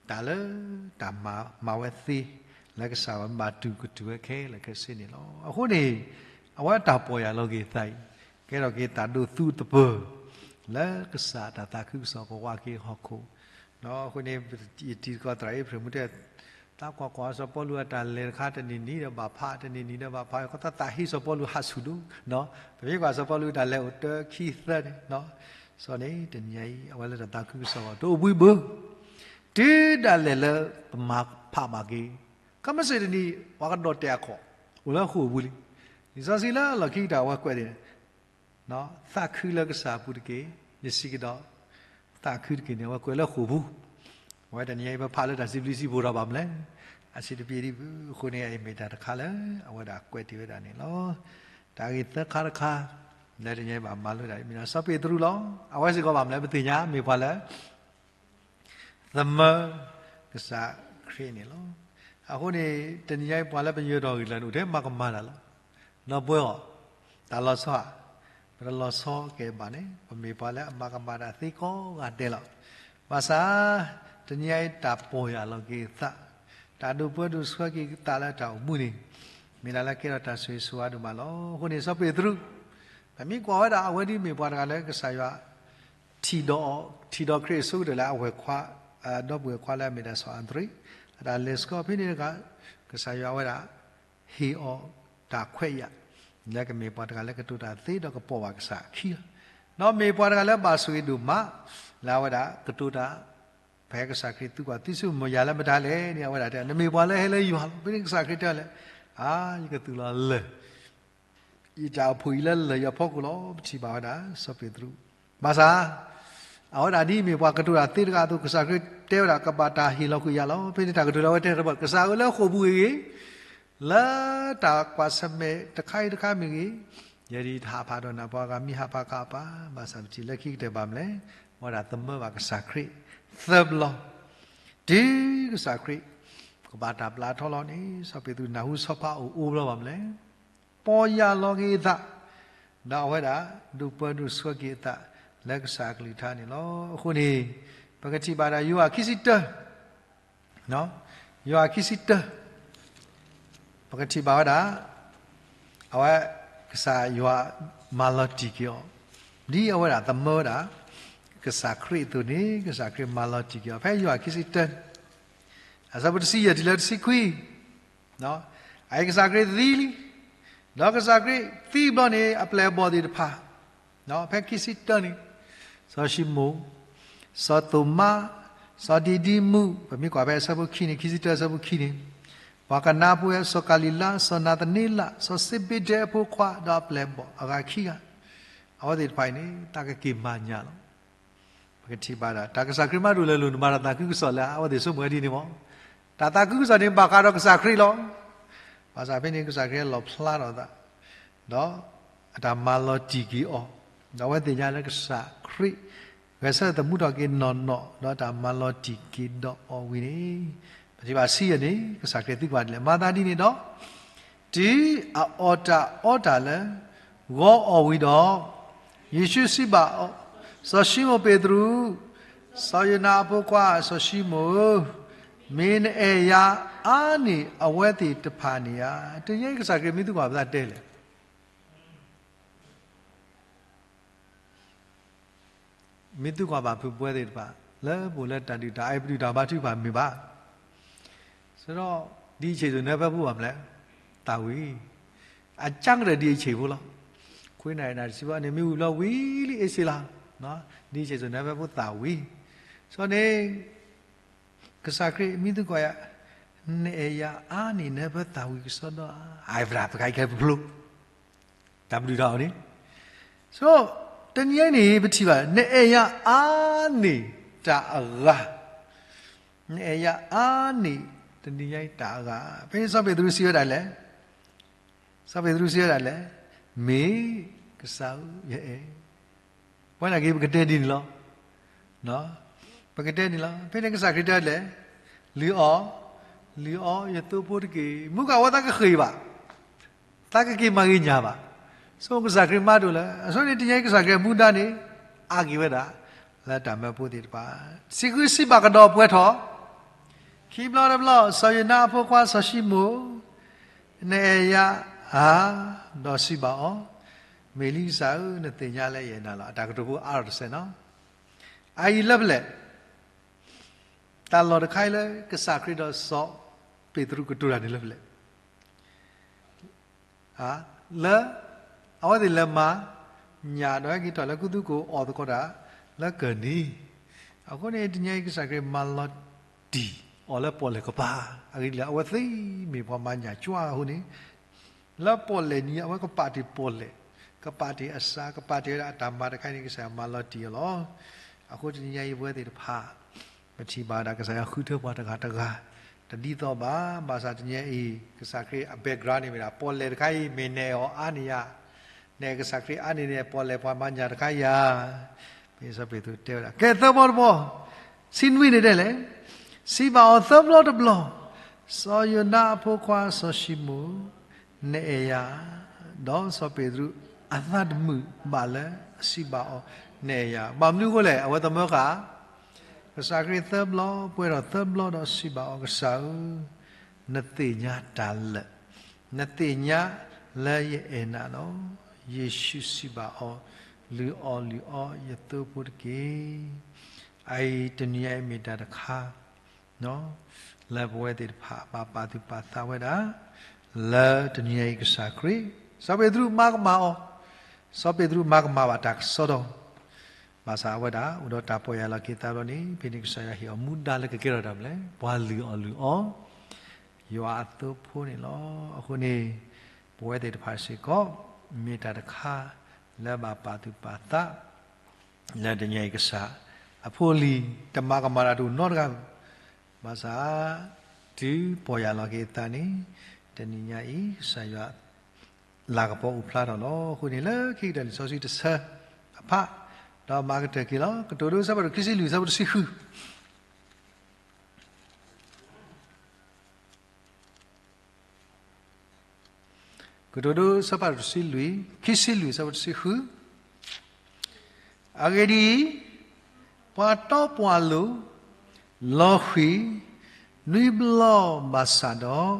တၢ်လၢတၢ်မၤဝဲသ့ လၢကစၢ်ယွၤမၤတူၢ်ကတူၢ်ဝဲခဲလၢာ်ခဲဆ့န့ၣ်လီၤ. အဃိန့ၣ် အဝဲတၢ်ပီၢ်ယၢ်လီၤက့ၤအသးအံၤ ကဲထီၣ်က့ၤတၢ်ဒိးသူသပၢၤ လၢကစၢ်တၢ်သးခုကစီၣ်ကဝးက့ၤဟီၣ်ခိၣ်, အဃိန့ၣ် ယတံၤသကိးသရၣ်အ့ဖြ့ၣ်မူတဲ သးကွၢ်ကွၢ် စီၤပီလူးအတၢ်လဲၤတခါ တနံၤနံၤဒီးဘၣ်ဖး တနံၤနံၤဒီးဘၣ်ဖး ခီသးသးဟ့စီၤပီလူးဟးဆူၣ်ဒိၣ်, ပမ့ၢ်ကွၢ်စီၤပီလူးတၢ်လဲၤအိၣ်တၢခံသၢန့ၣ်, စီၤန့ၣ် တနံၤညါအံၤ အဝဲလၢတၢ်သးခုကစီၣ်အဂီၢ် တအိၣ်ဘှံးဘၢ တုၤဒၣ်လဲာ်လၢပမၤဖးဘၣ်က့ၤ, ခဲမုၢ်ဆ့ၣ်တနံၤ ပှၤကဒီးတဲာ်အခီၣ် အိၣ်လၢဃိာ်ပူၤလံ. လံာ်စီဆှံလၢအလီၢ်ခံကတၢၢ် အဝဲကွဲးန့ၣ် သးခုလၢကစၢ်အပူၤတက့ၢ်, ယစံးကဒီး, သးခုတက့ၢ်န့ၣ် အဝဲကွဲးလၢဃိာ်ပူၤ, အဝဲတနံၤညါအံၤ ပဖးလၢတၢ်စံးဘျုးစံးဖှိၣ်ထီၣ်ဘၣ်မနုၤလဲၣ်, အစံးတပျ့ၤဒံးဘၣ်. အဃိန့ၣ် အအံၤမ့ၢ်တၢ်တခါလၢ အဝဲဒၣ်ကွဲးတ့ၢ်ဝဲဒၣ်န့ၣ်လီၤ. တၢ်ဂ့ၢ်သၢခါတခါ လၢတနံၤညါအံၤဘၣ်မၤလိဒၣ်အံၤ မ့ၢ်ဒၣ်စီၤပ့းတရူးလီၤ. အဝဲစ့ၢ်ကီးဘၣ်မနုၤလဲၣ် ပသ့ၣ်ညါ မ့ၢ်ပှၤလၢ သမၢ ကစၢ်ခရံာ်န့ၣ်လီၤ. အဃိန့ၣ် တနံၤညါအံၤ ပှၤလၢပညိၣ်ထီၣ်ဂံၢ်လၢန့ၣ် အိၣ်ထဲမၤကမၣ်တၢ်လီၤ. နီၢ်ပှဲၤအီၤ တၢ်လီၤဆီဧါ, ပတလီၤဆီကဲဘၣ်န့ၣ် ပမ့ၢ်ပှၤလၢအမၤကမၣ်တၢ်သ့ကိးဂၤဒဲးလီၤ. ဘၣ်ဆၣ် တနံၤညါအံၤ တၢ်ပီၢ်ယၢ်လီၤက့ၤသး, တၢ်ဒိးပၢဒိးဆှၢက့ၤသးလၢတၢ်အိၣ်မူန့ၣ် မ့ၢ်ဒၣ်လၢကဲထီၣ်တၢ်ဆိၣ်ဂ့ၤဆိၣ်ဝါဒိၣ်မးလီၤ. အဃိန့ၣ် စီၤပ့းတရူး ပမ့ၢ်ကွၢ်ဝဲဒၣ် အဝဲဒ်မ့ၢ်ပှၤတဂၤလၢကစၢ်ယွၤ ထံၣ်ဒီးအီၤ ထံၣ်ဒီးခရံာ်အဆိကတၢၢ်လၢအဝဲၢ်ခွါ ဒီပုၢ်ဝဲၢ်ခွါလၢအမ့ၢ်ဒၣ်စီၤအၤဒရ့ အတၢ်လဲၤဆှၢဖဲန့ၣ်တဂၤ ကစၢ်ယွၤဝဲဒၣ် ဟ့ၣ်အီၤတၢ်ခွဲးယာ် လၢကမ့ၢ်ပှၤတဂၤလၢကတိၤတၢ်သ့ဒီးကပိာ်ဘၣ်ကစၢ်ခံဂၤ, ဒီးမ့ၢ်ပှၤတဂၤလၢဘၣ်ဆိၣ်ဂ့ၤဒိၣ်မး လၢအဝဲဒၣ်ကတိၤတၢ် ဖဲကစၢ်ခရံာ်သံကွၢ် သုဆိကမိၣ်ယၤလၢမတၤလဲၣ်န့ၣ် အဝဲဒၣ်တဲ နမ့ၢ်ပှၤလၢအဟဲလၢယွၤလီၤ. ဖဲန့ၣ်ကစၢ်ခရံာ်တဲလဲၣ်, အါ ယကသုးလီၤလၢၢ် ယတၢ်အိၣ်ဖှိၣ်အံၤလၢလၢၢ်အဖီခိၣ်လီၤ. ပထံၣ်ဘၣ်ဝဲဒၣ် စီၤပ့းတရူး ဘၣ်ဆၣ် အဝဲဒၣ်ဒ်မ့ၢ်ပှၤကတိၤတၢ်သ့တဂၤအသိး ကစၢ်ခရံာ်တဲဝဲဒၣ် ကဘၣ်တၢ်ဟ့ၣ်လီၤကွံာ်ယၤလီၤ. ဖဲန့ၣ်တၢ်ကတိၤလၢအဝဲတဲတဘၣ် ကစၢ်ဧၢ လၢဃိာ်ပူၤဂ့ၤဂ့ၤ လၢတၢ်ကွၢ်ဆၢၣ်မဲာ်တခါအံၤတခါမ့ၢ်ဂ့ၤ, ယဲဒၣ်တဟးဖးဒီးနၤ ပှၤဂၤမ့ၢ်ဟးဖးကပၤ, ဘၣ်ဆၣ်ပထံၣ်လၢခံကတၢၢ်ဘၣ်မနုၤလဲၣ်, အဝဲဒၣ်သမၢဘၣ်ကစၢ်ခရံာ် သၢဘျီ, တုၤကစၢ်ခရံာ် ကဘၣ်တၢ်ပျၢ်ထီလီၤန့ၣ် စီၤပ့းတရူးနၢ်ဟူဆီဖါအိၣ်အိၣ်ဘျီဘၣ်မနုၤလဲၣ်, ပီၢ်ယၢ်လီၤက့ၤအသး, ဒီးအဝဲဒၣ် ဒိးပၢဒိးဆှၢက့ၤအသး လၢကစၢ်အကလုၢ်ကထါန့ၣ်လီၤ. အဃိန့ၣ် ပကထံၣ်ဘၣ်ဒၣ် ယိၤဟၣ်ခံဆံတၢ ယိၤဟၣ်ခံဆံတၢ ပကထံၣ်ဘၣ်ဝဲဒၣ် အဝဲ ကစၢ်ယွၤမၤလီၤတံၢ်က့ၤအီၤ, ဒ်အဝဲဒၣ်သမၢဝဲဒၣ် ကစၢ်ခရံာ်အသိးန့ၣ် ကစၢ်ခရံာ်မၤလီၤတံၢ်က့ၤအီၤ ဖဲယိၤဟၣ်ခံဆံတၢ အဆၢဖိတဆံယဲၢ်တုၤလၢတဆံခွံ, အအံၤကစၢ်ခရံာ်သံလံ, ဒီးကစၢ်ခရံာ်သံဘျီန့ၣ် အပျဲၢ်အဘီၣ်သ့ၣ်တဖၣ် ဖဲခံဆံတၢန့ၣ် စီၤၡံမိၣ်, စီၤသိၤမါ, စီၤဒံဒံမူး, ပမ့ၢ်ကွၢ်ဖဲအဆၢဖိခံန့ၣ် ခံဆံတၢအဆၢဖိခံန့ၣ်, ပှၤကနၤပဝဲ စီၤကၤလံၤလါ, စီၤနၤသန့လး, စီၤစ့ဘ့ဒဲအဖိခွါ ဒီးအပျဲၢ်အဘီၣ်အဂၤခံဂၤ, အဝဲသ့ၣ်တဖၣ်အံၤန့ၣ် တၢ်ကက့ၤမၤညၣ်လီၤ. ပကထံၣ်ဘၣ်ဒၣ် တၢ်ကစၢ်ခရံာ်မၤဒိၣ်လဲာ်လိာ်န့ၣ် မၤတၢ်သးခုကစီၣ်လၢအဝဲသ့ၣ်ဆိကမိၣ်ဝဲဒ်န့ၣ်မး, တၢ်သးခုကစီၣ်န့ၣ် ဘၣ်ဃးဒီးကစၢ်ခရံာ်လီၤ. ဘၣ်ဆၣ်ဖဲန့ၣ် ကစၢ်ခရံာ်လီၣ်ဖျါထီၣ်အသး ဒီးအတၢ်မၤလီၤတံၢ်က့ၤအီၤ, ဒီးအဝဲသ့ၣ်ညါလၢကစၢ်ခရံာ် ဂဲၤဆၢထၢၣ်သမူထီၣ်က့ၤနီၢ်နီၢ် ဒီးတၢ်မၤလီၤတံၢ်က့ၤဒီးအီၤဝံၤန့ၣ်, ပထံၣ်ဘၣ်ဆံယဲၢ်န့ၣ် ကစၢ်ခရံာ်သံကွၢ်ဒ်လဲၣ်, မၤသးဒ်န့ၣ်ဒီး တုၤအအီၣ်တၢ်အီတၢ်လၢဂီၤအီၣ်ဝံၤဒီး, ယ့ၣ်ၡူးစံးဘၣ်အီၤ, စီၤၡံမိၣ်ပ့းတရူး, စီၤယိၤနါအဖိခွါ စီၤၡံမိၣ်ဧၢ, မ့ၢ်နအဲၣ်ယၤအါန့ၢ်အဝဲသ့ၣ်တဖၣ်န့ၣ်ဧါ. တနံၤအံၤကစၢ်ခရံာ်မ့ၢ်သံကွၢ်ပသးတဲလဲၣ် မ့ၢ်သံကွၢ်ဘၣ်ဖုၣ်ပဝဲသ့ၣ်တဖၣ် လၢပအိၣ်လၢတၢ်ဒုၣ်တၢ်အါ ပဒုၣ်တၢ်ဘါထုကဖၣ်မ့ၢ်ဘၣ်, စရီ ဒ်အံၤဆံးစိၤနၢဖၢပူၤဘၣ်မနုၤလဲၣ်, သးဝံၣ်, အကါကတၢၢ်ဒ်အံၤဆံးဖိလီၤ. ခွံနၣ်ရံၣ်နၣ်တဆံဘၣ်န့ၣ် မ့ၢ်ဝံၤဘျီဝံၤလံအ့ၣ်စ့လီၤ, ဒ်အံၤဆံးစိၤနၢဖၢပူၤသးဝံၣ်, စရီန့ၣ် ကစၢ်ခရံာ်မ့ၢ်သံကွၢ်ယၤ, နအဲၣ်ယၤအါန့ၢ်နၢဖၢသးဝံၣ်ကစီဒီဧါ, အသရၣ်ပကဟဲကဲပဖျိ တၢ်ပဒုၣ်တၢ်အီၣ်န့ၣ်, စရီ တနံၤအံၤန့ၣ် ပထံၣ်ဘၣ် နအဲၣ်ယၤအါန့ၢ်တၢ်အဂၤ, နအဲၣ်ယၤအါန့ၢ်တနံၤအံၤတၢ်အဂၤ, ဖဲန့ၣ်စီၤပ့းတရူးစံးဝဲဒၣ်လဲၣ် စီၤပ့းတရူးစံးဝဲဒၣ်လဲၣ်, မ့ၢ်ကစၢ်ဧၢ ယအဲၣ်, ပဝဲနာ်က့ ပကတဲဒ်န့ၣ်လီၤ. ပကတဲန့ၣ်လီၤ. ဖဲန့ၣ်ကစၢ်ခရံာ်တဲလဲၣ်, လုၢ်အီၣ်, လုၢ်အီယသိဖိတက့ၢ်. မုၢ်ကဝဲသးကဃ့ၢ်ဘၣ်, သးကက့ၤမၤဂ့ၤညၣ်ဘၣ်. ဆိကမိၣ်ကစၢ်ခရံာ်မၤဒိၣ်လၢ အဆိန့ၣ်တနံၤအံၤကစၢ်ခရံာ်အမူဒါန့ၣ် အါက့ၤဝဲဒၣ် လၢတၢ်မၢဖိသ့ၣ်တဖၣ်, စံးဃုစံးဘၣ်ကဒီးပှဲၤထီၣ်, ခံဘျီတဘျီ စီၤယိၤနါအဖိခွါစီၤၡံမိၣ် နအဲၣ်ယၤဧါ, ဒီးစံးဘၣ်အီၤ, မ့ၢ်လံကစၢ်ဧၢ, နသ့ၣ်ညါလၢယအဲၣ်နၤလီၤ. အတၢ်ကတိၤဖိအါထီၣ်တစဲးနီၤ. အအံၤလၢဖဲလဲၣ်, တၢ်လီၢ်တခါအံၤလၢကစၢ်ခရံာ်ဒီးစီၤပ့းတရူးကတိၤတၢ်န့ၣ်လၢဖဲလဲၣ် လၢ အဝဲသ့ၣ်လဲၤမၤညၣ်ဒီးဟဲက့ၤထီၣ်လၢကူသူၣ်ကိၣ်အီၣ်သကိးတၢ်လၢကၢၢ်နံၤ, အဃိန့ၣ် တနံၤအံၤကစၢ်ခရံာ် မၤလီၤတံၢ်အီၤလၢပီၣ်လဲၣ်ကပၤ, အဂ့ၢ်ဒ်လဲၣ် အဝဲသ့ၣ်မ့ၢ်ပှၤမၤညၣ်ကွၢ်အဃိန့ၣ် လၢပီၣ်လဲၣ်နံၤ အဝဲကပာ်တ့ၢ်ပီၣ်လဲၣ်, ကပာ်တ့ၢ်အစၢ်, ကပာ်တ့ၢ်ဝဲဒၣ်အတၢ်မၤတခါအံၤန့ၣ် ကစၢ်ယွၤမၤလီၤတံၢ်အီၤလီၤ. အဃိတနံၤညါအံၤ ပဝဲသ့ၣ်တဖၣ် ပထံၣ်ဘၣ်ဒၣ်ကစၢ်ယွၤဃုထၢပှၤတဂၤတဂၤ တဒ်သိးဘၣ်. ဘၣ်ဆၣ်တနံၤညါအံၤ ကစၢ်ခရံာ်အ background န့ၣ်မ့ၢ်ဒၣ် ပီၣ်လဲၣ်တခါအံၤ မ့ၢ်နအဲၣ်အီၤအါန့ၢ်ယၤ, နအဲၣ်ကစၢ်ခရံာ်အါန့ၢ်န့ၣ် ပီၣ်လဲၣ်ပှၤမၤညၣ်တခါအံၤဧါ. ဖဲစီၤပ့းတရူးတဲဝဲဒၣ် ကဲသၢဘီတဘီ, ဆံနွံန့ၣ်တဲလဲၣ်, စံးဘၣ်အီၤသၢဘျီတဘျီ, စီၤယိၤနါအဖိခွါစီၤၡံမိၣ်, နအဲၣ်ယၤဧါ. ဒီးစီၤပ့းတရူးအသးတမုာ်ဘၣ်လၢအစံးဘၣ်အီၤ နအဲၣ်ယၤဧါ. ဘၣ်မနုၤအဃိလဲၣ်, အဝဲသမၢဃာ် ကစၢ်ခရံာ်သၢဘျီ, ပှဲၤထီၣ်သၢဘျီဒီးစံးဘၣ်အီၤ, ကစၢ်ဧၢ, နသ့ၣ်ညါတၢ်လၢာ်, နသ့ၣ်ညါလၢယအဲၣ်နၤလီၤ. ယ့ၣ်ၡူးစံးဘၣ်အီၤ, လုၢ်အီၣ်လုၢ်အီယသိဖိတက့ၢ်. အအံၤတနံၤအံၤမ့ၢ်တၢ်တခါ လၢပဝဲသ့ၣ်တဖၣ်ဘၣ်ပာ်သူၣ်ပာ်သးဝဲဒၣ် လၢတနံၤအံၤကစၢ်ခရံာ်, စီၤပ့းတရူးမၤကမၣ်အီၤ, စီၤပ့းတရူးမၤကမၣ်ဘၣ်တၢ်ကစီဒီ, ဘၣ်ဆၣ်အဝဲဒၣ် အိၣ်ဒီးတၢ်ပီၢ်ယၢ်လီၤက့ၤသးဘျီန့ၣ် ဖဲန့ၣ်ကစၢ်ယွၤဟ့ၣ်အီၤမူဒါလၢကကဲထီၣ်တၢ်မနုၤလဲၣ်, ပှၤလုၢ်အီၣ်လုၢ်အီ ယွၤအသိဖိန့ၣ်လီၤ. အဃိန့ၣ် ပဝဲသ့ၣ်တဖၣ်စ့ၢ်ကီး မ့ၢ်တၢ်တခါ လၢဘၣ်ပာ်သူၣ်ပာ်သး လၢတနံၤအံၤကစၢ် အဖိအလံၤ တမၤကမၣ်တၢ်တအိၣ်နီတဂၤ, ဘၣ်ဆၣ် တုၤပီၢ်ယၢ်လီၤက့ၤအသးန့ၣ် တနံၤညါအံၤ ကစၢ်ယွၤ လၤကပီၤအိၣ်ဖျါထီၣ်လီၤ. အဃိန့ၣ် လၢခံကတၢၢ်လံာ်စီဆှံတဆၢအဖး ဒီးမၤကတၢၢ်က့ၤလီၤ. ကတိၤဒိ အဆၢဖးဒိၣ်ခံဆံလွံၢ် အဆၢဖိတဆံဃု ကတိၤဒိ အဆၢဖးဒိၣ်တဆံလွံၢ်, ခံဆံလွံၢ် အဆၢဖိတဆံဃု, အဂ့ၢ်ဒ်အံၤ, ပှၤတီပှၤလိၤ လီၤဃံၤ နွံဘျီဘၣ်ဆၣ်ဒီး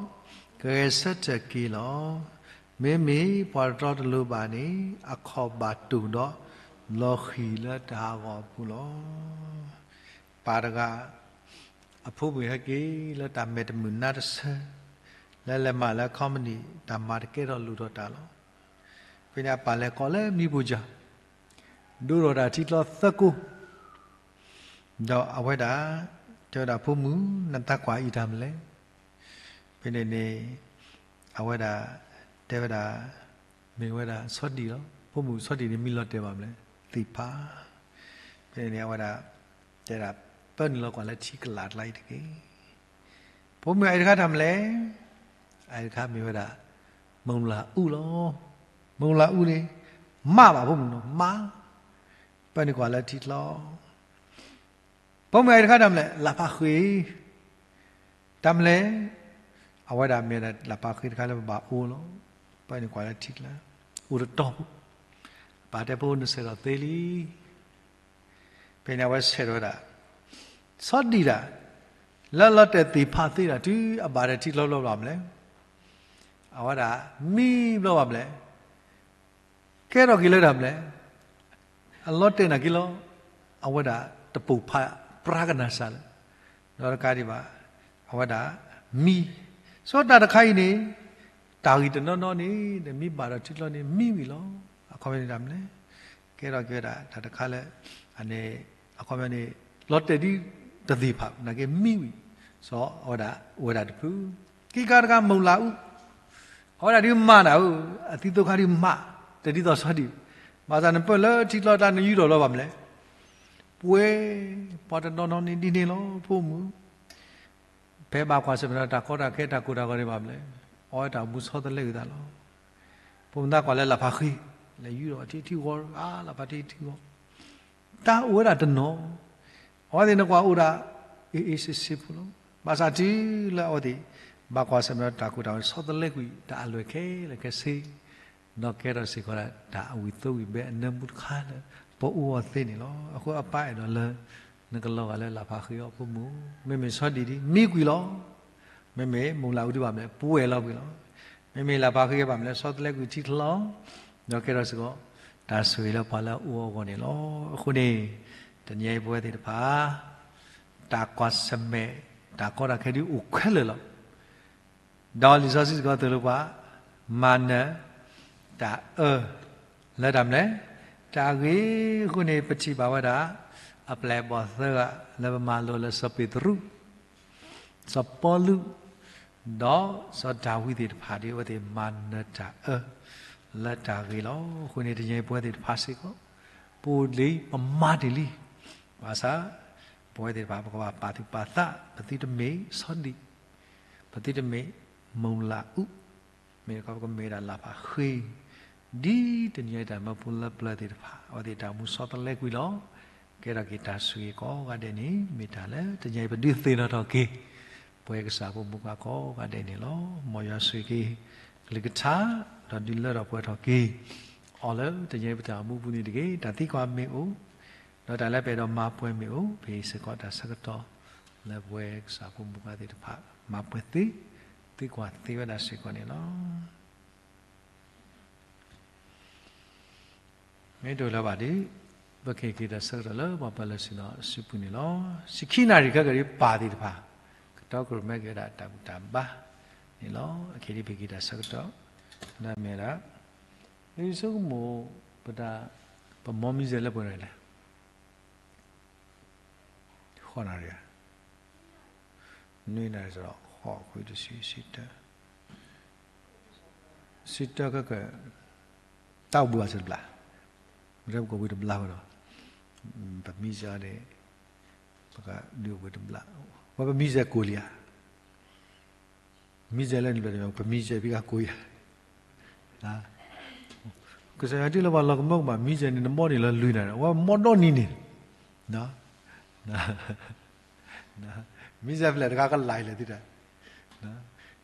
ကဂဲၤဆၢထၢၣ်က့ၤလီၤ. မ့မ့ၢ်ပှၤတတီတလိၤဘၣ်န့ၣ် အခီၣ်ဘၣ်တိၢ်ဒီး လီၤဃံၤလၢတၢ်ဟးဂီၤအပူၤလီၤ. ပၢ်တဂၤ အဖိမုၣ်ဟဲက့ၤလၢတၢ်မဲာ်တမုာ်နါတဆၢ, လၢလဲၤမၤလၢအခီပနံၣ် တၢ်မၤတကဲထီၣ်လိၣ်ထီၣ်တၢ်လီၤ. ဖဲန့ၣ်အပၢ်လဲၤကိးလၢမံပူၤယၢ်, ဒိးထီၣ်တၢ်ထံကျိသၢကိး, ဒီးအဝဲဒၣ် တဲဝဲဒၣ်ဖိမုၣ် နသးကွၢ်အံၤတၢ်မနုၤလဲၣ်. ဖဲန့ၣ်န့ၣ် အဝဲဒၣ် တဲဝဲဒၣ် မ့ၢ်ဝဲဒၣ်ဆီဒံၣ်လီၤ. ဖိမုၣ်ဆီဒံၣ်န့ၣ် မံလီၤတဲာ်ဘၣ်မနုၤလဲၣ် သ့ၣ်ဖး. ဖဲန့ၣ်န့ၣ် အဝဲဒၣ် တဲဒၣ် ပၢနုာ်လီၤကွၢ်လၢထံကလးကျါအံၤတက့ၢ်. ဖိမုၣ်အံၤတခါတၢ်မနုၤလဲၣ်. အံၤတခါမ့ၢ်ဝဲဒၣ် မုၢ်လၢ်အူလီၤ. မုၢ်လၢ်အူန့ၣ် မးဘၣ်ဖိမုၣ်နီၤ မး, ပၢနုာ်ကွၢ်လၢထံကျိ ဖိမုၣ်အံၤတခါတၢ်မနုၤလဲၣ် လၢ်ဖးဃ့, တၢ်မနုၤလဲၣ်. အဝဲဒၣ်မ့ၢ်ဒၣ်လၢ်ဖးဃ့တခါလၢပဘၣ်အိၣ်လီၤ. ပၢနုာ်ကွၢ်လၢထံကျါ အိၣ်တတီၤဖိ, ပၢ်တဲဖိနဆဲးထီၣ်သ့လံ. ဖဲန့ၣ်အဝဲဆဲးထီၣ်ဝဲဒၣ် ဆီဒံၣ်တၢ် လၢလီၤတဲာ်သ့ၣ်ဖးသ့ဒၣ် တုၤအဘၣ်ဒီးထံကျိဘျီဘျီမနုၤလဲၣ်. အဝဲဒၣ်မံဘျီဘၣ်မနုၤလဲၣ်. ကဲထီၣ်က့ၤလၢတၢ်မနုၤလဲၣ်. အလီၤတဲာ်နာ်က့ၤလီၤ. အဝဲဒၣ်တပိာ်ဖးပြးကနၣ်စၢ်လၢာ်, ဒီးတကးဒံးဘၣ် အဝဲဒၣ်မံ, ဆိတၢ်တခါအံၤန့ၣ် တၢ်ဂ့ၢ်တနီၤနီၤန့ၣ် မ့ၢ်ဘၣ်ဒီးထံကျိန့ၣ် မံဝံၤလီၤ. အခီပညီန့ၣ်တၢ်မနုၤလဲၣ်. ကဲထီၣ်က့ၤဝဲဒၣ်တၢ်တခါလၢ အခီပညီန့ၣ် လီၤတဲာ်ဒ်တသ့ၣ်ဖး နာ်က့မံဝံၤ စီၤအဝဲဒၣ်အိၣ်ဝဲဒၣ်တဖု. ခံခါတခါမုၢ်လၢ်အူ အဝဲဒၣ်ဒုးမၤနၤဧၢ, အသံသိခါဒုးမၤ, တဒ်သိးဆီဒံၣ်, ဘၣ်ဆၣ်နပၢၢ်လၢထံကျိတၢ်နယူၢ်ထီၣ်လီၤဘၣ်မနုၤလဲၣ်. ပှဲၤ, ပှၤတနီၤနီၤန့ၣ်ဒ်န့ၣ်လီၤ ဖိမုၣ်, ဖဲဘၣ်ကွၢ်ဆၢၣ်မဲာ်ဒီးတၢ်ကီတၢ်ခဲတၢ်ကိၢ်တၢ်ဂီၤန့ၣ်ဘၣ်မနုၤလဲၣ်, အီဝဲတၢ်အိၣ်မူဆီတလဲကွံာ်သးလီၤ. ဖိမုၣ်သးကွၢ်လၢလၢ်ဖးဃ့, လဲၤယူၢ်ဒီးထံထံဂီၤ, လၢ်ဖးထံထံဂီၤ တၢ်အိၣ်ဝဲဒၣ်တနီၤ, အဝဲသ့ၣ်နကွၢ်အိၣ်ဒၣ် အ့ၣ်အ့ၣ်စ့စ့ဖိလီၤ. ဘၣ်ဆၣ်တုၤလၢအဝဲသ့ၣ် ဘၣ်ကွၢ်ဆၢၣ်မဲာ်ဒီးတၢ်ကိၢ်တၢ်ဂီၤန့ၣ် ဆီတလဲကွံာ်တၢ်အလွဲၢ်ခဲလၢာ်ခဲဆ့, ဒီးကဲထီၣ်စ့ၢ်ကီးဒၣ်တၢ်အဝံၣ်သိဝံၣ်ဘဲအနၢမူတခါလၢ ပအိၣ်အီၤသ့န့ၣ်လီၤ. အဃိအပၢ်အဲၣ်ဒိးလၢ နကလီၤဂာ်လၢလၢ်ဖးဃ့အီၤဖိမုၣ်, မ့မ့ၢ်ဆီဒံၣ်ဒ်မံကွံာ်လီၤ. မ့မ့ၢ်မုၢ်လၢ်အူဒံးဘၣ်မနုၤလဲၣ် ပှဲၤလီၤကွံာ်လီၤ. မ့မ့ၢ်လၢ်ဖးဃ့ဘၣ်မနုၤလဲၣ် ဆီတလဲကွံာ်ထံချီလီၤ. ဒီးကဲထီၣ်စ့ၢ်ကီး တၢ်ဆိၣ်ဂ့ၤလၢပှၤလၢအအိၣ်အဂီၢ်န့ၣ်လီၤ. အဃိန့ၣ် တနံၤအံၤပဝဲသ့ၣ်တဖၣ် တၢ်ကွၢ်ဆၢၣ်မဲာ် တၢ်ကီတၢ်ခဲဒုးအိၣ်ခဲလၢာ်လီၤ. ဒီးလံာ်စီဆှံစ့ၢ်ကီးသိၣ်လိပှၤ မၤနၢၤတၢ်အၢ လၢတၢ်မနုၤလဲၣ် တၢ်ဂ့ၤ. အဃိန့ၣ် ပထံၣ်ဘၣ်ဝဲဒၣ် အပျဲၢ်အဘီၣ်သၢဂၤ လၢပမၤလိလၢစီၤပ့းတရူး စီၤပီလူး ဒီးစီၤဒၤဝံးသ့ၣ်တဖၣ်ဒီး အဝဲသ့ၣ်မၤနၢၤတၢ်အၢ လၢတၢ်ဂ့ၤလီၤ. အဃိန့ၣ် တနံၤအံၤပဝဲသ့ၣ်တဖၣ်စ့ၢ်ကီး ပအိၣ်လံ ပမၤတ့ၢ်လံ. ဘၣ်ဆၣ် ပဝဲသ့ၣ်တဖၣ် ပကဘၣ်ပာ်သူၣ်ပာ်သး ပသုတမ့ၢ်ဆီဒံၣ် ပသုတမ့ၢ်မုၢ်လၢ်အူ, မ့ၢ်တခီပကမ့ၢ်ဝဲဒၣ်လၢ်ဖးဃ့, ဒ်တနံၤအံၤတၢ်မၢဖိလၢပျၢၤသ့ၣ်တဖၣ် အဝဲသ့ၣ်တၢ်အိၣ်မူဆီတလဲကွံာ်လီၤ. ကဲထီၣ်က့ၤတၢ်ဆိၣ်ဂ့ၤကိးဂၤဒဲးန့ၣ် မ့ၢ်တၢ်လၢတနံၤအံၤပဒုးသ့ၣ်နီၣ်ထီၣ်က့ၤ ပဝဲကစၢ်ဖိမုၣ်ဖိခွါကိးဂၤဒဲးန့ၣ်လီၤ. မ်ယွၤဆိၣ်ဂ့ၤက့ၤ ကလုၢ်ကထါ ဒီးဒုးလၢထီၣ်ပှဲၤထီၣ်က့ၤ အီၤလၢတနံၤအံၤပတၢ်အိၣ်မူပူၤန့ၣ်တက့ၢ်. တၢ်သံကွၢ်မ့ၢ်အိၣ် ဒီးတၢ်လၢပအဲၣ်ဒိးမၤပှဲၤမ့ၢ်အိၣ် ဖဲအံၤစ့ၢ်ကီးတၢ်ဆၢကတီၢ် လၢပဝဲကစၢ်ဖိမုၣ်ဖိခွါသ့ၣ်တဖၣ် မၤပှဲၤသ့ သံကွၢ်သ့ဝဲဒၣ်စ့ၢ်ကီးန့ၣ်လီၤ. မ့ၢ်တအိၣ်လၢၤဘၣ်ဒီး, ပကဟ့ၣ်က့ၤတၢ်ဆၢကတီၢ်လၢပှၤပၢၤလၢဆ့ၣ်နီၤစုပူၤန့ၣ်လီၤ. ဆံခံနၣ်ရံၣ်ခဲကနံၣ်အံၤ ပၢ်သ့ၣ်တဖၣ် ကတီကရိၣ်မဲက့ၤဝဲဒၣ်တၢ်ဘူၣ်တၢ်ဘါန့ၣ်လီၤ. အခဲအံၤဒ်ပဟ့ၣ်က့ၤတၢ်ဆၢကတီၢ်, လၢအမ့ၢ်ဝဲဒၣ် လံာ်စီကမိၣ် ပတၢ် ပမီမံစဲးလၢပှဲၤနၣ်ရံၣ်လဲၣ်. ဃိးနၣ်ရံၣ်ဧါ, နွံနၣ်ရံၣ်ဒီး ဃိးခွံတဆံ ဆံတၢ, ဆံတၢခဲကနံၣ်အံၤ တၢ်အိၣ်ဘှံးဘၣ်စဲးတဘျီ, မ့ၢ်ထဲပကအိၣ်ဘှံးတဘျီဖိဒီး ပမံစဲးန့ၣ် ပကဒုးအိၣ်ဘှံးတဘျီ, ဝဲပမံစဲးကိၢ်လံဧါ. မံစဲးလၢနဘျီ ပမံစဲးဖဲကကိးယၤ, ကစၢ်ယွၤတ့လၢပှၤလီၤကမၢကမၣ် မံစဲးန့ၣ် နမီန့ၣ်လၢလွံၢ်နၣ်ရံၣ်, အဝဲမီဒီနံၤန့ၣ်, မံစဲးဖျဲၣ်တဂၤကလၢ်လဲၣ်သ့ၣ်တၢ်,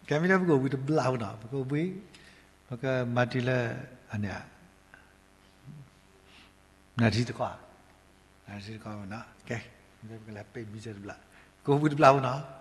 ကဲမ့ၢ်လၢပကအိၣ်ဘှံးတဘျီဖိနီၤ, ပကအိၣ်ဘှံး, ပကမၤတံၤလၢ အန့ၣ် နၣ်ရံၣ်တခီ, နၣ်ရံၣ်တခီနီၤ, ကဲ, ပကလဲၤပ့းမံစဲးတဘျီ, ကအိၣ်ဘှံးတဘျီဖိနီၤ.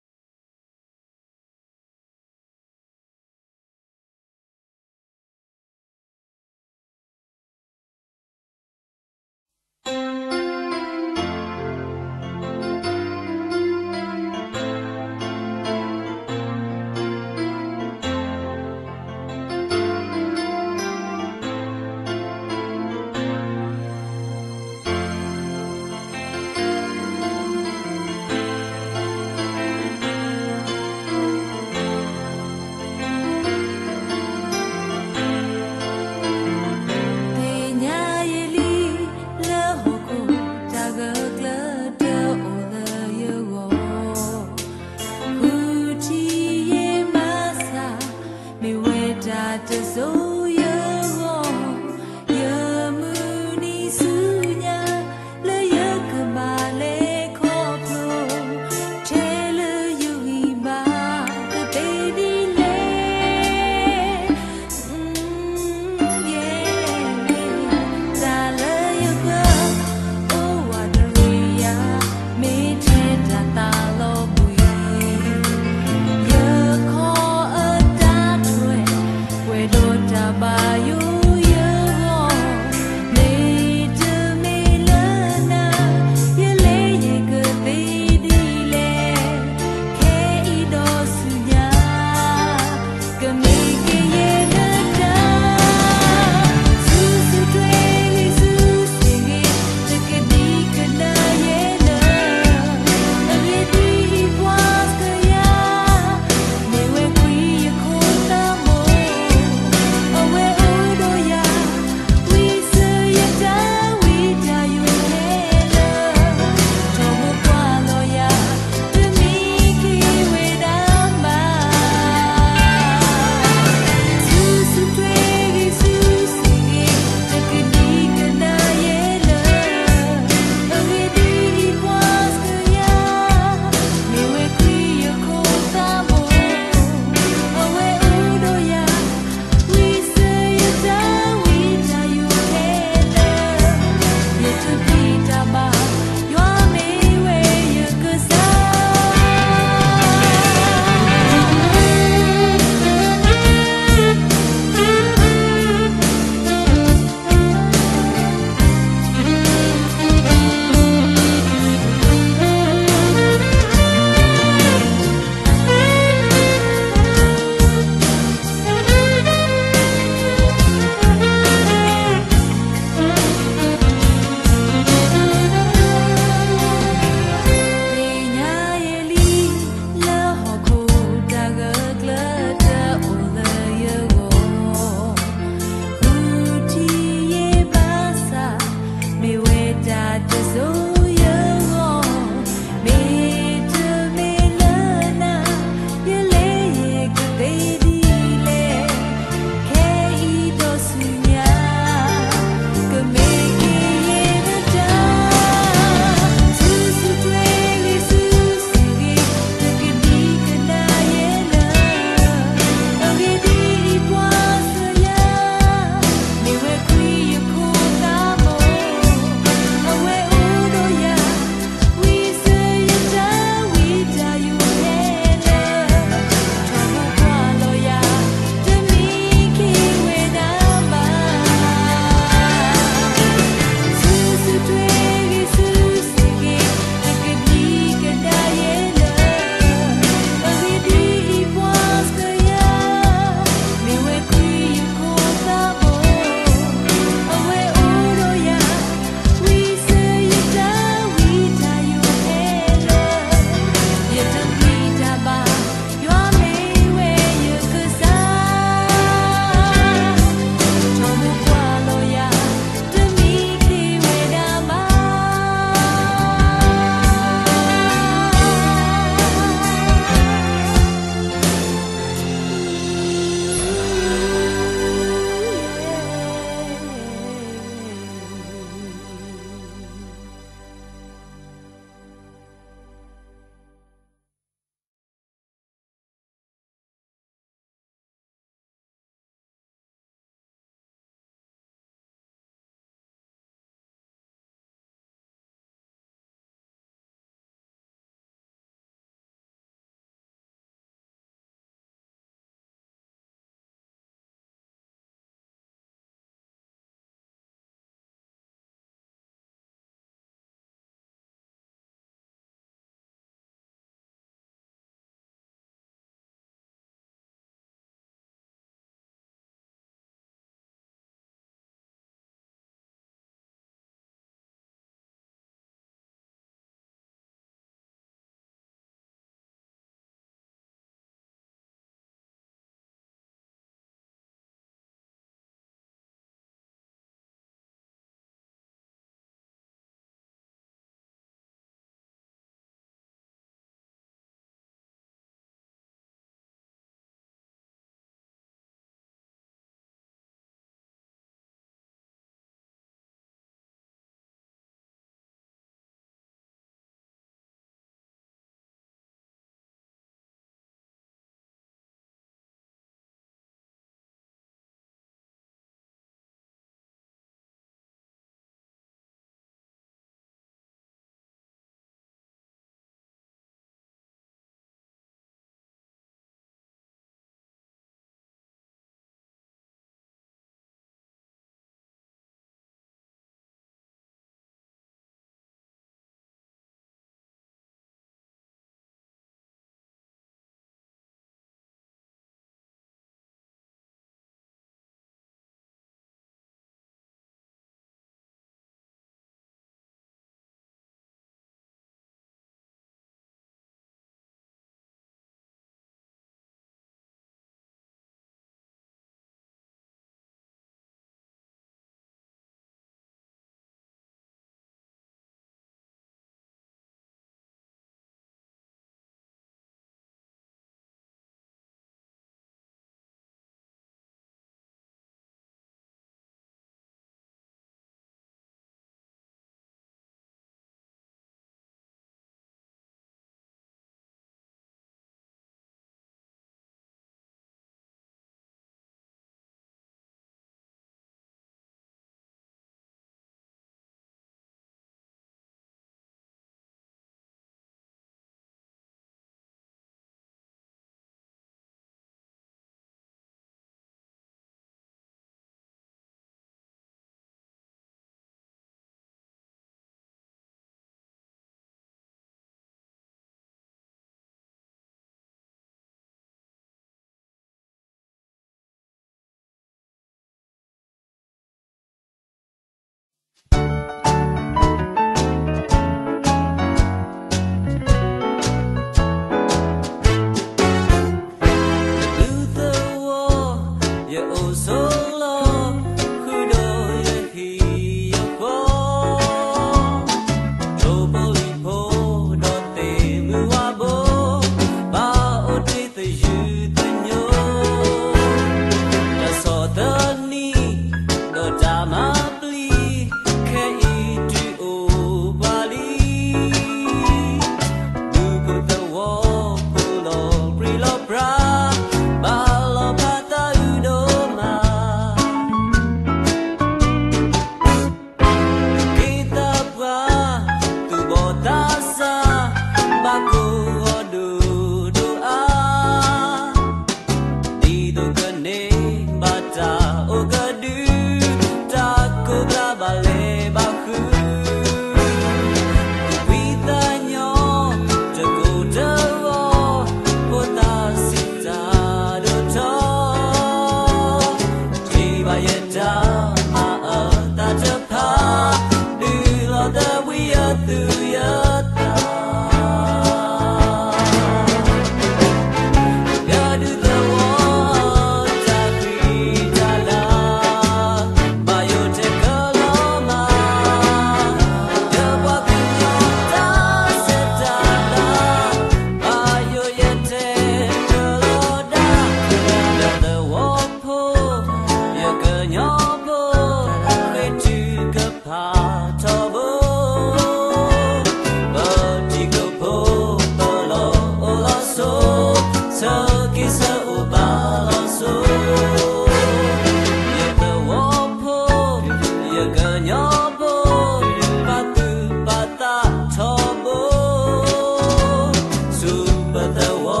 သဝီ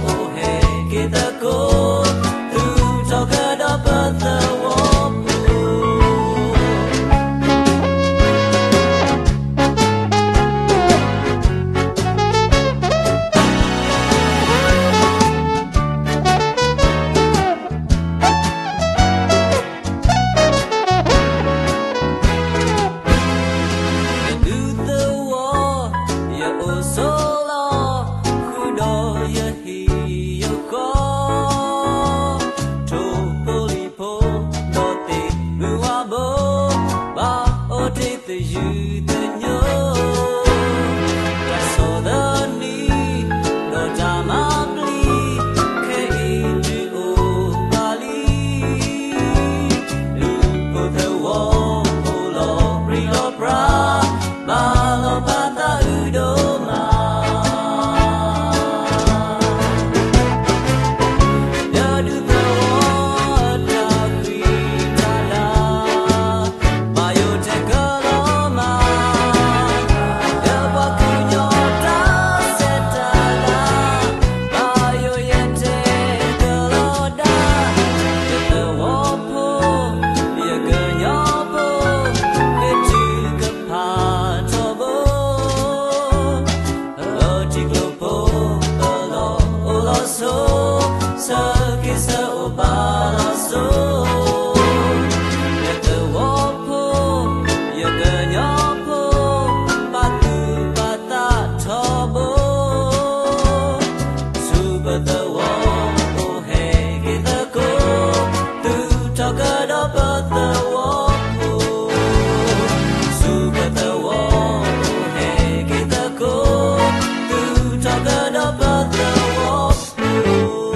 အိၣ်ဟဲက့ၤသကိး, သူၣ်ထီၣ်ကဒီးပသဝီပူၤ. ယဒူသဝီ, ယအိၣ်ဆိးလီၤ, ဃုာ်ဒီးယဟံၣ်ယဃီ, ထိၣ်ဖိလံၣ်ဖိ, ဒီးသ့ၣ်မုၢ်ဝါဘိ, ဘၣ်အိၣ်တ့ၢ်သယုၢ်သညိ, တၢ်ဆီၣ်သနံး, ဒီးတၢ်မၤပျံၤ, ခဲအံၤဒုးအိၣ်ဘၣ်လံ. လူၤဖိသဝီအိၣ်လီၤပြံလီၤပြါ, ဘၣ်လီၤပာ်သးအုးဒိၣ်မး. ယဒူသဝီတၢ်ဃံတၢ်လၤ, ဘၣ်ယိၣ်တဲကလီၤမး, ယပှၤကညီတၢ်ဆဲးတၢ်လၤ, ဘၣ်ယိၣ်ယဲတဲကလီၤဒၣ်, ယသဝီဖိ, ယကညီဖိ, ဃ့ထုကဖၣ်ထီဘိ, လၢထံကျိဖိအလီၢ်အိၣ်လီၤဆိ, ဆၢက့ၤဆၢအိၣ်ဘၣ်လီၤဆိ, ယသဝီဖိ, ယကညီဖိ, ပာ်သူၣ်ပာ်သးထီဘိ, ဆူပသဝီအိၣ်ဟဲက့ၤသကိး, သူၣ်ထီၣ်ကဒီးပသဝီပူၤ, ဆူပသဝီအိၣ်ဟဲက့ၤသကိး, သူၣ်ထီၣ်ကဒီးပသဝီပူၤ.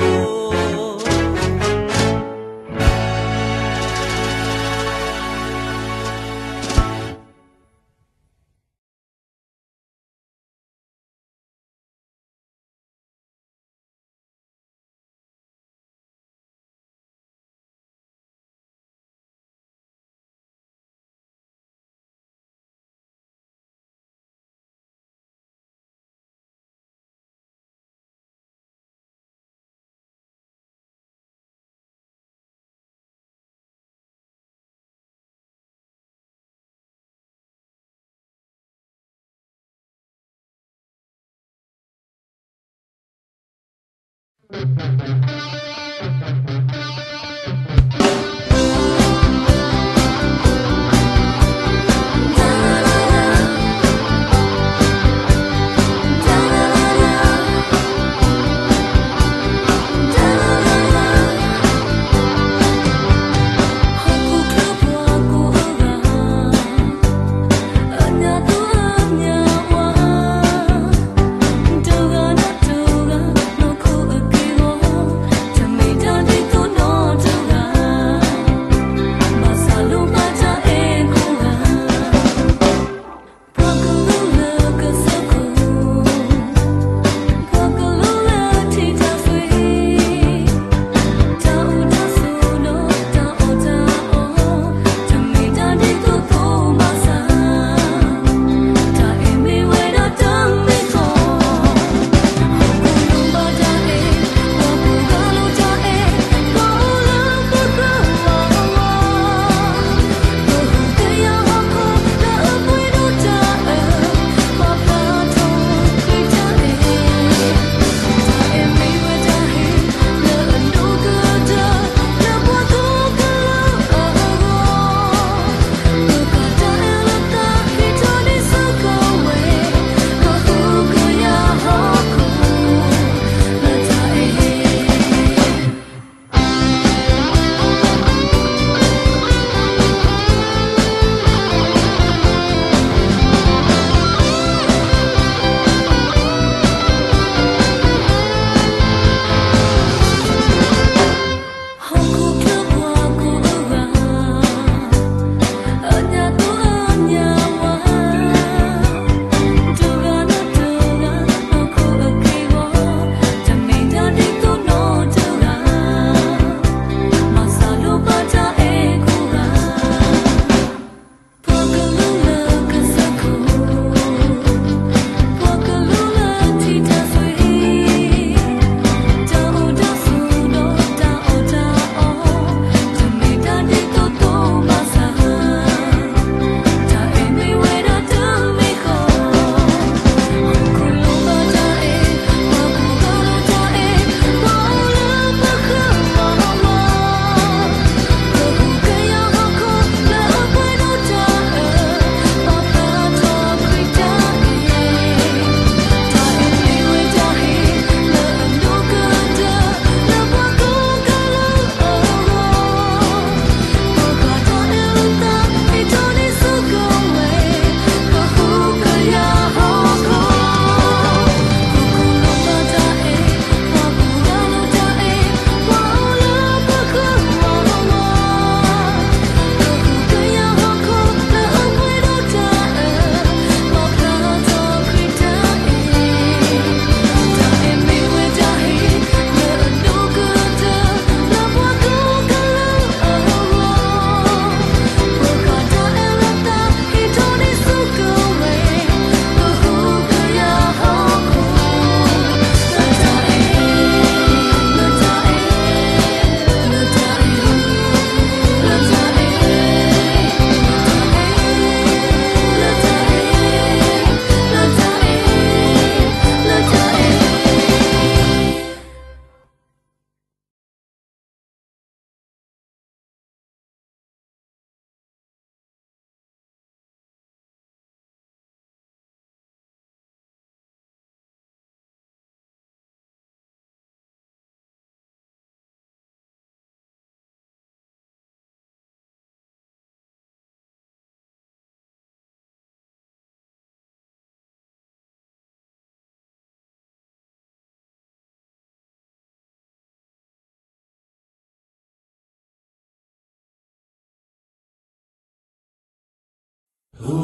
ကဟု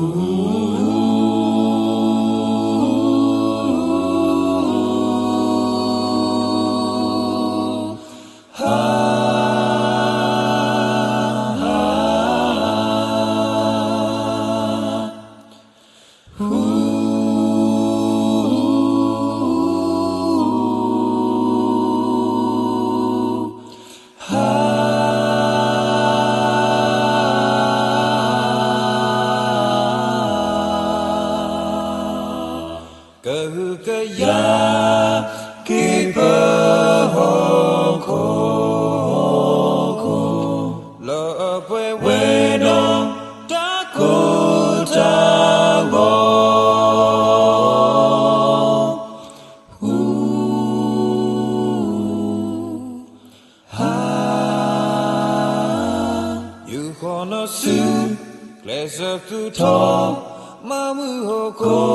ကယာ်က့ၤပဟီၣ်ခိၣ်, လၢအပှဲၤဝဲဒီးတၢ်ကိၢ်တၢ်ဂီၤ, ဟါ, ယူာ်ဃီၤနစု ကျဲးစၢးသူၣ်ထီၣ် မၤမုာ်ဟီၣ်ခိၣ်,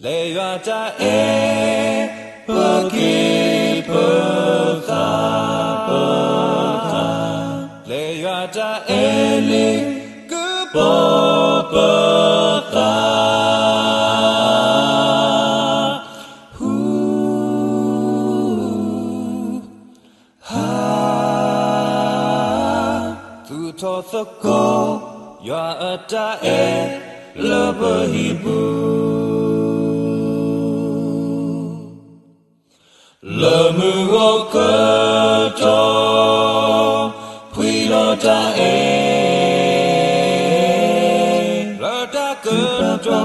လၢယွၤတၢ်အဲၣ် ပက့ၤပသးပခါ, လၢယွၤတၢ်အဲၣ်လံ ကပီၤပသး ဟူ, ဟါ, သူၣ်ထီၣ်သကိး ယွၤအတၢ်အဲၣ်လၢပဟံၣ်ပူၤ, လၢမုၢ်ဂီၤကတီၢ် ဖှံလီၤတၢ်အဲၣ် လၢတၢ်ကတီၤ တၢ်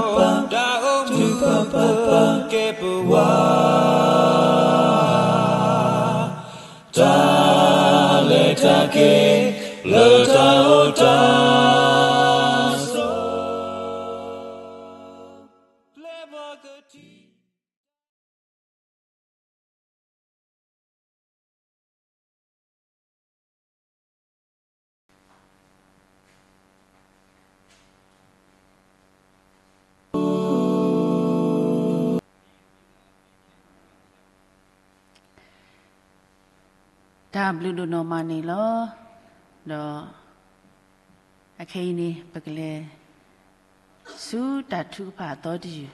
အိၣ်မူပကဲပဝး တၢ်လဲၤတၢ်က့ၤ လၢတၢ်အိၣ်တၢ်ဆိး ပျဲပှၤကထံၣ် တၢ်ဘျုးဒိၣ်နီၢ်မးန့ၣ်လီၤ. ဒီးအခဲအံၤန့ၣ် ပကလဲၤဆူတၢ်ထုကဖၣ်အသီတယုၢ်,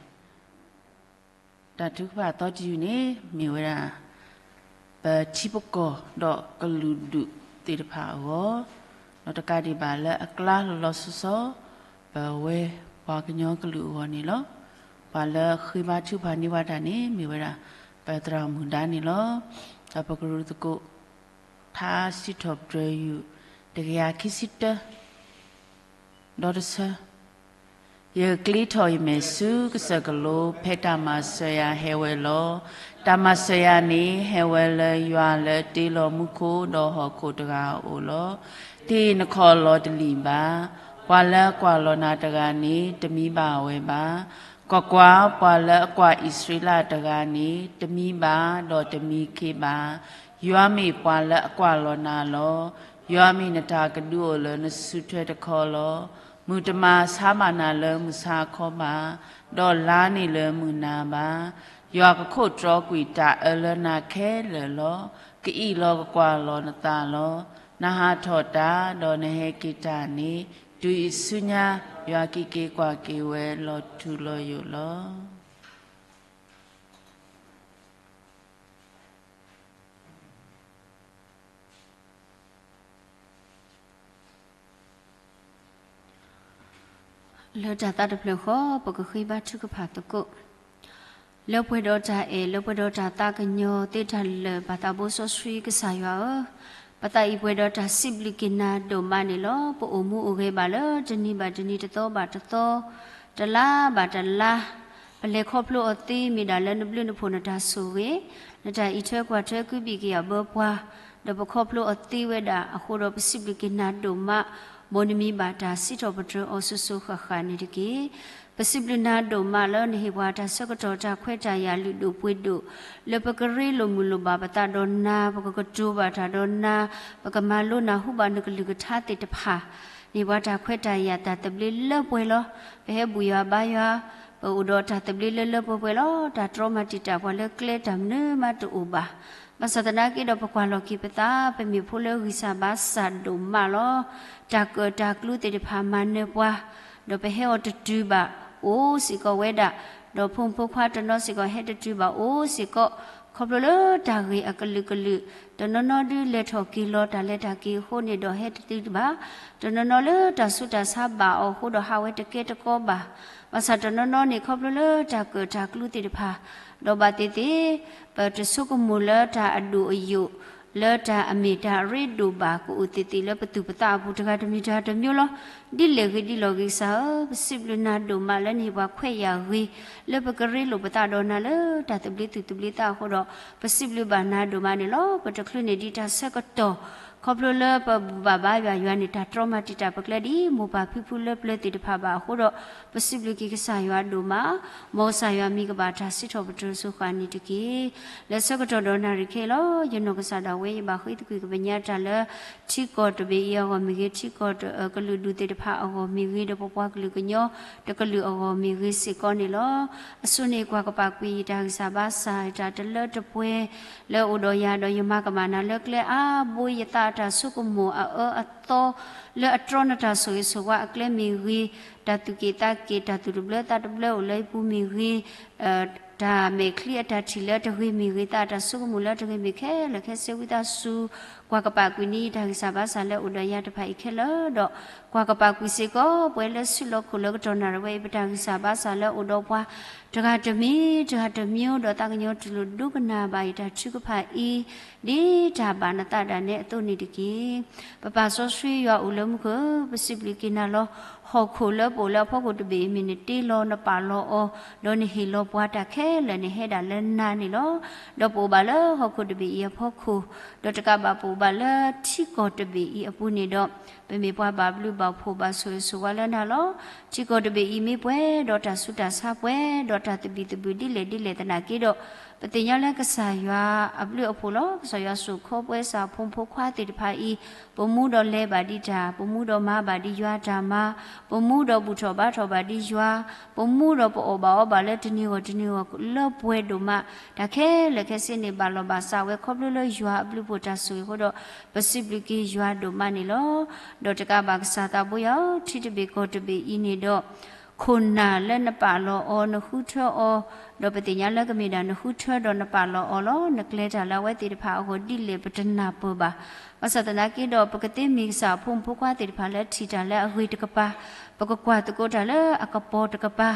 တၢ်ထုကဖၣ်အသီတယုၢ်န့ၣ် မ့ၢ်ဝဲဒၣ် ပထံပကီၢ်ဒီးကလုာ်ဒူၣ်သ့ၣ်တဖၣ်အဂီၢ်, ဒီးတကးဒံးဘၣ်လၢအကျါလီၤလီၤဆီဆီ ပဝဲပှၤကညီကလုာ်အဂီၢ်န့ၣ်လီၤ. ပှၤလၢဃ့ဘါထုကဖၣ်န့ၢ်ဘၣ်တၢ်န့ၣ် မ့ၢ်ဝဲဒၣ် ပသရၣ်မုၣ်ဒါန့ၣ်လီၤ. ဒီးပကရူၢ်သကိး ထါစံးထီၣ်ပတြၢၤယုၢ် တကယၤခံဆံတၢ ဒီတဆၢ, ယကျ့ထီၣ်ယမဲာ်ဆူကစၢၢ်ကလိ ဖဲတၢ်မၤစၢၤယၤဟဲဝဲလီၤ. တၢ်မၤစၢၤယၤန့ၣ် ဟဲဝဲလၢယွၤလၢတ့လီၤမူခိၣ်ဒီးဟီၣ်ခိၣ်တဂၤအအိၣ်လီၤ. တ့နခီၣ်လီၤတလံာ်ဘၣ်. ပှၤလၢအကွၢ်လီၤနၤတဂၤန့ၣ် တမံဘၣ်ဝဲဘၣ်. ကွၢ်ကွၢ်, ပှၤလၢအကွၢ်အံၣ်စရ့လးတဂၤန့ၣ် တမံဘၣ်ဒီးတမံခ့ဘၣ်. ယွၤမ့ၢ်ပှၤလၢအကွၢ်လီၤနၤလီၤ. ယွၤမ့ၢ်နတၢ်ကဒုအိၣ်လၢနစုထွဲတခီလီၤ. မုၢ်တမၤဆါဘၣ်နၤလၢမုၢ်ဆါအခီဘၣ်, ဒီးလါန့ၣ်လၢမုၢ်နၤဘၣ်. ယွၤကခိးတြီကွံာ်တၢ်အၢလၢနၤခဲလၢာ်လီၤ. ကအံၣ်လီၤကကွၢ်လီၤနသးလီၤ. နဟးထီၣ်တၢ်, ဒီးနဟဲက့ၤတၢ်န့ၣ် တုၤအံၤဆူညါ ယွၤကံးက့ၤကွၢ်က့ၤဝဲလီၤထူလီၤယိာ်လီၤ. လၢတၢ်သးတဖျၢၣ်ဃီ ပကဃ့ဘါထုကဖၣ်သကိး လၢပှဲၤဒီးတၢ်အဲၣ် လၢပှဲၤဒီးတၢ်သးကညီၤသ့တၢ်လၢာ် ပၢ်သးဘိစီဆှံကစၢ်ယွၤဧၢ, ပသးအံၤပှဲၤဒီးတၢ်စံးဘျုးက့ၤနၤဒိၣ်မးန့ၣ်လီၤ. ပအိၣ်မူအိၣ်ဂဲၤဘၣ်လၢတနံၤဘၣ်တနံၤ တသီဘၣ်တသီ တလါဘၣ်တလါ ပလဲၤခီဖျိအီၤသ့ မ့ၢ်ဒၣ်လၢနဘျုးနဖှိၣ်နတၢ်ဆိၣ်ဂ့ၤ, နတၢ်အံးထွဲကွၢ်ထွဲကုဘံၣ်က့ၤအဘၢပှၤ, ဒီးပခီဖျိအီၤသ့ဝဲဒၣ်အဃိဒီး ပစံးဘျုးက့ၤနၤဒိၣ်မး, မ်နမံၤဘၣ်တၢ်စံးထီၣ်ပတြၢၤအီၤစိၤစိၤဃၣ်ဃၣ်န့ၣ်တက့ၢ်. ပစံးဘျုးနၤဒိၣ်မးလၢနဟ့ၣ်ပှၤတၢ်ဆၢကတီၢ်တၢ်ခွဲးတၢ်ယာ်လုၢ်ဒိၣ်ပှ့ၤဒိၣ်, လၢပကရ့လိာ်မုာ်လိာ်ဘၣ်ပသးဒီးနၤ, ပကကတိၤဘၣ်တၢ်ဒီးနၤ, ပကမၤလိနၢ်ဟူဘၣ်နကလုၢ်ကထါသ့ၣ်တဖၣ်, နဟ့ၣ်ပှၤတၢ်ခွဲးတၢ်ယာ်တၢ်သဘျ့လၢပှဲၤလီၤ. ပဟဲဘူၣ်ယွၤဘါယွၤ, ပအိၣ်ဒီးတၢ်သဘျ့လၢလၢပှဲၤပှဲၤလီၤ. တၢ်တြီမၤတံာ်တာ်ပှၤလၢကျဲတၢ်မနုၤမးတအိၣ်ဘၣ်. ဘၣ်ဆၣ်သနာ်က့ဒီး ပကွၢ်လီၤက့ၤပသး ပမ့ၢ်ဖိလၢဂံၢ်စၢ်ဘါစၢ်ဒိၣ်မးလီၤ. တၢ်ကၢၣ်တၢ်ကျူသ့ၣ်တဖၣ်မၤနၢၤပှၤ, ဒီးပဟဲအီၤတတုၤဘၣ်အိၣ်စ့ၢ်ကီးဝဲဒၣ်, ဒီးဖိမုၣ်ဖိခွါတနီၤစ့ၢ်ကီးဟဲတတုၤဘၣ်အိၣ်စ့ၢ်ကီး, ခီဖျိလၢတၢ်ဂ့ၢ်အကလုာ်ကလုာ်, တနီၤနီၤဒုးလဲၤထီၣ်က့ၤလီၤတၢ်လဲၤတၢ်က့ၤအဃိန့ၣ်ဒီးဟဲတတုၤဘၣ်, တနီၤနီၤလၢတၢ်ဆူးတၢ်ဆါဘၣ်အီၤအဃိဒီးဟးဝဲတကဲတကီဘၣ်. ဘၣ်ဆၣ်တနီၤနီၤန့ၣ် ခီဖျိလၢတၢ်ကၢၣ်တၢ်ကျူသ့ၣ်တဖၣ်, ဒီးဘၣ်သ့ၣ်သ့ၣ် ပတဆိကမိၣ်လၢတၢ်အဒိၣ်အယိာ်, လၢတၢ်အမ့ၢ်တၢ်အရ့ဒိၣ်ဘၣ် ကအိၣ်သ့ၣ်သ့ၣ်လၢပသူၣ်ပသးအပူၤ တဂၤတမံၤတဂၤတမံၤလီၤ. ဒ်လဲၣ်ဂ့ၤဒ်လဲၣ်ဂ့ၤကစၢ်ဧၢ, ပစံးဘျုးနၤဒိၣ်မးလၢနဟ့ၣ်ပှၤခွဲးယာ်ဂ့ၤ, လၢပကရ့လိာ်ပသးဒီးနၤလၢတၢ်သဘျ့သူၣ်သဘျ့သးအဃိဒီး, ပစံးဘျုးဘၣ်နၤဒိၣ်မးန့ၣ်လီၤ. ပတချုးန့ၣ်ဒ်တၢ်ဆၢကတီၢ်, ခီဖျိလၢပဘူၣ်ဘၣ်ဘါယွၤ ယွၤန့ၣ် တၢ်တြီမၤတံာ်တာ်ပကျဲဒ်မိၢ်ပၢ်ဖံဖုလၢပျၢၤသ့ၣ်တဖၣ်ဘၣ်အဃိဒီး, ပစံးဘျုးက့ၤကစၢ်ယွၤဒိၣ်မး, မ်ကစၢ်ယွၤမံၤကဘၣ်တၢ်စံးထီၣ်ပတြၢၤစ့ၢ်ကီးန့ၣ်တက့ၢ်. လၢဆၢကတီၢ်ဒီးနၣ်ရံၣ်ခဲအံၤလီၤ, ယနီၢ်ကစၢ်ဒၣ်ဝဲ ယဘၣ်ဃ့သကွံၢ်ကဘၣ်ညါတၢ်လၢ ထံကီၢ်တဘ့ၣ်အံၤအဂီၢ်မ့ၢ်ဂ့ၤ, ထံကီၢ်ကလုာ်ဒူၣ်သ့ၣ်တဖၣ်အဂီၢ်မ့ၢ်ဂ့ၤ, ဒီးပပှၤကလုာ်ကညီတကလုာ်အဂီၢ်မ့ၢ်ဂ့ၤစ့ၢ်ကီးန့ၣ်လီၤ. အစိၤန့ၣ် ကွၢ်ကပာ်ကွံာ်ယတၢ်ဂံၢ်စၢ်ဘါစၢ် ယတၢ်တလၢတပှဲၤလၢအအိၣ်ဒီးယၤ, ဒီးယမၤကမၣ်နၤလၢကျဲအါဘိ ယသးအတၢ်ဆိကမိၣ်အအၢအသီ လၢအတြီနတၢ်ဆိၣ်ဂ့ၤဆိၣ်ဝါအကျဲမ့ၢ်ဂ့ၤ, တၢ်သူၣ်က့ၣ်သးက့ၣ် တၢ်သူၣ်တဘျၢသးတဘျၢအိၣ်လၢယပူၤမ့ၢ်ဂ့ၤ, တၢ်မဲာ်ချံအတၢ်ထံၣ်လၢတဂ့ၤမ့ၢ်ဂ့ၤ, သးအတၢ်ဆိကမိၣ်လၢတဂ့ၤမ့ၢ်ခဲလၢာ်ခဲဆ့ ဝံသးစူၤ ကွၢ်ကပာ်ကွံာ်န့ၢ်ယတၢ်ဂံၢ်စၢ်ဘါစၢ်လၢအိၣ်ဒီးယၤတဖၣ်အံၤခဲလၢာ်ဒီး, ကွၢ်ကပာ်ကွံာ်စ့ၢ်ကီး ပဝဲလၢဆူလီၢ်ခိၣ်လၢကတီၢ်နၣ်ရံၣ်ဝဲအံၤ ပတၢ်ဂံၢ်စၢ်ဘါစၢ်လၢအိၣ်ဒီးပှၤ တဂၤတမံၤတဂၤတမံၤ ဒီးသးကညီၤတူၢ်လိာ်ဒိကနၣ်ဘၣ်ယတၢ်ထုကဖၣ်အံၤ ဒ်တၢ်ဘၣ်နသးဒၣ်နဲအသိးန့ၣ်တက့ၢ်. ပပၢ်စီဆှံယွၤအိၣ်လၢမူခိၣ်ဧၢ, ပစံးဘျုးက့ၤနၤလီၤ. ဟီၣ်ခိၣ်လၢပအိၣ်လၢအဖီခိၣ်တဘ့ၣ်အံၤ မ့ၢ်နတ့လီၤနပာ်လီၤအီၤ, ဒီးနဟ့ၣ်လီၤပှၤတၢ်ခဲလၢာ်န့ၣ် ဟဲဒၣ်လၢနၤန့ၣ်လီၤ. ဒီးပအိၣ်ဘၣ်လၢဟီၣ်ခိၣ်တဘ့ၣ်အံၤအဖီခိၣ်, ဒီးတကးဘၣ်ပအိၣ်ဘၣ်လၢထံကီၢ်တဘ့ၣ်အံၤအပူၤန့ၣ်ဒီး, ပမ့ၢ်ပှၤဘၣ်ဘျုးဘၣ်ဖှိၣ်ဘၣ်ဆိၣ်ဂ့ၤဆိၣ်ဝါလၢနၤလီၤ. ထံကီၢ်တဘ့ၣ်အံၤမ့ၢ်ပှဲၤဒီးတၢ်ဆူးတၢ်ဆါပှဲၤဒီးတၢ်သဘံၣ်သဘုၣ်ဒ်လဲၣ်ဒ်လဲၣ်သနာ်က့ဒီး, ပသ့ၣ်ညါလၢကစၢ်ယွၤအဘျုးအဖှိၣ်လီၤ. ကစၢ်ယွၤစိာ်ခီပဝဲစ့ၢ်ဖိမုၣ်ဖိခွါသ့ၣ်တဖၣ်အံၤ, ပမူဒီးလဲၤဘၣ်ဒံးတၢ်, ပမူဒီးမၤဘၣ်ဒံးယွၤတၢ်မၤ, ပမူဒီးဘူၣ်ထီၣ်ဘါထီၣ်ဘၣ်ဒံးယွၤ, ပမူဒီးပအီၣ်ဘၣ်အီဘၣ်လၢတနံၤဂီၢ်တနံၤဂီၢ်လၢပှဲၤဒိၣ်မး, တၢ်ခဲလၢာ်ခဲဆ့န့ၣ် ဘၣ်လီၤဘၣ်စးဝဲခီဖျိလၢယွၤအဘျုးအဖှိၣ်တၢ်ဆိၣ်ဂ့ၤအဃိဒီး, ပစံးဘျုးက့ၤယွၤဒိၣ်မးန့ၣ်လီၤ. ဒီးတကးဘၣ်ကစၢ်သးဘိယွၤဧၢ, ထံတဘ့ၣ်ကီၢ်တဘ့ၣ်အံၤန့ၣ်ဒီး, ခိၣ်နၢ်လၢနပာ်လီၤအီၤ နဃုထၢအီၤ, ဒီးပသ့ၣ်ညါလၢကမ့ၢ်ဒၣ်နဃုထၢဒီးနပာ်လီၤအီၤလီၤ. နကျဲတၢ်လၢအဝဲသ့ၣ်တဖၣ်အဂီၢ်ဒ်လဲၣ်ပတနၢ်ပၢၢ်ဘၣ်. ဘၣ်ဆၣ်သနာ်က့ဒီး ပကသ့မ့ၢ်ကစၢ်အဖိမုၣ်ဖိခွါသ့ၣ်တဖၣ်လၢထံၣ်တၢ်လၢအဂ့ၤတကပၤ, ပကကွၢ်သကိးတၢ်လၢအကပီၤတကပၤ,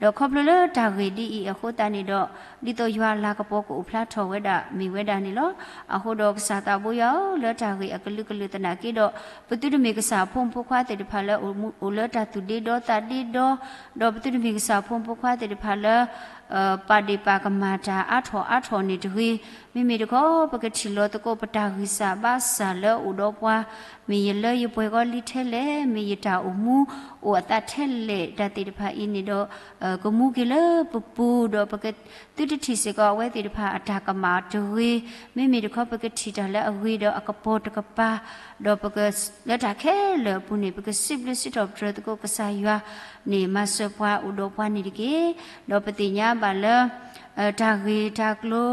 ဒီးခီဖျိလၢတၢ်ဂ့ၢ်ဒ်အံၤအဃိသတးန့ၣ်ဒီး, ဒ်သိးယွၤအလၤကပီၤကအိၣ်ဖျါထီၣ်ဝဲဒၣ်မ့ၢ်ဝဲဒၣ်န့ၣ်လီၤ. အဃိဒီးကစၢ်သးဘိယွၤဧၢ, လၢတၢ်ဂ့ၢ်အကလုာ်ကလုာ်သနာ်က့ဒီး, ပသုတမ့ၢ်ကစၢ်အဖိမုၣ်ဖိခွါသ့ၣ်တဖၣ်လၢအိၣ်လၢတၢ်သူၣ်ဒ့ဒီသးဒ့ဒီ, ဒီးပသုတမ့ၢ်ကစၢ်အဖိမုၣ်ဖိခွါသ့ၣ်တဖၣ်လၢ ပာ်ဒ့ၣ်ပာ်ကမၣ်တၢ်အါထီၣ်အါထီၣ်န့ၣ်တဂ့ၤ. မ့မ့ၢ်တခီ ပကထံၣ်လီၤသကိးပတၢ်ဂံၢ်စၢ်ဘါစၢ်လၢအအိၣ်ဒီးပှၤ, မ့ၢ်ယလၢယပှဲၤဂီၢ်လံထဲလဲၣ်, မ့ၢ်ယတၢ်အိၣ်မူအိၣ်အသးထဲလဲၣ်, တၢ်သ့ၣ်တဖၣ်အံၤန့ၣ်ဒီး, ကမူက့ၤလၢပပူၤဒီးပကသုတထံၣ်စ့ၢ်ကီး အဝဲသ့ၣ်တဖၣ်အတၢ်ကမၣ်တဂ့ၤ. မ့မ့ၢ်တခီ ပကထံၣ်တၢ်လၢအဂ့ၤဒီးအကပီၤတကပၤ, ဒီးပက လၢတၢ်ခဲလၢာ်အပူၤန့ၣ် ပကစံးဘျုးစံးထီၣ်ပတြၢၤသကိးကစၢ်ယွၤန့ၣ် မၤစၢၤပှၤအိၣ်ဒီးပှၤန့ၣ်တက့ၢ်. ဒီးပသ့ၣ်ညါဘၣ်လၢ တၢ်ဂ့ၢ်တၢ်ကျိၤ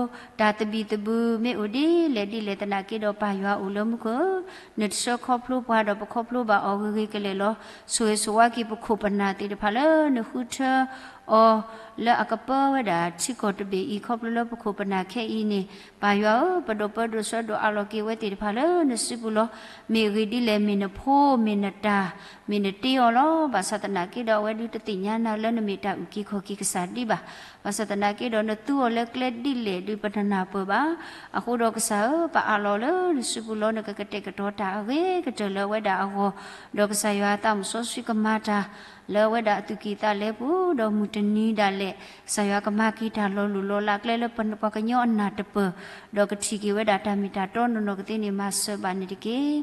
တၢ်သဘံၣ်သဘုၣ် မ့ၢ်အိၣ်ဒ်လဲၣ်ဒ်လဲၣ်သနာ်က့ဒီး ပၢ်ယွၤအိၣ်လၢမူခိၣ်ဧၢ, နဆှၢခီဖျိပှၤဒီးပခီဖျိဘၣ်အီၤဂ့ၤဂ့ၤကလဲာ်လီၤ. ဆိၣ်ဂ့ၤဆိၣ်ဝါက့ၤပခိၣ်ပနၢ်သ့ၣ်တဖၣ်လၢနဃုထၢအီၤ လၢအကပၢဝဲဒၣ်ထံကီၢ်တဘ့ၣ်အံၤ ခီဖျိလၢပခိၣ်ပနၢ်ခဲအံၤန့ၣ်, ပၢ်ယွၤဧၢ, ပဒိၣ်ပၢဒိၣ်ဆၢဒိၣ်အးလီၤက့ၤဝဲသ့ၣ်တဖၣ်လၢနစုပူၤလီၤ. မ့ၢ်အဂ့ၢ်ဒ်လဲၣ် မ့ၢ်နဖိ မ့ၢ်နတၢ် မ့ၢ်နတ့အီၤလီၤ. ဘၣ်ဆၣ်သနာ်က့ဒီး အဝဲဒုးတသ့ၣ်ညါနၤလၢနမ့ၢ်တၢ်အုၣ်က့ၤခီၣ်က့ၤကစၢ်ဒံးဘၣ်. ဘၣ်ဆၣ်သနာ်က့ဒီး နသူအီၤလၢကျဲဒ်လဲၣ်ဒုး ပတနၢ်ပၢၢ်ဘၣ်. အဃိဒီးကစၢ်ဧၢ, ပအးလီၤလၢနစုပူၤလီၤ. နကကတဲာ်ကတီၤတၢ်အဂ့ၤကတၢၢ်လၢအဝဲဒၣ်အဂီၢ်, ဒီးကစၢ်ယွၤသးမုၣ်စီဆှံကမၤတၢ် လၢအဝဲဒၣ်အသူၣ်ကံၢ်သးလဲပူၤ, ဒီးမုၢ်တနံၤဒၣ်လဲာ် ကစၢ်ယွၤကမၤက့ၤတၢ်လီၤလိၢ်လီၤလးကျဲလၢပပှၤကညီအနၢ်တပၢၢ်, ဒီးကထံၣ်က့ၤဝဲဒၣ်တၢ်မ့ၢ်တၢ်တီနီၢ်နီၢ်ကသ့န့ၣ် မၤစၢၤဘၣ်န့ၣ်တက့ၢ်.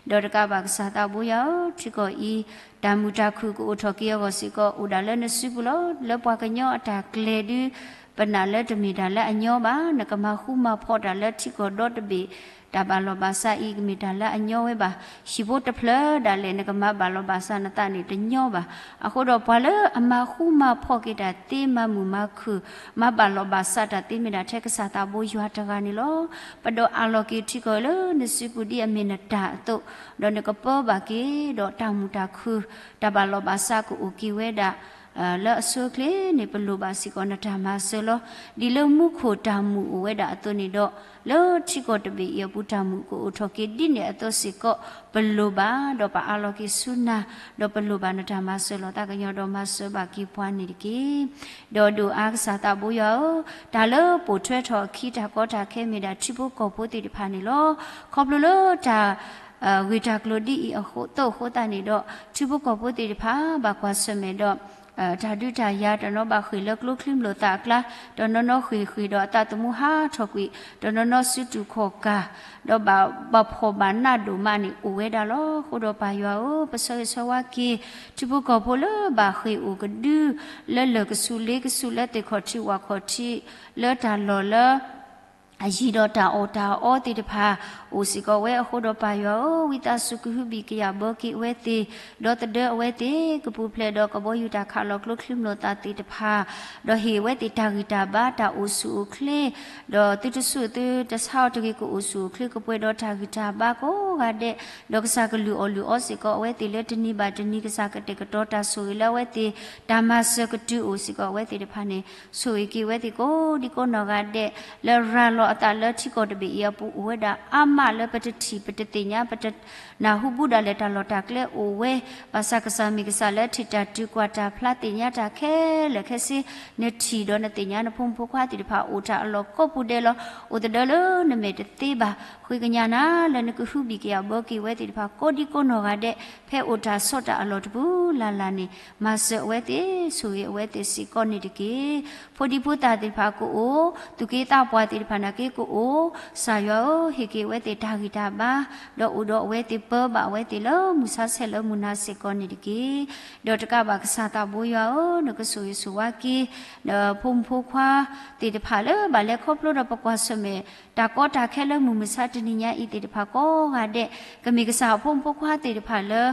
ဒီးတကးဘၣ်ကစၢ်သးဘိယွၤဧၢ, ထံကီၢ်အံၤ တၢ်မုာ်တၢ်ခုၣ်ကအိၣ်ထီၣ်က့ၤအဂီၢ်စ့ၢ်ကီး အိၣ်ဒၣ်လၢနစုပူၤလီၤ. လၢပှၤကညီအတၢ်ကျဲၤဒုး ပနာ်လၢတမ့ၢ်တၢ်လၢအညီဘၣ်. နကမၤဃူမၤဖိးတၢ်လၢထံကီၢ်ဒီတဘ့ၣ် တၢ်ဘၣ်လီၢ်ဘၣ်စးအံၤ ကမ့ၢ်တၢ်လၢအညီဝဲဘၣ်. ဟံၣ်ဖိတဖျၢၣ်ဒၣ်လဲာ် နကမၤဘၣ်လီၢ်ဘၣ်စးနသးန့ၣ်တညီဘၣ်. အဃိဒီးပှၤလၢအမၤဃူမၤဖိးက့ၤတၢ်သ့ မၤမုာ်မၤခုၣ် မၤဘၣ်လီၢ်ဘၣ်စးတၢ်သ့ မ့ၢ်ဒၣ်ထဲကစၢ်သးဘိယွၤတဂၤန့ၣ်လီၤ. ပဒိးအးလီၤက့ၤထံကီၢ်လၢနစုပူၤ ဒ်အမ့ၢ်နတၢ်အသိး, ဒီးနကပၢဘၣ်က့ၤဒီးတၢ်မုာ်တၢ်ခုၣ် တၢ်ဘၣ်လီၢ်ဘၣ်စးကအိၣ်က့ၤဝဲဒၣ် လၢအဆိအချ့န့ၣ် ပလိၣ်ဘၣ်စ့ၢ်ကီးနတၢ်မၤစၢၤလီၤ. ဒ်လၢမူခိၣ်တၢ်မုာ်အိၣ်ဝဲဒၣ်အသိးန့ၣ်ဒီး, လၢထံကီၢ်တဘ့ၣ်အံၤအပူၤ တၢ်မုာ်ကအိၣ်ထီၣ်က့ၤဒ်န့ၣ်အသိးစ့ၢ်ကီး ပလိၣ်ဘၣ်, ဒီးပအးလီၤက့ၤဆူနၤ, ဒီးပလိၣ်ဘၣ်နတၢ်မၤစၢၤလီၤသးကညီၤ ဒီးမၤစၢၤဘၣ်က့ၤပှၤန့ၣ်တက့ၢ်. ဒီးဒိၣ်အါကစၢ်သးဘိယွၤဧၢ, တၢ်လၢပိာ်ထွဲထီၣ်အခံ တၢ်ကီတၢ်ခဲမ့ၢ်ဒၣ်ထံဖိကီၢ်ဖိသ့ၣ်တဖၣ်န့ၣ်လီၤ. ခီဖျိလၢတၢ် ဂ့ၢ်တၢ်ကျိၤဒ်အံၤအသိးအဃိသတးန့ၣ်ဒီး ထံဖိကီၢ်ဖိသ့ၣ်တဖၣ် ဘၣ်ကွၢ်ဆၢၣ်မဲာ်ဒီး တၢ်ဒုးတၢ်ယၤ တနီၤဘၣ်ဃ့ၢ်လၢကျိချံမျိာ်သၣ်အကျါ, တနီၤနီၤဃ့ၢ်ဃ့ၢ်ဒီးအသးသမူဟးထီၣ်ကွံာ်, တနီၤနီၤစုတူာ်ခီၣ်ကၢ်, ဒီးဘၣ်ဖှီၣ်ဘၣ်နးဒိၣ်မးန့ၣ် အိၣ်ဝဲဒၣ်လီၤ. အဃိဒီးပၢ်ယွၤဧၢ, ပဆၢဂ့ၤဆၢဝါက့ၤ ထံဖိကီၢ်ဖိလၢဘၣ်ဃ့ၢ်အိၣ်ကဒု လၢလၢၢ်ကဆူးလ့ကဆူး လၢသ့ၣ်ခီၣ်ထံးဝၣ်ခီၣ်ထံး လၢတၢ်လီၢ်လၢ အယံၤဒီးတၢ်အီၣ်တၢ်အီသ့ၣ်တဖၣ် အိၣ်စ့ၢ်ကီးဝဲအဃိဒီးပၢ်ယွၤဧၢ, ဝံသးစူၤကဟုဘံၣ်ကယာ်ဘၢက့ၤအဝဲသ့ၣ်, ဒီသဒၢအဝဲသ့ၣ် ကပူၤဖျဲးဒီးကဘီယူၤတၢ်ခးလီၤကျိချံမျိာ်သၣ်သ့ၣ်တဖၣ်, ဒီးဟ့ၣ်အဝဲသ့ၣ်တၢ်ဂံၢ်တၢ်ဘါ တၢ်အိၣ်ဆူၣ်အိၣ်ချ့, ဒီးသုတဆူၣ်သုတဆါအီၤတဂ့ၤ ကအိၣ်ဆူၣ်အိၣ်ချ့ ကပှဲၤဒီးတၢ်ဂံၢ်တၢ်ဘါကိးဂၤဒဲး, ဒီးကစၢ်ကလုၢ်အီၣ်လုၢ်အီစ့ၢ်ကီးအဝဲသ့ၣ်လၢတနံၤဘၣ်တနံၤ ကစၢ်ကတဲာ်ကတီၤတၢ်ဆိၣ်ဂ့ၤလၢအဝဲသ့ၣ် တၢ်မၤစၢၤကတုၤအိၣ်စ့ၢ်ကီးအဝဲသ့ၣ်တဖၣ်န့ၣ် ဆိၣ်ဂ့ၤက့ၤဝဲသ့ၣ်ကိးဒံကိးနီၢ်ဂၤဒဲး လၢရၤလီၤအသးလၢထံကီၢ်တဘ့ၣ်အံၤအပူၤအိၣ်ဝဲဒၣ်အါမးလၢပတထံၣ်ပတသ့ၣ်ညါ ပတနၢ်ဟူဘူးဒၣ်လဲာ်တၢ်လီၢ်တၢ်ကျဲအိၣ်ဝဲ, ဘၣ်ဆၣ်ကစၢ်မ့ၢ်ကစၢ်လၢထံၣ်တၢ်တုၤကွၢ်တၢ်ဖျါသ့ၣ်ညါတၢ်ခဲလၢာ်ခဲဆ့, နထံၣ်ဒီးနသ့ၣ်ညါနဖိမုၣ်ဖိခွါသ့ၣ်တဖၣ်အိၣ်တၢ်အလီၢ်ကိးပူၤဒဲးလီၤ. အိၣ်သဒၢလၢနမဲာ်တသ့ဘၣ်. ဃ့ကညးနၤလၢနကဟုဘံၣ်ကယာ်ဘၢက့ၤဝဲသ့ၣ်တဖၣ်ကိးဒံကိးနီၢ်ဂၤဒဲး ဖဲအိၣ်တၢ်ဆိးတၢ်အလီၢ်တပူၤလၢ်လၢ်န့ၣ် မၤစၢၤအဝဲသ့ၣ် ဆိၣ်ဂ့ၤအဝဲသ့ၣ်စ့ၢ်ကီးန့ၣ်တက့ၢ်. ဖိဒံဖိသၣ်သ့ၣ်တဖၣ်ကအိၣ်, သူၣ်က့သးပှၢ်သ့ၣ်တဖၣ်နာ်က့ကအိၣ်, ကစၢ်ယွၤဧၢ, ဟ့ၣ်က့ၤအဝဲသ့ၣ်တၢ်ဂံၢ်တၢ်ဘါ, ဒီးအိၣ်ဒီးအဝဲသ့ၣ်ပၢဘၣ်အဝဲသ့ၣ်လၢမုၢ်ဆါဆဲးလၢမုၢ်နၤစ့ၢ်ကီးန့ၣ်တက့ၢ်. ဒီးတကးဘၣ်ကစၢ်သးဘိယွၤဧၢ, နကဆိၣ်ဂ့ၤဆိၣ်ဝါက့ၤ နဖိမုၣ်ဖိခွါသ့ၣ်တဖၣ်လၢဘၣ်လဲၤခီဖျိဒီးပကွၢ်ဆၢၣ်မဲာ် တၢ်ကီတၢ်ခဲလၢမုၢ်မဆါတနံၤညါအံၤသ့ၣ်တဖၣ်ကိးဂၤဒဲး, ကမ့ၢ်ကစၢ်အဖိမုၣ်ဖိခွါသ့ၣ်တဖၣ်လၢ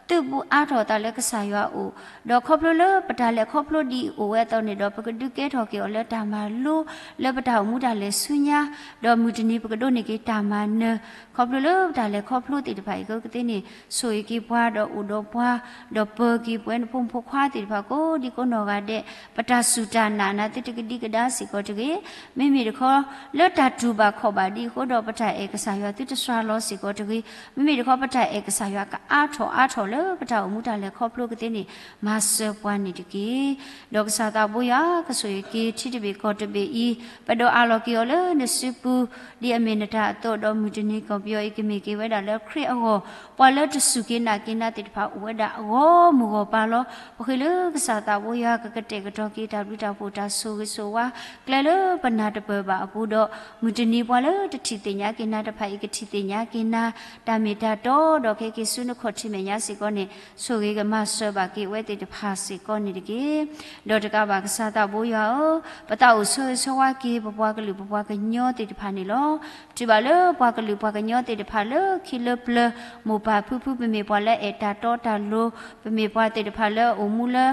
သုးဘူးအါထီၣ်အသးလၢကစၢ်ယွၤအအိၣ်, ဒီးခီဖျိလၢပတၢ်လဲၤခီဖျိဒ်အံၤအိၣ်ဝဲအသိးန့ၣ်ဒီး ပကဒုးကဲထီၣ်က့ၤအီၤလၢတၢ်မၤလိ, လၢပတၢ်အိၣ်မူတၢ်လဲၤဆူညါ, ဒီးမုၢ်တနံၤပကဒိးန့ၢ်က့ၤတၢ်မၤနၢၤ, ခီဖျိလၢပတၢ်လဲၤခီဖျိသ့ၣ်တဖၣ်အံၤကသ့န့ၣ် ဆိၣ်ဂ့ၤက့ၤပှၤဒီးအိၣ်ဒီးပှၤ, ဒီးပၢၤက့ၤပဝဲနဖိမုၣ်ဖိခွါသ့ၣ်တဖၣ်ကိးဒံကိးနီၢ်ဂၤဒဲး, ပတၢ်စူၢ်တၢ်နာ်နၤသုတကဒံကဒါစ့ၢ်ကီးတဂ့ၤ. မ့မ့ၢ်တခီ လၢတၢ်တူၢ်ဘၣ်ခီၣ်ဘၣ်ဒ်အဃိဒီး ပတၢ်အဲၣ်ကစၢ်ယွၤသုတစှၤလီၤစ့ၢ်ကီးတဂ့ၤ. မ့မ့ၢ်တခီ ပတၢ်အဲၣ်ကစၢ်ယွၤကအါထီၣ်အါထီၣ်လၢပတၢ်အိၣ်မူတၢ်လဲၤခီဖျိကသ့န့ၣ် မၤစၢၤပှၤန့ၣ်တက့ၢ်. ဒီးကစၢ်သးဘိယွၤကဆိၣ်ဂ့ၤက့ၤထံတဘ့ၣ်ကီၢ်တဘ့ၣ်အံၤ, ပဒိးအးလီၤက့ၤအီၤလၢနစုပူၤ, ဒ်အမ့ၢ်နတၢ်အသိး, ဒီးမုၢ်တနံၤကီၢ်ပယီၤအံၤကမ့ၢ်က့ၤဝဲဒၣ်လၢခရံာ်အဂီၢ်, ပှၤလၢတစူၢ်က့ၤနာ်က့ၤနၤသ့ၣ်တဖၣ်အိၣ်ဝဲဒၣ်အဂီၢ်မုၢ်ဂီၢ်ပၤလီၤ. ပဃ့လၢကစၢ်သးဘိယွၤကကတဲာ်ကတီၤက့ၤတၢ်ဘျုးတၢ်ဖှိၣ်တၢ်ဆိၣ်ဂ့ၤဆိၣ်ဝါ ကျဲလၢပနၢ်တပၢၢ်ဘၣ်အပူၤဒီး, မုၢ်တနံၤပှၤလၢတထံၣ်သ့ၣ်ညါက့ၤနၤတဖၣ်အံၤ ကထံၣ်သ့ၣ်ညါက့ၤနၤ တၢ်မ့ၢ်တၢ်တီ ဒီးကဟဲက့ၤဆူနခီၣ်ထံးမဲာ်ညါစ့ၢ်ကီးန့ၣ် ဆိၣ်ဂ့ၤကမၤစၢၤဘၣ်က့ၤအဝဲသ့ၣ်တဖၣ်စ့ၢ်ကီးန့ၣ်တက့ၢ်. ဒီးတကးဘၣ်ကစၢ်သးဘိယွၤဧၢ, ပသးအိၣ်ဆၢဂ့ၤဆၢဝါက့ၤ ပပှၤကလုာ်ပပှၤကညီသ့ၣ်တဖၣ်န့ၣ်လီၤ. ပထံၣ်ဘၣ်လၢပှၤကလုာ်ပှၤကညီသ့ၣ်တဖၣ်လၢခံလၢပျၢၤ မိၢ်ပၢ်ဖုဖု ပမ့ၢ်ပှၤလၢအဲၣ်တၢ်တီတၢ်လိၤ, ပမ့ၢ်ပှၤသ့ၣ်တဖၣ်လၢအိၣ်မူလၢ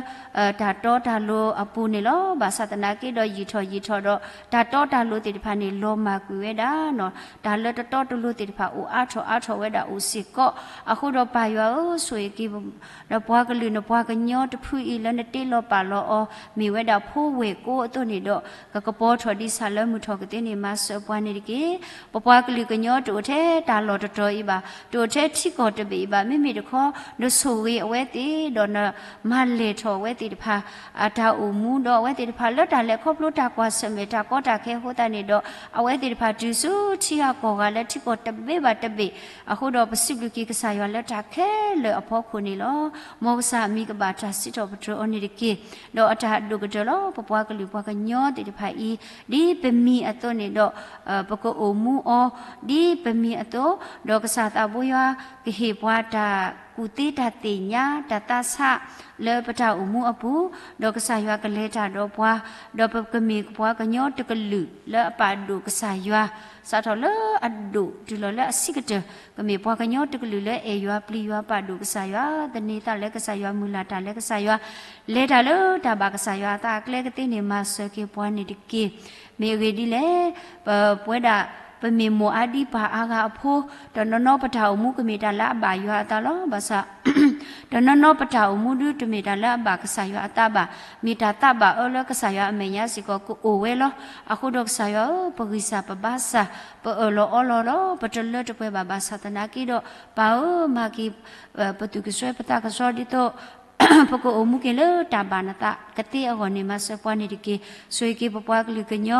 တၢ်တီတၢ်လိၤအပူၤန့ၣ်လီၤ. ဘၣ်ဆၣ်သနာ်က့ဒီးယံာ်ထီၣ်ယံာ်ထီၣ်ဒီး တၢ်တီတၢ်လိၤသ့ၣ်တဖၣ်န့ၣ် လီၤမၢ်ကွံာ်ဝဲဒၣ်နီၤ, တၢ်လၢတတီတလိၤသ့ၣ်တဖၣ်အိၣ်အါထီၣ်အါထီၣ်ဝဲဒၣ်အိၣ်စ့ၢ်ကီး, အဃိဒီးပၢ်ယွၤဧၢ ဆိၣ်ဂ့ၤက့ၤ နပှၤကလုာ်နပှၤကညီတဖုအံၤလၢနတ့လီၤပာ်လီၤအီၤ မ့ၢ်ဝဲဒၣ်ဖိဝဲၢ်ကိအသိးန့ၣ်ဒီး ကကပီၤထီၣ်ဒ်ဆၣ်လၢမုၢ်ထီၣ်ကသ့န့ၣ် မၤစၢၤပှၤန့ၣ်တက့ၢ်. ပပှၤကလုာ်ကညီတအိၣ်ထဲတၢ်လီၢ်တတီၤအံၤဘၣ်, တအိၣ်ထဲထံကီၢ်တဘ့ၣ်အံၤဘၣ်, မ့မ့ၢ်တခီ နဆိၣ်ဂ့ၤအဝဲသ့ၣ်ဒီးနမၤလဲၢ်ထီၣ်အဝဲသ့ၣ်တဖၣ် အတၢ်အိၣ်မူဒီးအဝဲသ့ၣ်တဖၣ်လၢတၢ်လဲၤခီဖျိတၢ်ကွၢ်ဆၢၣ်မဲာ်တၢ်ကီတၢ်ခဲအဃိသတးန့ၣ်ဒီး အဝဲသ့ၣ်တဖၣ်တုၤဆူထံဂၤကီၢ်ဂၤလၢထံကီၢ်တဘ့ၣ်ဘၣ်တဘ့ၣ်, အဃိဒီးပစံးဘျုးက့ၤကစၢ်ယွၤလၢတၢ်ခဲလၢာ်အဖီခိၣ်န့ၣ်လီၤ. မ်ကစၢ်အမံၤကဘၣ်တၢ်စံးထီၣ်ပတြၢၤအီၤန့ၣ်တက့ၢ်. ဒီးအတၢ်ဒိၣ်ကတၢၢ်လီၤ ပပှၤကလုာ်ပှၤကညီသ့ၣ်တဖၣ်အံၤ ဒ်ပမံၤအသိးန့ၣ်ဒီး ပကအိၣ်မူအီၤ ဒ်ပမံၤအသိး, ဒီးကစၢ်သးဘိယွၤကဟ့ၣ်ပှၤတၢ် ကူၣ်သ့တၢ်သ့ၣ်ညါ တၢ်သးဆးလၢပတၢ်အိၣ်မူအပူၤ, ဒီးကစၢ်ယွၤကလဲၤတၢ်ဒီးပှၤ, ဒီးပကမ့ၢ်ပှၤကညီတကလုာ်လၢအပာ်ဒိၣ်ကစၢ်ယွၤ, စးထီၣ်လၢအဒိၣ်တုၤလီၤလၢအဆံးကတၢၢ်, ကမ့ၢ်ပှၤကညီတကလုာ်လၢအဲၣ်ယွၤပျံၤယွၤပာ်ဒိၣ်ကစၢ်ယွၤ, သန့ၤသးလၢကစၢ်ယွၤ မုၢ်လၢ်တၢ်လၢကစၢ်ယွၤ, လဲၤတၢ်လၢတၢ်ဘၣ်ကစၢ်ယွၤအသးအကျဲကသ့န့ၣ် မၤစၢၤက့ၤပှၤန့ၣ်တက့ၢ်. မ့ၢ်အဂ့ၢ်ဒ်လဲၣ်, ပဝဲဒၣ် ပမ့ၢ်မိၢ်အါဒံပၢ်အါဂၤအဖိ, တနီၤနီၤပတၢ်အိၣ်မူကမ့ၢ်တၢ်လၢအဘၣ်ယွၤအသးလီၤ. ဘၣ်ဆၣ် တနီၤနီၤပတၢ်အိၣ်မူဒုတမ့ၢ်တၢ်လၢအဘၣ်ကစၢ်ယွၤအသးဘၣ်, မ့ၢ်တၢ်သးဘၣ်အၢလၢကစၢ်ယွၤအမဲာ်ညါစ့ၢ်ကီးကအိၣ်ဝဲလီၤ. အဃိဒီးကစၢ်ယွၤဧၢ, ပဂံၢ်စၢ်ပဘါစၢ်, ပအၢၣ်လီၤအီလီၤလီၤ, ပတလၢတပှဲၤဘၣ်. ဘၣ်ဆၣ်သနာ်က့ဒီး ပၢ်ဧၢ, မၤက့ၤ ပသူၣ်ကစွဲပသးကဆှီဒ်သိး ပကအိၣ်မူက့ၤလၢတၢ်ဘၣ်နသးကသ့အဂီၢ်န့ၣ် မၤစၢၤပှၤန့ၣ်တက့ၢ်. ဆိၣ်ဂ့ၤက့ၤပပှၤကလုာ်ကညီ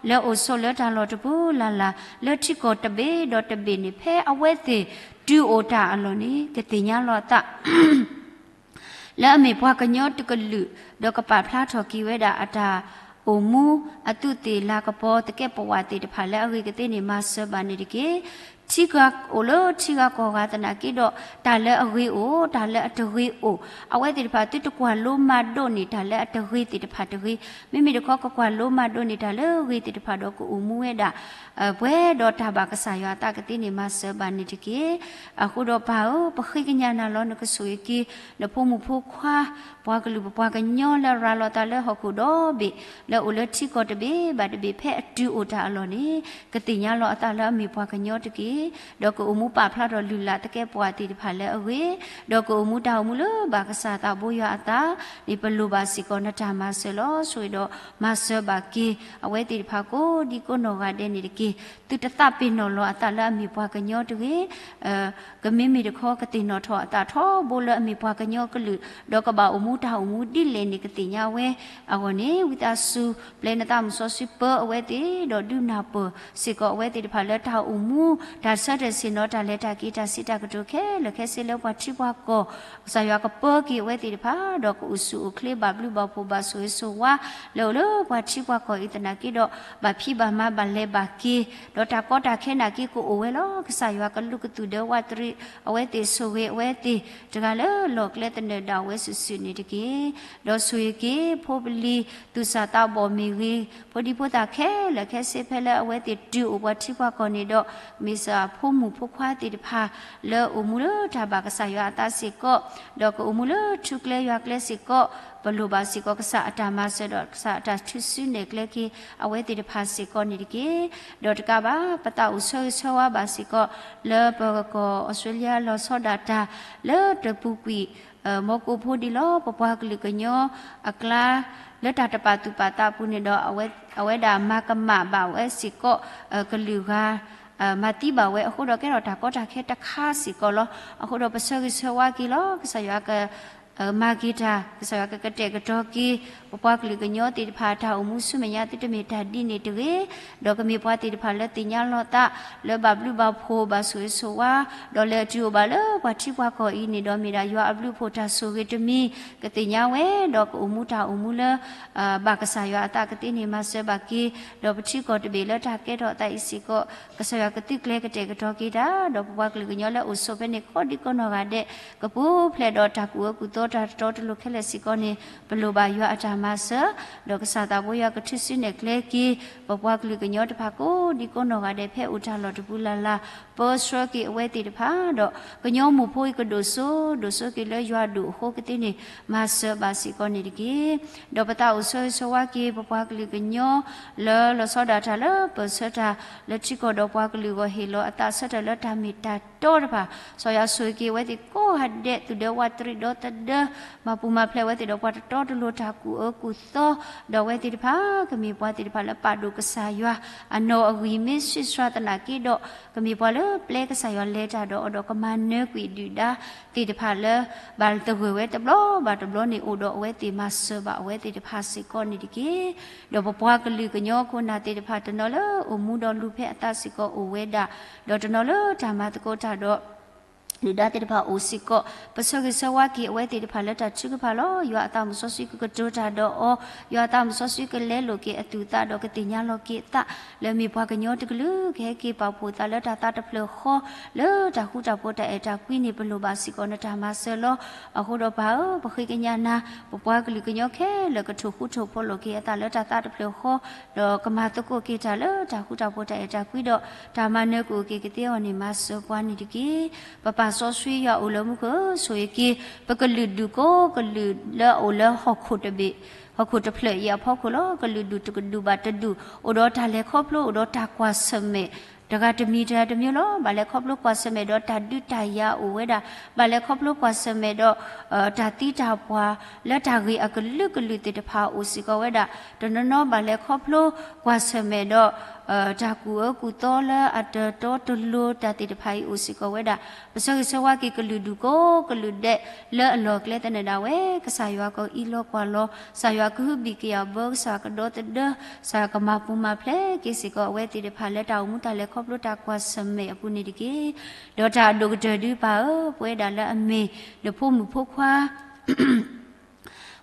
လၢအိၣ်ဆိးလၢတၢ်လီၢ်တပူၤလၢ်လၢ်, လၢထံကီၢ်တဘ့ၣ်ဒီးတဘ့ၣ်န့ၣ် ဖဲအဝဲသ့ၣ်တုၤအိၣ်တၢ်အလီၢ်န့ၣ် ကသ့ၣ်ညါလီၤအသး လၢအမ့ၢ်ပှၤကညီတကလုာ်, ဒီးကပာ်ဖျါထီၣ်က့ၤဝဲဒၣ်အတၢ်အိၣ်မူ အသူးသ့ၣ်လၤကပီၤ သကဲးပဝးသ့ၣ်တဖၣ်လၢအဂ့ၤကသ့န့ၣ် မၤစၢၤဘၣ်န့ၣ်တက့ၢ်. ထံဂၤအိၣ်လၢထံဂၤကီၢ်ဂၤသနာ်က့ဒီး တၢ်လၢအဂ့ၤအိၣ်, တၢ်လၢအတဂ့ၤအိၣ်, အဝဲသ့ၣ်တဖၣ်သုတကွၢ်လိမၤဒိးန့ၢ် တၢ်လၢအတဂ့ၤသ့ၣ်တဖၣ်တဂ့ၤ, မ့မ့ၢ်တခီ ကကွၢ်လိမၤဒိးန့ၢ် တၢ်လၢဂ့ၤသ့ၣ်တဖၣ်ဒီး ကအိၣ်မူဝဲဒၣ် ပှဲၤဒီးတၢ်ဘၣ်ကစၢ်ယွၤအသးကသ့န့ၣ် မၤစၢၤဘၣ်န့ၣ်တက့ၢ်. အဃိဒီးပၢ်ဧၢ, ပဃ့ကညးနၤလီၤ. နကဆိၣ်ဂ့ၤက့ၤ နဖိမုၣ်ဖိခွါ ပှၤကလုာ်ပပှၤကညီလၢရၤလီၤသးလၢဟီၣ်ခိၣ်ဒီဘ့ၣ်, လၢအိၣ်လၢထံကီၢ်တဘ့ၣ်ဘၣ်တဘ့ၣ် ဖဲအတုၤအိၣ်တၢ်အလီၢ်န့ၣ် ကသ့ၣ်ညါလီၤအသးလၢအမ့ၢ်ပှၤကညီတက့ၢ်. ဒီးကအိၣ်မူပာ်ဖျါထီၣ်လုၢ်လၢ်သကဲးပဝးသ့ၣ်တဖၣ်လၢအဂ့ၤ, ဒီးကအိၣ်မူတၢ်အိၣ်မူလၢဘၣ်ကစၢ်သးဘိယွၤအသးန့ၣ် ပလိၣ်ဘၣ်စ့ၢ်ကီးနတၢ်မၤစၢၤလီၤ. ဆိၣ်ဂ့ၤဒီးမၤစၢၤဘၣ်က့ၤ အဝဲသ့ၣ်တဖၣ်ကိးဒံကိးနီၢ်ဂၤဒဲးန့ၣ်တက့ၢ်. သုတသးပ့ၤနီၣ်လီၤအသးလၢအမ့ၢ်ပှၤကညီတဂ့ၤ ကမ့မ့ၢ်တခီ ကသ့ၣ်နီၣ်ထီၣ်အသးထီဘိလၢအမ့ၢ်ပှၤကညီကလုာ်, ဒီးကဘၣ်အိၣ်မူတၢ်အိၣ်မူဒ်လဲၣ်န့ၣ် ကသ့ၣ်ညါဝဲအဂီၢ်န့ၣ် ဝံသးစူၤ ပျဲနသးမုၢ်စီဆှံပၢအဝဲသ့ၣ် ဒီးဒုးနၢ်ပၢၢ်စ့ၢ်ကီးအဝဲသ့ၣ်တဖၣ်လၢတၢ်အိၣ်မူ တၢ်ဆၢတဲာ်ဆ့ၣ်နီၤ တၢ်လဲၤတၢ်က့ၤ တၢ်စံးတၢ်ကတိၤခဲလၢာ်ခဲဆ့လၢပှၤထံပှၤကီၢ် ကစၢ်ယွၤကပၢက့ၤအဝဲသ့ၣ်တဖၣ် ဒီးကအိၣ်ဆူၣ်အိၣ်ချ့ ဘၣ်ဘျုးဘၣ်ဖှိၣ် ဘၣ်ဆိၣ်ဂ့ၤဆိၣ်ဝါ လၢအိၣ်လၢပှၤထံပှၤကီၢ်အံၤသနာ်က့ဒီး ဘၣ်ဖံးဘၣ်မၤဘၣ်လဲၤဘၣ်က့ၤ ဒီးတၢ်ကီတၢ်ခဲနာ်က့ ကအိၣ်ဝဲလီၤ. ကစၢ်ယွၤကလူးကသူၣ်ဒဲဝးတရံးအဝဲသ့ၣ် ဆိၣ်ဂ့ၤအဝဲသ့ၣ်တဂၤလၢလီၢ်ကျဲသနၢၣ်ဒၣ်ဝဲစုာ်စုာ်န့ၣ်တက့ၢ်. ဒီးဆိၣ်ဂ့ၤက့ၤ ဖိပလံၤသူၣ်စၢ်သးဘီၣ်မ့ၢ်ဂ့ၤ ဖိဒံဖိသၣ်ခဲလၢာ်ခဲဆ့ ဖဲလၢအဝဲသ့ၣ်တုၤအိၣ်ပှၤထံပှၤကီၢ်န့ၣ်ဒီး မ့ၢ်စ့ၢ်ဖိမုၣ်ဖိခွါသ့ၣ်တဖၣ် လၢအိၣ်မူလၢတၢ်ဘၣ်ကစၢ်ယွၤအသးစ့ၢ်ကီး ဒီးကအိၣ်မူလၢထူကျဲယွၤကျဲစ့ၢ်ကီး ပလိၣ်ဘၣ်စ့ၢ်ကီးကစၢ်အတၢ်မၤစၢၤဒီး ကစၢ်အတၢ်ထုးစုနဲၣ်ကျဲက့ၤ အဝဲသ့ၣ်တဖၣ်စ့ၢ်ကီးန့ၣ်တက့ၢ်. ဒီးတကးဘၣ် ပသးအိၣ်ဆၢဂ့ၤဆၢဝါဘၣ်စ့ၢ်ကီး လၢပကီၢ်အီစထြ့လယါလီၤဆီဒၣ်တၢ် လၢတပူၤကွံာ် မီကိဖိဒံးလီၤ. ပပှၤကလုာ်ကညီအကျါ လၢတၢ်တပာ်သူၣ်ပာ်သးအပူၤန့ၣ်ဒီး အဝဲဒၣ်မၤကမၣ်ဘၣ်ဝဲစ့ၢ်ကီး ကလုာ်ဂၤ မၤသံဘၣ်ဝဲအဃိဒီး ကဲထီၣ်တၢ်ကီတၢ်ခဲတခါစ့ၢ်ကီးလီၤ. အဃိဒီးပဆၢဂ့ၤဆၢဝါက့ၤလီၤ. ကစၢ်ယွၤက မၤက့ၤတၢ် ကစၢ်ယွၤကကတဲာ်ကတီၤက့ၤ ပပှၤကလုာ်ကညီသ့ၣ်တဖၣ် တၢ်အိၣ်မူဆူမဲာ်ညါသုတမ့ၢ်တၢ်ဒ်န့ၣ်တဂ့ၤ, ဒီးကမ့ၢ်ပှၤသ့ၣ်တဖၣ်လၢသ့ၣ်ညါလီၤသး လၢဘၣ်ဘျုးဘၣ်ဖှိၣ် ဘၣ်ဆိၣ်ဂ့ၤဆိၣ်ဝါ ဒီးလဲၤတုၤအိၣ်ဘၣ်လၢပှၤထံပှၤကီၢ်အံၤန့ၣ်ဒီး မ့ၢ်ဒၣ်ယွၤအဘျုးအဖှိၣ်တၢ်ဆိၣ်ဂ့ၤတမံၤ ကသ့ၣ်ညါဝဲ ဒီးကအိၣ်မူတၢ်အိၣ်မူလၢ ဘၣ်ကစၢ်ယွၤအသးကသ့န့ၣ် မၤစၢၤဘၣ်က့ၤ ဒီးပထံကီၢ်တဘ့ၣ်လၢတၢ်ကဲထီၣ်အသးအံၤစ့ၢ်ကီး ကစၢ်ယွၤကသုကျဲၤကတဲာ်ကတီၤက့ၤတၢ် ဒီးပပှၤကလုာ်ကညီလၢအိၣ်ဆိးဖဲန့ၣ် ကိးဒံကိးနီၢ်ဂၤဒဲး ကပူၤဖျဲးဒီးတၢ်ကူၣ်အၢကူၣ်သီ တၢ်တတီတလိၤခဲလၢာ်စ့ၢ်ကီးန့ၣ် ပလိၣ်ဘၣ်ယွၤအတၢ်မၤစၢၤ ဒီးကစၢ်သးဘိယွၤကထုးစုနဲၣ်ကျဲက့ၤ ပပှၤကလုာ်ကညီတဖၣ်ကိးဒံကိးနီၢ်ဂၤဒဲး ဖဲအိၣ်တၢ်လီၢ်တပူၤလၢ်လၢ် ပၢဆှၢက့ၤအဝဲသ့ၣ်တဖၣ် ဒီးကညီမိၢ်ဖိအံၤကဒိၣ်စိ ဒိၣ်စိက့ၤလၢယွၤဒိၣ်အဃိကသ့န့ၣ် မၤစၢၤဘၣ်စ့ၢ်ကီးန့ၣ်တက့ၢ်. ဒီးပသးအိၣ်ဆၢဂ့ၤဆၢဝါက့ၤ ပပှၤကလုာ်ကညီ လၢလီၤဆီဒၣ်တၢ်လၢပၢၢ်ဆၢတၢ် လၢထံကီၢ်ဒီးပှၤကလုာ်အဂီၢ် ဟ့ၣ်လီၤအသးဆၢထၢၣ်လၢတၢ်မ့ၢ်တၢ်တီတဖၣ် ကစၢ်ယွၤဆိၣ်ဂ့ၤက့ၤအဝဲသ့ၣ်ကိးဂၤဒဲး သူၣ်ဒၢဝးတရံးဒီသဒၢ မၤပူၤမၤဖျဲးအဝဲသ့ၣ်ဒီး ပှၤတတီတလိၤတၢ်ကူၣ်အၢကူၣ်သီ ဒီးအဝဲသ့ၣ်တဖၣ် ကမ့ၢ်ပှၤသ့ၣ်တဖၣ်လၢပာ်ဒိၣ်ကစၢ်ယွၤ အနီၢ်အဂံၢ်မ့ၢ်ဆံးစှၤသနာ်က့ဒီး ကမ့ၢ်ပှၤလၢပျဲကစၢ်ယွၤလဲၤတၢ်ဒီးအီၤဒီး ကမၤနၢၤကွံာ်ဒုၣ်ဒါသ့ၣ်တဖၣ်လၢ ဘၣ်သဂၢၢ်ဝဲတဘျီဘၣ်တဘျီန့ၣ် အိၣ်ဒီးအဝဲသ့ၣ် မၤစၢၤဘၣ်အဝဲသ့ၣ်တဖၣ်စ့ၢ်ကီးန့ၣ်တက့ၢ်. ဒီးပပှၤကလုာ်ကညီခိၣ်နၢ်သ့ၣ်တဖၣ် တနီၤလၢအိၣ်မူဒီးလူၤဖဲအသးစ့ၢ်ကီးအိၣ်ဝဲဒၣ်, ဒီးတနီၤလၢတၢ်မၤသကိးတၢ်ဒီး ဒုၣ်ဒါသ့ၣ်တဖၣ်အိၣ်စ့ၢ်ကီး, ပဆၢဂ့ၤဆၢဝါက့ၤအဝဲသ့ၣ်တဖၣ်လၢတၢ်ထုကဖၣ်လီၤ. ယွၤအသးမုၢ်စီဆှံကကတိၤတၢ်ဒီးအီၤ, ယွၤအသးမုၢ်စီဆှံကလဲလိာ်က့ၤအသူၣ်အသးဒီးကသ့ၣ်ညါလီၤက့ၤအသး, လၢမ့ၢ်ပှၤကညီတကလုာ် ကဟဲက့ၤပာ်ဖှိၣ်သးလၢတၢ်သးတဖျၢၣ်ဃီ, လၢတၢ်ဃူတၢ်ဖိးတၢ်အဲၣ်တၢ်ကွံန့ၣ် ပလိၣ်ဘၣ်စ့ၢ်ကီးနတၢ်မၤစၢၤလီၤ. အဃိဒီးပၢ်ဧၢ, ပဃ့ကညးနၤ, ပပှၤကလုာ်ကညီခဲလၢာ်ကထိၣ်ဃူထိၣ်ဖိးလိာ်က့ၤအသးလၢတၢ်သးတဖျၢၣ်ဃီ, ဒီးကမၤသကိးက့ၤတၢ်လၢတၢ်ဃူတၢ်ဖိးတၢ်အဲၣ်တၢ်ကွံဒီး တၢ်မၤနၢၤကအိၣ်က့ၤကသ့အီၤန့ၣ် မၤစၢၤပှၤန့ၣ်တက့ၢ်. ပပၢ်စီဆှံယွၤအိၣ်လၢမူခိၣ်ဧၢ, ဆိၣ်ဂ့ၤက့ၤ ပကလုာ်ဒူၣ်ကိးကလုာ်လၢအအိၣ်လၢဟီၣ်ခိၣ်တဘ့ၣ်, ဟီၣ်ခိၣ်တဖျၢၣ်အံၤအဖီခိၣ်လီၤ. ကလုာ်ဒူၣ်တကဒူၣ်ဘၣ်တဒူၣ် အိၣ်ဒီးတၢ်လဲၤခီဖျိ အိၣ်ဒီးတၢ်ကွၢ်ဆၢၣ်မဲာ် တဂၤတမံၤတဂၤတမံၤလီၤ. ဘၣ်လဲၤခီဖျိကွၢ်ဆၢၣ်မဲာ်ဒီးတၢ်ဒုးတၢ်ယၤအိၣ်ဝဲဒၣ်, ဘၣ်လဲၤခီဖျိကွၢ်ဆၢၣ်မဲာ်ဒီး တၢ်သံတၢ်ပှၢ် လၢတၢ်ဂ့ၢ်အကလုာ်ကလုာ်သ့ၣ်တဖၣ်အိၣ်စ့ၢ်ကီးဝဲဒၣ်, တနီၤနီၤဘၣ်လဲၤခီဖျိကွၢ်ဆၢၣ်မဲာ်ဒီး တၢ်ကူၣ်အၢကူၣ်သီလၢအတတီတလိၤတၢ်သ့ၣ်တဖၣ်အံၤအိၣ်စ့ၢ်ကီးဝဲဒၣ်. ပဆၢဂ့ၤဆၢဝါက့ၤကလုာ်ဒူၣ်ကိးကလုာ်ဒဲး လၢအလီၢ်ကျဲသနၢၣ်ဒၣ်ဝဲ, ကစၢ်ယွၤကအံးလီၤကွၢ်လီၤ, ကစၢ်ယွၤကဟုဘံၣ်ကယာ်ဘၢ, ကစၢ်ယွၤကဒီသဒၢ, ကစၢ်ယွၤကမၤပူၤမၤဖျဲးက့ၤစ့ၢ်ကီးအဝဲသ့ၣ်တဖၣ်လၢတၢ်အိၣ်မူတၢ်လဲၤခီဖျိတၢ်ကွၢ်ဆၢၣ်မဲာ်အပူၤန့ၣ်တက့ၢ်. ဒီးတၢ်အဒိၣ်ကတၢၢ်ဒုးပၢ်ဧၢ, ပဝဲဒၣ်လၢအမ့ၢ်နဖိမုၣ်ဖိခွါ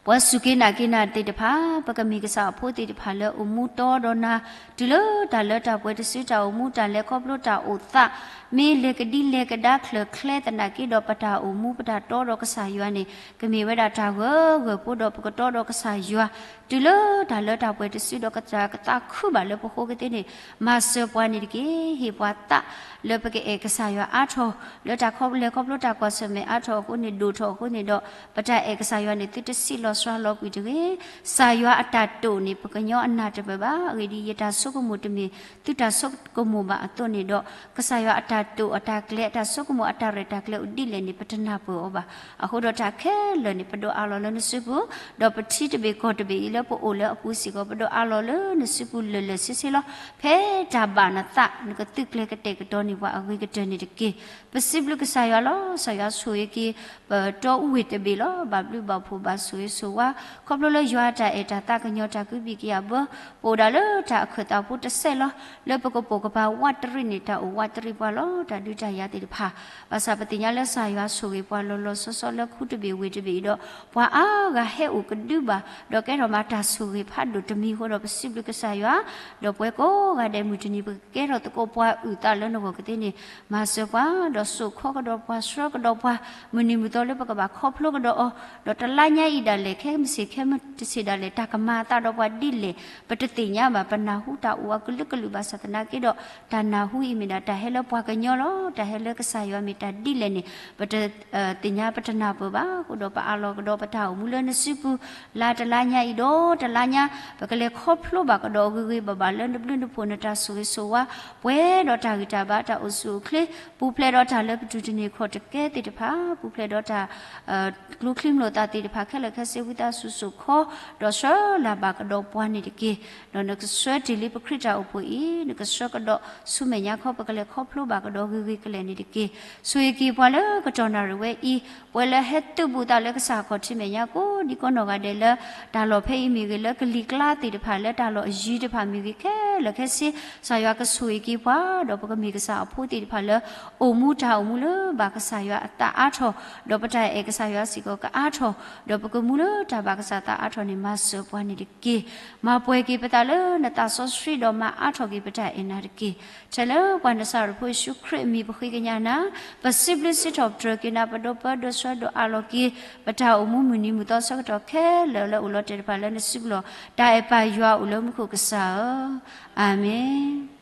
ပှၤစူၢ်က့ၤနာ်က့ၤနၤသ့ၣ်တဖၣ်, ပကမ့ၢ်ကစၢ်အဖိသ့ၣ်တဖၣ်လၢအိၣ်မူတီဒီးနၤ, တုၤလၢတၢ်လၢတၢ်ပှဲၤတစု တၢ်အိၣ်မူတၢ်လဲၤခီဖျိတၢ်အိၣ်သး, မ့ၢ်လဲၤကဒံလဲၤကဒါချၢၣ်ချဲသနာ်က့ဒီး ပတၢ်အိၣ်မူပတၢ်တီဒီးကစၢ်ယွၤန့ၣ် ကမ့ၢ်ဝဲဒၣ်တၢ်ဂၢၢ်ဂၢၢ်ဖိဒီးပကတီဒီးကစၢ်ယွၤ, တုၤလၢတၢ်လၢတၢ်ပှဲၤတစုဒီး ကစၢ်ယွၤကသးခုဘၣ်လၢပဃိကသ့န့ၣ်, မၤစၢၤပှၤန့ၣ်တက့ၢ်. ဟ့ၣ်ပှၤသးလၢပကအဲၣ်ကစၢ်ယွၤအါထီၣ်, လၢတၢ်လဲၤခီဖျိတၢ်ကွၢ်ဆၢၣ်မဲာ်အါထီၣ်အဃိန့ၣ် ဒိၣ်ထီၣ်အဃိန့ၣ်ဒီး ပတၢ်အဲၣ်ကစၢ်ယွၤန့ၣ် သုတဆံးလီၤစှၤလီၤကွံာ်တဂ့ၤ. ကစၢ်ယွၤအတၢ်တိာ်န့ၣ် ပှၤကညီအနၢ်တပၢၢ်ဘၣ်. အဂ့ၢ်ဒ်အံၤ, ယတၢ်ဆိကမိၣ်တမ့ၢ်သုတၢ်ဆိကမိၣ်ဘၣ်အသိးန့ၣ်ဒီး, ကစၢ်ယွၤအတၢ်တိာ်အတၢ်ကျဲၤ အတၢ်ဆိကမိၣ်အတၢ်ရဲၣ်တၢ်ကျဲၤအိၣ်ဒ်လဲၣ်န့ၣ် ပတနၢ်ပၢၢ်အီၤဘၣ်. အဃိဒီးတၢ်ခဲလၢာ်န့ၣ် ပဒိးအးလီၤလၢနစုပူၤ, ဒီးပထံတဘ့ၣ်ကီၢ်တဘ့ၣ်အံၤလၢပအိၣ်လၢအပူၤစ့ၢ်ကီး ပဒိးအးလီၤလၢနစုပူၤလၢာ်လၢာ်ဆ့ဆ့လီၤ. ဖဲတၢ်ဘၣ်နသး နကသုးကျဲၤကတဲာ်ကတီၤန့ၢ်ပှၤအဂ့ၤကတၢၢ်န့ၣ်တက့ၢ်. ပစံးဘျုးကစၢ်ယွၤလီၤ. ကစၢ်ယွၤဆိၣ်ဂ့ၤက့ၤ ပတီအူဝ့ၢ်တဘ့ၣ်လီၤ. ဘၣ်ဘျုးဘၣ်ဖှိၣ်ဘၣ်ဆိၣ်ဂ့ၤဆိၣ်ဝါ ခီဖျိလၢယွၤအတၢ်အဲၣ်တၢ်သးကညီၤတၢ်ကဟုဘံၣ်ကယာ်ဘၢ, ပအိၣ်ဒၣ်လၢတၢ်အခၢၣ်သးဖိတစဲးလီၤ. လၢပကပိာ်ကပၤဝးတရံးန့ၣ် တၢ်အိၣ်ဝးတရံးပှၤလီၤ. တၢ်ဒုးတၢ်ယၤသ့ၣ်တဖၣ် ဘၣ်ဆၣ်ပသ့ၣ်ညါလၢကစၢ်ယွၤဆိၣ်ဂ့ၤပှၤလီၤလီၤဆီဆီလၢခူတဘ့ၣ်ဝ့ၢ်တဘ့ၣ်အံၤဒီး ပှၤအါဂၤဟဲအိၣ်ကဒုဘၣ်, ဒီးကဲထီၣ်မးတၢ်ဆိၣ်ဂ့ၤဖးဒိၣ်တမံၤအဃိဒီး ပစံးဘျုးကစၢ်ယွၤ, ဒီးပှၤကိးဂၤဒဲးမုၢ်တနံၤ ပကကဲထီၣ်သကိးပှၤအုၣ်သးလၢနဂီၢ်ကသ့န့ၣ် မၤစၢၤပှၤ, ဒီးစိာ်ခီကဒီးပှၤ ဆှၢကဒီးပှၤ မုၢ်နံၤမုၢ်သီလၢပကဘၣ်ခီဖျိကဒီးအီၤ, ဒီးတလါညါအံၤဒၣ်လဲာ် ခဲမုၢ်ဆ့ၣ်ခဲမုၢ်တဆ့ၣ်ဒၣ်လဲာ် တၢ်ကမၤအသးဒီးပှၤဒ်လဲၣ် ပတသ့ၣ်ညါဘၣ်. ပနၢ်ဟူတၢ်အိၣ်အကလုာ်ကလုာ်ဘၣ်ဆၣ်သနာ်က့ဒီး တၢ်နၢ်ဟူအံၤမ့ၢ်ဒၣ်တၢ်ဟဲလၢပှၤကညီလီၤ. တၢ်ဟဲလၢကစၢ်ယွၤမ့ၢ်တၢ်ဒ်လဲၣ်န့ၣ် ပတ သ့ၣ်ညါပတနၢ်ပၢၢ်ဘၣ်. အဃိဒီးပအးလီၤကဒီးပတၢ်အိၣ်မူလၢနစုပူၤ လါတလါညါအံၤဒီးတလါညါ ပကလဲၤခီဖျိဘၣ်ကဒီးအဂ့ၤဂ့ၤဘၣ်ဘၣ်လၢနဘျုးနဖှိၣ် နတၢ်ဆိၣ်ဂ့ၤဆိၣ်ဝါ ပှဲၤဒီးတၢ်ဂံၢ်တၢ်ဘါ တၢ်အိၣ်ဆူၣ်အိၣ်ချ့ ပူၤဖျဲးဒီးတၢ်လၢပတုၤတန့ၢ်ခီၣ်တကဲသ့ၣ်တဖၣ် ပူၤဖျဲးဒီးတၢ် ကျိချံမျိာ်သၣ်သ့ၣ်တဖၣ်ခဲလၢာ်ခဲဆ့ ဝံသးစူၤစိာ်ခီ ဒီးဆှၢလၢ်ဘၣ်ကဒီးပှၤန့ၣ်တက့ၢ်. ဒီးနကဆှၢတ့ၢ်လံပခရံာ်တၢ်အိၣ်ဖှိၣ်အံၤ နကဆှၢကဒီးဆူမဲာ်ညါခီ ပကလဲၤခီဖျိဘၣ်ကဒီးဂ့ၤဂ့ၤကလဲာ်န့ၣ်တက့ၢ်. ဆိၣ်ဂ့ၤက့ၤပှၤလၢကတီၢ်နၣ်ရံၣ်ဝဲအံၤ ပှၤလၢဟဲသုးဘူးသးလၢကစၢ်အခီၣ်ထံးမဲာ်ညါကိးဒံကိးနီၢ်ဂၤဒဲးလၢ တၢ်လီၢ်ဖဲအံၤမ့ၢ်ဂ့ၤ လၢကလံၤကျါသ့ၣ်တဖၣ် လၢတၢ်လီၢ်အယံၤတဖၣ်မ့ၢ်ဂ့ၤ ခဲလၢာ်ခဲဆ့ ကစၢ်ယွၤကဆိၣ်ဂ့ၤက့ၤပှၤ ဒီးပကမ့ၢ်ကစၢ်အဖိသ့ၣ်တဖၣ်လၢ အိၣ်မူတၢ်အိၣ်မူလၢဘၣ်ကစၢ်ယွၤအသးအါထီၣ် ဒီးပတၢ်အဲၣ်ကစၢ်ယွၤစ့ၢ်ကီးကအါထီၣ် ဒီးပကမူလၢတၢ်ဘၣ်ကစၢ်သးအါထီၣ်န့ၣ် မၤစၢၤပှၤန့ၣ်တက့ၢ်. မၤပှဲၤက့ၤပသးလၢနသးစီဆှံဒီးမၤအါထီၣ်က့ၤပတၢ်အဲၣ်နၤတက့ၢ်. ထဲလၢပှၤနစၤရ့းဖိယ့ၣ်ၡူးခရံာ်အမံၤပဃ့ကညးနၤ ပစံးဘျုးစံးထီၣ်ပတြၢၤက့ၤနၤ ပဒိးပၢဒိးဆှၢဒိးအးလီၤက့ၤ ပတၢ်အိၣ်မူမုၢ်နံၤမုၢ်သီဆၢကတီၢ်ခဲလၢာ်လၢအိၣ်လီၤတဲာ်တဖၣ်လၢနစုပူၤလီၤ. တၢ်အဲၣ်ပၢ်ယွၤအိၣ်လၢမူခိၣ်ကစၢ်ဧၢ, အၤမ့ၣ်.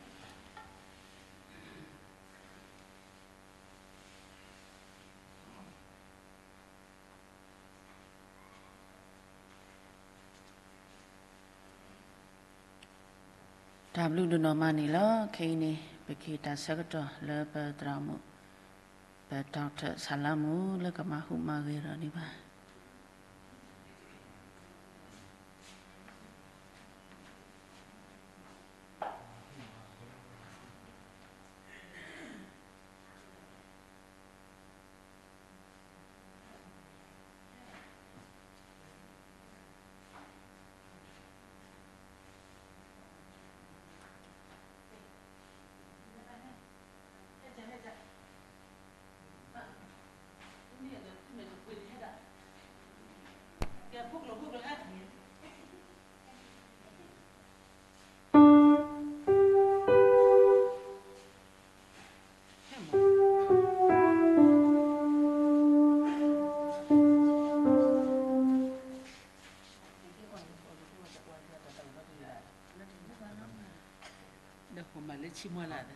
တၢ်ဘျုးဒိၣ်နီၢ်မးန့ၣ်လီၤ. ခဲအံၤန့ၣ် ပကဟ့ၣ်တၢ်ဆၢကတီၢ်လၢပသရၣ်မုၣ် ပဒီကထၢၣ်ဆၣ်လါမူ လၢကမၤဟူးမၤဂဲၤဒီးန့ၣ်ဘၣ်. ဆံးမွဲလၢ်, ဟဲ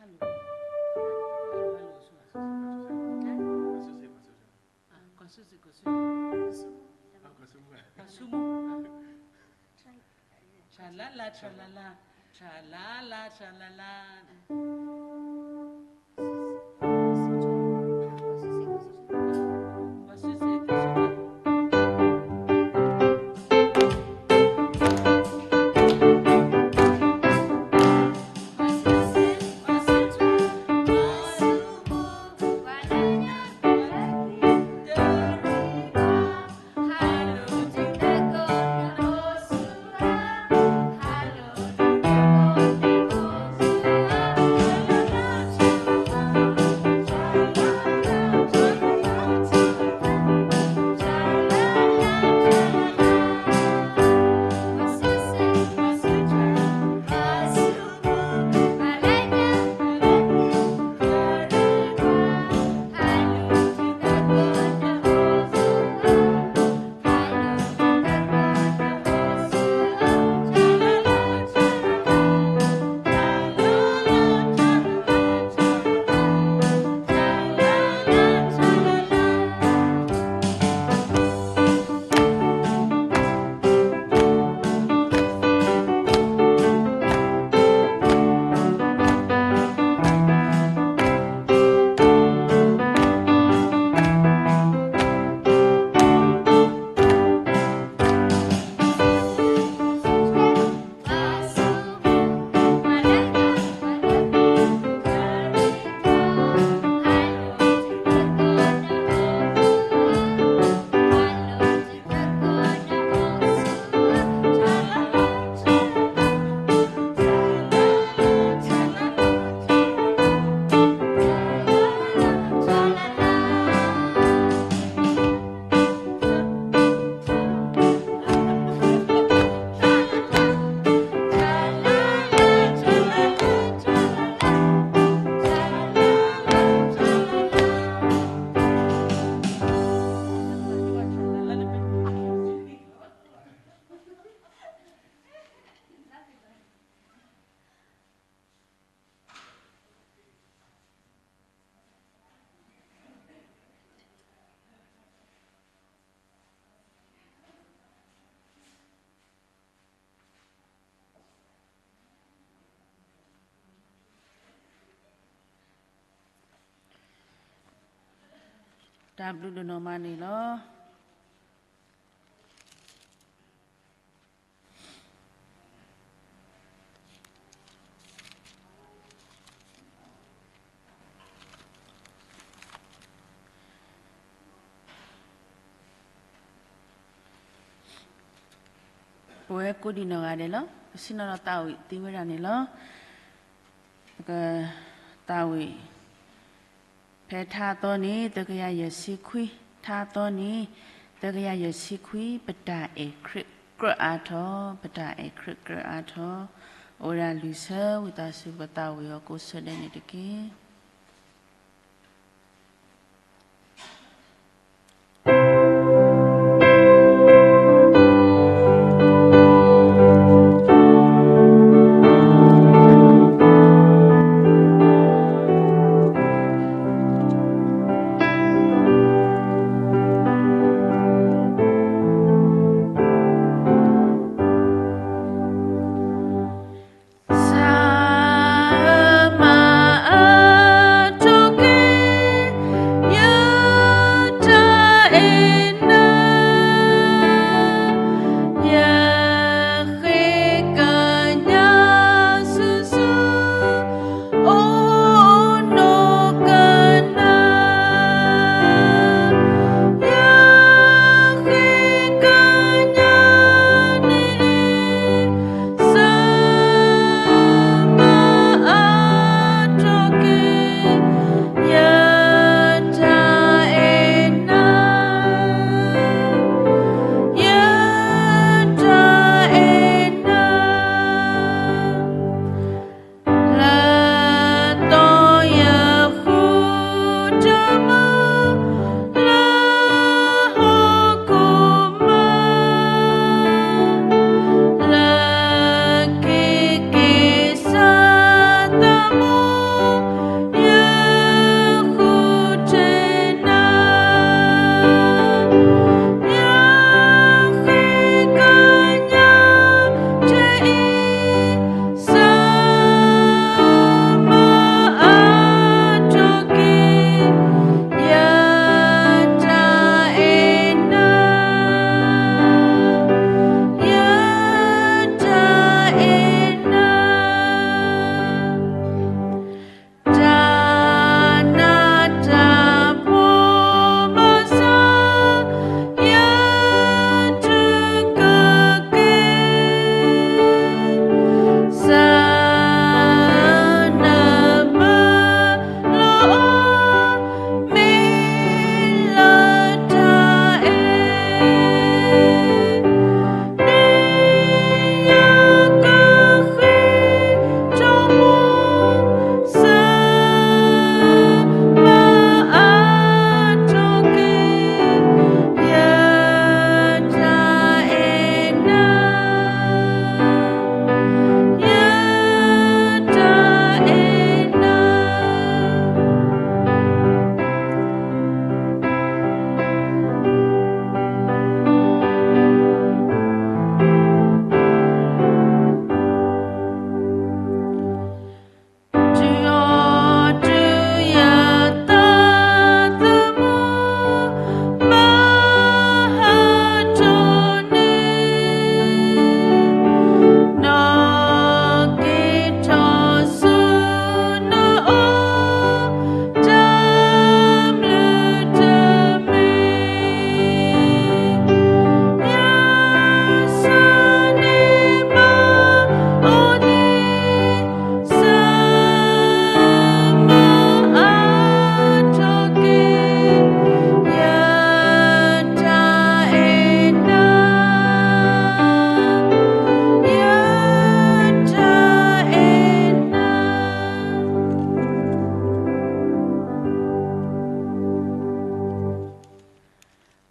Hello, hello, hello, hello, hello. Kwasuse, kwasuse. Kwasumu. Tra la la, tra la la. Tra la la, tra la la. တၢ်ဘျုးဒိၣ်နီၢ်မးန့ၣ်လီၤ. ပဝဲကိးဒံးနီၢ်ဂၤဒဲးလီၤ. ပဆ့ၣ်နီၤဒီးသးဝံၣ်သ့ဝဲဒၣ်န့ၣ်လီၤ. သးဝံၣ် ဖဲထါအသီန့ၣ် သၢကယၤယဲၢ်ဆံခွံ, ထါအသီန့ၣ် သၢကယၤယဲၢ်ဆံခွံ, ပတၢ်အဲၣ်ခရံာ်ကြၢးအါထီၣ်, ပတၢ်အဲၣ်ခရံာ်ကြၢးအါထီၣ်, အိၣ်ဝဲဒၣ်လွံၢ်ဆၢ, ဝံသးစူၤပသးဝံၣ်အီၤကိးဆၢဒဲးန့ၣ်တက့ၢ်.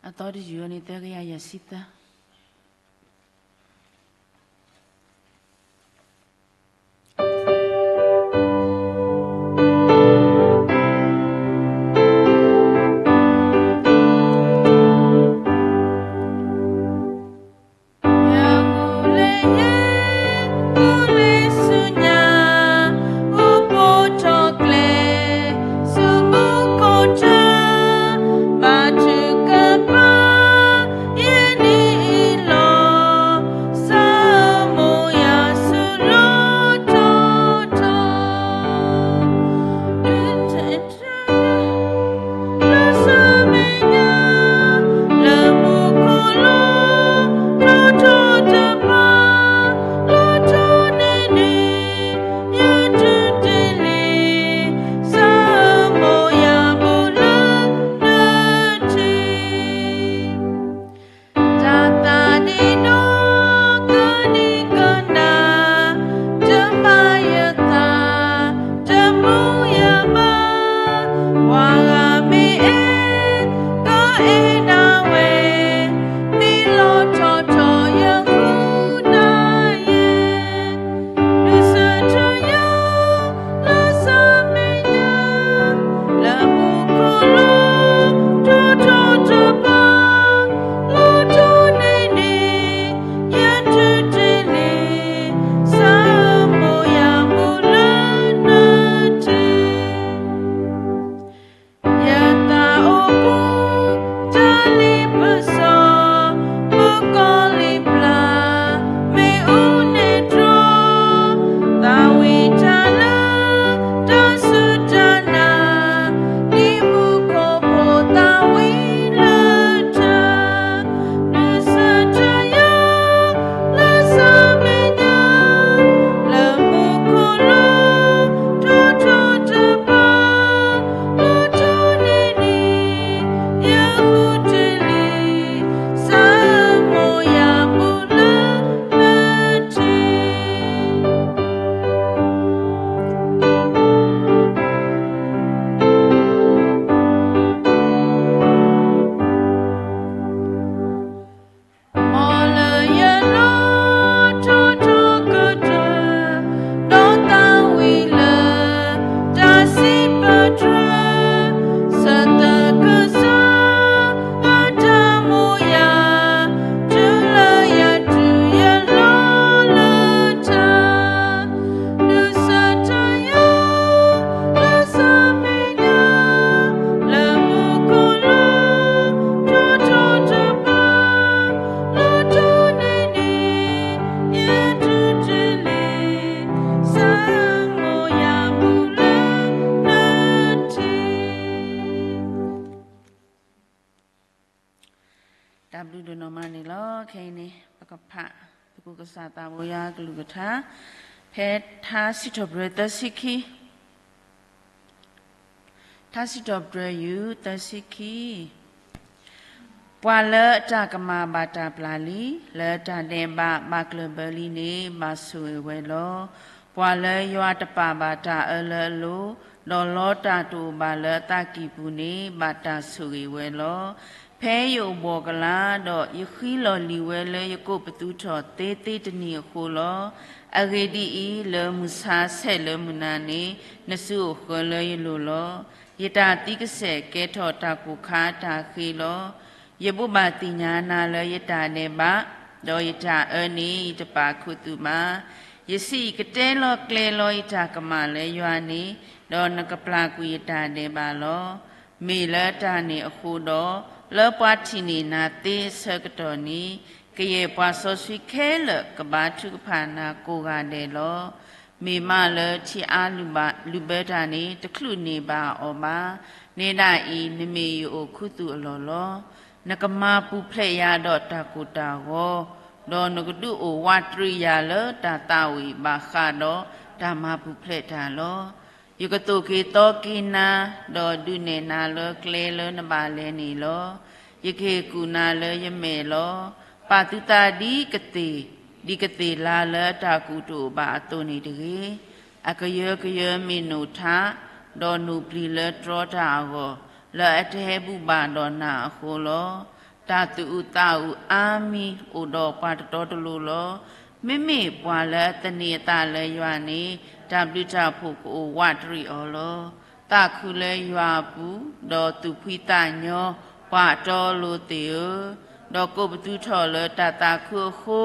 အသီတယုၢ်အံၤန့ၣ် သၢကယၤယဲၢ်ဆံသၢ. တၢ်ဘျုးဒိၣ်နီၢ်မးန့ၣ်လီၤ. ခဲအံၤန့ၣ် ပကဖး သုးခိၣ်ကစၢ်သးဘိယွၤအကလုၢ်ကထါ ဖဲထါစံးထီၣ်ပတြၢၤသၢဆံခံ ထါစံးထီၣ်ပတြၢၤ ယူၢ် သၢဆံခံ, ပှၤလၢအတၢ်ကမၣ်ဘၣ်တၢ်ပျၢ်လံ, လၢတၢ်ဒဲးဘးဘၣ်ကျၢၢ်ဘၢလံန့ၣ် ဘၣ်ဆိၣ်ဂ့ၤဝဲလီၤ. ပှၤလၢယွၤတပာ်ဘၣ်တၢ်အၢလၢအလိၤ, ဒီးလီတၢ်တအိၣ်ဘၣ်လၢအသးကံၢ်ပူၤန့ၣ် ဘၣ်တၢ်ဆိၣ်ဂ့ၤဝဲလီၤ. ဖဲယအိၣ်ဘှီၣ်ကလာ်, ဒီးယဃံလီၢ်လံၤဝဲလၢယကိးပသူထီၣ်သ့သ့တနံၤအဃိလီၤ. အဂ့ၢ်ဒ်အံၤ, လၢမုၢ်ဆါဆဲးလၢမုၢ်နၤန့ၣ် နစုအိၣ်ဃၢၤလၢယလိၤလီၤ. ယတၢ်သံကစဲာ်ကဲထီၣ်တၢ်ကိၢ်ခါတၢ်ဃ့လီၤ. ယဘိးဘၣ်သ့ၣ်ညါနၤလၢယတၢ်ဒဲးဘး, ဒီးယတၢ်အၢန့ၣ် ယတပာ်ခူသူၣ်ဘၣ်. ယစံး, ယကတဲလီၤကျဲလီၤယတၢ်ကမၣ်လၢယွၤန့ၣ်, ဒီးနကပျၢ်ကွံာ်ယတၢ်ဒဲးဘးလီၤ. မ့ၢ်လၢတၢ်န့ၣ်အဃိဒီး, လၢပှၤထံၣ်န့ၢ်နၤသ့အဆၢကတီၢ်န့ၣ်, ကယဲၢ်ပှၤစီဆှံခဲလၢာ်ကဘါထုကဖၣ်နၤကိးဂၤဒဲးလီၤ. မ့ၢ်မးလၢထံအါလုၢ်ဘၣ်လုၢ်ဘၢတၢ်န့ၣ် တချုးန့ၢ်ဘၣ်အီၤဘၣ်. နဲဒၣ်အံၤ, နမ့ၢ်ယအိၣ်ခူသူၣ်အလီၢ်လီၤ. နကမၤပူၤဖျဲးယၤဒီးတၢ်ကိၢ်တၢ်ဂီၤ, ဒီးနကဒုးအိၣ်ဝးတရံးယၤလၢတၢ်သးဝံၣ်ဘၣ်ဃးဒီးတၢ်မၤပူၤဖျဲးတၢ်လီၤ. ယကသိၣ်က့ၤသီက့ၤနၤ, ဒီးဒုးနဲၣ်နၤလၢကျဲလၢနဘၣ်လဲၤန့ၣ်လီၤ. ယကဟ့ၣ်ကူၣ်နၤလၢယမဲာ်လီၤ. ပာ်သုသးဒ်ကသ့ၣ်, ဒ်ကသ့ၣ်လါလၢအတၢ်ကူၣ်တအိၣ်ဘၣ်အသိးန့ၣ်တဂ့ၤ. အကယၢကယၢမ့ၢ်နိၣ်ထး, ဒီးနိၣ်ပျံၤလၢတြီတၢ်အဂီၢ်, လၢအတဟဲဘူၣ်ဘၣ်ဒီးနၤအဃိလီၤ. တၢ်သူၣ်အုးသးအုးအါမံၤအိၣ်ဒီးပှၤတတီတလိၤလီၤ. မ့မ့ၢ်ပှၤလၢအသန့ၤအသးလၢယွၤန့ၣ်, တၢ်ဘျုးတၢ်ဖှိၣ်ကအိၣ်ဝးတရံးအီၤလီၤ. သးခုလၢယွၤအပူၤ, ဒီးသူၣ်ဖှံသးညီ, ပှၤအတီအလိၤသ့ၣ်ဧၢ, ဒီးကိးပသူထီၣ်လၢတၢ်သးခုအဃိ,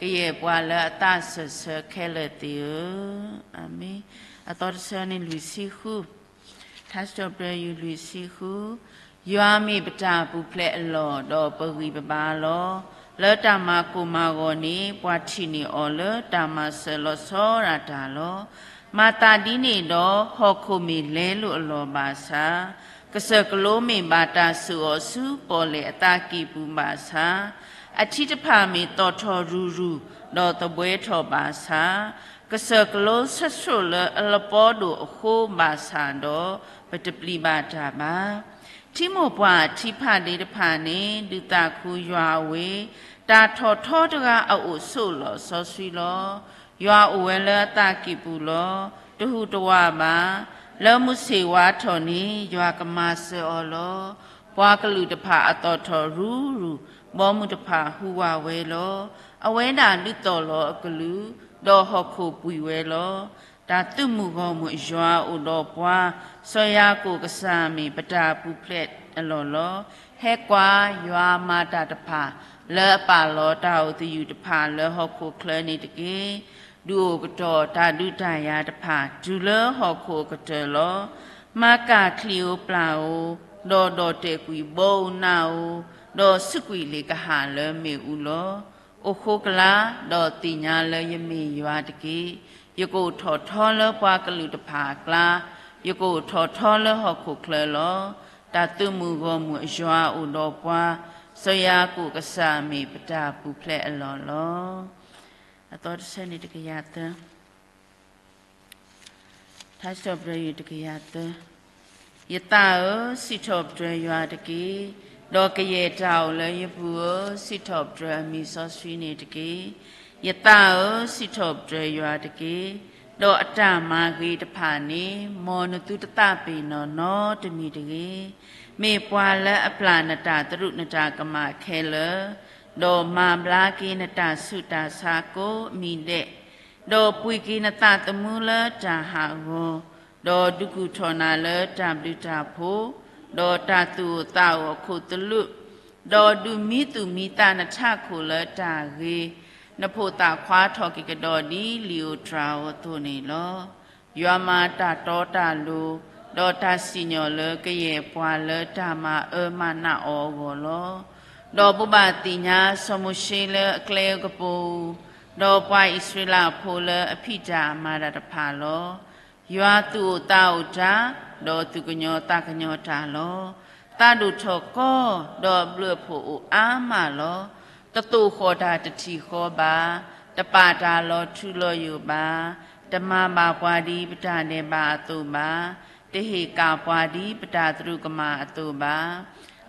ကယဲၢ်ပှၤလၢအသးစၢၢ်ဆၢခဲလၢာ်သ့ၣ်ဧၢ, အၤမ့ၣ်. အသီတဆၢန့ၣ်လွံၢ်ဆံဃု, ထါစံးထီၣ်ပတြၢၤ ယူၢ်လွံၢ်ဆံဃု, ယွၤမ့ၢ်ပတၢ်ပူၤဖျဲးအလီၢ်, ဒီးပဂံၢ်ပဘါလီၤ. လၢတၢ်မၤကိၢ်မၤဂီၤန့ၣ်, ပှၤထံၣ်န့ၢ်အီၤလၢတၢ်မၤစၢၤလီၤဆီဒၣ်တၢ်လီၤ. မၤသးဒ်န့ၣ်ဒီး, ဟီၣ်ခိၣ်မ့ၢ်လဲလိာ်အလီၢ်ဘၣ်ဆၣ်, ကစၢၢ်ကလိမ့ၢ်ဘၣ်တၢ်စိာ်အီၤဆူပီၣ်လဲၣ်အသးကံၢ်ပူၤဘၣ်ဆၣ်, အထံတဖၣ်မ့ၢ်သီၣ်ထီၣ်ရူၤရူၤ, ဒီးသဘှဲထီၣ်ဘၣ်ဆၣ်, ကစၢၢ်ကလိဆၢဆိၣ်လၢအလပီဒိၣ်အဃိဘၣ်ဆၣ်ဒီး, ပတပျံၤဘၣ်တၢ်ဘၣ်. ထံမိၢ်ပှၢ်ထံဖးဒ့တဖၣ်န့ၣ် ဒုးသးခုယွၤအဝ့ၢ်, တၢ်ထီၣ်ထီတဂၤအအိၣ်ဆိးလီၤစီဆှံလီၤ. ယွၤအိၣ်ဝဲလၢအသးကံၢ်ပူၤလီၤ. တဟူးတဝးဘၣ်. လၢမုၢ်ဆ့ၣ်ဝါထီၣ်န့ၣ် ယွၤကမၤစၢၤအီၤလီၤ. ပှၤကလုာ်တဖၣ်အသီၣ်ထီၣ်ရူၤရူၤ, ဘီမုၢ်တဖၣ်ဟူးဝးဝဲလီၤ. အဝဲဒၣ်ဒုးသီၣ်လီၤအကလုၢ်, ဒီးဟီၣ်ခိၣ်ပှံာ်ဝဲလီၤ. တၢ်သုးမုၢ်ဂီၢ်မုၢ်အယွၤအိၣ်ဒီးပှၤ, စီၤယၤကိာ်ကစၢ်မ့ၢ်ပတၢ်ပူၤဖျဲးအလီၢ်လီၤ. ဟဲကွၢ်, ယွၤမၤတၢ်တဖၣ်, လၢအပာ်လီၤတၢ်အိၣ်သယုၢ်တဖၣ်လၢဟီၣ်ခိၣ်ချၢန့ၣ်တက့ၢ်. ဒုးအိၣ်ကတီၤတၢ်ဒုးတၢ်ယၤတဖၣ်တုၤလၢဟီၣ်ခိၣ်အကတၢၢ်လီၤ. မၤကၢ်ချံၣ်ဧိၤပျၢ်ဧိၤ, ဒီးဒီၣ်တဲာ်ကွံာ်ဘီဧိၤနးဧိၤ, ဒီးစူးကွံာ်လံာ်ကဟၣ်လၢမ့ၣ်အူလီၤ. အိၣ်ဃိကလာ်, ဒီးသ့ၣ်ညါလၢယမ့ၢ်ယွၤတက့ၢ်. ယကအိၣ်ထီၣ်ထီလၢပှၤကလုာ်တဖၣ်အကျါ, ယကအိၣ်ထီၣ်ထီလၢဟီၣ်ခိၣ်ချၢလီၤ. တၢ်သုးမုၢ်ဂီၢ်မုၢ်အယွၤအိၣ်ဒီးပှၤ, စီၤယၤကိာ်ကစၢ်မ့ၢ်ပတၢ်ပူၤဖျဲးအလီၢ်လီၤ. အသီတဆၢန့ၣ်တကယၤသၢ ထါစံးထီၣ်ပတြၢၤ ယူၢ်တကယၤသၢ. ယသးဧၢ, စံးထီၣ်ပတြၢၤယွၤတက့ၢ်. ဒီးကယဲၢ်တၢ်အိၣ်လၢယပူၤဧၢ, စံးထီၣ်ပတြၢၤအမံၤစီဆှံန့ၣ်တက့ၢ်. ယသးဧၢ, စံးထီၣ်ပတြၢၤယွၤတက့ၢ်. ဒီးအတၢ်မၤဂ့ၤတဖၣ်န့ၣ်, မ်နသုတသးပ့ၤနီၣ်နီတမံၤတဂ့ၤ. မ့ၢ်ပှၤလၢအပျၢ်နတၢ်သရူးနတၢ်ကမၣ်ခဲလၢာ်, ဒီးမၤဘျါက့ၤနတၢ်ဆူးတၢ်ဆါကိးမံၤဒဲး, ဒီးပှ့ၤက့ၤနသးသမူလၢတၢ်ဟးဂီၤ, ဒီးဒုးကူၣ်ထီၣ်နၤလၢတၢ်ဘျုးတၢ်ဖှိၣ်, ဒီးတၢ်သူၣ်အိၣ်သးအိၣ်အခိၣ်သလုး, ဒီးဒုးမံသူၣ်မံသးနထးခိၣ်လၢတၢ်ဂ့ၤ, နဖိသၣ်ခွါထီၣ်က့ၤကဒီးဒ်လံာ်ဧိၤတြၤဧိၤအသိးန့ၣ်လီၤ. ယွၤမၤတၢ်တီတၢ်လိၤ, ဒီးတၢ်စံၣ်ညီၣ်လၢကယဲၢ်ပှၤလၢတၢ်မၤအၢမၤနးအီၤအဂီၢ်လီၤ. ဒီးဘိးဘၣ်သ့ၣ်ညါစီၤမိၤၡ့လၢအကျဲအကပူၤ, ဒီးပှၤအံၣ်စရ့လးဖိလၢအဖံးတၢ်မၤတၢ်တဖၣ်လီၤ. ယွၤသူၣ်အိၣ်သးအိၣ်တၢ်, ဒီးသူၣ်ကညီၤသးကညီၤတၢ်လီၤ. သးဒိၣ်ထီၣ်ကီ, ဒီးအဘျုးအဖှိၣ်အိၣ်အါမးလီၤ. တသိၣ်ဃီၣ်တၢ်တထံၣ်ဃီဘၣ်, တပာ်တၢ်လီၤထူလီၤယိာ်ဘၣ်, တမၤဘၣ်ပှၤဒ်ပတၢ်ဒဲးဘးအသိးဘၣ်, တဟ့ၣ်ကၣ်ပှၤဒ်ပတၢ်သရူးကမၣ်အသိးဘၣ်.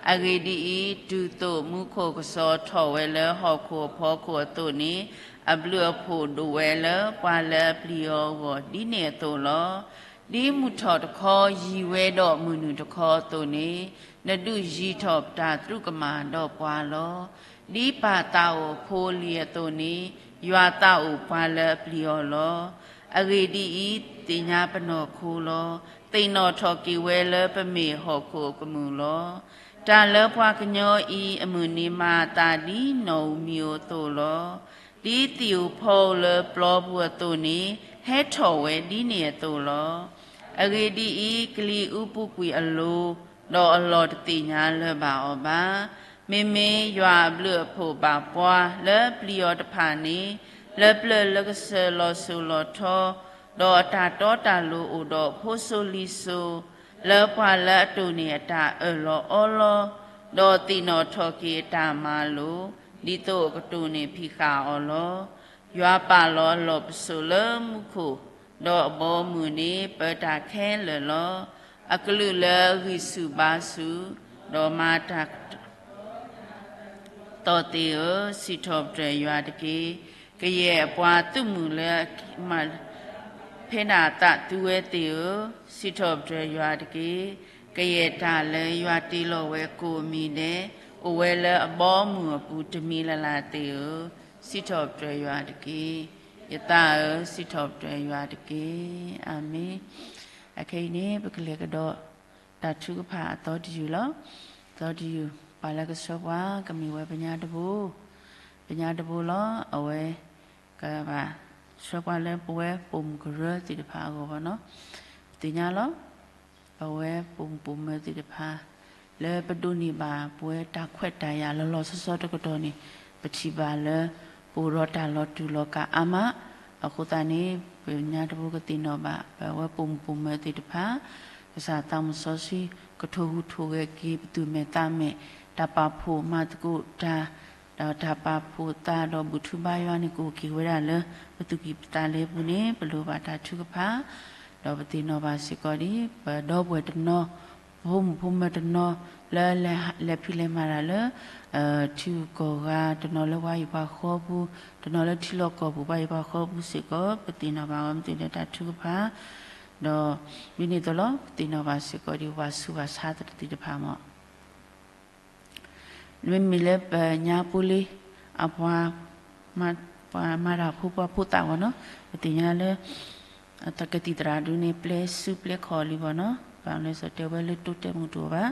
အဂ့ၢ်ဒ်အံၤ, တုၤသိးမူခိၣ်ကစီၤထီၣ်ဝဲလၢဟီၣ်ခိၣ်အဖီခိၣ်အသိးန့ၣ်, အဘျုးအဖှိၣ်ဒိၣ်ဝဲလၢပှၤလၢအပျံၤအီၤအဂီၢ်ဒ်န့ၣ်အသိးလီၤ. ဒ်မုၢ်ထီၣ်တခီယံၤဝဲဒီးမုၢ်နုာ်တခီအသိးန့ၣ်, နဒုးယံၤထီၣ်ပတၢ်သရူးကမၣ်ဒီးပှၤလီၤ. ဒ်ပၢ်သးအိၣ်ဖိလံၤအသိးန့ၣ်, ယွၤသးအိၣ်ပှၤလၢအပျံၤအီၤလီၤ. အဂ့ၢ်ဒ်အံၤ, သ့ၣ်ညါပနီၢ်ခိလီၤ. သ့ၣ်နီၣ်ထီၣ်က့ၤဝဲလၢပမ့ၢ်ဟီၣ်ခိၣ်အကမူၣ်လီၤ. တၢ်လၢပှၤကညီအံၤ အမုၢ်နံၤမၤအသးဒ်နီၣ်ဧိၤမံၤဧိၤအသိးလီၤ. ဒ်သံၣ်ဧိၤဖီဧိၤလၢပျီပူၤအသိးန့ၣ်, ဟဲထီၣ်ဝဲဒ်န့ၣ်အသိးလီၤ. အဂ့ၢ်ဒ်အံၤ, ကလံၤအူပူၤကွံာ်အလိၤ, ဒီးအလီၢ်တသ့ၣ်ညါလၢၤဘၣ်အီၤဘၣ်. မ့မ့ၢ်ယွၤအဘျုးအဖှိၣ်ဘၣ်ပှၤလၢပျံၤအီၤတဖၣ်န့ၣ်, လၢပျၢၤလၢကစၢၢ်လီၤစိၤလီၤထီ, ဒီးအတၢ်တီတၢ်လိၤအိၣ်ဒီးဖိစိၤလံၤစိၤ, လၢပှၤလၢအတိၢ်န့ၢ်အတၢ်အၢၣ်လီၤအီလီၤ, ဒီးသ့ၣ်နီၣ်ထီၣ်က့ၤအတၢ်မၤလိာ်, ဒ်သိးအကတိၢ်န့ၢ်ဖံးဃာ်အီၤလီၤ. ယွၤပာ်လီၤအလီၢ်ပစိာ်လၢမူခိၣ်, ဒီးအဘီအမုၢ်န့ၣ်ပၢတၢ်ခဲလၢာ်လီၤ. အကလုာ်လၢအဂံၢ်ဆူၣ်ဘါဆူၣ်, ဒီးမၤတၢ် သီၣ်သ့ၣ်ဧၢ, စံးထီၣ်ပတြၢၤယွၤတက့ၢ်. ကယဲၢ်အပှၤသုးမုၢ်လၢအမၤ ဖဲဒၣ်အသးသုဝဲသ့ၣ်ဧၢ, စံးထီၣ်ပတြၢၤယွၤတက့ၢ်. ကယဲၢ်တၢ်လၢယွၤတ့လီၤဝဲကိၣ်အမံၤဒဲး, အိၣ်ဝဲလၢအဘီအမုၢ်အပူၤတမံၤလၢ်လၢ်သ့ၣ်ဧၢ, စံးထီၣ်ပတြၢၤယွၤတက့ၢ်. ယသးဧၢ, စံးထီၣ်ပတြၢၤယွၤတက့ၢ်. အၤမ့ၣ်. အခဲအံၤန့ၣ် ပကလဲၤကဒီးတၢ်ထုကဖၣ်အသီတယုၢ်လီၤ. သီတယုၢ် ပှၤလၢကဆှၢပှၤကမ့ၢ်ဝဲပညါတဘိ, ပညါတဘိလီၤ. အဝဲ ကဘၣ် ဆှၢပှၤလၢပဝဲပိာ်မုၣ်ကရၢသ့ၣ်တဖၣ်အဂီၢ်ဘၣ်နီၤ. ပသ့ၣ်ညါလီၤ. ပဝဲပိာ်မုၣ်ပိာ်မၢၤသ့ၣ်တဖၣ် လၢပဒိးန့ၢ်ဘၣ်ပဝဲတၢ်ခွဲးတၢ်ယာ်လီၤလီၤဆီဆီတကတီၢ်န့ၣ်, ပထံၣ်ဘၣ်လၢ ပအိၣ်ဒီးတၢ်လီၤတူာ်လီၤကာ်အါမး, အဃိသတးန့ၣ် ပညါတဘိကသ့ၣ်နီၣ်ဘၣ် ပဝဲပိာ်မုၣ်ပိာ်မၢၤသ့ၣ်တဖၣ်, ကစၢ်သးစီဆှံ ကထိၣ်ဟူးထိၣ်ဂဲၤက့ၤပသူၣ်မဲာ်သးမဲာ်, တၢ်ပာ်ဖှိၣ်မၤသကိးတၢ် ဒီးတၢ်ပာ်ဖှိၣ်သးဒီးဘူၣ်ထူဘါယွၤန့ၣ် ကအိၣ်က့ၤဝဲဒၣ်လၢ ပသူၣ်ကံၢ်ပသးလဲပူၤန့ၣ် ပလိၣ်ဘၣ်တၢ်ထုကဖၣ်, ဒီးပသ့ၣ်နီၣ်ဘၣ်စ့ၢ်ကီးဒ် ပဒီပုၢ်ဝဲၢ်တနီၤ, ပဖိမုၣ်ဖိမၢၤတနီၤ လၢလဲၤဖံးလဲၤမၤတၢ်လၢ ထံဂုၤကီၢ်ဂၤ, တနီၤလၢပှၤဟံၣ်ပှၤဃီပူၤ, တနီၤလၢထံလီၢ်ကီၢ်ပူၤ ပှၤဟံၣ်ပှၤဃီပူၤစ့ၢ်ကီး ပသ့ၣ်နီၣ်ဘၣ်ဝဲမ့ၢ်သ့ၣ်လၢတၢ်ထုကဖၣ်, ဒီး ဒ်န့ၣ်အသိးလီၤ. ပသ့ၣ်နီၣ်ဘၣ်စ့ၢ်ကီးဒ် ပှၤဆူးဘၣ်ဆါသ့ၣ်တဖၣ်မ့ၢ် မ့မ့ၢ်လၢပညါပူလ့ အပှၤ ပှၤမၤတၢ်ဖိ ပှၤဖိသၣ်ဂီၢ်နီၤ, ပသ့ၣ်ညါလၢ ကသံၣ်သရၣ်ဒုန့ၣ် ပျဲစုပျဲခီၣ်လံဘၣ်နီၤ, ဘၣ်မနုၤလဲၣ် တဲဝဲလၢတိတဲာ်မုၢ်တအိၣ်ဘၣ်,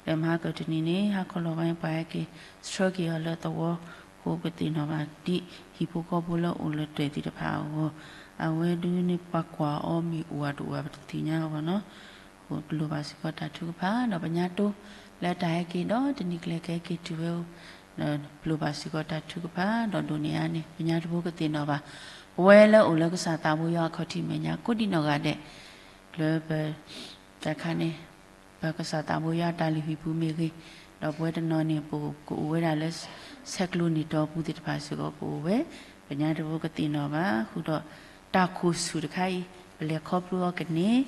လၢမဟါကတနံၤန့ၣ် ဟါခီလီၤဝဲ ပှၤဟဲက့ၤဆှၢက့ၤအီၤလၢသဝီ, အဃိပသ့ၣ်နီၣ်ဘၣ်ဒ် ဟံၣ်ဖိဃီဖိလၢအိၣ်လၢတၢ်သ့ၣ်တဖၣ်အဂီၢ်, အဝဲဒုန့ၣ် ပှၤကွၢ်အီၤမ့ၢ်အိၣ်ဧါတအိၣ်ဧါ ပတသ့ၣ်ညါဘၣ်နီၤ. ပလိၣ်ဘၣ်စ့ၢ်ကီးတၢ်ထုကဖၣ် ဒီးပညါတိ လၢတၢ်ဟဲက့ၤဒီးတနံၤကျဲကဟဲက့ၤတုၤဝဲ, ပလိၣ်ဘၣ်စ့ၢ်ကီးတၢ်ထုကဖၣ် ဒီးဒိးန့ၢ်အါန့ၢ် ပညါတဘိကသ့ၣ်နီၣ်ဘၣ် ပဝဲလၢအိၣ်လၢကစၢ်သးဘိယွၤအခီၣ်ထံးမဲာ်ညါ ကိးဒံနီၢ်ဂၤဒဲး, လၢပ တၢ်ခါန့ၣ် ပကစၢ်သးဘိယွၤတၢ်လုၢ်ဟံၣ်ပူၤမ့ၢ်ဂ့ၤ, ဒီးပဝဲတနီၤန့ၣ် ပကအိၣ်ဝဲဒၣ်လၢ ဆဲးကျိးနံၣ်တီပူၤသ့ၣ်တဖၣ်စ့ၢ်ကီး ပအိၣ်ဝဲ, ပညါတဘိကသ့ၣ်နီၣ်ဘၣ်ဃုာ်ဒီး တၢ်ခိၣ်ဆူၣ်တခါအံၤ ပလဲၤခီဖျိအီၤကန့ၢ်,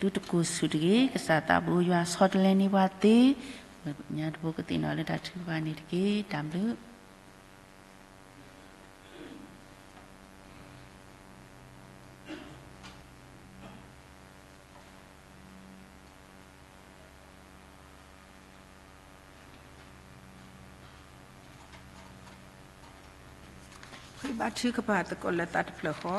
သုတခိၣ်ဆူၣ်တဂ့ၤ, ကစၢ်သးဘိယွၤဆီတလဲန့ၢ်ပှၤသ့, ပညါတဘိကသ့ၣ်နီၣ်လၢတၢ်ထုကဖၣ်န့ၣ်တက့ၢ်. တၢ်ဘျုး ဃ့ဘါထုကဖၣ်သကိးလၢသးတဖျၢၣ်ဃီ,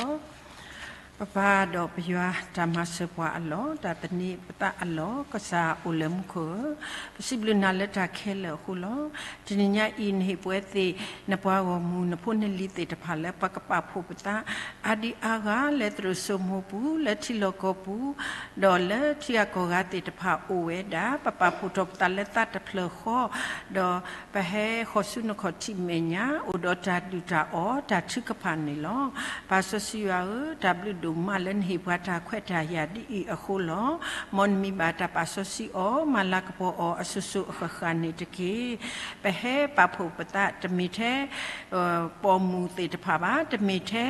ပပၢ်ဒီးပယွၤ တၢ်မၤစၢၤပှၤအလီၢ်, တၢ်သန့ၤပသးအလီၢ်, ကစၢ်အိၣ်လၢမူခိၣ်ဧၢ, ပစံးဘျုးနၤလၢတၢ်ခဲလၢာ်အဃိလီၤ. တနံၤညါအံၤ နဟ့ၣ်ပဝဲသ့ၣ် နပှၤဂီၢ်မုၢ် နဖိနလံၤသ့ၣ်တဖၣ်လၢ ပကပာ်ဖှိၣ်ပသး အါဒံအါဂၤ လၢသရိာ်စိမိၤပူၤ လၢထံလီၢ်ကီၢ်ပူၤ ဒီးလၢထံဂၤကီၢ်ဂၤသ့ၣ်တဖၣ်အိၣ်ဝဲဒၣ်, ပပာ်ဖှိၣ်ထီၣ်ပသးလၢသးတဖျၢၣ်ဃီ, ဒီးပဟဲဃီၤဆူနခီၣ်ထံးမဲာ်ညါ အိၣ်ဒီးတၢ်ဒုၣ်တၢ်အီၣ် တၢ်ထုကဖၣ်န့ၣ်လီၤ. ပၢ်စီဆှံယွၤဧၢ, တၢ်ဘျုး ဒိၣ်မးလၢနဟ့ၣ်ပှၤတၢ်ခွဲးတၢ်ယာ်ဒ်အံၤအဃိလီၤ. မ်နမံၤဘၣ်တၢ်ပာ်စီဆှံအီၤ မၤလၤကပီၤအီၤအစိၤစိၤအဃၣ်ဃၣ်န့ၣ်တက့ၢ်. ပဟဲပာ်ဖှိၣ်ပသး တမ့ၢ်ထဲ ပိာ်မုၣ်သ့ၣ်တဖၣ်ဘၣ်, တမ့ၢ်ထဲ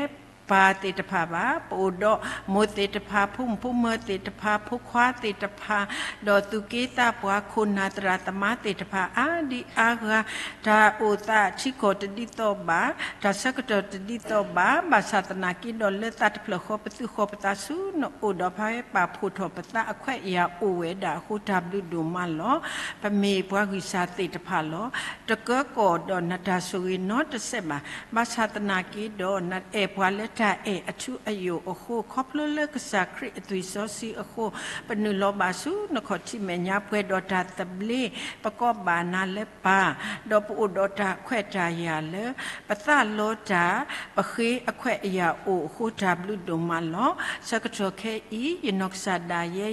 ပၢ်သ့ၣ်တဖၣ်ဘၣ်, ပအိၣ်ဒီးမိၢ်သ့ၣ်တဖၣ်, ဖိမုၣ်ဖိမၢၤသ့ၣ်တဖၣ်, ဖိခွါသ့ၣ်တဖၣ်, ဒီးသူၣ်က့သးပှၢ် ခိၣ်နၢ်သရၣ်သမါသ့ၣ်တဖၣ် အါဒံအါဂၤ တၢ်အိၣ်သးထံကီၢ်တဒ်သိးဘၣ်, တၢ်ဆၢကတီၢ်တဒ်သိးဘၣ်, ဘၣ်ဆၣ်သနာ်က့ဒီးလၢသးတဖျၢၣ်ဃီ ပသုးဃီၤပသးဆူနအိၣ်ဒီး ပဟဲပာ်ဖှိၣ်ထီၣ်ပသးအခွဲးအယာ်အိၣ်ဝဲဒၣ်အဃိ တၢ်ဘျုးဒိၣ်မးလီၤ. ပမ့ၢ်ပှၤဂံၢ်စၢ်သ့ၣ်တဖၣ်လီၤ. တကၢကီၢ်ဒီးနတၢ်ဆိၣ်ဂ့ၤနီတစဲးဘၣ်. ဘၣ်ဆၣ်သနာ်က့ဒီး နအဲၣ်ပှၤလၢတၢ်အဲၣ်အထူအယိာ်အဃိ ခီဖျိလၢကစၢ်ခရံာ်အသွံၣ်စီဆှံအဃိ ပနုာ်လီၤဘၣ်ဆူနခီၣ်ထံးမဲာ်ညါ ပှဲၤဒီးတၢ်သဘျ့, ပကီဘၣ်နၤလၢပၢ်, ဒီးပအိၣ်ဒီးတၢ်ခွဲးတၢ်ယာ်လၢ ပသးလီတၢ် ပဃ့အခွဲးအယာ်အိၣ်အဃိ တၢ်ဘျုးဒိၣ်မးလီၤ. ဆၢကတီၢ်ခဲအံၤ ယနီၢ်ကစၢ်ဒၣ်ယဲ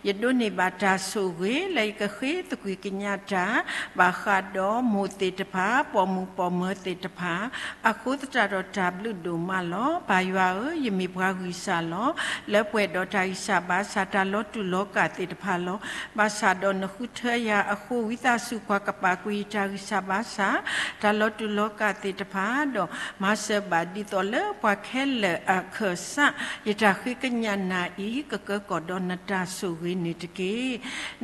ယဒိးန့ၢ်ဘၣ်တၢ်ဆိၣ်ဂ့ၤ လၢယကဃ့သကွံၢ်ကညးတၢ် ဘၣ်ဃးဒီးမိၢ်သ့ၣ်တဖၣ်, ပိာ်မုၣ်ပိာ်မၢၤသ့ၣ်တဖၣ် အဃိသတးဒီးတၢ်ဘျုးဒိၣ်မးလီၤ. ပၢ်ယွၤဧၢ, ယမ့ၢ်ပှၤဂံၢ်စၢ်လီၤ. လၢပှဲၤဒီးတၢ်ဂံၢ်စၢ်ဘါစၢ် တၢ်လီၤတူာ်လီၤကာ်သ့ၣ်တဖၣ်လီၤ. ဘၣ်ဆၣ်ဒီးနဃုထၢယၤအဃိ ဝံသးစူၤကွၢ်ကပာ်ကွံာ်ယတၢ်ဂံၢ်စၢ်ဘါစၢ် တၢ်လီၤတူာ်လီၤကာ်သ့ၣ်တဖၣ် ဒီးမၤစၢၤဘၣ်ဒ်သိးလၢပှၤခဲလၢာ်အခၢၣ်စး ယတၢ်ဃ့ကညးနၤအံၤ ကကၢကီၢ်ဒီးနတၢ်ဆိၣ်ဂ့ၤန့ၣ်တက့ၢ်.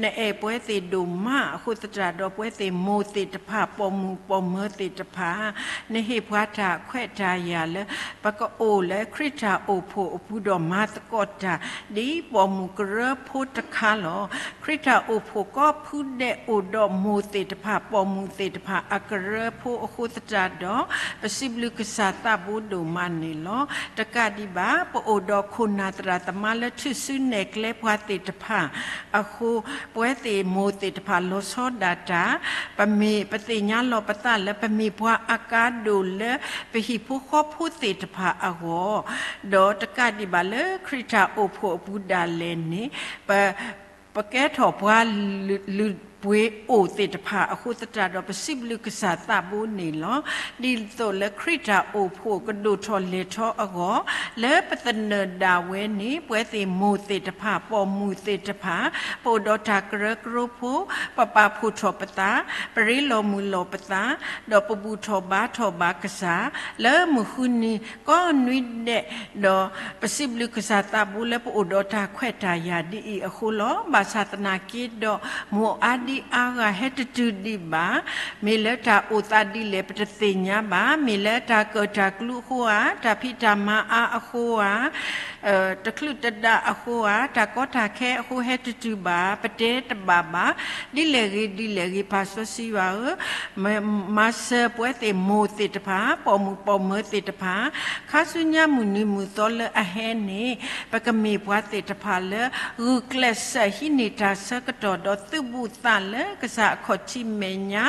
နအဲၣ်ပှဲၤသ့ၣ်ဒိၣ်မးအဃိသတးဒီး ပှဲၤသ့ၣ်မိၢ်သ့ၣ်တဖၣ် ပိာ်မုၣ်ပိာ်မၢၤသ့ၣ်တဖၣ် နဟ့ၣ်ပှၤတၢ်ခွဲးတၢ်ယာ်လၢ ပကအိၣ်လၢခရံာ်တၢ်အိၣ်ဖှိၣ်အပူၤဒီးမၤသကိးတၢ် ဒ်ပိာ်မုၣ်ကရၢဖိတခါလီၤ. ခရံာ်တၢ်အိၣ်ဖှိၣ်ကိးဖုဒဲးအိၣ်ဒီးမိၢ်သ့ၣ်တဖၣ် ပိာ်မုၣ်သ့ၣ်တဖၣ်အကရၢဖိအဃိသတးဒီး ပစံးဘျုးကစၢ်သးဘိဒိၣ်မးန့ၣ်လီၤ. တကးဒံးဘၣ် ပအိၣ်ဒီးခိၣ်နၢ်သရၣ်သမါလၢထူၣ်စုနဲၣ်ကျဲပှၤသ့ၣ်တဖၣ်အဃိ ပှဲၤသ့ၣ်မိၢ်သ့ၣ်တဖၣ်လီၤဆီဒၣ်တၢ် ပမ့ၢ်ပသ့ၣ်ညါလီၤပသးလၢ ပမ့ၢ်ပှၤအကါဒိၣ်လၢ ပဟံၣ်ဖိဃီဖိသ့ၣ်တဖၣ်အဂီၢ်, ဒီးတကးဒံးဘၣ်လၢခရံာ်တၢ်အိၣ်ဖှိၣ်အပူၤဒၣ်လဲာ်န့ၣ် ပ ပကဲထီၣ်ပှၤလုၢ်ပှ့ၤအိၣ်သ့ၣ်တဖၣ်အဃိသတးဒီး ပစံးဘျုးကစၢ်သးဘိန့ၣ်လီၤ. ဒ်သိးလၢခရံာ်တၢ်အိၣ်ဖှိၣ်ကဒိၣ်ထီၣ်လဲၤထီအဂီၢ်, လၢပသနၢၣ်ဒၣ်ဝဲန့ၣ် ပှဲၤသ့ၣ်မိၢ်သ့ၣ်တဖၣ် ပိာ်မုၣ်သ့ၣ်တဖၣ် ပအိၣ်ဒီးတၢ်ကရၢကရိဖိ, ပပာ်ဖှိၣ်ထီၣ်ပသး, ပရ့လိာ်မုာ်လိာ်ပသး, ဒီးပဘူၣ်ထီၣ်ဘါထီၣ်ဘၣ်ကစၢ် လၢမုၢ်ဃုနံၤကိးနွံဒဲး, ဒီးပစံးဘျုးကစၢ်သးဘိလၢပအိၣ်ဒီးတၢ်ခွဲးတၢ်ယာ်ဒ်အံၤအဃိလီၤ. ဘၣ်ဆၣ်သနာ်က့ဒီး မိၢ်အါဒံအါဂၤဟဲတတုၤဒံးဘၣ်, မ့ၢ်လၢတၢ်အိၣ်သးဒ်လဲၣ်ပတသ့ၣ်ညါဘၣ်, မ့ၢ်လၢတၢ်ကၢၣ်တၢ်ကျူအဃိဧါ, တၢ်ဖံးတၢ်မၤအါအဃိဧါ, တချုးတဒၣ်အဃိဧါ, တၢ်ကီတၢ်ခဲအဃိဟဲတတုၤဘၣ်, ပတဲတဘၣ်ဘၣ်, ဒ်လဲၣ်ဂ့ၤဒ်လဲၣ်ဂ့ၤ ပၢ်စီဆှံယွၤဧၢ, မၤစၢၤပှဲၤသ့ၣ်မိၢ်သ့ၣ်တဖၣ်, ပိာ်မုၣ်ပိာ်မၢၤသ့ၣ်တဖၣ်, ခါဆူညါမုၢ်နံၤမုၢ်သီလၢအဟဲန့ၣ် ပကမ့ၢ်ပှၤသ့ၣ်တဖၣ်လၢ ဂုာ်ကျဲးစၢးဟံးန့ၢ်တၢ်ဆၢကတီၢ်ဒီးသုးဘူးသးလၢကစၢ်အခီၣ်ထံးမဲာ်ညါ,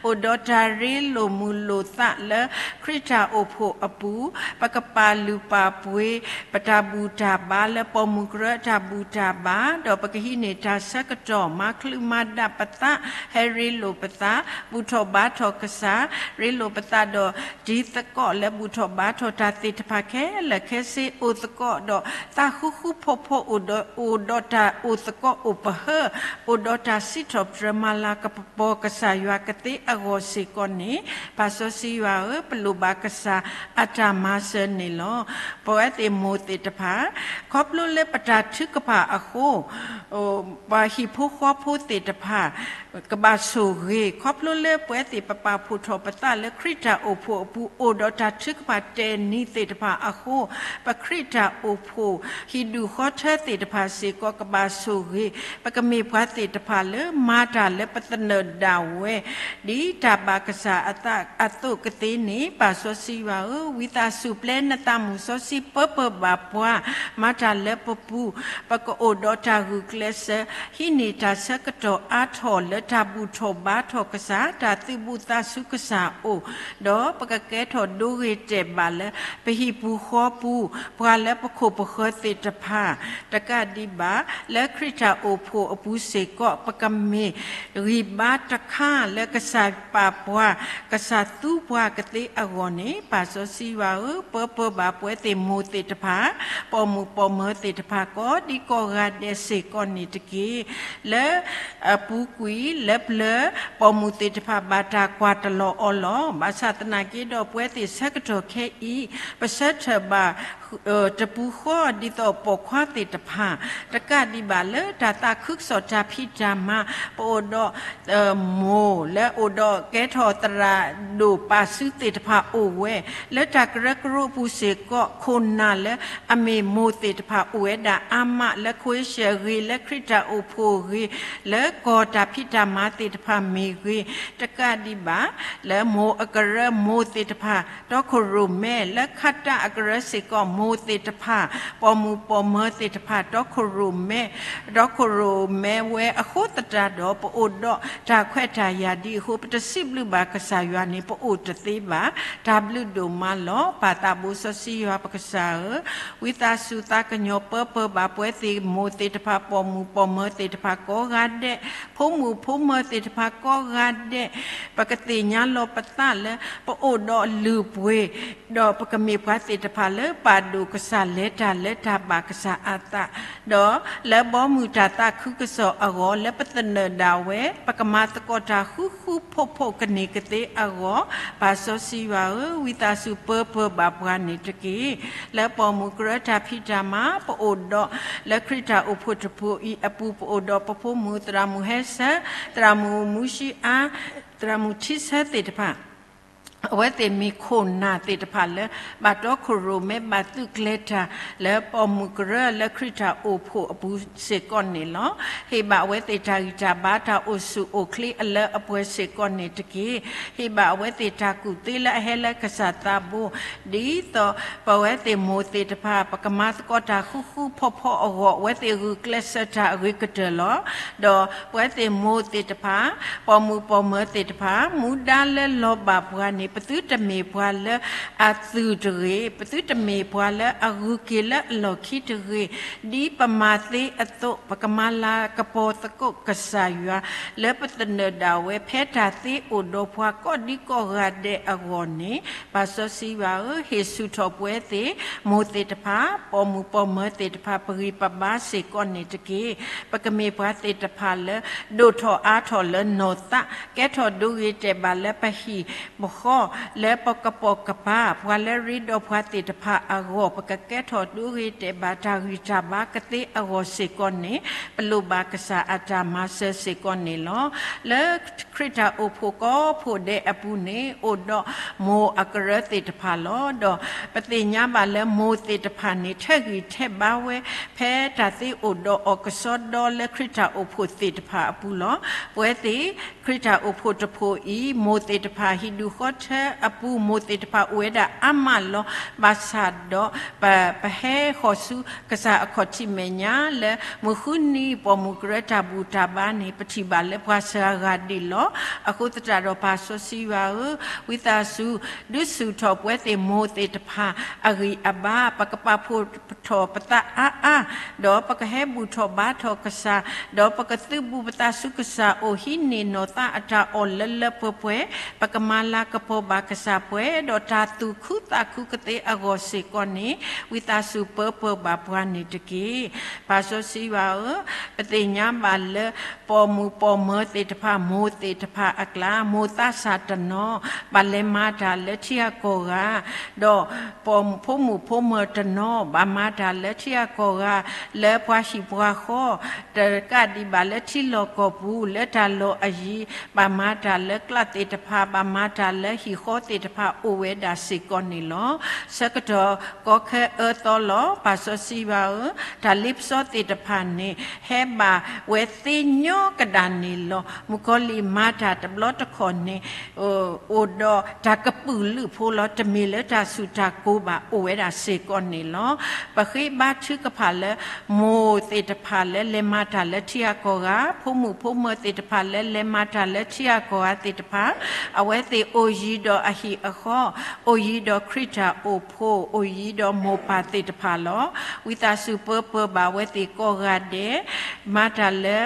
အိၣ်ဒီးတၢ်ရ့လိာ်မုာ်လိာ်သးလၢခရံာ်တၢ်အိၣ်ဖှိၣ်အပူၤ, ပကပာ်လုၢ်ပာ်ပှ့ၤ ပတၢ်ဘူၣ်တၢ်ဘါလၢပိာ်မုၣ်ကရၢအတၢ်ဘူၣ်တၢ်ဘါ, ဒီးပကဟံးန့ၢ်တၢ်ဆၢကတီၢ် မၤချုးမၤဒၣ်ပသး, ဟဲရ့လိာ်ပသး, ဘူၣ်ထီၣ်ဘါထီၣ်ကစၢ်, ရ့လိာ်ပသးဒီး တံၤသကိးလၢဘူၣ်ထီၣ်ဘါထီၣ်တၢ်သ့ၣ်တဖၣ်ခဲလၢာ်ခဲဆ့ အိၣ်သကိးဒီးသးဃူဃူဖိးဖိး အိၣ်ဒီးတၢ်အိၣ်သကိးအိၣ်ပဟၢ, အိၣ်ဒီးတၢ်စံးထီၣ်ပတြၢၤမၤလၤကပီၤကစၢ်ယွၤကသ့အဂီၢ်စ့ၢ်ကီးန့ၣ်, ပၢ်စီဆှံယွၤဧၢ, ပလိၣ်ဘၣ်ကစၢ်အတၢ်မၤစၢၤန့ၣ်လီၤ. ပဝဲသ့ၣ်မိၢ်သ့ၣ်တဖၣ် ခီဖျိလၢပတၢ်ထုကဖၣ်အဃိ ပှၤဟံၣ်ဖိဃီဖိသ့ၣ်တဖၣ် ကဘၣ်ဆိၣ်ဂ့ၤ, ခီဖျိလၢပဝဲသ့ၣ်ပပာ်ဖှိၣ်ထီၣ်ပသးလၢခရံာ်တၢ်အိၣ်ဖှိၣ်အပူၤ အိၣ်ဒီးတၢ်ထုကဖၣ်တဲာ်နံၤသ့ၣ်တဖၣ်အဃိ, ပခရံာ်တၢ်အိၣ်ဖှိၣ်ဟံၣ်ဒူၣ်ဃီထၢသ့ၣ်တဖၣ်စ့ၢ်ကီးကဘၣ်ဆိၣ်ဂ့ၤ, ပကမ့ၢ်ပှၤသ့ၣ်တဖၣ်လၢမၤတၢ်လၢပသနၢၣ်ဒၣ်ဝဲ ဒ်တၢ်ဘၣ်ကစၢ်အသးအသိးကသ့န့ၣ်, ပၢ်စီဆှံယွၤဧၢ, ဝံသးစူၤပျဲနသးမုၢ်စီဆှံပၢပၢဘၣ်ပှၤ, မၤတၢ်လၢပပူၤ, ပကအိၣ်ဒီးတၢ်ဂုာ်ကျဲးစၢး ဟံးန့ၢ်တၢ်ဆၢကတီၢ်အါထီၣ်လၢတၢ်ဘူၣ်ထီၣ်ဘါထီၣ်ကစၢ်, တၢ်သုးဘူးသးဆူကစၢ်အအိၣ်, ဒီးပကကဲထီၣ်ဒိဂ့ၤတဲာ်ဘၣ်လၢ ပဟံၣ်ပူၤဃီပူၤ, ပှၤလၢပခိၣ်ပဃၢၤသ့ၣ်တဖၣ်, တကးဒံးဘၣ် လၢခရံာ်တၢ်အိၣ်ဖှိၣ်အပူၤစ့ၢ်ကီး ပကမ့ၢ်ဂံၢ်ဘါတခါလၢကစၢ်ပာ်ပှၤ, ကစၢ်သူပှၤကသ့အဂီၢ်န့ၣ်, ပၢ်စီဆှံယွၤဧၢ, ပၢပၢဘၣ်ပဝဲသ့ၣ်မိၢ်သ့ၣ်တဖၣ်, ပိာ်မုၣ်ပိာ်မၢၤသ့ၣ်တဖၣ် ကိးဒံကိးဂၤဒဲးစ့ၢ်ကီးန့ၣ်တက့ၢ်. လၢအပူၤကွံာ်လၢပျၢၤ ပိာ်မုၣ်သ့ၣ်တဖၣ်ဘၣ်တၢ်ကွၢ်တလီၤအီၤလီၤ. ဘၣ်ဆၣ်သနာ်က့ဒီး ပဝဲသ့ၣ်ဆၢကတီၢ်ခဲအံၤ ပဆၢထၢၣ်ဘၣ် တပူၤဃီဒ်သိးပိာ်ခွါသ့ၣ်တဖၣ် တကးဒံးဘၣ်လၢတၢ်သးခုကစီၣ်တၢ်ဖံးတၢ်မၤ ပအိၣ်ဒီး မိၢ်လၢအအိၣ်ဒီးကဲထီၣ်သရၣ်ဒိၣ်ပာ်စုသ့ၣ်တဖၣ်အိၣ်ဝဲ လၢတၢ်ကရၢကရိအပူၤစ့ၢ်ကီး ခိၣ်နၢ်လၢအမ့ၢ်မိၢ်သ့ၣ်တဖၣ်အိၣ်ဝဲဒၣ်အါမး လၢ Christian ဂ့ၤ လၢခရံာ်တၢ်အိၣ်ဖှိၣ်ဂ့ၤ လၢကီၢ်တၢ်ဖံးတၢ်မၤသ့ၣ်တဖၣ်မ့ၢ်ဂ့ၤ တကးဒံးဘၣ် လၢမိၢ်အကရၢမိၢ်သ့ၣ်တဖၣ် တီခိၣ်ရိၣ်မဲ လၢခးတၢ်အကရၢစ့ၢ်ကီးမိၢ်သ့ၣ်တဖၣ် ပိာ်မုၣ်ပိာ်မၢၤသ့ၣ်တဖၣ် တီခိၣ်ရိၣ်မဲ တီခိၣ်ရိၣ်မဲဝဲအဃိသတးဒီး ပအိၣ်ဒီးတၢ်ခွဲးတၢ်ယာ်ဒ်အဃိ ပတစံးဘျုးဘၣ်ကစၢ်ယွၤန့ၣ် ပအိၣ်တသ့ဘၣ်. တၢ်ဘျုးဒိၣ်မးလီၤ. ပၢ်သးဘိစီဆှံယွၤပကစၢ်ဧၢ, ဝံသးစူၤသးကညီၤပၢပၢဘၣ်ပဝဲသ့ၣ်မိၢ်သ့ၣ်တဖၣ် ပိာ်မုၣ်ပိာ်မၢၤသ့ၣ်တဖၣ်ကိးဂၤဒဲး, ဖိမုၣ်ဖိမၢၤသ့ၣ်တဖၣ်ကိးဂၤဒဲး, ပကသ့ၣ်ညါလီၤပသးလၢ ပအိၣ်ဒီးလုၢ်ပှ့ၤ ဒီးပကမ့ၢ်ပှၤသ့ၣ်တဖၣ်လၢပာ်ဒိၣ်ကစၢ် လဲၤတၢ်လၢတၢ်ဘၣ်ကစၢ်အသး, ဒီးလၢဘီမုၢ်တၢ်သးခုကစီၣ်အဂီၢ် လၢပသနၢၣ်ဒၣ်ဝဲ ပကမၤသကိးတၢ်ဃူဃူဖိးဖိးကန့ၢ်ကသ့အဂီၢ်, ပၢ်စီဆှံယွၤဧၢ, ဝံသးစူၤပၢပၢဘၣ်ပှၤန့ၣ်တက့ၢ်. လၢပိာ်မုၣ်ကရၢတၢ်ဖံးတၢ်မၤ ပအိၣ်ဒီး လၢခရံာ်တၢ်အိၣ်ဖှိၣ်တဖှိၣ်အံၤအပူၤ ပအိၣ်ဒီးပဖိမုၣ်သရၣ်မုၣ်ဟဲဆၢ, သရၣ်မုၣ်မူဆံအါ, သရၣ်မုၣ်ထံဆၢသ့ၣ်တဖၣ် အဝဲသ့ၣ်မ့ၢ်ခိၣ်နၢ်သ့ၣ်တဖၣ်လၢ ဘၣ်တီခိၣ်ရိၣ်မဲ ဘၣ်သုးကျဲၤတၢ် လၢပိာ်မုၣ်ကရၢလၢခရံာ်တၢ်အိၣ်ဖှိၣ်အပူၤစ့ၢ်ကီးန့ၣ်လီၤ. ဟ့ၣ်ဘၣ်အဝဲသ့ၣ်တၢ်ဂံၢ်တၢ်ဘါ တၢ်အိၣ်ဆူၣ်အိၣ်ချ့အလၢအပှဲၤစ့ၢ်ကီးန့ၣ်တက့ၢ်. ဟ့ၣ်ဘၣ်အဝဲသ့ၣ်တၢ်ကူၣ်သ့လၢအဟဲလၢကစၢ်သးဘိ, ဒ်သိးပဝဲသ့ၣ်မိၢ်သ့ၣ်တဖၣ် ပကမၤသကိးတၢ်ဃူဃူဖိးဖိးအဂီၢ် အဝဲသ့ၣ်ဂုာ်ကျဲးစၢးတၢ်အဂ့ၤကတၢၢ်လီၤ. ဒီးပဝဲသ့ၣ်မိၢ်သ့ၣ်တဖၣ် ပိာ်မုၣ်ပိာ်မၢၤသ့ၣ်တဖၣ် မူဒါလၢလီၤဘၣ်ပှၤန့ၣ် ပသုတမ့ၢ်ပှၤလၢအသုးတဂ့ၤ, ပသုတမ့ၢ်ပှၤလၢအဂုၤက့ၤလၢအလီၢ်ခံတဂ့ၤ, ဒ်ပမၤသ့အသိး ပကမၤလၤကပီၤသကိးကစၢ်ယွၤ လၢပသနၢၣ်ဒၣ်ဝဲ ဖဲတၢ်သ့အိၣ်ဒီးပှၤကိးဒံကိးဂၤဒဲးအဂီၢ်န့ၣ်, ပၢ်စီဆှံယွၤဧၢ, ဟ့ၣ်ဆူၣ်ထီၣ်ပဝဲသ့ၣ် မိၢ်သ့ၣ်တဖၣ် ပိာ်မုၣ်ပိာ်မၢၤသ့ၣ်တဖၣ် ပဂံၢ်ပဘါစ့ၢ်ကီးန့ၣ်တက့ၢ်. ပကမ့ၢ်ပှၤသ့ၣ်တဖၣ်လၢ ဒိၣ်ထီၣ်အါထီၣ်လၢနီၢ်သး, ကဲထီၣ်ဒိဂ့ၤတဲာ်ဘၣ်လၢပဟံၣ်ပဃီ, လၢပကပိာ်ကပၤ ပှၤလၢရ့ဒီးပှၤသ့ၣ်တဖၣ်အဂီၢ်, ပကကဲထီၣ်ဒိဂ့ၤတဲာ်ဘၣ်တၢ်ဂံၢ်တၢ်ဘါကသ့အဂီၢ်စ့ၢ်ကီးန့ၣ်, ပလိၣ်ဘၣ်ကစၢ်အတၢ်မၤစၢၤစ့ၢ်ကီးန့ၣ်လီၤ. လၢခရံာ်တၢ်အိၣ်ဖှိၣ်ကိးဖှိၣ်ဒဲးအပူၤန့ၣ် အိၣ်ဒီးမိၢ်အကရၢသ့ၣ်တဖၣ်လီၤ. ဒီးပသ့ၣ်ညါဘၣ်လၢမိၢ်သ့ၣ်တဖၣ်န့ၣ် ထဲးဂံၢ်ထဲးဘါဝဲ ဖဲတၢ်သ့အိၣ်ဒီးအီၤကစီဒီလၢခရံာ်တၢ်အိၣ်ဖှိၣ်သ့ၣ်တဖၣ်အပူၤလီၤ. ပဝဲသ့ၣ် ခရံာ်တၢ်အိၣ်ဖှိၣ်တဖှိၣ်အံၤ မိၢ်သ့ၣ်တဖၣ် ဟံၣ်ဒူၣ်ဃီထၢအပူၤ မိၢ်သ့ၣ်တဖၣ်အိၣ်ဝဲဒၣ်အါမးလီၤ. ဘၣ်ဆၣ်ဒီး ပ ပဟဲဃီၤဆူကစၢ်အခီၣ်ထံးမဲာ်ညါလၢ မုၢ်ဃုနံၤပိာ်မုၣ်ကရၢတၢ်ဘူၣ်တၢ်ဘါန့ၣ် ပထံၣ်ဘၣ်လၢပှၤစှၤဂၤဒံးလီၤ. အဃိသတးဒီး ပၢ်စီဆှံယွၤဧၢ, ဝံသးစူၤ ဒုးဆူၣ်ထီၣ်ပဝဲသ့ၣ်မိၢ်သ့ၣ်တဖၣ်အဂံၢ်အဘါ, ပကပာ်ဖှိၣ်ထီၣ်ပသးအါအါ, ဒီးပကဟဲဘူၣ်ထီၣ်ဘါထီၣ်ကစၢ်, ဒီးပကသုးဘူးပသးဆူကစၢ်အအိၣ် ဟံးန့ၢ်နီၢ်သးအတၢ်အီၣ်လၢလၢပှဲၤပှဲၤ, ပကမၤလၤကပီၤဘၣ်ကစၢ်ပှဲၤ, ဒီးတၢ်သူၣ်ခုသးခုကသ့အဂီၢ်စ့ၢ်ကီးန့ၣ်, ဝံသးစူၤပၢပၢဘၣ်ပှၤန့ၣ်တက့ၢ်. ပၢ်စီဆှံယွၤဧၢ, ပသ့ၣ်ညါဘၣ်လၢ ပိာ်မုၣ်ပိာ်မၢၤသ့ၣ်တဖၣ် မိၢ်သ့ၣ်တဖၣ်အကျါ, မိၢ်သးစၢ်တနီၤ ဘၣ်လဲၤမၤတၢ်လၢထံဂၤကီၢ်ဂၤ, ဒီးပိာ်မုၣ်ဖိမုၣ်ဖိမၢၤတနီၤ ဘၣ်မၤတၢ်လၢထံဂၤကီၢ်ဂၤ, လၢပှၤဟံၣ်ပှၤဃီ, တကးဒံးဘၣ်လၢထံလီၢ်ကီၢ်ပူၤ လၢတၢ်လီၢ်အယံၤ, ဘၣ်မၤတၢ်လၢကျးသ့ၣ်တဖၣ်, ဘၣ်မၤတၢ်လၢဟံၣ်ဃီသ့ၣ်တဖၣ် အိၣ်ဝဲဒၣ်စ့ၢ်ကီးန့ၣ်လီၤ. ဆၢကတီၢ်ကီခဲအၢသီလီၤ. ပၢ်စီဆှံယွၤဧၢ, တၢ်လ့ပစီသ့ၣ်တဖၣ်န့ၣ် ဟဲဘၣ်ဝဲသ့ညီကဒၣ်န့ၣ်လီၤ. မုၣ်ကီၤလံၢ်မၤတၢ်တဘျီတခီၣ်န့ၣ် အိၣ်ဒီးတၢ်ကပုာ်လုးဖိလီၤ. တမ့ၢ်လၢတၢ်ဆူၣ်တၢ်ကိၤဘၣ် အိၣ်ဝဲဒၣ်စ့ၢ်ကီးန့ၣ်လီၤ. ပဃ့ဘါထုကဖၣ်လၢ မိၢ်သ့ၣ်တဖၣ်လၢလဲၤမၤတၢ်လၢထံဂၤကီၢ်ဂၤ, ဖိမုၣ်ဖိမၢၤသ့ၣ်တဖၣ်လၢလဲၤမၤတၢ်လၢထံဂၤကီၢ်ဂၤသ့ၣ်တဖၣ်, အဝဲသ့ၣ်အိၣ်ယံၤ အိၣ်ယံၤဒီးအဟံၣ်အဃီ, အိၣ်ယံၤဒီးခရံာ်တၢ်အိၣ်ဖှိၣ်, အိၣ်ယံၤဒီးမိၢ်ပၢ်သ့ၣ်တဖၣ်လီၤ. ဝံသးစူၤပၢပၢဘၣ်အဝဲသ့ၣ်ကိးဂၤဒဲး, မၤတၢ်လၢ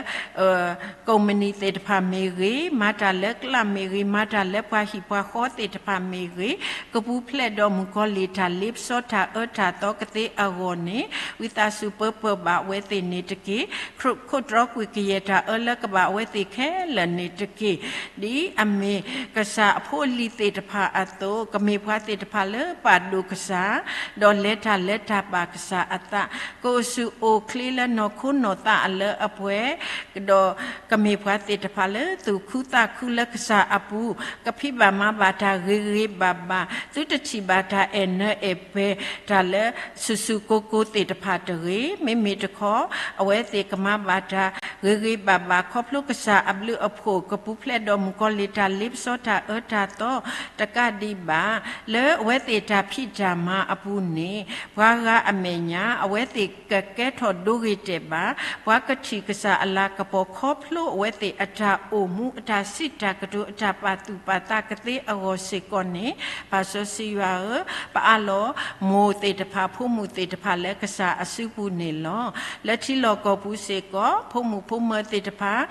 ကိးမုၢ်နံၤသ့ၣ်တဖၣ်မ့ၢ်ဂ့ၤ, မၤတၢ်လၢကျးမ့ၢ်ဂ့ၤ, မၤတၢ်လၢပှၤဟံၣ်ပှၤဃီသ့ၣ်တဖၣ်မ့ၢ်ဂ့ၤ, ကပူၤဖျဲးဒီးမုၣ်ကီၤလံၢ်တၢ်လ့ပစီတၢ်အၢတၢ်သီကသ့အဂီၢ်န့ၣ်, ဝံသးစူၤပၢပၢဘၣ်အဝဲသ့ၣ်န့ၣ်တက့ၢ်. ခိးတြီကွံာ်ကယဲၢ်တၢ်အၢလၢကဘၣ်အဝဲသ့ၣ်ခဲလၢာ်န့ၣ်တက့ၢ်. ဒ်အမ့ၢ်ကစၢ်အဖိအလံၤသ့ၣ်တဖၣ်အသိး, ကမ့ၢ်ပှၤသ့ၣ်တဖၣ်လၢပာ်ဒိၣ်ကစၢ်, ဒီးလဲၤတၢ်လၢတၢ်ဘၣ်ကစၢ်အသး, ကအိၣ်ဆူၣ်အိၣ်ချ့လၢနီၢ်ခိနီၢ်သးအလၢအပှဲၤ, ဒီးကမ့ၢ်ပှၤသ့ၣ်တဖၣ်လၢသူၣ်ခုသးခုလၢကစၢ်အပူၤ, ကဖံးဘၣ်မၤဘၣ်တၢ်ဂ့ၤဂ့ၤဘၣ်ဘၣ်, သုတထံၣ်ဘၣ်တၢ်အဲၣ်နၢအဲၣ်ပှဲၤ, တၢ်လၢဆူၣ်ဆူၣ်ကိၢ်ကိၢ်သ့ၣ်တဖၣ်တဂ့ၤ. မ့မ့ၢ်တခီ, အဝဲသ့ၣ်ကမၤဘၣ်တၢ်ဂ့ၤဂ့ၤဘၣ်ဘၣ် ခီဖျိကစၢ်အဘျုးအဖှိၣ်, ကပူၤဖျဲးဒီးမုၣ်ကီၤလံၢ်တၢ်လ့ပစီတၢ်အၢတၢ်သီတကးဒံးဘၣ်, လၢအဝဲသ့ၣ်တၢ်ဖံးတၢ်မၤအပူၤန့ၣ်, ပှၤဂၤအမဲာ်ညါ အဝဲသ့ၣ်ကကဲထီၣ်ဒိဂ့ၤတဲာ်ဘၣ်, ပှၤကထံၣ်ကစၢ်အလၤကပီၤခီဖျိအဝဲသ့ၣ်အတၢ်အိၣ်မူ အတၢ်စံးတၢ်ကတိၤ အတၢ်ပာ်သူၣ်ပာ်သးကသ့အဂီၢ်စ့ၢ်ကီးန့ၣ်, ပၢ်စီဆှံယွၤဧၢ, ပအၢၣ်လီၤမိၢ်သ့ၣ်တဖၣ် ဖိမုၣ်သ့ၣ်တဖၣ်လၢကစၢ်အစုပူၤန့ၣ်လီၤ. လၢထံလီၢ်ကီၢ်ပူၤစ့ၢ်ကီး ဖိမုၣ်ဖိမၢၤသ့ၣ်တဖၣ်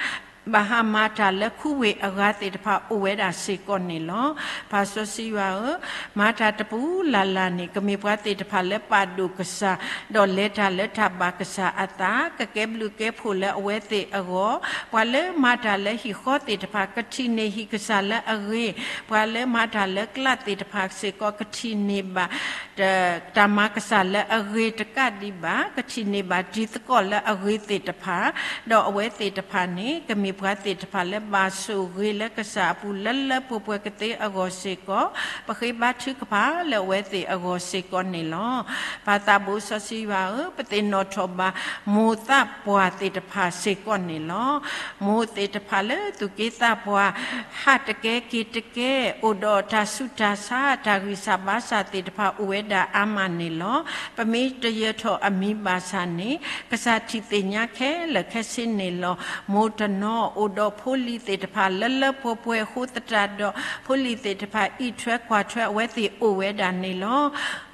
ဘၣ်ဟးမၤတၢ်လၢခူဝ့ၢ်အဂၤသ့ၣ်တဖၣ်အိၣ်ဝဲဒၣ်စ့ၢ်ကီးန့ၣ်လီၤ. ပၢ်စီဆှံယွၤဧၢ, မၤတၢ်တပူၤလၢ်လၢ်န့ၣ် ကမ့ၢ်ပှၤသ့ၣ်တဖၣ်လၢပာ်ဒိၣ်ကစၢ်, ဒီးလဲၤတၢ်လၢတၢ်ဘၣ်ကစၢ်အသး, ကကဲဘျုးကဲဖှိၣ်လၢအဝဲသ့ၣ်အဂီၢ်, ပှၤလၢမၤတၢ်လၢဟံၣ်ဃီသ့ၣ်တဖၣ် ကထံၣ်န့ၢ်ဟံၣ်ကစၢ်လၢအဂ့ၤ, ပှၤလၢမၤတၢ်လၢကျးသ့ၣ်တဖၣ်စ့ၢ်ကီး ကထံၣ်န့ၢ်ဘၣ် တၢ်မၤကစၢ်လၢအဂ့ၤတကးဒံးဘၣ်, ကထံၣ်န့ၢ်ဘၣ်တံၤသကိးလၢအဂ့ၤသ့ၣ်တဖၣ်, ဒီးအဝဲသ့ၣ်တဖၣ်န့ၣ် ကမ့ၢ်ပှၤသ့ၣ်တဖၣ်လၢဘၣ်ဆိၣ်ဂ့ၤလၢကစၢ်အပူၤလၢလၢပှဲၤပှဲၤကသ့အဂီၢ်စ့ၢ်ကီး, ပဃ့ဘါထုကဖၣ်လၢအဝဲသ့ၣ်အဂီၢ်စ့ၢ်ကီးန့ၣ်လီၤ. ပၢ်သးဘိစီဆှံယွၤဧၢ, ပသ့ၣ်နီၣ်ထီၣ်ဘၣ်မိၢ်သးပှၢ်သ့ၣ်တဖၣ်စ့ၢ်ကီးန့ၣ်လီၤ. မိၢ်သ့ၣ်တဖၣ်လၢသူၣ်က့သးပှၢ် ဟးတကဲက့ၤတကဲ, အိၣ်ဒီးတၢ်ဆူးတၢ်ဆါ တၢ်ဂံၢ်စၢ်ဘါစၢ်သ့ၣ်တဖၣ်အိၣ်ဝဲဒၣ်အါမးန့ၣ်လီၤ. ပမ့ၢ်တယၢၤထီၣ်အမံၤဘၣ်ဆၣ်န့ၣ်, ကစၢ်ထံၣ်သ့ၣ်ညါခဲလၢာ်ခဲဆ့န့ၣ်လီၤ. မိၢ်တနီၤအိၣ်ဒီးဖိလံၤသ့ၣ်တဖၣ်လၢလၢပှဲၤပှဲၤအဃိသတးဒီး, ဖိလံၤသ့ၣ်တဖၣ်အံးထွဲကွၢ်ထွဲအဝဲသ့ၣ်အိၣ်ဝဲဒၣ်န့ၣ်လီၤ.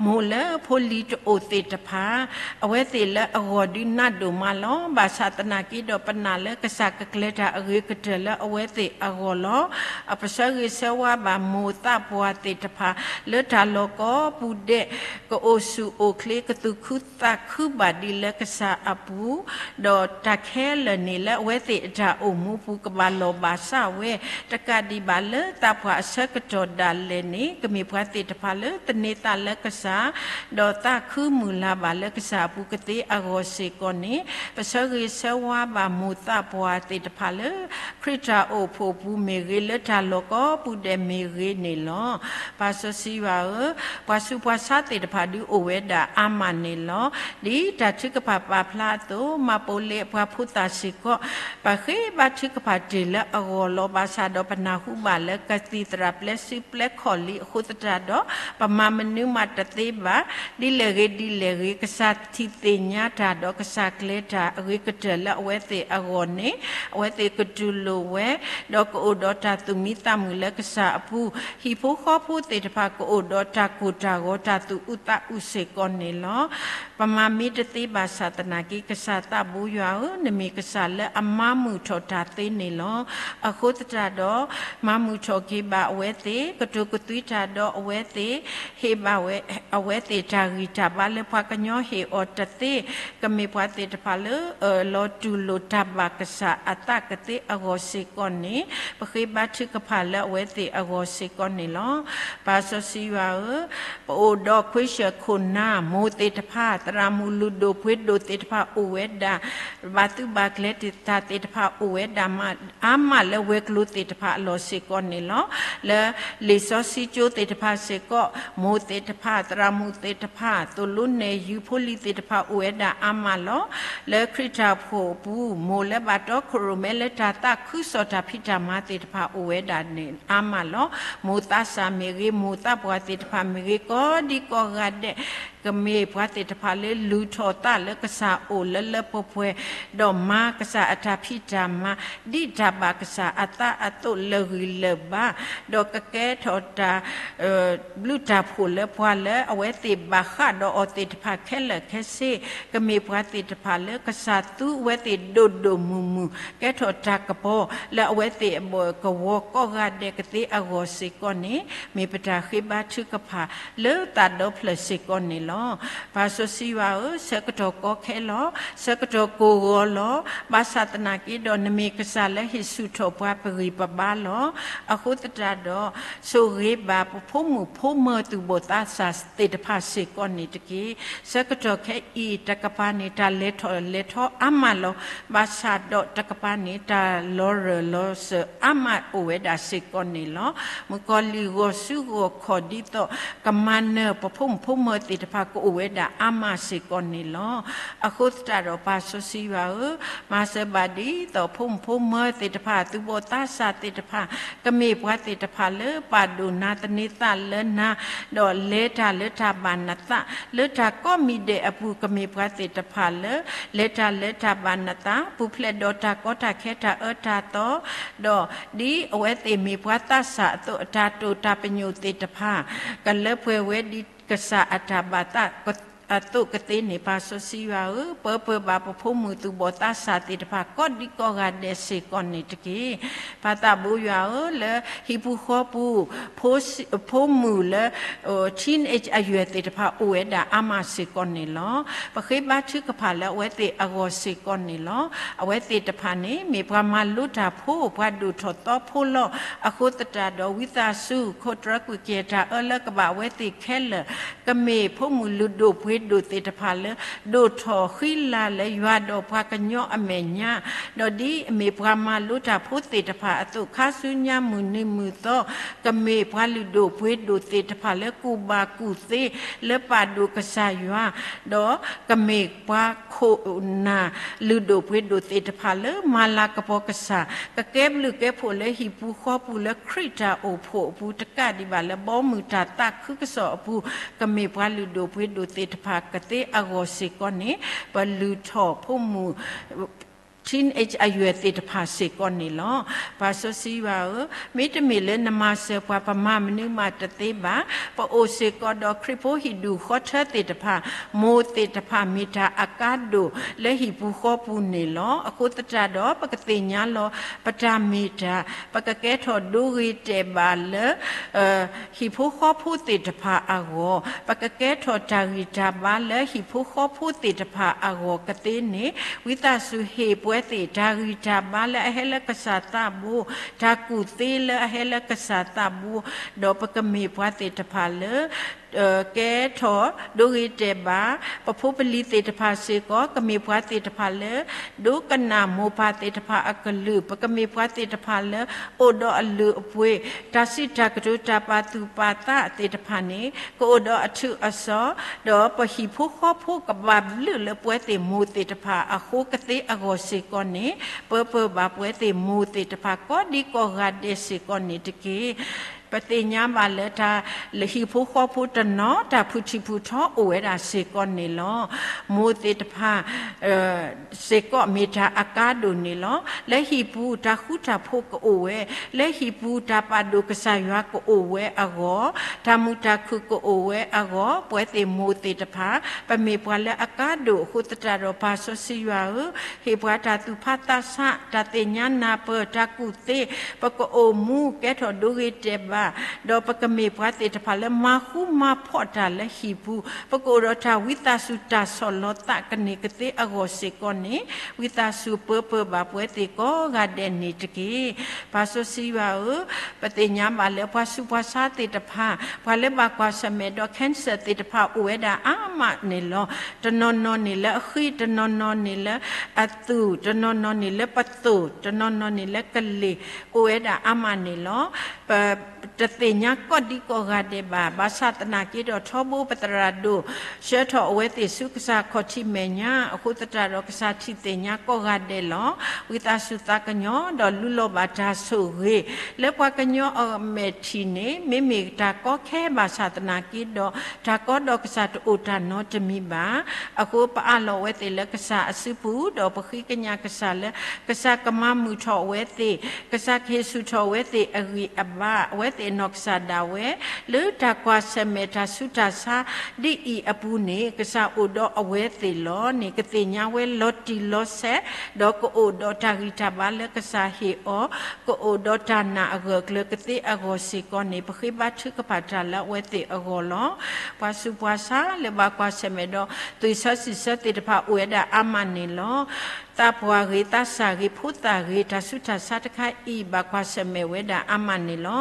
မိၢ်လၢဖိလံၤတအိၣ်သ့ၣ်တဖၣ် အဝဲသ့ၣ်လၢအဂီၢ်ဒုးနးဒိၣ်မးလီၤ. ဘၣ်ဆၣ်သနာ်က့ဒီးပနာ်လၢကစၢ်ကကျဲၤတၢ်အဂ့ၤကတၢၢ်လၢအဝဲသ့ၣ်အဂီၢ်လီၤ. အပဆၢဂ့ၤဆၢဝါဘၣ်မိၢ်သးပှၢ်သ့ၣ်တဖၣ် လၢတၢ်လီၢ်ကိးပူၤဒဲး ကအိၣ်ဆူၣ်အိၣ်ချ့ ကသူၣ်ခုသးခုဘၣ်ဒံးလၢကစၢ်အပူၤ, ဒီးတၢ်ခဲလၢာ်န့ၣ်လၢအဝဲသ့ၣ်အတၢ်အိၣ်မူပူၤကဘၣ်လီၤဘၣ်စၢ်ဝဲ တကးဒံးဘၣ်လၢသးပှၢ်အဆၢကတီၢ်ဒၣ်လဲာ်န့ၣ် ကမ့ၢ်ပှၤသ့ၣ်တဖၣ်လၢသန့ၤသးလၢကစၢ်, ဒီးသးခုမုၢ်လၢ်ဘၣ်လၢကစၢ်အပူၤကသ့အဂီၢ်စ့ၢ်ကီးန့ၣ်, ပဆၢဂ့ၤဆၢဝါဘၣ်မိၢ်သးပှၢ်သ့ၣ်တဖၣ်လၢ ခရံာ်တၢ်အိၣ်ဖှိၣ်ပူၤမ့ၢ်ဂ့ၤ လၢတၢ်လီၢ်ကိးပူၤဒဲးမ့ၢ်ဂ့ၤန့ၣ်လီၤ. ပၢ်စီဆှံယွၤဧၢ, ပှၤဆူးပှၤဆါသ့ၣ်တဖၣ်ဒုးအိၣ်ဝဲဒၣ်အါမးန့ၣ်လီၤ. ဒ်တၢ်ထုကဖၣ်ပာ်ဖျါအသိး, မၤပိာ်လ့အပှၤဖိသၣ်စ့ၢ်ကီး ပဃ့ဘါထုကဖၣ်တ့ၢ်လၢအဂီၢ်လီၤ. ဘၣ်ဆၣ်ဒီးပနၢ်ဟူဘၣ်လၢ ကသံၣ်သရၣ်ပျဲစုပျဲခီၣ်လံအဃိသတးဒီး, ပမၤမနုၤမးတသ့ဘၣ်. ဒ်လဲၣ်ဂ့ၤဒ်လဲၣ်ဂ့ၤ, ကစၢ်ထံၣ်သ့ၣ်ညါတၢ်ဒီး ကစၢ်ကျဲၤတၢ်အဂ့ၤကတၢၢ်လၢအဝဲသ့ၣ်အဂီၢ်န့ၣ်, အဝဲသ့ၣ်ကတူၢ်လိာ်ဝဲ, ဒီးကအိၣ်ဒီးတၢ်သူၣ်မံသးမုာ်လၢကစၢ်အပူၤ, ဟံၣ်ဖိဃီဖိသ့ၣ်တဖၣ်ကအိၣ်ဒီးတၢ်ကိၢ်တၢ်ဂီၤ တၢ်သူၣ်အုးသးအုးစ့ၢ်ကီးန့ၣ်လီၤ. ပမၤမ့ၢ်တသ့ဘၣ်ဆၣ်သနာ်က့ ကစၢ်သးဘိယွၤဧၢ, နမ့ၢ်ကစၢ်လၢအမၤမုာ်ထီၣ်တၢ်သ့န့ၣ်လီၤ. အဃိသတးဒီး, မၤမုာ်ထီၣ်က့ၤဘၣ်အဝဲသ့ၣ်, ကတိၤကသွံတၢ်ဒီးအဝဲသ့ၣ်, ဟ့ၣ်ဘၣ်ဝဲ, အဝဲသ့ၣ်တၢ်ဂံၢ်တၢ်ဘါလၢပှၤကညီဟ့ၣ်အီၤတသ့, ကမ့ၢ်ပှၤသ့ၣ်တဖၣ်လၢ အၢၣ်လီၤတူၢ်လိာ်တၢ်ဘၣ်ကစၢ်အသးကသ့အဂီၢ်စ့ၢ်ကီးန့ၣ်, ပဃ့ဘါထုကဖၣ်လၢအဝဲသ့ၣ်အဂီၢ်စ့ၢ်ကီးန့ၣ်လီၤ. ပၢ်စီဆှံယွၤဧၢ, ပအိၣ်ဒီးခွ့ဆၢၣ်ခိၣ်နၢ် မိၢ်သ့ၣ်တဖၣ်, သရၣ်မုၣ်လုၢ်ဒိၣ်ပှ့ၤဒိၣ်သ့ၣ်တဖၣ်အိၣ်ဝဲဒၣ်, ဘၣ်သုးဘၣ်ကျဲၤတၢ်သ့ၣ်တဖၣ်အိၣ်ဝဲဒၣ်မး, အါမးလၢဝဲၤကျိၤသ့ၣ်တဖၣ်အလီၢ်စ့ၢ်ကီးန့ၣ်လီၤ. လၢလံာ်စီဆှံကၠိသ့ၣ်တဖၣ်စ့ၢ်ကီး, မိၢ်သ့ၣ်တဖၣ်, သရၣ်မုၣ်သ့ၣ်တဖၣ်, သိၣ်လိနဲၣ်ယုၤဖိလံၤသ့ၣ်တဖၣ်အိၣ်ဝဲဒၣ်အါမးလီၤ. လၢခရံာ်တၢ်အိၣ်ဖှိၣ်အပူၤ, မိၢ်လၢဘၣ်တီခိၣ်ရိၣ်မဲလၢတၢ်သးခုကစီၣ်တၢ်ဖံးတၢ်မၤသ့ၣ်တဖၣ်အိၣ်ဝဲဒၣ်န့ၣ်အါမးလီၤ. မိၢ်သးစၢ်မ့ၢ်ဂ့ၤ, မိၢ်သးပှၢ်သ့ၣ်တဖၣ်မ့ၢ်ဂ့ၤ, ကိးဒံကိးဂၤဒဲး ကမ့ၢ်ပှၤသ့ၣ်တဖၣ်လၢလူၤထီၣ်သးလၢကစၢ်အအိၣ်လၢလၢပှဲၤပှဲၤ, ဒီးမၤကစၢ်အတၢ်ဖံးတၢ်မၤ, ဒ်တၢ်ဘၣ်ကစၢ်အသးအသိးလၢာ်ဂံၢ်လၢာ်ဘါ, ဒီးကကဲထီၣ်တၢ် ဘျုးတၢ်ဖှိၣ်လၢပှၤလၢအဝဲသ့ၣ်ဘၣ်ဃးဒီးအီၤသ့ၣ်တဖၣ်ခဲလၢာ်ခဲဆ့, ကမ့ၢ်ပှၤသ့ၣ်တဖၣ်လၢကစၢ်သူဝဲသ့ၣ်ဒိၣ်ဒိၣ်မုၢ်မုၢ်, ကဲထီၣ်တၢ်ကပီၤလၢအဝဲသ့ၣ်အဘၢၣ်ကဝီၤကိးဂၤဒဲးကသ့အဂီၢ်စ့ၢ်ကီးန့ၣ်, မ့ၢ်ပတၢ်ဃ့ဘါထုကဖၣ်လၢသးဒီဖျၢၣ်စ့ၢ်ကီးန့ၣ်လီၤ. ပၢ်စီဆှံယွၤဧၢ, ဆၢကတီၢ်ကီခဲလီၤ, ဆၢကတီၢ်ကိၢ်ဂီၤလီၤ, ဘၣ်ဆၣ်သနာ်က့ဒီးနမ့ၢ်ကစၢ်လၢဟ့ၣ်ဆူၣ်ထီၣ်ပှၤပဂံၢ်ပဘါလီၤ. အဃိသတးဒီး, ဆိၣ်ဂ့ၤဘၣ်ပဖိမုၣ်ဖိမၢၤသူၣ်ဘီၣ်သးစၢ်သ့ၣ်တဖၣ်စ့ၢ်ကီးန့ၣ်တက့ၢ်. ဆၢကတီၢ်ခဲအံၤတကပၤန့ၣ် တၢ်လဲၤထီၣ်လဲၤထီအါမးလီၤ. ဘၣ်ဆၣ်ဒီးတကပၤန့ၣ် တၢ်လီၤရၢၢ်လီၤစၢၤအါမးအိၣ်ဝဲဒၣ်စ့ၢ်ကီးန့ၣ်လီၤ. မုၣ်ကီၤလံၢ်ဂီၤစုဂီၤခီၣ်ဒ်သိး ကမၤနၢၤပဖိမုၣ်ဖိမၢၤသ့ၣ်တဖၣ်ကအိၣ်ဝဲဒၣ်အါမးစ့ၢ်ကီးန့ၣ်လီၤ. အဃိသတးဒီးပၢ်စီဆှံယွၤဧၢ, မၤစၢၤဘၣ်ဒ်သိးဖိမုၣ်ဖိမၢၤသ့ၣ်တဖၣ် သူၣ်ဘီၣ်သးစၢ်သ့ၣ်တဖၣ်, ကမ့ၢ်ပှၤသ့ၣ်တဖၣ်လၢပာ်ဒိၣ်နၤသန့ၤသးလၢနၤ, ဒီးလဲၤတၢ်လၢတၢ်ဘၣ်နသး, လၢတၢ်ကိးမံၤဒဲးအပူၤ ကမ့ၢ်ပှၤသ့ၣ်တဖၣ်လၢ လဲၤတၢ်လၢတၢ်ဘၣ်နသး, ပူၤဖျဲးဒီးတၢ်ကီတၢ်ခဲတၢ်အၢတၢ်သီ, ဒီးဒ်အဝဲသ့ၣ်မ့ၢ်ပှၤသးစၢ်အသိး အတၢ်တိာ်တၢ်ပညိၣ်သ့ၣ်တဖၣ် ကလၢပှဲၤဝဲဒ်ကစၢ်အတၢ်ဘၣ်သးအသိးကသ့န့ၣ် ပၢ်စီဆှံယွၤဧၢ, ပၢပၢဘၣ်ပဖိမုၣ်သူၣ်ဘီၣ်သးစၢ်သ့ၣ်တဖၣ် ကိးဒံကိးဂၤဒဲးစ့ၢ်ကီးန့ၣ်တက့ၢ်. ပၢ်သးဘိယွၤဧၢ, လၢဟံၣ်ပူၤဃီပူၤ ဖိမုၣ်လၢ teenage အယွဲၢ်သ့ၣ်တဖၣ်အိၣ်ဝဲဒၣ်အါမးစ့ၢ်ကီးန့ၣ်လီၤ. ပဃ့ဘါထုကဖၣ်လၢအဝဲသ့ၣ်အဂီၢ်စ့ၢ်ကီးန့ၣ်လီၤ. အဝဲသ့ၣ်တဖၣ်န့ၣ် မ့ၢ်ပှၤမၤလိတၢ်ဖိ, ပှၤဒိၣ်ထီၣ်သီဖိလီၤ. အဃိသတးဒီး ဝံသးစူၤ ခိၣ်တြီကွံာ်ကယဲၢ်တၢ်အၢလၢကဘၣ်အဝဲသ့ၣ်ခဲလၢာ်, ကမ့ၢ်ဖိမုၣ်လုၢ်ဒိၣ်ပှ့ၤဒိၣ်သ့ၣ်တဖၣ်လၢ ဒိၣ်ထီၣ်ဃံလၤလၢယွၤဒီးပှၤကညီအမဲာ်ညါ, ဒီးဒ်အမ့ၢ်ပှၤမၤလိတၢ်ဖိသ့ၣ်တဖၣ်အသိး ခါဆူညါမုၢ်နံၤမုၢ်သီ ကမ့ၢ်ပှၤလုၢ်ဒိၣ်ပှ့ၤဒိၣ်သ့ၣ်တဖၣ်လၢကူၣ်ဘၣ်ကူၣ်သ့ လၢပာ်ဒိၣ်ကစၢ်ယွၤ, ဒီးကမ့ၢ်ပှၤခိၣ်နၢ်လုၢ်ဒိၣ်ပှ့ၤဒိၣ်သ့ၣ်တဖၣ်လၢမၤလၤကပီၤကစၢ်, ကကဲဘျုးကဲဖှိၣ်လၢဟံၣ်ပူၤဃီပူၤလၢခရံာ်တၢ်အိၣ်ဖှိၣ်အပူၤ တကးဒံးဘၣ်လၢဘီမုၢ်တၢ်သးခုကစီၣ်အပူၤ, ကမ့ၢ်ပှၤလုၢ်ဒိၣ်ပှ့ၤဒိၣ်သ့ၣ်တဖၣ်ကသ့အဂီၢ်စ့ၢ်ကီးန့ၣ်, ပလုၢ်ထီၣ်ဖိမုၣ် teenage အယွဲၢ်သ့ၣ်တဖၣ်စ့ၢ်ကီးန့ၣ်လီၤ. ပၢ်စီဆှံယွၤဧၢ, မ့တမ့ၢ်လၢနမၤစၢၤပှၤ ပမၤမနုၤမးတသ့ဘၣ်. ပအိၣ်စ့ၢ်ကီးဒီးခရံာ်ဖိဟံၣ်ဒူၣ်ဃီထၢသ့ၣ်တဖၣ်, မိၢ်သ့ၣ်တဖၣ်မ့ၢ်တၢ်အကါဒိၣ်လၢဟံၣ်ပူၤဃီပူၤန့ၣ်လီၤ. အဃိသတးဒီး ပကသ့ၣ်ညါလီၤ ပတၢ်မ့ၢ်တၢ်, ပကကဲထီၣ်ဒိဂ့ၤတဲာ်ဘၣ်လၢ ဟံၣ်ဖိဃီဖိသ့ၣ်တဖၣ်အဂီၢ်, ပကကဲထီၣ်တၢ်ဂံၢ်တၢ်ဘါလၢဟံၣ်ဖိဃီဖိသ့ၣ်တဖၣ်အဂီၢ်ကသ့န့ၣ်, ဝံသးစူၤဟ့ၣ်ပှဲၤသ့ၣ် တၢ်ဂံၢ်တၢ်ဘါလၢအဟဲလၢကစၢ်သးဘိ, တၢ်ကူၣ်သ့လၢအဟဲလၢကစၢ်သးဘိ, ဒီးပကမ့ၢ်ပှၤသ့ၣ်တဖၣ်လၢ ကဲထီၣ်ဒိဂ့ၤတဲာ်ဘၣ်, ပဖိပလံၤသ့ၣ်တဖၣ်စ့ၢ်ကီး ကမ့ၢ်ပှၤသ့ၣ်တဖၣ်လၢ ဒိကနၣ်မိၢ်ပၢ်သ့ၣ်တဖၣ်အကလုၢ်, ပကမ့ၢ်ပှၤသ့ၣ်တဖၣ်လၢ အိၣ်ဒီးအလုၢ်အပှ့ၤ, တၢ်စံးတၢ်ကတိၤတၢ်ပာ်သူၣ်ပာ်သးသ့ၣ်တဖၣ်န့ၣ် ကအိၣ်ဒီးအထုးအစီၤ, ဒီးပဟံၣ်ဖိဃီဖိကဘၣ်ဘျုးလၢပှဲၤသ့ၣ်မိၢ်သ့ၣ်တဖၣ်အဃိကသ့အဂီၢ်စ့ၢ်ကီးန့ၣ်, ပၢပၢဘၣ်ပှဲၤသ့ၣ်မိၢ်သ့ၣ်တဖၣ် ကိးဒံကိးဂၤဒဲးစ့ၢ်ကီးန့ၣ်တက့ၢ်. ပသ့ၣ်ညါဘၣ်လၢတၢ် လၢဟံၣ်ဖိဃီဖိတနီၤ တၢ်ဖုၣ်ထံၣ်ဖုၣ်ထီအိၣ်ဝဲဒၣ်စ့ၢ်ကီးန့ၣ်လီၤ. မိၢ်သ့ၣ်တဖၣ် စ့ၢ်ကီးမ့ၢ်တၢ်အကါဒိၣ်န့ၣ်လီၤ. လၢဟံၣ်ပူၤတၢ်ဃူတၢ်ဖိးကအိၣ်ဝဲ, လၢဟံၣ်ပူၤတၢ်ပာ်ဒိၣ်ကစၢ်ယွၤကအိၣ်ဝဲအဂီၢ်, တၢ်မုာ်တၢ်ခုၣ်ကအိၣ်ဝဲအဂီၢ်, ပှဲၤသ့ၣ်မိၢ်သ့ၣ်တဖၣ် ပမ့ၢ်ပှၤလၢအကါဒိၣ်အဃိသတးဒီး ပၢ်စီဆှံယွၤဧၢ, ဟ့ၣ်ပှၤတၢ်သူၣ်ဖးသးဆး, တၢ်သ့ၣ်ညါနၢ်ပၢၢ်, တၢ်ကူၣ်သ့, ပကအိၣ်မူကဲထီၣ်ဒိဂ့ၤတဲာ်ဘၣ်, ဒီးပကမ့ၢ်ပှၤသ့ၣ်တဖၣ်လၢမၤဃူမၤဖိးတၢ်လၢဟံၣ်ပူၤ, ပကအိၣ်ဒီးတၢ်ဝံသးစူၤတၢ်ဆီၣ်လီၤသးကန့ၢ်ကသ့အဂီၢ်စ့ၢ်ကီးန့ၣ်, ဝံသးစူၤပၢပၢဘၣ်ပှဲၤသ့ၣ်ကိးဂၤဒဲးန့ၣ်တက့ၢ်. ပၢ်စီဆှံယွၤဧၢ, ပသ့ၣ်ညါဘၣ်လၢပှၤဆူးပှၤဆါသ့ၣ်တဖၣ်, ပှၤလၢဘၣ်ကွၢ်ဆၢၣ်မဲာ်ဒီး cancer သ့ၣ်တဖၣ်အိၣ်ဝဲဒၣ်အါမးန့ၣ်လီၤ. တနီၤနီၤန့ၣ်လၢအဃံ, တနီၤနီၤန့ၣ်လၢအသူၣ်, တနီၤနီၤန့ၣ်လၢပသိၣ်, တနီၤနီၤန့ၣ်လၢကလ့ၢ်, အိၣ်ဝဲဒၣ်အါမးန့ၣ်လီၤ. ပ တသ့ၣ်ညါကိးဒံကိးဂၤဒဲးဘၣ်. ဘၣ်ဆၣ်သနာ်က့ဒီး ထီဘိပသရၣ်ဒိၣ် ဆှၢထီၣ်အဝဲသ့ၣ်ဆူကစၢ်ခီၣ်ထံးမဲာ်ညါ အဃိသတးဒီး ကစၢ်ထံၣ်သ့ၣ်ညါကိးဂၤဒဲးလီၤ. ဝံသးစူၤသးကညီၤဒီး လူလီၤဘၣ်တၢ်ဆိၣ်ဂ့ၤ လၢပှၤကညီအမဲာ်ထံးန့ၣ် မ့မ့ၢ်တၢ်ကီခဲဘၣ်ဆၣ်သနာ်က့ဒီး တၢ်ကီဒီးကစၢ်တအိၣ်တၢ်နီတမံၤဘၣ်. အဃိပအးလီၤအဝဲသ့ၣ်လၢကစၢ်အစုပူၤ ဒီးပဃ့ကညးကစၢ်လၢ ကစၢ်ကမၤမုာ်ထီၣ်အဝဲသ့ၣ်, ကစၢ်ကဟ့ၣ်ဆူၣ်ထီၣ်အဝဲသ့ၣ်အဂံၢ်အဘါ, အဝဲသ့ၣ်အနီၢ်ကစၢ်ဒၣ်ဝဲ လၢတၢ်ကွၢ်ဆၢၣ်မဲာ်တၢ်ဆူးတၢ်ဆါဒ်အံၤအပူၤန့ၣ် ကစၢ်အိၣ်ဒီးအဝဲသ့ၣ်လီၤန့ၣ် ကသ့ၣ်ညါဝဲလီၤတံၢ်လီၤဆဲး, ဒီးကအိၣ်ဒီးတၢ်ဂံၢ်တၢ်ဘါလၢကစၢ်ဟ့ၣ်အီၤ, ကအိၣ်ဒီးတၢ်နာ်အဂၢၢ်အကျၢၤကသ့အဂီၢ်စ့ၢ်ကီးန့ၣ် ပဃ့ဘါထုကဖၣ်တၢ်လၢအဝဲသ့ၣ်အဂီၢ်လီၤ. ပှၤဆူးပှၤဆါလၢဘၣ်ကွၢ်ဆၢၣ်မဲာ်ဒီး သွံၣ်ဆၢစံၣ်ဆၢသ့ၣ်တဖၣ်အိၣ်ဝဲဒၣ်အါမးန့ၣ်လီၤ. သးပှၢ်ဂ့ၤ, သးစၢ်ဂ့ၤ, ဖိသၣ်ဂ့ၤ, တၢ်ဆူးတၢ်ဆါတခါအံၤ ဘၣ်ကွၢ်ဆၢၣ်မဲာ်ဝဲဒၣ်အါမးန့ၣ်လီၤ.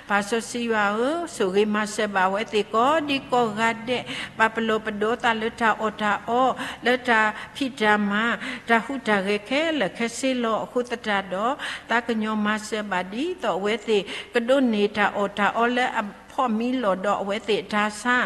ပၢ်စီဆှံယွၤဧၢ, ဆိၣ်ဂ့ၤမၤစၢၤဘၣ်အဝဲသ့ၣ်ကိးဒံကိးဂၤဒဲး, ပာ်ပလီၢ်ပဒီသးလၢတၢ်အီၣ်တၢ်အီ, လၢတၢ်ဖံးတၢ်မၤ, တၢ်ဟူးတၢ်ဂဲၤခဲလၢာ်ခဲဆ့လီၤ. အဃိသတးဒီး သးကညီၤမၤစၢၤဘၣ်ဒ်သိးအဝဲသ့ၣ် ကဒိးန့ၢ်တၢ်အီၣ်တၢ်အီလၢအဖီၣ်မံလီၤဒီးအဝဲသ့ၣ်အတၢ်ဆါ,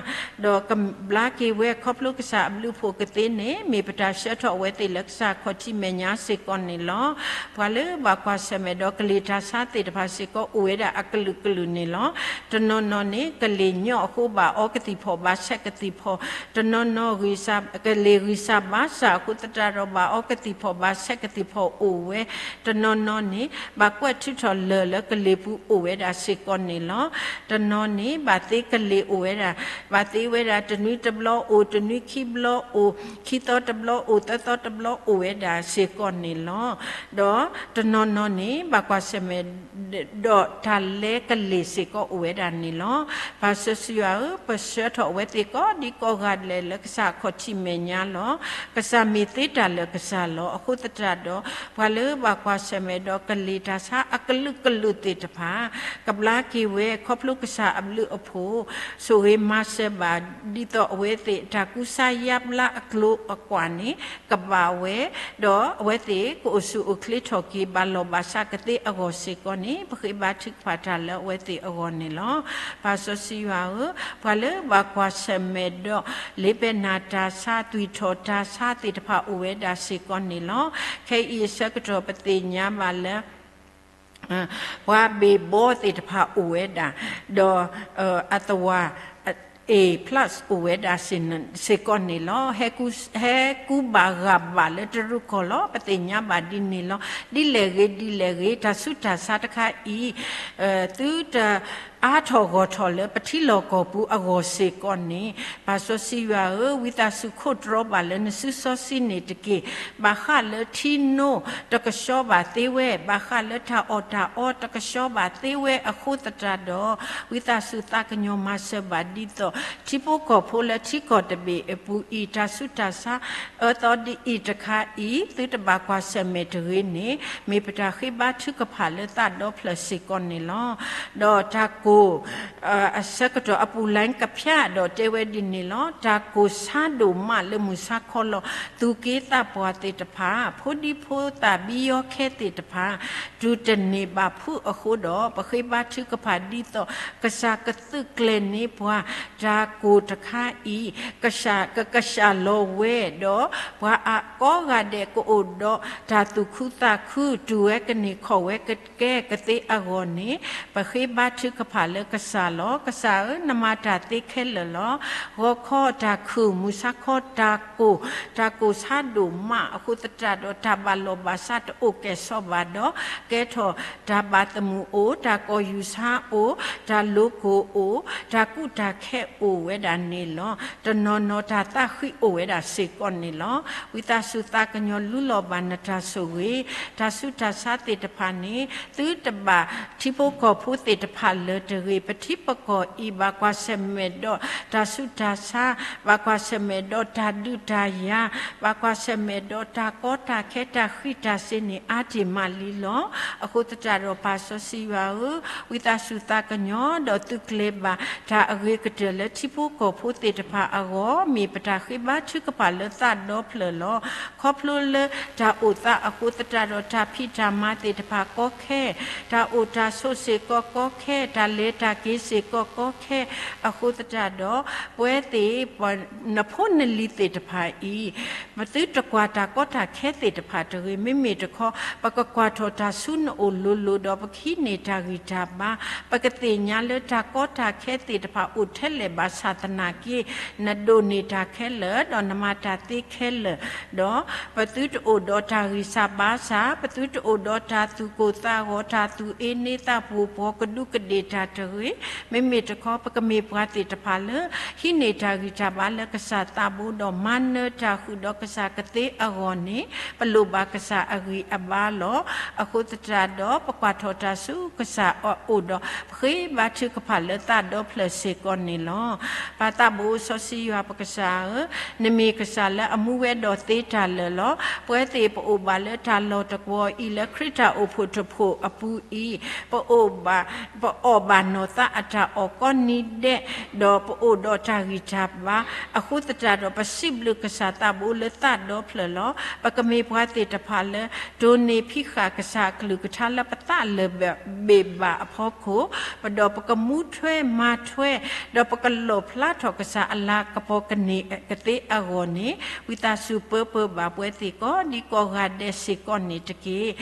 ဒီးကဘျါက့ၤဝဲခီဖျိကစၢ်အဘျုးအဖှိၣ်ကသ့န့ၣ် မ့ၢ်ပတၢ်ဆှၢထီၣ်အဝဲသ့ၣ်လၢကစၢ်ခီၣ်ထံးမဲာ်ညါစ့ၢ်ကီးန့ၣ်လီၤ. ပှၤလၢဘၣ်ကွၢ်ဆၢၣ်မဲာ်ဒီးကလ့ၢ်တၢ်ဆါသ့ၣ်တဖၣ်စ့ၢ်ကီးအိၣ်ဝဲဒၣ်အကလုာ်ကလုာ်န့ၣ်လီၤ. တနီၤနီၤန့ၣ် ကလ့ၢ်ညီအဃိဘၣ်အီကသံၣ်ဖီၣ်ဘၣ်ဆဲးကသံၣ်ဖီၣ်, တနီၤနီၤ ကလ့ၢ်ဂံၢ်စၢ်ဘါစၢ်အဃိသတးဒီး ဘၣ်အီကသံၣ်ဖီၣ်ဘၣ်ဆဲးကသံၣ်ဖီၣ်အိၣ်ဝဲ, တနီၤနီၤန့ၣ် ဘၣ်ကွဲးထုးထီၣ်လၢၢ်လၢကလ့ၢ်ပူၤအိၣ်ဝဲဒၣ်စ့ၢ်ကီးန့ၣ်လီၤ. တနီၤန့ၣ် ဘၣ်သ့ကလ့ၢ်အိၣ်ဝဲဒၣ်, ဘၣ်သ့ဝဲဒၣ်တနွံတဘျီအိၣ်, တနွံခံဘျီအိၣ်, ခံသီတဘျီအိၣ်, သၢသီတဘျီအိၣ်ဝဲဒၣ်စ့ၢ်ကီးန့ၣ်လီၤ. ဒီးတနီၤနီၤန့ၣ် ဘၣ်ကွၢ်ဆၢၣ်မဲာ် ဒီးတၢ်လဲကလ့ၢ်စ့ၢ်ကီးအိၣ်ဝဲဒၣ်န့ၣ်လီၤ. ပၢ်စီဆှံယွၤဧၢ, ပဆှၢထီၣ်အဝဲသ့ၣ်ကိးဒံကိးဂၤဒဲးလၢကစၢ်ခီၣ်ထံးမဲာ်ညါလီၤ. ကစၢ်မ့ၢ်သ့တၢ်လၢာ်ကစၢ်လီၤ. အဃိသတးဒီး ပှၤလၢဘၣ်ကွၢ်ဆၢၣ်မဲာ်ဒီးကလ့ၢ်တၢ်ဆါအကလုာ်ကလုာ်သ့ၣ်တဖၣ် ကဘျါက့ၤဝဲခီဖျိကစၢ်အဘျုးအဖှိၣ်, ဆိၣ်ဂ့ၤမၤစၢၤဘၣ် ဒ်သိးအဝဲသ့ၣ်တၢ်ကူစါယါဘျါအကျိၤအကွာ်န့ၣ် ကဘၣ်ဝဲ, ဒီးအဝဲသ့ၣ်ကအိၣ်ဆူၣ်အိၣ်ချ့ထီၣ်က့ၤ ဘၣ်လီၢ်ဘၣ်စးကသ့အဂီၢ်စ့ၢ်ကီးန့ၣ် ပဃ့ဘါထုကဖၣ်တၢ်လၢအဝဲသ့ၣ်အဂီၢ်န့ၣ်လီၤ. ပၢ်စီဆှံယွၤဧၢ, ပှၤလၢဘၣ်ကွၢ်ဆၢၣ်မဲာ်ဒီး လ့ပဲနၢ်တၢ်ဆါ သွံၣ်ထီၣ်တၢ်ဆါသ့ၣ်တဖၣ်အိၣ်ဝဲဒၣ်စ့ၢ်ကီးန့ၣ်လီၤ. ခဲအံၤအဆၢကတီၢ်ပသ့ၣ်ညါဘၣ်လၢ ပှၤဘ့ၣ်ဘီသ့ၣ်တဖၣ်အိၣ်ဝဲဒၣ်, ဒီး အသဝၤ A plus အိၣ်ဝဲဒၣ်စ့ၢ်ကီးန့ၣ်လီၤ. ဟဲကူဘၣ်ဂာ်ဘၣ်လၢတရူးကီၢ်လီၤ. ပသ့ၣ်ညါဘၣ်ဒ်န့ၣ်လီၤ. ဒ်လဲၣ်ဂ့ၤ ဒ်လဲၣ်ဂ့ၤ တၢ်ဆူးတၢ်ဆါတခါအံၤ သုတအါထီၣ်ဂီၢ်ထီၣ်လၢပထံလီၢ်ကီၢ်ပူၤအဂီၢ်စ့ၢ်ကီးန့ၣ်, ပၢ်စီဆှံယွၤဧၢ, ဝံသးစူၤခိးတြီဘၣ်လၢနစုစီဆှံန့ၣ်တက့ၢ်. ဘၣ်ဃးလၢထံနိတကဆှီဘၣ်သ့ဝဲ, ဘၣ်ဃးလၢတၢ်အီၣ်တၢ်အီတကဆှီဘၣ်သ့ဝဲအဃိသတးဒီး, ဝံသးစူၤသးကညီၤမၤစၢၤဘၣ်ဒ်သိး ထံဖိကီၢ်ဖိလၢထံကီၢ်တဘ့ၣ်အပူၤအံၤ တၢ်ဆူးတၢ်ဆါ အၢသီဒ်အံၤတခါအံၤ သုတဘၣ်ကွၢ်ဆၢၣ်မဲာ်တဂ့ၤန့ၣ်, မ့ၢ်ပတၢ်ဃ့ဘါထုကဖၣ်လၢသးဒီဖျၢၣ်စ့ၢ်ကီးန့ၣ်လီၤ. ဒီးတၢ်ကိၢ် အဆၢကတီၢ်အပူၤ လိုင်းကဖျါဒီးတဲဝဲဒ်န့ၣ်လီၤ. တၢ်ကိၢ်ဆါဒိၣ်မးလၢမုၢ်ဆါခီလီၤ. သူၣ်က့သးပှၢ်သ့ၣ်တဖၣ်, ဖိဒံဖိသၣ်ဘံယီခဲသ့ၣ်တဖၣ် တူၢ်တန့ၢ်ဘၣ်ဖုးအဃိဒီး, ပဃ့ဘါထုကဖၣ်ဒ်သိး ကစၢ်ကသုးကျဲၤန့ၢ်ပှၤ တၢ်ကိၢ်တခါအံၤ ကကစၢ်လီၤဝဲဒီး ပှၤအကိးဂၤဒဲးကအိၣ်ဒီးတၢ်သူၣ်ခုသးခု တူၢ်ဝဲကန့ၢ်ခီၣ်ဝဲကကဲကသ့အဂီၢ်န့ၣ်, ပဃ့ဘါထုကဖၣ်လၢကစၢ်လီၤ. ကစၢ်ဧၢ, နမၤတၢ်သ့ခဲလၢာ်လီၤ. ဂီၤခီတၢ်ခုၣ်, မုၢ်ဆါခီတၢ်ကိၢ်, တၢ်ကိၢ်ဆါဒိၣ်မးအဃိသတးဒီး တၢ်ဘၣ်လီၢ်ဘၣ်စးတအိၣ်ကဲၣ်ဆိးဘၣ်ဒီး ကဲထီၣ်တၢ်ဘၣ်သမုာ်အိၣ်, တၢ်ကီၢ်ယူၤဆါအိၣ်, တၢ်လိၤကိၢ်အိၣ်, တၢ်ကူၣ်တၢ်ခဲအိၣ်ဝဲဒၣ်န့ၣ်လီၤ. တနီၤနီၤတၢ်သးဃံးအိၣ်ဝဲဒၣ်စ့ၢ်ကီးန့ၣ်လီၤ. ဝံသးစူၤသးကညီၤလူလီၤဘၣ်နတၢ်ဆိၣ်ဂ့ၤ, တၢ်ဆူးတၢ်ဆါသ့ၣ်တဖၣ်န့ၣ် သုတဘၣ်ထံဖိကီၢ်ဖိသ့ၣ်တဖၣ်လၢၤတဂ့ၤ. ပထံပကီၢ်အံၤ ဘၣ်ကွၢ်ဆၢၣ်မဲာ်ဒီးတၢ်ဆူးတၢ်ဆါ, ဘၣ်ကွၢ်ဆၢၣ်မဲာ်ဒီးတၢ်ဒုးတၢ်ယၤ, ဘၣ်ကွၢ်ဆၢၣ်မဲာ်ဒီးတၢ်ကီတၢ်ခဲတၢ်ဃံးတၢ်စ့ၤန့ၣ် အါတ့ၢ်မးလံလီၤ. အဃိသတးဒီး ပၢ်စီဆှံယွၤဧၢ, ဝံသးစူၤသးကညီၤဒီးသုးကျဲၤဘၣ် တၢ်အဂ့ၤကတၢၢ်လၢထံဖိကီၢ်ဖိသ့ၣ်တဖၣ်အဂီၢ်, မ့ၢ်ပတၢ်ဃ့ဘါထုကဖၣ်လၢသးဒီဖျၢၣ်လီၤ. ခီဖျိလၢတၢ်အိၣ်သးအဃိသတးဒီး တၢ်ဖံးတၢ်မၤသ့ၣ်တဖၣ်ကီခဲ, တၢ်အိၣ်တၢ်ဆိးစ့ၢ်ကီးကီခဲ, တၢ် လဲၤတၢ်က့ၤစ့ၢ်ကီးကီခဲအဃိသတးဒီး, ပဝဲသ့ၣ် နဖိနလံၤသ့ၣ်တဖၣ်အံၤ, ပသုတကွၢ်တၢ်ကီတၢ်ခဲသ့ၣ်တဖၣ်တဂ့ၤ. မ့မ့ၢ်တခီ ပကကွၢ်ထီၣ်တၢ်ဆူနအိၣ်လိၤလိၤဒီး ပကဟံးန့ၢ်တၢ်ဂံၢ်တၢ်ဘါ, ပကသ့ၣ်ညါလၢတၢ်ကီတၢ်ခဲသ့ၣ်တဖၣ်အိၣ်ထဲလဲၣ်ဘၣ်ဆၣ်သနာ်က့ နဒိးန့ၢ်တၢ်ခဲလၢာ် ဒီးနမၤတၢ်သ့ခဲလၢာ်, ဒီးပသုတအိၣ်ဒီးတၢ်ဂံၢ်စၢ်ဘါစၢ်, ပသုတအိၣ်ဒီးတၢ်သူၣ်ကိၢ်သးဂီၤ, တၢ်သူၣ်အ့န့သးပူၤ, ပှီၤကဒူးကဒ့ၣ်တၢ်တဂ့ၤ. မ့မ့ၢ်တခီ ပကမ့ၢ်ပှၤသ့ၣ်တဖၣ်လၢ ဟံးန့ၢ်တၢ်ဂံၢ်တၢ်ဘါလၢကစၢ်သးဘိဒီး မၤနၢၤတၢ်ဃုာ်ဒီးကစၢ်ကသ့အဂီၢ်န့ၣ်, ပလိၣ်ဘၣ်ကစၢ်အဂံၢ်အဘါလီၤ. အဃိသတးဒီး ပကွၢ်ထီၣ်တၢ်ဆူကစၢ်အအိၣ်ဒီး ပဃ့ဘါထုကဖၣ်လၢသးဒီဖျၢၣ်စ့ၢ်ကီးန့ၣ်လီၤ. ပၢ်သးဘိစီဆှံယွၤပကစၢ်ဧၢ, နမ့ၢ်ကစၢ်လၢအမူဝဲဒီးသ့တၢ်လၢာ်လီၤ. ပဝဲသ့ၣ်ပအိၣ်ဘၣ်လၢတၢ်လီၢ်တကွီၤအံၤ လၢခရံာ်တၢ်အိၣ်ဖှိၣ်တဖှိၣ်အပူၤအံၤ, ပအိၣ်ဘၣ် ပအီၣ်ဘၣ်နီၢ်သးအတၢ်အီၣ်ကိးနံၤဒဲး, ဒီးပအိၣ်ဒီးတၢ်ဂံၢ်တၢ်ဘါ, အဃိသတးဒီး ပစံးဘျုးကစၢ်သးဘိလၢသးဒီဖျၢၣ်လီၤ. ပကမ့ၢ်ပှၤသ့ၣ်တဖၣ်လၢ ဒိးန့ၢ်ဖံးဃာ်ကစၢ်အကလုၢ်ကထါလၢပသးလၢာ်ဘ့ၣ်ဘၣ်အဖီခိၣ်, ပဒီးပကမူထွဲမၤထွဲ, ဒီးပကလီၣ်ဖျါထီၣ်ကစၢ်အလၤကပီၤကန့ၢ်ကသ့အဂီၢ်န့ၣ်, ဝံသးစူၤပၢပၢဘၣ်ပဝဲသ့ၣ်ကိးဒံကိးဂၤဒဲးစ့ၢ်ကီးန့ၣ်တက့ၢ်.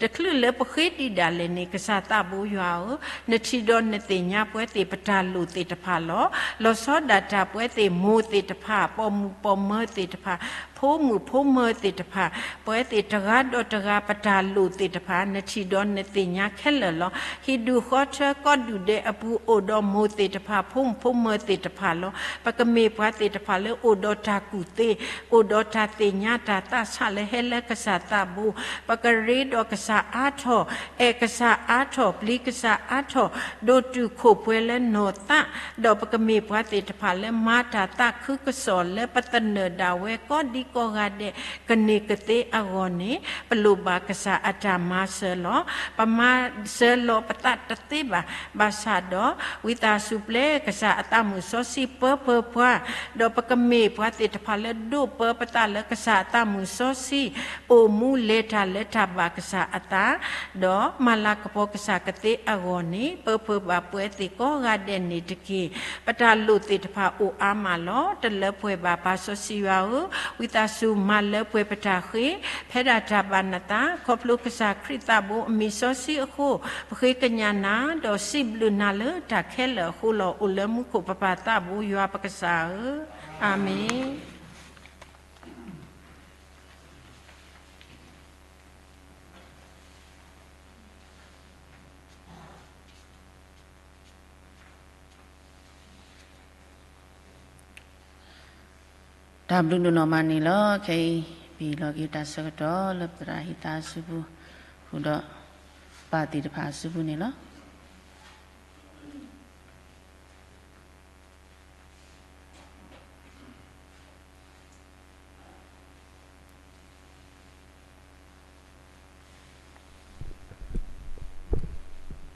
တချုးလၢပဃ့ဒံးဒၣ်လဲာ်န့ၣ် ကစၢ်သးဘိယွၤဧၢ, နထံၣ်ဒီးနသ့ၣ်ညါပဝဲသ့ၣ်ပတၢ်လိၣ်သ့ၣ်တဖၣ်လီၤ. လီၤဆီဒၣ်တၢ်ပဝဲသ့ၣ်မိၢ်သ့ၣ်တဖၣ်, ပိာ်မုၣ်ပိာ်မၢၤသ့ၣ်တဖၣ်, ဖိမုၣ်ဖိမၢၤသ့ၣ်တဖၣ်, ပဝဲသ့ၣ်တဂၤဒီးတဂၤပတၢ်လိၣ်သ့ၣ်တဖၣ် နထံၣ်ဒီးနသ့ၣ်ညါခဲလၢာ်လီၤ. ဟံၣ်ဒူၣ်ဃီထၢကီၢ်ဒူၣ်ဒဲးအပူၤအိၣ်ဒီးမိၢ်သ့ၣ်တဖၣ်, ဖိမုၣ်ဖိမၢၤသ့ၣ်တဖၣ်လီၤ. ပကမ့ၢ်ပှၤသ့ၣ်တဖၣ်လၢအိၣ်ဒီးတၢ်ကူၣ်သ့, အိၣ်ဒီးတၢ်သ့ၣ်ညါတၢ်သးဆးလၢဟဲလၢကစၢ်သးဘိ, ပကရ့ဒီးကစၢ်အါထီၣ်, အဲၣ်ကစၢ်အါထီၣ်, ပျံၤကစၢ်အါထီၣ်, ဒိၣ်တုာ်ခိၣ်ပှဲၤလၢနီၢ်သး, ဒီးပကမ့ၢ်ပှၤသ့ၣ်တဖၣ်လၢမၤတၢ်သးခုကစီၣ်လၢပသနၢၣ်ဒၣ်ဝဲကိးဒံကိးဂၤဒဲး ကန့ၢ်ကသ့အဂီၢ်န့ၣ်, ပလိၣ်ဘၣ်ကစၢ်အတၢ်မၤစၢၤလီၤ. ပမၤစၢၤလီၤပသးတသ့ဘၣ်. ဘၣ်ဆၣ်ဒီး ဝံသးစူၤပျဲကစၢ်အသးမုၣ်စီဆှံပၢပၢပှၤ, ဒီးပကမ့ၢ်ပှၤသ့ၣ်တဖၣ်လၢဒိးပၢပသးလၢကစၢ်အသးမုၣ်စီဆှံ, အိၣ်မူလဲၤတၢ်လၢတၢ်ဘၣ်ကစၢ်အသး, ဒီးမၤလၤကပီၤကစၢ်ကသ့အဂီၢ်န့ၣ်, ပၢပၢဘၣ်ပဝဲသ့ၣ်ကိးဂၤဒဲးန့ၣ်တက့ၢ်. ပတၢ်လိၣ်သ့ၣ်တဖၣ်အိၣ်အါမးလီၤ. တလၢပှဲၤဘၣ် ပၢ်စီဆှံယွၤဧၢ, ဝံသးစူၤမၤလၢပှဲၤပတၢ်ဃ့, ဖဲဒၣ်တၢ်ဘၣ်နသး, ခီဖျိကစၢ်ခရံာ်သးဘိအမံၤစီဆှံအဃိ, ပဃ့ကညးနၤ, ဒီးစံးဘျုးနၤလၢတၢ်ခဲလၢာ်အဃိလီၤ. အိၣ်လၢမူခိၣ်ပပၢ်သးဘိယွၤပကစၢ်ဧၢ, အၤမ့ၣ်. တၢ်ဘျုးဒိၣ်နီၢ်မးန့ၣ်လီၤ. ခဲအံၤ ပဟ့ၣ်လီၤက့ၤတၢ်ဆၢကတီၢ်လၢပသရၣ်ဟံၣ်သးအစုပူၤ, ဃုာ်ဒီးပၢ်သ့ၣ်တဖၣ်အစုပူၤန့ၣ်လီၤ.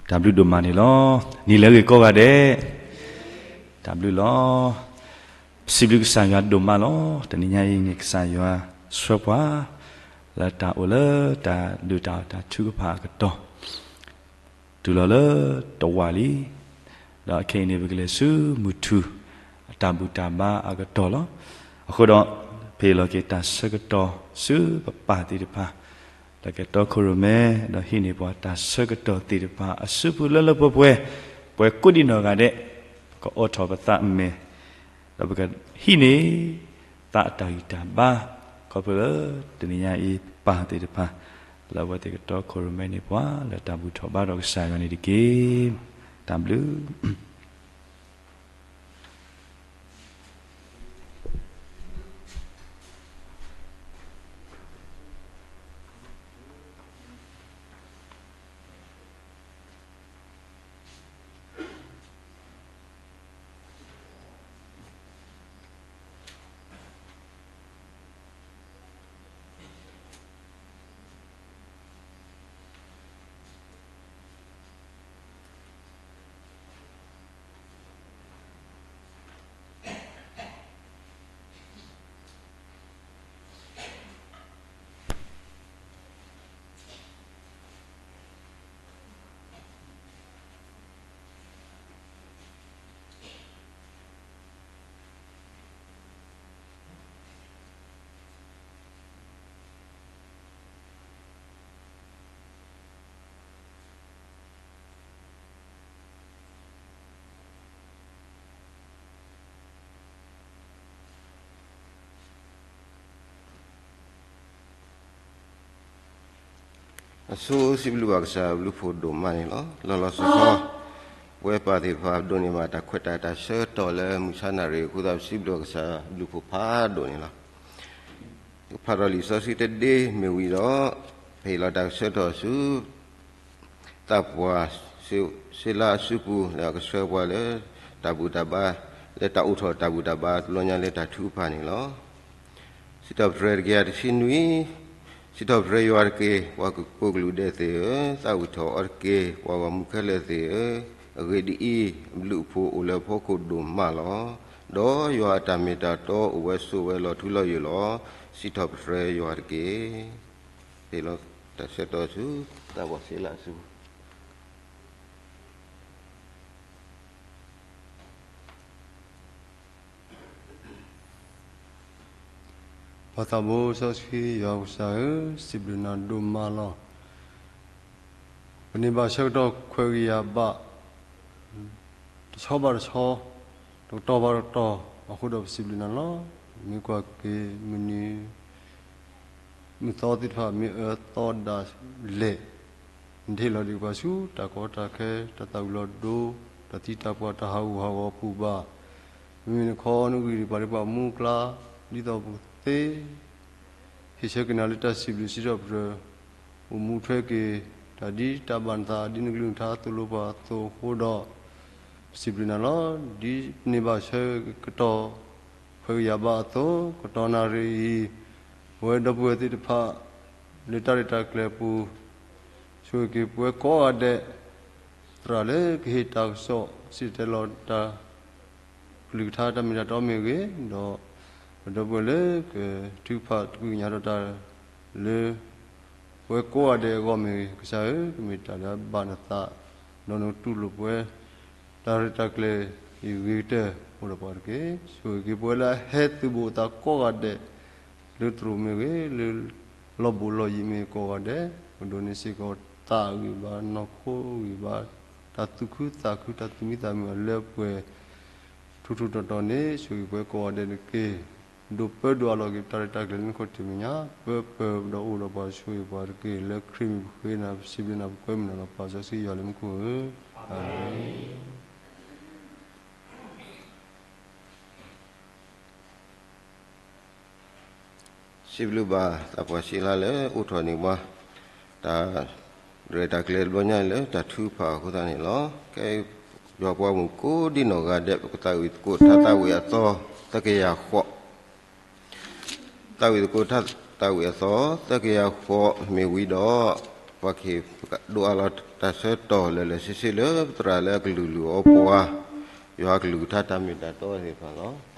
တၢ်ဘျုးဒိၣ်မးန့ၣ်လီၤ. နံၤလၢအဂ့ၤကိးဂၤဒဲး, တၢ်ဘျုးလီၤ. ပစံးဘျုးကစၢ်ယွၤဒိၣ်မးလီၤ. တနံၤညါအံၤန့ၣ် ကစၢ်ယွၤဆှၢပှၤ လၢတၢ်အိၣ်လၢတၢ်ဒုၣ်တၢ်အီၣ်တၢ်ထုကဖၣ်အကတီၢ် တုၤလီၤလၢတဝာ်လံ, ဒီးခဲအံၤန့ၣ် ပကလဲၤဆူမုၢ်ထူၣ် အတၢ်ဘူၣ်တၢ်ဘါအကတီၢ်လီၤ. အဃိဒီး ပဟ့ၣ်လီၤက့ၤတၢ်ဆၢကတီၢ်ဆူပပၢ်သ့ၣ်တဖၣ်, ဒီးကတီခိၣ်ရိၣ်မဲ, ဒီးဟံးန့ၢ်ပှၤတၢ်ဆၢကတီၢ်သ့ၣ်တဖၣ်အစုပူၤလၢလၢပှဲၤပှဲၤ, ပှဲၤကိးဒံနီၢ်ဂၤဒဲး, ပကအိးထီၣ်ပသးအမဲာ် ဒီးပကဟံးန့ၢ် သးအတၢ်ဂံၢ်တၢ်ဘါ, ခီဖျိလၢတနံၤညါအံၤ ပၢ်သ့ၣ်တဖၣ် လၢအဝဲသ့ၣ်ကတီခိၣ်ရိၣ်မဲန့ၢ်ပှၤ လၢတၢ်ဘူၣ်ထီၣ်ဘါထီၣ်ကစၢ်ယွၤန့ၣ်တက့ၢ်. တၢ်ဘျုး အဆိ စံးဘျုးဘၣ်ကစၢ်ဘျုးဖှိၣ်ဒိၣ်မးန့ၣ်လီၤ. လီၤလီၤဆီဆီ ပဝဲပၢ်သ့ၣ်တဖၣ်ဒိးန့ၢ်ဘၣ်တၢ်ခွဲးတၢ်ယာ်တၢ်ဆၢကတီၢ်လၢမုၢ်ဆါနၣ်ရံၣ်အဃိသတး ပစံးဘျုးကစၢ်ဘျုးဖှိၣ်ဖးဒိၣ်န့ၣ်လီၤ. ကဖးထီၣ်လံာ်စီဆှံတဒ့မ့ၢ်ဝံၤဒီး ပဟ့ၣ်လီၤတၢ်ဆၢကတီၢ်ဆူ သးပှၢ်စ့လါအစုပူၤ လၢအကဆှၢပှၤလၢတၢ်ဘူၣ်တၢ်ဘါ လၢတၢ်အိၣ်ထီၣ်တၢ်ဘူၣ်တၢ်ဘါတဘျီညါလၢတၢ်ထုကဖၣ်န့ၣ်လီၤ. စံးထီၣ်ပတြၢၤတကယၤတဆံနွံ, စံးထီၣ်ပတြၢၤယွၤတက့ၢ်, ပှၤကကိးကလုာ်ဒဲးသ့ၣ်ဧၢ, သးဝံၣ်ထီၣ်အီၤတက့ၢ်, ပှၤဂီၢ်မုၢ်ခဲလၢာ်သ့ၣ်ဧၢ, အဂ့ၢ်ဒ်အံၤ, အဘျုးအဖှိၣ်အိၣ်လၢအဖီခိၣ်ဒိၣ်မးလီၤ. ဒီးယွၤအတၢ်မ့ၢ်တၢ်တီအိၣ်ဝဲဆိးဝဲလီၤထူလီၤယိာ်လီၤ. စံးထီၣ်ပတြၢၤယွၤတက့ၢ်. ဟ့ၣ်လီၤတၢ်ဆၢကတီၢ်ဆူ သးပှၢ်စ့လါအစု ပၢ်သးဘိစီဆှံယွၤကစၢ်ဧၢ, စံးဘျုးနၤဒိၣ်မးလီၤ. ပန့ၢ်ဘၣ်ဆၢကတီၢ်ခွဲးဂံၢ်ယာ်ဘး တဆီဘၣ်တဆီ, တကတီၢ်ဘၣ်တကတီၢ်အဃိဒီး ပစံးဘျုးနၤလီၤ. မ့ၢ်ကွၢ်က့ၤမုၢ်နံၤ မုၢ်သီသ့ၣ်တဖၣ် မ့ၢ်အၢသီဒၣ်လဲာ်, နတဟ့ၣ်လီၤဒံးပှၤဆူတၢ်ကီတၢ်ခဲ, တၢ်သၣ်ဝံၤလီၤဒိ, တၢ်သံတၢ်ပှၢ် တၢ်ဟးဂူာ်ဟးဂီၤအပူၤဘၣ်. မ့မ့ၢ်နခီနဂံၢ်ပှၤဒံးပှၤမူအကျါ, ဒ်သိးပကသ့ ဟ့ၣ်ဆၢက့ၤနၤလၢတၢ်စံးဘျုးစံးထီၣ်ပတြၢၤ အိၣ်မူထွဲက့ၤ တၢ်ဒ်တၢ်ဘၣ်နသး ဒ်နကလုၢ်နကထါသိၣ်လိပှၤအသိးအဃိဒီး ပစံးဘျုးနၤလီၤ. ဒ်ပန့ၢ်ဘၣ်ဆၢကတီၢ် ခွဲးဂံၢ်ယာ်ဘးအသိး, ကတီၢ်နၣ်ရံၣ်အံၤ ပဝဲဒီပုၢ်ဝဲၢ်သ့ၣ်တဖၣ် လၢတၢ်ရဲၣ်တၢ်ကျဲၤအပူၤ, ဆိၣ်ဂ့ၤက့ၤပဝဲကိးဂၤဒဲး, သရၣ်လၢကဟ့ၣ်တၢ်ကစီၣ်စံၣ်တဲၤတဲလီၤတၢ် ကလုၢ်ကထါတၢ်မ့ၢ်တၢ်တီမ့ၢ်ဂ့ၤ, ဒီးပဒီပုၢ်ဝဲၢ်လၢကထုကဖၣ်တၢ်ဃ့ကညးဒီးတၢ်လၢ ပဝဲကိးဂၤဒဲးအဂီၢ်မ့ၢ်ဂ့ၤ, ကစၢ်ဧၢ, ကမ့ၢ်တၢ်လၢအဘၣ်နသး, ဒီးနကတူၢ်လိာ်ပဝဲ တၢ်ရဲၣ်တၢ်ကျဲၤအံၤဂ့ၤကတၢၢ်အိၣ်ဒီးပှၤတက့ၢ်. ဆိၣ်ဂ့ၤက့ၤပဝဲလၢအဟဲသုးဘူးအသးကိးဂၤဒဲး, လၢသရိာ်မ့ၢ်ဂ့ၤ, လၢလီၢ်ဘူးလီၢ်ယံၤမ့ၢ်ဂ့ၤကိးဂၤဒဲး, ပဒိးန့ၢ်စ့ၢ်ကီးသးဂံၢ်ဘါ, နီၢ်ခိဂံၢ်ဘါ, တၢ်သူၣ်ခုသးခု, တၢ်သူၣ်မံသးမုာ်အလၢအပှဲၤ ထူထူတီတီန့ၣ် ဆိၣ်ဂ့ၤပဝဲကိးဂၤဒဲးတက့ၢ်. ဒိးပၢဒိးအးလီၤက့ၤပတၢ်ရဲၣ်တၢ်ကျဲၤလၢနခိၣ်ထံးမဲာ်ညါ, ပၢပၢဒီးအိၣ်ဒီးပှၤဆိၣ်ဂ့ၤပှၤတက့ၢ်. လၢခရံာ်မံၤပဃ့နၤ, ပစံးဘျုးနၤ, ပကွဲမုာ်နၤလီၤ. ပၢ်စီဆှံယွၤလၢမူခိၣ်ဧၢ, အၤမ့ၣ်. စံးဘျုးဘၣ်သးပှၢ်စံးလါလၢအိးထီၣ်န့ၢ်ပှၤ တၢ်ရဲၣ်တၢ်ကျဲၤတဘျီညါလၢတၢ်ထုကဖၣ်အဃိသတးန့ၣ်လီၤ. ကဲ ယွၤပှၤမုၣ်ကိးဒံနီၢ်ဂၤဒဲး ပကသးဝံၣ်သကိးထါသးဝံၣ်အသီ သၢကယၤဃိး, သးဝံၣ်သကိးထါသးဝံၣ်အသီ သၢကယၤဃိးမ့ၢ်ဝံၤဒီး ပှၤကဟ့ၣ်ဒိးအးလီၤတၢ်ဆၢကတီၢ်လၢာ်လၢာ်ဆ့ဆ့လၢပသရၣ်လၢအကလုာ်လုၢ်အီပှၤ ယွၤကလုၢ်ကထါတၢ်မ့ၢ်တၢ်တီသ့ၣ်တဖၣ်လီၤ.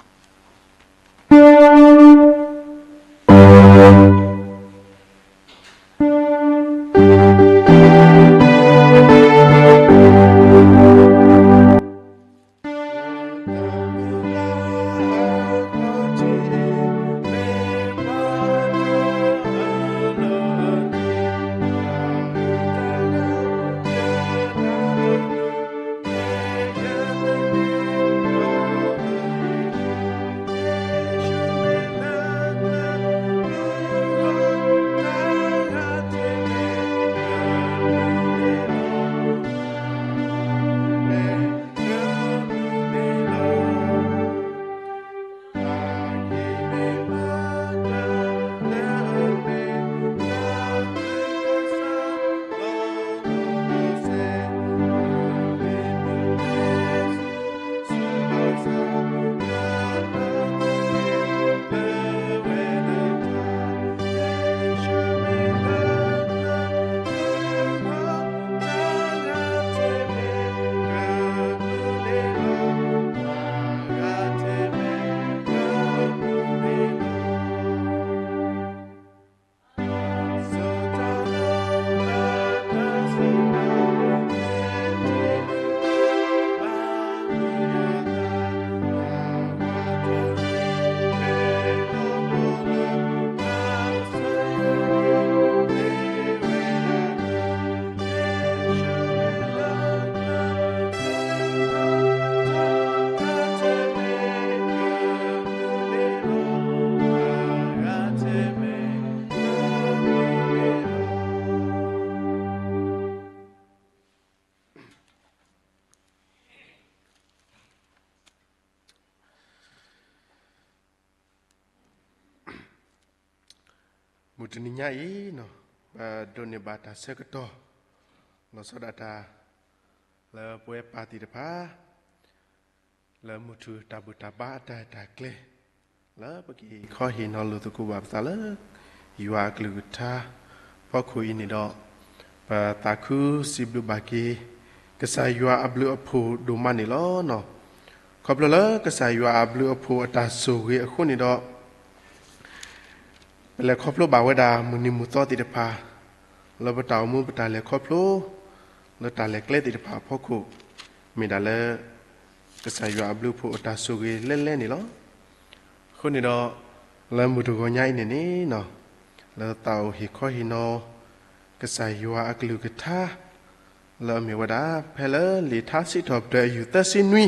တနံၤညါအံၤ, ပဒိးန့ၢ်ဘၣ်တၢ်ဆၢကတီၢ် လီၤဆီဒၣ်တၢ် လၢပဝဲပၢ်သ့ၣ်တဖၣ် လၢမုၢ်ထူၣ်တၢ်ဘူၣ်တၢ်ဘါအတၢ်ရဲၣ်တၢ်ကျဲၤ လၢပကဟ့ၣ်ခီဟ့ၣ်နီၤလိာ်သကိးဘၣ်ပသးလၢ ယွၤအကလုၢ်ကထါဖီခိၣ်အံၤန့ၣ်ဒီး, ပသးခုစံးဘျုးဘၣ်က့ၤ ကစၢ်ယွၤအဘျုးအဖှိၣ်ဒိၣ်မးန့ၣ်လီၤ. ခီဖျိလၢကစၢ်ယွၤအဘျုးအဖှိၣ်အတၢ်ဆိၣ်ဂ့ၤအဃိန့ၣ်ဒီး ပလဲၤခီဖျိဘၣ်ဝဲဒၣ်မုၢ်နံၤမုၢ်သီသ့ၣ်တဖၣ် လၢပတၢ်အိၣ်မူပတၢ်လဲၤခီဖျိ လၢတၢ်လဲၤကျဲသ့ၣ်တဖၣ်အဖီခိၣ် မ့ၢ်ဒၣ်လၢ ကစၢ်ယွၤအဘျုးအဖှိၣ်အတၢ်ဆိၣ်ဂ့ၤလဲၣ်လဲၣ်န့ၣ်လီၤ. အဃိန့ၣ်ဒီး လၢမုၢ်တဂီၤညါအံၤန့ၣ်န့ၣ် လၢသးအိၣ်ဟ့ၣ်ခီဟ့ၣ်နီၤ ကစၢ်ယွၤအကလုၢ်ကထါ လၢအမ့ၢ်ဝဲဒၣ် ဖဲလၢလံာ်ထါစံးထီၣ်ပတြၢၤအယုၢ်သၢဆံနွံ,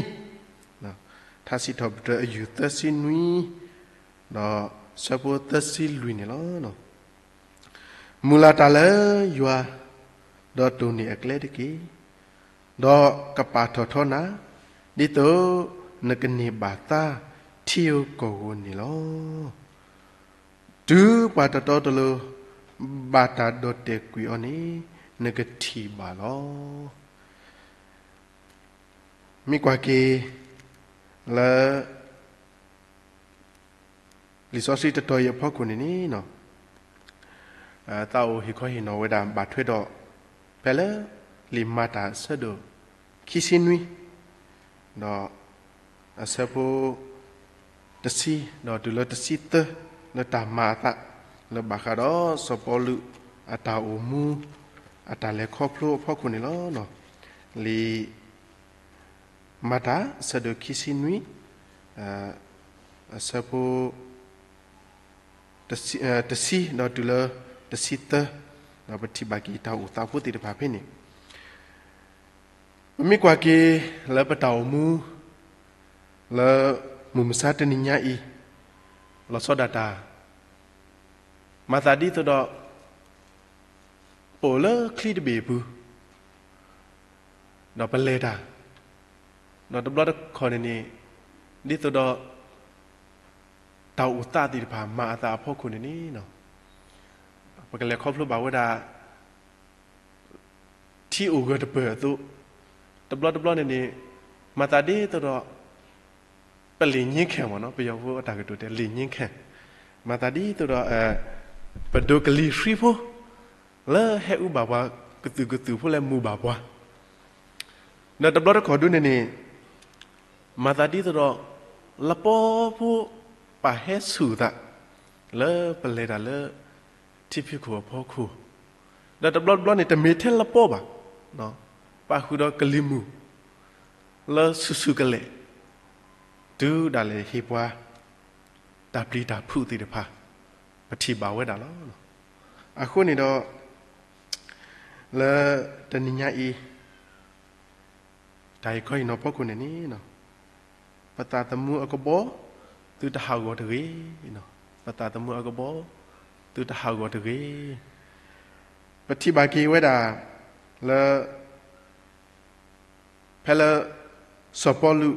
ထါစံးထီၣ်ပတြၢၤအယုၢ်သၢဆံနွံ ဒီးဆၢဖိသၢဆံလွံၢ်န့ၣ်လီၤ. မုၢ်လၢ်တၢ်လၢယွၤ, ဒီးတိၢ်န့ၢ်အကျဲတက့ၢ်. ဒီးကပာ်ထီၣ်ထီနၤ, ဒ်သိးနကန့ၢ်ဘၣ်သါထံဧိၤကီၢ်ဧိၤန့ၣ်လီၤ. တုၤပှၤတတီတလိၤ ဘၣ်တၢ်ဒီၣ်တဲာ်ကွံာ်အီၤန့ၣ် နကထံၣ်ဘၣ်လီၤ. မ့ၢ်ကွၢ်က့ၤ လၢ လံာ်စီဆှံတတီၤအံၤအဖီခိၣ်န့ၣ်န့ၣ် သးအိၣ်ဟ့ၣ်ခီဟ့ၣ်နီၤဝဲဒၣ်ဘၣ်ထွဲဒီး ဖဲလၢ လံာ်မၤတၢ်အဆၢဒိၣ် ခံဆံနွံ ဒီး အဆၢဖိ တဆံ ဒီးတုၤလၢတဆံသၢ လၢတၢ်မၤအသး လၢဘၣ်ဃးဒီးစီၤပီလူး အတၢ်အိၣ်မူ အတၢ်လဲၤခီဖျိအဖီခိၣ်န့ၣ်လီၤ. လံာ် မၤတၢ် အဆၢဒိၣ်ခံဆံနွံ အဆၢဖိ တဆံ ဒီးတုၤလၢတဆံသၢ ဒီးပထံၣ်ဘၣ်က့ၤတၢ်အိၣ်သးဖိသ့ၣ်တဖၣ်ဖဲန့ၣ် ပမ့ၢ်ကွၢ်က့ၤလၢပတၢ်အိၣ်မူ လၢမုၢ်မဆါတနံၤညါအံၤ လီၤဆီဒၣ်တၢ် မၤသးဒ်သိးဒီး ပအိၣ်လၢချံတဘ့ၣ်အပူၤ ဒီးပလဲၤတၢ်, ဒီးတဘျီတခီၣ်န့ၣ်န့ၣ် ဒ်သိးဒီး တၢ်အိၣ်သးသ့ၣ်တဖၣ်မၤအသးအဖီခိၣ်န့ၣ်န့ၣ် ပကလဲၤခီဖျိဘၣ်ဝဲဒၣ် ထံအိၣ်ဂၢၢ်တပၢၢ်အသိး, တဘျီတဘျီန့ၣ်န့ၣ် မၤသးဒ်သိးဒီး ပလံာ်ငြိမ်းချမ်းမ့ၢ်နီၤ, ပယီၤဖိအတၢ်ကတိၤတဲ လံာ်ငြိမ်းချမ်း, မၤသးဒ်သိးဒီး ပဒိးကလံၤဆှံဖိ လၢဟဲအူဘၣ်ပှၤ ကသုးကသုးဖိလၢမူဘၣ်ပှၤ, ဒီးတဘျီတခီၣ်ဒုန့ၣ်န့ၣ် မၤသးဒ်သိးဒီး လပီဖိ ပာ်ဟဲဆူၣ်သး လၢပလဲၤတၢ်လၢ ထံဖီခိၣ်အဖီခိၣ်, ဒီးတဘျီတဘျီန့ၣ် တမ့ၢ်ထဲလပီဘၣ်, ပာ်ဃုာ်ဒီးကလံၤမုၢ် လၢဆူၣ်ဆူၣ်ကလဲာ် တုၤဒၣ်လဲာ်ဟ့ၣ်ပှၤ တၢ်ပျံၤတၢ်ဖုးသ့ၣ်တဖၣ် ပထံၣ်ဘၣ်ဝဲဒၣ်လီၤ. အဃိန့ၣ်ဒီး လၢတနံၤညါအံၤ တၢ်ဟ့ၣ်ခီဟ့ၣ်နီၤဖီခိၣ်န့ၣ်န့ၣ် ပသးသမူအကဘီ သုတဟးဂီၤတဂ့ၤ, ပသးသမူအကဘီ သုတဟးဂီၤတဂ့ၤ. ပထံၣ်ဘၣ်က့ၤဝဲဒၣ် လၢ ဖဲလၢ စီၤပီလူး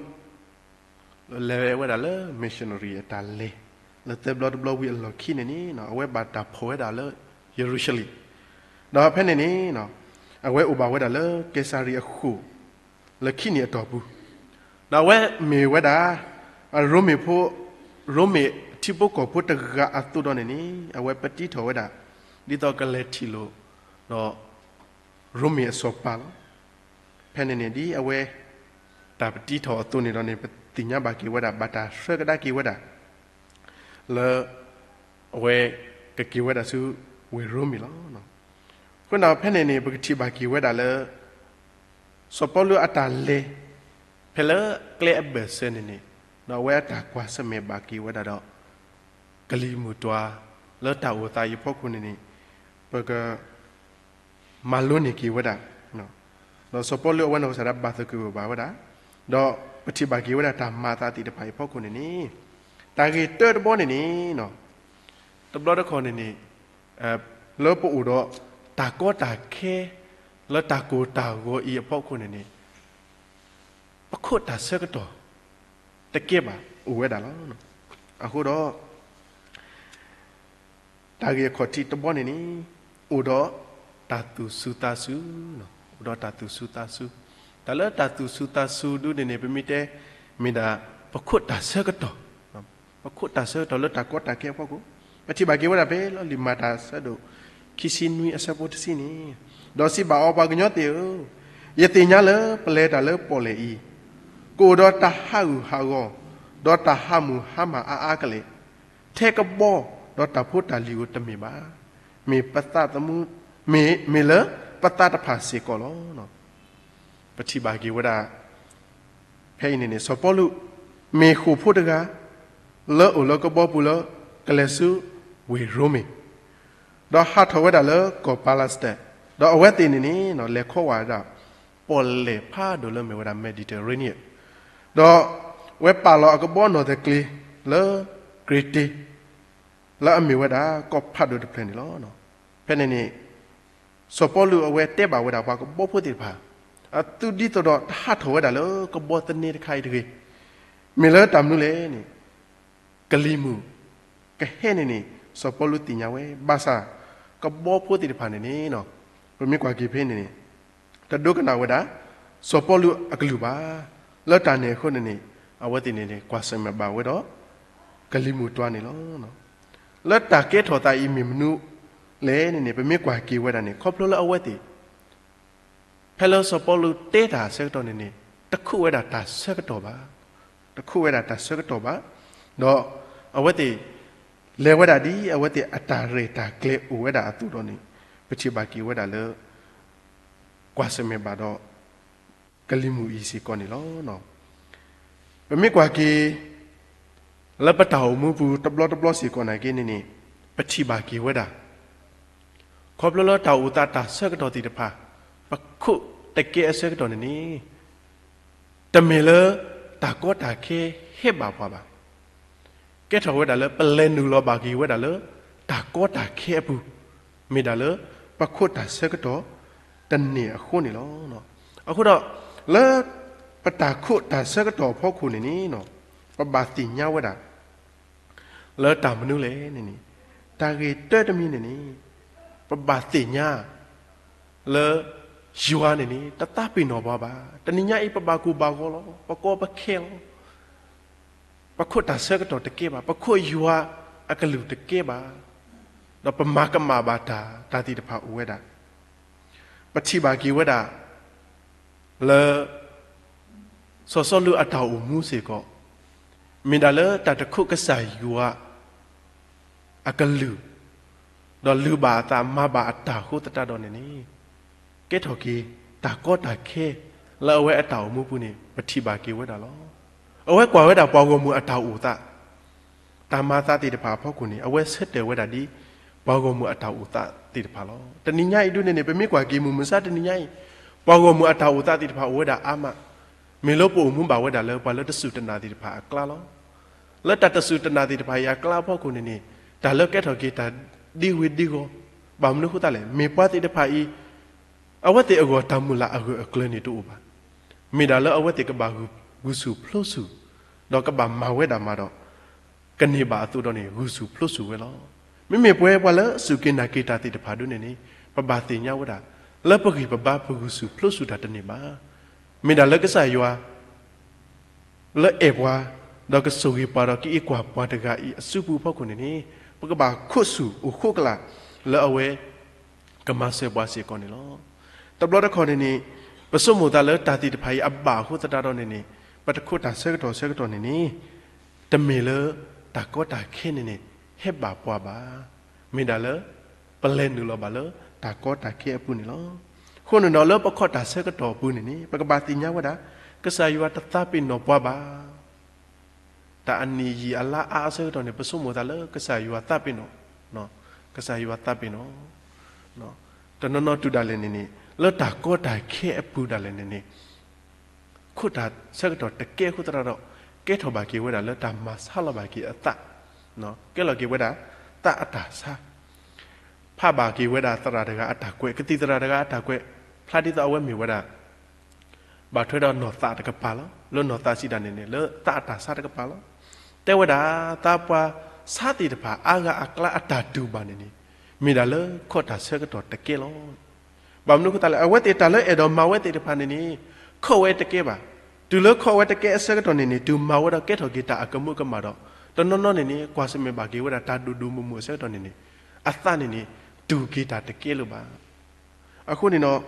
လဲၤဝဲဒၣ်လၢ missionary အတၢ်လဲၤ လၢသၢဘျီတဘျီဝံၤအလီၢ်ခံန့ၣ်န့ၣ် အဝဲဘၣ်တၢ်ဖီၣ်ဝဲဒၣ်လၢ ယရူၤၡလ့ၣ်, ဒီးဖဲန့ၣ်န့ၣ် အဝဲအိၣ်ဘၣ်ဝဲဒၣ်လၢကဲစၤရံအဃိာ် လၢခံနံၣ်အတီၢ်ပူၤ, ဒီးအဝဲမ့ၢ်ဝဲဒၣ် ရိမ့ၤဖိ ရိမ့ၤထံဖိကီၢ်ဖိတဂၤအသိးဒီးန့ၣ်န့ၣ် အဝဲပတံထီၣ်ဝဲဒၣ် ဒ်သိးကလဲၤထံၣ်လိာ် ဒီး ရိမ့ၤအစီၤပၤလီၤ. ဖဲန့ၣ်န့ၣ် ဒ်အဝဲ တၢ်ပတံထီၣ်အသိးန့ၣ်ဒီးန့ၣ် ပသ့ၣ်ညါဘၣ်က့ၤဝဲဒၣ် ဘၣ်တၢ်ဆှၢကဒါက့ၤဝဲဒၣ် လၢ အဝဲ ကက့ၤဝဲဒၣ်ဆူ ဝ့ၢ်ရိမ့ၤလီၤ. အဃိန့ၣ်ဖဲန့ၣ်န့ၣ် ပကထံၣ်ဘၣ်က့ၤဝဲဒၣ်လၢ စီၤပီလူးအတၢ်လဲၤ ဖဲလၢကျဲအဘၢၣ်စၢၤန့ၣ်န့ၣ် ဒီးအဝဲအတၢ်ကွၢ်ဆၢၣ်မဲာ်ဘၣ်က့ၤဝဲဒၣ်ဒီး ကလံၤမုၢ်တွၤ လၢတၢ်အိၣ်သးအံၤအဖီခိၣ်န့ၣ်န့ၣ် ပက မၤလိန့ၢ်က့ၤဝဲဒၣ် ဒီးစီၤပီလူးအဝဲနီၢ်ကစၢ်ဒၣ်ဘၣ်သဂၢၢ်ဘၣ်ဝဲဒၣ်, ဒီးပထံၣ်ဘၣ်က့ၤဝဲဒၣ်တၢ်မၤအသးသ့ၣ်တဖၣ်အံၤအဖီခိၣ်န့ၣ်န့ၣ် တၢ်ဂ့ၢ်တၢတဘီန့ၣ်န့ၣ် တဘျီတခီၣ်န့ၣ်န့ၣ် လၢပအိၣ်ဒီးတၢ်ကီတၢ်ခဲ လၢတၢ်ကိၢ်တၢ်ဂီၤအံၤအဖီခိၣ်န့ၣ်န့ၣ် ပခိၣ်တၢ်ဆၢကတီၢ် တကဲဘၣ်အိၣ်ဝဲဒၣ်လီၤ. အဃိဒီး တၢ်ဂ့ၢ်အခီၣ်ထံးတဘီန့ၣ်န့ၣ် အိၣ်ဒီးတၢ်သူၣ်စူၤသးစူၤ, အိၣ်ဒီးတၢ်သူၣ်စူၤသးစူၤ. တၢ်လၢတၢ်သူၣ်စူၤသးစူၤဒုန့ၣ်န့ၣ် ပမ့ၢ်တဲ မ့ၢ်ဒၣ်ပခိၣ်တၢ်ဆၢကတီၢ်, ပခိၣ်တၢ်ဆၢကတီၢ်လၢတၢ်ကီတၢ်ခဲအဖီခိၣ်, ပထံၣ်ဘၣ်က့ၤဝဲဒၣ်ဖဲလီၤလံာ်မၤတၢ်အဆၢဒိၣ်ခံဆံနွံအဆၢဖိတဆံန့ၣ်, ဒီးစံးဘၣ်အီၤ, ပှၤကညီသ့ၣ်ဧၢ, ယသ့ၣ်ညါလၢပလဲၤတၢ်လၢပီၣ်လဲၣ်အံၤ, ကအိၣ်ဒီးတၢ်ဟးဂူာ်ဟးဂီၤ, ဒီးတၢ်ဟးမုၢ်ဟါမၢ်အါအါကလဲာ်, ထဲကဘီဒီးတၢ်ဖိတၢ်လံၤဧိၤတမ့ၢ်ဘၣ်. မ့ၢ်ပသးသမူ, မ့ၢ်, မ့ၢ်လၢပသးတဖၣ်စ့ၢ်ကီးလီၤ. ပထံၣ်ဘၣ်က့ၤဝဲဒၣ် ဖဲအံၤန့ၣ်န့ၣ် စီၤပီလူး မ့ၢ်ဃိာ်ဖိတဂၤ လၢအိၣ်လၢကဘီပူၤလၢ ကလဲၤဆူဝ့ၢ်ရိမ့ၤ, ဒီးဟးထီၣ်ဝဲဒၣ်လၢကီၢ်ပၤလးစတၢၣ်, ဒီးအဝဲသ့ၣ်န့ၣ်န့ၣ် လဲၤခီဝဲဒၣ် ပီၣ်လဲၣ်ဖးဒိၣ်လၢမ့ၢ်ဝဲဒၣ် Mediterranean, ဒီးဝဲပာ်လီၤအကဘီနီၣ်တကျ့ၤလၢ ကရ့တ့ လၢအမ့ၢ်ဝဲဒၣ်ကီၢ်ဖးဒိၣ်တဖျၢၣ်န့ၣ်လီၤ. ဖဲန့ၣ်န့ၣ် စီၤပီလူးအဝဲတဲဘၣ်ဝဲဒၣ်ပှၤကဘီဖိသ့ၣ်တဖၣ်, အသုဒ်သိးဒီးတဟးထီၣ်ဝဲဒၣ်လၢကဘီသန့တခါအံၤတဂ့ၤ, မ့ၢ်လၢတၢ်မနုၤလဲၣ်န့ၣ် ကလံၤမုၢ်ကဟဲန့ၣ်န့ၣ် စီၤပီလူးသ့ၣ်ညါဝဲ, ဘၣ်ဆၣ်ကဘီဖိသ့ၣ်တဖၣ်န့ၣ်န့ၣ် ပမ့ၢ်ကွၢ်က့ၤဖဲန့ၣ်န့ၣ် တဒိကနၣ်ဝဲဒၣ် စီၤပီလူးအကလုၢ်ဘၣ်. လၢတၢ်န့ၣ်အဃိန့ၣ်န့ၣ် အဝဲသ့ၣ်န့ၣ်န့ၣ် ကွၢ်ဆၢၣ်မဲာ်ဘၣ်ဝဲဒီး ကလံၤမုၢ်တွၤန့ၣ်လီၤ. လၢတၢ်ကဲထီၣ်သးအံၤမ့ၢ်မနုၤလဲၣ်န့ၣ်န့ၣ် ပမ့ၢ်ကွၢ်က့ၤဝဲဒၣ်န့ၣ် ခီဖျိလၢအဝဲသ့ၣ် ဖဲလၢစီၤပီလူးတဲတၢ်အဆၢကတီၢ်န့ၣ်န့ၣ် တခိၣ်ဝဲဒၣ်တၢ်ဆၢကတီၢ်ဘၣ်, တခိၣ်ဝဲဒၣ်တၢ်ဆၢကတီၢ်ဘၣ်, ဒီးအဝဲသ့ၣ် လဲၤဝဲဒၣ်ဒ်အဝဲသ့ၣ်အတၢ်ရဲၣ်တၢ်ကျဲၤအိၣ်ဝဲဒၣ်အသိးဒီးန့ၣ် ပထံၣ်ဘၣ်က့ၤဝဲဒၣ်လၢ ကွၢ်ဆၢၣ်မဲာ်ဘၣ်ဒီး ကလံၤမုၢ်အံၤစ့ၢ်ကီးန့ၣ်လီၤ. ပမ့ၢ်ကွၢ်က့ၤ လၢပတၢ်အိၣ်မူပူၤတဘျီတဘျီစ့ၢ်ကီးနာ်က့န့ၣ်န့ၣ် ပထံၣ်ဘၣ်က့ၤဝဲဒၣ် ခီဖျိလၢတၢ်အိၣ်သးတၢ်ဆၢကတီၢ်သ့ၣ်တဖၣ် ပခိၣ်တကဲအဆၢကတီၢ်န့ၣ်န့ၣ် တမ့ၢ်လၢတၢ်ကီတၢ်ခဲဟဲဘၣ်ပှၤဘၣ်. ကဲထီၣ်ဝဲဒၣ်လၢပလဲၤနုာ်လီၤဘၣ်က့ၤဝဲဒၣ်လၢ တၢ်ကီတၢ်ခဲအပူၤ, မ့ၢ်ဒၣ်လၢပခိၣ်တၢ်ဆၢကတီၢ်တန့ၢ်အဃိန့ၣ်လီၤ. အဃိဒီး လၢပတၢ်ခိၣ်တၢ်ဆၢကတီၢ်အဖီခိၣ်န့ၣ်န့ၣ် ပဘၣ်သ့ၣ်ညါဝဲဒၣ် လၢတၢ်မနုၤလဲၣ်န့ၣ်န့ၣ် တၢ်ဂ့ၢ်တၢတမံၤန့ၣ်န့ၣ် ပဘၣ်သ့ၣ်ညါ လၢ ယွၤန့ၣ်န့ၣ် တသးပ့ၤနီၣ်ပှၤဘၣ်. တနံၤညါအံၤ ပဘၣ်ကိၢ်ဘၣ်ဂီၤလီၤ. ပကီပခဲလီၤ. ပခိၣ်တၢ်ဆၢကတီၢ်တကဲဘၣ်. ပခိၣ်ယွၤအကလုၢ်တကဲဘၣ်. ဒီးပမၤကမၣ်ဘၣ်တၢ် တၢ်သ့ၣ်တဖၣ်အိၣ်ဝဲဒၣ် ပထံၣ်ဘၣ်က့ၤဝဲဒၣ် လၢ စီၤစီလူးအတၢ်အိၣ်မူစ့ၢ်ကီး မ့ၢ်ဒၣ်လၢတၢ်တခိၣ်ကစၢ်ယွၤ အကလုၢ် ဒီးလုၢ်ဘၣ်အသးမၤဘၣ်အတၢ်အဃိသတးဒီးန့ၣ်န့ၣ် ကဲထီၣ်က့ၤ တၢ်ကီတၢ်ခဲ လၢအဝဲအတၢ်အိၣ်မူပူၤန့ၣ် ပထံၣ်ဘၣ်က့ၤဝဲဒၣ်လီၤ. အဝဲကွၢ်ဝဲဒၣ်ပှၤဂီၢ်မုၢ်အတၢ်အိၣ်သး တၢ်မၤအသးသ့ၣ်တဖၣ်အဖီခိၣ်န့ၣ် အဝဲဆၢတဲာ်ဝဲဒၣ်ဒ် ပှၤဂီၢ်မုၢ်အတၢ်အိၣ်သးသ့ၣ်တဖၣ်လီၤ. တနံၤညါအံၤဒုန့ၣ်န့ၣ် ပမ့ၢ်ကွၢ်က့ၤမုၢ်မဆါတနံၤညါအံၤ ပှၤဂီၢ်မုၢ်အတၢ်အိၣ်သးသ့ၣ်တဖၣ်အိၣ်ဝဲဒၣ်အါမး မ့ၢ်လၢပအိၣ်မူဘၣ်ဝဲဒၣ်လၢပှၤလၢတစူၢ်တနာ်သ့ၣ်တဖၣ်အကျါလီၤ. လၢတၢ်တစူၢ်တနာ်သ့ၣ်တဖၣ်အံၤအကျါအဖီခိၣ်န့ၣ်န့ၣ် တၢ်လၢကဲထီၣ်က့ၤတၢ်ဒ်ဝ့ၤဒ်ဂီၤ ဘၣ်မနုၤအဃိသတးလဲၣ် မ့ၢ်ပှၤသ့ၣ်တဖၣ်အံၤ အဝဲသ့ၣ်အဂီၢ်တၢ်မုၢ်လၢ်အဂၢၢ်အကျၢၤန့ၣ်တအိၣ်ဘၣ်. မ့ၢ်ဒၣ်လၢအဝဲသ့ၣ်ကဘၣ်ဂုာ်ဆူၣ်ဖျိဆူၣ် ဒီးကဘၣ်မၤဝဲဒၣ်မးဒီး ကန့ၢ်ဘၣ်အသိးဒီးန့ၣ် ဂုာ်ဆူၣ်ဖျိဆူၣ်ဝဲလီၤ. မ့မ့ၢ်ပဝဲပှၤလၢအစူၢ်က့ၤနာ်က့ၤတၢ်သ့ၣ်တဖၣ်ဒုန့ၣ်န့ၣ် ပဘၣ်သ့ၣ်ညါဝဲဒၣ် လၢပဂံၢ်ပဘါပဂုာ်ဆူၣ်ဖျိဆူၣ်တၢ်တန့ၢ်ဘၣ်. မ့ၢ်ဒၣ်လၢကစၢ်ယွၤ လၢအဲၣ်ပှၤ ဒီးကဆိၣ်ဂ့ၤပှၤဒီးကအံးကွၢ်ပှၤတဂၤအံၤအစုပူၤအဖီခိၣ်န့ၣ်န့ၣ် ပကဘၣ်ခိးဆူၣ်အိၣ်ဃိကလာ် လၢအဝဲ ကမၤစၢၤပှၤစ့ၢ်ကီးန့ၣ်လီၤ. တဘျီတခီၣ်န့ၣ်န့ၣ် ပဆိကမိၣ်သးလၢတၢ်သ့ၣ်တဖၣ်အံၤအဘၣ်အဃိသတးဒီးန့ၣ်န့ၣ် ပတခိၣ်တၢ်ဆၢကတီၢ်ဆၢကတီၢ်န့ၣ်န့ၣ် တမ့ၢ်လၢတၢ်ကီတၢ်ခဲန့ၣ်န့ၣ် ဟဲဘၣ်ပှၤဘၣ်. မ့ၢ်ဒၣ်လၢ ပလဲၤနုာ်လီၤဘၣ်လၢတၢ်ကီတၢ်ခဲအပူၤန့ၣ်လီၤ. အဃိန့ၣ်ဒီး လၢပခိၣ်တၢ်ဆၢကတီၢ်အပူၤန့ၣ်န့ၣ် ပကဘၣ်သ့ၣ်ညါဝဲဒၣ် ကစၢ်ယွၤတသးပ့ၤနီၣ်ပှၤဘၣ်. တၢ်အနံၣ်ယံာ်အလါအါအဆၢကတီၢ်န့ၣ် ပဆိကမိၣ်သးလၢကစၢ်ယွၤသးပ့ၤနီၣ်, ကစၢ်ယွၤသးပ့ၤနီၣ်, တနီၤနီၤတုၤဒၣ်လဲာ်န့ၣ်န့ၣ် လၢတၢ်ကီတၢ်ခဲအပူၤဒၣ်လဲာ်န့ၣ်န့ၣ် ခိၣ်တၢ်ဆၢကတီၢ်တကဲအဃိသတးဒီး ကဲထီၣ်ဘၣ်က့ၤဝဲဒၣ်လၢတၢ်မၤဆါလီၤဘၣ်က့ၤအသး, ကဲလီၤက့ၤဝဲဒၣ် သးအတၢ်ဆါ ဖးဘၣ်က့ၤဝဲဒၣ်သရၣ်တဂၤအတၢ်ကွဲး, ကသံၣ်သရၣ်တဂၤအတၢ်ကွဲး, ဖျါဒ်သိးအဝဲမ့ၢ်ဝဲဒၣ် ဘၣ်ထွဲဒီးနီၢ်သးတကပၤလီၤ. လၢနီၢ်သးစံးတၢ်န့ၣ်န့ၣ် လၢသးအတၢ်ဆါတကပၤလီၤ. တဲဝဲဒၣ် သးပှၢ် ဆၣ်သ့ၣ်တဖၣ်အါဂၤအကျါအတၢ်တူၢ်ဘၣ်န့ၣ်န့ၣ် မ့ၢ်ဒၣ်လၢခီၣ်တၢ်ဆၢကတီၢ်တကဲလီၤ. ဘၣ်မနုၤအဃိသတးလဲၣ်, အဝဲသ့ၣ်တၢ်လၢအဲၣ်ဒိးမၤဝဲသ့ၣ်တဖၣ်န့ၣ်န့ၣ် ခီၣ်ဝဲတကဲဘၣ်. တုၤလၢခီၣ်ဝဲတကဲအဆၢကတီၢ်န့ၣ်န့ၣ် တုၤမၤဝဲဒီးကဲထီၣ်က့ၤတၢ်အကမူးကမၣ်ဒီး တနီၤနီၤန့ၣ်န့ၣ် ကွၢ်ဆၢၣ်မဲာ်ဘၣ်က့ၤဝဲဒၣ်တၢ်ဒိၣ်ဒိၣ်မုၢ်မုၢ်အဆၢကတီၢ်န့ၣ်န့ၣ် အသးန့ၣ်န့ၣ် တူၢ်က့ၤတၢ်တကဲလၢၤဘၣ်. အဃိန့ၣ်ဒီး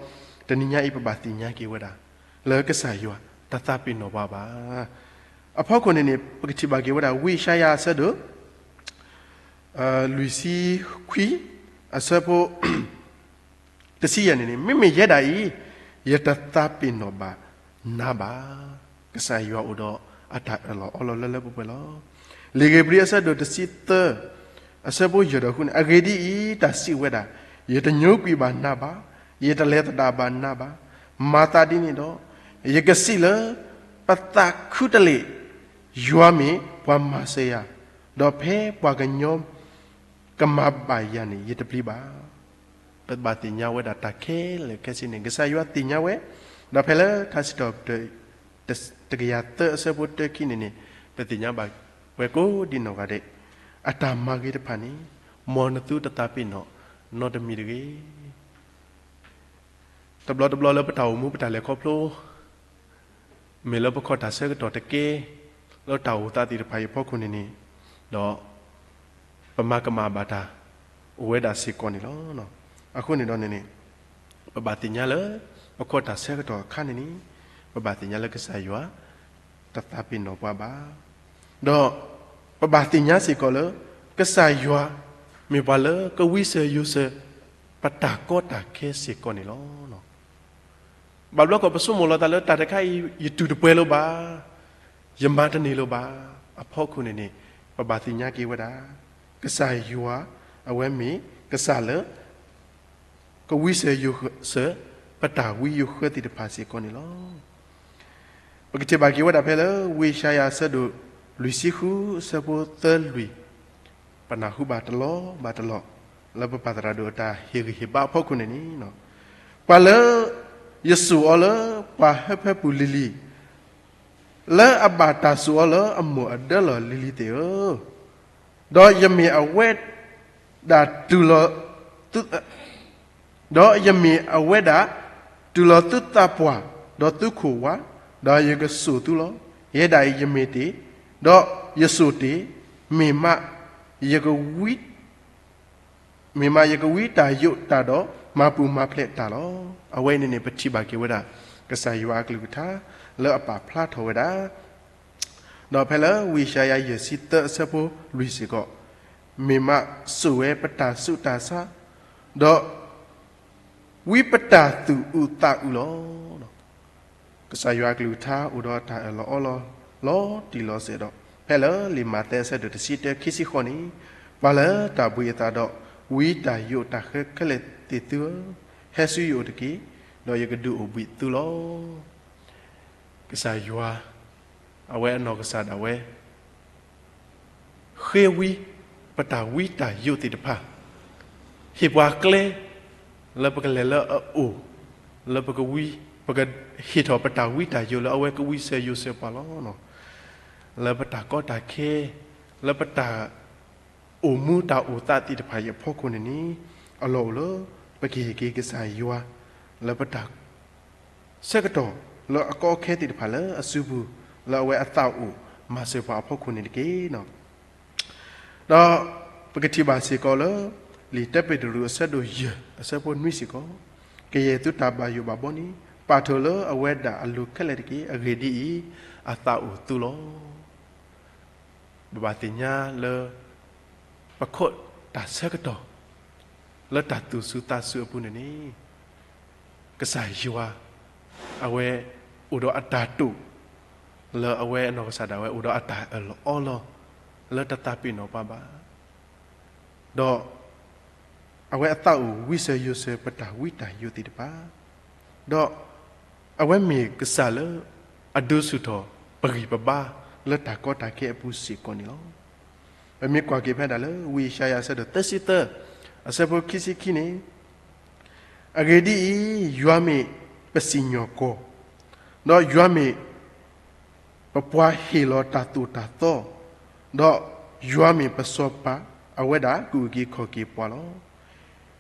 တနံၤညါအံၤပဘၣ်သ့ၣ်ညါက့ၤဝဲဒၣ် လၢကစၢ်ယွၤတသးပ့ၤနီၣ်ပှၤဘၣ်. အဖီခိၣ်န့ၣ်န့ၣ် ပကထံၣ်ဘၣ်က့ၤဝဲဒၣ် ဝံယၡါယၤအဆၢဒိၣ် လွံၢ်ဆံခွံ အဆၢဖိ တဆံယဲၢ်န့ၣ်န့ၣ် မ့မ့ၢ်ယဲဒၣ်အံၤ ယတသးပ့ၤနီၣ်ဘၣ်နၤဘၣ်. ကစၢ်ယွၤအိၣ်ဒီးအတၢ်အၢၣ်လီၤအီလီၤလၢလၢပှဲၤပှဲၤလီၤ. လံာ်ဧ့ၤဘြံၤအဆၢဒိၣ်တဆံသၢ အဆၢဖိယဲၢ်ဒီးဃုန့ၣ်, အဂ့ၢ်ဒ်အံၤ, တၢ်စံးဝဲဒၣ်, ယတညိကွံာ်ဘၣ်နၤဘၣ်, ယတလဲၤသဒၣ်ဘၣ်နၤဘၣ်. မၤသးဒ်န့ၣ်ဒီး, ယကစံးလၢပသးခူတလ့ၢ်, ယွၤမ့ၢ်ပှၤမၤစၢၤယၤ, ဒီးဖဲပှၤကညီကမၤဘၣ်ယၤန့ၣ် ယတပျံၤဘၣ်. ပဘၣ်သ့ၣ်ညါဝဲဒၣ်တၢ်ခဲလၢာ်ခဲဆ့န့ၣ် ကစၢ်ယွၤသ့ၣ်ညါဝဲ, ဒီးဖဲလၢထါစံးထီၣ်ပတြၢၤ တကယၤသၢအဆၢဖိတၢခံန့ၣ်န့ၣ် ပသ့ၣ်ညါဘၣ်ဝဲကိးဒံနီၢ်ဂၤဒဲး, အတၢ်မၤဂ့ၤတဖၣ်န့ၣ် မ်နသုတသးပ့ၤနီၣ်နီတမံၤတဂ့ၤ. တဘျီတဘျီလၢပတၢ်အိၣ်မူပတၢ်လဲၤခီဖျိ မ့ၢ်လၢပခီၣ်တၢ်ဆၢကတီၢ်တကဲ လၢတၢ်အိၣ်သးသ့ၣ်တဖၣ်အံၤအဖီခိၣ်န့ၣ်န့ၣ်, ဒီးပမၤကမၣ်ဘၣ်တၢ် အိၣ်ဝဲဒၣ်စ့ၢ်ကီးန့ၣ်လီၤ. အဃိန့ၣ်ဒီးန့ၣ်န့ၣ် ပဘၣ်သ့ၣ်ညါလၢ ပခီၣ်တၢ်ဆၢကတီၢ်အခါန့ၣ်န့ၣ် ပဘၣ်သ့ၣ်ညါလၢကစၢ်ယွၤ တသးပ့ၤနီၣ်ပှၤဘၣ်. ဒီးပဘၣ်သ့ၣ်ညါစ့ၢ်ကီးလၢ ကစၢ်ယွၤ မ့ၢ်ပှၤလၢကဝံစၢၤယိၤစၢၤ ပတၢ်ကီတၢ်ခဲစ့ၢ်ကီးန့ၣ်လီၤ. ဘၣ်ဘျီကီးပဆိကမိၣ်လီၤသးလၢတၢ်တခါအံၤ ယတူၢ်တပှဲၤလၢၤဘၣ်, ယမၤတန့ၢ်လၢၤဘၣ်. အဖီခိၣ်န့ၣ်န့ၣ် ပဘၣ်သ့ၣ်ညါက့ၤဝဲဒၣ် ကစၢ်ယွၤ အဝဲမ့ၢ်ကစၢ်လၢ ကဝံစၢၤယိၤစၢၤ ပတၢ်ဝံယိၤဃၢသ့ၣ်တဖၣ်စ့ၢ်ကီးန့ၣ်လီၤ. ပကထံၣ်ဘၣ်က့ၤဝဲဒၣ်ဖဲလၢ ဝံယၡါယၤအဆၢဒိၣ် လွံၢ်ဆံဃု အဆၢဖိသၢလွံၢ်, ပနၢ်ဟူဘၣ်တလီၤဘၣ်တလီၤ လၢပပာ်သရၣ်ဒိၣ်အတၢ်ဟ့ၣ်ဂံၢ်ဟ့ၣ်ဘါအဖီခိၣ်န့ၣ်န့ၣ်, ပှၤလၢယစိာ်အီၤလၢပှၤဟၢဖၢပူၤလံၤလံၤ, လၢအဘၣ်တၢ်စိာ်အီၤလၢအမိၢ်အဒၢလီၢ်လံၤလံၤသ့ၣ်ဧၢ, ဒီးယမ့ၢ်အဝဲဒၣ်တုၤလီၤသု ဒီးယမ့ၢ်အဝဲဒၣ် တုၤလီၤသုသးပှၢ် ဒီးသုခိၣ်ဝါ, ဒီးယကစိာ်သုလီၤ. ယဲဒၣ်အံၤယမ့ၢ်တ့ၢ်, ဒီးယစိာ်တ့ၢ်, မ့ၢ်မးယကဝံ မ့ၢ်မးယကဝံတၢ်ယိးတၢ်ဒီး မၤပူၤမၤဖျဲးတၢ်လီၤ. အဝဲအံၤန့ၣ်န့ၣ် ပထံၣ်ဘၣ်က့ၤဝဲဒၣ် ကစၢ်ယွၤအကလုၢ်ကထါ လၢအပာ်ဖျါထီၣ်ဝဲဒၣ် ဒီးဖဲလၢဝံယၡါယၤယဲၢ်ဆံသၢအဆၢဖိလွံၢ်စ့ၢ်ကီး, မ့ၢ်မးစိာ်ဝဲပတၢ်ဆူးတၢ်ဆါ, ဒီးဝံပတၢ်သူၣ်အုးသးအုးလီၤ. ကစၢ်ယွၤအကလုၢ်ကထါအိၣ်ဒီးတၢ်အၢၣ်လီၤအီလီၤ လီၤတံၢ်လီၤဆဲးဒီး ဖဲလၢလံာ်မးသဲအဆၢဒိၣ်တဆံတၢ ခံဆံဃိးန့ၣ်, ပှၤလၢတၢ်ဘှံးအသးဒီး ဝံတၢ်ယိးတၢ်ဃၢခဲလၢာ်သ့ၣ်သုဧၢ, ဟဲဆူယအိၣ်တက့ၢ်, ဒီးယကဒုးအိၣ်ဘှံးသုလီၤ. ကစၢ်ယွၤ အဝဲအနီၢ်ကစၢ်ဒၣ်ဝဲ ဃ့ဝံ ပတၢ်ဝံတၢ်ယိးသ့ၣ်တဖၣ်, ဟ့ၣ်ပှၤကျဲ လၢပကလဲၤလၢအအိၣ်, လၢပကဝံ, ပကဟ့ၣ်ထီၣ်ပတၢ်ဝံတၢ်ယိးလၢအဝဲကဝံစၢၤယိၤစၢၤပှၤလီၤ. လၢပတၢ်ကီတၢ်ခဲ, လၢပတၢ်အိၣ်မူတၢ်အိၣ်သးသ့ၣ်တဖၣ်အံၤအဖီခိၣ်န့ၣ်န့ၣ်, အလီၢ်အိၣ်လၢ ပကဟ့ၣ်က့ၤကစၢ်ယွၤ လၢပတၢ် ဆၢကတီၢ်လၢအကီအခဲသ့ၣ်တဖၣ်လၢအစုပူၤ လၢအဝဲအသးအိၣ်မၤစၢၤပှၤအဖီခိၣ်န့ၣ်တက့ၢ်. ဒီးပကထံၣ်ဘၣ်စ့ၢ်ကီးလၢ လံာ်တၢပ့းတရူးအဆၢဒိၣ်ယဲၢ်အဆၢဖိနွံစ့ၢ်ကီး, ကယဲၢ်သုတၢ်ဘၣ်ယိၣ်ဘၣ်ဘီန့ၣ် ပာ်ထီၣ်လၢအဝဲဒၣ်အလိၤခဲလၢာ်တက့ၢ်. အဂ့ၢ်ဒ်အံၤ, အသးအိၣ်သုလီၤ. ပဘၣ်သ့ၣ်ညါလၢ ပခိးတၢ်ဆၢကတီၢ် လၢတၢ်သူၣ်စူၤသးစူၤအပူၤန့ၣ်န့ၣ်, ကစၢ်ယွၤ အဝဲအိၣ်ဒီးအတၢ်တိာ်, လၢအဝဲအနီၢ်ကစၢ်ဒၣ်ဝဲအိၣ်ဒီးအတၢ်အၢၣ်လီၤအီလီၤ လၢတသးပ့ၤနီၣ်ပှၤဘၣ်. ဒီးအဝဲအသးအိၣ်ဝံစၢၤယိၤစၢၤပတၢ်ဝံတၢ်ယိးသ့ၣ်တဖၣ်, ဒီးအဝဲမ့ၢ်ကစၢ်လၢ အဒုးဆူၣ်ထီၣ်ပဂံၢ်ပဘါလၢတၢ်ကီတၢ်ခဲအပူၤစ့ၢ်ကီးန့ၣ်လီၤ. ပမ့ၢ်ကွၢ်က့ၤဖဲဒၣ်လၢ ဝံယၡါယၤအဆၢဒိၣ်သၢဆံသၢ အဆၢဖိခံဆံခံန့ၣ်, အဂ့ၢ်ဒ်အံၤ, ယွၤမ့ၢ်ပစံၣ်ညီၣ်ကွီၢ်, ဒီးယွၤမ့ၢ်ပပှၤဟ့ၣ်လီၤတၢ်သိၣ်တၢ်သီ, ဒီး ယွၤမ့ၢ်ပစီၤပၤ, အဝဲဒၣ်ကအုၣ်က့ၤခီၣ်က့ၤပှၤလီၤ.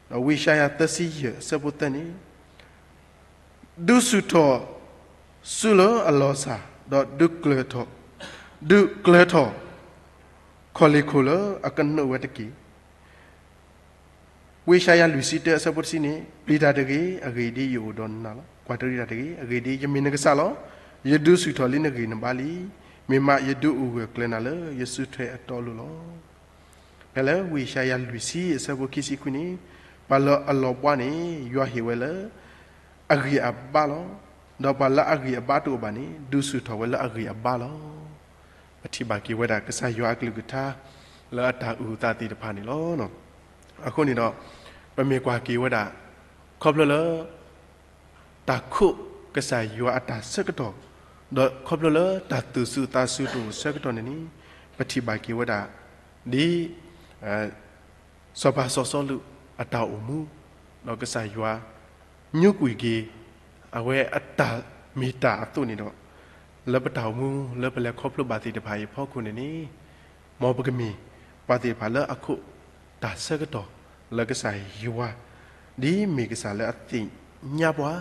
ဒီးဝံယၡါယၤသၢဆံယဲၢ်အဆၢဖိသၢန့ၣ်, ဒုးဆူၣ်ထီၣ်ဆူလၢအလီၤစၢ်, ဒီးဒုးကျၢၤထီၣ်, ဒုးကျၢၤထီၣ်ခီၣ်လ့ၢ်ခိၣ်လၢအကနၢၣ်ဝဲတက့ၢ်. ဝံယၡါယၤလွံၢ်ဆံတၢအဆၢဖိတဆံန့ၣ်, ပျံၤတၢ်တဂ့ၤ, အဂ့ၢ်ဒ်အံၤ ယအိၣ်ဒီးနၤလီၤ. ကွၢ်တရံးတၢ်တဂ့ၤ, အဂ့ၢ်ဒ်အံၤ ယမ့ၢ်နကစၢ်လီၤ. ယဒုးဆူၣ်ထီၣ်လံနဂံၢ်နဘါလံ. မ့ၢ်မးယဒုးအိၣ်ဂၢၢ်ကျၢၤနၤလၢယစုထွဲအတီအလိၤလီၤ. ဖဲလၢဝံယၡါယၤလွံၢ်ဆံအဆၢဖိခံဆံခွံန့ၣ်, ပှၤလၢအလီၤဘှါန့ၣ် ယွၤဟ့ၣ်ဝဲလၢအဂံၢ်အဘါလီၤ. ဒီးပှၤလၢအဂံၢ်အဘါတအိၣ်ဘၣ်န့ၣ် ဒုးဆူၣ်ထီၣ်ဝဲလၢအဂံၢ်အဘါလီၤ. ပထံၣ်ဘၣ်က့ၤဝဲဒၣ်ကစၢ်ယွၤအကလုၢ်ကထါ လၢအတၢ်အုၣ်အသးသ့ၣ်တဖၣ်န့ၣ်လီၤ. အဃိန့ၣ်ဒီး ပမ့ၢ်ကွၢ်က့ၤဝဲဒၣ် ခီဖျိလၢ တၢ်ခိးကစၢ်ယွၤအတၢ်ဆၢကတီၢ်, ဒီးခီဖျိလၢတၢ်သူၣ်စူၤသးစူၤတအိၣ်ဆၢကတီၢ်န့ၣ်န့ၣ်, ပထံၣ်ဘၣ်က့ၤဝဲဒၣ် ဒ် စီၤပၤစီၤစီလူးအတၢ်အိၣ်မူ, ဒီးကစၢ်ယွၤ ညိကွံာ်က့ၤ အဝဲအတၢ်မ့ၢ်တၢ်အသိးန့ၣ်ဒီး, လၢပတၢ်အိၣ်မူလၢပလဲၤခီဖျိဘၣ်သ့ၣ်တဖၣ်အံၤအဖီခိၣ်န့ၣ်န့ၣ်, မ်ပကမ့ၢ်ပှၤသ့ၣ်တဖၣ်လၢအခိးတၢ်ဆၢကတီၢ်လၢကစၢ်ယွၤ, ဒ်မ့ၢ်ကစၢ်လၢအသ့ၣ်ညါပှၤ,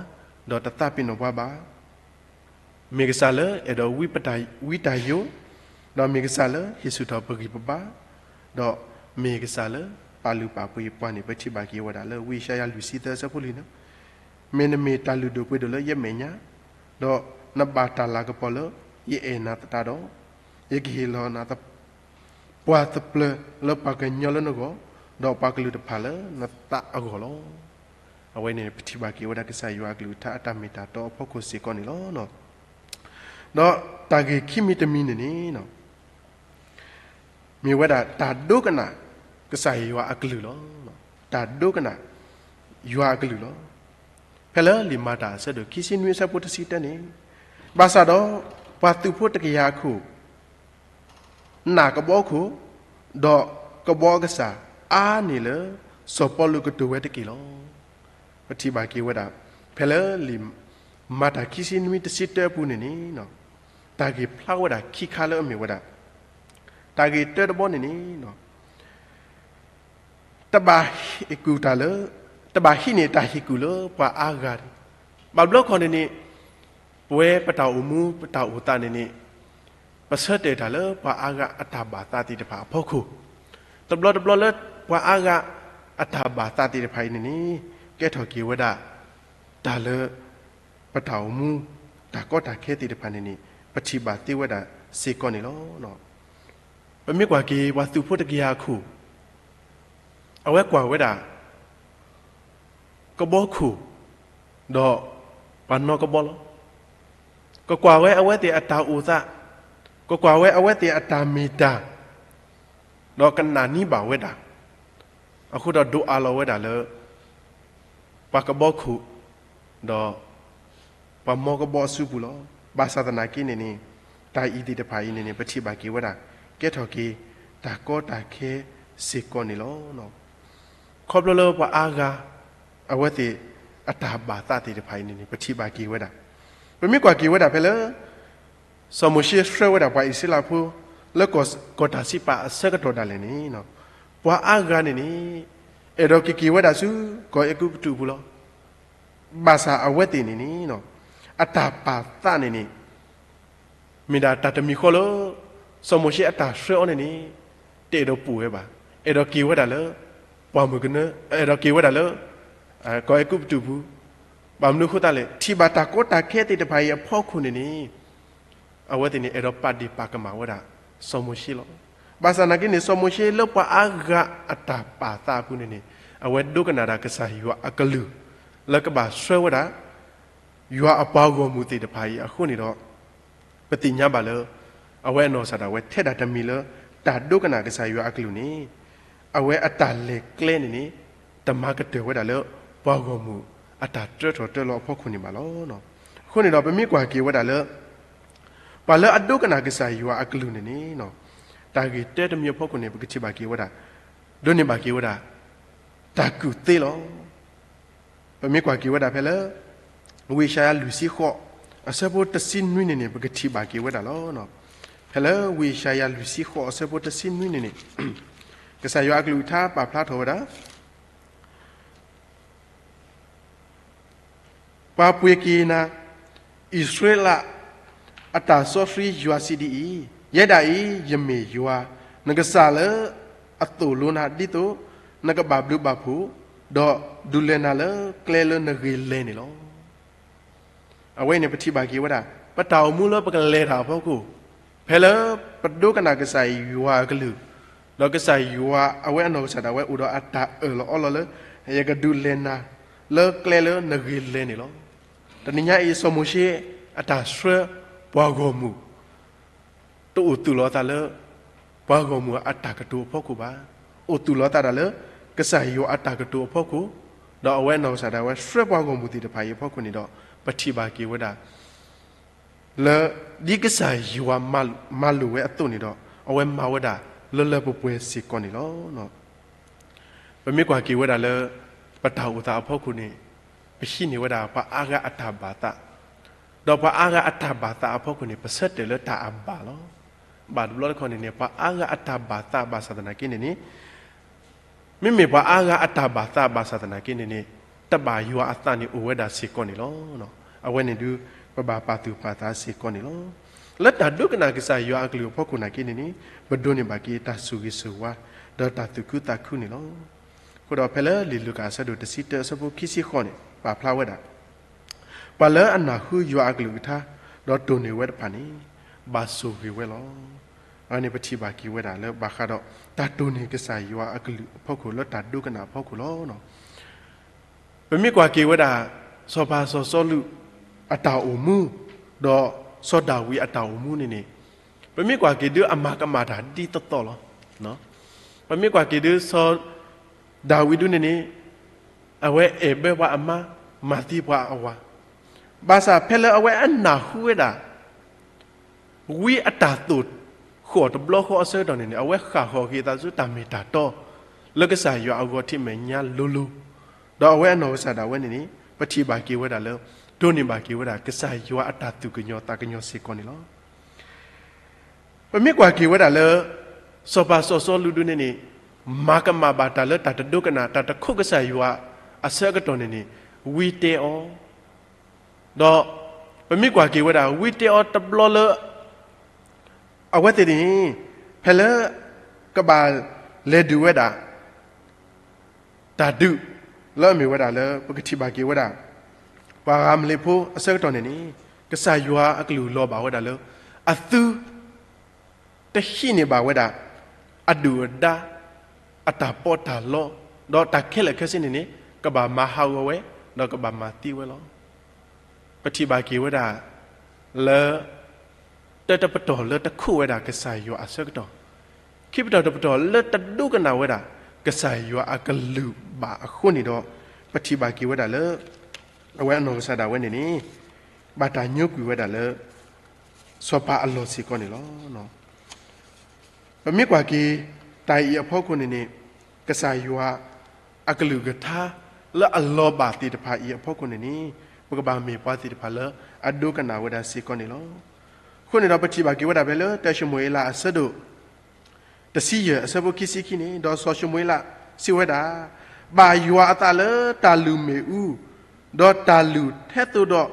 ဒီးတသးပ့ၤနီၣ်ပှၤဘၣ် မ့ၢ်ကစၢ်လၢအဲၣ်ဒိးဝံတၢ်ယိာ်, ဒီးမ့ၢ်ကစၢ်လၢဟ့ၣ်ဆူၣ်ထီၣ်ပဂံၢ်ပဘါ, ဒီးမ့ၢ်ကစၢ်လၢပာ်လုၢ်ပာ်ပှ့ၤပှၤန့ၣ် ပထံၣ်ဘၣ်က့ၤဝဲဒၣ်လၢဝံယၡါယၤလွံၢ်ဆံသၢအဆၢဖိလွံၢ်န့ၣ်, မ့ၢ်နမ့ၢ်တၢ်လုၢ်ဒိၣ်ပှ့ၤဒိၣ်လၢယမဲာ်ညါ, ဒီးနဘၣ်တၢ်လၤကပီၤလၢယအဲၣ်နၤသတးဒီး, ယကဟ့ၣ်လီၤနၤ ပှၤသပျၢၤလၢပှၤကညီလၢနဂီၢ်, ဒီးပှၤကလုာ်တဖၣ်လၢနသးအဂီၢ်လီၤ. အဝဲန့ၣ်ပထံၣ်ဘၣ်က့ၤဝဲဒၣ်ကစၢ်ယွၤအကလုၢ်ကထါအတၢ်မ့ၢ်တၢ်တီအဖီခိၣ်စ့ၢ်ကီးန့ၣ်လီၤ. ဒီးတၢ်ဂ့ၢ်ခံမံၤတမံၤန့ၣ်န့ၣ်, မ့ၢ်ဝဲဒၣ်တၢ်ဒိကနၣ်ကစၢ်ယွၤအကလုၢ်လီၤ. တၢ်ဒိကနၣ်ယွၤအကလုၢ်လီၤ. ဖဲလၢလံာ်မၤတၢ်အဆၢဒိၣ်ခံဆံနွံအဆၢဖိတဆံတၢန့ၣ်, ဘၣ်ဆၣ်ဒီးပှၤသုးဖိတကယၤအခိၣ် နာ်ကဘီခိၣ်, ဒီးကဘီအကစၢ်အါန့ၢ်လၢစီၤပီလူးကတိၤဝဲတက့ၢ်လီၤ. ပထံၣ်ဘၣ်က့ၤဝဲဒၣ် ဖဲလၢလံာ်မၤတၢ်ခံဆံနွံတဆံတၢအပူၤန့ၣ်န့ၣ်, တၢ်ဂ့ၢ်ဖျါဝဲဒၣ်ခံခါလၢအမ့ၢ်ဝဲဒၣ်, တၢ်ဂ့ၢ်တၢတဘီန့ၣ်န့ၣ် တဘၣ်ဟ့ၣ်ကူၣ်တၢ်လၢ, တဘၣ်ဟံးန့ၢ်တၢ်ဟ့ၣ်ကူၣ်လၢပှၤအါဂၤန့ၣ်, ဘၣ်ဘျီခီန့ၣ်န့ၣ်, ပဝဲပတၢ်အိၣ်မူပတၢ်အိၣ်သးန့ၣ်န့ၣ်, ပဆၢတဲာ်တၢ်လၢပှၤအါဂၤအတၢ်ဘၣ်သးသ့ၣ်တဖၣ်အဖီခိၣ်, တဘျီတဘျီလၢပှၤအါဂၤအတၢ်ဘၣ်သးသ့ၣ်တဖၣ်အံၤန့ၣ်န့ၣ်, ကဲထီၣ်က့ၤဝဲဒၣ် တၢ်လၢ ပတၢ်အိၣ်မူ တၢ်ကီတၢ်ခဲသ့ၣ်တဖၣ်န့ၣ်န့ၣ် ပထံၣ်ဘၣ်သ့ဝဲဒၣ်စ့ၢ်ကီးန့ၣ်လီၤ. ပမ့ၢ်ကွၢ်က့ၤပှၤသုးဖိတကယၤအခိၣ်, အဝဲကွၢ်ဝဲဒၣ် ကဘီခိၣ်, ဒီးပှၤနီၣ်ကဘီလီၤ. ကကွၢ်ဝဲအဝဲသ့ၣ်အတၢ်အိၣ်သး, ကကွၢ်ဝဲအဝဲသ့ၣ်အတၢ်မ့ၢ်တၢ်, ဒီးကနာ်န့ၢ်ဘၣ်ဝဲဒၣ်, အဃိဒီးဒိးအးလီၤဝဲဒၣ်လၢ ပှၤကဘီခိၣ်, ဒီးပှၤမီကဘီအစုပူၤလီၤ. ဘၣ်ဆၣ်သနာ်က့န့ၣ်န့ၣ်, တၢ်အံၤသ့ၣ်တဖၣ်အံၤန့ၣ်န့ၣ် ပထံၣ်ဘၣ်က့ၤဝဲဒၣ် ကဲထီၣ်က့ၤ တၢ်ကီတၢ်ခဲစ့ၢ်ကီးန့ၣ်လီၤ. ခီဖျိလၢပှၤအါဂၤ အဝဲသ့ၣ်အတၢ်ဘၣ်သးသ့ၣ်တဖၣ်အံၤန့ၣ်န့ၣ် ပထံၣ်ဘၣ်က့ၤဝဲဒၣ်, ပမ့ၢ်ကွၢ်က့ၤဝဲဒၣ်ဖဲလၢ စီၤမိၤၡ့ဆှၢဝဲဒၣ်ပှၤအံၣ်စရ့လးဖိ လၢကီၢ်တၢ်စံးပာ်အဆၢကတီၢ်ဒၣ်လဲာ်န့ၣ်, ပှၤအါဂၤန့ၣ်န့ၣ် အဲၣ်ဒိးက့ၤက့ၤဝဲဒၣ်ဆူကီၢ်အဲၤကူပတူးပူၤလီၤ. ဘၣ်ဆၣ်အဝဲသ့ၣ်န့ၣ်န့ၣ် အတၢ်ပာ်သးန့ၣ်န့ၣ် မ့ၢ်ဒၣ်တၢ်တမံၤဃီလၢ စီၤမိၤၡ့အတၢ်ဆှၢအီၤန့ၣ်န့ၣ် တအဲၣ်ဒိးပိာ်ဝဲဘၣ်. အဲၣ်ဒိးက့ၤဝဲဒၣ်လၢ ပှၢ်မုၢ်ကနၢ, အဲၣ်ဒိးက့ၤဝဲဒၣ်လၢ ကီၢ်အဲၤကူပတူးပူၤ, ဘၣ်မနုၤအဃိသတးလဲၣ်, ထံၣ်ဘၣ်တၢ်ကီတၢ်ခဲသ့ၣ်တဖၣ်အံၤအဖီခိၣ်န့ၣ်န့ၣ် အဝဲသ့ၣ်န့ၣ် အဲၣ်ဒိးပာ်ဒ့ၣ်ပာ်ကမၣ်ဝဲဒၣ် စီၤမိၤၡ့လီၤ. ဘၣ်ဆၣ်သနာ်က့န့ၣ် စီၤမိၤၡ့လၢပှၤအါဂၤအတၢ်ပာ်သးအပူၤန့ၣ်န့ၣ် အဝဲဒိကနၣ်ဒၣ်ကစၢ်ယွၤအကလုၢ် လၢကဘၣ်ဆှၢဝဲဒၣ် ယွၤအပှၤဂီၢ်မုၢ်သ့ၣ်တဖၣ်အံၤအဃိန့ၣ်ဒီး ပသ့ၣ်ညါဘၣ်လၢ အဝဲအနီၢ်ကစၢ်ဒၣ်ဝဲထဲဒၣ်တမံၤလၢ တၢ်ဒိကနၣ်ကစၢ်ယွၤအကလုၢ်န့ၣ် အဝဲအတၢ်လဲၤကျဲန့ၣ်န့ၣ် တမၤကတၢၢ်ဝဲဒၣ်လၢ ပှၤဂီၢ်မုၢ်အတၢ်တြၢထီၣ်တြၢလီၤအဖီခိၣ်န့ၣ်ဘၣ်လီၤ. အဃိန့ၣ်ဒီး ပမ့ၢ်ကွၢ်က့ၤဝဲဒၣ်လၢ ပှၤလၢအဒိကနၣ်ကစၢ်ယွၤအကလုၢ်န့ၣ်န့ၣ် တၢ်ဂ့ၢ်တၢတမံၤအဖီခိၣ်န့ၣ် ပကထံၣ်ဘၣ်က့ၤဝဲဒၣ် ဒိးန့ၢ်ဘၣ်က့ၤဝဲဒၣ် တၢ်ကူၣ်သ့လီၤ. ပမ့ၢ်ကွၢ်က့ၤဝဲဒၣ်ဖဲလၢ ဝံယၡါယၤလွံၢ်ဆံဃိး အဆၢဖိတဆံနွံန့ၣ်န့ၣ် ပကထံၣ်ဘၣ်က့ၤဝဲဒၣ်လီၤ. ဖဲလၢဝံယၡါယၤလွံၢ်ဆံဃိးအဆၢဖိတဆံနွံန့ၣ်န့ၣ်, ကစၢ်ယွၤအကလုၢ်ကထါပာ်ဖျါထီၣ်ဝဲဒၣ် ပှၤပှ့ၤက့ၤနၤ, အံၣ်စရ့လးအတၢ်စီဆှံယွၤစံးဒ်အံၤ, ယဲဒၣ်အံၤ ယမ့ၢ်ယွၤ, နကစၢ်လၢအသိၣ်လိနၤဒ်သိးနကဘၣ်ဘျုးဘၣ်ဖှိၣ်, ဒီးဒုးလဲၤနၤလၢကျဲလၢနဂ့ၤလဲၤန့ၣ်လီၤ. အဝဲန့ၣ်ပထံၣ်ဘၣ်က့ၤဝဲဒၣ် ပတၢ်အိၣ်မူလၢပကလဲၤတၢ်အဖီခိၣ်, ဖဲလၢပဒိကနၣ်ကစၢ်ယွၤအကလုၢ်, ဒီးကစၢ်ယွၤအဝဲအနီၢ်ကစၢ်ဒၣ်ဝဲအိၣ်ဒီးအတၢ်အၢၣ်လီၤအီလီၤလၢ ယကဒုးလဲၤနၤလၢကျဲလၢနဂ့ၤလဲၤန့ၣ်လီၤ. တနံၤညါအံၤ စီၤမိၤၡ့အတၢ်ဆှၢပှၤဂီၢ်မုၢ် တအိၣ်သူၣ်လီၤအသးလၢ ပှၤဂီၢ်မုၢ်အတၢ်ကတိၤအဖီခိၣ်ဘၣ်. အိၣ်သူၣ်လီၤသးဒၣ်လၢ ကစၢ်ယွၤအတၢ်ကတိၤအဖီခိၣ်, ဒီးအဝဲအနီၢ်ကစၢ်ဒၣ်ဝဲဆှၢပှၤဂီၢ်မုၢ်သ့ၣ်တဖၣ်အံၤအဖီခိၣ်န့ၣ်ဒီး ပထံၣ်ဘၣ်က့ၤဝဲဒၣ် လၢ ဒ်ကစၢ်ယွၤမၤလိာ်ဝဲအသိးန့ၣ်ဒီး အဝဲမၤဝဲဒၣ်လၢလၢပှဲၤပှဲၤစ့ၢ်ကီးန့ၣ်လီၤ. ပမ့ၢ်ကွၢ်က့ၤဝဲဒၣ်လၢ ပတၢ်အိၣ်သးအဖီခိၣ်န့ၣ် ပဟံးန့ၢ်ဝဲဒၣ်ပှၤအါဂၤအတၢ်ဘၣ်သး, ဒီးပှၤအါဂၤအတၢ်ဘၣ်သးအဖီခိၣ်န့ၣ် ပဆၢတဲာ်လၢတၢ်အဘၣ်လီၤ. ဘၣ်တဘျီတခီၣ်န့ၣ်န့ၣ် ပှၤအါဂၤအတၢ်ဘၣ်သးဘၣ်ဆၣ်သနာ်က့န့ၣ်န့ၣ် မ့မ့ၢ်ပှၤအါဂၤအတၢ်ဘၣ်သးဘၣ်ဆၣ်သနာ်က့န့ၣ်န့ၣ် တဘၣ်ယွၤအသးန့ၣ်အိၣ်ဝဲဒၣ်စ့ၢ်ကီးန့ၣ်လီၤ. အဝဲန့ၣ်ဒုး ပဘၣ်ပာ်သူၣ်ပာ်သးစ့ၢ်ကီးန့ၣ်လီၤ. လၢတၢ်ဒိကနၣ်ကစၢ်ယွၤအကလုၢ်အဖီခိၣ်နာ်က့န့ၣ်န့ၣ် ပဒိးန့ၢ်ဘၣ်က့ၤတၢ်ဆိၣ်ဂ့ၤဆိၣ်ဝါ ဒီးတၢ်သူၣ်ခုသးခုန့ၣ်လီၤ. အဃိဒီးဖဲလၢလံာ်လူၤကၣ်အဆၢဒိၣ်တဆံတၢအဆၢဖိခံဆံဃိးန့ၣ် ပာ်ဖျါဝဲဒၣ် ပှၤလၢအနၢ်ဟူယွၤအကလုၢ်ကထါ ဒီးတိၢ်န့ၢ်ဝဲတဖၣ်န့ၣ် ဘၣ်ဆိၣ်ဂ့ၤဝဲလီၤ. အဝဲန့ၣ်ပထံၣ်ဘၣ်က့ၤဝဲဒၣ်လၢဘၣ်ဃးဒီး တၢ်တိၢ်န့ၢ်ကစၢ်ယွၤအကလုၢ်အဖီခိၣ်လၢတၢ်ဒိကနၣ်အဖီခိၣ်လီၤ. ပမ့ၢ်ကွၢ်က့ၤဝဲဒၣ် စီၤပၤစီၤစီလူးအတၢ်အိၣ်မူ ဒီးစီၤဒၤဝံးအတၢ်အိၣ်မူန့ၣ်န့ၣ် ပမ့ၢ်ကွၢ်က့ၤဒုးအမၤကမၣ်တၢ်ဒ်သိးသိးလီၤ. ပမ့ၢ်ကွၢ်က့ၤဒုးစီၤဒၤဝံးဒုန့ၣ်န့ၣ် အဝဲအဲၣ်ဘၢပှၤအမါ မၤသံပှၤအဝၤ, ဘၣ်ဆၣ်ဖဲလၢအဝဲအနၢ်ဟူဝဲဒၣ် ဝံအတၢ်သိၣ်ဃီၣ်တဘျီဃီအဆၢကတီၢ်န့ၣ်န့ၣ် အဝဲဃၣ်ဃီၤက့ၤအသးဆူတၢ်မ့ၢ်တၢ်တီ လၢကစၢ်ယွၤအဂီၢ်ထံးမဲာ်ညါလိၤလိၤ, ဒီးအဝဲအနီၢ်ကစၢ်ဒၣ်ဝဲန့ၣ်န့ၣ် ပထံၣ်ဘၣ်က့ၤဝဲဒၣ်လၢ ဒိးန့ၢ်ဘၣ်က့ၤဝဲဒၣ် ကစၢ်ယွၤအတၢ်သူၣ်ကညီၤသးကညီၤစ့ၢ်ကီးန့ၣ်လီၤ. ပမ့ၢ်ကွၢ်က့ၤဝဲဒၣ်လၢ စီၤပၤစီၤစီလူးဒုန့ၣ်န့ၣ် မၤကမၣ်ဘၣ်တၢ်လၢတၢ်တဒိကနၣ် တၢ်တခိးကစၢ်ယွၤအဆၢကတီၢ်န့ၣ်န့ၣ် ဝံတဲအီၤ ဒီးပမ့ၢ်ကွၢ်က့ၤဝဲဒၣ် ဝံတဲအီၤတဘျီလၢ အဝဲသ့ၣ်န့ၣ် ဖဲလၢကဘၣ်လဲၤဒုးဝဲဒၣ် တၢ်ဒုး လၢအမ့ၢ်ဝဲဒၣ်လၢ ပကထံၣ်ဘၣ်က့ၤဝဲဒၣ် ပှၤအၤမလ့းဖိအဆၢကတီၢ်န့ၣ်န့ၣ် ကစၢ်ယွၤအကလုၢ်လီၤဘၣ်ဝဲဒၣ်လၢ အသု တဟံးန့ၢ်ဘၣ်ဝဲဒၣ် အဒုၣ်အဒါ အတၢ်ပီးတၢ်လီ ဒီးတၢ်ခဲလၢာ်ခဲဆ့န့ၣ်န့ၣ် ကဘၣ်မၤဟးဂီၤဝဲ ဒီးကဘၣ်မၤသံဝဲလီၤ. ပထံၣ်ဘၣ်က့ၤဝဲဒၣ် လၢ တၢတပတီၢ်လၢတခိးဝဲဒၣ်ကစၢ်ယွၤအဆၢကတီၢ်, ခံပတီၢ်တပတီၢ်လၢတဒိကနၣ်ဝဲဒၣ် ကစၢ်ယွၤအကလုၢ်ဘၣ်အဃိန့ၣ်ဒီး ပထံၣ်ဘၣ်က့ၤဝဲဒၣ်လၢ အဝဲအနီၢ်ကစၢ်ဒၣ်ဝဲန့ၣ်န့ၣ် ဘၣ်တၢ်ညိကွံာ်ဝဲဒၣ်လၢ စီၤပၤအလီၢ်စ့ၢ်ကီးန့ၣ်လီၤ. ပမ့ၢ်ကွၢ်က့ၤ တၢ်အံၤအဖီခိၣ်န့ၣ်န့ၣ် ကစၢ်ယွၤအကလုၢ်ကထါ လၢအလီၤဘၣ်သ့ၣ်တဖၣ်အံၤအဖီခိၣ်န့ၣ်န့ၣ် ပကဘၣ်မ့ၢ်ပှၤသ့ၣ်တဖၣ်လၢအဒိကနၣ်ဝဲဒၣ်စ့ၢ်ကီးန့ၣ်လီၤ. အဃိန့ၣ်ဒီးပထံၣ်ဘၣ်က့ၤဝဲဒၣ်ဖဲလၢတၢၡမူၤအ့လးအဆၢဒိၣ် တဆံယဲၢ်အဆၢဖိခံဆံခံန့ၣ်, ဒီးစီၤၡမူၤအ့လးစံးဝဲဒၣ်, ဘၣ်ယွၤအသးလၢတၢ်လုၢ်မ့ၣ်အူ, ဒီးတၢ်လုၢ်ထဲသိးဒီး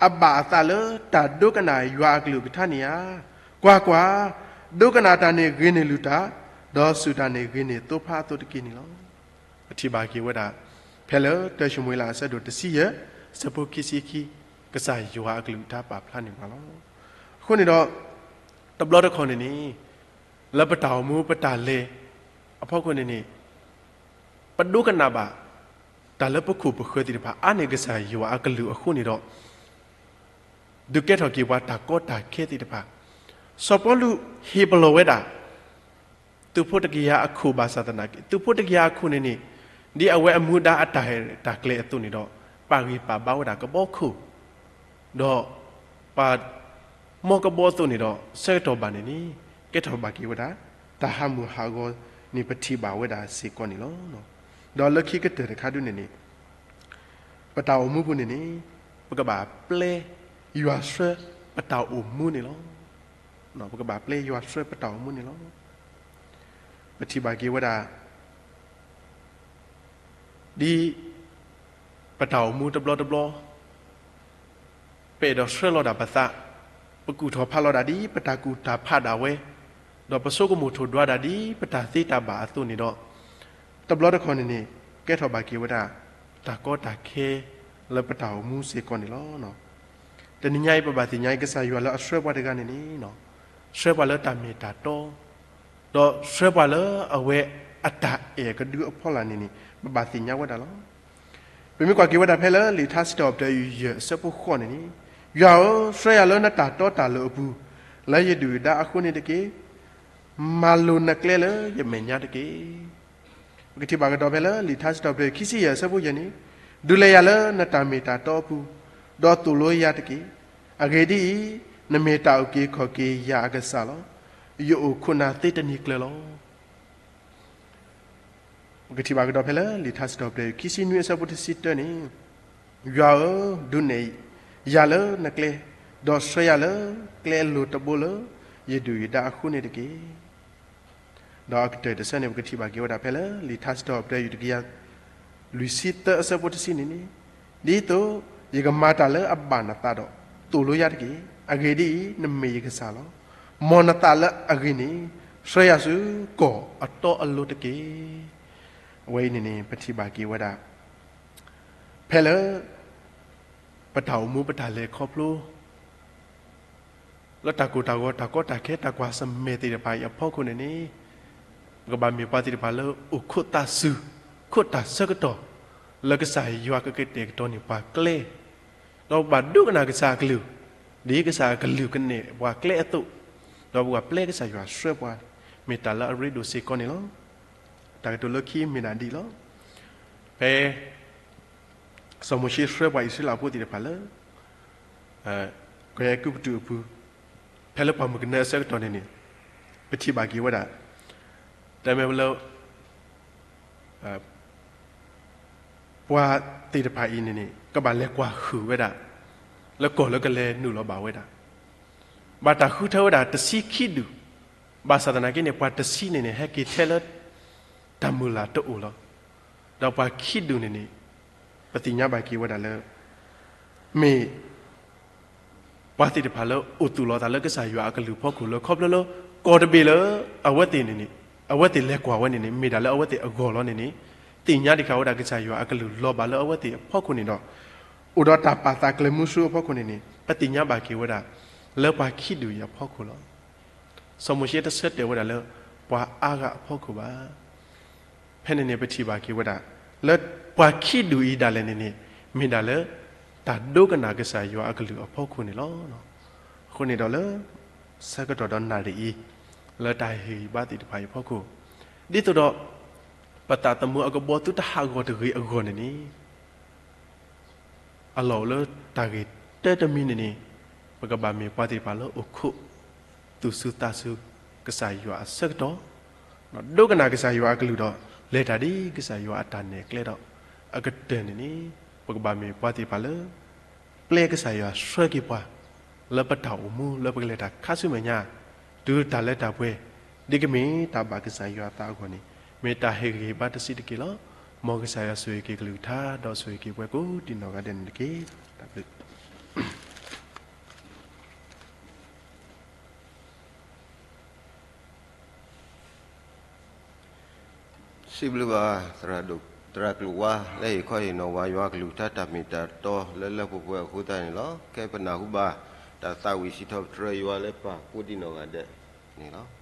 အဘၣ်အသးလၢတၢ်ဒိကနၣ်ယွၤအကလုၢ်ကထါန့ၣ်ဧါ. ကွၢ်ကွၢ်, ဒိကနၣ်တၢ်န့ၣ်ဂ့ၤန့ၢ်လုၢ်တၢ်, ဒီးစူၢ်တၢ်န့ၣ်ဂ့ၤန့ၢ်သိဖါအသိးတက့ၢ်န့ၣ်လီၤ. ပထံၣ်ဘၣ်က့ၤဝဲဒၣ် ဖဲလၢတၢၡမူၤအ့လးအဆၢဒိၣ်တဆံယဲၢ် အဆၢဖိခံဆံခံ ကစၢ်ယွၤအကလုၢ်ကထါပာ်ဖျါန့ၢ်ပှၤလီၤ. အဃိန့ၣ်ဒီး တဘျီတခီၣ်န့ၣ်န့ၣ် လၢပတၢ်အိၣ်မူပတၢ်လဲၤအဖီခိၣ်န့ၣ်န့ၣ် ပဒိကနၣ်ဘၣ် တၢ်လၢပခိၣ်ပဃၢၤသ့ၣ်တဖၣ် အါန့ၢ်ကစၢ်ယွၤအကလုၢ်အဃိန့ၣ်ဒီး ဒုးကဲထီၣ်က့ၤပှၤတၢ်ကီတၢ်ခဲသ့ၣ်တဖၣ်, စီၤပီလူးဟ့ၣ်ပလီၢ်ဝဲဒၣ် သုးဖိတကယၤအခိၣ်ဘၣ်ဆၣ်သနာ်က့ သုးဖိတကယၤအခိၣ်န့ၣ်န့ၣ် ဒ်အဝဲအမူဒါအတၢ်ဟဲတၢ်ကျဲၤအသိးန့ၣ်ဒီး ပာ်ဂံၢ်ပာ်ဘါဝဲဒၣ်ကဘီခိၣ် ဒီးပာ် မီၢ်ကဘီအသိးန့ၣ်ဒီး ဆၢကတီၢ်ဘၣ်န့ၣ်န့ၣ် ကဲထီၣ်ဘၣ်က့ၤဝဲဒၣ် တၢ်ဟးမုၢ်ဟးဂီၤန့ၣ် ပထံၣ်ဘၣ်ဝဲဒၣ်စ့ၢ်ကီးန့ၣ်လီၤ. ဒီးလၢခံကတၢၢ်တခါဒုန့ၣ်န့ၣ် ပတၢ်အိၣ်မူပူၤန့ၣ်န့ၣ် ပကဘၣ်ပျဲယွၤဆှၢပတၢ်အိၣ်မူန့ၣ်လီၤ. ပကဘၣ်ပျဲယွၤဆှၢပတၢ်အိၣ်မူန့ၣ်လီၤ. ပထံၣ်ဘၣ်က့ၤဝဲဒၣ် ဒ်ပတၢ်အိၣ်မူတဘျီတဘျီ ပအဲၣ်ဒိးဆှၢလီၤဒၣ်ပသး, ပကူၣ်ထီၣ်ဖးလီၤဒၣ်ဒ်ပတၢ်ကူၣ်တၢ်ဖးဒၣ်ဝဲ, ဒီးပဆိကမိၣ်ထိၣ်ဒွးဒၣ်ဒ်ပတၢ်သ့တၢ်ဘၣ်အသိးန့ၣ်ဒီး, တဘျီတခီၣ်န့ၣ်န့ၣ် ကဲထီၣ်ဘၣ်က့ၤဝဲဒၣ် တၢ်ကီတၢ်ခဲလၢပတၢ်အိၣ်မူစ့ၢ်ကီးန့ၣ်လီၤ. တနံၤညါအံၤ ပဘၣ်သ့ၣ်ညါအံၤ ကစၢ်ယွၤလၢအဆှၢပှၤတဂၤန့ၣ်န့ၣ်, ဆှၢပှၤလၢတၢ်မ့ၢ်တၢ်တီ ဒီးဆှၢပှၤလၢအဝဲအတၢ်အဲၣ်ကဒုအဖီလာ်န့ၣ်န့ၣ် ပဘၣ်သ့ၣ်ညါဝဲဒၣ်လီၤ. ပမ့ၢ်ကွၢ်က့ၤဝဲဒၣ်ဖဲလၢလံာ်ထါစံးထီၣ်ပတြၢၤယွၤ အဆၢဖိဃိးန့ၣ်န့ၣ်, ယွၤဧၢ, ဆှၢယၤလၢနတၢ်တီတၢ်လိၤအပူၤ, လၢယဒုၣ်ယဒါအဃိန့ၣ်တက့ၢ်. မၤလိၤနကျဲလၢယမဲာ်ညါတက့ၢ်. ပကထံၣ်ဘၣ်ကဒီးဖဲလၢလံာ်ထါစံးထီၣ်ပတြၢၤခံဆံယဲၢ် အဆၢဖိယဲၢ်န့ၣ်, ဒုးလဲၤယၤလၢနတၢ်မ့ၢ်တၢ်တီအပူၤ, ဒီးသိၣ်လိယၤတက့ၢ်. အဂ့ၢ်ဒ်အံၤ, နမ့ၢ်တၢ်အုၣ်က့ၤခီၣ်က့ၤယၤအကစၢ်လီၤ. ယအိၣ်ခိးနၤသ့တနံၤကျၢၤလီၤ. ပကထံၣ်ဘၣ်ကဒီးဖဲလၢလံာ်ထါစံးထီၣ်ပတြၢၤ ခံဆံနွံ အဆၢဖိတဆံတၢန့ၣ်, ယွၤဧၢ, ဒုးနဲၣ်ယၤလၢနကျဲ, ဒီးဆှၢယၤလၢကျဲအလိၤတဘိလၢယဒုၣ်ယဒါအဃိန့ၣ်တက့ၢ်. ဒီးအကတၢၢ်တဆၢန့ၣ် ပကထံၣ်ဘၣ်က့ၤဝဲဒၣ်ဖဲလၢလံာ်ထါစံးထီၣ်ပတြၢၤ တကယၤလွံၢ်ဆံသၢ အဆၢဖိတဆံန့ၣ်န့ၣ်, ဒ်သိးယကမၤတၢ်လၢအဘၣ်နသးဒီး သိၣ်လိယၤတက့ၢ်. အဂ့ၢ်ဒ်အံၤ, နမ့ၢ်ယကစၢ်လီၤ. မ်နသးလၢအဂ့ၤန့ၣ် ဆှၢယၤဆူကီၢ်အတီအလိၤတက့ၢ်. အဝဲအံၤန့ၣ်န့ၣ် ပထံၣ်ဘၣ်က့ၤဝဲဒၣ် ဖဲလၢ ပတၢ်အိၣ်မူပတၢ်လဲၤခီဖျိ လၢတၢ်ကိၢ်တၢ်ဂီၤ တၢ်ကီတၢ်ခဲ တၢ်ကွၢ်ဆၢၣ်မဲာ်သ့ၣ်တဖၣ်အံၤအဖီခိၣ်န့ၣ်န့ၣ်, ပကဘၣ်မ့ၢ်ပှၤသ့ၣ်တဖၣ်လၢအိၣ်ခိးသးစူၤ ခိးတၢ်ဆၢကတီၢ် လၢကစၢ်ယွၤကကတဲာ်ကတီၤန့ၢ်ပှၤကျဲ, ဒီးပဘၣ်ဒိကနၣ်ကစၢ်အကလုၢ်, ဒ်ကစၢ်အကလုၢ်ကနဲၣ်ပှၤကျဲအသိး, ဒီးပကဘၣ်ပျဲကစၢ်ယွၤဆှၢပှၤ, မ့ၢ်တၢ်လၢအရ့ဒိၣ်စ့ၢ်ကီးန့ၣ်လီၤ. တၢ်ကတိၤလၢခံမ့ၢ်ဒၣ်ဒ်အံၤလီၤ. ဖဲ စီၤမိၤၡ့ဆှၢပှၤအံၣ်စရ့လးဖိသ့ၣ်တဖၣ်လၢ ကီၢ်အဲၤကူပတူးအပူၤ, ဖဲလၢပှၢ်မုၢ်ကနၢအဆၢကတီၢ်န့ၣ်န့ၣ်, ပထံၣ်ဘၣ်က့ၤဝဲဒၣ် တၢ်မ့ၢ်ဝဲလၢ ပှၤသ့ၣ်တဖၣ်အံၤန့ၣ်န့ၣ် ကဘၣ်လဲၤကွၢ်ဟုၣ်ဝဲဒၣ် လၢကီၢ်လၢကလဲၤနုာ်လီၤဘၣ်ဝဲဒၣ်, ဘၣ်တၢ်ဃုထၢဝဲဒၣ်တဆံခံဒူၣ်, ဘၣ်ဆၣ်သနာ်က့န့ၣ် ပှၤတဆံန့ၣ်န့ၣ် ဟဲက့ၤထဲလၢ တၢ်မုၢ်လၢ်တအိၣ်လီၤ. ဒီးပှၤခံဒူၣ်န့ၣ်န့ၣ် ပသ့ၣ်ညါဘၣ်က့ၤဝဲဒၣ်လၢ မ့ၢ် ပှၤသ့ၣ်တဖၣ်လၢအိၣ်သူၣ်လီၤသးလၢကစၢ်ယွၤအကလုၢ်ဖီခိၣ်လၢ ခီဖျိလၢ ကီၢ်တဘ့ၣ်လၢ အဝဲသ့ၣ်န့ၣ်န့ၣ် အဝဲသ့ၣ်လဲၤကွၢ်ဝဲန့ၣ်န့ၣ် မ့ၢ်ဒၣ်လၢအဝဲသ့ၣ်အဂီၢ်လီၤန့ၣ်န့ၣ်, သ့ၣ်ညါတခါဝဲဒၣ်ကစၢ်ယွၤအကလုၢ်လီၤဘၣ်လၢအဝဲသ့ၣ်အဖီခိၣ်န့ၣ်ဒီး အိၣ်ဒီးတၢ်ပာ်သးကျၢၤမုဆူအဖီခိၣ်န့ၣ်န့ၣ် ပသ့ၣ်ညါဘၣ်က့ၤဝဲဒၣ် လၢပှၤခံဒူၣ်အံၤအဖီခိၣ်လီၤ. စီၤမိၤၡ့တဆၢတဲာ်ဝဲဒၣ်လၢ ပှၤအါဂၤအဖီခိၣ်ဘၣ်. ဖဲန့ၣ်န့ၣ် ပထံၣ်ဘၣ်က့ၤဝဲဒၣ် လၢပှၤခံဒူၣ်အံၤဒၣ်လဲာ်န့ၣ်န့ၣ် မ့ၢ်ဒၣ်လၢ တၢ်ဒိကနၣ်ကစၢ်ယွၤအကလုၢ်အဖီခိၣ်န့ၣ်လီၤ. အဃိန့ၣ်ဒီးလၢ ဆၢကတီၢ်ဒီးနၣ်ရံၣ်အံၤ လၢတၢ်ဟ့ၣ်ဂံၢ်ဘါသ့ၣ်တဖၣ်အံၤအဖီခိၣ်, ဒ်သိးဒီး ပသးသမူအကဘီသူတဟးဂီၤတဂ့ၤအဂီၢ်န့ၣ်န့ၣ် အလီၢ်အိၣ်လၢတၢ်ဂ့ၢ်တၢတမံၤန့ၣ်န့ၣ် ပကဘၣ်မ့ၢ်ပှၤသ့ၣ်တဖၣ်လၢအိၣ်ခိး သူၣ်စူၤသးစူၤ ကစၢ်ယွၤအဆၢကတီၢ်, ဒိကနၣ်ကစၢ်ယွၤအကလုၢ်ဒီး လဲၤတၢ်ဒ်ကစၢ်ယွၤအတၢ်နဲၣ်ကျဲဒီး အကတၢၢ်န့ၣ်န့ၣ် ပကဘၣ်မ့ၢ်ပှၤသ့ၣ်တဖၣ်လၢ ပျဲကစၢ်ယွၤဆှၢက့ၤပှၤ လၢပတၢ်အိၣ်မူလၢပကလဲၤတၢ်ခါဆူမဲာ်ညါ တုၤတၢ်လၢတၢ်ပှဲၤ ဒ်ကမ့ၢ်တၢ်ဘၣ်ကစၢ်ယွၤအသးအဂီၢ်န့ၣ် မ့ၢ်တၢ်ဟ့ၣ်ဂံၢ်ဘါတဆံးတက့ၢ်လီၤ. မ်ကစၢ်ယွၤဆိၣ်ဂ့ၤက့ၤကလုၢ်ကထါ ဒီးဆိၣ်ဂ့ၤက့ၤပှၤကိးဒံးနီၢ်ဂၤဒဲးန့ၣ်တက့ၢ်. တၢ်ဘျုး စံးဘျုးဘၣ် သရၣ်ဒိၣ် သရၣ်ကျိၤဝါ လၢဟ့ၣ်ခီဟ့ၣ်နီၤဝဲ ယွၤကလုၢ်ကထါတၢ်မ့ၢ်တၢ်တီလၢလၢပှဲၤပှဲၤအဃိသတးန့ၣ်လီၤ. ခဲအံၤပနၢ်ဟူဘၣ် တၢ်သးဝံၣ်စံးထီၣ်ပတြၢၤယွၤလၢပှၤကိးဒံးနီၢ်ဂၤဒဲးန့ၣ်လီၤ.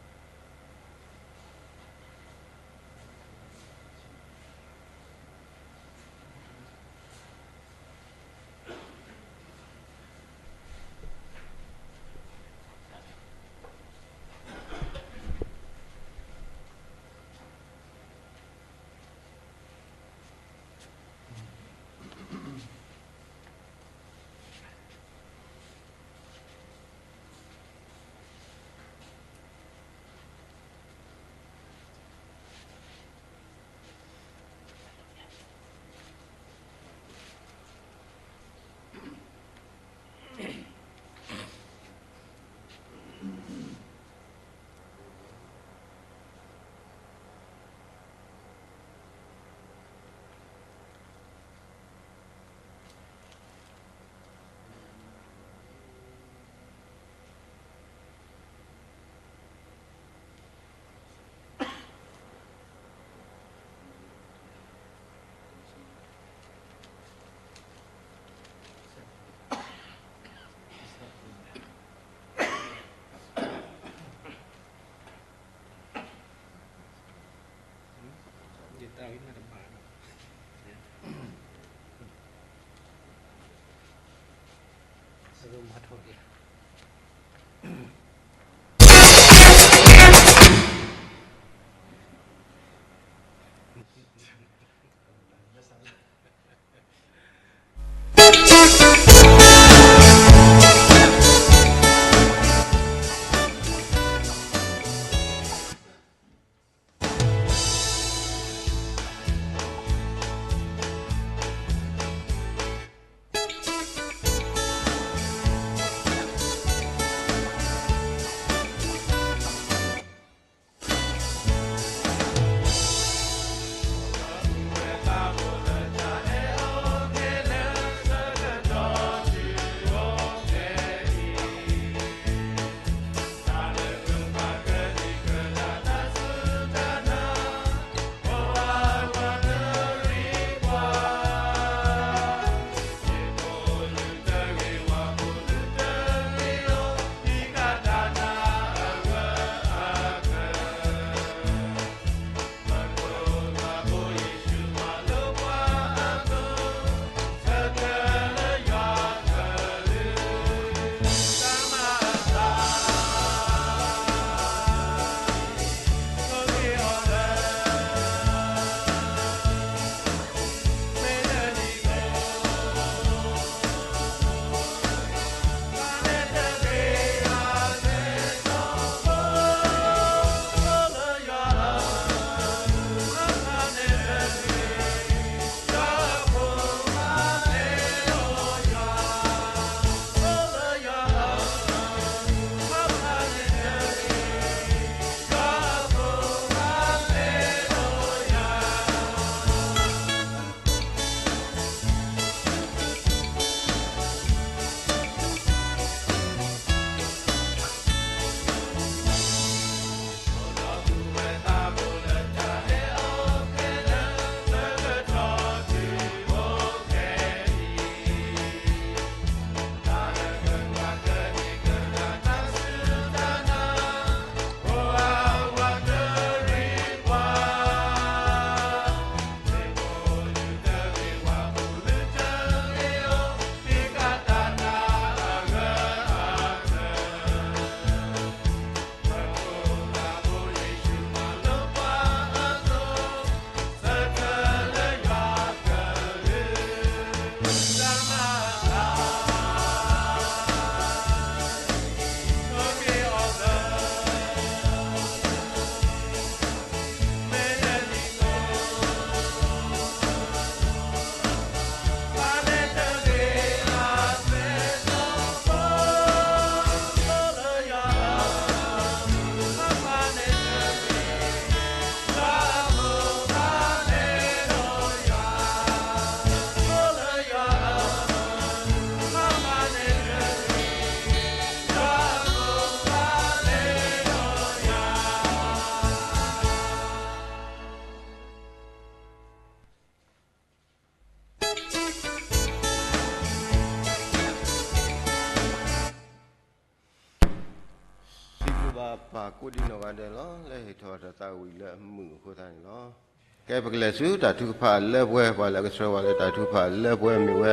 စံးဘျုးဘၣ်ပၢ်ကိးဒံနီၢ်ဂၤဒဲးလီၤ လၢဟ့ၣ်ထီၣ်တၢ်သးဝံၣ်လၢအမုာ်အဃိသတးန့ၣ်လီၤ. ကဲပကလဲၤဆူတၢ်ထုကဖၣ်လၢပှဲၤ ပှၤလၢကဆှၢပှၤလၢတၢ်ထုကဖၣ်လၢပှဲၤမ့ၢ်ဝဲ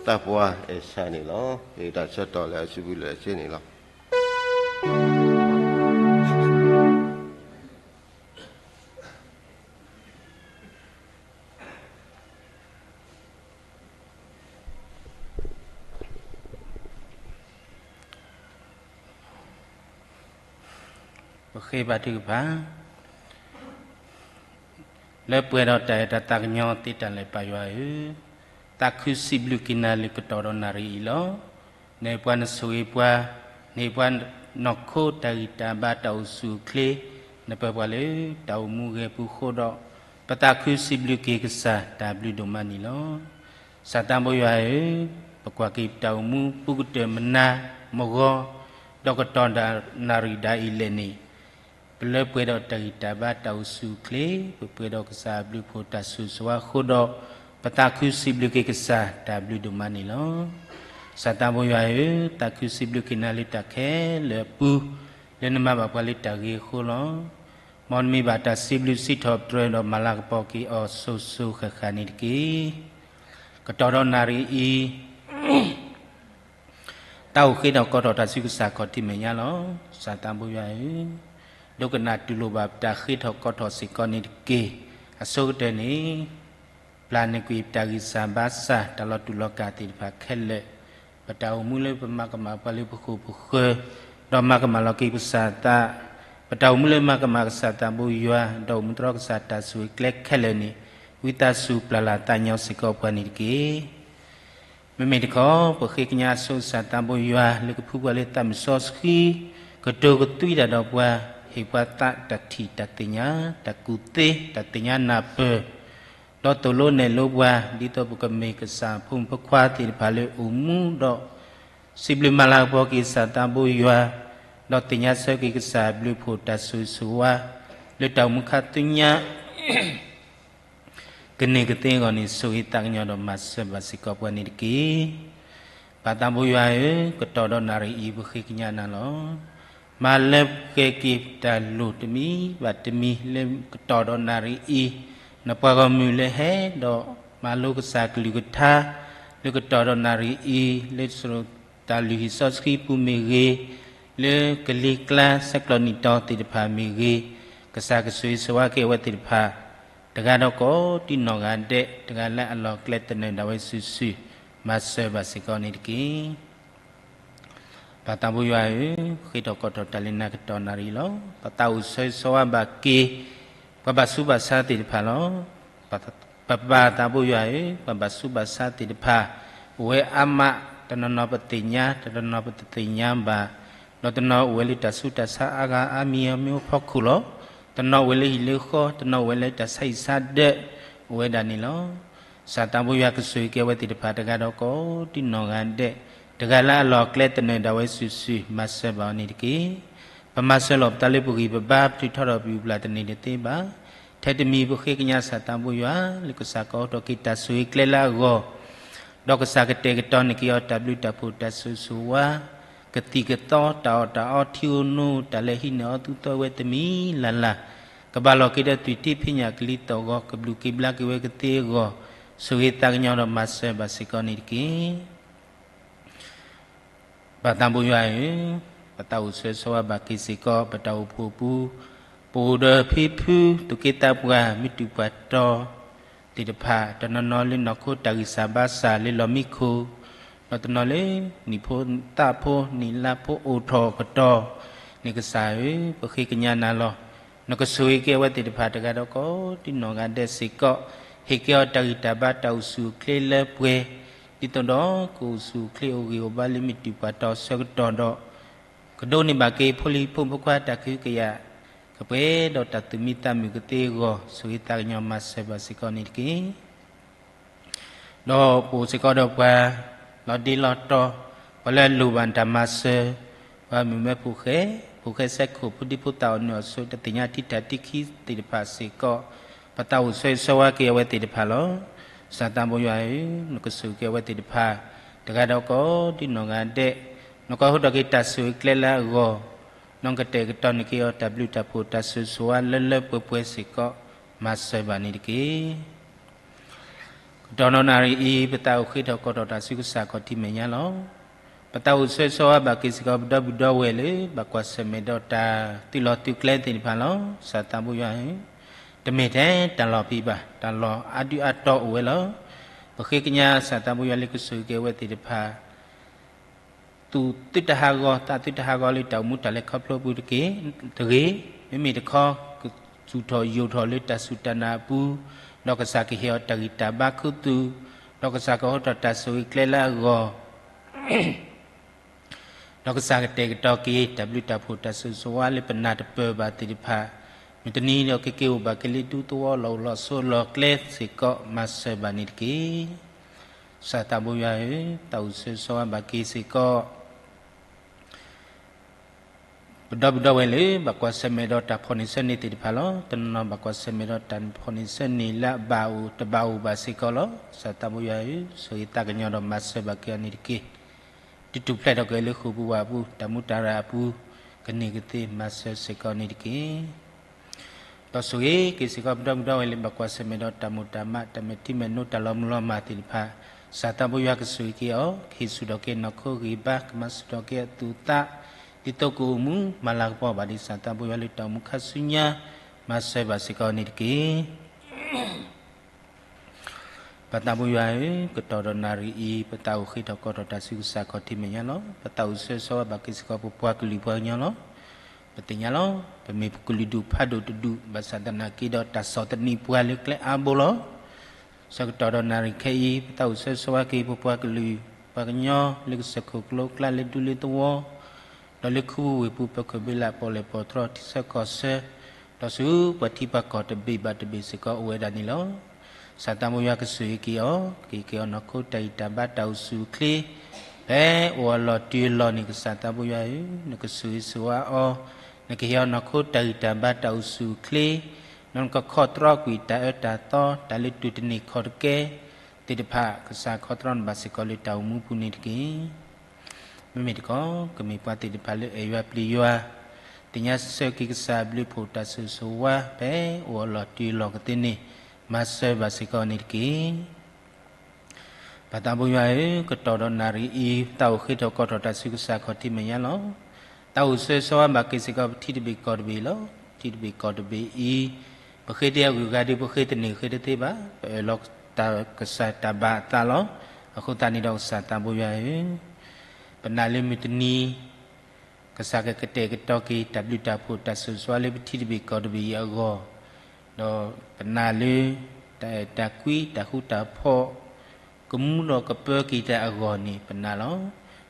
သးပှၢ်အဲၣ်ဆၣ်န့ၣ်လီၤ. ဟ့ၣ်တၢ်ဆၢကတီၢ်လၢအစုပူၤလၢအစ့န့ၣ်လီၤ. ပဃ့ဘါထုကဖၣ် လၢပှဲၤဒီးတၢ်အဲၣ်တၢ်သးကညီၤ သ့တၢ်လၢပၢ်ယွၤဧၢ, သးခုစံးဘျုးက့ၤနၤလၢကတီၢ်ဒီးနၣ်ရံၣ်အံၤလီၤ. နအဲၣ်ပှၤနဆိၣ်ဂ့ၤပှၤ, နဟ့ၣ်ပှၤနီၢ်ခိတၢ်ဂံၢ်တၢ်ဘါတၢ်အိၣ်ဆူၣ်အိၣ်ချ့, နပၢၤပှၤလၢတၢ်အိၣ်မူဂဲၤပူၤဃိဒီး, ပသးခုစံးဘျုးက့ၤကစၢ်တၢ်ဘျုးဒိၣ်မးန့ၣ်လီၤ. စၢ်သးဘိယွၤဧၢ, ပကွၢ်က့ၤပတၢ်အိၣ်မူပူၤကတၢၢ်မနၤမဂီၤ, ဒီးကတီၢ်နၣ်ရံၣ်ဒၣ်အံၤလဲၣ်န့ၣ် ပလၢပှဲၤဒီးတၢ်ဂံၢ်တၢ်ဘါတၢ်အိၣ်ဆူၣ်အိၣ်ချ့, ပပှဲၤဒီးကစၢ်အဘျုးအဖှိၣ်တၢ်ဆိၣ်ဂ့ၤဆိၣ်ဝါအဃိဒီး, ပသးခုစံးဘျုးက့ၤကစၢ်တၢ်ဘျုးဒိၣ်မးန့ၣ်လီၤ. စၢ်သးဘိယွၤဧၢ, သးခုစံးဘျုးက့ၤနၤလၢတၢ်ခဲလၢာ်အပူၤ, လၢနမၤဘၣ်ပှၤလၢတၢ်ဂ့ၤအဃိလီၤ. မ်နမံၤဘၣ်တၢ်စံးဘျုးစံးထီၣ်ပတြၢၤဒီးမၤလၤကပီၤက့ၤအီၤစိၤစိၤဃၣ်ဃၣ်န့ၣ်တက့ၢ်. ကတီၢ်ဒီးနၣ်ရံၣ်အံၤ တၢ်အိၣ်ဃ့ထီၣ်ကီထီၣ်တၢ်ဆူကစၢ်ခီၣ်ထံးမဲာ်ညါလီၤ. ကစၢ်သးဘိယွၤဧၢ, ဒိကနၣ်တူၢ်လိာ်ဘၣ်ပတၢ်ဃ့ထီၣ်ကီထီၣ်စ့ၢ်ကီးန့ၣ်တက့ၢ်. အဆိကတၢၢ်န့ၣ် ပျၢ်န့ၢ်ကွံာ်ပတၢ်ဂံၢ်စၢ်ဘါစၢ် တၢ်လီၤတူာ်လီၤကာ်သ့ၣ်တဖၣ်ခဲလၢာ်, ပတၢ်အိၣ်မူလၢပမၤကမၣ်ပှၤလၢပဃိၣ်ပဃၢၤ, ဒီးမၤကမၣ်လီၤက့ၤပကစၢ်သး, ပတၢ်အိၣ်မူလၢမၤကမၣ်ကစၢ်သးဘိယွၤ, ဒီးအိၣ်မူတြီကစၢ်တၢ်ဆိၣ်ဂ့ၤကျဲခဲလၢာ်န့ၣ်, ဝံသးစူၤပျၢ်လၢ်သးညီစ့ၢ်ကီးပှၤန့ၣ်တက့ၢ်. မ့မ့ၢ်တခီ ပဃ့ကညးအစိကစၢ်သးဘိယွၤ လၢကဖုပှၤလၢသးမုၢ်စီဆှံ, ကတိၤကသွံတၢ်ဒီးပှၤ, ဟ့ၣ်ပှၤသးတၢ်ထံၣ်တၢ်သ့ၣ်ညါ, တၢ်ကူၣ်သ့, တၢ်သ့ၣ်ညါနၢ်ပၢၢ်, ဒီးသိၣ်လိနဲၣ်လိပှၤ, ဒ်သိးပကမ့ၢ်ကစၢ်ဖိမုၣ်ဖိခွါသ့ၣ်တဖၣ်လၢအိၣ်မူဒီး စံးဘျုးမၤလၤကပီၤက့ၤကစၢ်သးဘိယွၤ, ဒီးသ့ၣ်ညါဆၢက့ၤကစၢ်ဘျုးဖှိၣ်တၢ်ဆိၣ်ဂ့ၤဆိၣ်ဝါ, လၢတၢ်အိၣ်မူခါဆူညါ ကန့ၢ်ကသ့အဂီၢ်န့ၣ် ဆိၣ်ဂ့ၤသးကညီၤဒီးမၤစၢၤဘၣ်စ့ၢ်ကီးပှၤန့ၣ်တက့ၢ်. ပၢ်သးဘိယွၤဧၢ, ကတီၢ်ဒီးနၣ်ရံၣ်အံၤ ပဃ့ကညးနၤလီၤ. မၤလၢပှဲၤက့ၤတၢ်လိၣ်တမံၤဘၣ်တမံၤလၢကတီၢ်ဒီးနၣ်ရံၣ်အံၤ, နပှၤဂီၢ်မုၢ်လၢဟဲဒီးမၤလိကစၢ်ကလုၢ်ကထါ လၢကတီၢ်ဒီးနၣ်ရံၣ်အံၤ, လၢတၢ်လုၢ်ဟံၣ်စီဆှံပူၤမ့ၢ်ဂ့ၤ, လၢကလံၤကျါဆဲးကျိးနံၣ်တီသ့ၣ်တဖၣ်မ့ၢ်ဂ့ၤ, ကစၢ်ကဆိၣ်ဂ့ၤဆိၣ်ဝါက့ၤအဝဲသ့ၣ်တဖၣ် တဂၤဒီးကိးဒံနီၢ်ဂၤဒဲး, တဂၤလၢအလီၢ်ကျဲသနၢၣ်ဒၣ်ဝဲစုာ်စုာ်, မၤစၢၤဘၣ်စ့ၢ်ကီးန့ၣ်တက့ၢ်. ပၢ်သးဘိယွၤဧၢ, ဃ့ထီၣ်ကီထီၣ်တၢ်လၢနၤကတီၢ်နၣ်ရံၣ်လီၤ. ပတၢ်အိၣ်ဆိၣ်ဂ့ၤဆိၣ်ဝါဘၣ်က့ၤ ပှၤဘၣ်ဆူးဘၣ်ဆါသ့ၣ်တဖၣ်လီၤ. ပၢ်သးဘိယွၤဧၢ, ပှၤဘၣ်ဆူးဘၣ်ဆါသ့ၣ်တဖၣ် အိၣ်ဝဲအါမး, တနီၤနီၤပသ့ၣ်ညါ, တနီၤနီၤပတသ့ၣ်ညါဘၣ်, ဒီးတနီၤအိၣ်ဝဲလၢတၢ်ဆူးတၢ်ဆါအါဂၤအါမံၤအါမံၤအဖီခိၣ်လီၤ. တနီၤအိၣ်ဝဲလၢဟံၣ်လၢဃီ, တနီၤအိၣ်ဝဲလၢတၢ်ဆါဟံၣ်ဆါဒၢး, အိၣ်ဝဲဒၣ်န့ၣ်လီၤ. ကစၢ်သးဘိယွၤကဆိၣ်ဂ့ၤက့ၤအဝဲသ့ၣ်တဖၣ်တဂၤဒီးကိးဒံနီၢ်ဂၤဒဲး, တဂၤလၢအလီၢ်ကျဲသနၢၣ်ဒၣ်ဝဲစုာ်စုာ်, မၤစၢၤဘၣ်အီၤန့ၣ်တက့ၢ်. ပမၤစၢၤလီၤပသးလၢပဂံၢ်ပဘါ, ပထုးထီၣ်ဒီးပယူၤပျၢ်တန့ၢ်တသ့ဘၣ်. ထဲတမံၤပဃ့ကညးကစၢ်သးဘိယွၤ လၢကစၢ်ကအိးထီၣ်က့ၤတၢ်ဆိၣ်ဂ့ၤကျဲလၢအဂီၢ်, ဒီးကစၢ်ကတဲာ်ကတီၤန့ၢ်က့ၤအီၤတၢ်ဘျုးတၢ်ဖှိၣ်တၢ်ဆိၣ်ဂ့ၤဆိၣ်ဝါ, ကသံၣ်ကသီတၢ်အီၣ်တၢ်အီထံဧိၤနိ, တၢ်လၢဟံးန့ၢ်အီၤသူၣ်သီဝဲတမံၤလၢ်လၢ်, ကဘၣ်လီၤက့ၤဒီးသွံၣ်တ့ဖံးညၣ်ကလံၤသီၣ်ဂီၤ, ကဘျုးက့ၤဘျါက့ၤဝဲကသ့အဂီၢ်, ဆိၣ်ဂ့ၤသးကညီၤဒီးမၤစၢၤဘၣ်စ့ၢ်ကီးန့ၣ်တက့ၢ်. ပၢ်သးဘိယွၤဧၢ, ပတၢ်အိၣ်ဆိၣ်ဂ့ၤဆိၣ်ဝါဘၣ်က့ၤစ့ၢ်ကီး ပတၢ်အိၣ်ဖှိၣ်အပူၤ, ပအိၣ်ဒီးဖံဖု, သူၣ်က့သးပှၢ်, မ့ၢ်တူၢ်ပှၤတီၤသ့ၣ်တဖၣ်, တနီၤနီၤလၢနီၢ်ခိတၢ်ဂံၢ်စၢ်ဘါစၢ်လၢလီၢ်မံခိၣ်, ဒီးတနီၤလၢနံၣ်ဖိသၣ်ဖိနံၣ်လါဖိအိၣ်ထီၣ်ကတီၢ်န့ၣ် ကစၢ်ဧၢ, ပဃ့ကညးနၤလီၤ. နကဆိၣ်ဂ့ၤက့ၤအဝဲသ့ၣ်တဖၣ်တဂၤဒီးကိးဒံနီၢ်ဂၤဒဲးစ့ၢ်ကီး, ဟ့ၣ်က့ၤအီၤတၢ်ဂံၢ်တၢ်ဘါတၢ်အိၣ်ဆူၣ်အိၣ်ချ့လၢပှဲၤ, ဒ်သိးဒီးကအိၣ်ဆူၣ်အိၣ်ချ့အိၣ်ဂံၢ်အိၣ်ဘါလၢမ့ၢ်တုၤပှၤတီၤဆၢကတီၢ်ဒီး, ကဒိးန့ၢ်ဘၣ်က့ၤဖိလံၤဖိမုၣ်ဖိခွါတၢ်ကဟုကယာ်, ကပှဲၤဒီးတၢ်သူၣ်မံသးမုာ်ကသ့အဂီၢ်, ဆိၣ်ဂ့ၤသးကညီၤမၤစၢၤဘၣ်စ့ၢ်ကီးန့ၣ်တက့ၢ်. ဒီးပအိၣ်စ့ၢ်ကီးဒီးပှၤလီၤဒ့လီၤတီၤ, ပှၤလၢအလိၣ်ဘၣ်တၢ်မၤစၢၤ, ပှၤမုၣ်မဲဖိဃဲ, ဖိဃဲစဲခိၣ်, ဖိဒံဖိသၣ်အီၣ်နုၢ်အီၣ်ဆိး, တၢ်သ့ၣ်ညါထံတၢ်တံခံသ့ၣ်တဖၣ်စ့ၢ်ကီး, ပတၢ်အိၣ်ဆိၣ်ဂ့ၤဆိၣ်ဝါက့ၤအဝဲသ့ၣ်တဖၣ်လီၤ. ကစၢ်သးဘိယွၤဧၢ, နကဆိၣ်ဂ့ၤက့ၤအဝဲသ့ၣ်တဖၣ် တဂၤဒီးကိးဒံနီၢ်ဂၤဒဲး, နကအိးထီၣ်က့ၤတၢ်ဆိၣ်ဂ့ၤကျဲလၢအဂီၢ်, နကတဲာ်ကတီၤန့ၢ်က့ၤအီၤတၢ်ဘျုးတၢ်ဖှိၣ်တၢ်ဆိၣ်ဂ့ၤဆိၣ်ဝါလၢလၢပှဲၤပှဲၤစ့ၢ်ကီး, မၤစၢၤဘၣ်န့ၣ်တက့ၢ်. ကတီၢ်နီၣ်နၣ်ရံၣ်အံၤ ပသးအိၣ်ဃ့ထီၣ်ကီထီၣ်တၢ်ဆူကစၢ်ခီၣ်ထံးမဲာ်ညါလီၤ. ပသးအိၣ်ဆိၣ်ဂ့ၤဆိၣ်ဝါဘၣ်က့ၤစ့ၢ်ကီး ပဒီပုၢ်ဒီဝဲၢ်လၢ ဘၣ်ကွၢ်ဆၢၣ်မဲာ်ဒီးတၢ်သုးလီၤသုးကျဲသ့ၣ်တဖၣ်လီၤ. ကစၢ်သးဘိယွၤဧၢ, တမ့ၢ်ထဲတၢ်လီၢ်ဖံးဘၣ်, တၢ်လီၢ်အါဒုအါတီၤအိၣ်ဝဲလီၤ. ပဃ့ကညးကစၢ်သးဘိယွၤလၢကဆိၣ်ဂ့ၤက့ၤအဝဲသ့ၣ်တဖၣ် သူၣ်သုတဟးဂီၤ သးသုတဟးဂီၤလၢတၢ်အိၣ်မူတၢ်လဲၤခီဖျိပူၤတဂ့ၤ, တဂ့ၤ, မ့မ့ၢ်တခီ ကသူၣ်ထီၣ်ယိာ်ထီၣ်လၢတၢ်စူၢ်တၢ်နာ်အပူၤ, ဒီးကစၢ်ကဟ့ၣ်အီၤတၢ်ဂံၢ်တၢ်ဘါခူသူၣ်, ဒီးကစၢ်ကအိးထီၣ်တၢ်ဆိၣ်ဂ့ၤကျဲလၢအဂီၢ် ဒီးကစၢ်ကတဲာ်ကတီၤက့ၤ တၢ်ဘျုးတၢ်ဖှိၣ်တၢ်ဆိၣ်ဂ့ၤဆိၣ်ဝါလၢပနၢ်တပၢၢ်ဘၣ်သ့ၣ်တဖၣ်, မုၢ်တနံၤဒီးကက့ၤအိၣ်ဘၣ်က့ၤလၢဒူသဝီလီၢ်အိၣ်လီၢ်ဆိးလီၢ်ကျဲစ့ၢ်ကီး မၤစၢၤဘၣ်န့ၣ်တက့ၢ်. ကစၢ်သးဘိယွၤဧၢ, တၢ်အိၣ်ဆိၣ်ဂ့ၤဆိၣ်ဝါဘၣ်က့ၤစ့ၢ်ကီး ပဒီပုၢ်ဒီဝဲၢ်လၢ ဘၣ်ကွၢ်ဆၢၣ်မဲာ်ဒီးတၢ်ဖီၣ်န့ၢ်ဆၢန့ၢ်သ့ၣ်တဖၣ်လီၤ. တနီၤနီၤဘၣ်ကွၢ်ဆၢၣ်မဲာ်ဒီးတၢ်ဖီၣ်န့ၢ်ဆၢန့ၢ်လၢအဘၣ်အိၣ် တဘၣ်အိၣ်ဘၣ်စ့ၢ်ကီးလီၤ. ကစၢ်သးဘိယွၤဧၢ, ဆိၣ်ဂ့ၤသးကညီၤဒီးမၤစၢၤဘၣ်က့ၤအီၤန့ၣ်တက့ၢ်. ဒုးထူၣ်ဖျဲးထီၣ်က့ၤလၢဃိာ်ပူၤဝၣ်ပူၤ တၢ်မူတၢ်ရၢ်အပူၤ ကန့ၢ်ကသ့မၤစၢၤစ့ၢ်ကီးန့ၣ်တက့ၢ်. ဒီးဆိၣ်ဂ့ၤက့ၤစ့ၢ်ကီးပဒီပုၢ်ဒီဝဲၢ်လၢဘၣ်ကွၢ်ဆၢၣ်မဲာ်ဒီးတၢ်မိၣ်တၢ်မး တၢ်မဲာ်ထံမဲာ်နိ တၢ်လီၤမုၢ်လီၤမၢ်သ့ၣ်တဖၣ်, ကစၢ်သးဘိယွၤကဆိၣ်ဂ့ၤက့ၤအီၤ, ကဟ့ၣ်ဆူၣ်ထီၣ်က့ၤနီၢ်ခိဂံၢ်ဘါ, ကမၤဆူၣ်ထီၣ်က့ၤအသူၣ်အသး, ဒ်သိးကအိၣ်မူမၤလၤကပီၤဘၣ်ဒ်ကစၢ်သးဘိယွၤလၢတၢ်အိၣ်မူခါဆူညါ, မၤစၢၤဘၣ်စ့ၢ်ကီးန့ၣ်တက့ၢ်. ပၢ်သးဘိယွၤဧၢ, ကတီၢ်ဒီးနၣ်ရံၣ်အံၤ ပသးအိၣ်ဃ့ထီၣ်ကီထီၣ်တၢ်ဆူကစၢ်ခီၣ်ထံးမဲာ်ညါလီၤ. ပသးအိၣ်ဆၢဂ့ၤဆၢဝါဘၣ်က့ၤစ့ၢ်ကီးပပှၤကလုာ်ပှၤကညီလီၤ. ပသ့ၣ်ညါလီၤ, ပမ့ၢ်ကလုာ်ဒူၣ်ဖးဒိၣ်တဒူၣ် ဘၣ်ဆၣ်သနာ်က့ဒီးတၢ်ဆီၣ်သနံးပှၤလၢကျဲအါဘိလီၤ. ဆၢကတီၢ်ဒီးနၣ်ရံၣ်ခဲအံၤ ပသးအိၣ်ဆၢဂ့ၤဆၢဝါက့ၤ ပပှၤကလုာ်ပှၤကညီလၢကစၢၢ်ခိၣ်ကလိကျါလၢဒူလၢသဝီ ဒီးလၢခူဝ့ၢ်ပူၤ ပၢၤခိၣ်ဘ့လး ပီၣ်လဲၣ်ပီၣ်တြီၤ ထံဆၢကီၢ်ဆၢ, ဒီးဆူပှၤထံပှၤကီၢ်တဘ့ၣ်ဘၣ်တဘ့ၣ်စ့ၢ်ကီးအိၣ်ဝဲဒၣ်န့ၣ်လီၤ. ကစၢ်သးဘိယွၤကဆိၣ်ဂ့ၤက့ၤအီၤ, ကဟ့ၣ်က့ၤအီၤနီၢ်ခိတၢ်ဂံၢ်တၢ်ဘါတၢ်အိၣ်ဆူၣ်အိၣ်ချ့ ဖဲအိၣ်အလီၢ်တုၤအလီၢ်န့ၣ် ကစၢ်သးဘိယွၤဧၢ, နကဆိၣ်ဂ့ၤဆိၣ်ဝါအီၤ, နကဟ့ၣ်အီၤနီၢ်ခိတၢ်ဂံၢ်တၢ်ဘါတၢ်အိၣ်ဆူၣ်အိၣ်ချ့, ဒီးနကခီၣ်တြီကွံာ်တၢ်အၢတၢ်သီ တၢ်လၢတူၢ်တန့ၢ်ခီၣ်တကဲသ့ၣ်တဖၣ် ကစၢ်ခီၣ်တြီန့ၢ်ဘၣ်စ့ၢ်ကီးလၢတၢ်အိၣ်မူပူၤန့ၣ်တက့ၢ်. မ့မ့ၢ်တခီ ကမ့ၢ်ပှၤသ့ၣ်တဖၣ်လၢအဲၣ်ယွၤပျံၤယွၤ, သ့ၣ်ညါဆၢက့ၤကစၢ်အဘျုးအဖှိၣ်တၢ်ဆိၣ်ဂ့ၤဆိၣ်ဝါ ဖဲအိၣ်အလီၢ်တုၤအလီၢ်ကသ့န့ၣ် မၤစၢၤဘၣ်စ့ၢ်ကီးန့ၣ်တက့ၢ်. ပၢ်သးဘိယွၤဧၢ, ကတီၢ်ဒီးနၣ်ရံၣ်အံၤ ပသးအိၣ်ဃ့ထီၣ်ကီထီၣ်တၢ်ဆူကစၢ်ခီၣ်ထံးမဲာ်ညါလီၤ. သးအိၣ်ဆၢဂ့ၤဆၢဝါဘၣ်က့ၤစ့ၢ်ကီးပထံတဘ့ၣ်ကီၢ်တဘ့ၣ်လီၤ. ထံတဘ့ၣ်ကီၢ်တဘ့ၣ်အံၤ ပဃ့တ့ၢ်အဂုၤအဂၤဒီး ပဃ့တန့ၢ်ဃ့တသ့ဘၣ်, ပအၢၣ်လီၤတၢ်ကစၢ်တၢ်ဘၣ်အသးလီၤ. အဃိသတးန့ၣ်ဒီးကစၢ်သးဘိယွၤဧၢ, ပနာ်လၢမုၢ်တနံၤ ကစၢ်ကကတဲာ်ကတီၤက့ၤတၢ်ဘျုးတၢ်ဖှိၣ်တၢ်ဆိၣ်ဂ့ၤဆိၣ်ဝါလၢပထံတဘ့ၣ်ကီၢ်တဘ့ၣ်အံၤအဂီၢ်, ဒီးပနာ်လၢ တၢ်အဲၣ်တၢ်ကွံတၢ်ဃူတၢ်ဖိး ကမူဒီးကပၢက့ၤတၢ်အဂီၢ်န့ၣ် ပနာ်လီၤ.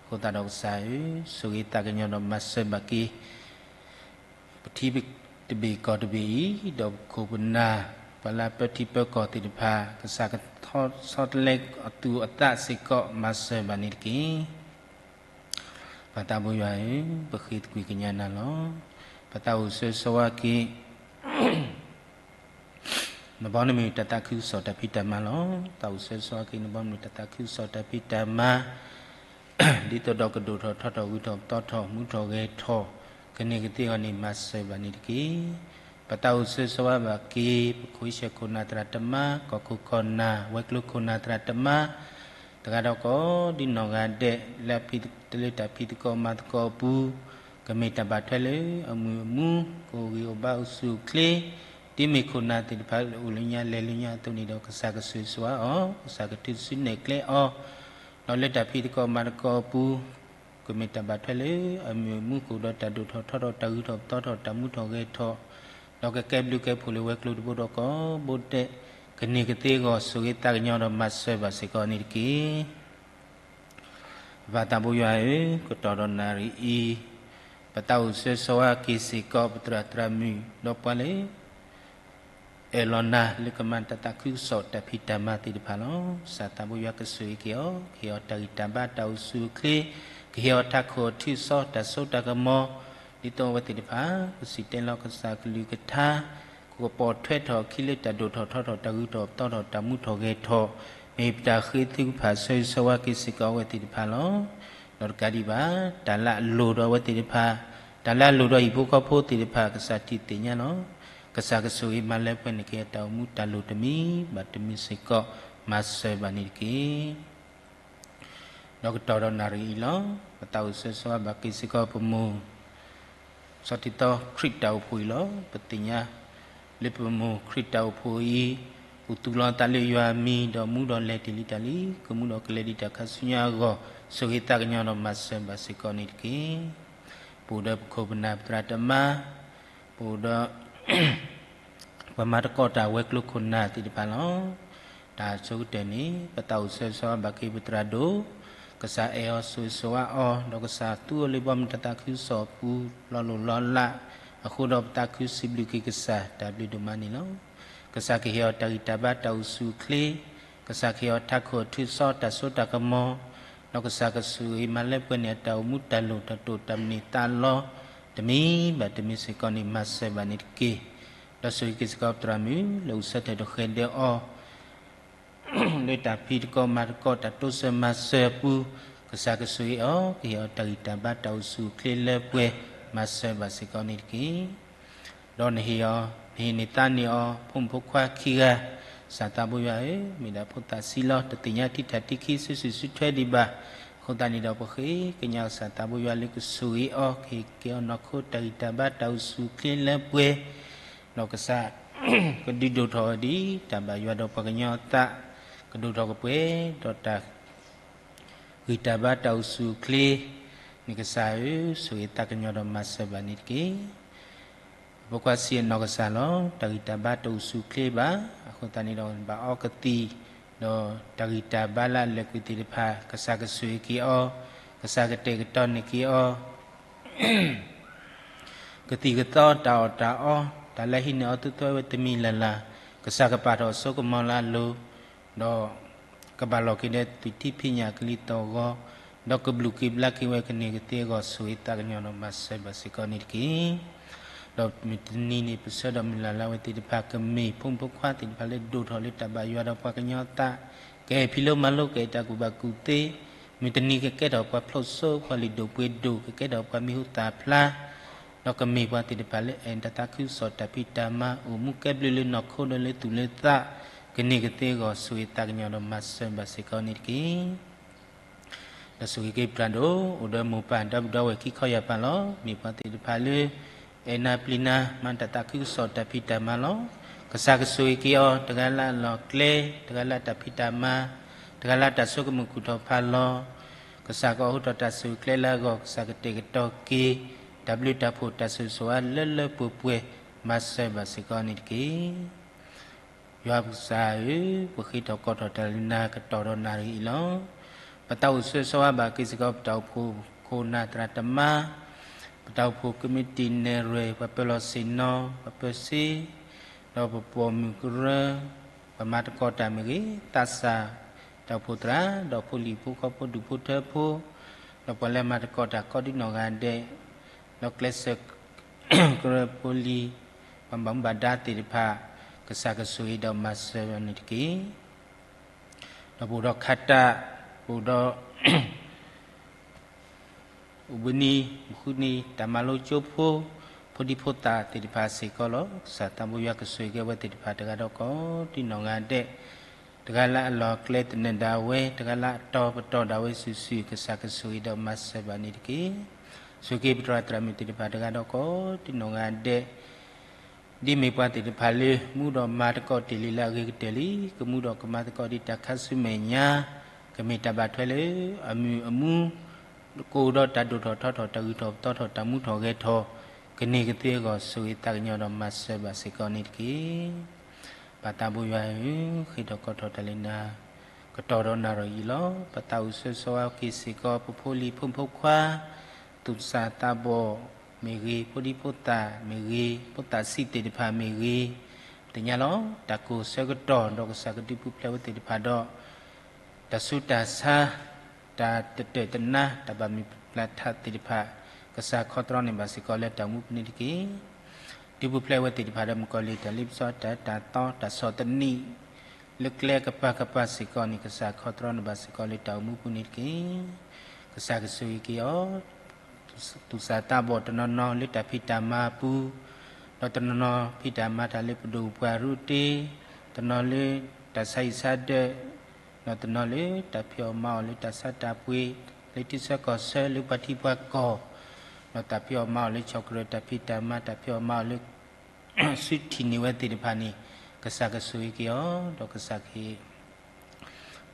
အဃိသတးဒီးကစၢ်ဧၢ, ဆိၣ်ဂ့ၤသးကညီၤဒီးမၤစၢၤဘၣ်က့ၤ ပထံတဘ့ၣ်ကီၢ်တဘ့ၣ်အံၤ, ဒီးပခိၣ်ပနၢ် ပှၤလၢပၢထံပၢကီၢ်သ့ၣ်တဖၣ် ကစၢ်ကဆီတလဲအသူၣ်အသးစ့ၢ်ကီး မၤစၢၤဘၣ်န့ၣ်တက့ၢ်. ပၢ်သးဘိယွၤဧၢ, ပဃ့သကွံာ်ကညးနၤလီၤ. ပသးအိၣ်ဆၢဂ့ၤဆၢဝါက့ၤ နဘီနမုၢ်တၢ်သးခုကစီၣ်တၢ်ဖံးတၢ်မၤလီၤ. သးအိၣ်ဆၢဂ့ၤဆၢဝါက့ၤ နဘီနမုၢ်တၢ်သးခုကစီၣ်တၢ်ဖံးတၢ်မၤ ဒ်သိးဒီးကဒိၣ်ထီၣ်ထီထီၣ်ဂုၤထီၣ်ပသီထီၣ် မူထီၣ်ဂဲၤထီၣ် ကန့ၢ်ကသ့အဂီၢ်န့ၣ် မၤစၢၤဘၣ်န့ၣ်တက့ၢ်. ပသးအိၣ်ဆၢဂ့ၤဆၢဝါဘၣ်က့ၤ ပခိၣ်အ့ၡၢၣ်ခိၣ်နၢ်သရၣ်သမါ, ကီၢ်ခိၣ်ကီၢ်နၢ် ဝဲၤကျိၤခိၣ်နၢ်သရၣ်သမါ တဂၤဒီးကိးဒ်နီၢ်ဂၤဒဲး လၢတၢ်ဖံးသကိးမၤသကိးအပူၤ, ကမ့ၢ်တၢ်ဘၣ်ထွဲလၢအမုာ်အမူ, ကအိၣ်ဂံၢ်အိၣ်ဘါအိၣ်ဆူၣ်အိၣ်ချ့, ဒ်မ့ၢ်ခိၣ်နၢ်သ့ၣ်တဖၣ်အိၣ်လၢညါလဲၤလၢညါအသိးန့ၣ်ဒီး ကစၢ်ကဆိၣ်ဂ့ၤဆိၣ်ဝါအီၤ, ကစၢ်ကထုးစုနဲၣ်ကျဲအီၤ, ဒီးလၢတၢ်ဖံးသကိးမၤသကိးအပူၤ ကမ့ၢ်တၢ်ဘၣ်ထွဲလၢအမုာ်အမူ ကအိၣ်ဒီးတၢ်ဒိၣ်ထီၣ်ထီထီၣ် တၢ်ဂုၤထီၣ်ပသီထီၣ် တၢ်မူထီၣ်ဂဲၤထီၣ်, ဒီးကကဲဘျုးကဲဖှိၣ်လၢဝဲၤကျိၤတဘိဒီးကိးဘိဒဲး, ကန့ၢ်ကသ့အဂီၢ် ဆိၣ်ဂ့ၤသးကညီၤဒီးမၤစၢၤဘၣ်စ့ၢ်ကီးန့ၣ်တက့ၢ်. ပၢ်သးဘိယွၤဧၢ, ကတီၢ်ဒီးနၣ်ရံၣ်အံၤ ပသးအိၣ်ဆၢဂ့ၤဆၢဝါက့ၤစ့ၢ်ကီး ပသရၣ်သရၣ်မုၣ်ဒီးပှၤလၢ အဲၣ်လီၤနၤလၢကမၤတၢ်သးခုကစီၣ်တၢ်ဖံးတၢ်မၤသ့ၣ်တဖၣ်လီၤ. ကစၢ်သးဘိယွၤကဆိၣ်ဂ့ၤက့ၤအီၤ, ကဟ့ၣ်အီၤတၢ်ဂံၢ်တၢ်ဘါတၢ်အိၣ်ဆူၣ်အိၣ်ချ့, ကဟ့ၣ်အီၤထးခိၣ်အထူၣ်အစီတၢ်စိတၢ်ကမီၤ, ဒ်သိးအဝဲသ့ၣ်တဖၣ် ကစံၣ်တဲၤလီၤကစၢ်ကလုၢ်ကထါ, ကကပိာ်ထွဲထီၣ်အခံလၢတၢ်ဒိၣ်ထီၣ်ထီထီၣ် တၢ်ဂုၤထီၣ်ပသီထီၣ် တၢ်မူထီၣ်ဂဲၤထီၣ်, မ့ၢ်ပတၢ်ဃ့ထုကဖၣ်ဆၢဂ့ၤဆၢဝါက့ၤစ့ၢ်ကီးအဝဲသ့ၣ်တဖၣ်လီၤ. ဒီးတကးဒံးဘၣ် တၢ်လၢအလိၣ်ဒီးအဝဲသ့ၣ်တဖၣ်, တၢ်လၢအလိၣ်ဒီးဟံၣ်ဖိဃီဖိသ့ၣ်တဖၣ် ကစၢ်ထံၣ်သ့ၣ်ညါလီၤ. ကစၢ်ကဆိၣ်ဂ့ၤမၤလၢပှဲၤန့ၢ်က့ၤတၢ်အိၣ်မူတၢ်လိၣ်တမံၤဘၣ်တမံၤစ့ၢ်ကီး မၤစၢၤဘၣ်န့ၣ်တက့ၢ်. ဒီးကတီၢ်ဒီးနၣ်ရံၣ်အံၤလီၤ. ပသးအိၣ်ဆၢဂ့ၤဆၢဝါဘၣ်က့ၤစ့ၢ်ကီးပမိၢ် စီၤတံၤသီခရံာ်တၢ်အိၣ်ဖှိၣ်အံၤလီၤ. ပသ့ၣ်ညါလၢပမိၢ်ခရံာ်တၢ်အိၣ်ဖှိၣ်အံၤ အိၣ်သူၣ်လီၤအသးလၢယွၤအမံၤ ဒီးမူဒီးလဲၤတ့ၢ်လံတၢ်လံ, ကမူဒီးကလဲၤဒံးတၢ်ခါဆူညါအဂီၢ် ဆိၣ်ဂ့ၤသးကညီၤဒီးမၤစၢၤဘၣ်စ့ၢ်ကီးန့ၣ်တက့ၢ်. ပအိၣ်ဒီးပခိၣ်ပနၢ်ပသရၣ်သမါ, ပအိၣ်ဒီး ပှၤမၤသကိးတၢ်ဝဲၤကျိၤခိၣ်နၢ်သ့ၣ်တဖၣ်လီၤ. တၢ်ဆိကတၢၢ်န့ၣ် ပသးအိၣ်ဆၢဂ့ၤဆၢဝါဘၣ်က့ၤပသရၣ်ဒိၣ်, ကစၢ်အဲၣ်အီၤဆိၣ်ဂ့ၤဆိၣ်ဝါအီၤ, ဒီးကစၢ်သူအီၤလၢဘီမုၢ်တၢ်သးခုကစီၣ်အပူၤ လီၤလိၢ်လီၤလး, အဃိဒီးပသးခုစံးဘျုးက့ၤကစၢ်တၢ်ဘျုးဒိၣ်မးန့ၣ်လီၤ. ကစၢ်ကဟ့ၣ်အီၤတၢ်ဂံၢ်တၢ်ဘါတၢ်အိၣ်ဆူၣ်အိၣ်ချ့, ကစၢ်ကဟ့ၣ်အီၤထးခိၣ်အထူၣ်အစီတၢ်စိတၢ်ကမီၤ, ဒီးကစၢ်ကဆိၣ်ဂ့ၤမၤလၢပှဲၤန့ၢ်အတၢ်အိၣ်မူတၢ်လိၣ်တၢ်တိာ်တၢ်မုၢ်လၢ်သးလီ တမံၤဘၣ်တမံၤစ့ၢ်ကီးန့ၣ် မၤစၢၤဘၣ်န့ၣ်တက့ၢ်. ဒီးဆိၣ်ဂ့ၤက့ၤစ့ၢ်ကီးပသရၣ်မုၣ် လၢအိၣ်ဆၢထၢၣ်ဒီးဃဲၤဒၢးအီၤ လၢတၢ်ဖံးသကိးမၤသကိးတၢ်တိစၢၤမၤစၢၤအပူၤ, ကစၢ်ကဆိၣ်ဂ့ၤအီၤ, ကဟ့ၣ်အီၤတၢ်ဂံၢ်တၢ်ဘါတၢ်အိၣ်ဆူၣ်အိၣ်ချ့လၢပှဲၤ မၤစၢၤဘၣ်စ့ၢ်ကီးန့ၣ်တက့ၢ်. ဒီးနဟ့ၣ်အီၤ, နဟ့ၣ်န့ၢ်သးန့ၢ်အီၤ ဖိမုၣ်ဖိခွါခံဂၤ, ကစၢ်သးဘိယွၤဧၢ, မ့ၢ်ဒၣ်ဖိသၣ်ဆံးလီၤ, တသ့ၣ်ညါထံထးထံခံ စုဆူၣ်စုထွဲဒံးဘၣ်. အဃိသတးန့ၣ်ဒီး ပဃ့ကညးကစၢ်သးဘိယွၤလၢကဆိၣ်ဂ့ၤအီၤ, ကဟ့ၣ်က့ၤအီၤနီၢ်ခိတၢ်ဂံၢ်တၢ်ဘါတၢ်အိၣ်ဆူၣ်အိၣ်ချ့လၢပှဲၤ, ဒီးကစၢ် ကဒုးဒိၣ်ထီၣ်ဝဲဒ်တၢ်ဘၣ်ယွၤဒီးပှၤကညီအသး, ကဒိၣ်ထီၣ်ကပှဲၤဒီးတၢ် ဂံၢ်တၢ်ဘါတၢ်အိၣ်ဆူၣ်အိၣ်ချ့န့ၣ် ကစၢ်ဧၢ, ဆိၣ်ဂ့ၤသးကညီၤဒီးမၤစၢၤဘၣ်န့ၣ်တက့ၢ်. ပဖိခွါဆံးအနီၢ်ကစၢ်လီၤ. တၢ်ဂံၢ်တၢ်ဘါတအိၣ်ဆူၣ်အိၣ်ချ့ဘၣ်. အဃိသတးန့ၣ်ဒီး ဘၣ်အီကသံၣ်, ဒီးတၢ်ဂံၢ်တၢ်ဘါလၢအလၢာ်ကွံာ်သ့ၣ်တဖၣ် ကစၢ်ကဆိၣ်ဂ့ၤက့ၤအီၤ, ကစၢ်ကတဲာ်ကတီၤန့ၢ်က့ၤအီၤ ကသံၣ်ကသီတၢ်အီၣ်တၢ်အီ, တၢ်လၢဟံးန့ၢ်အီၤသူသွဲဝဲတမံၤလၢ်လၢ်, ကစၢ်ကပာ်ထီၣ်အစိကမီၤလၢအလိၤ, ဒီးကဘၣ်လီၤက့ၤဒီးသွံၣ်ထံဖံးညၣ်ကလံၤသီၣ်ဂီၤ, ဒီးကဘျုးက့ၤဘျါက့ၤဝဲကန့ၢ်ကသ့အဂီၢ် ဆိၣ်ဂ့ၤသးကညီၤဒီးမၤစၢၤဘၣ်စ့ၢ်ကီးန့ၣ်တက့ၢ်. ဒီးမုၢ်တနံၤန့ၣ် ပဆၢဒီးမုၢ်လၢ်လၢအဝဲသ့ၣ်တဖၣ်ကမ့ၢ် ဖိမုၣ်ဖိခွါသ့ၣ်တဖၣ်လၢဒိၣ်ထီၣ်လၢတၢ်ဘၣ်ယွၤဒီးပှၤကညီအသး, ကဟဲဖံးလိမၤလိ ကအဲၣ်တၢ်ကူၣ်ဘၣ်ကူၣ်သ့, မုၢ်တနံၤကကဲထီၣ်ပှၤဖျိစိပှၤလုၢ်ဒိၣ်ပှ့ၤဒိၣ်, ကကဲထီၣ်ပှၤမံၤဟူသၣ်ဖျါ, ဒီးကမ့ၢ်ပှၤသ့ၣ်တဖၣ်လၢအဲၣ်တၢ်သးခုကစီၣ်တၢ်ဖံးတၢ်မၤ, အိၣ်မူကဲဘျုးလၢနီၢ်ခိဒီးလၢသူၣ်လၢသး, ကန့ၢ်ကသ့အဂီၢ် ဆိၣ်ဂ့ၤသးကညီၤဒီးမၤစၢၤဘၣ်စ့ၢ်ကီးန့ၣ်တက့ၢ်. ဒီးဆိၣ်ဂ့ၤက့ၤပတၢ်ဒိၣ် အိၣ်ဒီးမိၢ်ပၢ်ဒီပုၢ်ဒီဝဲၢ်ခံခီယၢ်ပၢ်လီၤ. မ့ၢ်ပှၤသ့ၣ်တဖၣ်လၢ အဲၣ်နၤပျံၤနၤ မၤတၢ်သးခုကစီၣ်တၢ်ဖံးတၢ်မၤလီၤ. ကစၢ်ကဆိၣ်ဂ့ၤက့ၤအီၤ တဂၤလၢအလီၢ်အကျဲ, တဂၤလၢအတၢ်ဖံးတၢ်မၤ, တဂၤလၢအတၢ်ဆိကမိၣ်ကူၣ်ထီၣ်ဖးလီၤ. ကစၢ်ကအိးထီၣ်တၢ်ဆိၣ်ဂ့ၤကျဲလၢအဂီၢ်, ကစၢ်ကတဲာ်ကတီၤက့ၤ တၢ်ဘျုးတၢ်ဖှိၣ်တၢ်ဆိၣ်ဂ့ၤဆိၣ်ဝါလၢလၢပှဲၤပှဲၤ မၤစၢၤဘၣ်စ့ၢ်ကီးန့ၣ်တက့ၢ်. ယွၤပကစၢ်ဧၢ, ပဃ့ထီၣ်ကိးထီၣ်တၢ်လၢနၤကတီၢ်ဒီးနၣ်ရံၣ်အံၤလီၤ. ပသးအိၣ်ဆၢဂ့ၤဆၢဝါဘၣ်က့ၤစ့ၢ်ကီး ပတၢ်အိၣ်ဖှိၣ်ခိၣ်နၢ်သရၣ်သမါ, ပတၢ်အိၣ်ဖှိၣ်ကမံးတံာ်နဲၣ်ရွဲၣ်, ပှၤပၢၤလီၢ်ဆ့ၣ်နီၤ, ပှၤပၢၤစ့, ဒီးပပိာ်မုၣ်ကရၢ, ပှၤမၤသကိးတၢ်မ့ၢ်ဂ့ၤ, သးစၢ်, တၢ်အိၣ်ဖှိၣ်သရၣ်, ဒီးဖိလံၤဖိဃီဖိဒူၣ်ဖိထၢဖိ, ဒီးပှၤလၢမၤသကိးတၢ်ကိးဒံနီၢ်ဂၤဒဲး, ဒီးကျဲးစၢး ကရၢဖိလံၤ, ပှၤဘၣ်မူဘၣ်ဒါသ့ၣ်တဖၣ်, ကစၢ်ကဆိၣ်ဂ့ၤဒီးမၤစၢၤန့ၣ်တက့ၢ်. ဒီးပအိၣ်ဒီးခါတၢ်, ပအိၣ်ဒီး အိၣ်ဘှံးနံၤ, မုၢ်ဃုနံၤ, တၢ်မၤလိကၠိဖိ, ဖိဒံဖိသၣ်သ့ၣ်တဖၣ်စ့ၢ်ကီးလီၤ. ကစၢ်သးဘိယွၤကဆိၣ်ဂ့ၤက့ၤအဝဲသ့ၣ်တဖၣ်တဂၤဒီးကိးဒံနီၢ်ဂၤဒဲး, တဂၤလၢအလီၢ်အကျဲသနၢၣ်ဒၣ်ဝဲ, တဂၤလၢအတီပတီၢ်ဒၣ်ဝဲစုာ်စုာ်, ကစၢ်ကဆိၣ်ဂ့ၤဒီးမၤစၢၤဘၣ်န့ၣ်တက့ၢ်. ဆိၣ်ဂ့ၤက့ၤပသရၣ်သရၣ်မုၣ်သ့ၣ်တဖၣ်တဂၤဒီးကိးဒံနီၢ်ဂၤဒဲး, ဒ်မ့ၢ်ပှၤသ့ၣ်တဖၣ်လၢ မူဒီးမၤသကိးတ့ၢ်လံလၢအဂ့ၤကတၢၢ်လံ, ကမူဒီးကမၤသကိးဒံးတၢ်ခါဆူမဲာ်ညါ, ကမ့ၢ်တၢ်ဘၣ်ထွဲလၢအမုာ်အမူ, ကအိၣ်ဒီးတၢ်ဒိၣ်ထီၣ်ထီထီၣ်, တၢ်ဂုၤထီၣ်ပသီထီၣ်, တၢ်မူထီၣ်ဂဲၤထီၣ်, ကန့ၢ်ကသ့အဂီၢ် ဆိၣ်ဂ့ၤသးကညီၤဒီးမၤစၢၤဘၣ်စ့ၢ်ကီးန့ၣ်တက့ၢ်. ပၢ်သးဘိယွၤဧၢ, ဃ့ထီၣ်ကိးထီၣ်တၢ်လၢနၤ ကတီၢ်ဒီးနၣ်ရံၣ်အံၤလီၤ. ပသးအိၣ်ဆၢဂ့ၤဆၢဝါက့ၤစ့ၢ်ကီး ပဖိလံၤဖိမုၣ်ဖိခွါ, သူၣ်စၢ်သးဘီၣ်မ့ၢ်ဂ့ၤ, ဖိဒံဖိသၣ်မ့ၢ်ဂ့ၤ, ဖိသၣ်ဆံးသ့ၣ်တဖၣ်မ့ၢ်ဂ့ၤ, သ့ၣ်ညါလီၤ. တၢ်ကိၢ်ဆၢကတီၢ်ဒီးကစၢ်ကဒုးပူၤဖျဲးဝဲသ့ၣ်တဖၣ်ဒီး တၢ်ဆူးတၢ်ဆါ, တၢ်တတၢၢ်တနါ, တၢ်ဘၣ်မုၢ်ပျၢ်ထးသ့ၣ်တဖၣ်, ကစၢ်ခီတြီန့ၢ်ဘၣ်စ့ၢ်ကီးလၢတၢ်အိၣ်မူပူၤန့ၣ်တက့ၢ်. ဒုးပူၤဖျဲးဝဲသ့ၣ်တဖၣ်ဒီးမုၣ်ကီၤလံၢ်တၢ်လ့ပစီတၢ်အၢတၢ်သီ, တၢ်ဆီၣ်သနံး လၢကျဲကပၤကပၤစ့ၢ်ကီးန့ၣ် ကစၢ်ခီတြီန့ၢ်ဘၣ်စ့ၢ်ကီးလၢတၢ်အိၣ်မူပူၤန့ၣ်တက့ၢ်. ကစၢ်ကဆိၣ်ဂ့ၤက့ၤအီၤ, သူၣ်စၢ်သးဘီၣ်တနီၤနီၤလၢတၢ်ဖံးတၢ်မၤအပူၤ, ဒီးတနီၤနီၤဖံးတၢ်မၤတၢ်လၢပဒိၣ်ပှၢ်ရူတ့, တနီၤလၢတၢ်ဆါဟံၣ်ဆါဒၢး, ဒီးတနီၤလၢတၢ်ဖံးအီၣ်မၤအီၣ်လၢတၢ်ဆါတၢ်ပှ့ၤ, လၢထံဆၢကီၢ်ဆၢလၢပှၤထံပှၤကီၢ်, ဒီးတၢ်ဖံးအီၣ်မၤအီၣ်လၢဆီၣ်ကရၢၢ်တၢ်ဖံးတၢ်မၤ, တၢ်ဖံးအီၣ်မၤအီၣ်လၢ စုထံၣ်န့ၢ်ဝဲသ့ၣ်တဖၣ်န့ၣ် ကစၢ်ကဆိၣ်ဂ့ၤက့ၤအီၤ, ဒီးကစၢ်ကဟ့ၣ်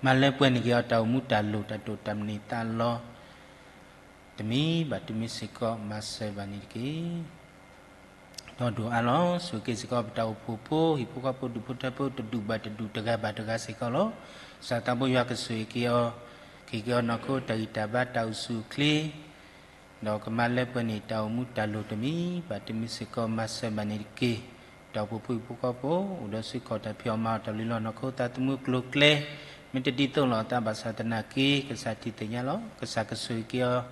မၤလၢပှဲၤန့ၢ်က့ၤအီၤ တၢ်အိၣ်မူတၢ်လိၣ်တၢ်တိာ်တၢ်မနုၤသးလီၤ တမံၤဘၣ်တမံၤစ့ၢ်ကီး မၤစၢၤဘၣ်န့ၣ်တက့ၢ်. ဒီးဒိၣ်အါလီၤ ဆိၣ်ဂ့ၤက့ၤစ့ၢ်ကီး ပတၢ်အိၣ်ဖှိၣ်ဖိ ဟံၣ်ဖိဃီဖိဒူၣ်ဖိထၢဖိ တဒူၣ်ဘၣ်တဒူၣ် တဂၤဘၣ်တဂၤစ့ၢ်ကီးလီၤ. ကစၢ်သးဘိယွၤကဆိၣ်ဂ့ၤက့ၤအီၤ, ကဟ့ၣ်က့ၤအီၤနီၢ်ခိတၢ်ဂံၢ်တၢ်ဘါတၢ်အိၣ်ဆူၣ်အိၣ်ချ့ ဒီးကမၤလၢပှဲၤန့ၢ်တၢ်အိၣ်မူတၢ်လိၣ်တမံၤဘၣ်တမံၤစ့ၢ်ကီး မၤစၢၤဘၣ်န့ၣ်တက့ၢ်. တၢ်အိၣ်ဖှိၣ်ဖိဟံၣ်ဖိဃီဖိ အိၣ်ဒီးစုခီၣ်တၢ်ဖံးအီၣ်မၤအီၣ် တၢ်လုၢ်လီၢ်နီၢ်ခိသးသမူအကျိၤအကျဲ မ့ၢ်တဒ်သိးလိာ်အသးဘၣ်ဆၣ်သနာ်က့ ကစၢ်ထံၣ်သ့ၣ်ညါလီၤ. ကစၢ်ကဆိၣ်ဂ့ၤက့ၤအီၤ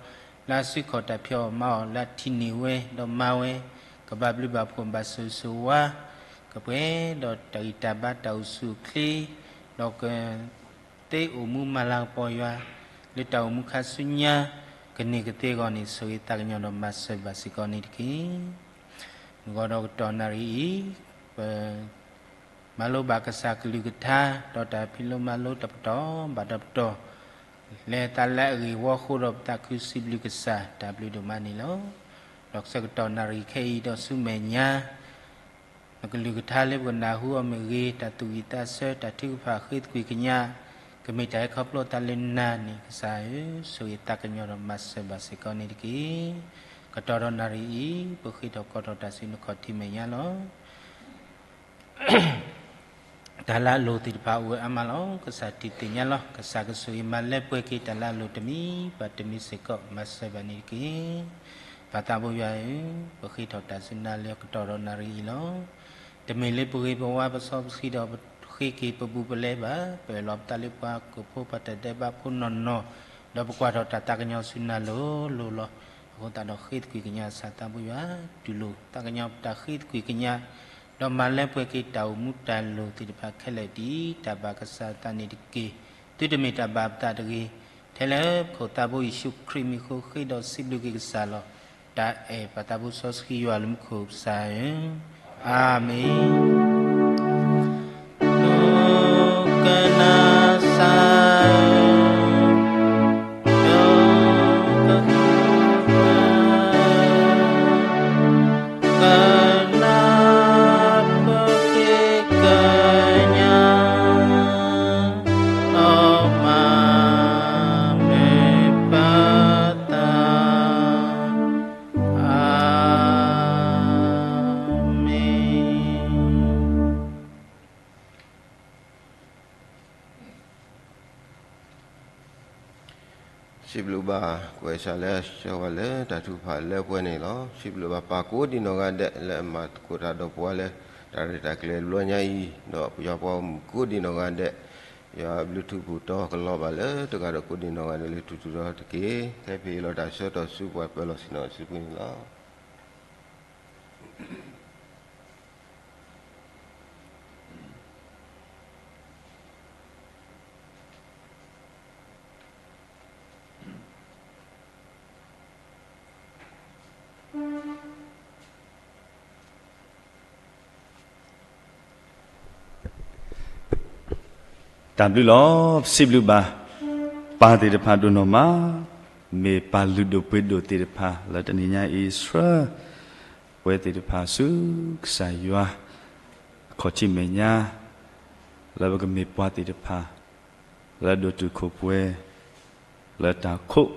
လၢအစုခီၣ်တၢ်ဖံးအီၣ်မၤအီၣ် လၢအထံၣ်န့ၢ်ဝဲဒီးမၤဝဲ ကဘၣ်ဘျုးဘၣ်ဖှိၣ်ဘၣ်ဆိၣ်ဂ့ၤဆိၣ်ဝါ ကပှဲၤဒီးတၢ်ဂံၢ်တၢ်ဘါတၢ်အိၣ်ဆူၣ်အိၣ်ချ့ ဒီးက သ့အိၣ်မူမၤလၤကပီၤယွၤ လၢတၢ်အိၣ်မူခါဆူညါ ကန့ၢ်ကသ့အဂီၢ်န့ၣ် ဆိၣ်ဂ့ၤသးကညီၤဒီးမၤစၢၤဘၣ်စ့ၢ်ကီးန့ၣ်တက့ၢ်. မုၢ်ဂီၤဒီးကတီၢ်နၣ်ရံၣ်အံၤ ပ မၤလိဘၣ်ကစၢ်ကလုၢ်ကထါ ဒီးတၢ်ဖံးလိမၤလိတပတီၢ်ဘၣ်တပတီၢ်, လၢတၢ်လၢအဂ့ၢ်ဝီအဃိဒီး ပသးခုစံးဘျုးကစၢ် တၢ်ဘျုးဒိၣ်မးန့ၣ်လီၤ. ဒီးဆၢကတီၢ်နၣ်ရံၣ်ခဲအံၤဒီးဆူမဲာ်ညါ နကလုၢ်ကထါလၢပကနၢ်ဟူအီၤမ့ၢ်ဂ့ၤ, တၢ်သူၣ်ဝံၣ်သးဆၢ တၢ်ထုကဖၣ်ဃ့သကွံာ်ကညး, ကမ့ၢ်တၢ်ဟဲခီဖျိတၢ်လၢနၤန့ၣ် ကစၢ်ဧၢ, ဆိၣ်ဂ့ၤသးကညီၤဒီးမၤစၢၤဘၣ်စ့ၢ်ကီးန့ၣ်တက့ၢ်. ကတီၢ်ဒီးနၣ်ရံၣ်အံၤ ပဃ့ထီၣ်ကိးထီၣ်တၢ်ဆူနခီၣ်ထံးမဲာ်ညါလီၤ. တၢ်လၢအလိၤသ့ၣ်တဖၣ်အိၣ်ဝဲအါမးလီၤ. ကစၢ်ထံၣ်သ့ၣ်ညါလီၤ. ကစၢ်ကဆိၣ်ဂ့ၤမၤလၢပှဲၤက့ၤတၢ်လၢအလိၤတမံၤဘၣ်တမံၤစ့ၢ်ကီး မၤစၢၤဘၣ်န့ၣ်တက့ၢ်. ပၢ်သးဘိယွၤဧၢ, ပဃ့ထီၣ်တၢ်ဆူနၤလၢကတီၢ်ဒီးနၣ်ရံၣ်အံၤလီၤ. တမ့ၢ်လၢပဂ့ၤပဝါပစီပဆှံဒီးပဃ့က့ၤပဘူးပလဲဘၣ်, ပအၢၣ်လီၤပသးလၢပှၤ ကိၣ်ဖိပှၤတၢ်ဒဲးဘးဖိနီၢ်နီၢ်, ဒီးပကွၢ်ထီၣ်တၢ်သးကညီၤဆူနၤလိၤလိၤလီၤ. အဃိသတးဒီးဃ့သကွံာ်ကညး ကစၢ်သးဘိယွၤ, တူၢ်လိာ်သးကညီၤပတၢ်ဃ့သကွံာ်ကညး, ဒီးမၤလၢပှဲၤက့ၤတၢ်အိၣ်မူတၢ်လိၤသ့ၣ်တဖၣ်ခဲလၢာ် ဒ်တၢ်ဘၣ်ကစၢ်အသးန့ၣ်တက့ၢ်. သုတမ့ၢ်တၢ်ဘၣ်ပသးတဂ့ၤ. ထဲလၢပခိၣ်သးဘိယ့ၣ်ၡူးခရံာ်မံၤအဃိ ဃ့ဒီးစံးဘျုးက့ၤကစၢ်လီၤ. တၢ်အဲၣ်ပၢ်သးဘိစီဆှံယွၤလၢမူခိၣ်ကစၢ်ဧၢ, အၤမ့ၣ်. ဒိကနၣ်စၢ်, ဒိကနၣ်, ကနၣ်ပက့ၤကညး, ဒီးမၤမ့ၢ်ပသး, အၤမ့ၣ်. စံးဘျုးဘၣ် ကွဲးစၢ်လၢအဆှၢဝဲလၢတၢ်ထုကဖၣ်လၢပှဲၤန့ၣ်လီၤ. စံးဘျုးဘၣ်ပၢ်ကိးဒံးနီၢ်ဂၤဒဲး လၢအမၤသကိးတၢ်ဒီးပှၤလၢ တၢ်ရဲၣ်တၢ်ကျဲၤဘျီညါအံၤ, ဒီးပယီၤပှၤဂီၢ်မုၢ်ကိးဒံးနီၢ်ဂၤဒဲး, ယွၤဘျုးထူးပူၤတီကလီၤဘၣ်လၢတဂၤဒီးကိးဒံးနီၢ်ဂၤဒဲးလၢထူးထူးတီၤတီၤတက့ၢ်. ခဲအံၤပဟ့ၣ်လီၤတၢ်ဆၢကတီၢ်ဆူပှၤပၢၤလီၢ်ဆ့ၣ်နီၤစုပူၤန့ၣ်လီၤ. တၢ်ဘျုးလီၤ. ပစံးဘျုးဘၣ် ပၢ်သ့ၣ်တဖၣ်ဒိၣ်နီၢ်မး, မ့ၢ်ပၢ်လုၢ်ဒိၣ်ပှ့ၤဒိၣ်သ့ၣ်တဖၣ် လၢတနံၤညါအံၤ ဆှၢပှဲၤသ့ၣ်တဖၣ်ဆူကစၢ်ယွၤအခီၣ်ထံးမဲာ်ညါ, လၢပကမ့ၢ်ပှၤသ့ၣ်တဖၣ် လၢဒိၣ်တုာ်ခိၣ်ပှဲၤ လၢတၢ်ခိး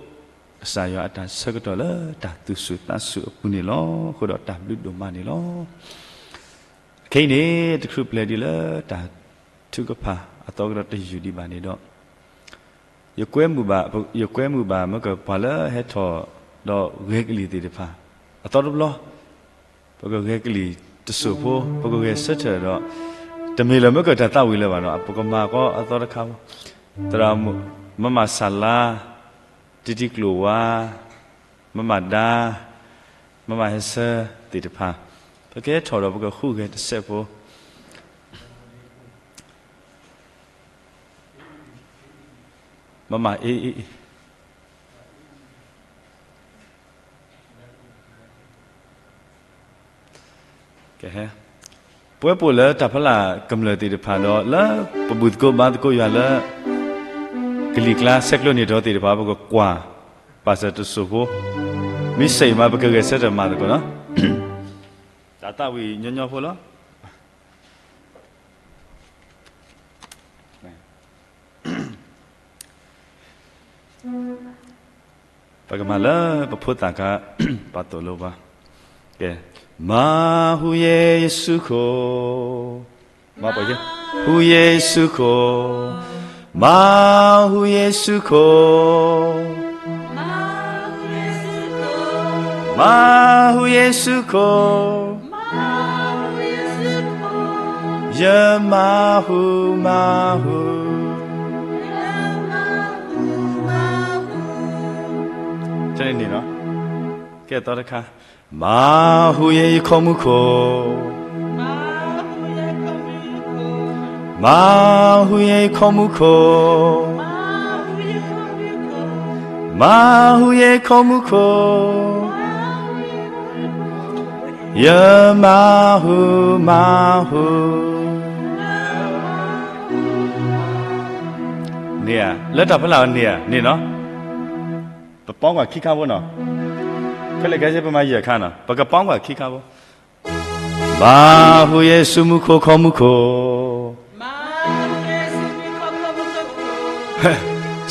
ကစၢ်ယွၤအတၢ်ဆၢကတီၢ်လၢတၢ်သူၣ်ဆူၣ်သးဆူၣ်အပူၤန့ၣ်လီၤ. အဃိဒီးတၢ်ဘျုးဒိၣ်မးန့ၣ်လီၤ. ခဲအံၤန့ၣ် တချုးပျဲၤဒံးလၢတၢ်ထုကဖၣ်အသီကဒီးတယုၢ်ဒံးဘၣ်န့ၣ်ဒီး ယကွဲမုာ်ဘၣ် ယကွဲမုာ်ဘၣ် မ့ၢ်ကပှၤလၢဟဲထီၣ်ဒီးဂဲၤကလံၣ်သ့ၣ်တဖၣ် အသီတဘျီ ပကဂဲၤကလံၣ်တစိၢ်ဖိ ပကဂဲၤဆၢထၢၣ်ဒီး တမ့ၢ်လၢမ့ၢ်ကတၢ်သးဝံၣ်လၢၤဘၣ်ဒီး ပကမၤဃီအသီတခါဖိ, သရၣ်မုၣ် မမၤစၢ်လါ, တံတံကျိၣ်ဝါ, မမၤဒါ, မမၤဟဲဆၢသ့ၣ်တဖၣ် ပကဟဲထီၣ်ဒီးပကဃုဂဲၤတစဲးဖိ မမၤအ့ ကဟဲ ပဝဲပိာ်လၢတၢ်ဖီလာ်ကမျၢၢ်သ့ၣ်တဖၣ်ဒီး လၢပဘူၣ်သကိးဘါသကိးယွၤလၢ ကလံၤကျါဆဲးကျိးန့ၢ်ထီၣ်သ့ၣ်တဖၣ် ပကကွၢ်ပာ်စၢၤတစိၢ်ဖိ, မ့ၢ်ဆဲးအံၤမး ပကဂဲၤဆၢထၢၣ်မၤသကိးလီၤ. တၢ်သးဝံၣ်ညီညီဖိလီၤ. ပကမၤလၢပဖိသၣ်ခါ ပှၤသိၣ်လိပှၤ, ကဲ, မၤဟူးယ့ၣ်ၡူးခိၣ်, မၤဟူးယ့ၣ်ၡူးခိၣ်, မၤဟူးယ့ၣ်ၡူးခိၣ်, မၤဟူးယ့ၣ်ၡူးခိၣ်, ယမၤဟူးမၤဟူး, န့ၣ်လီၤ. ကဲသီတခါ, မၤဟူးယ့ၣ်ယခီမူခိၣ်, မၤဟူးယ့ၣ်ယခီမူခိၣ်, မၤဟူးယ့ၣ်ခီမူခိၣ်, ယမၤဟူးမၤဟူး, န့ၣ်ဧါ, လၢတၢ်ဖီလာ်အီၤန့ၣ်ဧါ, န့ၣ်နီၤ. ပပီကွၢ်ခံခါဖိနီၤ. ခဲလၢာ်ခဲဆ့ပမၤယဲၢ်ခါနီၤ, ပကပီကွၢ်ခံခါဖိ. မၤဟူးယ့ၣ် စုမုၢ်ခိၣ်ခီမုၢ်ခိၣ်,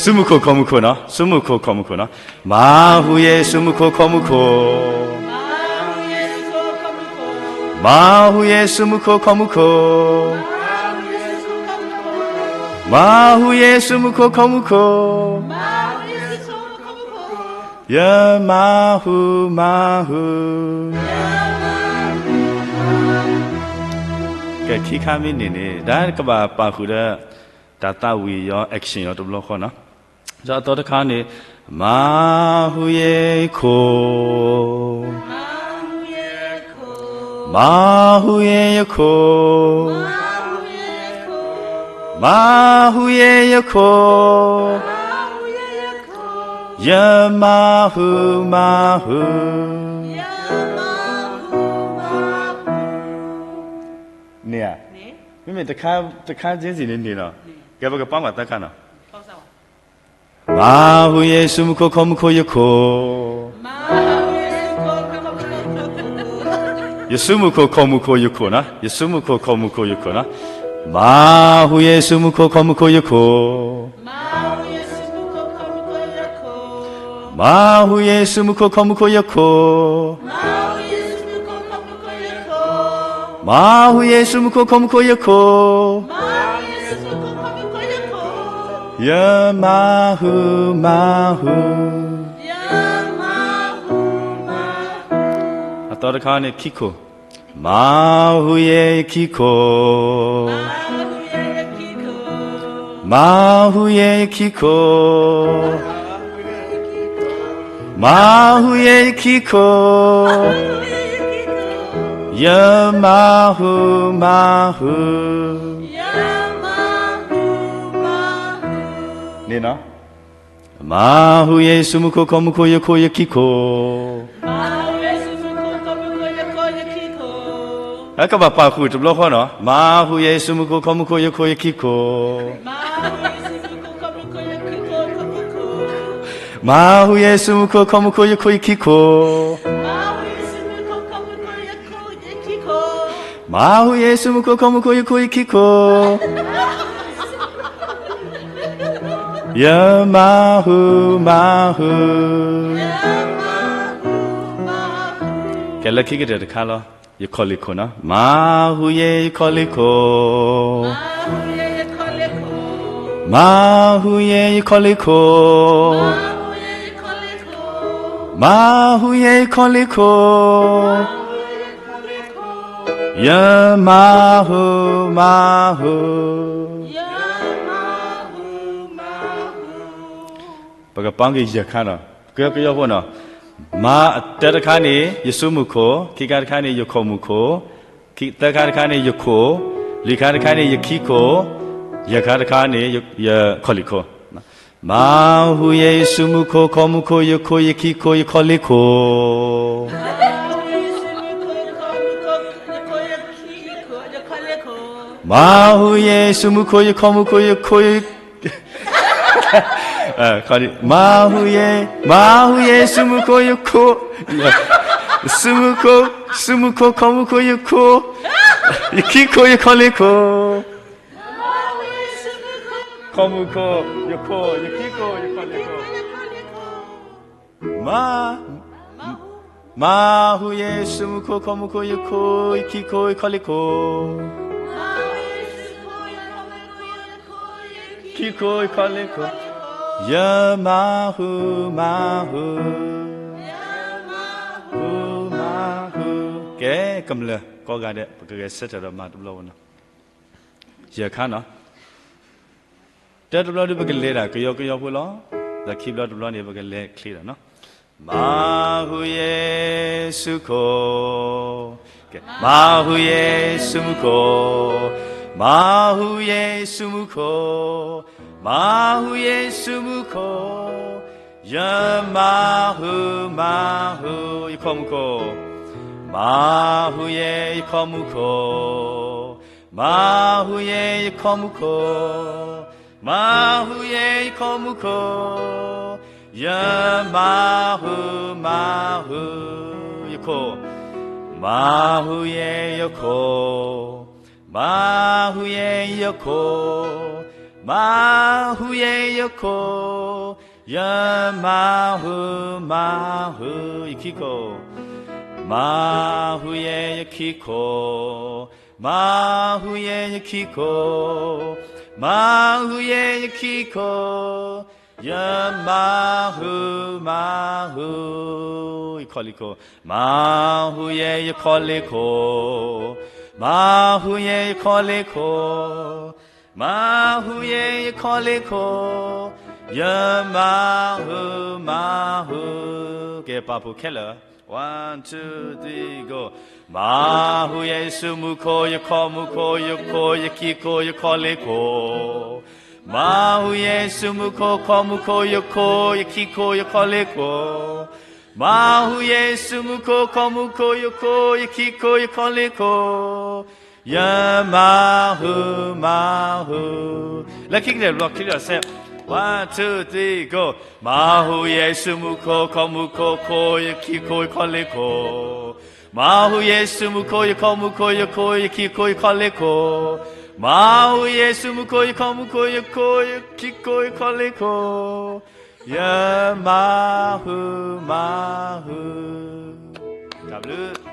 စုမုၢ်ခိၣ်ခီမုၢ်ခိၣ်နီၤ, စုမုၢ်ခိၣ်ခီမုၢ်ခိၣ်နီၤ. မၤဟူးယ့ၣ် စုမုၢ်ခိၣ်ခီမုၢ်ခိၣ်, မၤဟူးယ့ၣ် စုမုၢ်ခိၣ်ခီမုၢ်ခိၣ်, မၤဟူးယ့ၣ် စုမုၢ်ခိၣ်ခီမုၢ်ခိၣ်, ယမၤဟူးမၤဟူး. ကဲ ခံခါမ့ၢ်န့ၣ်န့ၣ် ဒ်ကဘၣ်ပာ်ဃုာ်ဒီး တၢ်သးဝံၣ်အီၤ action အီၤတဘျီဃီနီၤ. ဒီးအသီတခါန့ၣ်, မၤဟူးယ့ၣ်ယခိၣ်, မၤဟူးယ့ၣ်ယခိၣ်, မၤဟူးယ့ၣ်ယခိၣ်, ယမၤဟူးမၤဟူး. န့ၣ်ဧါ, မ့မ့ၢ်တခါ, တခါ ချင်းစီ န့ၣ်န့ၣ်နီၤ. ကဲ ပကပီကွၢ်သၢခါနီၤ. မၤဟူးယ့ၣ် စုမုၢ်ခိၣ်ခီမုၢ်ခိၣ်ယခိၣ်, ယစုမုၢ်ခိၣ်ခီမုၢ်ခိၣ်ယခိၣ်နီၤ, ယစုမုၢ်ခိၣ်ခီမုၢ်ခိၣ်ယခိၣ်နီၤ. မၤဟူးယ့ၣ် စုမုၢ်ခိၣ်ခီမုၢ်ခိၣ်ယခိၣ်, မၤဟူးယ့ၣ် စုမုၢ်ခိၣ်ခီမုၢ်ခိၣ်ယခိၣ်, မၤဟူးယ့ၣ် စုမုၢ်ခိၣ်ခီမုၢ်ခိၣ်ယခိၣ်, ယမၤဟူးမၤဟူး. အသီတခါန့ၣ် ခံခိၣ်, မၤဟူးယ့ၣ်ယခံခိၣ်, မၤဟူးယ့ၣ်ယခံခိၣ်, မၤဟူးယ့ၣ်ယခံခိၣ်, ယမၤဟူးမၤဟူး. န့ၣ်နီၤ. မၤဟူးယ့ၣ် စုမုၢ်ခိၣ်ခီမုၢ်ခိၣ်ယခိၣ်ယခံခိၣ်, ကဘၣ်ပာ်ဃုာ်တဘျီဃီနီၤ. မၤဟူးယ့ၣ် စုမုၢ်ခိၣ်ခီမုၢ်ခိၣ်ယခိၣ်ယခံခိၣ်, မၤဟူးယ့ၣ် စုမုၢ်ခိၣ်ခီမုၢ်ခိၣ်ယခိၣ်ယခံခိၣ်, မၤဟူးယ့ၣ် စုမုၢ်ခိၣ်ခီမုၢ်ခိၣ်ယခိၣ်ယခံခိၣ်, ယမၤဟူးမၤဟူး. ကဲ လၢခံကတၢၢ်တခါလီၤ. ယခီၣ်လ့ၢ်ခိၣ်နီၤ. မၤဟူးယ့ၣ်ယခီၣ်လ့ၢ်ခိၣ်, မၤဟူးယ့ၣ်ယခီၣ်လ့ၢ်ခိၣ်, မၤဟူးယ့ၣ်ယခီၣ်လ့ၢ်ခိၣ်, ယမၤဟူးမၤဟူး. ပကပီက့ၤယဲၢ်ခါနီၤ, ကယီကယီဖိနီၤ. မၤ တၢတခါန့ၣ် ယစုမုၢ်ခိၣ်, ခံခါတခါန့ၣ် ယခီၣ်မုၢ်ခိၣ်, သၢခါတခါန့ၣ် ယခိၣ်, လွံၢ်ခါတခါန့ၣ် ယခံခိၣ်, ယဲၢ်ခါတခါန့ၣ် ယခီၣ်လ့ၢ်ခိၣ်. မၤဟူးယ့ၣ် ယစုမုၢ်ခိၣ်, ခီၣ်မုၢ်ခိၣ်, ယခိၣ်, ယခံခိၣ်, ယခီၣ်လ့ၢ်ခိၣ်. မၤဟူးယ့ၣ် ယစုမုၢ်ခိၣ်, ယခီၣ်မုၢ်ခိၣ်, ယခိၣ်, မၤဟူးယ့ၣ်, မၤဟူးယ့ၣ် ယစုမုၢ်ခိၣ်, ယခိၣ်, စုမုၢ်ခိၣ်, စုမုၢ်ခိၣ်, ခီၣ်မုၢ်ခိၣ်, ယခိၣ်, ယခံခိၣ်, ယခီၣ်လ့ၢ်ခိၣ်. ခီၣ်မုၢ်ခိၣ်, ယခိၣ်, ယခံခိၣ်, ယခီၣ်လ့ၢ်ခိၣ်. မၤ, မၤဟူးယ့ၣ် ယစုမုၢ်ခိၣ်, ခီၣ်မုၢ်ခိၣ်, ယခိၣ်, ယခံခိၣ်, ယခီၣ်လ့ၢ်ခိၣ်. ခံခိၣ်, ယခီၣ်လ့ၢ်ခိၣ်. ယမၤဟူးမၤဟူး, ဟူးမၤဟူး. ကဲ ကမျၢၢ်ကိးဂၤဒဲး ပကဂဲၤဆၢထၢၣ်ဒီးမၤတဘျီဖိနီၤ. ယဲၢ်ခါနီၤ. တၢတဘျီဒီး ပကလဲၤဒၣ်ကယီကယီဖိလီၤ. ဒီးခံဘျီတဘျီန့ၣ် ပကလဲၤချ့ဒီးနီၤ. မၤဟူးယ့ၣ် ယစုခိၣ်, ကဲ, မၤဟူးယ့ၣ် ယစုမုၢ်ခိၣ်, မၤဟူးယ့ၣ် ယစုမုၢ်ခိၣ်, မၤဟူးယ့ၣ် ယစုမုၢ်ခိၣ်, ယမၤဟူးမၤဟူး. ယခီၣ်မုၢ်ခိၣ်, မၤဟူးယ့ၣ် ယခီၣ်မုၢ်ခိၣ်, မၤဟူးယ့ၣ် ယခီၣ်မုၢ်ခိၣ်, မၤဟူးယဲယခီၣ်မူခိၣ်, ယမၤဟူး, မၤဟူးယခိၣ်, မၤဟူးယဲယခိၣ်, မၤဟူးယဲယခိၣ်, မၤဟူးယဲယခိၣ်, ယမၤဟူး, မၤဟူးယခံခိၣ်, မၤဟူးယဲယခံခိၣ်, မၤဟူးယဲယခံခိၣ်, မၤဟူးယဲယခံခိၣ်, ယမၤဟူး, မၤဟူးယခီၣ်လ့ၢ်ခိၣ်, မၤဟူးယဲယခီၣ်လ့ၢ်ခိၣ်, မၤဟူးယဲယခီၣ်လ့ၢ်ခိၣ်, မၤဟူးယဲယခီၣ်လ့ၢ်ခိၣ်, ယမၤဟူး, မၤဟူး, ကဲ ပာ်ဖှိၣ်ခဲလၢာ်, one, two, three, go. မၤဟူးယဲယစုမူခိၣ်, ယခီၣ်မူခိၣ်, ယခိၣ်, ယခံခိၣ်, ယခီၣ်လ့ၢ်ခိၣ်, မၤဟူးယဲယစုမူခိၣ်, ခီၣ်မူခိၣ်, ယခိၣ်, ယခံခိၣ်, ယခီၣ်လ့ၢ်ခိၣ်, မၤဟူးယဲယစုမူခိၣ်, ခီၣ်မူခိၣ်, ယခိၣ်, ယခံခိၣ်, ယခီၣ်လ့ၢ်ခိၣ်, ယမၤဟူး, မၤဟူး, လၢခံကတၢၢ်တဘျီ ခံကတၢၢ်စဲး, one, two, three, go. မၤဟူးယဲယစုမူခိၣ်, ခီၣ်မူခိၣ်, ခိၣ်, ယခံခိၣ်, ယခီၣ်လ့ၢ်ခိၣ်, မၤဟူးယဲယစုမူခိၣ်, ယခီၣ်မူခိၣ်, ယခိၣ်, ယခံခိၣ်, ယခီၣ်လ့ၢ်ခိၣ်, မၤဟူးယဲယစုမူခိၣ်, ယခီၣ်မူခိၣ်, ယခိၣ်, ယခံခိၣ်, ယခီၣ်လ့ၢ်ခိၣ်, ယမၤဟူး, မၤဟူး, တၢ်ဘျုး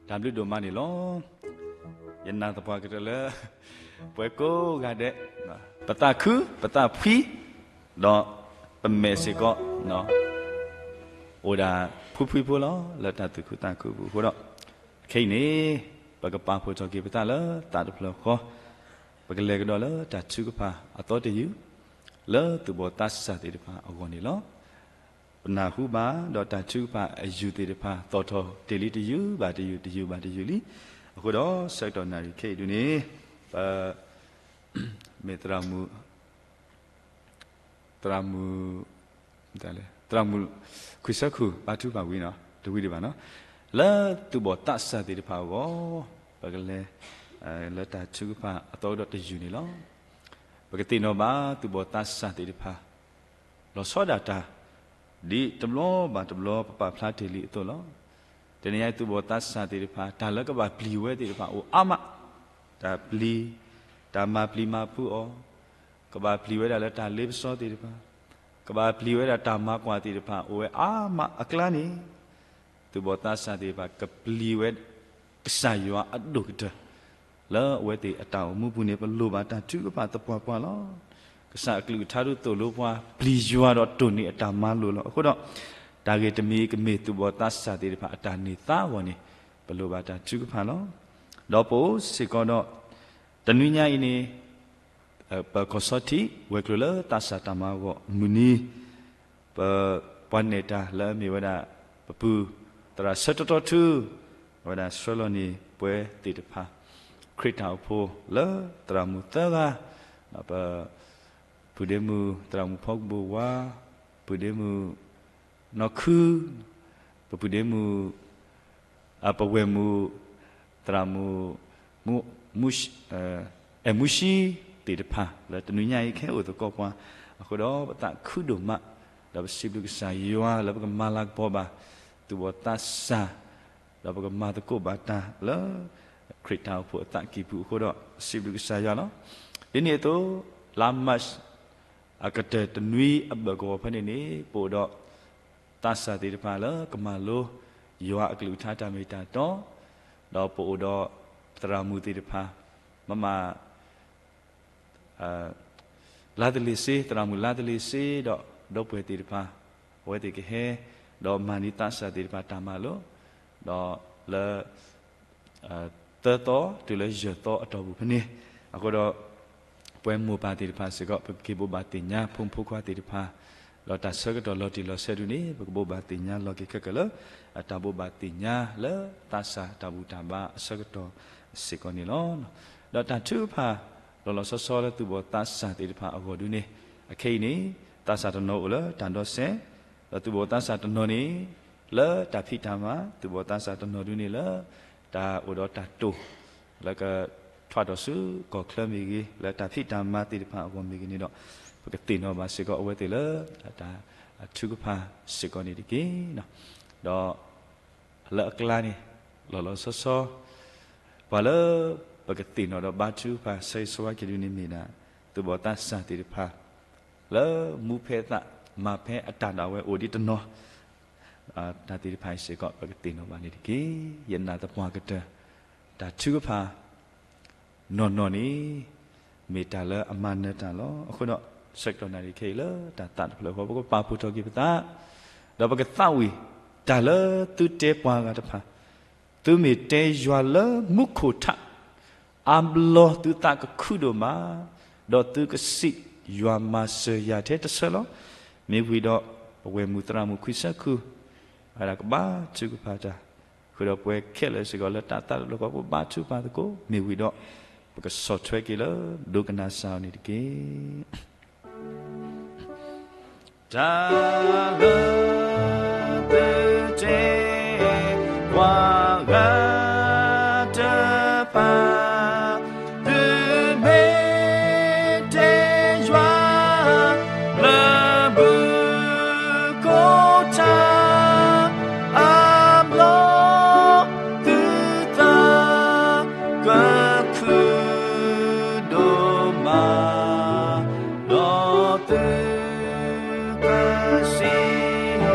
တၢ်ဘျုးဒိၣ်မးန့ၣ်လီၤ. ယနာ်သပှၢ်ကတၢၢ်လၢ ပှၤကိးဂၤဒဲး ပသးခု ပသးဖှံ ဒီးပမဲာ်စ့ၢ်ကီး အိၣ်ဒၣ်ဖှံဖှံဖိလီၤ လၢတၢ်သူၣ်ခုသးခုအပူၤအဃိဒီး ခဲအံၤန့ၣ် ပကပာ်ဖှိၣ်ထီၣ်က့ၤပသးလၢသးတဖျၢၣ်ဃီ ပကလဲၤကဒီးလၢတၢ်ထုကဖၣ်အသီတယုၢ် လၢသူၣ်ဘီၣ်သးစၢ်သ့ၣ်တဖၣ်အဂီၢ်န့ၣ်လီၤ. ပနၢ်ဟူဘၣ်ဒီးတၢ်ထုကဖၣ်အယုၢ်သ့ၣ်တဖၣ် သီၣ်ထီၣ်တ့ၢ်လံတယုၢ်ဘၣ်တယုၢ် တယုၢ်ဘၣ်တယုၢ်လံ. အဃိဒီးဆၢကတီၢ်နၣ်ရံၣ်ခဲအံၤဒုန့ၣ် ပ မ့ၢ်သရၣ်မုၣ် သရၣ်မုၣ် သရၣ်မုၣ် ခွံၡၢခူၣ် ဘါထုကဖၣ်ဝံၤနီၤ တဝံၤဒံးဘၣ်နီၤ လၢသူၣ်ဘီၣ်သးစၢ်သ့ၣ်တဖၣ်အဂီၢ် ပကလဲၤ လၢတၢ်ထုကဖၣ်အသီဒီးတယုၢ်န့ၣ်လီၤ. ပကသ့ၣ်နီၣ်ဘၣ်သူၣ်ဘီၣ်သးစၢ်သ့ၣ်တဖၣ် လီၤဆီဒၣ်တၢ် ဒ်တဘျီဘၣ်တဘျီပပာ်ဖျါတ့ၢ်လံအသိးလီၤ. တနံၤအံၤသူၣ်ဘီၣ်သးစၢ်သ့ၣ်တဖၣ် တၢ်လၢကဘၣ်ပျံၤဝဲသ့ၣ်တဖၣ်အိၣ်အါမး, တၢ်ပျံၤ တၢ်မၤပျံၤမၤဖုးအီၤ, ကဘၣ်ပျံၤဝဲဒၣ်လၢတၢ်လ့ပစီသ့ၣ်တဖၣ်, ကဘၣ်ပျံၤဝဲဒၣ်တၢ်မၤကွၢ်သ့ၣ်တဖၣ် အိၣ်ဝဲအါမးအကျါန့ၣ် သူၣ်ဘီၣ်သးစၢ်သ့ၣ်တဖၣ် ကပျံၤဝဲ ကစၢ်ယွၤအဒိၣ်ကတၢၢ် လၢအဝဲသ့ၣ်အတၢ်အိၣ်မူပူၤန့ၣ် ပလိၣ်ဘၣ်တၢ်ထုကဖၣ်သပှၢ်ပှၢ်လီၤ. ကစၢ်အကလုၢ်ကထါဒုးသိၣ်လိပှၤ ပျံၤယွၤဒီးတိၢ်န့ၢ်အတၢ်မၤလိာ်လီၤ. အဃိဒီး တၢ်ဂ့ၢ်တမံၤကမ့ၢ်သူၣ်ဘီၣ်သးစၢ်သ့ၣ်တဖၣ်အတၢ်န့ၢ်သါအဂီၢ်န့ၣ် ပလိၣ်ဘၣ်တၢ်ထုကဖၣ်လီၤ. ဒီးပအိၣ်စ့ၢ်ကီးဒီး တနွံညါအံၤန့ၣ် ပကီၢ်ဆီထံး ဝဲၤကျိၤလၢသးစၢ်တၢ်မၤအဂီၢ်မုၢ်နံၤ ပပှၤနဲၣ်တၢ်လၢအမ့ၢ်ဝဲဒၣ် ပပုၢ် သရၣ်ဆၢတီတီထူ အဝဲဒၣ်ဆှၢလီၤန့ၢ်ပှၤသ့ၣ်တဖၣ် ခရံာ်တၢ်အိၣ်ဖှိၣ်လၢသရၣ်မုၣ်သၢဂၤ ပ ပုၢ်ဒ့မုၣ် သရၣ်မုၣ်ဖီကဘိၣ်ဝါ, ပုၢ်ဒ့မုၣ် နီၢ်ခု, ပပုၢ်ဒ့မုၣ် အပဝဲၢ်မုၣ် သရၣ်မုၣ် မု မု အဲၣ်မူၡံသ့ၣ်တဖၣ် လၢတနွံညါအံၤခဲအိၣ်သကိးပှၤ အဃိဒီးပသးခုဒိၣ်မး ဒီးပစံးဘျုးကစၢ်ယွၤလၢပကမၤလၤကပီၤဘၣ် သူၣ်ဘီၣ်သးစၢ် ဒီးပကမၤသကိးဘၣ်တၢ်လၢ ခရံာ်တၢ်အိၣ်ဖှိၣ်အသးကံၢ်ပူၤအဃိဒီး ပစံးဘျုးကစၢ်ယွၤလီၤ. ဒ်န့ၣ်အသိး လါမၢ်ၡး အကတၢၢ်တနွံအဘၢၣ်ကဝီၤဖဲန့ၣ်န့ၣ် ပအိၣ်ဒီး သးစၢ်သ့ၣ်တဖၣ်လၢကမၤလိ ယွၤအကလုၢ်ကထါတၢ်မ့ၢ်တၢ်တီ, ဒီးပအိၣ်ဒီးသရၣ်မုၣ်သ့ၣ်တဖၣ် မမ လါသလ့ၤစ့ သရၣ်မုၣ်လါသလ့ၤစ့ ဒီးဒီပုၢ်ဝဲၢ်သ့ၣ်တဖၣ် အဝဲသ့ၣ်ကဟဲ ဒီးမၤန့ၢ်သးစၢ်သ့ၣ်တဖၣ်တၢ်မၤလိ ဒီးလၢ သၢသီတုၤလၢယဲၢ်သီအတီၢ်ပူၤဖဲန့ၣ် အဃိဒီး ပဝဲမိၢ်ပၢ်သ့ၣ်တဖၣ်စ့ၢ်ကီး ပက့ၤဘိးဘၣ်သ့ၣ်ညါ ဖိမုၣ်ဖိခွါသ့ၣ်တဖၣ် ဒီးတၢ်ဆၢကတီၢ်လီၤတံၢ်လီၤဆဲးဒုန့ၣ် ပကဘိးဘၣ်သ့ၣ်ညါလီၤက့ၤခဲကၢၢ်လၢ အတၢ်ဘိးဘၣ်သ့ၣ်ညါလၢသးစၢ်တၢ်ဘူၣ်တၢ်ဘါအဆၢကတီၢ်စ့ၢ်ကီးန့ၣ်လီၤ. ဒီးတၢ်ထုကဖၣ် လီၤလီၤဆီဆီလၢသူၣ်ဘီၣ်သးစၢ်သ့ၣ်တဖၣ်အဂီၢ်ဒုန့ၣ် အခဲအံၤန့ၣ် သးစၢ်တနီၤအိၣ်လၢတၢ်ဒီစဲး ဒီးသူၣ်ဘီၣ်သးစၢ်တနီၤန့ၣ် လၢတၢ်ဖံးတၢ်မၤ သူၣ်ဘီၣ်သးစၢ်တနီၤဒုန့ၣ်လၢ တၢ်အိၣ်ဒီးတၢ်တိာ် လၢကထွဲဒီးဆူကီၢ်ချၢမ့ၢ်ဂ့ၤ လၢတၢ်ဖံးတၢ်မၤသ့ၣ်တဖၣ်အဂီၢ်မ့ၢ်ဂ့ၤန့ၣ်ဒီး ပကသ့ၣ်နီၣ်ဘၣ်စ့ၢ်ကီးအဝဲသ့ၣ်လၢ တၢ်ထုကဖၣ်စ့ၢ်ကီးန့ၣ်တက့ၢ်. ဒီး လၢအကျါန့ၣ် လီၤလီၤဆီဆီ ပှၤလၢ ပကသ့ၣ်နီၣ်ဒီးဘါထုကဖၣ် ဆၢဂ့ၤဆၢဝါက့ၤဒုန့ၣ်မ့ၢ်ဒၣ် သူၣ်ဘီၣ်သးစၢ်သ့ၣ်တဖၣ် လၢမူဖဲအသး မၤဖဲအတၢ်ဒၣ်ဝဲအိၣ်ဒံးတနီၤ တၢ်သ့ၣ်တဖၣ်အံၤစ့ၢ်ကီး ပကသ့ၣ်နီၣ်ဘၣ်န့ၣ်တက့ၢ်. ယနာ်သပှၢ်ကတၢၢ် တၢ်ထုကဖၣ် နီၢ်နီၢ်န့ၣ် မ့ၢ်တၢ်လၢအမၤနၢၤတၢ်လီၤ. အဃိဒီး ဆၢကတီၢ်နၣ်ရံၣ်ခဲအံၤလၢတၢ်သးတဖျၢၣ်အဃိ ပကပာ်ဖှိၣ်ထီၣ်က့ၤပသး ဒီးပကသးဝံၣ် တၢ်လၢသုတဲပှၤဂၤတဖၣ်, သုမ့ၢ်တဲယွၤလၢမူခိၣ်ထး အါဘျီသုသးကခုဒိၣ်မး, ဒီးသုကစံးယွၤမၤစၢၤယၤထဲတဆၢလီၤ. မ့ၢ်ဝံၤဒီး ပဝဲၢ်မုၣ်သရၣ်မုၣ်ခွံဆၢခု အဝဲဒၣ်ကဘါထုကဖၣ်တၢ်, ဃုာ်ဒီးပဝဲခဲလၢာ်စ့ၢ်ကီးလၢတၢ်သးတဖျၢၣ်အဃိ ပကဘါထုကဖၣ်သကိး, မ့ၢ်ဝံၤဒီး ပကဆီၣ်ထွဲက့ၤလၢ ဒိကနၣ်စၢ်အီၤန့ၣ်တက့ၢ်. တၢ်လၢသုတဲ ပှၤဂၤတဖၣ်, သုမ့ၢ်တဲယွၤ လၢမူခိၣ်ထး အါဘျီ သုသးကခုဒိၣ်မး, ဒီးသုကစံး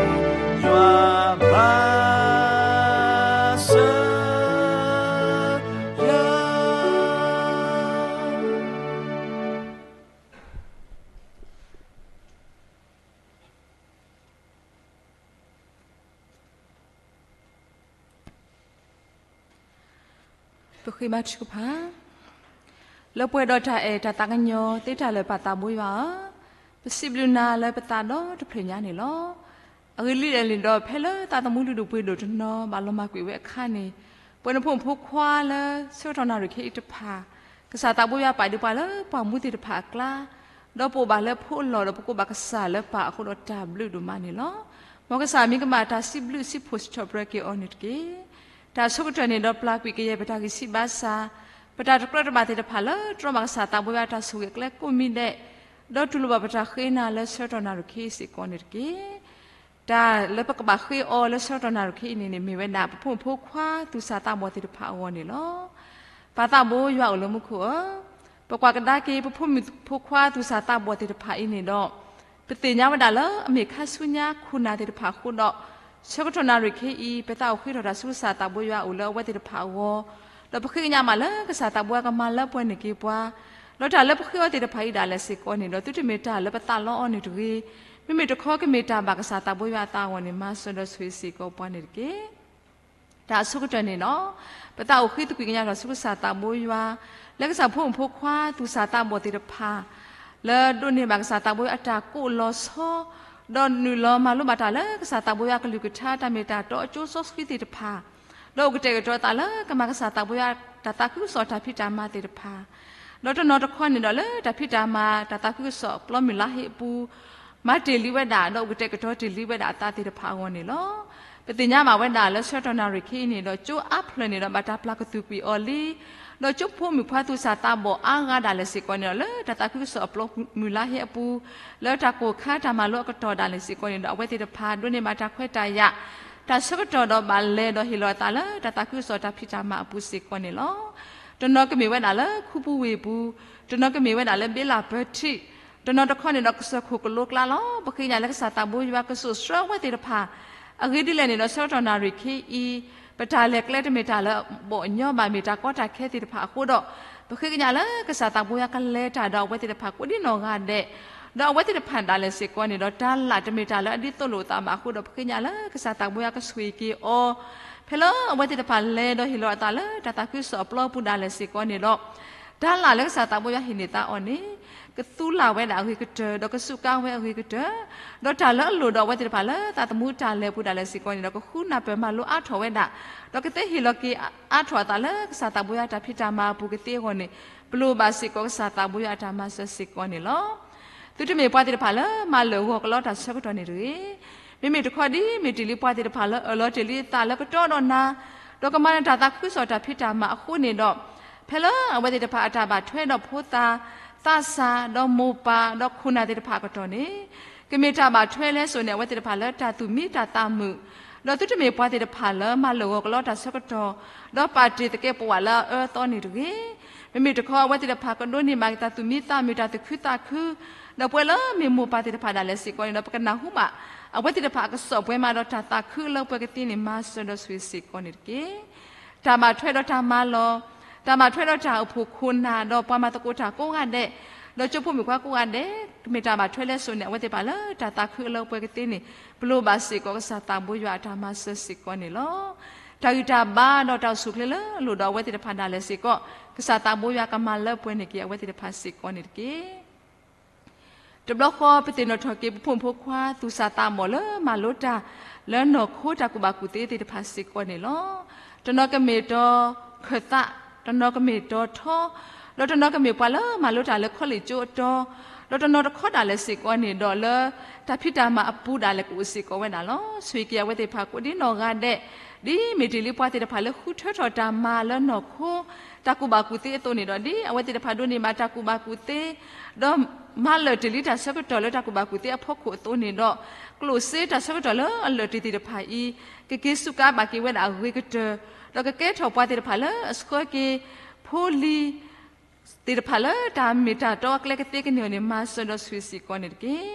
ယွၤမၤစၢၤယၤ. ပဃ့ဘါထုကဖၣ်, လၢပှဲၤဒီးတၢ်အဲၣ်တၢ်သးကညီၤသ့တၢ်လၢာ်ပၢ်သးဘိယွၤဧၢ, ပစံးဘျုးနၤလၢပသးဒီတဖျၢၣ်ညါန့ၣ်လီၤ. အဂ့ၢ်ဒ်လဲၣ်န့ၣ်ဒီး ဖဲလၢသးသမူလုၢ်ဒိၣ်ပှ့ၤဒိၣ်တနီၤ ဘၣ်လီၤမၢ်ကွံာ်ဝဲအခါန့ၣ်, ပဝဲနဖိမုၣ်ဖိခွါလၢဆၢကတီၢ်နၣ်ရံၣ်ခဲအံၤတဖၣ်, ကစၢ်သးဘိယွၤပာ်ဒုးပှၤလၢပှၢ်မူသ့ၣ်တဖၣ်အကျါ, ဒီးပအိၣ်ဘၣ်လၢဖိအလီၢ်ဒီးပကအိၣ်ဘၣ်ကစၢ်လၢပၢ်အဃိဒီးတၢ်ဘျုးဒိၣ်မးန့ၣ်လီၤ. မ်ကစၢ်မံၤကမၣ်တၢ်စံးဘျုးစံးဖှိၣ်စံးထီၣ်ပတြၢၤက့ၤအီၤန့ၣ်တက့ၢ်. တၢ်ဆိကတၢၢ်န့ၣ်ဒီးပျၢ်ကွံာ်ကယဲၢ်ပတၢ်ဂံၢ်ဆံးဘါစၢ်, ပတၢ်တကြၢးတဘၣ်သ့ၣ်တဖၣ်လၢတြီဘၣ်ကစၢ်သးဘိယွၤအတၢ်ဆိၣ်ဂ့ၤအကျဲကိးမံၤဒဲး, ဒီးတူၢ်လိာ်ဘၣ်ပတၢ်ဃ့နၤလၢဆၢကတီၢ်နၣ်ရံၣ်ခဲအံၤစ့ၢ်ကီးန့ၣ်တက့ၢ်. တၢ်လၢပကဘၣ်ဃ့အီၤလၢဆၢကတီၢ်နၣ်ရံၣ်ခဲအံၤန့ၣ်န့ၣ် မ့ၢ်ဝဲဒၣ်ပဖိမုၣ်ဖိခွါသူၣ်စၢ်သးဘီၣ်သ့ၣ်တဖၣ်အဂီၢ်န့ၣ်လီၤ. ပၢ်သးဘိယွၤအိၣ်လၢမူခိၣ်ဧၢ, ပကွၢ်ကဒါက့ၤပဖိမုၣ်ဖိခွါသူၣ်စၢ်သးဘီၣ်သ့ၣ်တဖၣ်အံၤန့ၣ်ဒီး, ပသ့ၣ်ညါဝဲဒၣ်လၢအမ့ၢ်ခါဆူညါခိၣ်နၢ်သ့ၣ်တဖၣ်အဃိဒီး, ဆၢကတီၢ်နၣ်ရံၣ်ခဲအံၤ ပသးအိၣ်ဃ့ထီၣ်တၢ်ဆူကစၢ်သးဘိယွၤအိၣ်လၢအဝဲသ့ၣ်တဖၣ်အဂီၢ်, ဒီးပဃ့ကညးမးလၢကစၢ်သးဘိယွၤကမၤလၢပှဲၤန့ၢ်က့ၤပှၤ, ဒီးတၢ်လၢပဃ့အီၤသ့ၣ်တဖၣ်အံၤဒၣ်လဲာ်စ့ၢ်ကီးန့ၣ်ဒီး သုတမ့ၢ်တၢ်လၢပသးလီအီၤန့ၣ်တဂ့ၤ, မ့မ့ၢ်တခီကမ့ၢ်တၢ်ဘၣ်ကစၢ်သးဘိယွၤအသးအဂီၢ်န့ၣ် မၤစၢၤဒီးဆိၣ်ဂ့ၤစ့ၢ်ကီးပှၤန့ၣ်တက့ၢ်. တၢ်အဆိကတၢၢ်န့ၣ်ဒီး, ပသးအိၣ်ဃ့သကွံာ်ကညးထီၣ်ဆူကစၢ်သးဘိယွၤ, လၢကစၢ်ဖိမုၣ်ဖိခွါသူၣ်စၢ်သးဘီၣ်သ့ၣ်တဖၣ် လၢဒိးန့ၢ်ဘၣ်ကစၢ်သးဘိယွၤအတၢ်ကိးလီၤဆီ, ဒီးနုာ်လီၤမၤလိဘၣ်တၢ်လၢကစၢ်သးဘိယွၤအကလုၢ်ကထါတၢ်မ့ၢ်တၢ်တီအကၠိစီဆှံသ့ၣ်တဖၣ်, ဒီးအိၣ်ကတဲာ်ကတီၤအသးလၢကမၤကစၢ်သးဘိယွၤတၢ်သးခုကစီၣ်တၢ်ဖံးတၢ်မၤသ့ၣ်တဖၣ်, ဒီးတနီၤတခီန့ၣ်ဒီးလၢတၢ်ဖံးတၢ်မၤ တၢ်သးခုကစီၣ်အပျီမုၢ်လါဟ့အပူၤ မၤတ့ၢ်လံဝဲဒၣ် ဒီးအိၣ်ကတဲာ်ကတီၤတ့ၢ်လံဝဲဒၣ်အသးသ့ၣ်တဖၣ်အဂီၢ်န့ၣ်လီၤ. ပသ့ၣ်ညါဘၣ်ဝဲဒၣ်လၢဆၢကတီၢ်နၣ်ရံၣ်ခဲအံၤန့ၣ်ဒီး ကၠိအါဖျၢၣ်န့ၣ်ဒီးဘၣ်တၢ်ပျၢ်ကသူၣ်ကွံာ်အီၤလံ, ဒီးကၠိဖိမုၣ်ဖိခွါသူၣ်စၢ်သးဘီၣ်အါဂၤဒၣ်လဲာ်စ့ၢ်ကီးန့ၣ်ဒီး လၢတၢ်သးခုကစီၣ်အပျီမုၢ်လါဟ့အပူၤ, လၢတၢ်ကိၢ်ခါတၢ်မၤလိအကတီၢ်ဒၣ်လဲာ်စ့ၢ်ကီးန့ၣ်ဒီး အဝဲသ့ၣ်တဖၣ်ဒိးန့ၢ်ဘၣ်တၢ်ခွဲးတၢ်ယာ်, တၢ်ဆၢကတီၢ်ဒီးဘၣ်လဲၤဒီးဟ့ၣ်လီၤအသးလၢတၢ်သးခုကစီၣ်တၢ်ဖံးတၢ်မၤအပူၤစ့ၢ်ကီးန့ၣ်လီၤ. တနီၤကမ့ၢ်ဝဲဒၣ်လၢခူပူၤဝ့ၢ်ပူၤ, တနီၤကမ့ၢ်ဝဲဒၣ်လၢဘ့လၣ်ပၢထံး, တနီၤတခီန့ၣ်ဒီးကစၢၢ်ခိၣ်ကလိကျါလီၤ. ပဃ့ကညးလၢကစၢ်သးဘိယွၤကစိာ်ဆှၢအဝဲသ့ၣ်တဖၣ်, အဂ့ၢ်ဒ်လဲၣ်န့ၣ်ဒီး ဆၢကတီၢ်နၣ်ရံၣ်ခဲအံၤ, ပတၢ်လဲၤကျဲတမ့ၢ်တၢ်လၢအဘီၣ်အညီဘၣ် မ့ၢ်တၢ်ကီတၢ်ခဲသ့ၣ်တဖၣ်အဃိဒီး, ပဃ့ကညးလၢကစၢ်သးဘိယွၤကလဲၤတၢ်ဒီးအဝဲသ့ၣ်တဖၣ်ကိးဒံနီၢ်ဂၤဒဲး, ဒီးအဝဲသ့ၣ်တဖၣ်ဒၣ်လဲာ်စ့ၢ်ကီးန့ၣ်ဒီး တၢ်လၢ်တမ့ၢ်တၢ်လၢအဒ်သိးလိာ်အသးဘၣ်အဃိဒီး ပဃ့ကညးလၢကစၢ်သးဘိယွၤကဆိၣ်ဂ့ၤက့ၤအီၤ, ဖဲလၢအဝဲသ့ၣ်တဖၣ်လဲၤဒီးဟ့ၣ်လီၤအသးလၢတၢ်သးခုကစီၣ်အပျီပူၤဒၣ်လဲာ်စ့ၢ်ကီးန့ၣ်ဒီး, တၢ်လၢ်လၢကစၢ်သးဘိယွၤဟ့ၣ်န့ၢ်သးအီၤန့ၣ်, ကသူလၢ်ဝဲဒၣ်အဂ့ၤကတၢၢ်, ဒီးကစူးကါဝဲအဂ့ၤကတၢၢ်, ဒီးတၢ်လၢအလိၣ်ဒီးအဝဲသ့ၣ်တဖၣ်လၢသးသမူတၢ်လဲၤပူၤဒၣ်လဲာ်စ့ၢ်ကီးန့ၣ်ဒီး ကဃုနၢ်ပၢၢ်မၤလိအါထီၣ်ဝဲဒၣ်, ဒီးကသ့ဟ့ၣ်လီၤက့ၤအါထီၣ်အသးလၢကစၢ်သးဘိယွၤတၢ်ဖံးတၢ်မၤအပူၤကသ့အဂီၢ်န့ၣ်, ပလိၣ်ဘၣ်စ့ၢ်ကီးကစၢ်သးဘိယွၤအတၢ်မၤစၢၤစ့ၢ်ကီးန့ၣ်လီၤ. သုတမ့ၢ်ပှၤသ့ၣ်တဖၣ်လၢမၤလၢာ်ဂီၤကလီတၢ်ဆၢကတီၢ်န့ၣ်တဂ့ၤ. မ့မ့ၢ်တခီဒ်မ့ၢ်တ့ၢ်လံပှၤသ့ၣ်တဖၣ်လၢအၢၣ်လီၤတ့ၢ်လံအသးလၢကတီဒီးနၤ, ဒီးကမၤနၢၤတၢ်သးခုကစီၣ်တၢ်ဖံးတၢ်မၤအဃိန့ၣ်ဒီး, ဖဲလၢအဝဲသ့ၣ်တဖၣ်အတၢ်ဘၣ်ထွဲဒီးဖိသၣ်, သးစၢ်, ဒီးမိၢ်ပၢ်, ဒီးခိၣ်နၢ်သ့ၣ်တဖၣ်အကတီၢ်န့ၣ်, ကမ့ၢ်တၢ်ဘၣ်ထွဲလဲစိာ်န့ၣ် အဝဲသ့ၣ်တဖၣ်လၢတၢ်သူၣ်မံတၢ်သးမုာ်, ဒီးသုတမ့ၢ်ပှၤသ့ၣ်တဖၣ်လၢမၤလၢာ်ဂီၤကလီတၢ်ဆၢကတီၢ်, ဒီးပာ်တ့ၢ်သကဲးပဝးလၢအအၢအသီန့ၣ်တဂ့ၤ. မ့မ့ၢ်တခီအဝဲသ့ၣ်တဖၣ်ကဒိးန့ၢ်ဘၣ်က့ၤတၢ်သူၣ်မံသးမုာ်တၢ်သူၣ်ခုသးခု, ဒီးပဝဲလၢမ့ၢ်မိၢ်ပၢ်သ့ၣ်တဖၣ်ဒၣ်လဲာ်စ့ၢ်ကီးန့ၣ်ဒီး ပကနၢ်ဟူဘၣ် အဝဲသ့ၣ်တဖၣ်အကစီၣ်ပှဲၤမးဒီးတၢ်သးခုလၢပှဲၤကသ့န့ၣ် မၤစၢၤဒီးဆိၣ်ဂ့ၤစ့ၢ်ကီးန့ၣ်တက့ၢ်. တၢ်ဘၣ်ထွဲဒီးတၢ်မၤလီၢ်, တၢ်ဘၣ်ထွဲဒီးတၢ်အိၣ်ဖှိၣ်ခိၣ်နၢ် ဒီးပှၤမၤသကိးတၢ်ကိးဂၤဒဲး, ဒီးကၠိဖိမုၣ်ခွါကိးဂၤဒဲး, ကမ့ၢ်တၢ်ဘၣ်ထွဲလဲစိာ်န့ၣ် အဝဲသ့ၣ်တဖၣ်လၢတၢ်သးခုလၢပှဲၤကသ့န့ၣ် ပလိၣ်ဘၣ်စ့ၢ်ကီးကစၢ်သးဘိယွၤအတၢ်မၤစၢၤစ့ၢ်ကီးန့ၣ်လီၤ. တၢ်ဂံၢ်တၢ်ဘါဒီးတၢ်အိၣ်ဆူၣ်အိၣ်ချ့လၢအလိၣ်ဒီးအဝဲသ့ၣ်တဖၣ်ဒၣ်လဲာ်စ့ၢ်ကီး, ကစၢ်သးဘိယွၤကမၤလၢပှဲၤန့ၢ်က့ၤအဝဲသ့ၣ်တဖၣ်စ့ၢ်ကီးန့ၣ်တက့ၢ်. တဘျီဃီပသ့ၣ်နီၣ်ထီၣ်က့ၤ ပဖိမုၣ်ဖိခွါသူၣ်စၢ်သးဘီၣ်လၢမၤလိတၢ်လၢနီၢ်ခိတၢ်ကူၣ်ဘၣ်ကူၣ်သ့သ့ၣ်တဖၣ်စ့ၢ်ကီးန့ၣ်လီၤ. တနီၤကမ့ၢ်တီခၢၣ်သး, တနီၤကမ့ၢ်တီထီ, ဒီးတနီၤကမ့ၢ်ပှၤလၢမၤလိတၢ်လၢခီလ့ၣ်ကၠိအတီ, ဒီးတနီၤတခီဒၣ်လဲာ်စ့ၢ်ကီးန့ၣ်ဒီးလၢ တၢ်ဖံးတၢ်မၤအပူၤဒၣ်လဲာ်ကအိၣ်စ့ၢ်ကီးဝဲဒၣ်လီၤ. ဆိၣ်ဂ့ၤက့ၤအဝဲသ့ၣ်တဖၣ်ကိးဒံနီၢ်ဂၤဒဲး, ဒ်မ့ၢ်တ့ၢ်လံပှၤသ့ၣ်တဖၣ်လၢဃုထၢထီၣ်တၢ်မၤလၢနီၢ်ခိ တၢ်ကူၣ်ဘၣ်ကူၣ်သ့အသိးန့ၣ်ဒီး ဒ်အဝဲသ့ၣ်တဖၣ်ဒိးန့ၢ်ဘၣ်တၢ်ကူၣ်ဘၣ်ကူၣ်သ့ ဒီးမၤလၢာ်တ့ၢ်လံတၢ်ဆၢကတီၢ်လၢတၢ်ကူၣ်ဘၣ်ကူၣ်သ့အဖီခိၣ်အသိးန့ၣ်ဒီး, ကျိၣ်စ့တၢ်ဆၢကတီၢ်လၢအလၢာ်တ့ၢ်သ့ၣ်တဖၣ်အံၤ, ကက့ၤစူးကါဘၣ်က့ၤဝဲဒၣ်အဂ့ၤကတၢၢ်, ဒီးကကဲထီၣ်ပှၤသ့ၣ်တဖၣ်လၢအဆှၢက့ၤ ဖိလံၤ သ့ၣ်တဖၣ်လၢတၢ်မ့ၢ်တၢ်တီအကျဲကသ့ကန့ၢ်အီၤန့ၣ် မၤစၢၤဒီးဆိၣ်ဂ့ၤစ့ၢ်ကီးန့ၣ်တက့ၢ်.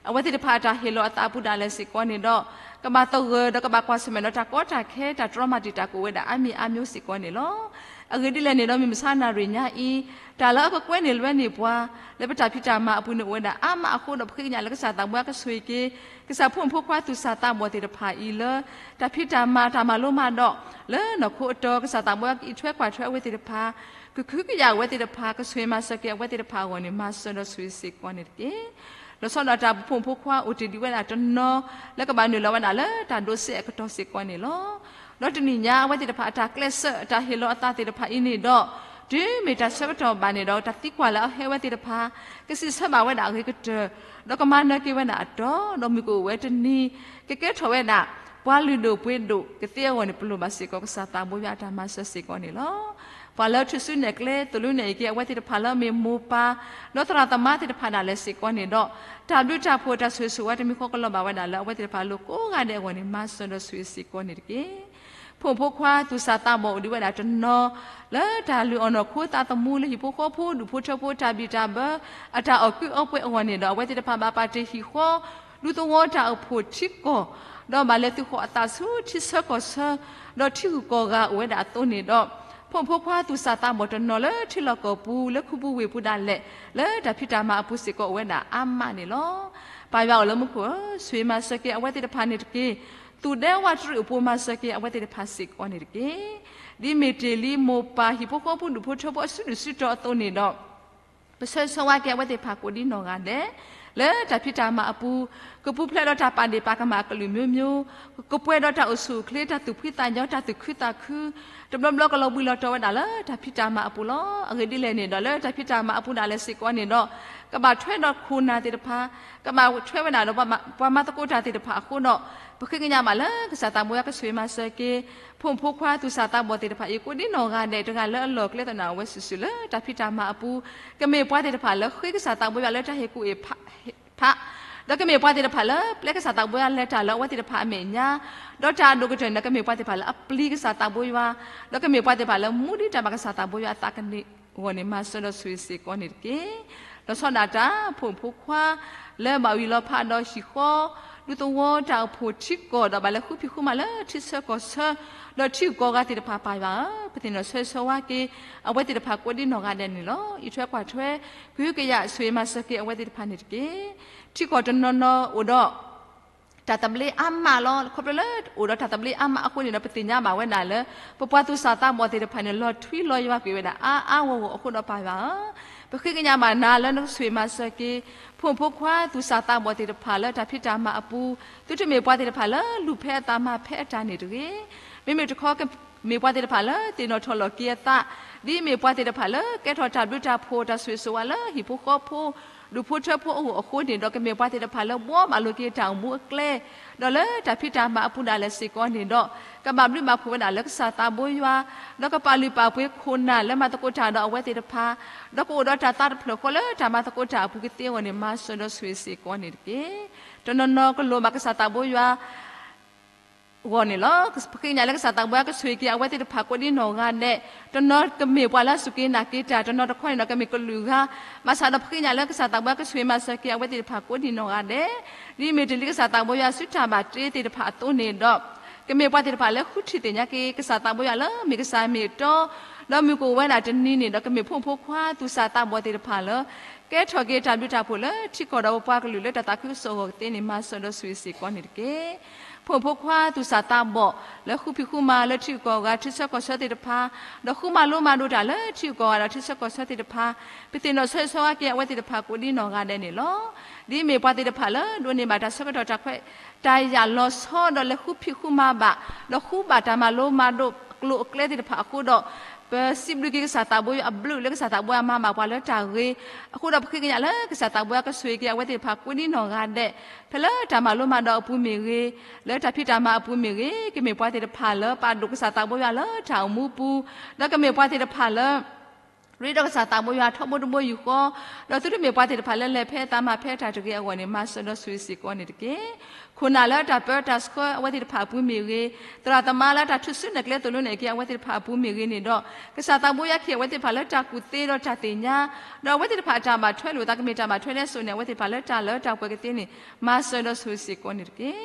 အဝဲသ့ၣ်တဖၣ်အတၢ်ဟ့ၣ်လီၤအသးအပူၤဒၣ်လဲာ်စ့ၢ်ကီးန့ၣ်ဒီး, ကဘၣ်သဂၢၢ်ဒီးကဘၣ်ကွၢ်ဆၢၣ်မဲာ်ဒီးတၢ်ကီတၢ်ခဲ တၢ်တြီမၤတံာ်တာ်ကအိၣ်ဝဲဒၣ်အါမံၤအါမံၤစ့ၢ်ကီးန့ၣ်လီၤ. အဂ့ၢ်ဒ်လဲၣ်န့ၣ်ဒီး မုၢ်မဆါနၣ်ရံၣ်ညါအံၤ, တၢ်လၢအကကွဲန့ၢ်လွဲန့ၢ်ပှၤ လၢပတၢ်ဖံးတၢ်မၤအပူၤန့ၣ်အိၣ်ဝဲဒၣ်အါမးအဃိဒီး ပဃ့ကညးလၢကစၢ်သးဘိကဆိၣ်ဂ့ၤက့ၤ ကစၢ်ဖိမုၣ်ဖိခွါသူၣ်စၢ်သးဘီၣ်သ့ၣ်တဖၣ်အံၤလၢ တၢ်ဖံးတၢ်မၤတၢ်မၤလိမၤဒိး လၢနီၢ်ခိအတီ ကစၢ်သးဘိကအံးထွဲကွၢ်ထွဲအဝဲသ့ၣ်တဖၣ်, ကကဟုကယာ်အဝဲသ့ၣ်တဖၣ်, ကဆိၣ်ဂ့ၤမၤစၢၤက့ၤအဝဲသ့ၣ်တဖၣ်အဂီၢ်န့ၣ် မၤစၢၤဒီးဆိၣ်ဂ့ၤစ့ၢ်ကီးန့ၣ်တက့ၢ်. လီၤဆီဒၣ်တၢ် ပဖိမုၣ်ဖိခွါအိၣ်တ့ၢ်ဒံးဝဲဒၣ်တနီၤ လၢကဘၣ်နုာ်လီၤဝဲဒၣ်လၢတၢ်ဒိးစဲးအကတီၢ်စ့ၢ်ကီးန့ၣ်လီၤ. ဒီးတနံၤညါ အဝဲသ့ၣ်တဖၣ်အတၢ်ကျဲးစၢးအတၢ်ဟ့ၣ်လီၤအသးသ့ၣ်တဖၣ်အံၤန့ၣ်ဒီး, တုၤမ့ၢ်တၢ်ဆၢကတီၢ်ဘၣ်န့ၣ်ဒီး တၢ်သံကွၢ်လၢအဟဲဝဲသ့ၣ်တဖၣ် ကစံးဆၢဘၣ်ဝဲဒၣ်အဂ့ၤကတၢၢ်, ဒီးကမၤနၢၤက့ၤဝဲဒၣ်အတီ, ဒီးမုၢ်ကအိၣ်ဝဲတနံၤ ကကဲထီၣ်ဝဲဒၣ် ပှၤလုၢ်ဒိၣ်ပှ့ၤဒိၣ်ကသ့အဂီၢ်န့ၣ် ပလိၣ်ဘၣ်စ့ၢ်ကီးကစၢ်သးဘိယွၤအတၢ်မၤစၢၤစ့ၢ်ကီးန့ၣ်လီၤ. ပှၤလၢထူၣ်စုနဲၣ်ကျဲ သိၣ်လိနဲၣ်အံၤက့ၤ အဝဲသ့ၣ်တဖၣ်လၢအမ့ၢ်မိၢ်ပၢ် ဒီးသရၣ်သမါသ့ၣ်တဖၣ်ဒၣ်လဲာ်စ့ၢ်ကီးန့ၣ်ဒီး, တၢ်ဘျုးတၢ်ဖှိၣ်တၢ်ဆိၣ်ဂ့ၤဆိၣ်ဝါတမံၤဃီကလီၤဘၣ်ဝဲဒၣ်လၢအဝဲသ့ၣ်တဖၣ်အလိၤကိးဂၤဒဲးအဂီၢ်န့ၣ် မၤစၢၤဒီးဆိၣ်ဂ့ၤစ့ၢ်ကီးန့ၣ်တက့ၢ်. ဖိမုၣ်ဖိခွါသူၣ်စၢ်သးဘီၣ်အိၣ်ဒံးဝဲဒၣ်တနီၤ လၢတၢ်လုၢ်အီၣ်နီၢ်ခိသးသမူလၢဟံၣ်ဖိဃီဖိဒူၣ်ဖိထၢဖိတၢ်ဘံၣ်တၢ်ဘၢ အတၢ်အီၣ်ကုးအီပှဲၤအဂီၢ်န့ၣ်ဒီး အဝဲသ့ၣ်တဖၣ်ဘၣ်ပာ်တ့ၢ်ဟံၣ်ဃီ ဒူသဝီတၢ်အိၣ်ဖှိၣ်ထံကီၢ် ဒီးဘၣ်လဲၤသုးဃီၤအသးဆူထံဆၢကီၢ်ဆၢ ဒီးထံဂုၤကီၢ်ဂၤအိၣ်ဝဲဒၣ်အသိးန့ၣ်ဒီး, ဖိမုၣ်ဖိခွါသူၣ်စၢ်သးဘီၣ်တနီၤလၢထံလီၢ်ကီၢ်ပူၤလၢခူပူၤဝ့ၢ်ပူၤဒၣ်လဲာ် လၢတၢ်ဖံးတၢ်မၤအပူၤစ့ၢ်ကီးအိၣ်ဝဲဒၣ်အါမးန့ၣ်လီၤ. ပၢ်ယွၤအိၣ်လၢမူခိၣ်ဧၢ, ဆိၣ်ဂ့ၤမၤစၢၤက့ၤအဝဲသ့ၣ်တဖၣ်န့ၣ်တက့ၢ်. သူၣ်ဒဲဝးတရံးအိၣ်ပူၤမၤစၢၤက့ၤအဝဲသ့ၣ်တဖၣ်စ့ၢ်ကီးန့ၣ်တက့ၢ်. ဒ်မ့ၢ်တ့ၢ်လံမိၢ်ပၢ်ဟံၣ်ဖိဃီဖိဒူၣ်ဖိထၢဖိအစုဒုၣ်စုတီၤအသိးန့ၣ်ဒီး ပဆၢဂ့ၤဆၢဝါက့ၤအဝဲသ့ၣ်တဖၣ်ကိးဒံနီၢ်ဂၤဒဲး လၢတၢ်ဖံးတၢ်မၤအပူၤ, ကပူၤဖျဲးဒီးတၢ်ပာ်ဒ့ၣ်ပာ်ကမၣ်အကလုာ်မျိုးမျိုး, ကပှဲၤဒီးတၢ်အိၣ်ဆူၣ်အိၣ်ချ့ တၢ်သူၣ်ဖှံသးညီ တၢ်သူၣ်ခုသးခု, တဘျီဘျီကလီၤဘှံးလီၤတီၤဝဲဒၣ်လၢတၢ်ဖံးတၢ်မၤအပူၤလီၤ. အဂ့ၢ်ဒ်လဲၣ်န့ၣ်ဒီး လၢတၢ်ဖံးတၢ်မၤအပူၤဒၣ်လဲာ်စ့ၢ်ကီးန့ၣ်ဒီး ကဘၣ်ထွဲဒီးခိၣ်နၢ်သ့ၣ်တဖၣ်, ကဘၣ်ထွဲဝဲဒၣ်ဒီးပှၤမၤသကိးတၢ်သ့ၣ်တဖၣ်အဃိဒီး, ပဃ့ကညးဘၣ်လၢကစၢ်သးဘိယွၤကဆိၣ်ဂ့ၤမၤစၢၤက့ၤ ဖိမုၣ်ဖိခွါသူၣ်စၢ်သးဘီၣ်သ့ၣ်တဖၣ်အံၤ ကိးဒံနီၢ်ဂၤဒဲး တဂၤလၢအလီၢ်ကျဲသနာ်ဝဲစုာ်စုာ်လၢတၢ်ဖံးတၢ်မၤအပူၤ, ကမ့ၢ်ပှၤသ့ၣ်တဖၣ်လၢဃ့ကစၢ်သးဘိယွၤလၢတၢ်ဟ့ၣ်ကူၣ်ဟ့ၣ်ဖး, ဒီးကမ့ၢ်ပှၤသ့ၣ်တဖၣ်လၢပျဲကစၢ်သးဘိယွၤလဲၤတၢ်လၢအဝဲသ့ၣ်တဖၣ်အမဲာ်ညါ, ဒီးတၢ်အဒိၣ်ကတၢၢ်န့ၣ် ကမ့ၢ်ပှၤသ့ၣ်တဖၣ်လၢအပျံၤကစၢ်သးဘိယွၤ, ဒီးကမ့ၢ်ပှၤသ့ၣ်တဖၣ်လၢမူဒံးတၢ်ဘၣ်ကစၢ်သးဘိယွၤအသးကန့ၢ်အဂီၢ်န့ၣ် မၤစၢၤဒီးဆိၣ်ဂ့ၤစ့ၢ်ကီးန့ၣ်တက့ၢ်. လီၤဆီဒၣ်တၢ် ဖိမုၣ်ဖိခွါ လၢဘၣ်ဝံၤလီၤဖးဒီးဟံၣ်ဃီ ဒူသဝီတၢ်အိၣ်ဖှိၣ်ထံကီၢ် ဒီးဘၣ်လဲၤဃုဖံးဃုမၤလၢထံဆၢကီၢ်ဆၢ ဒီးထံဂုၤကီၢ်ဂၤသ့ၣ်တဖၣ်ပၢ်ယွၤဧၢ, ပသ့ၣ်နီၣ်ဆၢဂ့ၤဆၢဝါက့ၤ အဝဲသ့ၣ်တဖၣ်ကိးဒံနီၢ်ဂၤဒဲးန့ၣ်လီၤ. အံးထွဲကွၢ်ထွဲ ကဟုကယာ်ဆိၣ်ဂ့ၤမၤစၢၤက့ၤအဝဲသ့ၣ်တဖၣ်န့ၣ်တက့ၢ်. ထံကီၢ်တနီၤနီၤအိၣ်ဒီး တၢ်သဘျ့အါမးလီၤ. ခီဖျိလၢအိၣ်ဒီးတၢ်သဘျ့အါမးအဃိန့ၣ်ဒီး ပသ့ၣ်ညါဘၣ်ဝဲဒၣ်လၢ ပပှၤသူၣ်စၢ်သးဘီၣ်သ့ၣ်တဖၣ်န့ၣ် လီၤထွံလီၤယွၤကွံာ်ဝဲဒၣ်အါအါဂီၢ်ဂီၢ်အဃိဒီးပၢ်ယွၤဧၢ, ပဃ့ကညးဘၣ်နၤလၢနကဆိၣ်ဂ့ၤမၤစၢၤက့ၤ ဖိမုၣ်ဖိခွါသူၣ်စၢ်သးဘီၣ်သ့ၣ်တဖၣ်လၢတၢ်ဖံးတၢ်မၤအပူၤ, သုတမ့ၢ်ပှၤသ့ၣ်တဖၣ်လၢလူၤဖဲအသးမၤဖဲအတၢ်န့ၣ်တဂ့ၤ. မ့မ့ၢ်တခီ မ့ၢ်ပှၤသ့ၣ်တဖၣ်လၢသ့ၣ်နီၣ်ထီၣ်လီၤက့ၤအသး, ဒ်မ့ၢ်ပှၤသ့ၣ်တဖၣ်လၢကဲထီၣ်တၢ်ဘျုးတၢ်ဖှိၣ်တၢ်ဆိၣ်ဂ့ၤဆိၣ်ဝါလၢဟံၣ်ဖိဃီဖိ ဒူၣ်ဖိထၢဖိအဂီၢ်အဃိန့ၣ်ဒီး ကမ့ၢ်ပှၤသ့ၣ်တဖၣ်လၢဘှီဘၣ်လိာ်က့ၤတၢ်အိၣ်မူအကျဲ, ဒီးလၢတၢ်ဖံးတၢ်မၤအပူၤဒၣ်လဲာ်စ့ၢ်ကီးန့ၣ်ဒီး ကဘၣ်ဘျုးဘၣ်ဖှိၣ်ဝဲဒၣ်လၢကစၢ်သးဘိယွၤ, ဒီးကပာ်လုၢ်ပာ်ပှ့ၤခိၣ်နၢ်လၢမၤသကိးတၢ်ဒီးအဝဲသ့ၣ်တဖၣ်, ဒီးကအိၣ်ဒီးတၢ်သးတဖျၢၣ်ဃီလၢတၢ်မၤသကိးတၢ်အပူၤကသ့အဂီၢ်န့ၣ် မၤစၢၤဒီးဆိၣ်ဂ့ၤစ့ၢ်ကီးန့ၣ်တက့ၢ်. တနီၤနီၤကလိၣ်ဘၣ်ကစၢ်သးဘိယွၤ ဂီၢ်န့ၣ်လီၤ. ပဃ့ကညးလၢကစၢ်သးဘိယွၤကဆိၣ်ဂ့ၤက့ၤအဝဲသ့ၣ်တဖၣ်ကိးဒ်နီၢ်ဂၤဒဲး, တနီၤကမ့ၢ်ပှၤလၢအစူၢ်က့ၤနာ်က့ၤတၢ်, တနီၤတခီန့ၣ်ဒီးကမ့ၢ်ကလုာ်ဂၤ, ဘၣ်ဆၣ်ဒီးပဃ့ကညးလၢကစၢ်သးဘိယွၤကဆိၣ်ဂ့ၤမၤစၢၤက့ၤအဝဲသ့ၣ်တဖၣ်ကိးဒ်နီၢ်ဂၤဒဲး, ဒ်မ့ၢ်တ့ၢ်လံကစၢ်သးဘိယွၤစုတၢ်ဘၣ်တ့သ့ၣ်တဖၣ်အသိးန့ၣ်ဒီး ကမ့ၢ်ပှၤသ့ၣ်တဖၣ်လၢဃုထံၣ်သ့ၣ်ညါက့ၤကစၢ်သးဘိယွၤလၢမုၢ်ကအိၣ်ဝဲဒၣ်တနံၤန့ၣ်ဒီး ကမ့ၢ်ဖိမုၣ်ဖိခွါသူၣ်စၢ်သးဘီၣ်သ့ၣ်တဖၣ်လၢ ကဲထီၣ်က့ၤတၢ်ဘျုးတၢ်ဖှိၣ်လၢထံကီၢ်ဒီးပပှၤကလုာ်လၢတၢ်သးခုကစီၣ်အဂီၢ်ကသ့န့ၣ် မၤစၢၤဒီးဆိၣ်ဂ့ၤစ့ၢ်ကီးန့ၣ်တက့ၢ်. ဖိမုၣ်ဖိခွါသူၣ်စၢ်သးဘီၣ်လၢဃုဖံးဃုမၤလၢထံဂုၤကီၢ်ဂၤ ထံဆၢကီၢ်ဆၢသ့ၣ်တဖၣ်, ဒီးဃုမၤလိမၤဒိးတၢ်လၢထံဂုၤကီၢ်ဂၤဒီးထံဆၢကီၢ်ဆၢသ့ၣ်တဖၣ်, ပသ့ၣ်နီၣ်ဆိၣ်ဂ့ၤဆိၣ်ဝါက့ၤအဝဲသ့ၣ်တဖၣ်ကိးဒ်နီၢ်ဂၤဒဲးန့ၣ်လီၤ. ဒ်မ့ၢ်ပှၤသ့ၣ်တဖၣ်လၢဒိးန့ၢ်ဘၣ်တၢ်ဆၢကတီၢ်တၢ်ခွဲးတၢ်ယာ်လီၤဆီဒီးလဲၤဃုဖံးဃုမၤဘၣ်, ဒီးဃုဘၣ်တၢ်မၤလိမၤဒိးအကျိၤအကျဲသ့ၣ်တဖၣ်အဃိဒီး ပစံးဘျုးက့ၤကစၢ်သးဘိယွၤအဘျုးလၢကစၢ်သးဘိယွၤမၤဘၣ်ပှၤလၢတၢ်ဂ့ၤအဃိဒီး ပဃ့ကညးလၢကစၢ်သးဘိယွၤကဆိၣ်ဂ့ၤက့ၤအဝဲသ့ၣ်တဖၣ်ကိးဒ်နီၢ်ဂၤဒဲး, ဖဲလၢတၢ်မၤလိမၤဒိးအပူၤမ့ၢ်ဂ့ၤ, လၢတၢ်ဖံးတၢ်မၤအပူၤမ့ၢ်ဂ့ၤ, ကမ့ၢ်ပှၤသ့ၣ်တဖၣ်လၢပာ်ဒိၣ်ကစၢ်သးဘိယွၤလၢတၢ်အိၣ်မူပူၤ, ဒီးကမ့ၢ်ပှၤသ့ၣ်တဖၣ်လၢ ရ့ဒီးကစၢ်သးဘိယွၤထီဘိတဘိယူၢ်ဃီ, ဒီးသုတမ့ၢ်ပှၤသ့ၣ်တဖၣ်လၢလဲၤဖဲအသးမၤဖဲတၢ်တဂ့ၤအဂီၢ်န့ၣ် မၤစၢၤဒီးဆိၣ်ဂ့ၤစ့ၢ်ကီးန့ၣ်တက့ၢ်. ခိၣ်နၢ်လၢတၢ်ပၢတၢ်ဆှၢအဝဲသ့ၣ်တဖၣ်အပူၤမ့ၢ်ဂ့ၤ, သရၣ်သမါလၢတၢ်ထုးစုနဲၣ်ကျဲသိၣ်လိနဲၣ်က့ၤအဝဲသ့ၣ်တဖၣ်အပူၤမ့ၢ်ဂ့ၤန့ၣ်ဒီး ကစၢ်သးဘိယွၤကဟ့ၣ်အဝဲသ့ၣ်တဖၣ်လၢတၢ်ကူၣ်သ့ဒီးတၢ်သ့ၣ်ညါ, ဒီးအဝဲသ့ၣ်တဖၣ်အတၢ်ဘၣ်ထွဲလိာ်သးကမ့ၢ်တၢ်ဘၣ်ထွဲလၢစိၤန့ၣ် အဝဲသ့ၣ်တဖၣ်လၢတၢ်လၢတၢ်ပှဲၤကသ့န့ၣ် မၤစၢၤဒီးဆိၣ်ဂ့ၤစ့ၢ်ကီးန့ၣ်တက့ၢ်.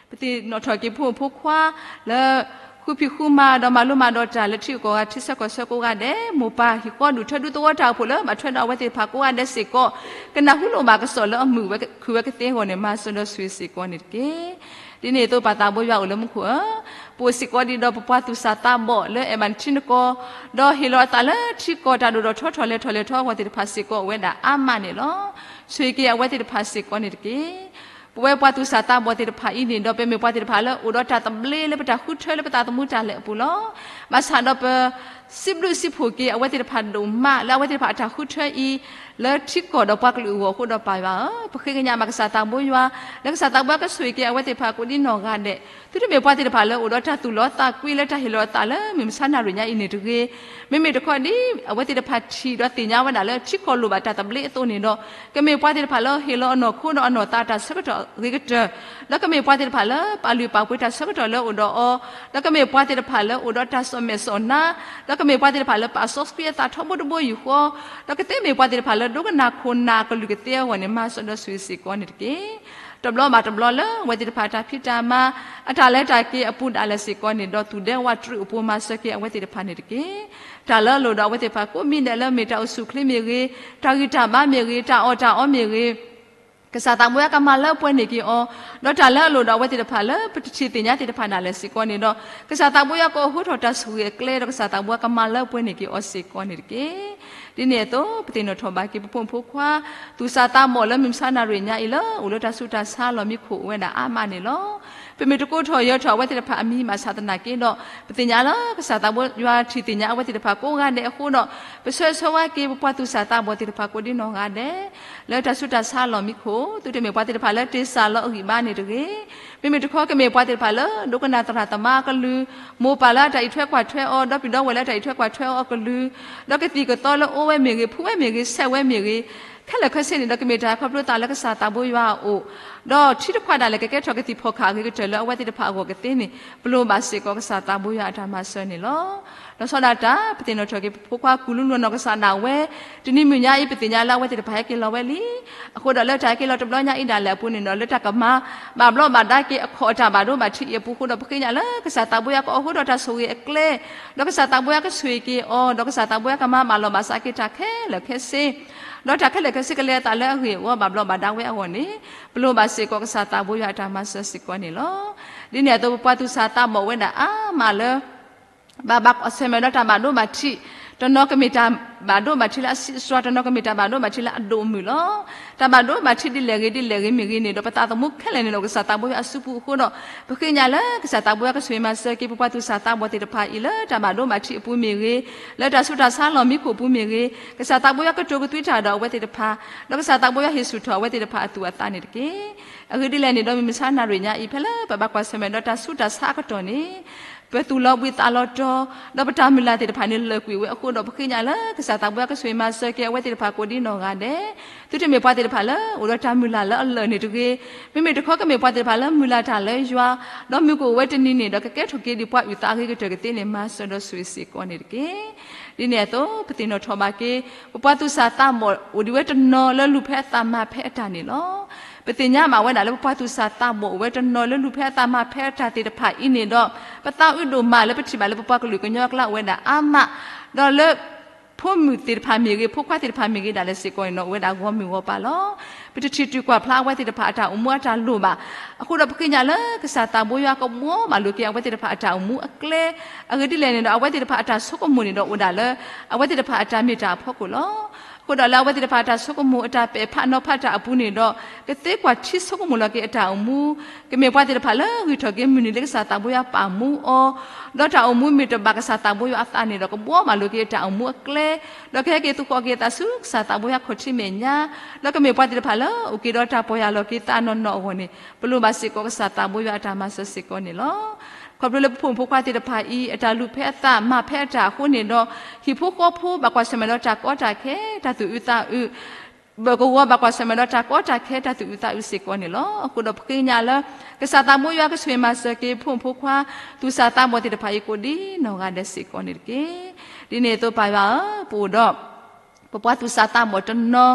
ပသ့ၣ်နီၣ်ထီၣ်က့ၤဖိမုၣ်ဖိခွါလၢ ဃုဖံးဃုမၤဒီးမၤလိမၤဒိးတၢ်လၢထံဂုၤကီၢ်ဂၤထံဆၢကီၢ်ဆၢကိးဂၤဒဲး, မိၢ်ပၢ်ဟံၣ်ဃီဒူၣ်ထၢဒူသဝီတၢ်အိၣ်ဖှိၣ်လၢဘၣ်ထွဲဒီးအဝဲသ့ၣ်တဖၣ်ကိးဂၤဒဲးစ့ၢ်ကီး, ကနၢ်ဟူလိာ်ဘၣ်ကစီၣ်လၢအမုာ်ဝဲခုၣ်ဝဲကသ့အဂီၢ်န့ၣ် မၤစၢၤဒီးဆိၣ်ဂ့ၤစ့ၢ်ကီးန့ၣ်တက့ၢ်. ဒ်န့ၣ်အသိးပၢ်သးဘိယွၤအိၣ်လၢမူခိၣ်ဧၢ, ပအိၣ်စ့ၢ်ကီးဒ်ဒီးပပှၤသူၣ်စၢ်သးဘီၣ်လၢအဲၣ်ဘၣ်နထံနကီၢ်, ဒီးဟ့ၣ်လီၤအသးလၢထံကီၢ်တၢ်ဒိၣ်ထီၣ်ထီထီၣ်လဲၤထီၣ်လဲၤထီအဂီၢ်သ့ၣ်တဖၣ်စ့ၢ်ကီးအိၣ်ဝဲဒၣ်အါမးန့ၣ်လီၤ. ဆိၣ်ဂ့ၤက့ၤအဝဲသ့ၣ်တဖၣ်စ့ၢ်ကီးန့ၣ်တက့ၢ်. ပဝဲပှၤသူၣ်စၢ်သးဘီၣ်သ့ၣ်တဖၣ်အံၤန့ၣ်ဒီး ပမ့ၢ်ပှၤသ့ၣ်တဖၣ်လၢအိၣ်ဒီးတၢ်သဘျ့လၢပတၢ်ဃုထၢလၢပသးသမူတၢ်လဲၤအပူၤလီၤ. ဘၣ်ဆၣ်ဒီးပ စံးဘျုးစံးဖှိၣ်က့ၤအဝဲသ့ၣ်တဖၣ်ဒိၣ်မးလၢအဝဲသ့ၣ်တဖၣ်အတၢ်ဃုထၢအံၤ လၢထံကီၢ်ဒီးပှၤကလုာ်အဂီၢ်အဃိဒီးပၢ်ယွၤဧၢ, ပဃ့ကညးမးကစၢ်သးဘိယွၤ, လၢကစၢ်သးဘိယွၤကဆိၣ်ဂ့ၤက့ၤအဝဲသ့ၣ်တဖၣ်ကိးဒ်နီၢ်ဂၤဒဲး, သုတမ့ၢ်ပှၤသ့ၣ်တဖၣ်လၢအိၣ်ဒီးတၢ်သူၣ်လီသးကွံလၢတၢ်ဟ့ၣ်လီၤအသးလၢမုၢ်မဆါနၣ်ရံၣ်ညါအံၤန့ၣ်တဂ့ၤ, မ့မ့ၢ်တခီဒ်အဝဲသ့ၣ်တဖၣ်ထံၣ်ဒီးသ့ၣ်ညါဝဲဒၣ်လၢထံကီၢ်လိၣ်ဘၣ်တၢ်သဘျ့အသိးန့ၣ်ဒီး ကမ့ၢ်ပှၤသ့ၣ်တဖၣ်လၢဟ့ၣ်လီၤအနီၢ်ခိဒီးအနီၢ်သးတၢ်ဆၢကတီၢ်အဂ့ၤကတၢၢ်, ဒီးကမ့ၢ်ပှၤသ့ၣ်တဖၣ်လၢပာ်လုၢ်ပာ်ပှ့ၤတၢ်ဆၢကတီၢ်လၢအအိၣ်ဒီးအီၤ, ဒီးကမ့ၢ်ပှၤသ့ၣ်တဖၣ်လၢအိၣ်ဒီးတၢ်စီၣ်မဲာ်စီၣ်နါ, ဒီးကမ့ၢ်ပှၤသ့ၣ်တဖၣ်လၢပာ်စီဆှံအသးထီဘိတဘိယူၢ်ဃီ, ဒီးကသ့မ့ၢ်ပှၤသ့ၣ်တဖၣ်လၢဒိကနၣ်ခိၣ်နၢ်အကလုၢ်ကသ့အဂီၢ်န့ၣ် မၤစၢၤဒီးဆိၣ်ဂ့ၤစ့ၢ်ကီးန့ၣ်တက့ၢ်. တဘျီဘၣ်တဘျီလၢအဝဲသ့ၣ်တဖၣ်တၢ်ဖံးတၢ်မၤ အတၢ်လဲၤတၢ်က့ၤအပူၤဒၣ်လဲာ်စ့ၢ်ကီးန့ၣ်ဒီး သူၣ်ဒဲဝးတြူးအပူၤမၤစၢၤက့ၤအဝဲသ့ၣ်တဖၣ်န့ၣ်တက့ၢ်. တၢ်လၢအလိၣ်ဒီးအဝဲသ့ၣ်တဖၣ်ကိးမံၤဒဲးလၢမ့ၢ်တၢ်အိၣ်ဆူၣ်အိၣ်ချ့မ့ၢ်ဂ့ၤ, တၢ်ဂံၢ်တၢ်ဘါမ့ၢ်ဂ့ၤ, တၢ်အီၣ်တၢ်အီမ့ၢ်ဂ့ၤ, ကစၢ်သးဘိယွၤကမၤလၢပှဲၤန့ၢ်က့ၤအီၤ, ဒီးတၢ်လၢအလိၣ်ဒီးအဝဲသ့ၣ်တဖၣ်လၢပတထံၣ်သ့ၣ်ညါသ့ၣ်တဖၣ်ဒၣ်လဲာ်စ့ၢ်ကီးန့ၣ်ဒီး ကစၢ်သးဘိယွၤကအိးထီၣ်တၢ်ဆိၣ်ဂ့ၤအကျဲ ဒီးကစၢ်သးဘိယွၤကမၤလၢပှဲၤန့ၢ်က့ၤအီၤစ့ၢ်ကီးန့ၣ်တက့ၢ်. ဒ်န့ၣ်အသိး ပသ့ၣ်နီၣ်ထီၣ်ဘၣ်က့ၤပဖိမုၣ်ဖိခွါ သူၣ်စၢ်သးဘီၣ်လၢမုၢ်မဆါနၣ်ရံၣ်ညါအံၤလၢ အိၣ်လၢတၢ်ဆူးတၢ်ဆါလီၢ်မံခိၣ်အိၣ်ဝဲဒၣ်အါမးန့ၣ်လီၤ. ပမ့ၢ်တကိးထီၣ်ယၢၤထီၣ်အဝဲသ့ၣ်တဖၣ်အမံၤဘၣ်ဆၣ်သနာ်က့ဒီး ပသ့ၣ်ညါလၢကစၢ်သးဘိယွၤထံၣ်သ့ၣ်ညါအဝဲသ့ၣ်တဖၣ်ကိးဂၤဒဲးအဃိဒီး ပဆၢဂ့ၤဆၢဝါက့ၤပပှၤသူၣ်စၢ်သးဘီၣ်သ့ၣ်တဖၣ်ကိးဒ်နီၢ်ဂၤဒဲး လၢတၢ်ဆူးတၢ်ဆါလီၢ်မံခိၣ်, သုတမ့ၢ်ပှၤသ့ၣ်တဖၣ်လၢတ့ၢ်စၢ်လီၤအဂံၢ်အဘါန့ၣ်တဂ့ၤ. မ့မ့ၢ်တခီကမ့ၢ်ပှၤသ့ၣ်တဖၣ်လၢဒိကနၣ်သရၣ်သမါအကလုၢ်, မိၢ်ပၢ်လၢအတၢ်အံးထွဲကွၢ်ထွဲအီၤ, ဒီပုၢ်ဒီဝဲၢ်လၢအတၢ်အံးထွဲကွၢ်ထွဲအီၤအကလုၢ်, ဒီးကသံၣ်ကသီလၢအိၣ်ဝဲမ့ၢ်ဂ့ၤ, ဖှူဝဲမ့ၢ်ဂ့ၤ, ဆဲးဝဲမ့ၢ်ဂ့ၤ, ခဲလၢာ်ခဲဆ့န့ၣ်ဒီး ကမ့ၢ်တၢ်ခီဖျိသးလၢကစၢ်သးဘိယွၤအအိၣ်, ဒီးထံတခွါဒၣ်လဲာ်ကကဲထီၣ်ကသံၣ်ဖီၣ်ခၣ်အဂ့ၤကတၢၢ်လၢအဝဲသ့ၣ်တဖၣ်အဂီၢ်ကသ့န့ၣ် ပလိၣ်ဘၣ်စ့ၢ်ကီးကစၢ်သးဘိယွၤအတၢ်မၤစၢၤန့ၣ်လီၤ. လီၤဆီဒၣ်တၢ် ပသ့ၣ်နီၣ်ထီၣ်က့ၤပဖိခွါကူၣ်လူၤနီၢ်နီၢ်ကစၢ်ဒၣ်ဝဲ, တနံၤမုၢ်ညါအံၤ ပသ့ၣ်ညါလၢအဝဲသ့ၣ်တဖၣ်ဟဲက့ၤလီၤဝဲလံ. အဃိဒီးလၢတၢ်ဟဲက့ၤလီၤတဘျီညါအံၤဒၣ်လဲာ်အပူၤန့ၣ်ဒီး လၢတၢ်ကမၤဘၣ်ဘျီးဘၣ်ဒါက့ၤအခီၣ်အတၢ်ဘၣ်ဒိဘၣ်ထံးအံၤအပူၤအဃိဒီး ပဃ့ကညးလၢကစၢ်သးဘိယွၤကအိးထီၣ်တၢ်ဆိၣ်ဂ့ၤအကျဲ, ဒီးကစၢ်သးဘိယွၤကဆိၣ်ဂ့ၤက့ၤအီၤ, ဒီးကစၢ်သးဘိယွၤကမၤဘၣ်လီၤဘၣ်စးက့ၤတၢ်ခဲလၢာ်ခဲဆ့ ဒီးတၢ်ခဲလၢာ်ခဲဆ့ကလဲၤအသးလၢအဂ့ၢ်အဂီၢ်ဘၣ်ဘျီးဘၣ်ဒါဝဲအဂီၢ်န့ၣ်, ပလိၣ်ဘၣ်စ့ၢ်ကီးကစၢ်သးဘိယွၤအတၢ်မၤစၢၤစ့ၢ်ကီးန့ၣ်လီၤ. ဒ်န့ၣ်အသိးပပှၤသူၣ်စၢ်သးဘီၣ်ဝဲဒၣ်အါမးလၢ ဘၣ်ဘၣ်ကွၢ်ဆၢၣ်မဲာ်ဒီးတၢ်ဘၣ်ဒိဘၣ်ထံး, တနီၤကမ့ၢ်တၢ်ဘၣ်ဒိဘၣ်ထံးလၢအဆံးအစှၤ, တနီၤကမ့ၢ်တၢ်ဘၣ်ဒိဘၣ်ထံးလၢအဒိၣ်အမုၢ်လီၤ. တၢ်ဘၣ်ဒိဘၣ်ထံးဒ်လဲၣ်ဂ့ၤဒ်လဲၣ်ဂ့ၤမ့ၢ်ဂ့ၤန့ၣ်ဒီး ပသးသမူခဲလၢာ်န့ၣ်ဒီး ကစၢ်သးဘိယွၤအစုပူၤအဃိဒီး ပဃ့ကညးလၢကစၢ်သးဘိယွၤကဆိၣ်ဂ့ၤမၤစၢၤက့ၤ ပပှၤသူၣ်စၢ်သးဘီၣ်သ့ၣ်တဖၣ်အံၤ လၢတၢ်ဘၣ်ဒိဘၣ်ထံးအပူၤမ့ၢ်ဂ့ၤ, လၢတၢ်ဆူးတၢ်ဆါလီၢ်မံခိၣ်အပူၤမ့ၢ်ဂ့ၤ, ကစၢ်သးဘိယွၤကတိၤကသွံတၢ်ဒီးအဝဲသ့ၣ်တဖၣ်, ဒီးကစၢ်သးဘိယွၤဟ့ၣ်ဆူၣ်ထီၣ်အဝဲသ့ၣ်တဖၣ်အသူၣ်အသးန့ၣ်တက့ၢ်. အဂ့ၢ်ဒ်လဲၣ်န့ၣ်ဒီး မုၢ်မဆါနၣ်ရံၣ်ညါအံၤ ဖဲလၢပဘၣ်ကွၢ်ဆၢၣ်မဲာ်ဒီးတၢ်ဆူးတၢ်ဆါအကတီၢ်န့ၣ် ပသူၣ်လီၤဘှံးသးလီၤတီၤ, ဒီးပတၢ်မုၢ်လၢ်သ့ၣ်တဖၣ်န့ၣ် လၢာ်ကွံာ်ဝဲအဃိဒီး ပဃ့ကညးလၢကစၢ်သးဘိယွၤကဆိၣ်ဂ့ၤမၤစၢၤက့ၤအဝဲသ့ၣ်တဖၣ်ကိးဒ်နီၢ်ဂၤဒဲး, သုတမ့ၢ်ပှၤသ့ၣ်တဖၣ်လၢအိၣ်ဒီးတၢ်မုၢ်လၢ်လၢအလၢာ်န့ၣ်တဂ့ၤ, မ့မ့ၢ်တခီကမ့ၢ်ပှၤသ့ၣ်တဖၣ်လၢမုၢ်လၢ်တၢ်လၢယွၤ, ဒီးမုၢ်ကအိၣ်ဝဲတနံၤန့ၣ်ဒီး ကကဲထီၣ်က့ၤဒံးပှၤအုၣ်သးအဂ့ၤကတၢၢ်ကသ့န့ၣ် မၤစၢၤဒီးဆိၣ်ဂ့ၤစ့ၢ်ကီးန့ၣ်တက့ၢ်. ဒ်န့ၣ်အသိး ပသ့ၣ်နီၣ်ထီၣ်ဘၣ်က့ၤ ပပှၤသူၣ်စၢ်သးဘီၣ်အိၣ်ဒံးဝဲတနီၤလၢလူၤဖဲအသးမၤဖဲအတၢ်န့ၣ်လီၤ. ပသ့ၣ်ညါဘၣ်ဝဲဒၣ်လၢပပှၤသူၣ်စၢ်သးဘီၣ်အိၣ်ဝဲတနီၤလၢလူၤဖဲအသးမၤဖဲအတၢ်သ့ၣ်တဖၣ်အံၤန့ၣ်ဒီး ပသးအုးဒိၣ်မးလၢပထံၣ်ဘၣ်လၢပပှၤကလုာ်ကညီအကျါအိၣ်ဝဲဒၣ်အါမး, ဒီးလၢ ဖိမုၣ်သ့ၣ်တဖၣ်မ့ၢ်ဂ့ၤ ဖိခွါသ့ၣ်တဖၣ်မ့ၢ်ဂ့ၤဒၣ်လဲာ်စ့ၢ်ကီးန့ၣ်ဒီး အိၣ်ဝဲဒၣ်ဂီၢ်မုၢ်ဂီၢ်ပၤလီၤ. ပတထံၣ်တုၤကွၢ်ဖျါအဝဲသ့ၣ်တဖၣ်အတၢ်အိၣ်မူအတၢ်လိၣ်ဘၣ်. အဃိဒီးပဃ့ကညးလၢကစၢ်သးဘိယွၤကဘှီမးလိာ်က့ၤအဝဲသ့ၣ်တဖၣ်အတၢ်အိၣ်မူအကျဲ, အဂ့ၢ်ဒ်လဲၣ်န့ၣ်ဒီး အဝဲသ့ၣ်တဖၣ်အတၢ်ဆိကမိၣ်န့ၣ်ဒီးအိၣ်ဒၣ်လၢ အဝဲသ့ၣ်တဖၣ်အတၢ်မ့ၢ်တၢ်အဖီခိၣ်လီၤ. အဃိဒီးလၢအဝဲသ့ၣ်တဖၣ်အတၢ်ဆိကမိၣ်အတၢ်ပဲာ်ဖးနီၤဖးတၢ်အပူၤန့ၣ်ဒီး ကသ့ကွၢ်ထံဆိကမိၣ်လီၤက့ၤအတၢ်အိၣ်မူ, ကမ့ၢ်ပှၤသ့ၣ်တဖၣ်လၢဂံၢ်ထီၣ်က့ၤမုၢ်နံၤလၢကစၢ်သးဘိယွၤပာ်မူအီၤ, ဒီးတၢ်အိၣ်မူမ့ၢ်တဘၣ်ကစၢ်သးဘိယွၤအသးန့ၣ်ဒီး ကဘှီမးလိာ်က့ၤအတၢ်အိၣ်မူအကျဲ, ဒီးကဟဲက့ၤသူၣ်ဃီၣ်က့ၤအသးဆူကစၢ်သးဘိယွၤခီၣ်ထံးမဲာ်ညါ, ဒီးကမ့ၢ်ပှၤသ့ၣ်တဖၣ်လၢအိၣ်က့ၤဒီးတၢ်ပီၢ်ယၢ်လီၤက့ၤသးနီၢ်နီၢ်အဂီၢ်န့ၣ် ပလိၣ်ဘၣ်စ့ၢ်ကီးကစၢ်သးဘိယွၤအတၢ်မၤစၢၤစ့ၢ်ကီးန့ၣ်လီၤ. ခီဖျိလၢပဖိမုၣ်ဖိခွါသ့ၣ်တဖၣ်အံၤ အတၢ်လူၤဖဲအသးမၤဖဲအတၢ်အဃိန့ၣ်ဒီး ဟံၣ်ဖိဃီဖိဘၣ်ကွၢ်ဆၢၣ်မဲာ်ဒီးတၢ်ကီတၢ်ခဲ တၢ်သူၣ်အုးသးအုး ဘၢၣ်ကဝီၤဘၣ်ကွၢ်ဆၢၣ်မဲာ်ဒီးတၢ်ကီတၢ်ခဲ တၢ်သူၣ်အုးသးအုးစ့ၢ်ကီးန့ၣ်လီၤ. အဃိဒီးပဃ့ကညးလၢ ကစၢ်သးဘိယွၤကဆိၣ်ဂ့ၤမၤစၢၤက့ၤ ဖိမုၣ်ဖိခွါ သူၣ်စၢ်သးဘီၣ်သ့ၣ်တဖၣ်အံၤကိးဒ်နီၢ်ဂၤဒဲးစ့ၢ်ကီးန့ၣ်တက့ၢ်. ဒ်န့ၣ်အသိးပၢ်ယွၤဧၢ, ပအိၣ်ဒီး ပပှၤသူၣ်စၢ်သးဘီၣ်တနီၤ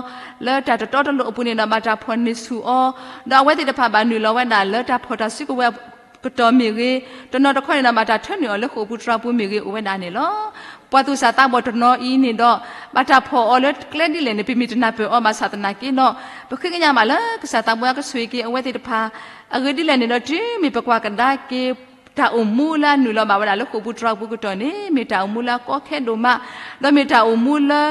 လၢတၢ်တတီတလိၤအပူၤန့ၣ်ဒီး ဘၣ်တၢ်ဖီၣ်န့ၢ်ဆူၣ်အီၤ, ဒီးအဝဲသ့ၣ်တဖၣ်ဘၣ်နုာ်လီၤဝဲဒၣ်လၢတၢ်ဖီၣ်တၢ်စုကဝဲၤကတီၢ်မ့ၢ်ဂ့ၤ, တနီၤတခီန့ၣ်ဒီး ဘၣ်တၢ်ထၢနုာ်အီၤလၢဃိာ်ပူၤတြီပူၤမ့ၢ်ဂ့ၤ အိၣ်ဝဲဒၣ်န့ၣ်လီၤ. ပှၤသူၣ်စၢ်သးဘီၣ်တနီၤအံၤန့ၣ်ဒီး ဘၣ်တၢ်ဖီၣ်အီၤလၢကျဲဒ်လဲၣ်န့ၣ် ပမ့ၢ်တနၢ်ပၢၢ်အီၤဘၣ်ဆၣ်သနာ်က့ဒီး ပဃ့ကညးဘၣ်လၢကစၢ်သးဘိယွၤကဆိၣ်ဂ့ၤက့ၤအဝဲသ့ၣ်တဖၣ်, အဂ့ၢ်ဒ်လဲၣ်န့ၣ်ဒီး တုၤမ့ၢ်ပကွၢ်ကဒါက့ၤ တၢ်အိၣ်မူလၢအနုာ်လီၤဘၣ်ဝဲဒၣ်လၢဃိာ်ပူၤတြီပူၤကတီၢ်န့ၣ် မ့ၢ်တၢ်အိၣ်မူလၢအကီခဲဒိၣ်မး, ဒီးမ့ၢ်တၢ်အိၣ်မူလၢ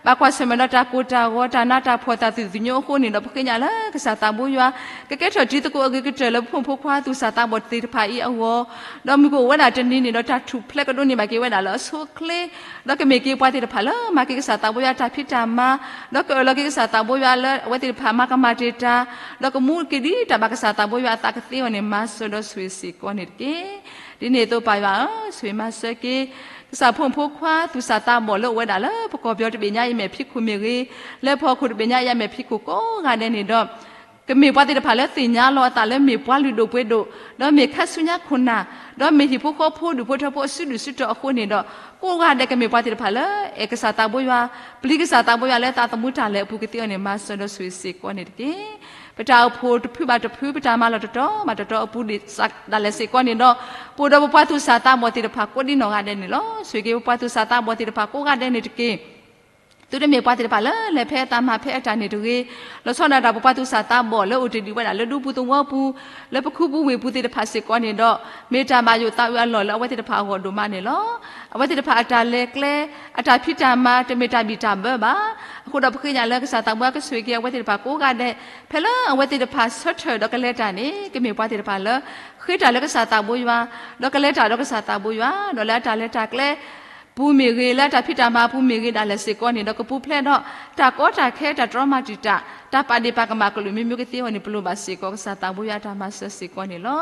ဘၣ်ကွၢ်ဆၢၣ်မဲာ်ဒီးတၢ်ကိၢ်တၢ်ဂီၤ တၢ်နးတၢ်ဖှီၣ် တၢ်သူၣ်သညိအဃိန့ၣ်ဒီး ပဃ့ကညးလၢကစၢ်သးဘိယွၤ ကကဲထီၣ်တံၤသကိးအဂ့ၤကတၢၢ်လၢပဖိမုၣ်ဖိခွါသူၣ်စၢ်သးဘီၣ်သ့ၣ်တဖၣ်အံၤအဂီၢ်, ဒီးမုၢ်ကအိၣ်ဝဲဒၣ်တနံၤန့ၣ်ဒီး တၢ်ထူၣ်ဖျဲးကဒိးန့ၢ်ဘၣ်က့ၤဝဲဒၣ်လၢအဆိအချ့, ဒီးကမ့ၢ်က့ၤပှၤသ့ၣ်တဖၣ်လၢမၤက့ၤကစၢ်သးဘိယွၤတၢ်ဖံးတၢ်မၤ, ဒီးကအၢၣ်လီၤက့ၤကစၢ်သးဘိယွၤလၢအဝဲသ့ၣ်တဖၣ်မၤကမၣ်တ့ၢ်တၢ်, ဒီးကမူက့ၤဒ်တၢ်ဘၣ်ကစၢ်သးဘိယွၤအသးကသ့အဂီၢ်န့ၣ် မၤစၢၤဒီးဆိၣ်ဂ့ၤစ့ၢ်ကီးန့ၣ်တက့ၢ်. ဒ်န့ၣ်အသိးပၢ်ယွၤဧၢ, ဆိၣ်ဂ့ၤမၤစၢၤက့ၤ ကစၢ်ဖိမုၣ်ဖိခွါသူၣ်စၢ်သးဘီၣ်လၢအိၣ်ဝဲဒၣ်လၢပကီၢ်ပယီၤတဘ့ၣ်ညါအံၤ မဲာ်ဖံးခိၣ်မ့ၢ်ဂ့ၤ, လၢပဟီၣ်ခိၣ်တဘ့ၣ်ညါအံၤ အမဲာ်ဖံးခိၣ်ကိးဂၤဒဲးန့ၣ်ဒီး ကမ့ၢ်ပှၤသ့ၣ်တဖၣ်လၢသ့ၣ်ညါလီၤအသးလၢမ့ၢ်ပှၤလုၢ်ဒိၣ်ပှ့ၤဒိၣ်, ဒီးမ့ၢ်ခါဆူညါခိၣ်နၢ်, ဒီးမ့ၢ်ဟံၣ်ဖိဃီဖိဒူၣ်ဖိထၢဖိအစုဒုၣ်စုတီၤအဃိန့ၣ်ဒီး ကိးဂၤဒဲးကမ့ၢ်ပှၤသ့ၣ်တဖၣ်လၢ အဲၣ်ကစၢ်သးဘိယွၤ, ပျံၤကစၢ်သးဘိယွၤလၢသးသမူတၢ်လဲၤအပူၤကသ့အဂီၢ်န့ၣ် မၤစၢၤဒီးဆိၣ်ဂ့ၤစ့ၢ်ကီးန့ၣ်တက့ၢ်. ပတၢ်အိၣ်ဖှိၣ်တဖုဘၣ်တဖု ပတၢ်မၤလီၢ်တတီၤဘၣ်တတီၤအပူၤဒၣ်လဲာ်စ့ၢ်ကီးန့ၣ်ဒီး ပအိၣ်ဒီးပပှၤသူၣ်စၢ်သးဘီၣ်သ့ၣ်တဖၣ်ကိးဒ်နီၢ်ဂၤဒဲးန့ၣ်လီၤ. ဆိၣ်ဂ့ၤက့ၤပပှၤသူၣ်စၢ်သးဘီၣ်သ့ၣ်တဖၣ်ကိးဂၤဒဲးန့ၣ်တက့ၢ်. သုတမ့ၢ်ပှၤသ့ၣ်တဖၣ်လၢလဲၤဖဲအသးမၤဖဲအတၢ်န့ၣ်တဂ့ၤ, လီၤဆီဒၣ်တၢ်ပပှၤသူၣ်စၢ်သးဘီၣ်လၢအိၣ်တ့ၢ်ဒံးဝဲဒၣ်လၢဒူပူၤသဝီပူၤ, လၢပခူပူၤဝ့ၢ်ပူၤသ့ၣ်တဖၣ်စ့ၢ်ကီးန့ၣ်ဒီး မ့ၢ်တၢ်ဘၣ်ယိၣ်သးအုးအလီၢ်လၢအဝဲသ့ၣ်တဖၣ်အဂီၢ်ဒိၣ်မးန့ၣ်လီၤ. အဝဲသ့ၣ်တဖၣ်အတၢ်လဲၤကျဲ အတၢ်ဖံးတၢ်မၤ တမ့ၢ်တၢ်ဘံၣ်တၢ်ဘၢဘၣ်. အဃိဒီးပဃ့ကညးလၢကစၢ်သးဘိယွၤကဆိၣ်ဂ့ၤက့ၤအဝဲသ့ၣ်တဖၣ်ကိးဂၤဒဲး, ဖဲလၢအဝဲသ့ၣ်တဖၣ်ဆၢထၢၣ်ဒီးကလဲၤတၢ်န့ၣ် ကမ့ၢ်ပှၤသ့ၣ်တဖၣ်လၢ ဃ့တၢ်လၢကစၢ်သးဘိယွၤ, ဒီးကလဲၤတၢ်ဒီးကစၢ်သးဘိယွၤ, ဒီးလၢအတၢ်လဲၤတၢ်ကျဲ ပူၤမ့ၢ်ဂ့ၤ, လၢအတၢ်ဖံးတၢ်မၤပူၤမ့ၢ်ဂ့ၤဒၣ်လဲာ်စ့ၢ်ကီးန့ၣ်ဒီး ကပူၤဖျဲးဒီး တၢ်ကီတၢ်ခဲ တၢ်တြီမၤတံာ်တာ် တၢ်ပာ်ဒ့ၣ်ပာ်ကမၣ်ကလုာ်မ့ၢ်မ့ၢ်ကသ့အဂီၢ်န့ၣ် ပလိၣ်ဘၣ်စ့ၢ်ကီးကစၢ်သးဘိယွၤအတၢ်မၤစၢၤစ့ၢ်ကီးန့ၣ်လီၤ.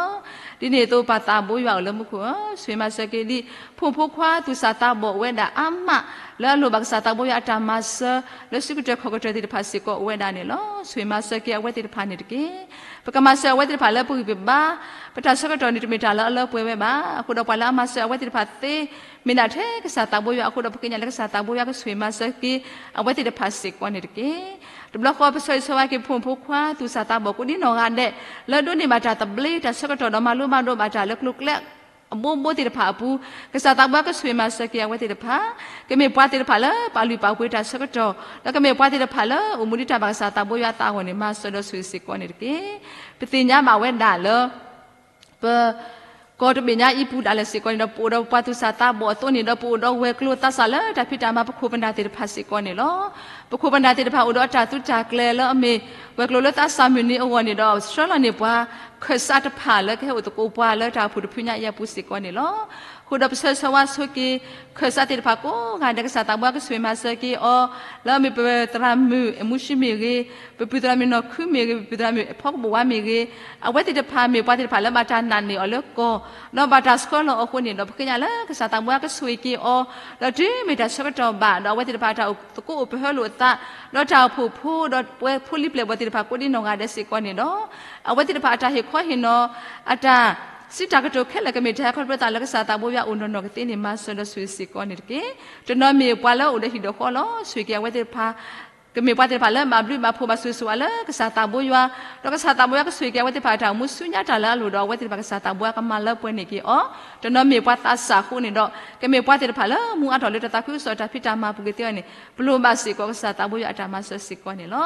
ဒ်န့ၣ်အသိးပၢ်သးဘိယွၤအိၣ်လၢမူခိၣ်ဧၢ, ဆိၣ်ဂ့ၤမၤစၢၤက့ၤဒ် ဖိမုၣ်ဖိခွါသူၣ်စၢ်သးဘီၣ်အိၣ်ဝဲဒၣ်အါမး လၢအလိၣ်ဘၣ်ကစၢ်သးဘိယွၤအတၢ်မၤစၢၤ လၢစုကတၢၢ်ခီၣ်ကတၢၢ်သ့ၣ်တဖၣ်စ့ၢ်ကီးအိၣ်ဝဲဒၣ်န့ၣ်လီၤ. ဆိၣ်ဂ့ၤမၤစၢၤက့ၤအဝဲသ့ၣ်တဖၣ်န့ၣ်တက့ၢ်. ပကမၤစၢၤအဝဲသ့ၣ်တဖၣ်လၢပဂံၢ်ပဘါ, ပတၢ်ဆၢကတီၢ်န့ၣ် တမ့ၢ်တၢ်လၢအလၢပှဲၤဝဲဘၣ်. အဃိဒီးပှၤလၢအမၤစၢၤအဝဲသ့ၣ်တဖၣ်သ့ မ့ၢ်ဒၣ်ထဲကစၢ်သးဘိယွၤအဃိဒီး ပဃ့ကညးလၢကစၢ်သးဘိယွၤကဆိၣ်ဂ့ၤမၤစၢၤက့ၤ အဝဲသ့ၣ်တဖၣ်စ့ၢ်ကီးန့ၣ်တက့ၢ်. တဘျီဃီပဆၢဂ့ၤဆၢဝါက့ၤဖိမုၣ်ဖိခွါသူၣ်စၢ်သးဘီၣ်ကိးဒ်နီၢ်ဂၤဒဲး လၢဒိးန့ၢ်ဘၣ်တၢ်သဘျ့ တၢ်ဆၢကတီၢ်ဒီးမၤလိမၤဒိးဘၣ်တၢ်လၢကျိၤကျဲ အဘိဘိသ့ၣ်တဖၣ်အပူၤ, ကစၢ်သးဘိယွၤကဆိၣ်ဂ့ၤမၤစၢၤက့ၤအဝဲသ့ၣ်တဖၣ်, ကမ့ၢ်ပှၤသ့ၣ်တဖၣ်လၢပာ်လုၢ်ပာ်ပှ့ၤတၢ်ဆၢကတီၢ်, ဒီးကမ့ၢ်ပှၤသ့ၣ်တဖၣ်လၢအိၣ်မူဒ်တၢ်ဘၣ်ကစၢ်သးဘိယွၤအသးအဂီၢ်န့ၣ် မၤစၢၤဒီးဆိၣ်ဂ့ၤစ့ၢ်ကီးန့ၣ်တက့ၢ်. ပသ့ၣ်ညါဘၣ်ဝဲဒၣ်လၢ ပ ကီၢ်တဘ့ၣ်ညါအံၤပူၤဒၣ်လဲာ်စ့ၢ်ကီးန့ၣ်ဒီး ပအိၣ်ဒီးပှၤသူၣ်စၢ်သးဘီၣ်အသိးန့ၣ်ဒီး ပအိၣ်ဒီးဝဲၤကျိၤသးစၢ်လၢတၢ်ဖံးတၢ်မၤပခိၣ်ပနၢ်သ့ၣ်တဖၣ်စ့ၢ်ကီးန့ၣ်လီၤ. ပခိၣ်ပနၢ်သ့ၣ်တဖၣ်အိၣ်ဒီးအတၢ်သုးတၢ်ကျဲၤလၢအမ့ၢ် ဝဲၤကျိၤလၢသးစၢ်မုၢ်နံၤအဂီၢ်န့ၣ်ဒီး ဆှၢလီၤန့ၢ်ပှၤခၢၣ်စးတဖၣ်လၢကဟဲအိၣ်သကိးပှၤလၢတၢ်အိၣ်ဖှိၣ်တဖုညါအံၤအပူၤစ့ၢ်ကီးန့ၣ်လီၤ. ဃုာ်ဒီးပဆၢဂ့ၤဆၢဝါဆိက့ၤ ခၢၣ်စးသ့ၣ်တဖၣ်ကိးဂၤဒဲး ကစၢ်သးဘိယွၤကဆိၣ်ဂ့ၤမၤစၢၤက့ၤအီၤ လၢအမ့ၢ်ပသရၣ်မုၣ်အမူဆံမ့ၢ်ဂ့ၤ, ပပုၢ်သရၣ်မုၣ်နီၢ်ခုမ့ၢ်ဂ့ၤ, ပပုၢ်သရၣ်မုၣ်အဖီကပိာ်ဝါမ့ၢ်ဂ့ၤ, အဝဲသ့ၣ်တဖၣ်မ့ၢ်ပှၤသ့ၣ်တဖၣ်လၢဘၣ်တၢ်နာ်န့ၢ်အီၤလၢကီၢ် ဒီးဘၣ်တၢ်ဆှၢလီၤအီၤအဃိန့ၣ်ဒီး ပဃ့ကညးလၢကစၢ်သးဘိယွၤကဆိၣ်ဂ့ၤက့ၤအီၤ ဒီးတုၤမ့ၢ်တၢ်ဆၢကတီၢ်ဘၣ် ဒီးအဝဲသ့ၣ်တဖၣ်တၢ်အိၣ်သကိးအိၣ်ပဟၢလိာ်အသး ဒီးတၢ်အိၣ်ဖှိၣ်ဖိ ဒီးပှၤဖိလံၤပျဲၢ်ဘီၣ်သ့ၣ်တဖၣ်ကိးဒ်နီၢ်ဂၤဒဲးစ့ၢ်ကီးန့ၣ်ဒီး အဝဲသ့ၣ်တဖၣ်အတၢ်ဟ့ၣ်ခီဟ့ၣ်နီၤ အတၢ်စံးတၢ်ကတိၤခဲလၢာ် ကမ့ၢ်တၢ်ဟဲခီဖျိသးလၢကစၢ်သးဘိယွၤအိၣ်နီၢ်နီၢ်ကသ့န့ၣ် မၤစၢၤဒီးဆိၣ်ဂ့ၤစ့ၢ်ကီးန့ၣ်တက့ၢ်. တနီၤမ့ၢ်ပှၤလၢအအိၣ်ဒီးဟံၣ်ဒီးဃီလီၤ. ဆိၣ်ဂ့ၤက့ၤအဝဲသ့ၣ်တဖၣ် ကမ့ၢ်ပှၤသ့ၣ်တဖၣ်လၢဘၣ်ဘျုးဘၣ်ဖှိၣ်ဘၣ်ဆိၣ်ဂ့ၤဆိၣ်ဝါလၢကစၢ်သးဘိယွၤ, ဒီးကစၢ်သးဘိယွၤကဆိၣ်ဂ့ၤက့ၤအဝဲသ့ၣ်တဖၣ်အတၢ်အိၣ်မူဆူညါတၢ်လၢအလိၤဒီး အဝဲသ့ၣ်တဖၣ်ကစၢ်သးဘိယွၤကမၤလၢပှဲၤန့ၢ်က့ၤအီၤ, တနီၤမ့ၢ်ပှၤသးစၢ်အဃိန့ၣ်ဒီး ကမ့ၢ်ပှၤသ့ၣ်တဖၣ်လၢမူအါထီၣ်လၢတၢ်သးခုကစီၣ်တၢ်ဖံးတၢ်မၤပူၤကသ့အီၤန့ၣ် ပလိၣ်ဘၣ်စ့ၢ်ကီးကစၢ်သးဘိယွၤအတၢ်မၤစၢၤစ့ၢ်ကီးန့ၣ်လီၤ.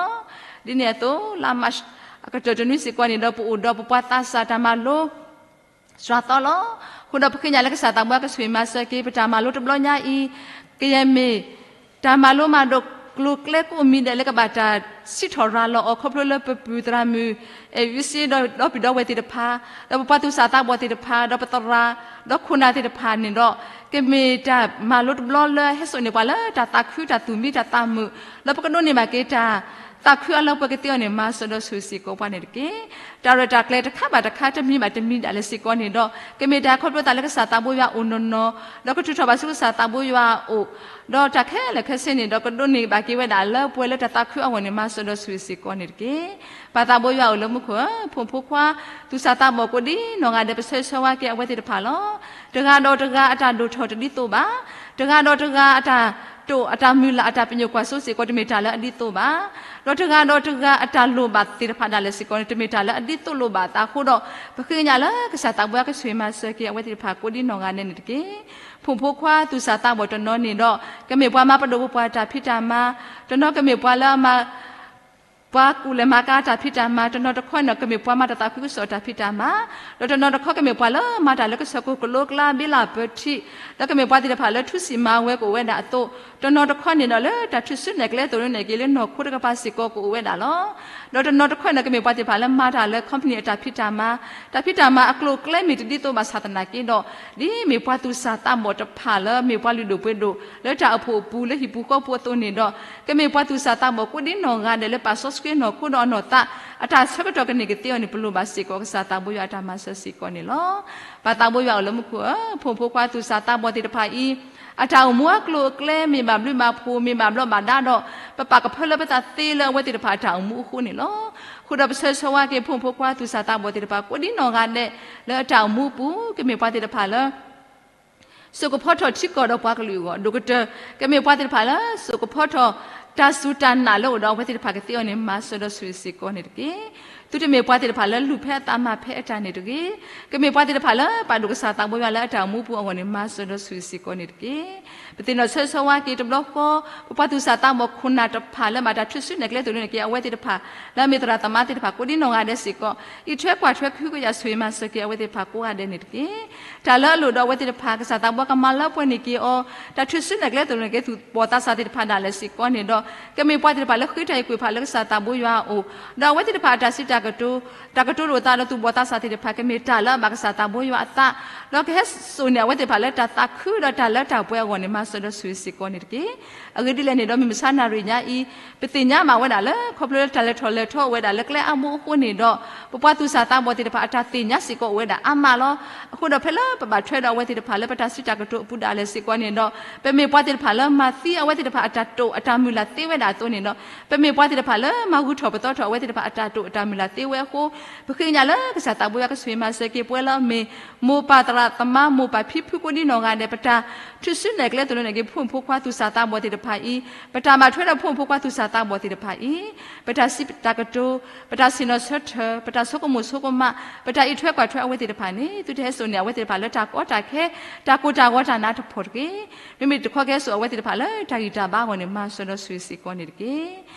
ဒ်န့ၣ်အသိး လါမးရှးအကတၢၢ်တနွံစ့ၢ်ကီးန့ၣ်ဒီး ပအိၣ်ဒီးပပှၤသးစၢ်တၢ်မၤလိ စှၤသီလီၤ. ဃုာ်ဒီးပဃ့ကညးလၢကစၢ်သးဘိယွၤကဆိၣ်ဂ့ၤမၤစၢၤက့ၤ ပတၢ်မၤလိတဘျီညါအံၤ ကယဲၢ်မ့ၢ် တၢ်မၤလိမၤဒိးကျိၤကျဲကိးမံၤဒဲးလၢကဘၣ်တၢ်စံးထီၣ်ရၤလီၤအီၤ ခီဖျိလၢပပုၢ်သရၣ်မုၣ် အဲၣ်အူစ့ဒီးဒီပုၢ်ဒီဝဲၢ်သ့ၣ်တဖၣ်, ဒီးပပှၤသူၣ်စၢ်သးဘီၣ်သ့ၣ်တဖၣ်, ဒီးပသရၣ်, ဒီးခိၣ်နၢ်သ့ၣ်တဖၣ်န့ၣ်ဒီး ကမ့ၢ်တၢ်မၤလိတဘျီလၢဟဲစိာ်န့ၢ်ပှၤလၢတၢ်သးခုတၢ်သူၣ်မံတၢ်သးမုာ်, လၢပကဒိးန့ၢ်ဘၣ်က့ၤတၢ်သးခုအလၢပှဲၤကသ့အီၤန့ၣ် မၤစၢၤဒီးဆိၣ်ဂ့ၤစ့ၢ်ကီးပှၤန့ၣ်တက့ၢ်. တၢ်ရဲၣ်တၢ်ကျဲၤတခါဘၣ်တခါ တမံၤဘၣ်တမံၤဒၣ်လဲာ်စ့ၢ်ကီးန့ၣ်ဒီး ကမ့ၢ်တၢ်ခီဖျိသးလၢကစၢ်သးဘိယွၤအိၣ်နီၢ်နီၢ်, ဒီးကထုးထီၣ်ဘၣ်ဆူကစၢ်သးဘိယွၤအအိၣ်, ဒီးတၢ်ခဲလၢာ်ခဲဆ့န့ၣ်ဒီး ကဒိးန့ၢ်ဘၣ်က့ၤဝဲဒၣ်လၢပှဲၤလၢတၢ်သးခုအဂီၢ်န့ၣ် မၤစၢၤဒီးဆိၣ်ဂ့ၤစ့ၢ်ကီးန့ၣ်တက့ၢ်. ပၢ်သးဘိယွၤအိၣ်လၢမူခိၣ်ဧၢ, ဖိမုၣ်ဖိခွါ သူၣ်စၢ်သးဘီၣ်ကိးဒ်နီၢ်ဂၤဒဲး ပဆၢဂ့ၤဆၢဝါက့ၤအဝဲသ့ၣ်တဖၣ်လီၤ. တဂၤဒီးတဂၤအတၢ်ဒိၣ်ထီၣ်တဒ်သိးဘၣ်. တဂၤဒီးတဂၤအတၢ်တိာ်အတၢ်မုၢ်လၢ်အတၢ်ပညိၣ်ကွၢ်စိစ့ၢ်ကီး တမ့ၢ်တၢ်လၢအဒ်သိးဘၣ်. ဒီးတဂၤဒီးတဂၤအတၢ်လိၣ်ဘၣ်သ့ၣ်တဖၣ်ဒၣ်လဲာ်စ့ၢ်ကီးန့ၣ် တမ့ၢ်တၢ်လၢအဒ်သိးလိၣ်ဘၣ်အသးအဃိဒီး ပဃ့ကညးလၢကစၢ်သးဘိယွၤကဆိၣ်ဂ့ၤမၤစၢၤက့ၤအဝဲသ့ၣ်တဖၣ်ကိးဒ်နီၢ်ဂၤဒဲးန့ၣ်တက့ၢ်. ဖိမုၣ်ဖိခွါသူၣ်စၢ်သးဘီၣ်တနီၤန့ၣ်ဒီး ကမ့ၢ်ပှၤမၤပဒိၣ်ပပှၢ်တၢ်ဖံးတၢ်မၤ, တနီၤကမ့ၢ်ပှၤလၢအမၤ ပှၤကူၣ်လဲၤမၤကၤတၢ်ဖံးတၢ်မၤ, တနီၤတခီန့ၣ်ဒီး ကမ့ၢ်ပှၤမၤတၢ်သးခုကစီၣ်တၢ်ဖံးတၢ်မၤ, ဒီးတနီၤတခီကမ့ၢ်ပှၤလၢမၤတၢ်လၢကစၢၢ်ခိၣ်ကလိကျါ ဘ့လၣ်ပၢထံ, ဒီးကမ့ၢ်ပှၤသ့ၣ်တဖၣ်လၢထူစံးမၤဝဲကအိၣ်ဝဲဒၣ်အသိး, တနီၤတခီန့ၣ်ဒီး လၢတၢ်ထုးစုနဲၣ်ကျဲသိၣ်လိနဲၣ်က့ၤလၢနီၢ်ခိတကပၤစ့ၢ်ကီးကအိၣ်ဝဲဒၣ်လီၤ. ဒီးတနီၤတခီန့ၣ်ဒီး ကမ့ၢ်ပှၤသ့ၣ်တဖၣ်လၢမၤတၢ်လၢ company အတၢ်ဖံးတၢ်မၤ, တၢ်ဖံးတၢ်မၤအကျိၤအကျဲမ့ၢ်တဒ်သိးဘၣ်ဆၣ်သနာ်က့ဒီး ဒ်မ့ၢ်ပှၤသူၣ်စၢ်သးဘီၣ်တဖၣ်လၢမ့ၢ်ပှၤလုၢ်ဒိၣ်ပှ့ၤဒိၣ် လၢတၢ်အိၣ်ဖှိၣ်အပူၤလၢဟံၣ်ပူၤဃီပူၤအသိးန့ၣ်ဒီး ကမ့ၢ်ပှၤသူၣ်စၢ်သးဘီၣ်ကိးဒ်နီၢ်ဂၤဒဲးလၢပာ်စီဆှံနီၢ်ခိဒီးအနီၢ်သး အတၢ်ဆၢကတီၢ်ကန့ၢ်ကသ့အီၤန့ၣ် ပလိၣ်ဘၣ်စ့ၢ်ကီးကစၢ်သးဘိယွၤအတၢ်မၤစၢၤစ့ၢ်ကီးန့ၣ်လီၤ. ပၢ်သးဘိယွၤအိၣ်လၢမူခိၣ်ဧၢ, ဖိမုၣ်ဖိခွါသူၣ်စၢ်သးဘီၣ်သ့ၣ်တဖၣ်အံၤ အတၢ်အိၣ်မူအကျိၤအကျဲ မ့ၢ်ဘၣ်ဘျုးဘၣ်ဖှိၣ် မ့ၢ်ဘၣ်ဘျီးဘၣ်ဒါဒီး ပပာ်ကဖၢလၢပသးသ့လၢအဝဲသ့ၣ်တဖၣ်အတၢ်အိၣ်မူအဃိန့ၣ်လီၤ. ဃုာ်ဒီးပဆၢဂ့ၤဆၢဝါက့ၤ ဖိမုၣ်ဖိခွါသူၣ်စၢ်သးဘီၣ်သ့ၣ်တဖၣ် ကိးဒ်နီၢ်ဂၤဒဲး လၢအတၢ်အိၣ်မူအပူၤ ကမ့ၢ်ပှၤသ့ၣ်တဖၣ်လၢ စိာ်ကဖီထီၣ်ထံကီၢ်ဒီးပှၤကလုာ်အဂီၢ်, ဒိၣ်ကတၢၢ် ကမ့ၢ်ပှၤသ့ၣ်တဖၣ်လၢစိာ်ကဖီထီၣ် တၢ်စူၢ်တၢ်နာ်လၢအိၣ်ဒီးအဝဲသ့ၣ်တဖၣ်ကသ့အီၤန့ၣ် မၤစၢၤဒီးဆိၣ်ဂ့ၤစ့ၢ်ကီးန့ၣ်တက့ၢ်. သုတမ့ၢ်ပှၤသ့ၣ်တဖၣ်လၢလူၤဖဲအသးမၤဖဲအတၢ်န့ၣ်တဂ့ၤ. ကမ့ၢ်ပှၤသ့ၣ်တဖၣ်လၢပာ်ဒိၣ်ကစၢ်သးဘိယွၤလၢအတၢ်အိၣ်မူပူၤအဂီၢ်န့ၣ် မၤစၢၤဒီးဆိၣ်ဂ့ၤစ့ၢ်ကီးန့ၣ်တက့ၢ်. ပသ့ၣ်နီၣ်ဆၢဂ့ၤဆၢဝါက့ၤတဘျီဃီ ပပှၤသူၣ်စၢ်သးဘီၣ်ခိၣ်နၢ်တဖၣ်လၢဘၣ်တၢ်ထုးစုနဲၣ်ကျဲသိၣ်လိနဲၣ်က့ၤအဝဲသ့ၣ်တဖၣ် လၢအမ့ၢ်သရၣ်သမါသ့ၣ်တဖၣ် ကိးဒ်နီၢ်ဂၤဒဲးစ့ၢ်ကီး အံးထွဲကွၢ်ထွဲကဟုကယာ်ဆိၣ်ဂ့ၤမၤစၢၤက့ၤအဝဲသ့ၣ်တဖၣ်ကိးဂၤဒဲးန့ၣ်တက့ၢ်. တၢ်လၢအလိၣ်ဒီးအဝဲသ့ၣ်တဖၣ် ကစၢ်သးဘိယွၤကမၤလၢပှဲၤန့ၢ်က့ၤအီၤ, တၢ်ထုးစုနဲၣ်ကျဲသိၣ်လိနဲၣ်က့ၤသူၣ်ဘီၣ်သးစၢ်သ့ၣ်တဖၣ်ဒၣ်လဲာ်စ့ၢ်ကီးန့ၣ်ဒီး ကမ့ၢ်ပှၤသ့ၣ်တဖၣ်လၢဃ့တၢ်အံၤကွံာ်ဖးလၢကစၢ်သးဘိယွၤအအိၣ်, ဒီးအဝဲသ့ၣ်တဖၣ်အတၢ်စံးတၢ်ကတိၤ တၢ်ကတိၤလိာ်သးဒီးသူၣ်ဘီၣ်သးစၢ်သ့ၣ်တဖၣ် ကမ့ၢ်တၢ်လၢအဘၣ်ကစၢ်သးဘိယွၤအသး, ဒီးကဟဲစိာ်န့ၢ်အဝဲသ့ၣ်တဖၣ်လၢတၢ်သးခုဒီးတၢ်လၢတၢ်ပှဲၤအဂီၢ်န့ၣ် မၤစၢၤဒီးဆိၣ်ဂ့ၤစ့ၢ်ကီးန့ၣ်တက့ၢ်. အဂ့ၢ်ဒ်လဲၣ်န့ၣ်ဒီး မုၢ်မဆါနၣ်ရံၣ်ညါအံၤ ပသ့ၣ်ညါဘၣ်ဝဲဒၣ်လၢ ခီဖျိလၢတၢ်လဲၤထီၣ်လဲၤထီအိၣ်ဝဲဒၣ်လၢကျဲအါဘိအဃိန့ၣ်ဒီး ပပှၤသူၣ်စၢ်သးဘီၣ်သ့ၣ်တဖၣ် အတၢ်သ့ၣ်ညါစ့ၢ်ကီးအိၣ်ဝဲဒၣ်အါမးလီၤ. အဃိဒီးဖဲလၢပဘၣ်ထွဲဒီးအဝဲသ့ၣ်တဖၣ်လၢပတၢ်စံးတၢ်ကတိၤအပူၤဒၣ်လဲာ်စ့ၢ်ကီးန့ၣ်ဒီး ပမ့ၢ်ပှၤသ့ၣ်တဖၣ်လၢမၤသံအဝဲသ့ၣ်တဖၣ်အတၢ်တိာ်အတၢ်မုၢ်လၢ်သ့ဝဲဒၣ်အသိးန့ၣ်ဒီး ပမ့ၢ်ပှၤသ့ၣ်တဖၣ်လၢမၤဂုာ်ထီၣ်ပသီထီၣ်အဝဲသ့ၣ်တဖၣ်အတၢ်တိာ်အတၢ်မုၢ်လၢ်သ့ဝဲအဃိ ပဃ့ကညးလၢကစၢ်သးဘိယွၤကဆိၣ်ဂ့ၤမၤစၢၤက့ၤပှၤလၢအမ့ၢ် မိၢ်ပၢ်သရၣ်သမါ မိၢ်ပၢ်ဖံဖုကိးဒ်နီၢ်ဂၤဒဲး ပတၢ်ထုးစုနဲၣ်ကျဲသိၣ်လိနဲၣ်က့ၤ ဖိမုၣ်ဖိခွါသူၣ်စၢ်သးဘီၣ်သ့ၣ်တဖၣ်အံၤ, ပတၢ်ဘၣ်ထွဲဒီးဖိမုၣ်ဖိခွါသူၣ်စၢ်သးဘီၣ်သ့ၣ်တဖၣ်အံၤ, ပတၢ်စံးတၢ်ကတိၤ, ပတၢ်ဆ့ၣ်နီၤဆၢထၢၣ်, ပတၢ်ဆိကမိၣ်ဆိကမး, ပတၢ်အံးထွဲကွၢ်ထွဲအဝဲသ့ၣ်တဖၣ်န့ၣ် သုတဟဲစိာ်န့ၢ်အဝဲသ့ၣ်တဖၣ်လၢတၢ်ကီတၢ်ခဲ, တၢ်ကိၢ်တၢ်ဂီၤတၢ်နးတၢ်ဖှီၣ်တဂ့ၤ. မ့မ့ၢ်တခီကဟဲစိာ်အဝဲသ့ၣ်တဖၣ်လၢတၢ်ဂံၢ်တၢ်ဘါအဂီၢ်န့ၣ် မၤစၢၤဒီးဆိၣ်ဂ့ၤစ့ၢ်ကီးန့ၣ်တက့ၢ်.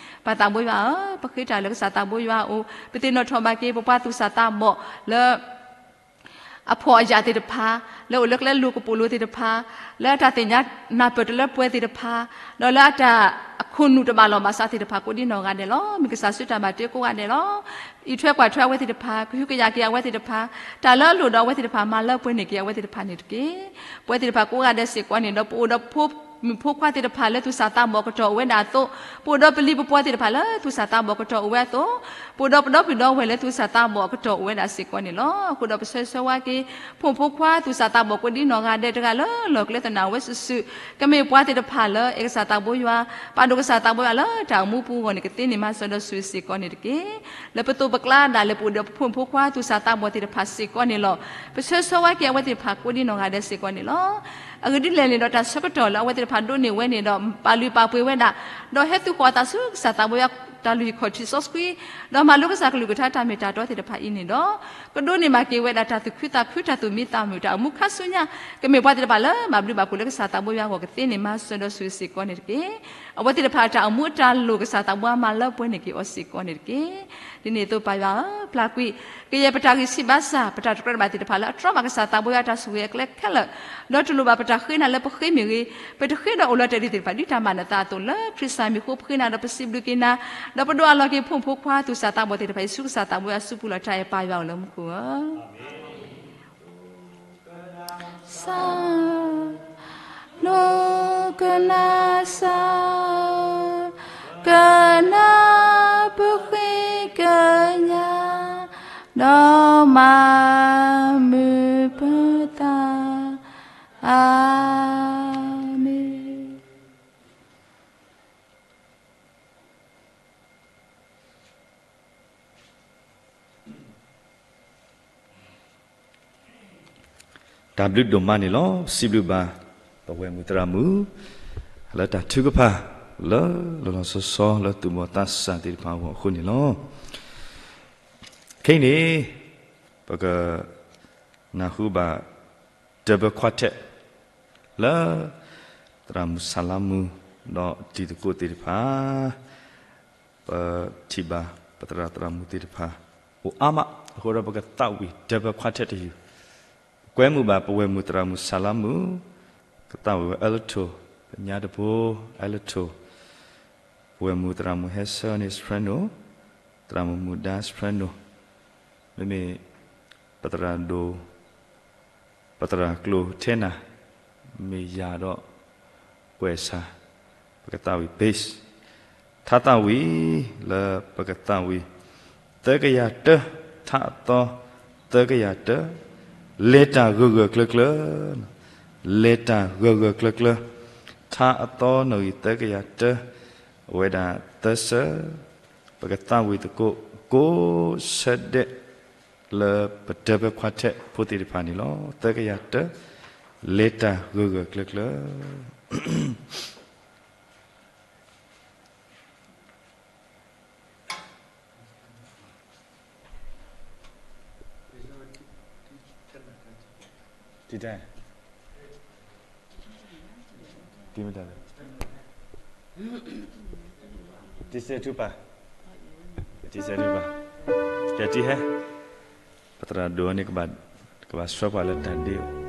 ပၢ်သးဘိယွၤဧၢ, ပဃ့တၢ်လၢကစၢ်သးဘိယွၤအအိၣ်, ပသ့ၣ်နီၣ်ထီၣ်ဘၣ်က့ၤ ပပှၤသူၣ်စၢ်သးဘီၣ်လၢ အဖှီၣ်အယာ်သ့ၣ်တဖၣ်, လၢအိၣ်လၢကျဲလိၤကပိာ်လိၤသ့ၣ်တဖၣ်, လၢအတၢ်သ့ၣ်ညါနၢ်ပၢၢ်တလၢပှဲၤသ့ၣ်တဖၣ်, ဒီးလၢအတၢ်အခိၣ်နူာ်တဘၣ်လီၢ်ဘၣ်စးသ့ၣ်တဖၣ် ကိးဒံနီၢ်ဂၤဒဲးလီၤ. မ့ၢ်ကစၢ်စုတၢ်ဘၣ်တ့ကိးဂၤဒဲးလီၤ. အံးထွဲကွၢ်ထွဲအဝဲသ့ၣ်တဖၣ်, ကဟုကယာ်က့ၤအဝဲသ့ၣ်တဖၣ်, တၢ်လၢအလိၣ်ဒီးအဝဲသ့ၣ်တဖၣ် မၤလၢပှဲၤန့ၢ်က့ၤအဝဲသ့ၣ်တဖၣ်န့ၣ်တက့ၢ်. ပဝဲသ့ၣ်တဖၣ်ကိးဂၤဒဲးစ့ၢ်ကီးန့ၣ်ဒီး ပအိၣ်ဒီးဖိမုၣ်ဖိခွါသ့ၣ်တဖၣ်လၢသူၣ်စၢ်သးဘီၣ်အကတီၢ်အိၣ်ဝဲဒၣ်အသိး, ပအိၣ်ဒီးပလံၤပပှီၤသ့ၣ်တဖၣ်လၢသူၣ်စၢ်သးဘီၣ်အကတီၢ်အိၣ်ဝဲအသိး, ပအိၣ်ဒီးပဒီပုၢ်ဒီဝဲၢ်လၢသူၣ်စၢ်သးဘီၣ်အကတီၢ်အိၣ်ဝဲဒၣ်စ့ၢ်ကီးန့ၣ်လီၤ. အဃိဒီးပဆၢဂ့ၤဆၢဝါက့ၤ ဖိမုၣ်ဖိခွါသူၣ်စၢ်သးဘီၣ်ကိးဒံနီၢ်ဂၤဒဲးတဂၤလၢလီၢ်ကျဲသနာ်ဝဲစုာ်စုာ်, ကမ့ၢ်ပှၤသ့ၣ်တဖၣ်လၢအဲၣ်ကစၢ်သးဘိယွၤ, ပာ်ဒိၣ်ကစၢ်သးဘိယွၤလၢတၢ်အိၣ်မူပူၤအဂီၢ်န့ၣ် ကသ့န့ၢ်မၤစၢၤဒီးဆိၣ်ဂ့ၤစ့ၢ်ကီးန့ၣ်တက့ၢ်. လၢပသိးပကျါဒၣ်လဲာ် ပအိၣ်ဒီးပဖိမုၣ်ဖိခွါသူၣ်စၢ်သးဘီၣ်သ့ၣ်တဖၣ်စ့ၢ်ကီးန့ၣ်လီၤ. ပဆၢဂ့ၤဆၢဝါက့ၤအဝဲသ့ၣ်တဖၣ်ကိးဒံနီၢ်ဂၤဒဲးစ့ၢ်ကီးန့ၣ်လီၤ. အဂ့ၢ်ဒ်လဲၣ်န့ၣ်ဒီး တၢ်ဆၢကတီၢ်လၢအဝဲသ့ၣ်တဖၣ်ဒိးန့ၢ်ဝဲန့ၣ်ဒီး ပာ်လုၢ်ပာ်ပှ့ၤဝဲဒၣ်, ဒီးဟဲသူၣ်ဃီၤအသးဆူကစၢ်သးဘိယွၤ တၢ်လုၢ်ဟံၣ်ခီၣ်ထံးစီဆှံ, ဒီးမၤလိကစၢ်ကလုၢ်ကထါတၢ်မ့ၢ်တၢ်တီသ့ၣ်တဖၣ်အံၤန့ၣ်ဒီး ကဒိးန့ၢ်ဘၣ်က့ၤဝဲဒၣ်တၢ်သူၣ်ခုသးခု တၢ်သူၣ်မံသးမုာ် တၢ်အိၣ်မူခါဆူညါ, ကမ့ၢ်ပှၤသ့ၣ်တဖၣ်လၢဘၣ်ဘျုးဘၣ်ဖှိၣ်လၢကစၢ်သးဘိယွၤအဂီၢ် ကသ့န့ၢ်မၤစၢၤဒီးဆိၣ်ဂ့ၤစ့ၢ်ကီးန့ၣ်တက့ၢ်. အဝဲသ့ၣ်တဖၣ်အတၢ်အိၣ်မူအတၢ်လိၣ် ကစၢ်သးဘိယွၤမၤလၢပှဲၤန့ၢ်က့ၤအီၤစ့ၢ်ကီးန့ၣ်တက့ၢ်. ဒ်န့ၣ်အသိးပၢ်ယွၤဧၢ, ပျၢ်ကွံာ် ကယဲၢ်ပတၢ်ဂံၢ်ဆံးဘါစၢ် ပတၢ်တကြၢးတဘၣ်သ့ၣ်တဖၣ်လၢအတြီဘၣ်ကစၢ်သးဘိယွၤတၢ်ဆိၣ်ဂ့ၤအကျဲခဲလၢာ်, ဒီးတလိၣ်ဘၣ်ပတၢ်ဃ့နၤလၢပဃ့မ့ၢ်ဂ့ၤ, ပတဃ့ဒီးအိၣ်လီၤတဲာ်ဒံးသ့ၣ်တဖၣ် ဒ်တၢ်မၤနၢၤသးအသိး လၢခရံာ်စၢ်မံၤအဃိ ပဃ့နၤဒီးပစံးဘျုးက့ၤနၤ, ဒီးပဒိးအလီၢ်က့ၤဖိမုၣ်ဖိခွါသူၣ်စၢ်သးဘီၣ်သ့ၣ်တဖၣ်အံၤ ဆူကစၢ်သးဘိယွၤအစုပူၤလီၤ. တၢ်အဲၣ်ပၢ်ယွၤအိၣ်လၢမူခိၣ်ဧၢ. စၢ်, ဒိကနၣ်စၢ်, ကနၢ်ပဃ့ကညး, ဒီးမၤမုာ်ပသး, အၤမ့ၣ်. တၢ်ဘျုးဒိၣ်မးန့ၣ်လီၤ. စံးဘျုးဘၣ် ပဝဲၢ်မုၣ်သရၣ်မုၣ် လၢတၢ်ထုကဖၣ် လၢလီၤလီၤဆီဆီ လၢသူၣ်ဘီၣ်သးစၢ်သ့ၣ်တဖၣ်အဂီၢ်အဃိန့ၣ်လီၤ. ခဲအံၤန့ၣ် ပက နၢ်ဟူဘၣ် double quartet လၢ သရၣ်မုၣ်ဆၣ်လါမူ ဒီးတံၤသကိးသ့ၣ်တဖၣ်, ပထံၣ်ဘၣ် ပသရၣ်သရၣ်မုၣ်သ့ၣ်တဖၣ် အိၣ်အါမး အဃိဒီးပကသးဝံၣ် double quartet တယုၢ်, ကွဲမုာ်ဘၣ်ပဝဲၢ်မုၣ်သရၣ်မုၣ်ဆၣ်လါမူ, ကသးဝံၣ်ဝဲ alto, ပညါတဘိ alto, ပဝဲၢ်မုၣ်သရၣ်မုၣ်ဟဲဆၢန့ၣ် soprano, သရၣ်မုၣ်မုၣ်ဒါ soprano, မ့မ့ၢ် ပသရၣ်ဒိၣ် ပသရၣ်ကျိၤထဲနၤ မ့ၢ်ယၤဒီး ကွဲးစၢ် ပကသးဝံၣ် bass, ထါသးဝံၣ် လၢပကသးဝံၣ် သၢကယၤတၢ, ထါအသီ သၢကယၤတၢ, လဲၤတၢ်ဂၢၢ်ဂၢၢ်ကျၢၤကျၢၤ, လဲၤတၢ်ဂၢၢ်ဂၢၢ်ကျၢၤကျၢၤ, ထါအသီနီၣ်ဂံၢ်သၢကယၤတၢ, အဝဲဒၣ်သၢစၢ, ပကသးဝံၣ်သကိး ကိးဆၢဒဲး လၢပ double quartet ဖိသ့ၣ်တဖၣ်န့ၣ်လီၤ. သၢကယၤတၢ, လဲၤတၢ်ဂၢၢ်ဂၢၢ်ကျၢၤကျၢၤ. Teacher, teacher, teacher, ကဲတံၤဟဲ, ပသရၣ်ဒိၣ်န့ၣ် ကဘၣ်ဆှၢပှၤလၢတၢ်ဒ့အိၣ်.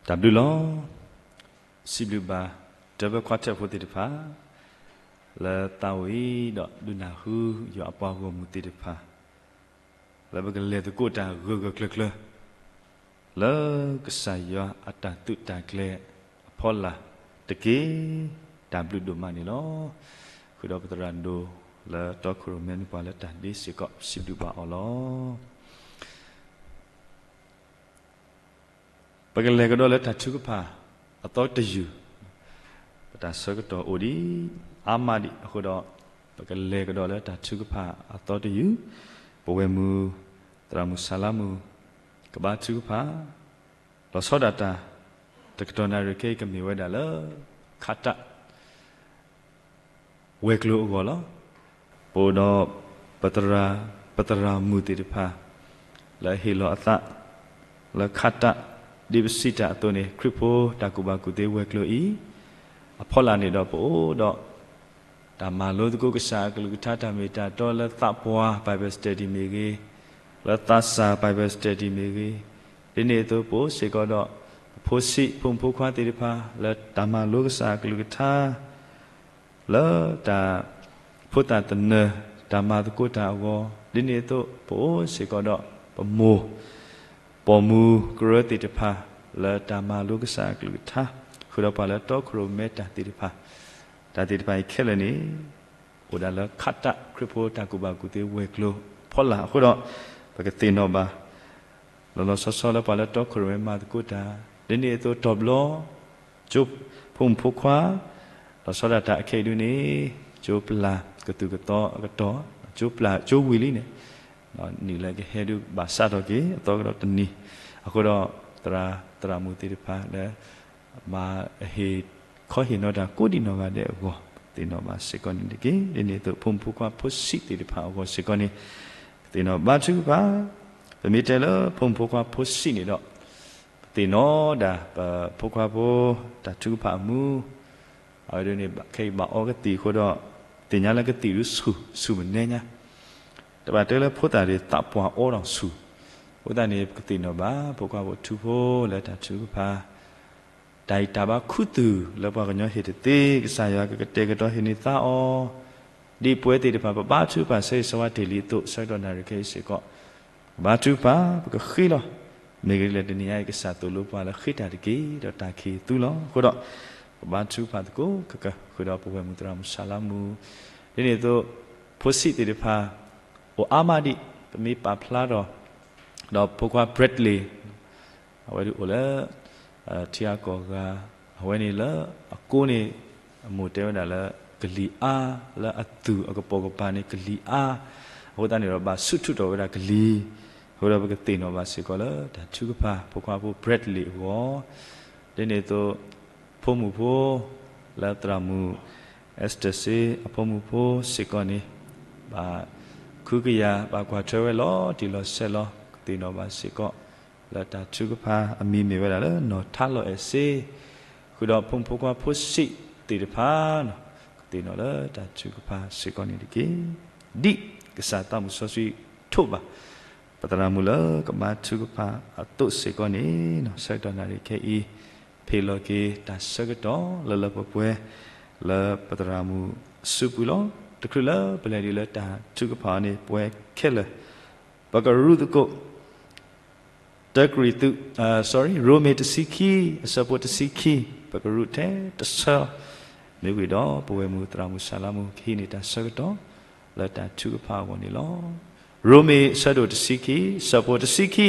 တၢ်ဘျုးလီၤ. စံးဘျုးဘၣ် တၢ်ပၢၤခွါထၢၣ်ဖိသ့ၣ်တဖၣ် လၢသးအိၣ်အံၤဒီးဒုးနၢ်ဟူယွၤအပှၤဂီၢ်မုၢ်သ့ၣ်တဖၣ် လၢပကလဲၤသကိးတၢ်ဂၢၢ်ဂၢၢ်ကျၢၤကျၢၤ လၢကစၢ်ယွၤအတၢ်သုးတၢ်ကျဲၤအဖီလာ်တက့ၢ်. တၢ်ဘျုးဒိၣ်မးန့ၣ်လီၤ. ဃုာ်ဒီးပသရၣ်ဒိၣ်လၢတီခိၣ်ရိၣ်မဲမ့ၢ်ပှၤလၢတၢ်ဒ့စ့ၢ်ကီး စံးဘျုးဘၣ်အီၤလီၤ. ပကလဲၤကဒီးလၢတၢ်ထုကဖၣ်အသီတယုၢ်, ပတၢ်ဆၢကတီၢ်အိၣ်ဒံး အါမးဒံးအဃိဒီး ပကလဲၤကဒီးလၢတၢ်ထုကဖၣ်အသီတယုၢ်, ပဝဲၢ်မုၢ် သရၣ်မုၣ်ဆၣ်လါမုၣ် ကဘါထုကဖၣ် လီၤဆီဒၣ်တၢ် တကတီၢ်နၣ်ရံၣ်ခဲအံၤကမ့ၢ်ဝဲဒၣ်လၢ ခးတၢ် ဝဲၤကျိၤအဂီၢ်လီၤ. ပအိၣ်ဒီး ပသရၣ် ပသရၣ်မုၣ်သ့ၣ်တဖၣ် လၢအဟ့ၣ်လီၤအသး လၢခးတၢ် ဒ်ပစံးတၢ်အသိးန့ၣ် ခရံာ်ဖိတၢ်ကူၣ်ဘၣ်ကူၣ်သ့ဝဲၤကျိၤအံၤ အဖီလာ်န့ၣ်ဒီးပအိၣ်ဒီး တၢ်မၤလိသကိးကစၢ်အကလုၢ်ကထါတၢ်မ့ၢ်တၢ်တီလၢသးပှၢ် Bible study မ့ၢ်ဂ့ၤ, လၢသးစၢ် Bible study မ့ၢ်ဂ့ၤ, ဒ်န့ၣ်အသိးပအိၣ်စ့ၢ်ကီးဒီး ပဖိဆံးဖိမုၣ်ဖိခွါသ့ၣ်တဖၣ် လၢတၢ်မၤလိကစၢ်အကလုၢ်ကထါ လၢတၢ်ဖိသၣ်သနၢၣ် တၢ်မၤသကိးတၢ်အဂီၢ်, ဒ်န့ၣ်အသိး ပအိၣ်စ့ၢ်ကီးဒီး ပမိၢ် ပိာ်မုၣ်ကရၢသ့ၣ်တဖၣ် လၢတၢ်မၤလိကစၢ်အကလုၢ်ကထါ, ဃုာ်ဒီးပှၤလၢတီခိၣ်ရိၣ်မဲတၢ်သ့ၣ်တဖၣ်, တၢ်သ့ၣ်တဖၣ်အံၤခဲလၢာ်န့ၣ် အိၣ်ဒၣ်လၢခးတၢ်ခရံာ်ဖိတၢ်ကူၣ်ဘၣ်ကူၣ်သ့ဝဲၤကျိၤအဖီလာ်အဃိဒီး ပကသ့ၣ်နီၣ်ဘၣ် လီၤလီၤဆီဆီလၢပှၤလၢတီခိၣ်ရိၣ်မဲမၤသကိးတၢ်, ဒ်န့ၣ်အသိးတီၤဘျီ ကၠိဖိမုၣ်ဖိခွါ လီၤဆီဒၣ်တၢ်အခဲအံၤဒုန့ၣ် ကၠိပျၢ်ကသူၣ်ကသီအကတီၢ်, ကၠိပျၢ်ကၠိဝံၤလံန့ၣ် နံၣ်လၢကဟဲဒုးဘၣ်စးထီၣ်က့ၤ အသီကဒီးတနံၤ, အဃိဒီး သရၣ် သရၣ်မုၣ်သ့ၣ်တဖၣ်လၢ မၤအဟ့ၣ်ခီဟ့ၣ်နီၤတၢ်ကိးဒံးနီၢ်ဂၤဒဲးအဂီၢ် သ့ၣ်နီၣ်ဘၣ်စ့ၢ်ကီးန့ၣ်တက့ၢ်. ဒ်န့ၣ်အသိး ဖိမုၣ်ဖိခွါဖိဆံးသ့ၣ်တဖၣ်အဂီၢ်စ့ၢ်ကီးန့ၣ် ပသ့ၣ်နီၣ်ဘါထုကဖၣ်, ပမ့ၢ်တဲလၢဖိမုၣ်ဖိခွါဖိဆံးန့ၣ်ဒီး ပသ့ၣ်နီၣ်ဒၣ်ပဖိခွါဖိ တၢ်ထုကဖၣ်အမူ အဝဲဒၣ်န့ၣ် ခဲအံၤဘၣ်အီကသံၣ်အဃိဒီး သ့ၣ်ညါလၢကသံၣ်ဒုဆူၣ် ဆူၣ်မနဲညါ, တဘၣ်တဲလၢဖိသၣ်ဒၣ်သးပှၢ်အီဒီးဆူၣ်, အဃိသတးန့ၣ် ပကသ့ၣ်နီၣ်ဘၣ် ဖိခွါဖိထူဖိလၢတၢ်ထုကဖၣ် တၢ်အံၤတၢ်ဘါခူသူၣ်လၢပှၤကညီဟ့ၣ်တသ့ ကစၢ်ယွၤကကတဲာ်ကတီၤဟ့ၣ်န့ၢ်သါအီၤ, ဒ်ပဝဲသ့ၣ်တဖၣ် ပဘါထုကဖၣ်ဆၢဂ့ၤဆၢဝါတ့ၢ်လံအသိး ဆၢကတီၢ်နၣ်ရံၣ်ခဲအံၤစ့ၢ်ကီး ကဘါထုကဖၣ် ပကဃ့လီၤ. မ့ၢ်ဂ့ၤဒ်လဲၣ်တနံၤညါအံၤ ကစၢ်သိၣ်လိပှၤလၢဃ့တၢ်တက့ၢ် ဒီးတၢ်ခံးသူလီၤ. အဃိဒီး ပဘါထုကဖၣ်သကိး ကကဃုာ်ဒီး ပဝဲၢ်မုၢ်သရၣ်မုၣ်ဆၣ်လါမုၣ်, ဒ်န့ၣ်အသိး ဖိဆံးသ့ၣ်တဖၣ် အိၣ်အါမးဒံး ပမ့ၢ်ပာ်ဖျါထီၣ် ဒီးဖိခွါ Bradley အဝဲဒၣ်အိၣ်လၢ ထံဂၤကီၢ်ဂၤ, အဝဲန့ၣ်လၢအကိးန့ၣ် အမိၢ်တဲဝဲဒၣ်လၢ ကလံၤအါ, လၢအသူၣ်အကပိာ်ကပၤန့ၣ် ကလံၤအါ, အဃိသတးန့ၣ်ဒီး ဘၣ်ဆူၣ်ထူးထီၣ်ဝဲဒၣ်ကလံၤ, အဃိဒီးပကသ့ၣ်နီၣ်ဘၣ်စ့ၢ်ကီးလၢတၢ်ထုကဖၣ် ဖိခွါဖိ Bradley အဂီၢ်, ဒ်န့ၣ်အသိး ဖိမုၣ်ဖိ လၢသရၣ်မုၣ် Esther စ့ အဖိမုၣ်ဖိစ့ၢ်ကီးန့ၣ် ဘၣ် ခုကယၤ ဘၣ်ကွၢ်ထွဲဝဲလီၤတံၢ်လီၤဆဲးလီၤ ကသ့ၣ်နီၣ်ဘၣ်စ့ၢ်ကီး လၢတၢ်ထုကဖၣ်အမံၤမ့ၢ်ဝဲဒၣ်လၢ နီၢ်ထါလီၤအဲၣ်စ့, ဃုာ်ဒီးဖိမုၣ်ဖိခွါဖိဆံးသ့ၣ်တဖၣ်န့ၣ် ကသ့ၣ်နီၣ်လၢတၢ်ထုကဖၣ်စ့ၢ်ကီးန့ၣ်တက့ၢ်. ဒ်ကစၢ်သးမုၣ်စီဆှံထိးဘၣ် ပသရၣ်မုၣ်လၢကဘါထုကဖၣ်အသိးစ့ၢ်ကီးန့ၣ် ဆၢကတီၢ်နၣ်ရံၣ်ခဲအံၤ ဖ့ၣ်လီၤက့ၤတၢ်ဆၢကတီၢ်လၢလၢပှဲၤပှဲၤ လၢပသရၣ်မုၣ်အစုပူၤလီၤ. တချုးလၢပလဲၤဒံးလၢတၢ်ထုကဖၣ်အီၤန့ၣ် ပဝဲခဲလၢာ် ပကရူးသကိး တၢကရံၣ်သူး, sorry, ရိမ့ၤတဆံခံ, အဆၢဖိတဆံခံ, ပကရူးထဲတဆၢ, မ့ၢ်ဝံၤဒီး ပဝဲၢ်မုၢ်သရၣ်မုၣ်ဆၣ်လါမုၣ် ကဟံးန့ၢ်တၢ်ဆၢကတီၢ် လၢတၢ်ထုကဖၣ်အဂီၢ်န့ၣ်လီၤ. ရိမ့ၤအဆၢဒိၣ်တဆံခံ, အဆၢဖိတဆံခံ,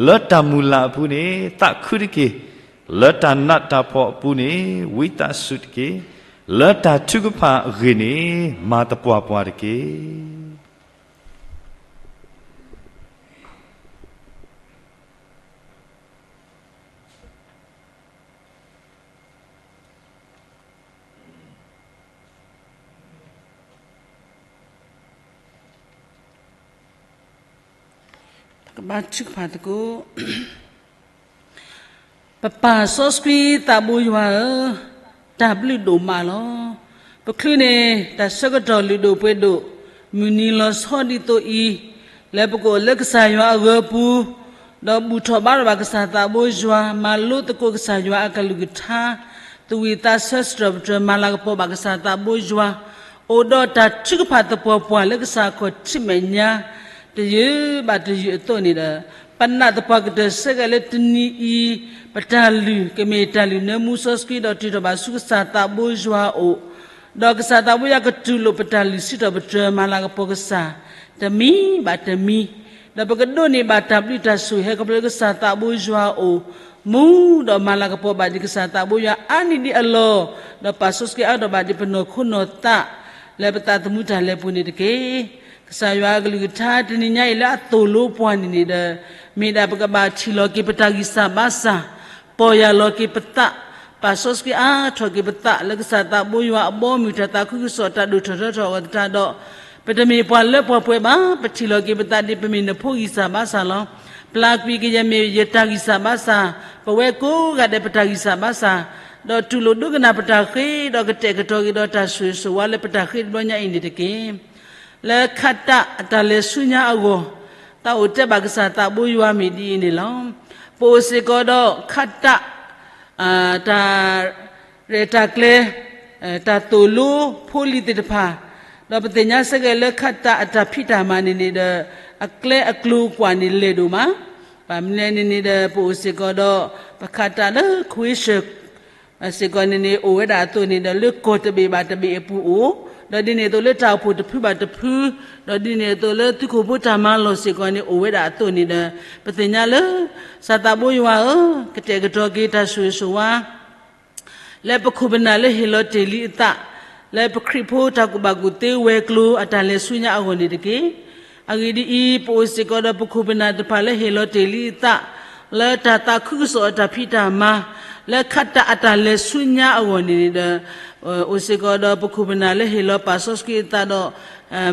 လၢတၢ်မုၢ်လၢ်အပူၤန့ၣ် သးခုတက့ၢ်, လၢတၢ်နးတၢ်ဖှီၣ်အပူၤန့ၣ် ဝံသးစူၤတက့ၢ်, လၢတၢ်ထုကဖၣ်အဂ့ၢ်န့ၣ် မၤသပှၢ်ပှၢ်တက့ၢ်. ပကဘါထုကဖၣ်သကိး. ပပၢ်စီဆှံသးဘိယွၤဧၢ, တၢ်ဘျုးဒိၣ်မးလီၤ. ပချုးန့ၢ် တၢ်ဆၢကတီၢ်လုၢ်ဒိၣ်ပှ့ၤဒိၣ် မုၢ်နံၤလီၤဆီဒ်သိးအံၤ, လၢပကအိၣ်လၢကစၢ်ယွၤအဂၢၤပူၤ, ဒီးဘူၣ်ထီၣ်ဘါထီၣ်ဘၣ်ကစၢ်သးဘိယွၤ, မၤလိသကိးကစၢ်ယွၤအကလုၢ်ကထါ, သဝံၣ်သးဆၢစတြီၢ်ပတြၢၤ မၤလၤကပီၤဘၣ်ကစၢ်သးဘိယွၤ, အိၣ်ဒီးတၢ်ထုကဖၣ်သပှၢ်ပှၢ်လၢကစၢ်အခီၣ်ထံးမဲာ်ညါ တယုၢ်ဘၣ်တယုၢ်အသိးန့ၣ်ဒီး, ပနၢ်သပှၢ်ကတၢၢ်ဆၢက့ၤလၢတနံၤအံၤ, ပတၢ်လုၢ်ကမ့ၢ်တၢ်လုၢ်နၢမူစီဆှံဒီးတုၤထီၣ်ဘၣ်ဆူကစၢ်သးဘိယွၤအအိၣ်, ဒီးကစၢ်သးဘိယွၤကတူၢ်လိာ်ပတၢ်လုၢ်စံးထီၣ်ပတြၢၤ မၤလၤကပီၤကစၢ် တမံၤဘၣ်တမံၤ, ဒီးပကဒိးန့ၢ်ဘၣ်တၢ်ဘျုးတၢ်ဆိၣ်ဂ့ၤ ဟဲခီဖျိလၢကစၢ်သးဘိယွၤအအိၣ်မူ, ဒီးမၤလၤကပီၤဘၣ်ဒံးကစၢ်သးဘိယွၤအါနံၣ်ဒံးအလီၢ်, ဒီးပာ်စီဆှံအါထီၣ်ဘၣ်ဒံးပနီၢ်ခိနီၢ်သး လၢပသးသမူတၢ်လဲၤပူၤန့ၣ်တက့ၢ်. ကစၢ်ယွၤအကလုၢ်ကထါတနံၤညါအံၤလၢအသိၣ်လိပှၤန့ၣ်န့ၣ်ဒီး, မ့ၢ်ဒၣ်ပကဘၣ်ထံၣ်လီၤက့ၤပတၢ်ဂံၢ်စၢ်ဘါစၢ်, ပီၢ်ယၢ်လီၤက့ၤပသး, ပာ်စီဆှံအါထီၣ်က့ၤပသး လၢကစၢ်သးဘိယွၤအဘီအမုၢ် တၢ်သးခုကစီၣ် တၢ်ဒိၣ်ထီၣ်ထီထီၣ်အဂီၢ်သတးဒီး, ပတမ့ၢ်ပှၤလၢပှဲၤပှဲၤဘၣ်, ပထံၣ်လီၤက့ၤပသးဒ်ပမ့ၢ်နဖိဂံၢ်စၢ်ဘါစၢ်လီၤ. ပျၢ်ကွံာ်ကယဲၢ်မ့ၢ်ယတၢ်ဂံၢ်စၢ်ဘါစၢ်, ပဝဲကိးဂၤဒဲးပတၢ်ဂံၢ်စၢ်ဘါစၢ်, ဒီးတူၢ်လိာ်ဒိကနၣ်ပတၢ်ဃ့ ဒီးကတဲာ်ကတီၤက့ၤဒီးတၢ်ဆိၣ်ဂ့ၤဆိၣ်ဝါလၢပတၢ်ဃ့တဘျီညါအံၤန့ၣ်တက့ၢ်. လၢခးတၢ်အတၢ်လဲၤဆူညါအဂီၢ်, တၢ်အိၣ်တဲဘၣ်ကစၢ်သးဘိယွၤမ့ၢ်ဒ်အံၤန့ၣ်လီၤ. ပအိၣ်စ့ၢ်ကီးဒီးခးတၢ် တၢ် ရဲၣ်တၢ်ကျဲၤ တၢ်သိၣ်လိဖိလံၤသ့ၣ်တဖၣ်, ဒီးပသ့ၣ်ညါဆၢက့ၤလၢခးတၢ်အတၢ်ဖံးတၢ်မၤန့ၣ်န့ၣ်ဒီး, အကျဲအကျိၤကွၢ်န့ၣ်လဲၢ်ဒိၣ်မး, ဘၣ်မနုၤလဲၣ်န့ၣ်န့ၣ်ဒီး ပအိၣ်စ့ၢ်ကီးဒီး ပခးတၢ်လၢခွ့ဆၢၣ် စ့ၢ်ကီးန့ၣ်န့ၣ် အိၣ်ဝဲဒၣ်အသိးန့ၣ်ဒီး လၢကီၢ်တဘ့ၣ်ဘၣ်တဘ့ၣ်အပူၤအိၣ်, ဒီးဒ်န့ၣ်အသိးလၢတၢ်အိၣ်ဖှိၣ်တဖုဘၣ်တဖု, ဒီးဒ်န့ၣ်အသိးလၢသုးခိၣ်ဖိတၢ်မၤလီၢ်စ့ၢ်ကီးန့ၣ်အိၣ်ဝဲဒၣ်အသိးန့ၣ်ဒီး, ပသ့ၣ်ညါလၢ ကစၢ်သးဘိယွၤဧၢ, ကတဲာ်ကတီၤက့ၤတၢ်ဆိၣ်ဂ့ၤဆိၣ်ဝါ လၢပခိၣ်ပနၢ်လၢဟ့ၣ်လီၤတ့ၢ်လံအသး, လၢပခရံာ်ဖိတၢ်ကူၣ်ဘၣ်ကူၣ်သ့ဝဲၤကျိၤအတၢ်လဲၤဆူညါအဂီၢ်န့ၣ်တက့ၢ်. အဂ့ၢ်ဒ်အံၤ, ပအိၣ်စ့ၢ်ကီးဒီးပခိၣ်ပနၢ်တဖၣ်လၢဟ့ၣ်လီၤတ့ၢ်လံအသး, လၢတၢ်သးခုကစီၣ်အတၢ်ဖံးတၢ်မၤ, လၢခးတၢ်အတၢ်လဲၤဆူညါအဂီၢ်န့ၣ်န့ၣ်ဒီး, အိၣ်စ့ၢ်ကီးဒီးပခိၣ်ပနၢ်လၢဟ့ၣ်လီၤပာ်စီဆှံအသးဒီး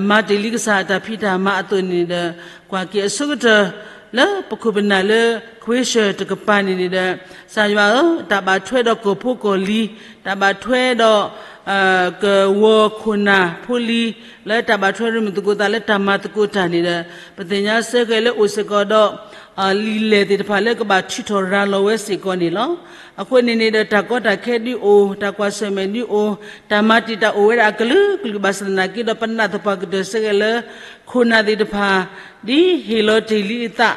မၤတ့ၢ်လံကစၢ်အတၢ်ဖံးတၢ်မၤအသိးန့ၣ်ဒီး, ကွၢ်က့ၤအဆိကတၢၢ် လၢပခိၣ်ပနၢ်လၢခွ့ဆၢၣ်တကပၤန့ၣ်န့ၣ်ဒီး, ကစၢ်ယွၤဧၢ, တၢ်ဘၣ်ထွဲဒီးကီၢ်ဖိကီၢ်လံၤ, တၢ်ဘၣ်ထွဲဒီး ကဝီၤခိၣ်နၢ်ဖိလံၤ, လၢတၢ်ဘၣ်ထွဲရမုၢ်သကိးသးလၢတၢ်မၤသကိးတၢ်န့ၣ်ဒီး, ပသ့ၣ်ညါဆၢက့ၤလၢအိၣ်စ့ၢ်ကီးဒီး လံာ်လဲၢ်သ့ၣ်တဖၣ်လၢကဘၣ်ထုးထီၣ်ရၤလီၤဝဲစ့ၢ်ကီးန့ၣ်လီၤ. အဃိန့ၣ်န့ၣ်ဒီး တၢ်ကီတၢ်ခဲဒုးအိၣ်, တၢ်ကွၢ်ဆၢၣ်မဲာ်ဒုးအိၣ်, တၢ်မၤတံာ်တာ်အိၣ်ဝဲဒၣ်အကလုာ်ကလုာ် ဘၣ်ဆၣ်သနာ်က့ဒီး ပနၢ်သပှၢ်ကတၢၢ်ဆၢက့ၤလၢ ခိၣ်နၢ်သ့ၣ်တဖၣ် ဒ်ဟ့ၣ်လီၤတ့ၢ်လံအသး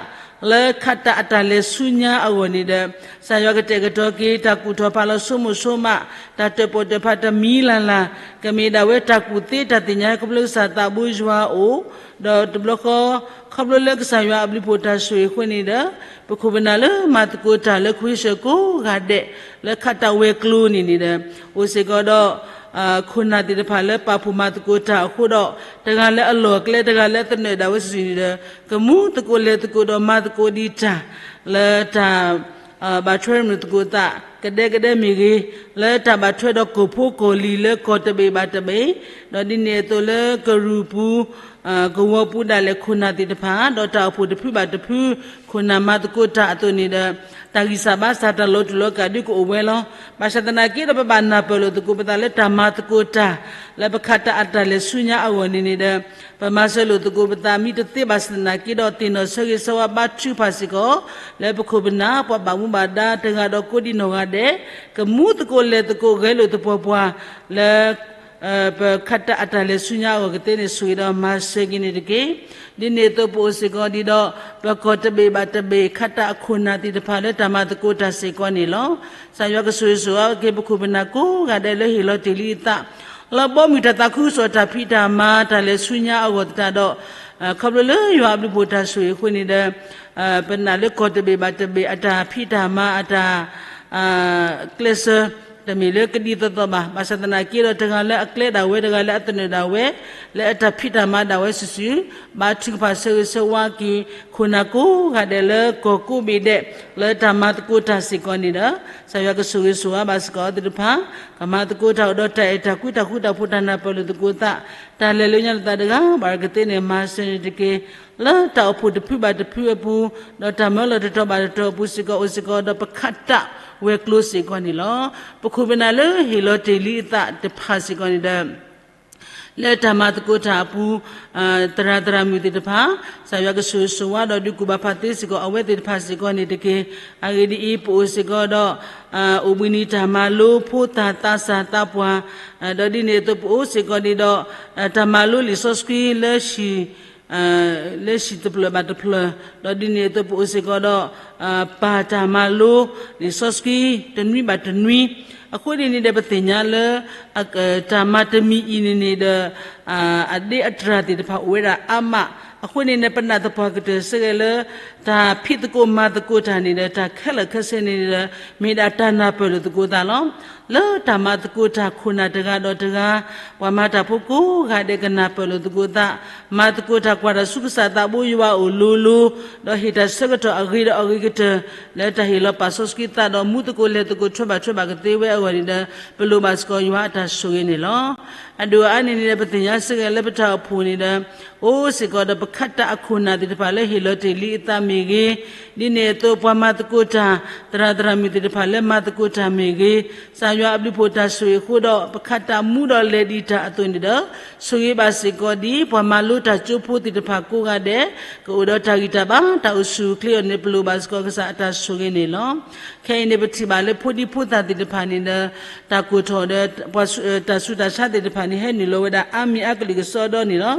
လၢခးတၢ်အတၢ်လဲၤဆူညါအဂီၢ်န့ၣ်ဒီး, ကစၢ်ယွၤကတဲာ်ကတီၤက့ၤ တၢ်ကူၣ်ထီၣ်ဖးလီၤဆိကမိၣ်ဆိကမး, တၢ်တၢၣ်ပီၣ်တၢၣ်ဖးတမံၤလၢ်လၢ်, ကမ့ၢ်ဒၣ်ဝဲတၢ်ကူၣ်သ့တၢ်သ့ၣ်ညါ ခီဖျိကစၢ်သးဘိယွၤအအိၣ်, ဒီးတဘျီဃီ ခီဖျိလၢကစၢ်ယွၤအဘျုးဖှိၣ်တၢ်ဆိၣ်ဂ့ၤအဃိန့ၣ်ဒီး, ပခိၣ်ပနၢ်လၢမၤသကိးတၢ်လၢခွ့ဆၢၣ်ကိးဂၤဒဲး လၢခးတၢ်ဝဲၤကျိၤန့ၣ်န့ၣ်ဒီး, အိၣ်စ့ၢ်ကီးဒီး ခိၣ်နၢ်သ့ၣ်တဖၣ်လၢပာ်ဖှိၣ်မၤသကိးတၢ်အဃိဒီး, တဂၤလၢအလီၢ်အကျဲ တဂၤလၢအသနၢၣ်ဒၣ်ဝဲစုာ်စုာ်န့ၣ်ဒီး, ကမူသကိးလဲၤသကိးဒီးမၤသကိးဒံးတၢ် လၢတၢ် ဘၣ်ထွဲရမုၢ်သကိးသး ကဒဲကဒဲမ့ၢ်ဂ့ၤ, လၢတၢ်ဘၣ်ထွဲဒီးကီၢ်ဖိကီၢ်လံၤလၢကီၢ်တဘ့ၣ်ဘၣ်တဘ့ၣ်, ဒီးဒ်န့ၣ်အသိးလၢကရူၢ်ပူၤ ကဝီၤပူၤဒၣ်လဲာ်ခိၣ်နၢ်သ့ၣ်တဖၣ် ဒီးတၢ်အိၣ်ဖှိၣ်တဖုဘၣ်တဖု ခိၣ်နၢ်မၤသကိးတၢ်အသိးန့ၣ်ဒီး, တၢ်ဂံၢ်စၢ်ဘါစၢ်တၢ်လီၤတူာ်လီၤကာ်ဒုးကအိၣ်ဝဲလီၤ. ဘၣ်ဆၣ်သနာ်က့ဒီး ပဘၣ်နၢ်ပၢၢ်လိာ်သကိးပသးလၢတၢ်မၤသကိးတၢ် လၢပခးတၢ်အတၢ်လဲၤဆူညါအဂီၢ်န့ၣ်န့ၣ်ဒီး, ပမၤစၢၤလိာ်သကိးပသးမ့ၢ်တသ့ဘၣ်ဆၣ်သနာ်က့ဒီး သ့ၣ်နီၣ်ဆၢဂ့ၤဆၢဝါဘါထုကဖၣ်စ့ၢ်ကီး လၢပခိၣ်ပနၢ် ပှၤဘၣ်မူဘၣ်ဒါတဂၤဒီးကိးဒံနီၢ်ဂၤဒဲး, ကမူသကိးလဲၤသကိးဂဲၤလိာ်သပှၢ်ပှၢ် လၢ ပခးတၢ်အတၢ်လဲၤဆူညါအဂီၢ်ကသ့န့ၣ် ဆိၣ်ဂ့ၤဒီးမၤစၢၤက့ၤန့ၣ်တက့ၢ်. ဒ်န့ၣ်အသိးပအိၣ်စ့ၢ်ကီးဒံးဒီး ပကီၢ်တဘ့ၣ်ဘၣ်တဘ့ၣ် ခးတၢ်အခိၣ်နၢ်သ့ၣ်တဖၣ်လၢတၢ်မၤသကိးတၢ်စ့ၢ်ကီးန့ၣ်လီၤ. ကစၢ်ယွၤကဆိၣ်ဂ့ၤဆိၣ်ဝါက့ၤပခိၣ်ပနၢ်ကိးဂၤဒဲးလၢဟ့ၣ်လီၤတ့ၢ်လံအသး လၢဘီမုၢ်တၢ်သးခုကစီၣ်တၢ်ဖံးတၢ်မၤ တၢ်လဲၤဆူညါအဂီၢ်သတးဒီး, ခီဖျိလၢယွၤအဘျုးဖှိၣ်တၢ်ဆိၣ်ဂ့ၤအဃိန့ၣ်ဒီး, ပနာ်လၢကီၢ်တဘ့ၣ်ဘၣ်တဘ့ၣ် အတၢ်ဖံးတၢ်မၤ အတၢ် ကျဲးစၢး တမ့ၢ်လၢကဒ်သိးသိးဘၣ်. ဘၣ်ဆၣ်သနာ်က့ဒီး တဂၤလၢအကျဲဒၣ်ဝဲ တဂၤလၢအသနၢၣ်ဒၣ်ဝဲ လၢအတၢ်ဖံးတၢ်မၤဒၣ်ဝဲစုာ်စုာ်, ဘါထုကဖၣ်ဆၢဂ့ၤဆၢဝါက့ၤ ခိၣ်နၢ်ကိးဂၤဒဲးလၢကီၢ်ကိးဘ့ၣ်ဒဲး လၢတၢ်မၤသကိးတၢ်စ့ၢ်ကီးန့ၣ်ဒီး, ကစၢ်ယွၤကဆိၣ်ဂ့ၤဆိၣ်ဝါဘၣ်စ့ၢ်ကီးအဝဲသ့ၣ်တဖၣ်, ကမၤသကိးတၢ်အိၣ်ဒီးတၢ်အဲၣ်တၢ်ကွံ တၢ်ဃူတၢ်ဖိး တၢ်နၢ်ပၢၢ်လိာ်သကိးသး, တၢ်လဲၤလၢညါလိာ်သးတဂၤဘၣ်တဂၤသ့န့ၣ် မၤစၢၤန့ၣ်တက့ၢ်. လၢတၢ်အိၣ်ဖှိၣ်တဖုဘၣ်တဖုအပူၤ, ဒီးတၢ်မၢလီၤတတီၤဘၣ်တတီၤအပူၤစ့ၢ်ကီး အိၣ်စ့ၢ်ကီးဒီးပခးတၢ်ဝဲၤကျိၤစ့ၢ်ကီးန့ၣ်လီၤ. ပခိၣ်ပနၢ်လၢဟ့ၣ်လီၤတ့ၢ်လံအသးတဖၣ်စ့ၢ်ကီးန့ၣ်ဒီး လၢတၢ်မၤသကိးတၢ်အပူၤ သရၣ်သရၣ်မုၣ်သ့ၣ်တဖၣ် ကစၢ်ယွၤကဆိၣ်ဂ့ၤဆိၣ်ဝါဒီးဒုးကူၣ်ဘၣ်ပာ်သ့စ့ၢ်ကီး အဝဲသ့ၣ်တဖၣ်စ့ၢ်ကီးန့ၣ်တက့ၢ်. အဂ့ၢ်ဒ်အံၤ, ပအိၣ်စ့ၢ်ကီးဒီး အိၣ်ဘှံးနံၤတၢ်မၤလိ ဖိသၣ်သးစၢ်သးပှၢ်, ဒီးဒ်န့ၣ်အသိးပအိၣ်စ့ၢ်ကီးန့ၣ်ဒီး တၢ်မၤလိလံာ်စီဆှံလၢ လၢဟံၣ်တဖျၢၣ်ဘၣ်တဖျၢၣ်, ဒီးဒ်န့ၣ်အသိးပအိၣ်စ့ၢ်ကီးဒီး ပာ်တၢ်မၤလိလံာ်စီဆှံတနွံဘၣ်တနွံ, အဃိန့ၣ်န့ၣ်ဒီးပသ့ၣ်ညါလၢ တၢ်မၤတမံၤအံၤန့ၣ်န့ၣ်ဒီး အဒ့အတြၢ်သ့ၣ်တဖၣ်အိၣ်ဝဲဒၣ်အါမး, အဃိန့ၣ်န့ၣ် ပနာ်သပှၢ်ကတၢၢ်စ့ၢ်ကီးလၢ တၢ်ဖံးသကိးမၤသကိးတၢ်န့ၣ်ဒီး တၢ်ခဲလၢာ်ခဲဆ့န့ၣ်ဒီး မ့ၢ်ဒၣ်တၢ်နၢ်ပၢၢ်လိာ်သကိးသးလီၤ. လၢတၢ်မၤသကိးတၢ်ခိၣ်နၢ်တဂၤဒီးတဂၤ, ပှၤမၤတၢ်ဖိကိးဂၤဒဲးကနၢ်ပၢၢ်လိာ်သကိးသး, မၤသကိးတၢ်ကွၢ်တၢ်ဆူကစၢ်သးဘိယွၤအအိၣ်လိၤလိၤ, ဒီးဟ့ၣ်တၢ်ဆၢကတီၢ်အဂ့ၤဒီးအဂ့ၤကတၢၢ် လၢတၢ်ဟ့ၣ်လီၤပာ်စီဆှံသးဒီးမူသကိးလဲၤသကိးထွဲဘၣ်ထွဲဘၣ်ကသ့ဝဲအဂီၢ်န့ၣ်ဒီး ပလိၣ်ဘၣ်စ့ၢ်ကီးယွၤအတၢ်ဆိၣ်ဂ့ၤန့ၣ်လီၤ. အဒိၣ်အါန့ၣ်န့ၣ်ဒီး ပသ့ၣ်ညါစ့ၢ်ကီးလၢပတၢ်အိၣ်ဖှိၣ်န့ၣ်ဒီး အိၣ်စ့ၢ်ကီးဒီးပခးတၢ်အခိၣ်နၢ်သ့ၣ်တဖၣ်လၢဟ့ၣ်လီၤတ့ၢ်လံအသးမ့ၢ်ဂ့ၤ, ဒ်န့ၣ်အသိးပှၤမၤသကိးတၢ် သရၣ်သရၣ်မုၣ်သ့ၣ်တဖၣ်လၢမၤသကိးတၢ်မ့ၢ်ဂ့ၤ, ကစၢ်ယွၤအဘျုးဖှိၣ်တၢ်ဆိၣ်ဂ့ၤအဃိဒီး ပခးတၢ်မူဒီးလဲၤဒံးတၢ်အသိးန့ၣ်ဒီး ဆိၣ်ဂ့ၤဘၣ်စ့ၢ်ကီးဒ်ပှၤမၤလိတၢ်ကၠိဖိသ့ၣ်တဖၣ်ကိးဂၤဒဲး ကအိၣ်ဒီးတၢ်ဂံၢ်တၢ်ဘါ တၢ်အိၣ်ဆူၣ်အိၣ်ချ့အီၤန့ၣ် ပလိၣ်ဘၣ်စ့ၢ်ကီးကစၢ်အတၢ်ဆိၣ်ဂ့ၤန့ၣ်လီၤ. ခဲအံၤန့ၣ် ပထံၣ်ဘၣ်လၢဖိဒံဖိသၣ်သ့ၣ်တဖၣ်န့ၣ်ဒီး တၢ်ကိၢ်ထီၣ်ဒီး တၢ်ဆူးတၢ်ဆါသ့ၣ်တဖၣ်န့ၣ် ဟဲနုာ်လီၤဝဲဒၣ်အါမံၤအါကလုာ်ကစီဒီန့ၣ်လီၤ.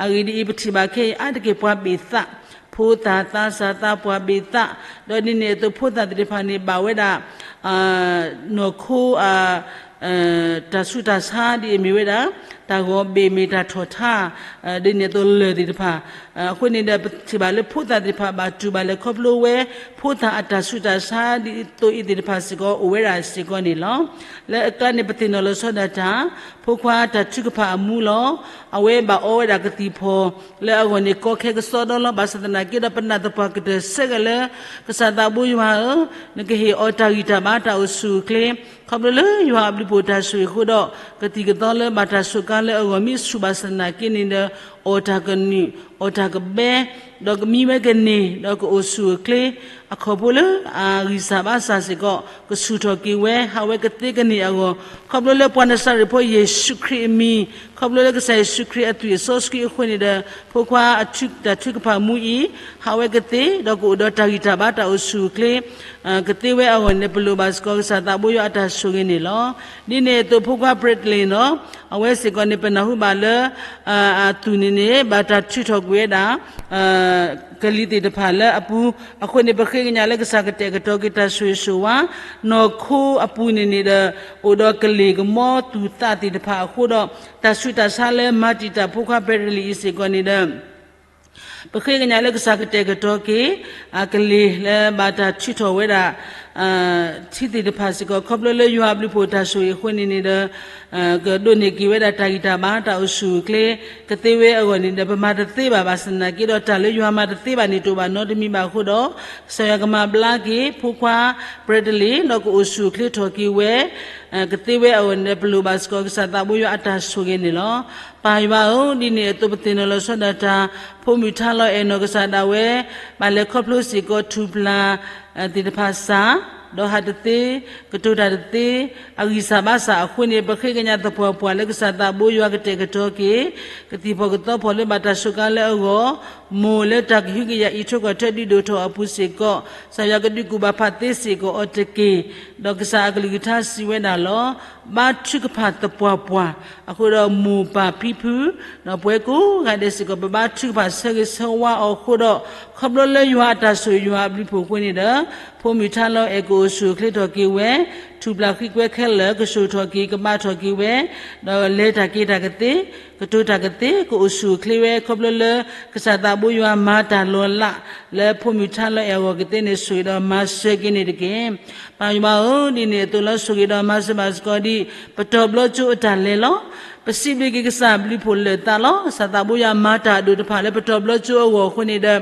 အဂ့ၢ်ဒ်အံၤ, ပထံၣ်ဘၣ်ခဲအံၤအါတက့ၢ်ပှၤဘ့ၣ်သး, ဖိသၣ်သးစၢ်သးပှၢ်ဘ့ၣ်သး, ဒီးဒ်န့ၣ်အသိးဖိသၣ်သ့ၣ်တဖၣ်န့ၣ် ဘၣ်ဝဲဒၣ် နီၢ်ခိ တၢ်ဆူးတၢ်ဆါဒ်အမ့ၢ်ဝဲဒၣ် တၢ်ဂီၤဘ့ၣ်မ့ၢ်တၢ်ထီၣ်ထါ, ဒ်န့ၣ်အသိးလၢၢ်သ့ၣ်တဖၣ်, အဃိန့ၣ်ဒီး ပထံၣ်ဘၣ်လၢဖိသၣ်သ့ၣ်တဖၣ်ဘၣ်တူၢ်ဘၣ်လဲၤခီဖျိဝဲ ဖိသၣ်အတၢ်ဆူးတၢ်ဆါဒ်သိးအံၤသ့ၣ်တဖၣ်စ့ၢ်ကီးအိၣ်ဝဲဒၣ်စ့ၢ်ကီးန့ၣ်လီၤ. လၢအကျါန့ၣ် ပသ့ၣ်နီၣ်လီၤဆီဒၣ်တၢ် ဖိခွါတၢ်ထုကဖၣ်အမူလီၤ. အဝဲဘၣ်အီဝဲဒၣ်ကသံၣ်ဖီၣ် လၢအဂီၢ်န့ၣ်ကီခဲကစီဒီလီၤ. ဘၣ်ဆၣ်သနာ်က့ဒီး ပနာ်သပှၢ်ကတၢၢ်စ့ၢ်ကီးလၢ ကစၢ်သးဘိယွၤဧၢ, နကဟ့ၣ်အီၤတၢ်ဂံၢ်တၢ်ဘါ တၢ်အိၣ်ဆူၣ်အိၣ်ချ့ ခီဖျိလၢယွၤအဘျုးဖှိၣ်တၢ်ဆိၣ်ဂ့ၤအဃိဒီး ကသံၣ်ကသီလၢဘၣ်တၢ်စူးကါလၢအဂီၢ်မ့ၢ်ဆူၣ်ဘၣ်ဆၣ်သနာ်က့န့ၣ်ဒီး အီၣ်တၢ်ကနုာ် အီၣ်တၢ်ကဘဲ ဒီးကမံဝဲကန့ၢ် ဒီးကအိၣ်ဆူၣ်အိၣ်ချ့ အခီၣ်ဖိလၢအဂံၢ်စၢ်ဘါစၢ်စ့ၢ်ကီး ကဆူၣ်ထီၣ်က့ၤဝဲ ဟးဝဲကသ့ကန့ၢ်အဂီၢ် ခီဖျိလၢပှၤနၤစၤရ့းဖိယ့ၣ်ၡူးခရံာ်အမံၤ ခီဖျိလၢကစၢ်ယ့ၣ်ၡူးခရံာ်အသွံၣ်အစီဆှံအဃိန့ၣ်ဒီး ဖိခွါတၢ်ထုကဖၣ်မူအံၤ ဟးဝဲကသ့ ဒီးကအိၣ်ဒီးတၢ်ဂံၢ်တၢ်ဘါတၢ်အိၣ်ဆူၣ်အိၣ်ချ့ ကသ့ဝဲအဂီၢ်န့ၣ် ပလိၣ်ဘၣ်စ့ၢ်ကီးကစၢ်သးဘိယွၤအတၢ်ဆိၣ်ဂ့ၤန့ၣ်လီၤ. ဒ်န့ၣ်အသိးဖိခွါ Bradley နီၤ အဝဲစ့ၢ်ကီးန့ၣ် ပနၢ်ဟူဘၣ်လၢ အသွံၣ်န့ၣ်န့ၣ် ဘၣ်တၢ်ထုးထီၣ်ကွံာ်ဝဲဒၣ် ကလံၤသ့ၣ်တဖၣ်လၢအပူၤ အဃိန့ၣ် ပဃ့ကညးလၢကစၢ်ကတဲာ်ကတီၤက့ၤတၢ်ဆိၣ်ဂ့ၤဆိၣ်ဝါ နီၢ်ခိအပူၤန့ၣ်န့ၣ်ဒီး အိၣ်ဒီးကလ့ၢ်ကမီသူၣ်သးသ့ၣ်တဖၣ်အဃိဒီး တၢ်ဆူးတၢ်ဆါလၢမၤတံာ်တာ်ဖိခွါ Bradley အံၤစ့ၢ်ကီးန့ၣ်ဒီး ပဃ့ကညးလၢကစၢ်ကတဲာ်ကတီၤက့ၤ အကလ့ၢ်လၢဘၣ်တၢ်ထုးထီၣ်ဝဲဒၣ် ထံသ့ၣ်တဖၣ်စ့ၢ်ကီး ခီဖျိလၢယွၤအဘျုးဖှိၣ်တၢ်ဆိၣ်ဂ့ၤအဃိန့ၣ်န့ၣ်ဒီး ကဒိးန့ၢ်က့ၤဝဲဒၣ်တၢ်ဂံၢ်တၢ်ဘါတၢ်အိၣ်ဆူၣ်အိၣ်ချ့ ကသ့ဝဲအဂီၢ်န့ၣ်ဒီး ပမၤတသ့ဘၣ်ဘၣ်ဆၣ်သနာ်က့ဒီး တၢ်လၢယွၤမၤတသ့ဘၣ်န့ၣ် တအိၣ်ဘၣ်နီတမံၤဘၣ်အဃိဒီး ကစၢ်ယွၤကမၤဘျါက့ၤ ဖိခွါ Bradley ဒီးကအိၣ်ဆူၣ်အိၣ်ချ့ထီၣ်က့ၤဝဲ ကသ့ဝဲအဂီၢ်န့ၣ်ဒီး ပလိၣ်ဘၣ်စ့ၢ်ကီးကစၢ်သးဘိယွၤအတၢ်ဆိၣ်ဂ့ၤန့ၣ်လီၤ. ပၢ်ယွၤဧၢ, ဒ်န့ၣ်အသိးပသ့ၣ်နီၣ်လီၤဆီဒၣ်တၢ် ဖိမုၣ်ထါလီၤအဲၣ်နီၢ်ကစၢ်ဒၣ်ဝဲ ဘၣ်လဲၤခီဖျိစ့ၢ်ကီးထူၣ်ပျၢ်သ့ၣ်တဖၣ်စၢ်, ဒီးဟးတသ့, ကတိၤတၢ်တသ့, အဂံၢ်စၢ်ဘါစၢ်အဃိန့ၣ် ပဃ့ကညးသပှၢ်ပှၢ်လၢကစၢ်သးဘိယွၤကတဲာ်ကတီၤက့ၤ ကသံၣ်ဖီၣ်ကသီဖီၣ်လၢဘၣ်တၢ်စူးကါလၢအဂီၢ်, မိၢ်လၢတၢ်ကဟုကယာ်အံးထွဲကွၢ်ထွဲဒုးဒိၣ်ထီၣ်အပူၤစ့ၢ်ကီး ကစၢ်ယွၤကဒုးကူၣ်ဘၣ်ဖးသ့စ့ၢ်ကီးအီၤတက့ၢ်. ဒီးကစၢ်အကလုၢ်ကထါစံးဝဲဒၣ်လီၤ. ဘါထုကဖၣ်သပှၢ်ပှၢ် အဃိဒီးမိၢ်ပၢ်ဖံဖု ဒီးပဝဲကိးဂၤဒဲးစ့ၢ်ကီး ပဘါထုကဖၣ်ဆၢဂ့ၤဆၢဝါအီၤအဃိဒီး ခီဖျိလၢယွၤအတၢ်ဆိၣ်ဂ့ၤယွၤအဘျုးဖှိၣ်အဃိန့ၣ်ဒီး ဖိမုၣ်ထါလီၤအဲၣ်ကအိၣ်ဆူၣ်အိၣ်ချ့ထီၣ်က့ၤဝဲ, ထူၣ်ပျၢ်ဃံကွဲခဲလၢာ် ကဆိၣ်ထီၣ်က့ၤ ကဘါထီၣ်က့ၤဝဲ, ဒီးလဲၤတၢ်က့ၤတၢ်ကသ့, ကတိၤတၢ်ကသ့, ကအိၣ်ဆူၣ်အိၣ်ချ့ဝဲ ခီဖျိလၢ ကစၢ်သးဘိယွၤမၤတၢ်လီၤလး လၢဖိမုၣ်ထါလီၤအဲၣ်အဂီၢ်ကသ့န့ၣ် ဆိၣ်ဂ့ၤဒီးမၤစၢၤက့ၤန့ၣ်တက့ၢ်. ပၢ်ယွၤဧၢ, ဒ်န့ၣ်အသိးလီၤ ဆိၣ်ဂ့ၤဒီးမၤစၢၤဘၣ်စ့ၢ်ကီးဒ် ပတီၤဘျီကၠိအတၢ်လဲၤလီၤ. ပစံးဘျုးက့ၤကစၢ်အဘျုးဖှိၣ်လၢာ်သးလီၤ. ကစၢ်သးဘိယွၤမၤတၢ်အဒိၣ်တဖၣ်လၢပတီၤဘျီကၠိအဂီၢ်အဃိန့ၣ်ဒီး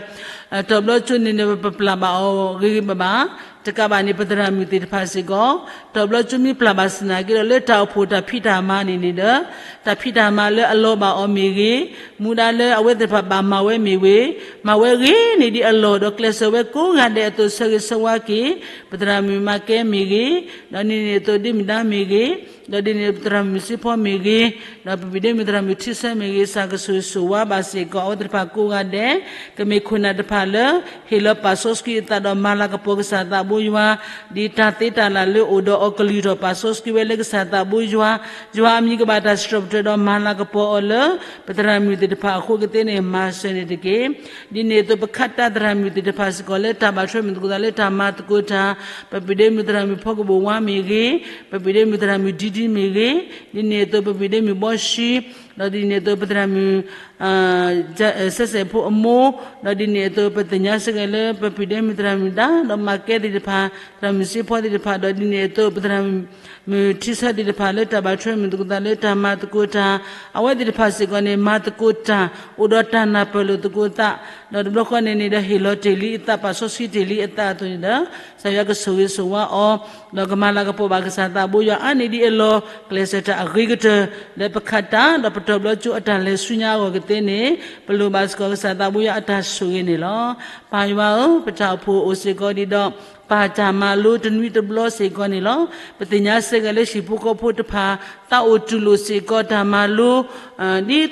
တီၤဘျီကၠိန့ၣ်န့ၣ် ပပျၢ်ဘၣ်အီၤဂ့ၤဂ့ၤဘၣ်ဘၣ် တကးဘၣ်န့ၣ် ပသရၣ်မုၣ်သ့ၣ်တဖၣ်စ့ၢ်ကီး တဘျီကၠိမ့ၢ်ပျၢ်ဘၣ်ဆၣ်သနာ်က့ဒီး လၢတၢ်အိၣ်ဖှိၣ်တၢ်ဖံးတၢ်မၤန့ၣ်န့ၣ်ဒီး တၢ်ဖံးတၢ်မၤလၢအလီၤဘၣ်အီၤမ့ၢ်ဂ့ၤ, မူဒါလၢအဝဲသ့ၣ်တဖၣ်ဘၣ်မၤဝဲမ့ၢ်ဂ့ၤ, မၤဝဲဂ့ၤန့ၢ်ဒံးအလီၢ်ဒီးကျဲးစၢးဝဲကိးဂၤဒဲးအသိး ဆၢဂ့ၤဆၢဝါက့ၤ ပသရၣ်မုၣ်မၤကဲမ့ၢ်ဂ့ၤ, ဒီးဒ်န့ၣ်အသိးဒ့မုၣ်ဒါမ့ၢ်ဂ့ၤ, ဒီးဒ်န့ၣ်ပသရၣ်မုၣ်စ့ဖီမ့ၢ်ဂ့ၤ, ဒီးပပံၤဒ့မုၣ်သရၣ်မုၣ်ထံဆၢမ့ၢ်ဂ့ၤ ကစၢ်ကဆိၣ်ဂ့ၤဆိၣ်ဝါဘၣ်စ့ၢ်ကီး အဝဲသ့ၣ်တဖၣ်ကိးဂၤဒဲး ကမ့ၢ်ခိၣ်နၢ်တဖၣ်လၢ ဟ့ၣ်လီၤပာ်စီဆှံအသးဒီးမၤလၤကပီၤကစၢ်သးဘိယွၤ, ဒ်တၢ်သ့တၢ်လၢ်လၢအိၣ်ဒီးအီၤကလုၢ်ထီၣ်ပာ်စီဆှံဝဲလၢကစၢ်သးဘိယွၤ, ယွၤအမံၤကဘၣ်တၢ်စံးထီၣ်ပတြၢၤဒီးမၤလၤကပီၤအီၤလၢ ပသရၣ်မုၣ်သ့ၣ်တဖၣ်အဃိကသ့န့ၣ် မၤစၢၤန့ၣ်တက့ၢ်. ဒ်န့ၣ်အသိးပခးတၢ်သရၣ်မုၣ်သ့ၣ်တဖၣ်စ့ၢ်ကီးလၢတၢ်ဘၣ်ထွဲမုၢ်သကိးသးလၢတၢ်မၤသကိးတၢ်, ပပံၤဒ့မုၣ်သရၣ်မုၣ်ဖီကဘိၣ်ဝါမ့ၢ်ဂ့ၤ, ပပံၤဒ့မုၣ်သရၣ်မုၣ်ဒံဒံမ့ၢ်ဂ့ၤ, ဒ်န့ၣ်အသိးပပံၤဒ့မုၣ်ဘီရှံ, ဒီးဒ်န့ၣ်အသိးပသရၣ်မုၣ် စဲးစဲးဖိအမိၢ်, ဒီးဒ်န့ၣ်အသိးပသ့ၣ်ညါစ့ၢ်ကီးလၢပပံၤဒ့မုၣ်သရၣ်မုၣ်ဒါ ဒီးမၤကဲသ့ၣ်တဖၣ်, သရၣ်မုၣ်စ့ဖီသ့ၣ်တဖၣ်, ဒီးဒ်န့ၣ်အသိးပသရၣ်မုၣ်ထံဆၢသ့ၣ်တဖၣ်လၢတၢ်ဘၣ်ထွဲမုၢ်သကိးသးလၢတၢ်မၤသကိးတၢ်, အဝဲသ့ၣ်တဖၣ်စ့ၢ်ကီးန့ၣ် မၤသကိးတၢ် အိၣ်ဒီးတၢ်နၢ်ပၢၢ်လိာ်သကိးသး, ဒီးတဘျီဃီန့ၣ်န့ၣ်ဒီးဟ့ၣ်လီၤတ့ၢ်လံအသး ပာ်စီဆှံတ့ၢ်လံအသးအသိးန့ၣ်ဒီး ကစၢ်ယွၤကဆိၣ်ဂ့ၤဆိၣ်ဝါအီၤ, ဒီးကမၤလၤကပီၤဘၣ်ကစၢ်သးဘိယွၤအါန့ၢ်ဒံးအလီၢ် ကျဲးစၢးတၢ်အဂ့ၤကတၢၢ် လၢပခးတၢ် ဒီးပတီၢ်ဘျီကၠိအတၢ်လဲၤဆူညါအဂီၢ်ကသ့န့ၣ် ပလိၣ်ဘၣ်စ့ၢ်ကီးကစၢ်သးဘိယွၤအတၢ်ဆိၣ်ဂ့ၤန့ၣ်လီၤ. ပၢ်ယွၤဧၢ, ပတၢ်အိၣ်ဖှိၣ်အိၣ်စ့ၢ်ကီးဒံးဒီး ပၢ်တၢ်မၤလိတနွံတဘျီစ့ၢ်ကီးန့ၣ်လီၤ. ပသ့ၣ်ညါစ့ၢ်ကီးလၢဟံၣ်ဖိဃီဖိတဖၣ် သးအိၣ်တူၢ်လိာ်စ့ၢ်ကီးတၢ်မၤလိ ဒ်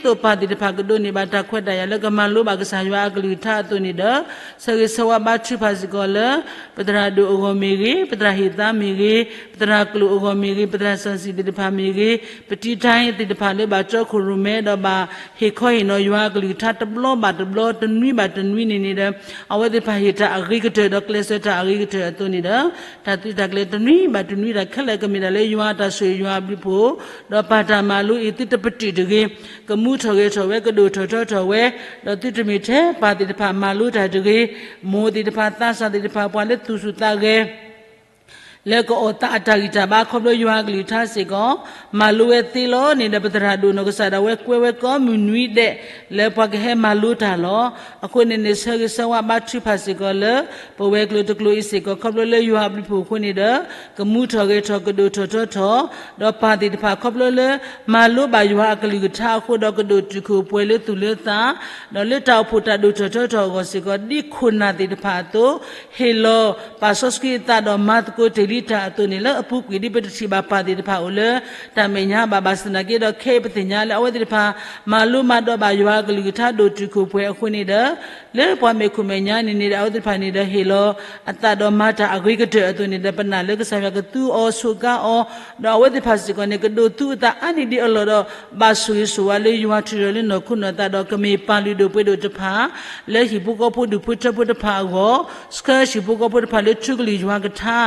သိးပၢ်သ့ၣ်တဖၣ်ကဒိးန့ၢ်ဘၣ်တၢ်ခွဲးတၢ်ယာ်လၢကမၤလိဘၣ်ကစၢ်ယွၤအကလုၢ်ကထါအသိးန့ၣ်ဒီး ဆၢဂ့ၤဆၢဝါဘါထုကဖၣ်စ့ၢ်ကီးလၢ ပသရၣ်ဒိၣ်အဂီၢ်မ့ၢ်ဂ့ၤ, ပသရၣ်ဟ့ၣ်သါမ့ၢ်ဂ့ၤ, ပသရၣ်ကျိာ်အဂီၢ်မ့ၢ်ဂ့ၤ, ပသရၣ်စီၤစံၣ်သ့ၣ်တဖၣ်မ့ၢ်ဂ့ၤ, ပတံၤတၢ်အံၤသ့ၣ်တဖၣ်လၢဘၣ်တီခိၣ်ရိၣ်မဲဒီးဘၣ်ဟ့ၣ်ခီဟ့ၣ်နီၤယွၤအကလုၢ်ကထါတဘျီဘၣ်တဘျီ တနွံဘၣ်တနွံန့ၣ်န့ၣ်ဒီး အဝဲသ့ၣ်တဖၣ်ဟ့ၣ်တၢ်အဂ့ၤကတၢၢ်ဒီးကျဲးစၢးတၢ်အဂ့ၤကတၢၢ်အသိးန့ၣ်ဒီး တၢ်သုးတၢ်ကျဲၤတနွံဘၣ်တနွံတၢ်ခဲလၢာ်ကမ့ၢ်ဒၣ်လၢယွၤအတၢ်ဆိၣ်ဂ့ၤယွၤအဘျုးအဖှိၣ်, ဒီးပၢ်တၢ်မၤလိအံၤသုတပတုာ်တဂ့ၤ, ကမူထီၣ်ဂဲၤထီၣ်ဝဲ ကဒိၣ်ထီၣ်ထီထီၣ်ဝဲ, ဒီးသုတမ့ၢ်ထဲပၢ်သ့ၣ်တဖၣ်မၤလိတၢ်တဂ့ၤ, မိၢ်သ့ၣ်တဖၣ်သးစၢ်သ့ၣ်တဖၣ်ပှၤလၢသူၣ်ဆူၣ်သးဂဲၤ လၢကအီၣ်သးအတၢ်ဂံၢ်တၢ်ဘါခီဖျိယွၤအကလုၢ်ကထါစ့ၢ်ကီး, မၤလိဝဲသ့လီၤန့ၣ်ဒီး ပသရၣ်ဒိၣ်နီၢ်ကစၢ်ဒၣ်ဝဲကွဲဝဲကိးမုၢ်နွံဒဲး လၢပှၤကဟဲမၤလိတၢ်လီၤ. အဃိန့ၣ်န့ၣ် ဆၢဂ့ၤဆၢဝါဘါထုကဖၣ်စ့ၢ်ကီးလၢ ပဝဲၤကျိၤတကျိၤအံၤစ့ၢ်ကီး ခီဖျိလၢယွၤအဘျုးအဖှိၣ်အဃိန့ၣ်ဒီး ကမူထီၣ်ဂဲၤထီၣ်ကဒိၣ်ထီၣ်ထီထီၣ်, ဒီးပၢ်သ့ၣ်တဖၣ်ခီဖျိလၢ မၤလိဘၣ်ယွၤအကလုၢ်ကထါအဃိဒီးကဒိၣ်တုာ်ခိၣ်ပှဲၤလၢသူၣ်လၢသး ဒီးလၢတၢ်အိၣ်ဖှိၣ်တၢ်ဒိၣ်ထီၣ်ထီထီၣ်အဂီၢ်စ့ၢ်ကီး ဒ်ခိၣ်နၢ်သ့ၣ်တဖၣ်အသိး ဟ့ၣ်လီၤပာ်စီဆှံအသးဒီးမၤသကိးတ့ၢ်လံတၢ်အသိးန့ၣ် လၢအပူၤကွံာ်ဒ်ပတထံၣ်ဘၣ်ပၢ်သ့ၣ်တဖၣ်အိၣ်လၢ တၢ်မဲာ်ညါဘၣ်ဘၣ်ဆၣ်သနာ်က့ဒီး ခဲအံၤပသ့ၣ်ညါလၢအဝဲသ့ၣ်တဖၣ် မၤလိမၤဒိးဘၣ်ယွၤအကလုၢ်ကထါဒိၣ်တုာ်ခိၣ်ပှဲၤအဃိန့ၣ်ဒီး လၢပှၤမဲာ်ခိၣ်မဲာ်ညါန့ၣ်န့ၣ်ဒီး အဝဲသ့ၣ်တဖၣ်န့ၣ်ဒီး ဟ့ၣ်လီၤအသးဒီးမၤတၢ်အဂ့ၤကတၢၢ်အသိးန့ၣ်ဒီး ပနာ်လၢကစၢ်ယွၤကသူအီၤဆိးကါအီၤ, ဒီးအဝဲသ့ၣ်တဖၣ်စ့ၢ်ကီးန့ၣ် ကဒိးသူအသးအါန့ၢ်ဒံးအလီၢ်ဒီး ဘၣ်ဆိၣ်ဂ့ၤဆိၣ်ဝါလၢယွၤထုးထီၣ်လၢနီၢ်ခိနီၢ်သးဒီး ကမ့ၢ်ပၢ်လုၢ်ဒိၣ်ပှ့ၤဒိၣ်တဖၣ် လၢဟံၣ်ဖိဃီဖိဒူၣ်ဖိထၢဖိတဖၣ်အဂီၢ်, ဆှၢဟံၣ်ဖိဃီဖိတဖၣ်လၢထူကလုၢ်ယွၤကထါ,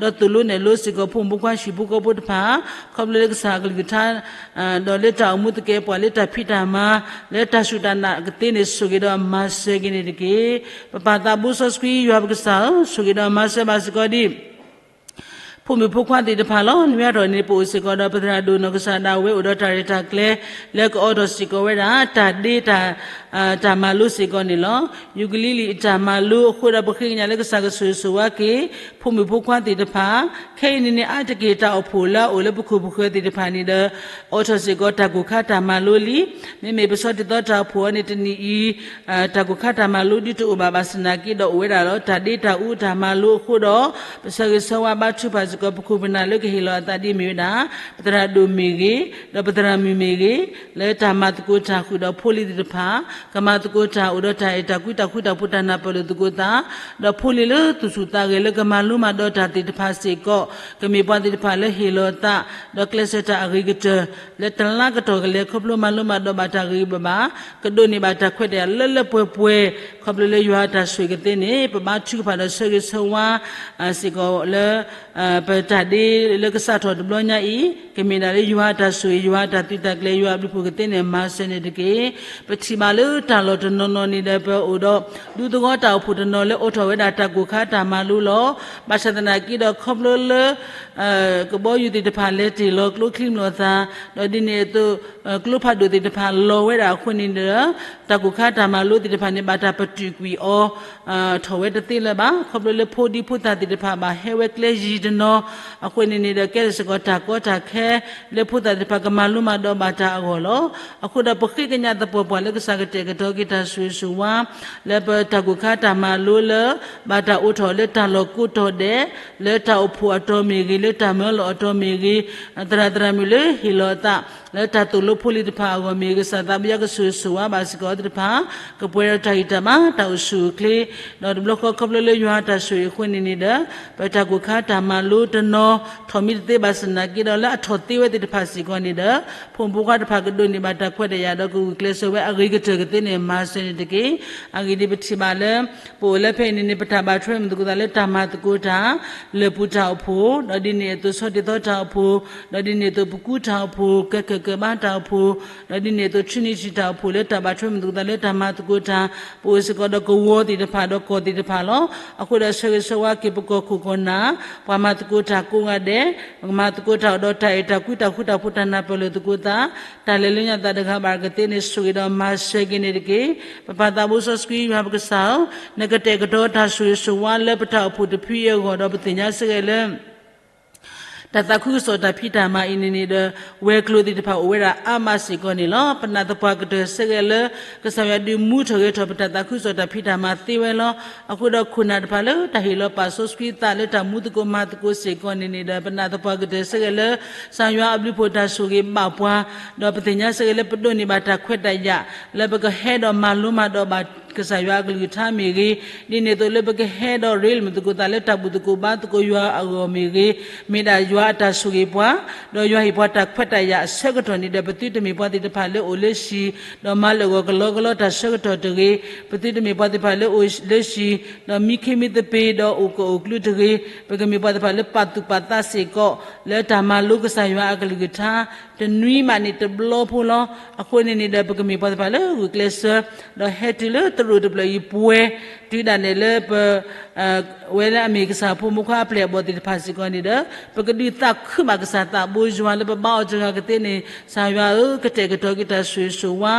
ဒီးသိၣ်လိနဲၣ်လိစ့ၢ်ကီးဖိမုၣ်ဖိခွါဟံၣ်ဖိဃီဖိတဖၣ်, ခီဖျိလၢကစၢ်အကလုၢ်ကထါ ဒီးလၢတၢ်အိၣ်မူသကဲးပှၤလၢတၢ်ဖံးတၢ်မၤ လၢတၢ်စူၢ်တၢ်နာ်ကသ့န့ၣ် ဆိၣ်ဂ့ၤဒီးမၤစၢၤက့ၤန့ၣ်တက့ၢ်. ပပၢ်သးဘိစီဆှံယွၤပကစၢ်ဧၢ, ဆိၣ်ဂ့ၤဒီးမၤစၢၤဘၣ်စ့ၢ်ကီးဒံး ဖိမုၣ်ဖိခွါသ့ၣ်တဖၣ်လီၤ. နွံအါထီၣ်န့ၣ် ပအိၣ်စ့ၢ်ကီးဒီးပသရၣ်ဒိၣ်နီၢ်ကစၢ်ဒၣ်ဝဲအိၣ်ဒီးတၢ်ရဲၣ်တၢ်ကျဲၤ လၢကအိးထီၣ်စ့ၢ်ကီးဝဲဒၣ် တၢ်ဒ့တၢ် တၢ်မၤလိစ့ၢ်ကီးန့ၣ်လီၤ. ယူကလံလံၣ်အတၢ်မၤလိအဃိဒီး ပဃ့ကညးလၢကစၢ်ကဆိၣ်ဂ့ၤဆိၣ်ဝါက့ၤ ဖိမုၣ်ဖိခွါသ့ၣ်တဖၣ်, ခဲအံၤန့ၣ်န့ၣ် အါတက့ၢ်တၢ်အိၣ်ဖှိၣ်လၢအအိၣ်လၢပခိၣ်ပဃၢၤသ့ၣ်တဖၣ်န့ၣ်ဒီး အိးထီၣ်စ့ၢ်ကီးတၢ်ကိၢ်ခါတၢ်မၤလိလံ. မ့မ့ၢ်ပဆီတံၢ်သီတၢ်အိၣ်ဖှိၣ်အံၤန့ၣ် တနံၣ်အံၤ တၢ်ကိၢ်ခါတၢ်မၤလိဒ်တအိၣ်ဘၣ်ဘၣ်ဆၣ်သနာ်က့ဒီး အိၣ်ဝဲဒၣ်လီၤ. တၢ်ဒ့တၢ်အူတၢ်မၤလိအဃိဒီး ပဆၢဂ့ၤဆၢဝါဘါထုကဖၣ်စ့ၢ်ကီး ပခိၣ်ပနၢ်လၢကဟ့ၣ်လီၤအသးဒ်မ့ၢ်ဝဲဒၣ် ပသရၣ်ဒိၣ်မ့ၢ်ဂ့ၤ, ဒီးပသရၣ်မုၣ်မ့ၢ်ဂ့ၤ, လၢတၢ်မၤသကိးတၢ်ဃုာ်ဒီးဖိလံၤသ့ၣ်တဖၣ်, ကမၤသကိးတၢ်အိၣ်ဒီးတၢ်အဲၣ်တၢ်ကွံတၢ်ဃူတၢ်ဖိးတၢ်နၢ်ပၢၢ်လိာ်သကိးသး, ဒီးဖိလံၤလၢသူၣ်ဆူၣ်သးဂဲၤလၢကမၤလိမၤဒိးတၢ်သ့ၣ်တဖၣ်စ့ၢ်ကီး, ကမ့ၢ်ပှၤသ့ၣ်တဖၣ်လၢဟ့ၣ်လီၤအသး ဒီးကျဲးစၢးတၢ်အဂ့ၤကတၢၢ် လၢတလါကတီၢ်ကလဲၤခီဖျိမၤလိမၤဒိးဘၣ်တၢ်ဂ့ၤဂ့ၤဘၣ်ဘၣ်, ကဒိးန့ၢ်ဘၣ်တၢ်ခွဲးတၢ်ယာ်လၢလၢပှဲၤပှဲၤ, ခီဖျိလၢယွၤအတၢ်ဆိၣ်ဂ့ၤကသ့န့ၣ် ပဘါထုကဖၣ်ဒီးဆၢဂ့ၤဆၢဝါ စ့ၢ်ကီးလၢ ပတၢ်ဒ့လၢကစးထီၣ်တဘျီညါအံၤ ကမ့ၢ်ဒၣ်လၢယွၤအတၢ်ဆိၣ်ဂ့ၤ ယွၤအတၢ်သုးတၢ်ကျဲၤ ယွၤအဘျုးအဖှိၣ်ကသ့န့ၣ် မၤစၢၤန့ၣ်တက့ၢ်. ပထံၣ်ဘၣ်လၢတၢ်လီၢ်တနီၤနီၤန့ၣ်ဒီး ပအိၣ်ဒီး ဒူသဝီတၢ်အိၣ်ဖှိၣ်တနီၤလၢအိးထီၣ်ဝဲဒၣ်တၢ်ကိၢ်ခါတၢ်မၤလိလီၤ. ဘၣ်ဆၣ်သနာ်က့ဒီး ခီဖျိလၢ ကဘီယူၤသ့ၣ်တဖၣ်လဲၤတ့ၢ်လီၤကျိချံမျိာ်သး, ဒီးဒ်န့ၣ်အသိး ကျိဖးဒိၣ်သ့ၣ်တဖၣ်လီၤဝဲဒၣ်အဃိန့ၣ်ဒီး တၢ်ကိၢ်ခါတၢ်မၤလိသ့ၣ်တဖၣ်န့ၣ် ဘၣ်တၢ်ပတုာ်ကွံာ်အီၤ ထီၣ်ဝဲတသ့လၢၤဘၣ်. ခီဖျိလၢဖိဒံဖိသၣ်သ့ၣ်တဖၣ်ဘၣ်ဟဲဝဲကျဲယံၤတနီၤ, အဃိန့ၣ်န့ၣ်ဒီး ကဲထီၣ်စ့ၢ်ကီးတၢ်ကီတၢ်ခဲ လၢဖိသၣ်သ့ၣ်တဖၣ်ကမၤလိမၤဒိးဘၣ်တၢ်အဂီၢ်လီၤ. အဃိဒီးပဃ့ကညးသပှၢ်ပှၢ်လၢကစၢ်ကတဲာ်ကတီၤက့ၤတၢ်ဆိၣ်ဂ့ၤဆိၣ်ဝါ လၢပတၢ်ကိၢ်ခါတၢ်မၤလိလၢ ဘၣ်တၢ်အိးထီၣ်လၢတၢ်လီၢ်ကိးတီၤဒဲး, လၢတၢ်အိၣ်ဖှိၣ်အတီၤမ့ၢ်ဂ့ၤ, လၢတၢ်မၢလီၤအတီၤမ့ၢ်ဂ့ၤ, သရၣ်သရၣ်မုၣ်လၢဟ့ၣ်လီၤအသး လၢတၢ်သိၣ်လိဖိလံၤတဖၣ်အဂီၢ်မ့ၢ်ဂ့ၤ, ကစၢ်သးပယီၤကဆိၣ်ဂ့ၤဆိၣ်ဝါဘၣ်စ့ၢ်ကီးသ့ၣ်တဖၣ် ကပှဲၤဒီးတၢ်ဂံၢ်တၢ်ဘါ တၢ်အိၣ်ဆူၣ်အိၣ်ချ့, ဒီးတဘျီဃီခီဖျိလၢယွၤတၢ်ဆိၣ်ဂ့ၤအဃိန့ၣ်န့ၣ်ဒီး ပတၢ်ကိၢ်ခါတၢ်မၤလိတနီၤ ထီၣ်မံတသ့ဘၣ်ဆၣ်သနာ်က့ဒီး လၢအထီၣ်သ့ဝဲသ့ၣ်တဖၣ်စ့ၢ်ကီးန့ၣ်ဒီး ဖိမုၣ်ဖိခွါတဖၣ်ကဒိးန့ၢ်ဘၣ်တၢ်ခွဲးတၢ်ယာ်ဒီးကဂုာ်ကျဲးစၢးဝဲအဂ့ၤကတၢၢ်ကသ့န့ၣ် မၤစၢၤန့ၣ်တက့ၢ်. အဂ့ၢ်ဒ်အံၤပထံၣ်ဘၣ်လၢ ပအိၣ်လၢဖဲအံၤန့ၣ်န့ၣ် ပတၢ်ဘၣ်ထွဲမုာ်သကိးသးလၢတၢ်မၤသကိးတၢ် လၢၢ်ပူၤတၢ်အိၣ်ဖှိၣ်, ဒီးဒ်န့ၣ်အသိးဆီဒ်သိတၢ်အိၣ်ဖှိၣ်, ဒီးဒ်န့ၣ်အသိးပကူတၢ်အိၣ်ဖှိၣ်, ကဲကၢၣ်ကၢၣ်ဘါတၢ်အိၣ်ဖှိၣ်, ဒီးဒ်န့ၣ်အသိး Trinity တၢ်အိၣ်ဖှိၣ် လၢတၢ်ဘၣ်ထွဲမုာ်သကိးသးလၢတၢ်မၤသကိးတၢ်, ပအိၣ်စ့ၢ်ကီးဒီးကဝီၤသ့ၣ်တဖၣ်ဒီးကီၢ်သ့ၣ်တဖၣ်လီၤ. အဃိဒီးဆၢဂ့ၤဆၢဝါက့ၤပကီၢ်ခိၣ်ကီၢ်နၢ် ပှၤမၤသကိးတၢ်ကိးဂၤဒဲး, ပကမၤသကိးတၢ်အိၣ်ဒီးတၢ်အဲၣ်တၢ်ကွံ တၢ်ဃူတၢ်ဖိး တၢ်နၢ်ပၢၢ်လၢာ်သကိးသး, တၢ်လဲၤလၢညါသးတဂၤဘၣ်ကသ့န့ၣ် ဆိၣ်ဂ့ၤဒီးမၤစၢၤက့ၤန့ၣ်တက့ၢ်. ပပၢ်သးဘိစီဆှံယွၤပကစၢ်ဧၢ, နကတဲာ်ကတီၤတၢ်ဆိၣ်ဂ့ၤဆိၣ်ဝါလၢပတၢ်အိၣ်ဖှိၣ်တဖုအံၤအဂီၢ်ဒီး ပသ့ၣ်ညါစ့ၢ်ကီးလၢ တၢ်သးခုကစီၣ်တၢ်ဖံးတၢ်မၤအံၤန့ၣ်န့ၣ်ဒီး ဝဲၤကျိၤသ့ၣ်တဖၣ်အိၣ်ဝဲဒၣ်အါမးစ့ၢ်ကီးန့ၣ်လီၤ. ပနာ်သပှၢ်ကတၢၢ်စ့ၢ်ကီးလၢ ကစၢ်ယွၤဒုးမူထီၣ်ဂဲၤထီၣ်ပတၢ်သးခုကစီၣ်တၢ်ဖံးတၢ်မၤသ့ဝဲလီၤ. အဃိဒီးခိၣ်နၢ်တဖၣ်လၢတၢ်ဟ့ၣ်လီၤပာ်စီဆှံသးလၢတၢ်မူသကိးမၤသကိးစ့ၢ်ကီးန့ၣ်န့ၣ်ဒီး ပနာ်သပှၢ်ကတၢၢ်စ့ၢ်ကီးလၢ ကစၢ်ယွၤအဘျုးဖှိၣ်တၢ်ဆိၣ်ဂ့ၤဘၣ်ပှၤ, ဒီးပသ့ၣ်ညါစ့ၢ်ကီးလၢပဒိးန့ၢ်ဘၣ်တၢ်ခွဲးတၢ်ယာ် လၢပကဟဲဒီးမၤလိမၤဒိးဘၣ် ကစၢ်ယွၤအကလုၢ်ကထါမ့ၢ်ဂ့ၤ, ဒ်န့ၣ်အသိးလၢပကဟဲဒီးရ့လိာ်မုာ်သကိးသးလၢတၢ်ဘူၣ်သကိးဘါသကိးယွၤအဂီၢ်မ့ၢ်ဂ့ၤ, မ့ၢ်ဒၣ်ယွၤအတၢ်ဆိၣ်ဂ့ၤပှၤ, ဒီးယွၤဟ့ၣ်ပှၤတၢ်ခွဲးတၢ်ယာ်အဆၢကတီၢ်န့ၣ်ဒီး ပသုတမ့ၢ်ပှၤသ့ၣ်တဖၣ်လၢအိၣ်လၢဟံၣ်, ဒီးမၤလၢာ်ဂီၤကလီကလီတၢ်ဆၢကတီၢ်တဂ့ၤ, ပသုတမ့ၢ်ပှၤသ့ၣ်တဖၣ်လၢအိၣ်လၢဟံၣ်, ဒီးမံခ့မံသပ့ၤဒီးအိၣ်ကအိၣ်ကျူတဂ့ၤ, ပကမ့ၢ်ပှၤသ့ၣ်တဖၣ်လၢပာ်သူၣ်ပာ်သးစ့ၢ်ကီး လၢတၢ်မၤလိကစၢ်ယွၤအကလုၢ်ကထါ တနွံမးန့ၣ်တဘျီဖိလီၤ. အဃိန့ၣ်န့ၣ်ဒီး ပကမ့ၢ်ပှၤသ့ၣ်တဖၣ်လၢဂုာ်ကျဲးစၢး ဒီးဟဲတုၤလၢသရိာ်တဖျၢၣ်အံၤပှဲၤ တုၤဒၣ်နဲၣ်လၢပ ဝဲလၢအမ့ၢ်ကစၢ်ဖိမုၣ်ဖိခွါအပျဲၢ်အဘီၣ်သ့ၣ်တဖၣ်စ့ၢ်ကီးန့ၣ်ဒီး ပကဒုးသးခုဘၣ်ကစၢ်သးဘိယွၤလၢပဘါအီၤတဂၤကသ့န့ၣ် ကစၢ်ယွၤဧၢ, ကတဲာ်ကတီၤက့ၤတၢ်ဆိၣ်ဂ့ၤဆိၣ်ဝါ,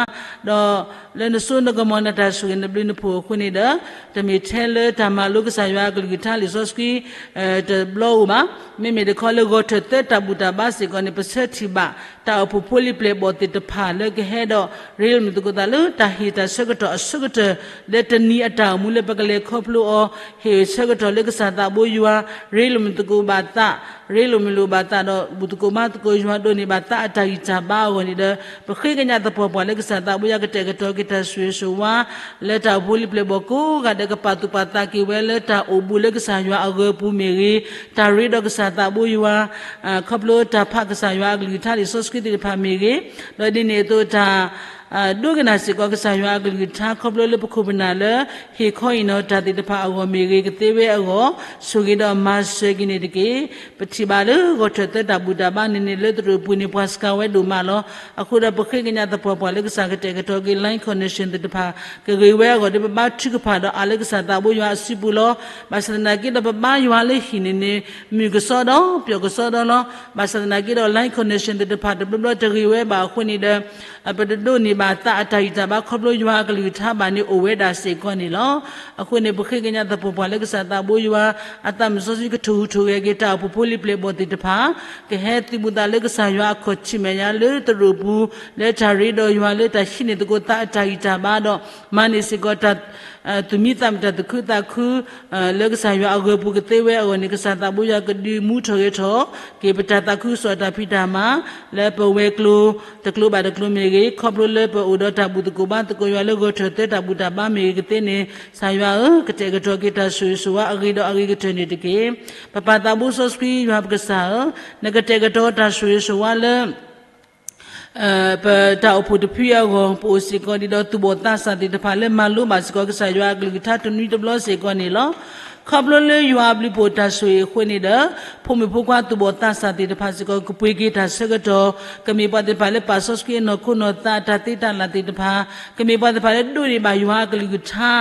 ဒီးလၢနစိနကမီၤနတၢ်ဆိၣ်ဂ့ၤနဘျုးနဖှိၣ်အဃိန့ၣ်ဒီး တမ့ၢ်ထဲလၢတၢ်မၤလိကစၢ်ယွၤအကလုၢ်ကထါလံာ်စီဆှံ တဘျီဧိၤဘၣ်. မ့မ့ၢ်တခီလၢဂီၤထၢၣ်သၢတၢ်ဘူၣ်တၢ်ဘါစ့ၢ်ကီးန့ၣ် ပဆၢထံၣ်ဘၣ် တၢ်အိၣ်ဖှိၣ်ဖိလံၤပျဲၢ်ဘီၣ်သ့ၣ်တဖၣ်လၢကဟဲဒီး ရ့လိာ်မုာ်သကိးသးလၢတၢ်ဟ့ၣ်တၢ်ဆၢကတီၢ်အဆၢကတီၢ် လၢတနံၤအတၢ်အိၣ်မူလၢပကလဲၤခီဖျိအီၤ ဟ့ၣ်ဆၢကတီၢ်လၢကစၢ်သးဘိယွၤ ရ့လိာ်မုာ်သကိးဘၣ်သး ရ့လိာ်မုာ်လိာ်ဘၣ်သးဒီး ဘူၣ်သကိးဘါသကိးယွၤဒိးန့ၢ်ဘၣ်သးအတၢ်ဂံၢ်တၢ်ဘါအဂီၢ်န့ၣ်ဒီး ပဃ့ကညးသပှၢ်ပှၢ်လၢကစၢ်သးဘိယွၤကတဲာ်ကတီၤက့ၤတၢ်ဆိၣ်ဂ့ၤဆိၣ်ဝါ လၢတၢ်အိၣ်ဖှိၣ်ဖိလံၤပျဲၢ်ဘီၣ်ကိးဂၤဒဲး ကပာ်သူၣ်ပာ်သးက့ၤဝဲလၢတၢ်အိၣ်ဘူးလၢကစၢ်ယွၤအဂၢၤပူၤမ့ၢ်ဂ့ၤ, တၢ်ရ့ဒီးကစၢ်သးဘိယွၤ ခီဖျိတၢ်ဖးကစၢ်ယွၤအကလုၢ်ကထါလံာ်စီဆှံသ့ၣ်တဖၣ်မ့ၢ်ဂ့ၤ, ဒီးဒ်န့ၣ်အသိးတၢ် ဒိကနၣ်စ့ၢ်ကီးကစၢ်ယွၤအကလုၢ်ကထါ ခီဖျိလၢပခိၣ်ပနၢ်လၢ ဟ့ၣ်ခီအံၤနီၤတၢ်သ့ၣ်တဖၣ်အဂီၢ်မ့ၢ်ဂ့ၤ ကသ့ဝဲအဂီၢ် ဆိၣ်ဂ့ၤဒီးမၤစၢၤက့ၤန့ၣ်တက့ၢ်. ပထံၣ်ဘၣ်လၢဂီၤထၢၣ်သၢတၢ်ဘူၣ်တၢ်ဘါန့ၣ်န့ၣ် လၢသရိာ်ပူၤန့ၣ် ပှၤစှၤဝဲဒိၣ်မးလီၤ. အဃိဒီးပဃ့ကညးသပှၢ်ပှၢ်လၢကစၢ်ကတဲာ်ကတီၤက့ၤ line connection သ့ၣ်တဖၣ် ကဂ့ၤဝဲအဂီၢ်ဒီး ပဘါထုကဖၣ်ဒီးအးလၢကစၢ်သးဘိယွၤအစုပူၤလီၤ. ဘၣ်ဆၣ်သနာ်က့ဒီး ပဘါယွၤလၢဟံၣ်န့ၣ်န့ၣ် မုၢ်ကစီဒီ ပျီကစီဒီလီၤ. ဘၣ်ဆၣ်သနာ်က့ဒီး line connection သ့ၣ်တဖၣ်တဘျီဘျီတဂ့ၤဝဲဘၣ်အဃိန့ၣ်ဒီး ပတဒိးန့ၢ်ဘၣ်သးအတၢ်ဂံၢ်တၢ်ဘါခီဖျိယွၤအကလုၢ်ကထါဘၣ်န့ၣ်အိၣ်ဝဲဒၣ်စ့ၢ်ကီးန့ၣ်လီၤ. အဃိန့ၣ် ပဃ့ကညးသပှၢ်ပှၢ်လၢကစၢ်သးဘိယွၤ အသးမုၢ်စီဆှံကထိၣ်ဟူးထိၣ်ဂဲၤက့ၤတၢ်အိၣ်ဖှိၣ်ဖိလံၤပျဲၢ်ဘီၣ်သ့ၣ်တဖၣ် ကဟဲသုးဘူးသးလၢကစၢ်ယွၤအခီၣ်ထံးမဲာ်ညါလၢသရိာ်ပူၤ လၢတၢ်ရ့ဒီးယွၤလၢတၢ်ဟံးန့ၢ်သကိးသးအတၢ်ဂံၢ်တၢ်ဘါဒီး မၤန့ၢ်စ့ၢ်ကီးတၢ် သူၣ်မံသးမုာ်တၢ်သူၣ်ခုသးခု လၢကစၢ်ယွၤအဂၢၤပူၤကသ့ဝဲအဂီၢ်န့ၣ် ကစၢ်သးဘိယွၤကဒုးမူထီၣ်ဂဲၤထီၣ်က့ၤ ပတၢ်သးခုကစီၣ်တၢ်ဖံးတၢ်မၤ လၢပဝဲၤကျိၤတကျိၤဘၣ်တကျိၤမ့ၢ်ဂ့ၤ, ခီဖျိလၢပအိၣ်ဒီးတၢ်ဘူၣ်သကိးဘါသကိးယွၤလၢဂီၤထၢၣ်သၢတၢ်ဘူၣ်တၢ်ဘါမ့ၢ်ဂ့ၤကသ့န့ၣ် ကစၢ်ယွၤဧၢ, ကတဲာ်ကတီၤက့ၤတၢ်ဆိၣ်ဂ့ၤဆိၣ်ဝါအဂ့ၤဒီးအဂ့ၤကတၢၢ်န့ၣ်တက့ၢ်. ပပၢ်သးဘိစီဆှံယွၤပကစၢ်ဧၢ, နကတဲာ်ကတီၤတၢ်ဆိၣ်ဂ့ၤဆိၣ်ဝါလၢ ပတၢ်အိၣ်ဖှိၣ်တဖုအဂီၢ် ပအိၣ်စ့ၢ်ကီးဒ်ဒီးသူၣ်ဘီၣ်သးစၢ်သ့ၣ်တဖၣ်လၢမၤလိဘၣ်စ့ၢ်ကီးကစၢ်ယွၤအကလုၢ်ကထါတနွံတဘျီစ့ၢ်ကီးန့ၣ်လီၤ. ခီဖျိလၢယွၤအဘျုးအဖှိၣ်တၢ်ဆိၣ်ဂ့ၤအဃိန့ၣ်ဒီး, ဖိမုၣ်ဖိခွါသူၣ်ဘီၣ်သးစၢ်သ့ၣ်တဖၣ်စ့ၢ်ကီး ကပှ့ၤက့ၤတၢ်ဆၢကတီၢ်, ကမ့ၢ်ပှၤသ့ၣ်တဖၣ်လၢပာ်စီဆှံအနီၢ်ခိနီၢ်သးအတၢ်သ့တၢ်လၢ်သ့ၣ်တဖၣ်, ကမ့ၢ်ပှၤသ့ၣ်တဖၣ်လၢဒိးန့ၢ်ဘၣ်ယွၤအကလုၢ်ကထါ,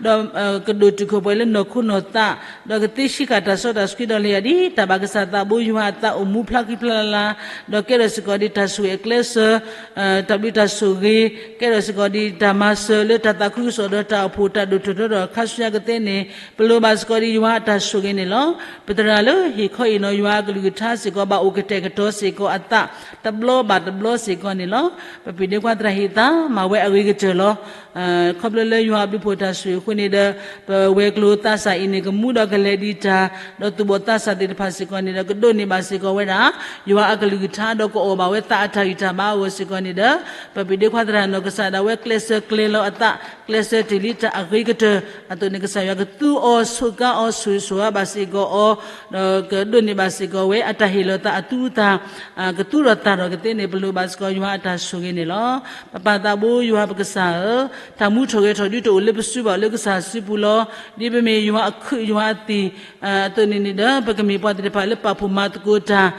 ဒီး ကဒိၣ်တုာ်ခိၣ်ပှဲၤလၢနီၢ်ခိနီၢ်သး, ဒီးကသ့ဆံဃာ်တၢ်စီတၢ်ဆှံဒီးလၢယၤဒ် တၢ်ဘၣ်ကစၢ်သးဘိယွၤအသးအိၣ်မူဖျါဃံဖျါလၤလၤ, ဒီးကဲထီၣ်စ့ၢ်ကီးဒ်တၢ်ဆိၣ်ဂ့ၤအကျဲစၢၤ တၢ်ဘျုးတၢ်ဆိၣ်ဂ့ၤ, ကဲထီၣ်စ့ၢ်ကီးဒ်တၢ်မၤစၢၤလၢတၢ်သးခုကစီၣ်ဒီးတၢ်အိၣ်ဖှိၣ်တၢ်ဒိၣ်ထီၣ်ထီထီၣ်ခါဆူညါကသ့န့ၣ်, ပလိၣ်ဘၣ်စ့ၢ်ကီးဒ်ယွၤအတၢ်ဆိၣ်ဂ့ၤန့ၣ်လီၤ. ပသရၣ်လၢဟ့ၣ်ခီဟ့ၣ်နီၤယွၤအကလုၢ်ကထါစ့ၢ်ကီး ဘၣ်အိၣ်ကတဲာ်ကတီၤစ့ၢ်ကီးအသး တဘျီဘၣ်တဘျီစ့ၢ်ကီးန့ၣ်လီၤ. ပပၢ်ဒ့ခွါသရၣ်ဟ့ၣ်သး မၤဝဲအဂ့ၤကတၢၢ်လီၤ. ခီဖျိလၢယွၤအဘျုးအဖှိၣ်တၢ်ဆိၣ်ဂ့ၤအဃိန့ၣ်ဒီး, ပဝဲၤကျိၤသးစၢ်အံၤန့ၣ် ကမူဒီးကလဲၤဒံးတၢ်, ဒီးသူၣ်ဘီၣ်သးစၢ်သ့ၣ်တဖၣ်စ့ၢ်ကီးန့ၣ်ဒီး ကဒိးန့ၢ်ဘၣ်စ့ၢ်ကီးဝဲဒၣ် ယွၤအကလုၢ်ကထါ ဒီးကအီၣ်ဘၣ်ဝဲသးအတၢ်ဂံၢ်တၢ်ဘါအဂီၢ်စ့ၢ်ကီးန့ၣ်ဒီး, ပပၢ်ဒ့ခွါသရၣ်နီၢ်ကစၢ်ဒၣ်ဝဲကျဲးစၢးကျဲၤလီၤအသး, ကျဲးစၢးတ့ၢ်လံတၢ်အဂ့ၤကတၢၢ်အသိးန့ၣ် ကစၢ်ယွၤကသူအီၤဆိးကါအီၤဆိၣ်ဂ့ၤဆိၣ်ဝါဘၣ်စ့ၢ်ကီးအီၤ, ဒီးကဒိးန့ၢ်ဘၣ်စ့ၢ်ကီးဝဲအတၢ်ဟ့ၣ်လီၤသးအသူအသၣ် ကသူထီၣ်သၣ်ထီၣ်ကသ့န့ၣ် ပလိၣ်ဘၣ်စ့ၢ်ကီးယွၤအတၢ်ဆိၣ်ဂ့ၤန့ၣ်လီၤ. ပပၢ်သးဘိယွၤပကစၢ်ဧၢ, တၢ်မူထီၣ်ဂဲၤထီၣ်ဒုတအိၣ်လၢပစုဘၣ်လၢကစၢ်စုပူၤလီၤ. ဒ်ပမ့ၢ်ယွၤအခုးယွၤအသံၣ်အသိးန့ၣ်န့ၣ်ဒီး, ပကမ့ၢ်ပှၤသ့ၣ်တဖၣ်လၢပာ်ဖှိၣ်မၤသကိးတၢ်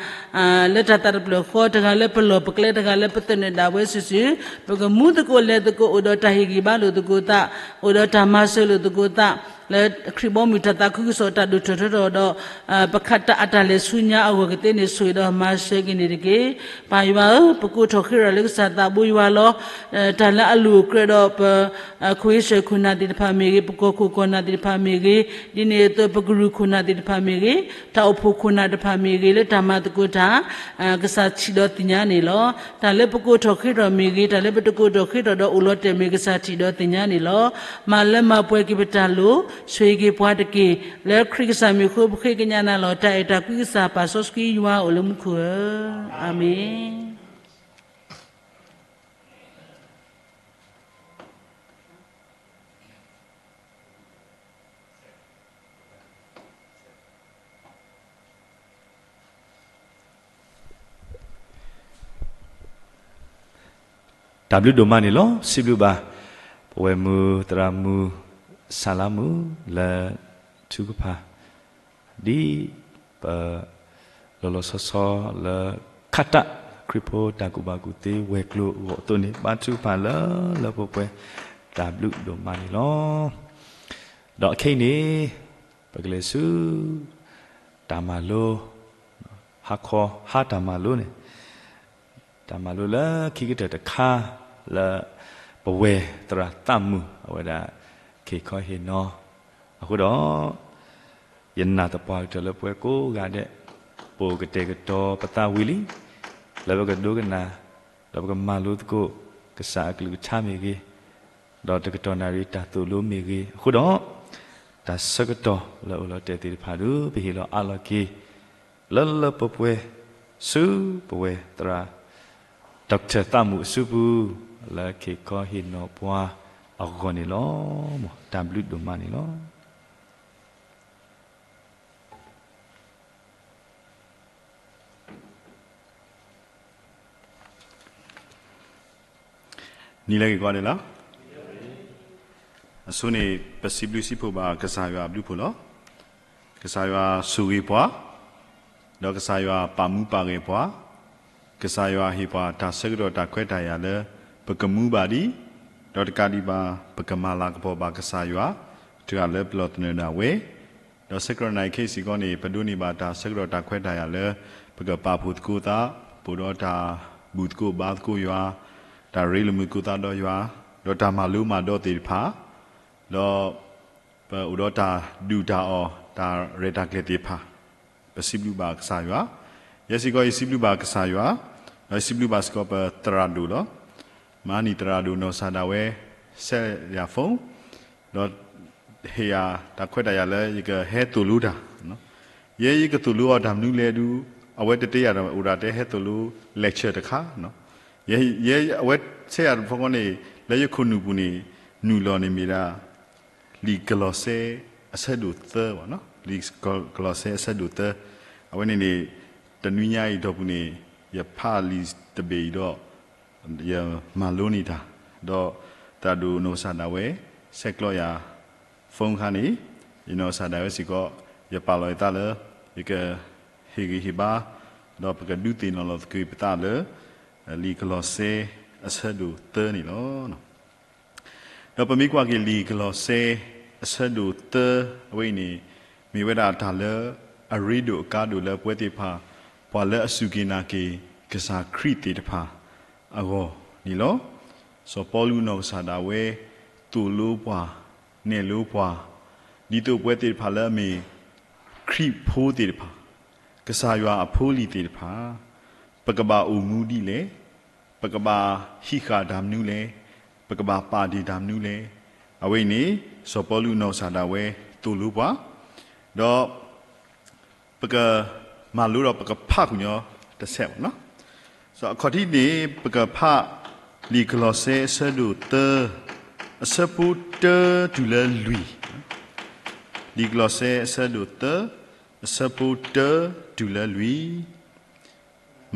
လၢတၢ်သးတဖျၢၣ်ဃီ, တဂၤလၢပလီၢ်ပကျဲ, တဂၤလၢပသနၢၣ်ဒၣ်ဝဲစုာ်စုာ်, ပကမူသကိးလဲၤသကိး အိၣ်ဒီးတၢ်ဟ့ၣ်ဂံၢ်ဘါလိာ်သကိးသး, အိၣ်ဒီးတၢ်မၤစၢၤလိာ်သကိးသး, လၢခရံာ်ဘီမုၢ်တၢ်သးခုကစီၣ်တၢ်ဒိၣ်ထီၣ်ထီထီၣ်ဒီး, ပခးတၢ်အတၢ်လဲၤဆူညါအဂီၢ်ကသ့န့ၣ် ဆိၣ်ဂ့ၤဒီးမၤစၢၤက့ၤန့ၣ်တက့ၢ်. ပၢ်ယွၤဧၢ, ပကိးထီၣ်ဃ့ထီၣ်လၢကစၢ်သးဘိယွၤလီၤ. တၢ်လၢအလိၣ်အကြၢးဒီးပ ခိၣ်ဟ့ၣ်ဆၢၣ်ခိၣ်နၢ်သ့ၣ်တဖၣ်မ့ၢ်ဂ့ၤ, ပကီၢ်ခိၣ်ခိၣ်နၢ်သ့ၣ်တဖၣ်မ့ၢ်ဂ့ၤ, ဒ်န့ၣ်အသိးပကရူၢ်ခိၣ်နၢ်သ့ၣ်တဖၣ်မ့ၢ်ဂ့ၤ, တၢ်အိၣ်ဖှိၣ်ခိၣ်နၢ်တဖၣ်မ့ၢ်ဂ့ၤ, လၢတၢ်မၤသကိးတၢ် ကစၢ်ထံၣ်ဒီးသ့ၣ်ညါန့ၣ်လီၤ. တၢ်လၢပကိးထီၣ်ဃ့ထီၣ်မ့ၢ်ဂ့ၤ, တၢ်လၢပတကိးထီၣ်ဃ့ထီၣ်ဒီးအိၣ်လီၤတဲာ်မ့ၢ်ဂ့ၤ, ကစၢ်ထံၣ်ဒီးသ့ၣ်ညါန့ၣ်လီၤ. မၤလၢမၤပှဲၤက့ၤပတၢ်လိၣ်, ဆိၣ်ဂ့ၤက့ၤပှၤတက့ၢ်. လၢခရံာ်ကစၢ်မံၤအဃိ ပဃ့ကညးနၤလီၤ. တၢ်အဲၣ်တၢ်ကွံကစၢ် ပာ်စီဆှံယွၤအိၣ်လၢမူခိၣ်ဧၢ, အၤမ့ၣ်. တၢ်ဘျုးဒိၣ်မးန့ၣ်လီၤ. စံးဘျုးဘၣ် ပဝဲၢ်မုၢ်သရၣ်မုၣ် စၢ်လါမုၣ်လၢထူကဖၣ် ဒ်ပ လီၤလီၤဆီဆီလၢ ခါတၢ်ခရံာ်ဖိတၢ်ကူၣ်ဘၣ်ကူၣ်သ့ဝဲၤကျိၤအဂီၢ်အသိးန့ၣ် ဘါထုကဖၣ်လၢလၢပှဲၤပှဲၤ တၢ်ဘျုးဒိၣ်မးန့ၣ်လီၤ. ဒီးအခဲအံၤန့ၣ် ပကလဲၤဆူ တၢ်မၤလိ ဟါခီ ဟါတၢ်မၤလိန့ၣ် တၢ်မၤလိလၢခံကတၢၢ်တခါ လၢပဝဲၢ်သရၣ်သးမုၣ် အဝဲဒၣ် ခ့ၣ်ခီဟ့ၣ်နီၤ အဃိဒီး ယနာ်သပှၢ်ကတၢၢ်လၢပဝဲကိးဂၤဒဲး ပအိၣ်ကတဲာ်ကတီၤပသးဝံၤလံ လၢပကဒိကနၣ် ဒီးပကမၤလိသကိး ကစၢ်အကလုၢ်ကထါမ့ၢ်ဂ့ၤ, ဒီးတကတီၢ်နၣ်ရံၣ်တၢ်သိၣ်လိမ့ၢ်ဂ့ၤ, အဃိဒီး တၢ်ဆၢကတီၢ်လၢအိၣ်လီၤတဲာ်သ့ၣ်တဖၣ်ဒီး ပဟ့ၣ်လီၤအးလီၤက့ၤ လၢလၢပှဲၤပှဲၤ ဆူပဝဲၢ်သရၣ် Doctor သးမုၣ်အစုပူၤ လၢခ့ၣ်ခီဟ့ၣ်နီၤပှၤအဂီၢ်န့ၣ်လီၤ. တၢ်ဘျုးဒိၣ်မးန့ၣ်လီၤ. နံၤလၢအဂ့ၤကိးဂၤဒဲးလီၤ. အဆိန့ၣ် ပစံးဘျုးစံးဖှိၣ်ဘၣ်ကစၢ်ယွၤအဘျုးအဖှိၣ်လီၤ. ကစၢ်ယွၤဆိၣ်ဂ့ၤပှၤ, ဒီးကစၢ်ယွၤပာ်မူပာ်ဂဲၤပှၤ, ကစၢ်ယွၤဟ့ၣ်ပှၤတၢ်ဆၢကတီၢ်တၢ်ခွဲးတၢ်ယာ်လၢ ပကမူဘၣ်ဒံး, ဒီးတကးဒံးဘၣ် ပကမၤလၤကပီၤဘၣ်ကစၢ်ယွၤ တဂၤလၢပလီၢ်သနၢၣ်ဒၣ်ဝဲ, ဒီးဆဲးကျိးနၣ်ရံၣ်ခဲအံၤစ့ၢ်ကီးန့ၣ် ပဒိးန့ၢ်ဘၣ်တၢ်ဆၢကတီၢ်တၢ်ခွဲးတၢ်ယာ်လၢ ပကပာ်ဖှိၣ်သကိးသး, ပအိၣ်ဒီးတၢ်ဘူၣ်သကိးဘါသကိးယွၤ, တၢ်ရ့လိာ်မုာ်သကိးသးဒီးယွၤ, ဒီးတၢ်မၤလိမၤဒိးသ့ၣ်တဖၣ်, ဒီး ပအိၣ်ဒီးတၢ်ဒုၣ်တၢ်အီၣ် တၢ်ရဲၣ်တၢ်ကျဲၤသ့ၣ်တဖၣ်, ပစံးဘျုးဘၣ်ကစၢ်ယွၤ, ယဲစ့ၢ်ကီးယစံးဘျုးဘၣ်ကစၢ်ယွၤ, ဒီးယစံးဘျုးဘၣ်စ့ၢ်ကီးပသရၣ်ဒိၣ်လီၤ. မၤန့ၢ်သရၣ်ဒိၣ်နီၢ်ကစၢ်ဒၣ်ဝဲ ဆဲးယၤ phone ဒီး ဟ့ၣ်ယၤတၢ်ခွဲးတၢ်ယာ်လၢယကဟဲသိၣ်လိတၢ်, ယဲယကသိၣ်လိအီၤတၢ်မနုၤလဲၣ်ဒုး, အဝဲတတဲယၤဒီး အိၣ်ဒၣ်တဲဟဲသိၣ်လိ lecture တခါ, ယဲအဝဲဆဲးယၤတဖီခိၣ်န့ၣ် လၢယခိၣ်နူာ်ပူၤန့ၣ် နုာ်လီၤန့ၣ်မ့ၢ်ဒၣ် လံာ်ကလီးစဲအဆၢဒိၣ်သၢဘၣ်, လံာ်ကလီးစဲအဆၢဒိၣ်သၢ, အဝဲန့ၣ်န့ၣ် တနွံညါအံၤအတီၢ်ပူၤန့ၣ် ယဖးလံာ်တဘ့ၣ်အံၤဒီး ယမၤလိန့ၢ်တၢ်, ဒီးသရၣ်ဒိၣ်နီၢ်ကစၢ်ဒၣ်ဝဲ ဆဲးကျိးယၤ phone ခါန့ၣ် ယနီၢ်ကစၢ်ဒၣ်ဝဲစ့ၢ်ကီး ယပာ်လီၤယသးလၢ ယကဟ့ၣ်ဂံၢ်ဟ့ၣ်ဘါ ဒီးပကဒုးသ့ၣ်နီၣ်လီၤသကိးပသးလၢ လံာ်ကလီးစဲ အဆၢဒိၣ်သၢန့ၣ်လီၤ. ဒီးပမ့ၢ်ကွၢ်က့ၤလံာ်ကလီးစဲ အဆၢဒိၣ်သၢ အဝဲအံၤန့ၣ် မ့ၢ်ဝဲဒၣ်တၢ်လၢအရ့ဒိၣ်အကါဒိၣ်လၢပဝဲသ့ၣ်တဖၣ် ပှၤလၢအစူၢ်က့ၤနာ်က့ၤကစၢ်ခရံာ်သ့ၣ်တဖၣ်အဂီၢ်န့ၣ်လီၤ. စီၤပီလူးနီၢ်ကစၢ်ဒၣ်ဝဲ သိၣ်လိပှၤ နဲၣ်လိပှၤ ဒ်သိးပဝဲသ့ၣ်တဖၣ်လၢအမ့ၢ် ခရံာ်ဖိသ့ၣ်တဖၣ်, ကစၢ်ယွၤအဖိအလံၤသ့ၣ်တဖၣ်, ပကဘၣ်အိၣ်မူဒ်လဲၣ်, ပကဘၣ်ဟံးဃာ်တၢ်မနုၤလဲၣ်, ပကဘၣ်ပာ်တ့ၢ်တၢ်မနုၤလဲၣ်, အဝဲအံၤန့ၣ် စီၤပီလူးနီၢ်ကစၢ်ဒၣ်ဝဲသိၣ်လိပှၤ, ဒီး ပကမၤလိဒီးပကဖးဃုာ်ညီတစဲးဘၣ်. အခီၣ်ထံးန့ၣ် ပကဖးလံာ်ကလီးစဲအဆၢဒိၣ်သၢ အဆၢဖိတၢတုၤလၢလွံၢ်, လံာ်ကလီးစဲအဆၢဒိၣ်သၢ အဆၢဖိတၢတုၤလၢလွံၢ်.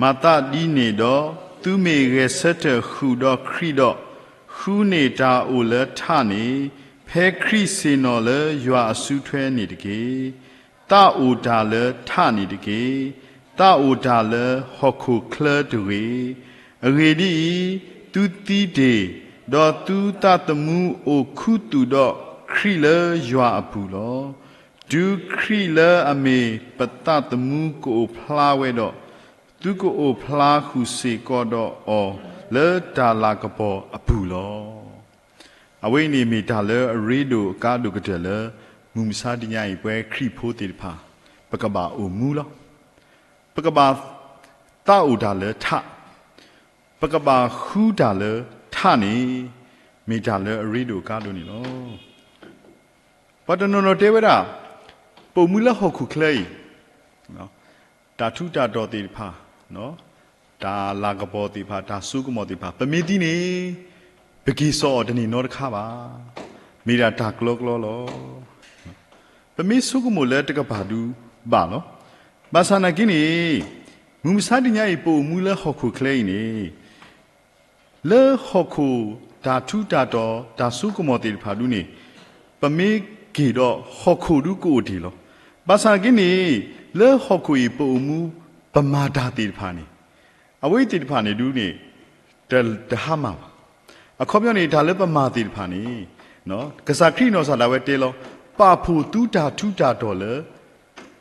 မၤသးဒ်န့ၣ်ဒီး, သုမ့ၢ်ဂဲၤဆၢထၢၣ်ဃုာ်ဒီးခရံာ်ဒီး, ဃုန့ၢ်တၢ်အိၣ်လၢထးန့ၣ်, ဖဲခရံာ်ဆ့ၣ်နီၤလၢယွၤအစုထွဲန့ၣ်တက့ၢ်. သးအိၣ်တၢ်လၢထးန့ၣ်တက့ၢ်. သးအိၣ်တၢ်လၢဟီၣ်ခိၣ်ချၢတဂ့ၤ. အဂ့ၢ်ဒ်အံၤ, သုသံတ့ၢ်, ဒီးသုသးသမူအိၣ်ခူသူၣ်ဒီးခရံာ်လၢယွၤအပူၤလီၤ. တုၤခရံာ်လၢအမ့ၢ်ပသးသမူကအိၣ်ဖျါဝဲဒီး, သုကအိၣ်ဖျါဃုာ်စ့ၢ်ကီးဒီးအီၤလၢတၢ်လၤကပီၤအပူၤလီၤ. အဝဲအံၤန့ၣ်မ့ၢ်တၢ်လၢအရ့ဒိၣ်အကါဒိၣ်ကတၢၢ်လၢ မုၢ်မဆါတနံၤအံၤ ပဝဲခရံာ်ဖိသ့ၣ်တဖၣ် ပကဘၣ်အိၣ်မူလီၤ. ပကဘၣ်သးအိၣ်တၢ်လၢထး, ပကဘၣ်ဃုတၢ်လၢထးန့ၣ် မ့ၢ်တၢ်လၢအရ့ဒိၣ်အကါဒိၣ်န့ၣ်လီၤ. ပှၤတနီၤနီၤတဲဝဲဒၣ် ပအိၣ်မူလၢဟီၣ်ခိၣ်ချၢအံၤ တၢ်ထူးတၢ်တီၤသ့ၣ်တဖၣ်, တၢ်လၤကပီၤသ့ၣ်တဖၣ်, တၢ်စိကမီၤသ့ၣ်တဖၣ် ပမ့ၢ်သံန့ၣ် ပက့ၤစိာ်အီၤတန့ၢ်နီတခါဘၣ်. မ့ၢ်ဒၣ်တၢ်ကျီကျီလီၤ. ပမ့ၢ်ဆိကမိၣ်လၢတကပၤဒုဘၣ်လီၤ. ဘၣ်ဆၣ်နာ်က့န့ၣ် မုၢ်မဆါတနံၤအံၤ ပအိၣ်မူလၢဟီၣ်ခိၣ်ချၢအံၤန့ၣ် လၢဟီၣ်ခိၣ်တၢ်ထူးတၢ်တီၤ တၢ်စိကမီၤသ့ၣ်တဖၣ်ဒုန့ၣ် ပမ့ၢ်က့ၤဒီးဟီၣ်ခိၣ်ဒုကအိၣ်တ့ၢ်လီၤ. ဘၣ်ဆၣ်နာ်က့န့ၣ် လၢဟီၣ်ခိၣ်အံၤပအိၣ်မူ ပမၤတၢ်သ့ၣ်တဖၣ်န့ၣ် အဝဲသ့ၣ်တဖၣ်န့ၣ်ဒုန့ၣ် တ တဟါမၢ်ဘၣ်. အခီပညီန့ၣ် တၢ်လၢပမၤသ့ၣ်တဖၣ်န့ၣ် ကစၢ်ခရံာ်နီၢ်ကစၢ်ဒၣ်ဝဲတဲလီၤ ပာ်ဖှိၣ်သုတၢ်ထူးတၢ်တီၤလၢ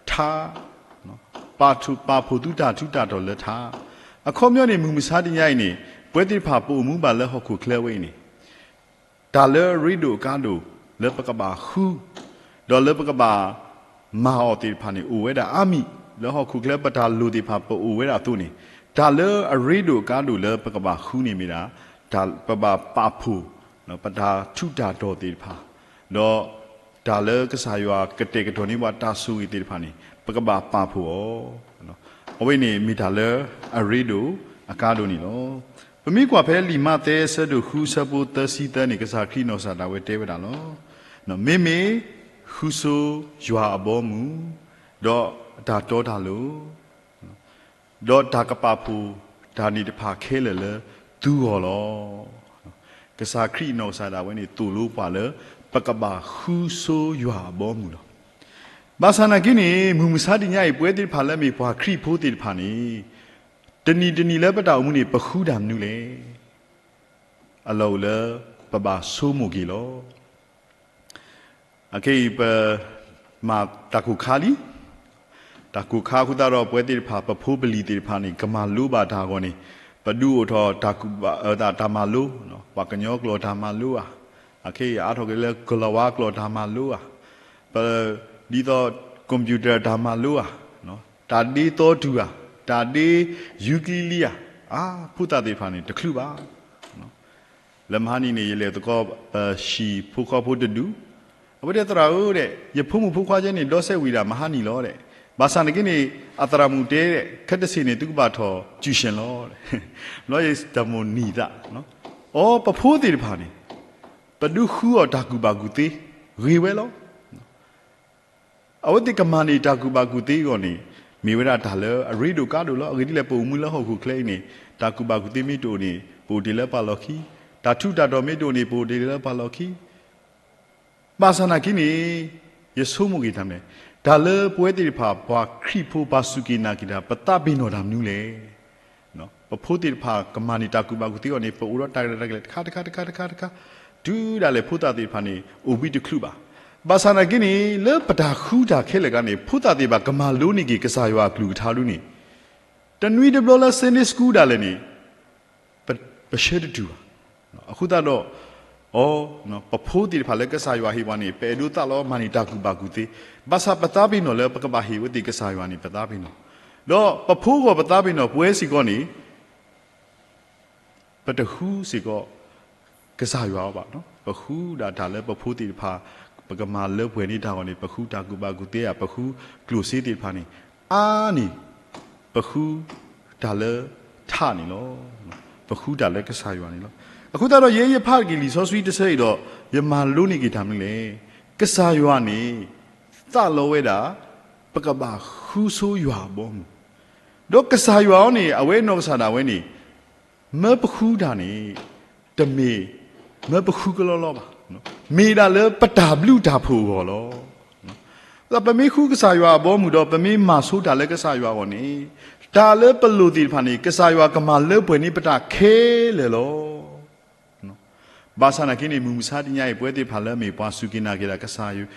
ထး, ပာ်ဖှိၣ်သုတၢ်ထူးတၢ်တီၤလၢထး. အခီပညီန့ၣ် မုၢ်မဆါတနံၤအံၤန့ၣ် ပဝဲသ့ၣ်တဖၣ်ပအိၣ်မူဘၣ်လၢဟီၣ်ခိၣ်ချၢဝဲအံၤန့ၣ် တၢ်လၢအရ့ဒိၣ်အကါဒိၣ်လၢပကဘၣ်ဃု, ဒီးလၢပကဘၣ်မၤအီၤသ့ၣ်တဖၣ်န့ၣ် အိၣ်ဝဲဒၣ်အါမံၤ, လၢဟီၣ်ခိၣ်ချၢပတၢ်လိၣ်သ့ၣ်တဖၣ်ပအိၣ်ဝဲဒၣ်အသိးန့ၣ်, တၢ်လၢအရ့ဒိၣ်အကါဒိၣ်လၢပကဘၣ်ဃုန့ၣ်မ့ၢ်ဒၣ် တၢ်ပဘၣ်ပာ်ဖှိၣ် ပတၢ်ထူးတၢ်တီၤသ့ၣ်တဖၣ်, ဒီးတၢ်လၢကစၢ်ယွၤကတဲာ်ကတီၤန့ၢ်ပှၤတၢ်ဆိၣ်ဂ့ၤသ့ၣ်တဖၣ်န့ၣ် ပကဘၣ်ပာ်ဖှိၣ်အီၤ. အဝဲန့ၣ်မ့ၢ်တၢ်လၢအရ့ဒိၣ်အကါဒိၣ်န့ၣ်လီၤ. ပမ့ၢ်ကွၢ်ဖဲလံာ်မးသဲအဆၢဒိၣ်ဃုအဆၢဖိသၢဆံသၢန့ၣ် ကစၢ်ခရံာ်နီၢ်ကစၢ်ဒၣ်ဝဲတဲဝဲဒၣ်လီၤ. မ့မ့ၢ်ဃုဆိယွၤအဘီအမုၢ်, ဒီးအတၢ်တီတၢ်လိၤ ဒီးတၢ်ကပာ်ဖှိၣ်တၢ်န့ၣ်တဖၣ်ခဲလၢာ်လၢသုဂီၢ်လီၤ. ကစၢ်ခရံာ်နီၢ်ကစၢ်ဒၣ်ဝဲန့ၣ် သိၣ်လိပှၤလၢ ပကဘၣ်ဃုဆိယွၤအဘီအမုၢ်လီၤ. ဘၣ်ဆၣ်နာ်က့န့ၣ် မုၢ်မဆါတနံၤအံၤ ပဝဲသ့ၣ်တဖၣ်လၢမ့ၢ်ပှၤခရံာ်ဖိသ့ၣ်တဖၣ်န့ၣ် တနံၤတနံၤလၢပတၢ်အိၣ်မူန့ၣ် ပဃုတၢ်မနုၤလဲၣ်. အလီၢ်အိၣ်လၢပဘၣ်ဆိကမိၣ်က့ၤလီၤ. အခဲအံၤ ပမၤတၢ်ကိၢ်ခါလံ. တၢ်ကိၢ်ခါအဃိသတးဒီး ပဝဲသ့ၣ်တဖၣ် ပဖိပလံၤသ့ၣ်တဖၣ်န့ၣ် ကမၤလိဘၣ်တၢ်အဂီၢ်န့ၣ် ပဒုးအိၣ်ထီၣ်တၢ်ကူၣ်ဘၣ်အၢသးတၢ်မၤလိ, ပှၤကညီကျိာ်တၢ်မၤလိဧါ, အခဲအံၤအါထီၣ်က့ၤလၢကလီၤဝါကျိာ်တၢ်မၤလိဧါ, ပ ဒ်သိး computer တၢ်မၤလိဧါ, တၢ်ဒ့သီတုၤဧါ, တၢ်ဒ့ယူကလံလံဧါ, အါ ဖိသၣ်သ့ၣ်တဖၣ်န့ၣ် တချုးဘၣ် လၢမဟါနံၤန့ၣ် ယလဲၤသကိး ပဟံၣ်ဖိဃီဖိတဒူၣ်, အဝဲတဲသရၣ်ဧၢဒီး ယဖိမုၣ်ဖိခွါကဲန့ၣ် ဒီစဲဝံၤဒၣ်မဟါနံၤလီၤဒီး, ဘၣ်ဆၣ်နာ်က့န့ၣ် အသရၣ်မုၣ်တဲဒီး ခဲတစ့ၢ်န့ၣ် သုကဘၣ်ထီၣ် tuition လီၤ. ဘျီယတၢ်မိၣ်နံၤသး, အီ ပဖိသ့ၣ်တဖၣ်န့ၣ် ပဒုးဃုအီၣ်တၢ်ကူၣ်ဘၣ်ကူၣ်သ့ ဂ့ၤဝဲလီၤ. အဝဲသ့ၣ်ကမၤန့ၢ်တၢ်ကူၣ်ဘၣ်ကူၣ်သ့အဂီၢ်န့ၣ် မ့ၢ်ဝဲဒၣ်တၢ်လၢအရ့ဒိၣ်ကါဒိၣ်လီၤ. အဂ့ၢ်ဒ်လဲၣ် ပအိၣ်မူလၢဟီၣ်ခိၣ်ချၢအံၤန့ၣ် တၢ်ကူၣ်ဘၣ်ကူၣ်သ့မ့ၢ်တအိၣ်န့ၣ် ပအိၣ်တ့ၢ်လၢပှၤလီၢ်ခံ, တၢ်ထူးတၢ်တီၤမ့ၢ်တအိၣ်န့ၣ် ပအိၣ်တ့ၢ်လၢပှၤလီၢ်ခံ, ဘၣ်ဆၣ်နာ်က့န့ၣ် ယဆိကမိၣ်က့ၤတၢ်မနုၤလဲၣ်, တၢ်လၢပဝဲသ့ၣ်တဖၣ် ပှၤခရံာ်ဖိ ပှၤစူၢ်က့ၤနာ်က့ၤတၢ် ပသးပ့ၤနီၣ်တၢ်မနုၤလဲၣ်. ပဖိသ့ၣ်တဖၣ်ကမၤန့ၢ်တၢ်ကူၣ်ဘၣ်ကူၣ်သ့အဂီၢ်န့ၣ် ပအိၣ်ဒီးတၢ်ရဲၣ်တၢ်ကျဲၤတခါတခါတခါတခါတခါ, တုၤဒၣ်လဲာ်ဖိသၣ်သ့ၣ်တဖၣ်န့ၣ် အိၣ်ဘှံးတချုးဘၣ်. ဘၣ်ဆၣ်သနာ်က့န့ၣ် လၢပတၢ်ဃုတၢ်ခဲလၢာ်ကျါန့ၣ် ဖိသၣ်သ့ၣ်တဖၣ်ကမၤလိန့ၢ်က့ၤကစၢ်ယွၤအကလုၢ်ကထါဒ်န့ၣ် တနွံတဘျီလၢ Sunday School ဒၣ်လဲာ်န့ၣ် ပဆၢတတုၤဘၣ်. အဃိသတးဒီး အ ပဖိသ့ၣ်တဖၣ်လၢကစၢ်ယွၤဟ့ၣ်ပှၤန့ၣ် ပအဲၣ်ဒိးသးလီမၤန့ၢ်တၢ်ကူၣ်ဘၣ်ကူၣ်သ့, ဘၣ်ဆၣ်ပသးပ့ၤနီၣ်လၢပကဘၣ်ဟ့ၣ်ဝဲသ့ၣ်ကစၢ်ယွၤန့ၣ် ပသးပ့ၤနီၣ်, ဒီးပဖိအဂီၢ်ပသးပ့ၤနီၣ် ပဝဲစ့ၢ်ကီးန့ၣ် ပတဃုစ့ၢ်ကီး ကစၢ်ယွၤအီၤဘၣ်. ပဃုဒၣ်တၢ်လၢပဖိသ့ၣ်တဖၣ် ပကမၤလၢပှဲၤန့ၢ်တၢ်အဂီၢ်န့ၣ် ပဃုတၢ်ကူၣ်ဘၣ်ကူၣ်သ့ဧါ, ပဃုကျိၣ်စ့သ့ၣ်တဖၣ်န့ၣ် အါန့ၢ် ပဃုတၢ်လၢထးန့ၣ်လီၤ. ပဃုတၢ်လၢကစၢ်ယွၤန့ၣ်လီၤ. အဃိသတးဒီး ယဲယဖးက့ၤလံာ်စီဆှံတဆၢအံၤဒီး ယမၤလိန့ၢ်က့ၤတၢ်မနုၤလဲၣ်, ကစၢ်ယွၤန့ၣ် သးလီဝဲဒၣ် ပကဘၣ်ဃုဆိယွၤအဘီအမုၢ်, ဒီးကစၢ်ယွၤအံၤန့ၣ် အဝဲနီၢ်ကစၢ်ဒၣ်ဝဲန့ၣ် မၢပဃုတၢ်န့ၣ် တမ့ၢ်မၢပဃုကလီလီဘၣ်. မ့ၢ်ဒၣ်လၢပတၢ်ဘျုးတၢ်ဖှိၣ်အဂီၢ်လီၤ. ဒီးပမ့ၢ်ဃုကစၢ်ယွၤအဘီအမုၢ်ဒီး ပမ့ၢ်မၤဆိတၢ်လၢကစၢ်ယွၤအဂီၢ်န့ၣ် တၢ်လၢပလိၣ်သ့ၣ်တဖၣ်န့ၣ် ကစၢ်ယွၤကမၤလၢပှဲၤန့ၢ်ပတၢ်ခဲလၢာ်လီၤ. ဘၣ်ဆၣ်သနာ်က့န့ၣ် မုၢ်မဆါတနံၤအံၤ ပဝဲသ့ၣ်တဖၣ်လၢအမ့ၢ်ပှၤစူၢ်က့ၤနာ်က့ၤတၢ်ကစၢ်ယွၤ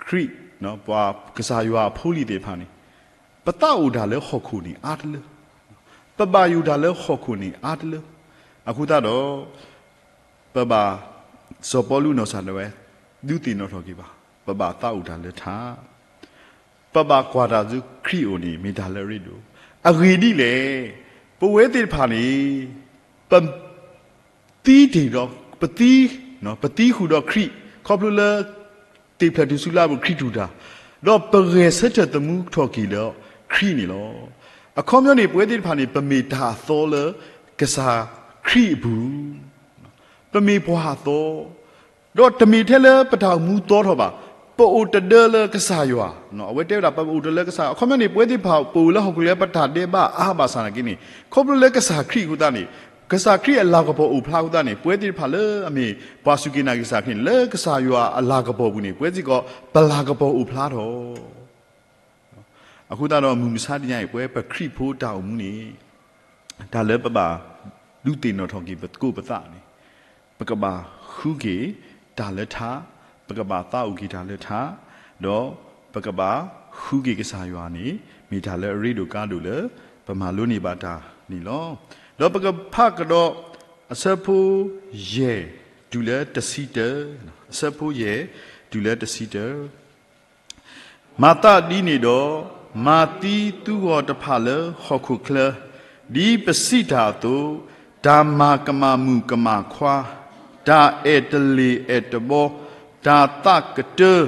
ခရံာ် ပှၤကစၢ်ယွၤအဖိအလံၤသ့ၣ်တဖၣ်န့ၣ် ပသးအိၣ်တၢ်လၢဟီၣ်ခိၣ်န့ၣ်အါတလၢ, ပဘၣ်ယိၣ်တၢ်လၢဟီၣ်ခိၣ်န့ၣ်အါတလၢ. အဃိသတးဒီး ပဘၣ် စီၤပီလူးနီၢ်ကစၢ်ဒၣ်ဝဲ ဒုးသ့ၣ်နီၣ်ထီၣ်က့ၤဘၣ်, ပဘၣ်သးအိၣ်တၢ်လၢထး, ပဘၣ်ကွၢ်တၢ်ဆူခရံာ်အအိၣ်န့ၣ် မ့ၢ်တၢ်လၢအရ့ဒိၣ်, အဂ့ၢ်ဒ်လဲၣ်, ပဝဲသ့ၣ်တဖၣ်န့ၣ် ပ သံတ့ၢ်ဒီး ပသံ, ပသံဃုာ်ဒီးခရံာ် ခီဖျိလၢ သ့ၣ်ဖျဲၣ်ထူၣ်စုလါပူၤခရံာ်တူၢ်တၢ်, ဒီးပဂဲၤဆၢထၢၣ်သမူထီၣ်က့ၤလၢခရံာ်န့ၣ်လီၤ. အခီပညီန့ၣ် ပဝဲသ့ၣ်တဖၣ်န့ၣ် ပမ့ၢ်တၢ်အသီလၢကစၢ်ခရံာ်အပူၤ, ပမ့ၢ်ပှၤအသီ, ဒီးတမ့ၢ်ထဲလၢပတၢ်အိၣ်မူသီထီၣ်ဘၣ်, ပအိၣ်တဒၢလၢကစၢ်ယွၤ, အဝဲတဲဝဲဒၣ် ပအိၣ်တဒၢလၢကစၢ်ယွၤ, အခီပညီန့ၣ် ပဝဲသ့ၣ်တဖၣ်ပအိၣ်လၢဟီၣ်ခိၣ်လၢပတၢ်ဒဲးဘးအါဘၣ်ဆၣ်သနာ်က့န့ၣ် ခီဖျိလၢကစၢ်ခရံာ်အဃိသတးန့ၣ်, ကစၢ်ခရံာ်အလၤကပီၤအိၣ်ဖျါအဃိသတးန့ၣ် ပဝဲသ့ၣ်တဖၣ်လၢအမ့ၢ်ပှၤစူၢ်က့ၤနာ်က့ၤကစၢ်ခရံာ်န့ၣ် လၢကစၢ်ယွၤအလၤကပီၤပူၤန့ၣ် ပဝဲစ့ၢ်ကီး ပလၤကပီၤအိၣ်ဖျါထီၣ်. အဃိသတးဒီး မုၢ်မဆါတနံၤအံၤ ပဝဲပခရံာ်ဖိတၢ်အိၣ်မူန့ၣ် တၢ်လၢပဘၣ်ဒုးသ့ၣ်နီၣ်ထီၣ်က့ၤပသကိးပသးန့ၣ် ပကဘၣ်ဃုက့ၤတၢ်လၢထး, ပကဘၣ်သးအိၣ်က့ၤတၢ်လၢထး, ဒီးပကဘၣ်ဃုက့ၤကစၢ်ယွၤန့ၣ် မ့ၢ်တၢ်လၢအရ့ဒိၣ်ကါဒိၣ်လၢ ပမၤလိန့ၢ်ဘၣ်တၢ်န့ၣ်လီၤ. ဒီးပကဖးကဒီး အဆၢဖိယဲၢ်တုၤလၢတဆံတၢ, အဆၢဖိယဲၢ်တုၤလၢတဆံတၢ မၤသးဒ်န့ၣ်ဒီး, မၤသံသုဂီၤတဖၣ်လၢဟီၣ်ခိၣ်ချၢ, ဒ်ပစံးတၢ်အသိး, တၢ်မၤကမၣ်မုၣ်ကမၣ်ခွါ, တၢ်အဲၣ်တလ့ၢ်အဲၣ်တဘီ, တၢ်သးကတၢ,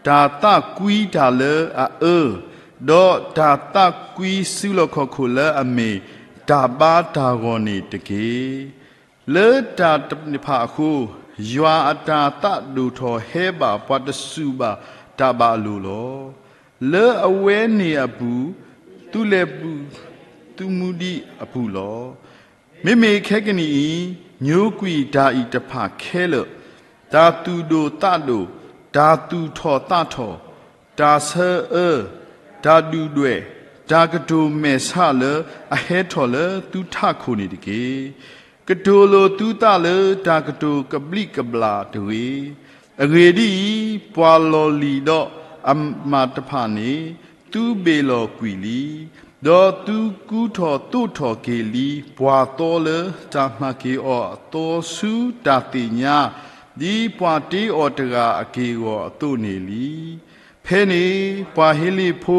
တၢ်သးကွံတၢ်လၢအအၢ, ဒီးတၢ်သးကွံစုလီၢ်ခီၣ်ခိၣ်လၢအမ့ၢ်တၢ်ဘါတၢ်ဂီၤန့ၣ်တက့ၢ်. လၢတၢ်တဖၣ်အဃိ, ယွၤအတၢ်သးဒိၣ်ထီၣ်ဟဲဘၣ်ပှၤတစူၢ်ဘၣ်တၢ်ဘၣ်အလိၤလီၤ. လၢအဝဲန့ၣ်အပူၤ, သုလဲၤပူၤသုမူဒံးအပူၤလီၤ. မ့မ့ၢ်ခဲကနံၣ်အံၤ, ညိကွံာ်တၢ်အံၤတဖၣ်ခဲလၢာ်, တၢ်သူၣ်ဒိၣ်သးဒိၣ်, တၢ်သူၣ်ထီၣ်သးထီၣ်, တၢ်ဆၢအၢ, တၢ်ဒုၣ်ဒွဲၣ်, တၢ်ကတိၤမဲာ်ဆှးလၢအဟဲထီၣ်လၢသုထးခိၣ်န့ၣ်တက့ၢ်. ကတိၤလိာ်သုသးလၢတၢ်ကတိၤကဘျံးကဘျၣ်တဂ့ၤ. အဂ့ၢ်ဒ်အံၤ, ပှၤလီၢ်လံၤဒီးအမးတဖၣ်န့ၣ် သုဘ့ၣ်လီၤကွံာ်လံ, ဒီးသုကူထီၣ်သိးထီၣ်က့ၤလံ ပှၤသီလၢတၢ်မၤက့ၤအီၤအသီဆူတၢ်သ့ၣ်ညါ, ဒ်ပှၤတ့အီၤတဂၤအက့ၢ်အဂီၤအသိးန့ၣ်လံ. ဖဲန့ၣ်ပှၤဟ့လ့ၣ်ဖိ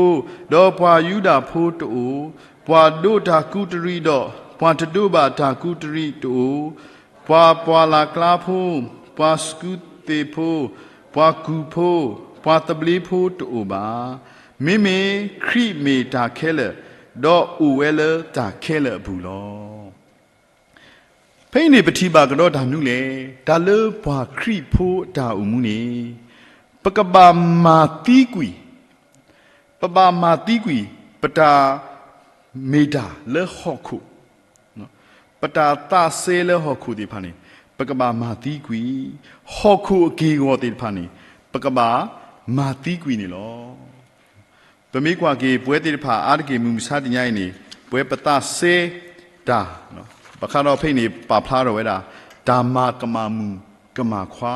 ဒီးပှၤယူဒၤဖိတအိၣ်, ပှၤဒိးတၢ်ကူးတရံးဒီးပှၤတဒိးဘၣ်တၢ်ကူးတရံးတအိၣ်, ပှၤပှၢ်လၢ်ကျါဖိ, ပှၤစကူးသ့ၣ်ဖိ, ပှၤကူၣ်ဖိ, ပှၤသဘျ့ဖိတအိၣ်ဘၣ်. မ့မ့ၢ်ခရံာ်မ့ၢ်တၢ်ခဲလၢာ်, ဒီးအိၣ်ဝဲလၢတၢ်ခဲလၢာ်အပူၤလီၤ. ဖဲအံၤန့ၣ်ပထံၣ်ဘၣ်ကဒီးတၢ်မနုၤလဲၣ်, တၢ်လၢပှၤခရံာ်ဖိအတၢ်အိၣ်မူန့ၣ် ပကဘၣ်မၤသံကွံာ်, ပဘၣ်မၤသံကွံာ် ပတၢ်မ့ၢ်တၢ်လၢဟီၣ်ခိၣ်, ပတၢ်သးစဲလၢဟီၣ်ခိၣ်သ့ၣ်တဖၣ်န့ၣ် ပကဘၣ်မၤသံကွံာ်, ဟီၣ်ခိၣ်အက့ၢ်အဂီၤသ့ၣ်တဖၣ်န့ၣ် ပကဘၣ် မၤသံကွံာ်န့ၣ်လီၤ. ပမ့ၢ်ကွၢ်က့ၤပဝဲသ့ၣ်တဖၣ်အါတက့ၢ် မုၢ်မဆါတနံၤအံၤန့ၣ် ပဝဲပသးစဲတၢ်, ဘၣ်ဃးဒီးဖဲအံၤန့ၣ် ပာ်ဖျါထီၣ်ဝဲဒၣ် တၢ်မၤကမၣ်မုၣ်ကမၣ်ခွါ,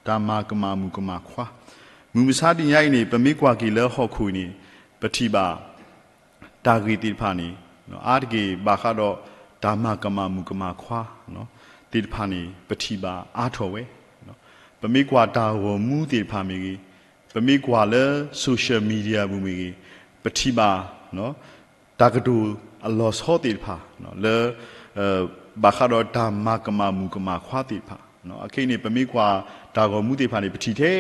တၢ်မၤကမၣ်မုၣ်ကမၣ်ခွါ, မုၢ်မဆါတနံၤအံၤန့ၣ် ပမ့ၢ်ကွၢ်က့ၤလၢဟီၣ်ခိၣ်အံၤန့ၣ် ပထံၣ်ဘၣ် တၢ်ဂ့ၢ်သ့ၣ်တဖၣ်န့ၣ် အါတက့ၢ်ဘၣ်ဃးဒီး တၢ်မၤကမၣ်မုၣ်ကမၣ်ခွါ သ့ၣ်တဖၣ်န့ၣ် ပထံၣ်ဘၣ်အါထီၣ်ဝဲ, ပမ့ၢ်ကွၢ်တၢ်ဂီၤမူသ့ၣ်တဖၣ်မ့ၢ်ဂ့ၤ, ပမ့ၢ်ကွၢ်လၢ social media ပူၤမ့ၢ်ဂ့ၤ, ပထံၣ်ဘၣ် တၢ်ကတိၤအလီၤဆီသ့ၣ်တဖၣ် လၢ ဘၣ်ဃးဒီးတၢ်မၤကမၣ်မုၣ်ကမၣ်ခွါသ့ၣ်တဖၣ်, အခဲအံၤန့ၣ် ပမ့ၢ်ကွၢ်တၢ်ဂီၤမူသ့ၣ်တဖၣ်န့ၣ် ပထံၣ်ထဲ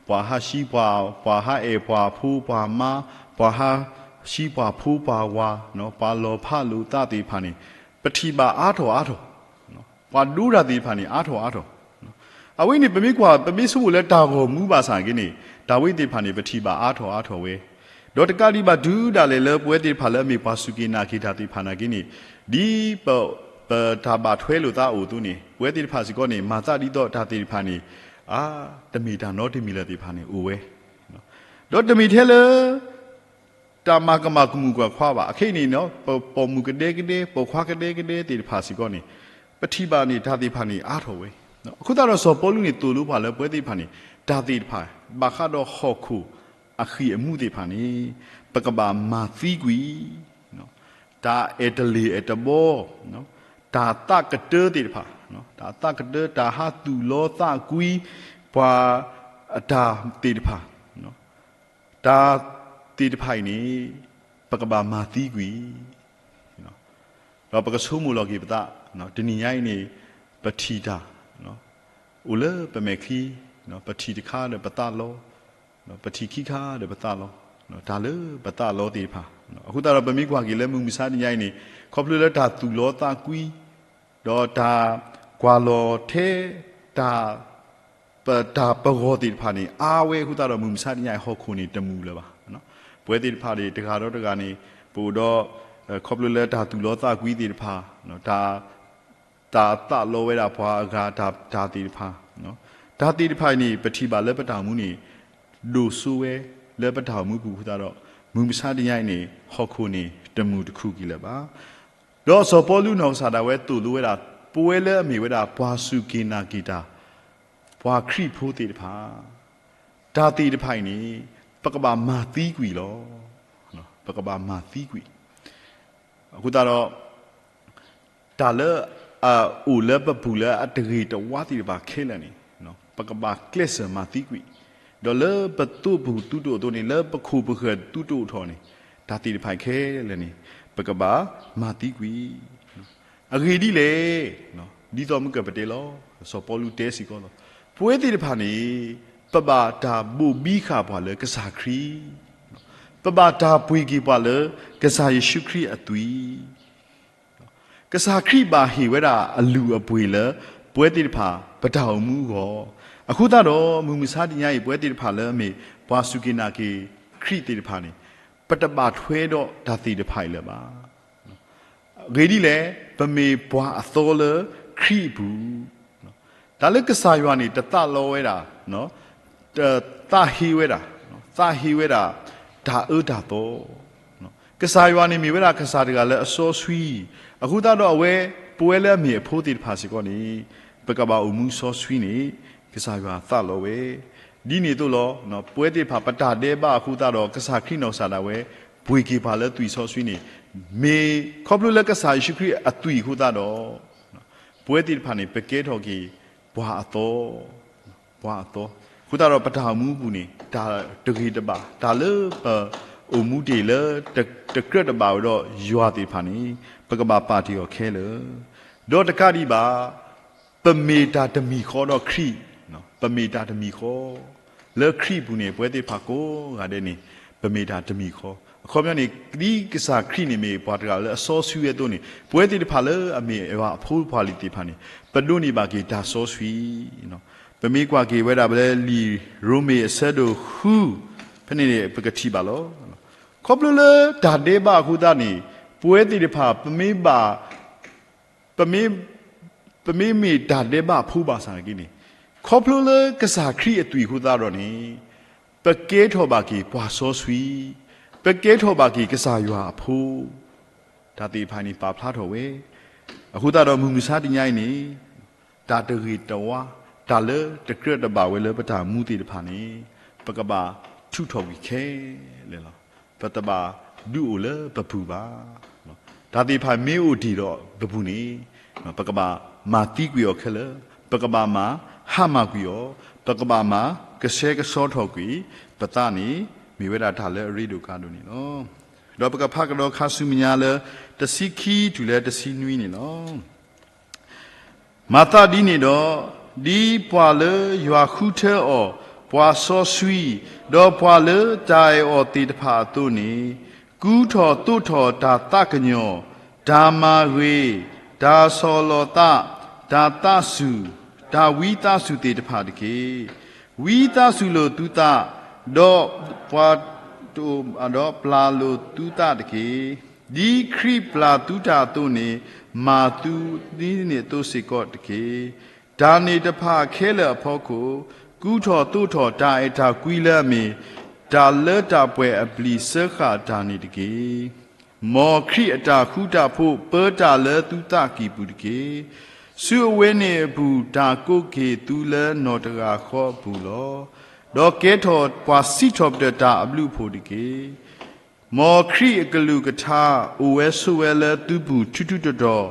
ပှၤဟးဟံးပှၤ, ပှၤဟးအဲၣ်ပှၤဖိပှၤမါ, ပှၤဟးဟံးပှၤဖိပှၤဝၤ, ပှၤလီၤဖးလိာ်သးသ့ၣ်တဖၣ်န့ၣ် ပထံၣ်ဘၣ်အါထီၣ်အါထီၣ်, ပှၤဒိတၢ်သ့ၣ်တဖၣ်န့ၣ် အါထီၣ်အါထီၣ်. အဝဲန့ၣ် ပမ့ၢ်ကွၢ် ပမ့ၢ်ဆိကမိၣ်လၢတၢ်ဂီၤမူဘၣ်ဆၣ်က့န့ၣ် တၢ်ဝဲသ့ၣ်တဖၣ်န့ၣ် ပထံၣ်ဘၣ်အါထီၣ်အါထီၣ်ဝဲ, ဒီးတကးဒံးဘၣ်တုၤဒၣ်လဲာ်လၢပဝဲသ့ၣ်တဖၣ်လၢအမ့ၢ်ပှၤစူၢ်က့ၤနာ်က့ၤတၢ်သ့ၣ်တဖၣ်နာ်က့န့ၣ် ဒ်ပ ပတၢ်ဘၣ်ထွဲလိာ်သးအိၣ်အသိးန့ၣ် ပဝဲသ့ၣ်တဖၣ်စ့ၢ်ကီးန့ၣ် မၤသးဒ်သိးတၢ်သ့ၣ်တဖၣ်န့ၣ် အါ တမ့ၢ်တၢ်နီတမံၤလၢၤသ့ၣ်တဖၣ်န့ၣ်အိၣ်ဝဲ, ဒီးတမ့ၢ်ထဲလၢ တၢ်မၤကမၣ်မုၣ်ကမၣ်ခွါဘၣ်. အခဲအံၤန့ၣ် ပပိာ်မုၣ်ကဒဲကဒဲ ပိာ်ခွါကဒဲကဒဲသ့ၣ်တဖၣ်စ့ၢ်ကီးန့ၣ် ပထံၣ်ဘၣ်န့ၣ် တၢ်သ့ၣ်တဖၣ်န့ၣ် အါထီၣ်ဝဲ. အဃိသတးဒီးစီၤပီလူးန့ၣ် သိၣ်လိပှၤလၢပဝဲသ့ၣ်တဖၣ်န့ၣ် တၢ်သ့ၣ်တဖၣ် ဘၣ်ဃးဒီးဟီၣ်ခိၣ်အဃံၢ်အမူသ့ၣ်တဖၣ်န့ၣ် ပကဘၣ်မၤသံကွံာ် တၢ်အဲၣ်တလ့ၢ်အဲၣ်တဘီ, တၢ်သးကတၢသ့ၣ်တဖၣ်, တၢ်သးကတၢ တၢ်ဟးသူၣ်လီသးကွံ ပှၤအတၢ်သ့ၣ်တဖၣ်, တၢ်သ့ၣ်တဖၣ်အံၤန့ၣ် ပကဘၣ်မၤသံကွံာ် ဒီးပကဆိကမိၣ်လီၤက့ၤပသး, တနံၤညါအံၤန့ၣ် ပထံၣ်တၢ် အိၣ်လၢပမဲာ်ချံ, ပထံၣ်တခါဒီးပသးလီ, ပထံၣ်ခံခါဒီးပသးလီ, တၢ်လၢပသးလီသ့ၣ်တဖၣ်, အဃိသတးဒီးပမ့ၢ်ကွၢ်က့ၤလၢမုၢ်မဆါတနံၤညါအံၤန့ၣ် ခီဖျိလၢတၢ်သူၣ်လီသးကွံ ဒီးတၢ်ကွၢ်လီၤထဲ တၢ် ပတၢ်ပဂီၢ်သ့ၣ်တဖၣ်န့ၣ် အါဝဲအဃိသတးဒီး မုၢ်မဆါတနံၤညါအံၤ ဟီၣ်ခိၣ်န့ၣ်တမူၤလၢၤဘၣ်. ပဝဲသ့ၣ်တဖၣ်န့ၣ် တဂၤဒီးတဂၤန့ၣ် ပအိၣ်ဒီး ခီဖျိလၢတၢ်သူၣ်လီသးကွံသ့ၣ်တဖၣ်, တၢ် တၢ်သးလီဝဲဒၣ်ပှၤအဂၤတၢ် တၢ်သ့ၣ်တဖၣ်, တၢ်သ့ၣ်တဖၣ်အံၤန့ၣ် ပထံၣ်ဘၣ်လၢပတၢ်အိၣ်မူန့ၣ် ဒိၣ်စိဝဲလၢပတၢ်အိၣ်မူပူၤအဃိသတးဒီး မုၢ်မဆါတနံၤညါအံၤန့ၣ် ဟီၣ်ခိၣ်န့ၣ်တမူၤတခုၣ်က့ၤလၢၤဘၣ်. ဒီးစီၤပီလူးနီၢ်ကစၢ်ဒၣ်ဝဲသိၣ်လိဝဲဒၣ် ပဝဲလၢအမ့ၢ်ဝဲဒၣ်ပှၤစူၢ်က့ၤနာ်က့ၤတၢ် ပှၤခရံာ်ဖိသ့ၣ်တဖၣ် တၢ်သ့ၣ်တဖၣ်အံၤန့ၣ် ပကဘၣ်မၤသံကွံာ်လီၤ. ပကဘၣ်မၤသံကွံာ်. အဃိသတးဒီး တၢ်လၢအအိၣ်လၢပပူၤလၢအတဂ့ၤတဝါသ့ၣ်တဖၣ်ခဲလၢာ်န့ၣ် ပကဘၣ်ကျဲးစၢးမၤသံကွံာ်, ဒီးလၢပသိပူၤသုတအိၣ်အသိးန့ၣ် လၢပခိၣ်ပဃၢၤသုတအိၣ်ထီၣ်န့ၣ် တၢ်သ့ၣ်တဖၣ်ခဲလၢာ်န့ၣ် ပကဘၣ်မၤသံကွံာ်. အဂ့ၢ်ဒ်လဲၣ်, ဒ်သိးမုၢ်ကပတဲလီၤ, စီၤပီလူးတဲစ့ၢ်ကီးလီၤ, ပဝဲသ့ၣ်တဖၣ်န့ၣ် ပဘၣ်တၢ်ဘိၣ်ဘံဃာ်ပှၤလၢကစၢ်ခရံာ်, ပဘၣ်တၢ်ပှ့ၤက့ၤပှၤလၢကစၢ်ယ့ၣ်ၡူးခရံာ်အသွံၣ် ကစၢ်ခရံာ်ဘၣ်ဟ့ၣ်ဝဲဒၣ်အလုၢ်အပှ့ၤလၢ ပဝဲသ့ၣ်တဖၣ်ပတၢ်အိၣ်မူအဂီၢ်, အဃိသတးဒီး မုၢ်မဆါတနံၤညါအံၤ ပဝဲသ့ၣ်တဖၣ်လၢအမ့ၢ်ပှၤစူၢ်က့ၤနာ်က့ၤခရံာ်သ့ၣ်တဖၣ်န့ၣ် ပတဘၣ်ထွဲဒီးတၢ်သ့ၣ်တဖၣ်အံၤလၢၤဘၣ်. အဂ့ၢ်ဒ်လဲၣ်, ပမ့ၢ်ပှၤအသီလၢခရံာ်အပူၤ, တၢ်လၢကစၢ်ယွၤန့ၣ် တသးလီဝဲဒၣ် သးဟ့ဝဲဒၣ်, သးဟ့ဝဲဒၣ် တၢ်အၢတၢ်သီ, ကစၢ်ယွၤန့ၣ်မ့ၢ်ဝဲဒၣ်ကစၢ်တဂၤလၢအစီဆှံ, အဃိသတးဒီးအဝဲ ပဝဲလၢအမ့ၢ်အဖိသ့ၣ်တဖၣ်စ့ၢ်ကီးန့ၣ် ပကဘၣ်အိၣ်မူစီဆှံန့ၣ် ကစၢ်ယွၤသးလီဝဲ, ဒ်န့ၣ်အသိးလီၤ. ပဝဲသ့ၣ်တဖၣ်ပတၢ်ဒဲးဘးအဃိသတးဒီး ကစၢ်ခရံာ်နီၢ်ကစၢ်ဒၣ်ဝဲ ပှ့ၤက့ၤပှၤလၢသွံၣ်စီဆှံန့ၣ် မ့ၢ်ခီဖျိလၢကစၢ်ယ့ၣ်ၡူးခရံာ်အသွံၣ်အဃိသတးဒီး ပဝဲသ့ၣ်တဖၣ်န့ၣ် ပကဲထီၣ်က့ၤ ပှၤအသီ, ပှၤအသီ, အဃိသတးဒီးပတၢ်အိၣ်မူအပူၤန့ၣ် တၢ်တဂ့ၤတဘၣ် တၢ်လၢပအိၣ်မူတ့ၢ်လၢ တကြၢးတဘၣ်ဝဲဒီးယွၤသ့ၣ်တဖၣ်န့ၣ် ပကဘၣ်ပာ်တ့ၢ်အီၤခဲလၢာ်, ဒီးတကးဒံးဘၣ် ပမ့ၢ်တၢ်တမံၤဃီဒီးခရံာ်, ပမ့ၢ်တၢ်တမံၤဃီ လၢခရံာ်အပူၤန့ၣ် ပဝဲသ့ၣ်တဖၣ်ကိးဂၤဒဲးန့ၣ် ပမ့ၢ်တၢ်တမံၤဃီ, အခီပညီန့ၣ် ဒ်ကစၢ်ခရံာ်န့ၣ်မ့ၢ်ပှၤတဂၤလၢအစီဆှံဝဲအသိးန့ၣ် ပဝဲသ့ၣ်တဖၣ်လၢအမ့ၢ်ယွၤအဖိခွါလံၤသ့ၣ်တဖၣ်န့ၣ် ပဒိးန့ၢ်ဘၣ်က့ၤတၢ်စီဆှံ, ပမ့ၢ်ကွၢ်က့ၤဝဲဒၣ်ဖဲလံာ်ရိမ့ၤအဆၢဒိၣ်ဃု ဖဲန့ၣ်န့ၣ် ပကထံၣ်ဘၣ်လီၤ. ခီဖျိလၢတၢ်ဒဲးဘးအဃိသတးန့ၣ် ပဝဲသ့ၣ်တဖၣ် ပမ့ၢ်ဘၣ် ပမ့ၢ် ပမ့ၢ်မ့ၢ်တၢ်ဒဲးဘးအဖိဘၣ်ဆၣ်နာ်က့န့ၣ် ခီဖျိလၢကစၢ်ခရံာ်အသွံၣ်အဃိသတးဒီးန့ၣ်, ပကဲထီၣ်ဘၣ်က့ၤပှၤစီဆှံ, ပကဲထီၣ်ဘၣ်က့ၤကစၢ်ယွၤအဖိ, တၢ်သ့ၣ်တဖၣ်န့ၣ် ပာ်ဖျါထီၣ်ဝဲ. အဃိသတးဒီးမုၢ်မဆါတနံၤအံၤန့ၣ်, တၢ်တဂ့ၤတဝါ, တၢ်လၢတကြၢးတဘၣ်ဝဲလၢပတၢ်မူသ့ၣ်တဖၣ်န့ၣ်, ပကဘၣ်ထုးထီၣ်ကွံာ်ခဲလၢာ်လီၤ. ပတဘၣ်ဒုးအိၣ်လၢပပူၤဘၣ်. တၢ်သ့ၣ်တဖၣ်မ့ၢ်အိၣ်တ့ၢ်ဒီးပပူၤန့ၣ်, ပကဘၣ်မၤသံကွံာ်အီၤခဲလၢာ်, ပကဘၣ်မၤဟါမၢ်ကွံာ်အီၤ, ပကဘၣ်မၤကဆှဲကဆှီထီၣ်ကွံာ်ပသးန့ၣ်, မ့ၢ်ဝဲဒၣ်တၢ်လၢအရ့ဒိၣ်ကါဒိၣ်န့ၣ်လီၤ. ဒီးပကဖးကဒီးခါဆူမဲာ်ညါလၢ တဆံခံတုၤလၢတဆံနွံန့ၣ်လီၤ. မၤသးဒ်န့ၣ်ဒီး, ဒ်ပှၤလၢယွၤဃုထၢအီၤ, ပှၤစီဆှံ, ဒီးပှၤလၢတၢ်အဲၣ်အီၤသ့ၣ်တဖၣ်အသိးန့ၣ်, ကူထီၣ်သိးထီၣ်တၢ်သးကညီၤ, တၢ်မၤဂ့ၤ, တၢ်ဆီၣ်လီၤသး, တၢ်သးစူၤ, တၢ်ဝံသးစူၤသ့ၣ်တဖၣ်တက့ၢ်. ဝံသးစူၤလိာ်သုသး, ဒီးပှၤတအိၣ်ဒီးပျၢ်လိာ်သုသးတက့ၢ်. ဒ်ခရံာ်ပျၢ်သုတၢ်အသိးန့ၣ်, မၤသုဒ်န့ၣ်အသိးစ့ၢ်ကီးတက့ၢ်. တၢ်န့ၣ်တဖၣ်ခဲလၢာ်အဖီခိၣ်, ကူထီၣ်သိးထီၣ်တၢ်အဲၣ်တၢ်ကွံလၢအမ့ၢ် တၢ်လၢတၢ်ပှဲၤအပျံၤစၢဃာ်တၢ်န့ၣ်တက့ၢ်. မ်ခရံာ်အတၢ်ဃူတၢ်ဖိးပၢတၢ်လၢသုသးကံၢ်ပူၤတက့ၢ်. ဆူအဝဲန့ၣ်အပူၤ တၢ်ကိးက့ၤသုလၢနီၢ်တဂၤဃီအပူၤလီၤ. ဒီးကဲထီၣ်ပှၤစံးထီၣ်ပတြၢၤတၢ်အဘျုးအဖှိၣ်တက့ၢ်. မ်ခရံာ်အကလုၢ်ကထါအိၣ်ဝဲဆိးဝဲလၢသုပူၤထူထူတီၤတီၤ,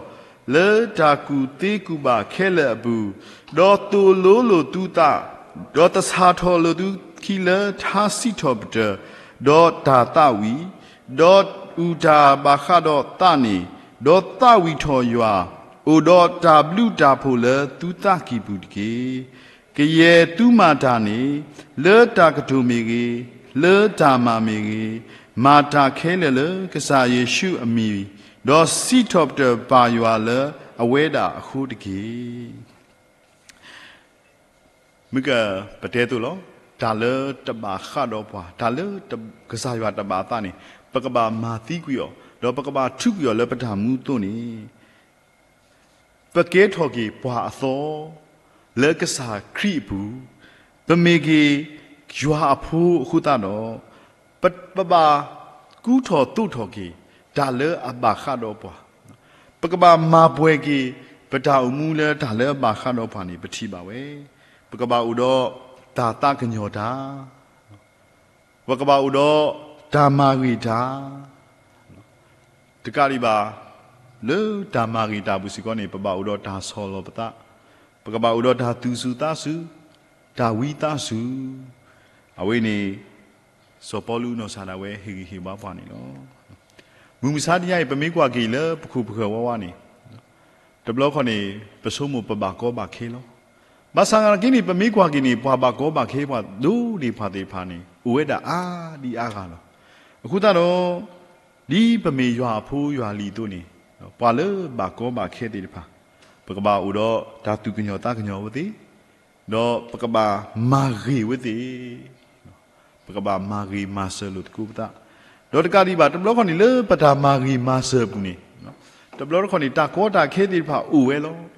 လၢတၢ်ကူၣ်သ့ကူၣ်ဘၣ်ခဲလၢာ်အပူၤ, ဒီးသိၣ်လိလိာ်သုသး, ဒီးသဆၣ်ထီၣ်လိာ်သုခံလၢထါစံးထီၣ်ပတြၢၤ, ဒီးတၢ်သးဝံၣ်, ဒီးအုၣ်တၢ်ဘၣ်ဃးဒီးသးန့ၣ်, ဒီးသးဝံၣ်ထီၣ်ယွၤ, အိၣ်ဒီးတၢ်ဘျုးတၢ်ဖှိၣ်လၢသုသးကံၢ်ပူၤတက့ၢ်. ကယဲၢ်သုမၤတၢ်န့ၣ်, လၢတၢ်ကတိၤမ့ၢ်ဂ့ၤ, လၢတၢ်မၤမ့ၢ်ဂ့ၤ, မၤတၢ်ခဲလၢာ်လၢကစၢ်ယ့ၣ်ၡူးအမံၤ, ဒီးစံးထီၣ်ပတြၢၤပၢ်ယွၤလၢအဝဲဒၣ်အဃိတက့ၢ်. မ့ၢ်ကပတဲသိးလီၤ, တၢ်လၢတဘၣ်ဃးဒီးပှၤ, တၢ်လၢကစၢ်ယွၤတဘၣ်အသးန့ၣ်, ပကဘၣ်မၤသံကွံာ်အီၤ, ဒီးပကဘၣ်ထုးကွံာ်အီၤလၢပတၢ်မူအသိးန့ၣ် ပကဲထီၣ်က့ၤပှၤအသီ လၢကစၢ်ခရံာ်အပူၤ, ပမ့ၢ်က့ၤယွၤအဖိအဃိသတးဒီး, ပ, ပဘၣ်ကူထီၣ်သိးထီၣ်က့ၤ တၢ်လၢအဘၣ်ဃးဒီးပှၤ, ပကဘၣ်မၤပှဲၤက့ၤ ပတၢ်အိၣ်မူလၢတၢ်လၢအဘၣ်ဃးဒီးပှၤန့ၣ် ပထံၣ်ဘၣ်ဝဲ, ပကဘၣ်အိၣ်ဒီးတၢ်သးကညီၤတၢ် ပကဘၣ်အိၣ်ဒီးတၢ်မၤဂ့ၤတၢ်, တကးဒံးဘၣ်, လၢတၢ်မၤဂ့ၤတၢ်အပူၤစ့ၢ်ကီးန့ၣ် ပဘၣ်အိၣ်ဒီးတၢ်ဆီၣ်လီၤပသး, ပကဘၣ်အိၣ်ဒီးတၢ်သူၣ်စူၤသးစူၤ, တၢ်ဝံသးစူၤ, အဝဲန့ၣ် စီၤပီလူးအနီၢ်ကစၢ်ဒၣ်ဝဲဟ့ၣ်ဂံၢ်ဟ့ၣ်ဘါပှၤန့ၣ်လီၤ. မုၢ်မဆါတနံၤအံၤ ပမ့ၢ်ကွၢ်က့ၤလၢပခိၣ်ပဃၢၤဝါဝါန့ၣ်, တဘျီခီန့ၣ် ပဆိကမိၣ်ပဘၣ်ကီဘၣ်ခဲလီၤ. ဘၣ်ဆၣ်သနာ်က့န့ၣ် ပမ့ၢ်ကွၢ်က့ၤန့ၣ် ပှၤဘၣ်ကီဘၣ်ခဲပှၤဒိၣ်န့ၢ်ပှၤသ့ၣ်တဖၣ်န့ၣ် အိၣ်ဝဲဒၣ်အါဒံအါဂၤလီၤ. အဃိသတးဒီး, ဒ်ပမ့ၢ်ယွၤအဖိယွၤအလံၤအသိးန့ၣ်, ပှၤလၢဘၣ်ကီဘၣ်ခဲသ့ၣ်တဖၣ်, ပကဘၣ်အိၣ်ဒီးတၢ်သူၣ်ကညီၤသးကညီၤအဝဲသ့ၣ်, ဒီးပကဘၣ်မၤဂ့ၤဝဲသ့ၣ် ပကဘၣ်မၤဂ့ၤမၤစၢၤလိာ်သကိးပသး, ဒီးတကးဒံးဘၣ် တဘျီခီန့ၣ် လၢပတၢ်မၤဂ့ၤမၤစၢၤအပူၤန့ၣ်, တဘျီတခီန့ၣ် တၢ်ကီတၢ်ခဲသ့ၣ်တဖၣ်အိၣ်ဝဲလီၤ.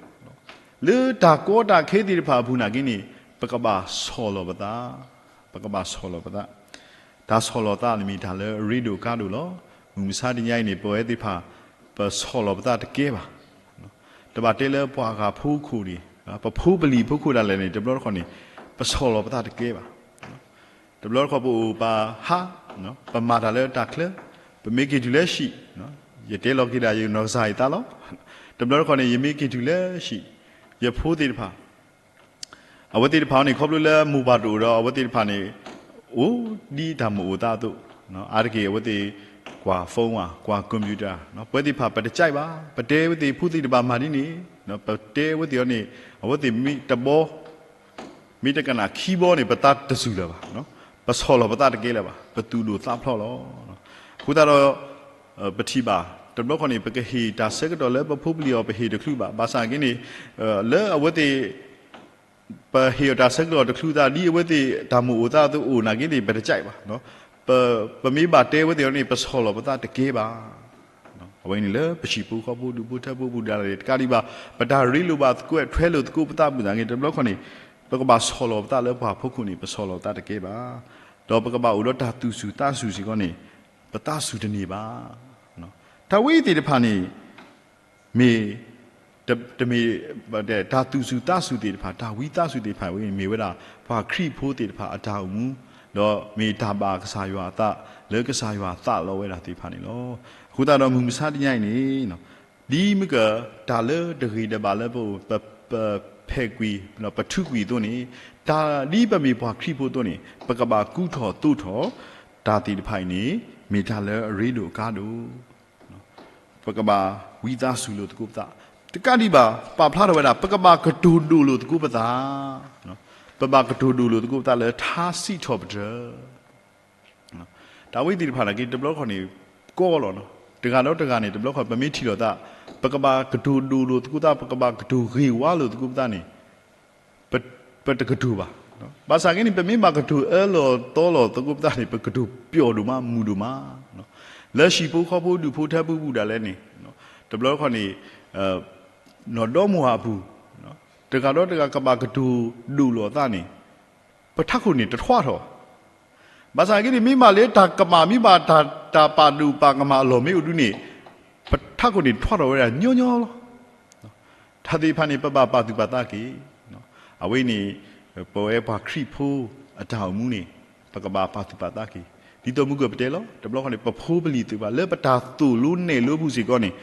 လၢတၢ်ကီတၢ်ခဲသ့ၣ်တဖၣ်အပူၤနာ်က့န့ၣ် ပကဘၣ်ဆီၣ်လီၤပသး, ပကဘၣ်ဆီၣ်လီၤပသး, တၢ်ဆီၣ်လီၤသးန့ၣ်မ့ၢ်တၢ်လၢအရ့ဒိၣ်ကါဒိၣ်လီၤ. မုၢ်မဆါတနံၤအံၤန့ၣ် ပဝဲသ့ၣ်တဖၣ် ပဆီၣ်လီၤပသးတကဲဘၣ်. တဘၣ်တဲလၢပှၤဂၤဖိခိၣ်န့ၣ်, ပဖိပလံၤဖိခိၣ်ဒၣ်လဲာ်န့ၣ် တဘျီတခီန့ၣ် ပဆီၣ်လီၤပသးတကဲဘၣ်. တဘျီတခီပအိၣ်ပဟါ, ပမၤတၢ်လၢတၢ်ချၢ, ပမ့ၢ်က့ၤတုၤလၢဟံၣ်, ယတဲလီၤက့ၤဒၣ်ယနီၢ်ကစၢ်အံၤသးလီၤ. တဘျီတခီန့ၣ် ယမ့ၢ်က့ၤတုၤလၢဟံၣ်, ယဖိသ့ၣ်တဖၣ် အဝဲသ့ၣ်တဖၣ်န့ၣ် ခီဖျိလၢမိၢ်ပၢ်တအိၣ်ဒီး အဝဲသ့ၣ်တဖၣ်န့ၣ် အိၣ်ဒ်တၢ်မုာ်အိၣ်သးအသိး, အါတက့ၢ်အဝဲသ့ၣ်ကွၢ် phone ဧါ, ကွၢ် computer, ပဝဲသ့ၣ်တဖၣ်ပတကြိုက်ဘၣ်. ပတဲအဝဲသ့ၣ်ဖိသ့ၣ်တဖၣ်မၤဒ်န့ၣ်, ပတဲအဝဲသ့ၣ်အီၤန့ၣ် အဝဲသ့ၣ်မ့ၢ်တဘီ မ့ၢ်တကနၣ်ခံဘီန့ၣ် ပသးတစူၤလၢၤဘၣ်, ပဆီၣ်လီၤပသးတကဲလၢၤဘၣ်, ပသူၣ်ဒိၣ်သးဖျိးလီၤ. အဃိသတးဒီး ပထံၣ်ဘၣ် တဘျီတခီန့ၣ် ပကဟ့ၣ်တၢ်ဆၢကတီၢ်လၢပဖိပလံၤအီၤ ပဟ့ၣ်တချုးဘၣ်. ဘၣ်ဆၣ်က့န့ၣ် လၢအဝဲသ့ၣ် ပဟ့ၣ်အီၤတၢ်ဆၢကတီၢ်တချုးသး ဒ်အဝဲသ့ၣ်တၢ်မုာ်အိၣ်သးအသိးအိၣ်နာ်က့န့ၣ် ပတကြိုက်ဘၣ်. ပ, ပမ့ၢ်ဘၣ်တဲအဝဲသ့ၣ်အီၤန့ၣ် ပဆီၣ်လီၤပသးတကဲဘၣ်. အဝဲန့ၣ်လၢပဟံၣ်ဖိဃီဖိဒူၣ်ဖိထၢဖိပူၤဒၣ်လဲာ် တကးဒံးဘၣ် ပတၢ်ရ့လိာ်ဘၣ်သကိးထွဲလိာ်သကိးပသးပူၤနာ်က့ တဘျီတခီန့ၣ် ပကဘၣ်ဆီၣ်လီၤပသးလၢပှၤဖီခိၣ်န့ၣ် ပဆီၣ်လီၤပသးတကဲဘၣ်. ဒီးပကဘၣ်အိၣ်ဒီးတၢ်သူၣ်စူၤသးစူၤစ့ၢ်ကီးန့ၣ် ပသးစူၤတန့ၢ်ဘၣ်. တၢ်ဝဲအံၤသ့ၣ်တဖၣ်န့ၣ် မ့ၢ် တမ့ၢ် တၢ်သူၣ်စူၤသးစူၤသ့ၣ်တဖၣ် တၢ်ဝံသးစူၤသ့ၣ်တဖၣ်ဝဲန့ၣ် မ့ၢ်ဝဲဒၣ် ပှၤခရံာ်ဖိသ့ၣ်တဖၣ်အတၢ်အိၣ်မူ, ဒီးမ့ၢ်တၢ်ဘၣ်ကစၢ်ယွၤအသး လၢကစၢ်ယွၤသးလီဝဲဒၣ်သ့ၣ်တဖၣ်န့ၣ်လီၤ. အဃိသတးဒီးမုၢ်မဆါတနံၤအံၤန့ၣ် ဒ်မ့ၢ်က တၢ်လၢတဂ့ၤတဘၣ်လၢပ ပ ပဖဲးကွံာ် ပထုးကွံာ်အသိးန့ၣ်, တၢ်ဒ်ပမ့ၢ်ပှၤခရံာ်ဖိအသိးန့ၣ် ပကဘၣ်ကူထီၣ်သိးထီၣ် တၢ်သ့ၣ်တဖၣ်အံၤန့ၣ် မ့ၢ်တၢ်လၢအရ့ဒိၣ်အကါဒိၣ်. ပကဘၣ်ဝံသးစူၤလိာ်သကိးပသး, တကးဒံးဘၣ် ပာ်ဖျါထီၣ်ဝဲဒၣ် ပကဘၣ်ကတိၤဒိၣ်လိာ်သကိးပသး, ပဘၣ်ကတိၤဒိၣ်လိာ်သကိးပသးလၢထါစံးထီၣ်ပတြၢၤ တၢ်ဝဲသ့ၣ်တဖၣ်န့ၣ်က့ တဘျီတခီၣ်န့ၣ် ကီလီၤ. တဂၤဒီးတဂၤန့ၣ် တဘျီတခီၣ် ပမ့ၢ်ထံၣ်လိာ်သး ပကဘၣ်ကတိၤဒိၣ်လိာ်သကိးသး ပကဘၣ်ကတိၤဂ့ၢ်ဝါလိာ်သကိးပသးန့ၣ် ပတကတိၤဘၣ်. ဘၣ်ဆၣ်က့န့ၣ် ပမ့ၢ်ဘၣ်ကတိၤအၢလီၤသီလီၤသကိးပသးန့ၣ် ပကတိၤပျီၣ်ဒိၣ်မး မုာ်ဒိၣ်မး, လၢဟံၣ်ဖိဃီဖိဒူၣ်ဖိထၢဖိပူၤဒၣ်လဲာ်န့ၣ် တဘျီတခီၣ်န့ၣ် နီၢ်ဒီမါဝၤအပူၤ တဂၤဒီးတဂၤကဘၣ်ကတိၤဒိၣ်လိာ်အသးန့ၣ် ပထးခိၣ်န့ၣ်တထွးထီၣ်ဘၣ်. ဘၣ်ဆၣ်က့န့ၣ် မ့ၢ်ဘၣ်လၢတၢ်ကမၣ် မ့ၢ်ဘၣ်တၢ် တၢ်ပာ်ဒိၣ်ပာ်ကမၣ်အလီၢ်မ့ၢ်အိၣ်ဒုန့ၣ် ပထးခိၣ်န့ၣ်ထွးထီၣ်ဝဲဒၣ်ညီညီလီၤ. တၢ်သ့ၣ်တဖၣ်န့ၣ် ပဘၣ်ပာ်သူၣ်ပာ်သးက့ၤ. အဝဲန့ၣ် ပဝဲပှၤခရံာ်ဖိအတၢ်အိၣ်မူန့ၣ် ပကဘၣ်ပာ်သူၣ်ပာ်သးက့ၤ. ဒ်သိးမုၢ်ကပတဲလီၤ တဘျီတခီၣ်န့ၣ် ပဖိပလံၤသ့ၣ်တဖၣ် လၢပတၢ်သိၣ်လိနဲၣ်လိပူၤစ့ၢ်ကီးန့ၣ်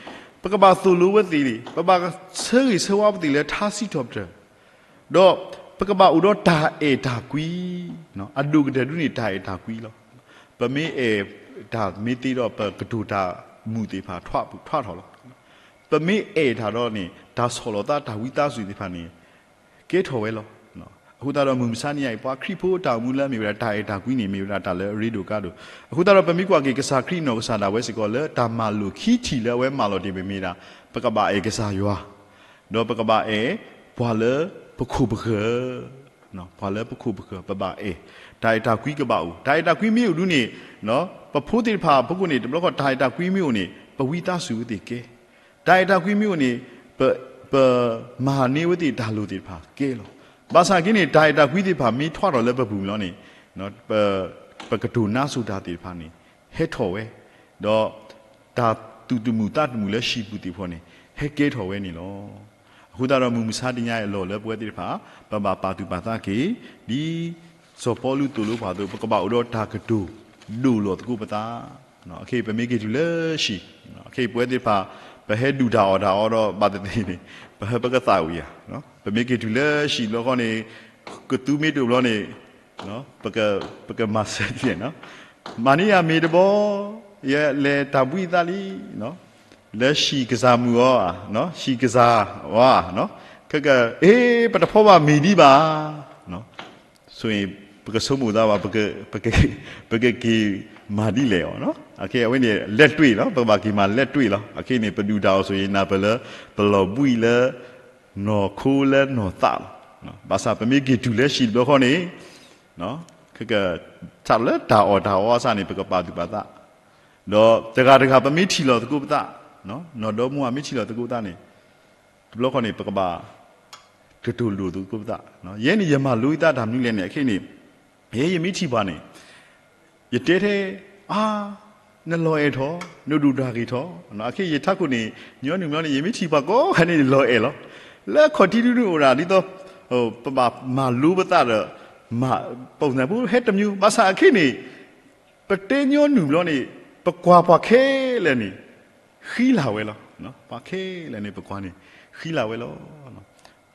ပကဘၣ်သိၣ်လိဝဲသ့ၣ်, ပဘၣ်ဆၢဂ့ၤဆၢဝါပသ့ၣ်လၢထါစံးထီၣ်ပတြၢၤ ဒီးပကဘၣ်အိၣ်ဒီးတၢ်အဲၣ်တၢ်ကွံ, အဒိၣ်ကတၢၢ်ဒုန့ၣ် တၢ်အဲၣ်တၢ်ကွံလီၤ. ပမ့ၢ်အဲၣ်တၢ်မ့ၢ်သ့ဒီး ပကတိၤတၢ်မုာ်သ့ၣ်တဖၣ် ထွးထီၣ်လီၤ. ပမ့ၢ်အဲၣ်တၢ်ဒီးန့ၣ် တၢ်ဆီၣ်လီၤသး တၢ်ဝံသးစူၤသ့ၣ်တဖၣ်န့ၣ် ကဲထီၣ်ဝဲလီၤ. အဃိသတးဒီးမုၢ်မဆါနံၤအံၤ ပှၤခရံာ်ဖိတၢ်အိၣ်မူလၢအမ့ၢ်ဝဲဒၣ်တၢ်အဲၣ်တၢ်ကွံန့ၣ် မ့ၢ်ဝဲဒၣ်တၢ်လၢအရ့ဒိၣ်ကါဒိၣ်. အဃိသတးဒီးပမ့ၢ်ကွၢ်က့ၤ ကစၢ်ခရံာ်နီၢ်ကစၢ်ဒၣ်ဝဲစ့ၢ်ကီး လၢတၢ်မၤလိာ်ခံထံၣ်လၢအဝဲမၤလီၤတ့ၢ်ပမ့ၢ်ဒၣ် ပကဘၣ်အဲၣ်ကစၢ်ယွၤ, ဒီးပကဘၣ်အဲၣ်ပှၤလၢပခိၣ်ပဃၢၤ, ပှၤလၢပခိၣ်ပဃၢၤ ပဘၣ်အဲၣ်, တၢ်အဲၣ်တၢ်ကွံကဘၣ်အိၣ်. တၢ်အဲၣ်တၢ်ကွံမ့ၢ်အိၣ်ဒုန့ၣ် ပဖိသ့ၣ်တဖၣ်အဖီခိၣ်န့ၣ် တဘျီတခီၣ် တၢ်အဲၣ်တၢ်ကွံမ့ၢ်အိၣ်န့ၣ် ပဝံသးစူၤဝဲသ့ၣ်ကဲ, တၢ်အဲၣ်တၢ်ကွံမ့ၢ်အိၣ်န့ၣ် ပ ပမၤန့ၢ်ဝဲသ့ၣ်တၢ်လိၣ်သ့ၣ်တဖၣ်ကဲလီၤ. ဘၣ်ဆၣ်က့န့ၣ် တၢ်အဲၣ်တၢ်ကွံသ့ၣ်တဖၣ်မ့ၢ်ထွးထီၣ်လၢပပူၤလီၤန့ၣ် ပ ပကတိၤနါစိၤတၢ်သ့ၣ်တဖၣ်န့ၣ် ဟဲထီၣ်ဝဲ, ဒီးတၢ်သူၣ်တမုာ်သးတမုာ်လၢဟံၣ်ပူၤသ့ၣ်တဖၣ်န့ၣ် ဟဲကဲထီၣ်ဝဲန့ၣ်လီၤ. အဃိသတးဒီးမုၢ်မဆါတနံၤအံၤအလီၢ်လၢပဝဲသ့ၣ်တဖၣ် ပဘၣ်ပာ်သူၣ်ပာ်သးက့ၤ, ဒ်စီၤပီလူးသိၣ်လိပှၤအသိး ပကဘၣ်အိၣ်ဒီးတၢ်ကတိၤဒိၣ်လီၤသကိးပသး အခဲအံၤပမ့ၢ်က့ၤတုၤလၢဟံၣ်, အခဲအံၤပဝဲသ့ၣ်တဖၣ် ပဟဲဒုၣ်တၢ်အီၣ်တၢ်အီဒီးဘၣ်သ့ၣ်သ့ၣ်န့ၣ် ပဟဲပကသးဝံၤဧါ, ပမ့ၢ်က့ၤတုၤလၢဟံၣ်တဘျီဃီန့ၣ် ကသူမ့ၢ်တအိၣ်ဘျီန့ၣ် ပက ပကမၤစၢၤဒ်လဲၣ်, မၤန့ၢ်ယၤမ့ၤတဘီ, ယလဲၤတၢ်ဘှံးသးလံ, လၢဟံၣ်ကစၢ်မုၣ်အီၤ, ဟံၣ်ကစၢ်ဝါ, ခဲက အ့ ပတဖီဘၣ်မ့ၤဒံးဘၣ် ဆိုရင် ပကဆိကမိၣ်သးဘၣ် ပက ပကက့ၤမၤဒ်လဲၣ်အီၤ, အခဲအံၤအဝဲန့ၣ် လက်တွေ့လီၤ, ပကဘၣ်က့ၤမၤ လက်တွေ့လီၤ. အခဲအံၤန့ၣ် ပဒုၣ်တၢ်အီၣ် ဆိုရင် နၢ်ပၢၢ်လၢ ပလီၤဘှံးလၢ နီၢ်ခိလၢနီၢ်သးလီၤ. ဘၣ်ဆၣ်ပမ့ၢ်က့ၤတုၤလၢဟံၣ်တဘျီဃီန့ၣ် ခဲက စးထီၣ်လၢတၢ်အီၣ်တၢ်အီအစးန့ၣ် ပကပာ်သူၣ်ပာ်သး, ဒီးတဂၤတဂၤပမ့ၢ်ထံၣ်လီၤသကိးပသး, နီၢ်ဒီမါဝၤမ့ၢ်ထံၣ်လီၤသကိးပသးန့ၣ် တဘျီဃီန့ၣ် ပကဘၣ် ကတိၤဒိၣ်သကိးပသး, ယဲန့ၣ် ယမၤလိသးတၢ်မနုၤလဲၣ်န့ၣ် အခဲအံၤန့ၣ် ယဲယမ့ၢ်ထံၣ်ပှၤန့ၣ် ယတဲထဲ အါ နလီၤအဲၣ်ထီၣ် နဒိၣ်တၢ်ဂ့ၤထီၣ်, အခဲအံၤယထးခိၣ်န့ၣ် ညီနုၢ်ဘျီန့ၣ် ယမ့ၢ်ထံၣ်ပှၤကိးဂၤန့ၣ် လီၤအဲၣ်လီၤ. လၢခီၣ်ထံးဒုဒုအိၣ်ဒၣ်ဒ်သိး ပဘၣ်မၤလိပသးဒီး ပူၤနၢ်ဖိဟဲတမံၤ ဘၣ်ဆၣ်အခဲအံၤန့ၣ် ပတဲညီနုၢ်ဘျီန့ၣ် ပကွၢ်ပှၤခဲလၢာ်န့ၣ် ဃံလၤဝဲလီၤ. ပှၤခဲလၢာ်န့ၣ် ပကွၢ်န့ၣ် ဃံလၤဝဲလီၤ.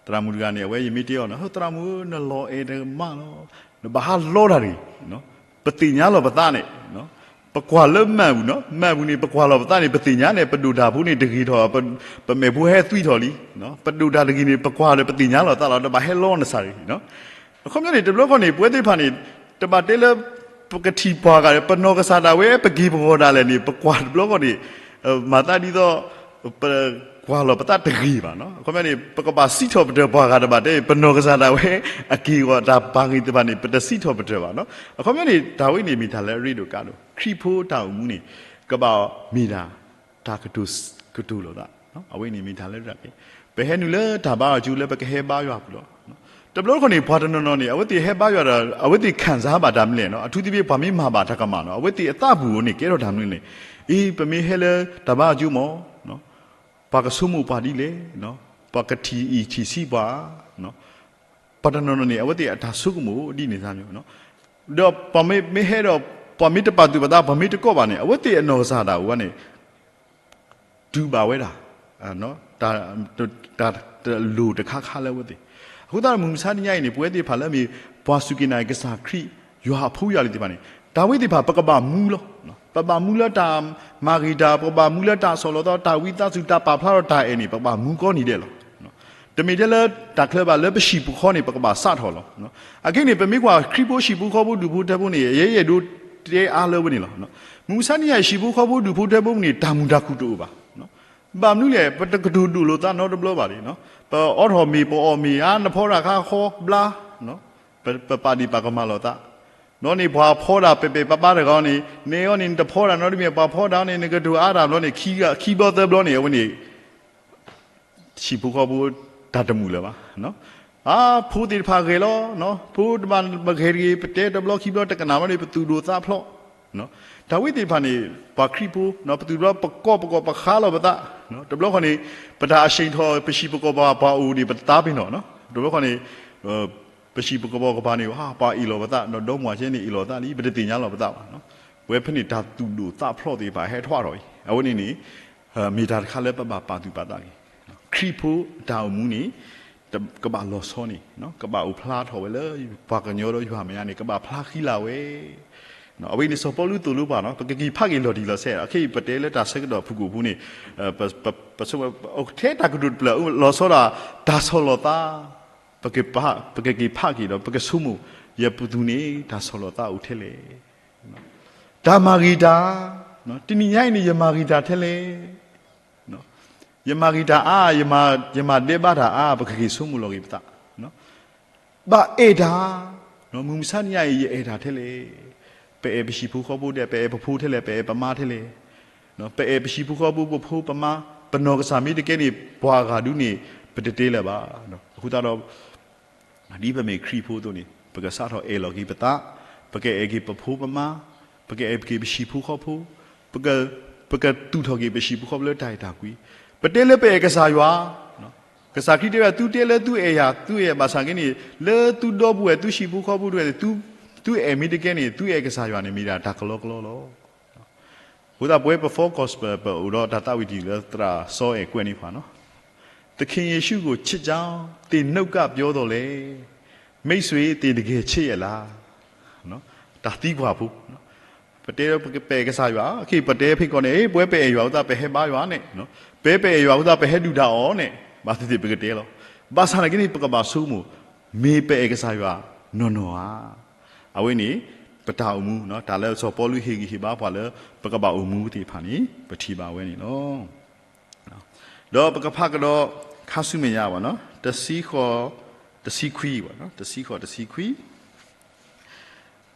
သရၣ်မုၣ်တဂၤန့ၣ် အဝဲယမ့ၢ်တဲအီၤန့ၣ် သရၣ်မုၣ်ဧၢ နလီၤအဲၣ်တမးလီၤ. နဘၣ်ဟးလီတၢ်တဂ့ၤ. ပသ့ၣ်ညါလီၤပသးန့ၣ် ပကွၢ်လၢမၢ်ပူၤန့ၣ် မၢ်ပူၤန့ၣ် ပကွၢ်လီၤပသးန့ၣ် ပသ့ၣ်ညါန့ၣ် ပဒိၣ်တၢ်ဖိန့ၣ်တဂ့ၤထီၣ် ပမဲာ်ဖိဟဲသွံထီၣ်လံ. ပဒိၣ်တၢ်တဂ့ၤန့ၣ် ပကွၢ်ဒီးပသ့ၣ်ညါလီၤသးလီၤ တဘၣ်ဟဲလီနစၢ်တဂ့ၤ. အခီပညီန့ၣ် တဘျီဃီန့ၣ် ပဝဲသ့ၣ်တဖၣ်န့ၣ် တဘၣ်တဲလၢ ပကထံၣ်ပှၤဂၤ ပနီၢ်ကစၢ်ဒၣ်ဝဲ ပက့ၤပဂီၢ်ဒၣ်လဲာ်န့ၣ် ပကွၢ်တဘျီဃီန့ၣ် မၤသးဒ်သိး ပကွၢ်လီၤပသးတဂ့ၤဘၣ်. အခီပညီန့ၣ် ပကဘၣ်စံးထီၣ်ပတြၢၤပှၤဂၤတဘၣ်တဲ ပနီၢ်ကစၢ်ဒၣ်ဝဲ အက့ၤဂီၤတၢ်ပာ်ဂ့ၤတဖၣ်န့ၣ် ပတစံးထီၣ်ပတြၢၤဘၣ်. အခီပညီန့ၣ် တၢ်ဝဲန့ၣ်မ့ၢ်တၢ်လၢအရ့ဒိၣ်ကါဒိၣ် ခရံာ်ဖိတၢ်အိၣ်မူန့ၣ် ကဘၣ်မ့ၢ်ဒၣ် တၢ်ကတိၤ ကတိၤလိာ်သး အဝဲန့ၣ်မ့ၢ်တၢ်လၢတၢ်ကဲ ပဟဲနုာ်လၢတၢ်ဘါအီၤကၠိလၢပကဟဲဘါယွၤပူၤလီၤ. တဘျီတခီၣ်န့ၣ် ပှၤတနီၤနီၤန့ၣ် အဝဲသ့ၣ်ဟဲဘါယွၤဒီး အဝဲသ့ၣ်ခံစားဘၣ်တၢ်မနုၤလဲၣ်နီၤ, အထူးသဖြင့် ပှၤမ့ၢ်မၤဘၣ်တၢ်ကမၣ်နီၤ, အဝဲသ့ၣ်အသးပူၤန့ၣ် ကဲထီၣ်တၢ်မနုၤလဲၣ်, အ့ ပမ့ၢ်ဟဲလၢတၢ်ဘါအကၠိမး ပှၤကဆိကမိၣ်ပှၤဒ်လဲၣ်, ပှၤကထံၣ်အံၣ်ထံၣ်ဆံးပှၤ, ပှၤတနီၤနီၤန့ၣ် အဝဲသ့ၣ်အတၢ်ဆိကမိၣ်ဒ်န့ၣ်သးမံၤ, ဒီးပှၤမ့ၢ်ဟဲဒီး ပှၤမ့ၢ်တပာ်သူၣ်ပာ်သး ပှၤမ့ၢ်တကိးဘၣ်န့ၣ် အဝဲသ့ၣ်အနီၢ်ကစၢ်ဒၣ်ဝဲန့ၣ် တူၢ်ဘၣ်ဝဲဒၣ် တၢ် တၢ်လိၣ်တခါခါလၢအဝဲသ့ၣ်, အဃိသတးဒီး မုၢ်မဆါတနံၤအံၤန့ၣ် ပဝဲသ့ၣ်တဖၣ်လၢမ့ၢ်ပှၤစူၢ်က့ၤနာ်က့ၤကစၢ်ခရံာ် ယွၤအဖိအလံၤသ့ၣ်တဖၣ်န့ၣ် တၢ်ဝဲသ့ၣ်တဖၣ် ပကဘၣ်မူလီၤ. ပဘၣ်မူလၢတၢ်မၤဂ့ၤတၢ်, ပကဘၣ်မူလၢတၢ်ဆီၣ်လီၤသး, တၢ်ဝံသးစူၤ, တၢ်ပာ်ဖျါထီၣ်တၢ်အဲၣ်န့ၣ် ပကဘၣ်မူကီနံၤဒဲးလီၤ. တမ့ၢ်ထဲလၢတၢ်ချၢဘၣ်, လၢပဟံၣ်ပူၤဃီန့ၣ် ပကဘၣ်စးထီၣ်လီၤ. အခဲအံၤန့ၣ် ပမ့ၢ်ကွၢ်ခရံာ်ဖိဟံၣ်ဖိဃီဖိဒူၣ်ဖိထၢဖိန့ၣ် ယဲယအဲၣ်ဒိးတဲအါလၢဝဲန့ၣ်လီၤ. မုၢ်မဆါတနံၤအံၤ ဟံၣ်ဖိဃီဖိဒူၣ်ဖိထၢဖိန့ၣ် တၢ်မုာ်တၢ်ခုၣ်တအိၣ်ဘၣ်. ဘၣ်မနုၤလဲၣ်, ပတကတိၤဒိၣ်လိာ်သးနီတဘျီဘၣ်န့ၣ်, ပအီထီၣ်မ့ၤ ပအီၣ်မ့ၤဧါ, နဖီတၢ်ခါဃီဘျါ, ပပာ်ဒံးပာ်ကမၣ်လိာ်သး, ဒီးန့ၣ်ပှၤဖီဒၣ်ပဲာ်ပဲာ်ပါပါတဂၤန့ၣ်, နအဲၣ်အီၤန့ၣ် နတဖီဒၣ်နီတမံၤ, ပှၤဖီဒၣ်န့ၣ် နကတိၤအါတၢ်ဘျီန့ၣ်, ခံဘျီသၢဘျီန့ၣ် အဝဲန့ၣ် ဟံၣ်ဖိဃီဖိတၢ်တမုာ်လၢၤဘၣ်. အါ ဖိသ့ၣ်တဖၣ်ဂဲၤလီၤ, ဖိတဘၣ်ဂဲၤတဂ့ၤ, ပတဲတဘျီခံဘျီတကနၣ်ဘျီန့ၣ် ပသူၣ်ဒိၣ်သးဖျိး, တၢ်ဝဲသ့ၣ်တဖၣ်န့ၣ် ပှၤခရံာ်ဖိ ပသူၣ်ဒိၣ်ပကီၢ်ပကီၢ်ပဃါလီၤပသး, တဘျီဃီန့ၣ် ပတၢ်အဆ့ၣ်ထီၣ် ပဟံၣ်ပကီၢ်ပှၤ ပှၤအိၣ်ဒံးပသးပ့ၤနီၣ်, တဘျီဃီန့ၣ် ပဟံၣ်ပကီၢ်ပှၤကပၤန့ၣ် ပှၤအ့ၣ်လိာ်ပသး, ဒီးဒီမါဝၤကဲန့ၣ်အ့ၣ်လိာ်သးလံ, ပတသ့ၣ်ညါလီၤပသးဘၣ်. ပဝဲဖဲန့ၣ် တၢ်သူၣ်ဒိၣ်သးဖျိးသ့ၣ်တဖၣ်ဟဲထီၣ်ထီၣ်အံၤ အဝဲန့ၣ်န့ၣ် မ့ၢ်တၢ်တခါလၢပဘၣ်ပာ်သူၣ်ပာ်သးက့ၤ, ခရံာ်ဖိအတၢ်အိၣ်မူန့ၣ် ကဘၣ်လီၤဆီန့ၣ် ကဘၣ်အိၣ်ဖျါထီၣ်ဝဲလၢ ပှၤကညီဒီးယွၤမဲာ်ညါန့ၣ် ကဘၣ်ဖျါဃံလၤဝဲ. အဝဲန့ၣ်စီၤပီလူးသိၣ်လိပှၤနီၤ, ပကက့ၤဖးက့ၤလီၤတံၢ်လီၤဆဲး, အခဲအံၤပတဲလၢတၢ်ဆၢကတီၢ်ဖုၣ်ကိာ်ဖိန့ၣ် ပ ပ ပဆိကမိၣ် ထဲတၢ်ကတိၤတဖျၢၣ် လီၤဆီဒၣ် တၢ်ဆီၣ်လီၤသး, ပကက့ၤဖးက့ၤဒီး ပကဆိကမိၣ် ယပူၤသူၣ်န့ၣ် တၢ်ဆီၣ်လီၤသးအိၣ်ထဲလဲၣ်. တၢ်မၤဂ့ၤတၢ်, တနံၤညါအံၤန့ၣ် ယမၤဂ့ၤတၢ်ထဲလဲၣ်. ယမၤဂ့ၤတၢ်အါ, ယမၤဒဲးဘးတၢ်အါ, ပကက့ၤဆိကမိၣ်လီၤက့ၤပသး. ဘၣ်အဲၣ်တၢ်, မုၢ်မဆါတနံၤအံၤ ယအဲၣ်တၢ်ထဲလဲၣ်. ပအဲၣ်ပဟံၣ်ဖိဃီဖိဒဲး, ပအဲၣ်ပဖိထဲလဲၣ်, ပအဲၣ်ပမါထဲလဲၣ်. ပအဲၣ်ပဟံၣ်ဖိဃီဖိ ပဖိပမါ, ပနီၢ်ကစၢ်မ့ၢ်တကဲန့ၣ် ပှၤဂၤဒုန့ၣ် ပတတဲလၢၤဘၣ်. အဃိသတးဒီး ဒ်ပမ့ၢ်ခရံာ်ဖိအသိးန့ၣ် ပကစးထီၣ်အဲၣ်လီၤက့ၤပသး, ပကအဲၣ်က့ၤပဖိပမါ, ပကအဲၣ်က့ၤပဟံၣ်ဖိဃီဖိ, ပက ပကသူၣ်ထီၣ်က့ၤပဟံၣ်ဖိဃီဖိလၢတၢ်အဲၣ်တၢ်ကွံ. ပတဲလၢပအဲၣ်ကစၢ်ယွၤ, ကစၢ်ခရံာ်တဲဝဲ သုတဲလၢသုအဲၣ်ယၤ, သုအဲၣ်ဘၣ်ဆၣ်က့န့ၣ် လၢသုဒီပုၢ်ဝဲၢ် သုဟံၣ်ဖိဃီဖိတဝဲၢ်န့ၣ် သုအဲၣ်မ့ၢ်တကဲန့ၣ် သုအဲၣ်ကစၢ်ယွၤန့ၣ် မ့ၢ်ဒၣ်တၢ်ကလီကလီလီၤ. အဃိသတး ပဝဲပ Full Gospel ပအိၣ်ဒီးတၢ်သးဝံၣ်တယုၢ်လၢသရၣ်စီအဲၣ်ကွဲးန့ၢ်ပှၤနီၤ, သခင်ယေရှုကိုချစ်ကြောင်း သင်နှုတ်ကပြောသော်လည်း မိတ်ဆွေ သင်တကယ်ချစ်ရဲ့လား. တၢ်သံကွၢ်ဖိ, ပတဲပအဲၣ်ကစၢ်ယွၤ, အခဲအံၤပတဲဖဲကီးန့ၣ် ပဝဲပအဲၣ်ယွၤအဃိသတး ပဟဲဘါယွၤန့ၣ်, ပဝဲပအဲၣ်ယွၤအဃိသတး ပဟဲဒုၣ်တၢ်အီၣ်န့ၣ် ဘၣ်သ့ၣ်သ့ၣ်ပကတဲလီၤ. ဘၣ်ဆၣ်နာ်က့န့ၣ် ပကဘၣ်ဆိကမိၣ် မ့ၢ်ပအဲၣ်ကစၢ်ယွၤနီၢ်နီၢ်ဧါ. အဝဲန့ၣ် ပတၢ်အိၣ်မူ တၢ်လၢစီၤပီလူးဟ့ၣ်ဂံၢ်ဟ့ၣ်ဘါပှၤလၢ ပကဘၣ်အိၣ်မူသ့ၣ်တဖၣ်န့ၣ် ပထံၣ်ဘၣ်ဝဲန့ၣ်လီၤ. ဒီးပကဖးကဒီး ခါဆူမဲာ်ညါဘၣ်နီၤ, တဆံဃိး, တဆံခွံဘၣ်နီၤ, တဆံဃိး တဆံခွံ.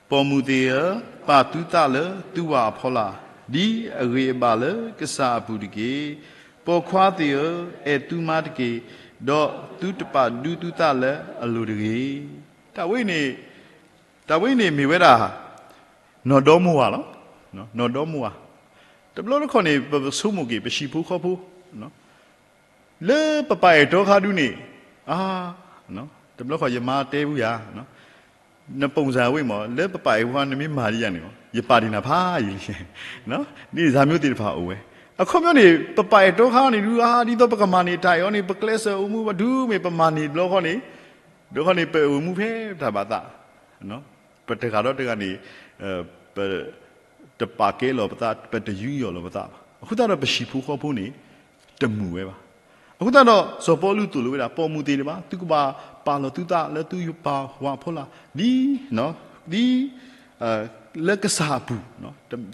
ပိာ်မုၣ်သ့ၣ်ဧၢ, ပာ်သုသးလၢသုဝၤအဖီလာ်, ဒ်အဂ့ၤအဘၣ်လၢကစၢ်အပူၤတက့ၢ်. ပိာ်ခွါသ့ၣ်ဧၢ, အဲၣ်သုမါတက့ၢ်, ဒီးသုတပာ်ဒူသုသးလၢအလိၤတဂ့ၤ. တၢ်ဝဲန့ၣ် တၢ်ဝဲန့ၣ်မ့ၢ်ဝဲဒၣ် နီၢ်ဒီမိၢ်ဝၤလီၤ. နီၢ်ဒီမိၢ်ဝၤ, တဘျီတခီၣ်န့ၣ် ပဆိကမိၣ်က့ၤ ပဟံၣ်ဖိဃီဖိ လၢပပာ်အဲၣ်တီခါဒုန့ၣ်, အါ, တဘျီခီၣ်ယမါတဲဝဲယၤ, နပိာ်စၢ်ဝဲမး လၢပပာ်အဲၣ်ဖိခါ နမ့ၢ်မၤဒ်ယၤန့ၣ်မး ယပာ်ဒံးနၤဖးယံာ်လံ. ဒ်န့ၣ် စၢ်မၠိသ့ၣ်တဖၣ်အိၣ်ဝဲ. အခီပညီန့ၣ် ပပာ်အဲၣ်တီခါန့ၣ်ဒု အါ ဒ်သိးပကမၤန့ၢ်တၢ်အဲၣ်အီၤန့ၣ် ပကျဲးစၢးအိၣ်မူဘၣ်ဒု မ့ၢ်ပမၤန့ၢ်တဘျီခီၣ်န့ၣ်, တဘျီခီၣ်န့ၣ် ပအိၣ်မူဖဲတၢ်ဘၣ်သး ပတဂၤဒီးတဂၤန့ၣ် ပ တပာ်ကဲလီၤပသး ပတယူးယီၣ်လီၤပသးဘၣ်. အဃိသတးဒီးပဟံၣ်ဖိဃီဖိန့ၣ် တမုာ်ဝဲဘၣ်. အဃိသတးဒီး စီၤပီလူးသိၣ်လိဝဲဒၣ် ပိာ်မုၣ်သ့ၣ်တဖၣ် သုကဘၣ်ပာ်လီၤသုသးလၢသုပၢ်ဝၤအဖီလာ် ဒ် ဒ် လၢကစၢ်အပူၤ,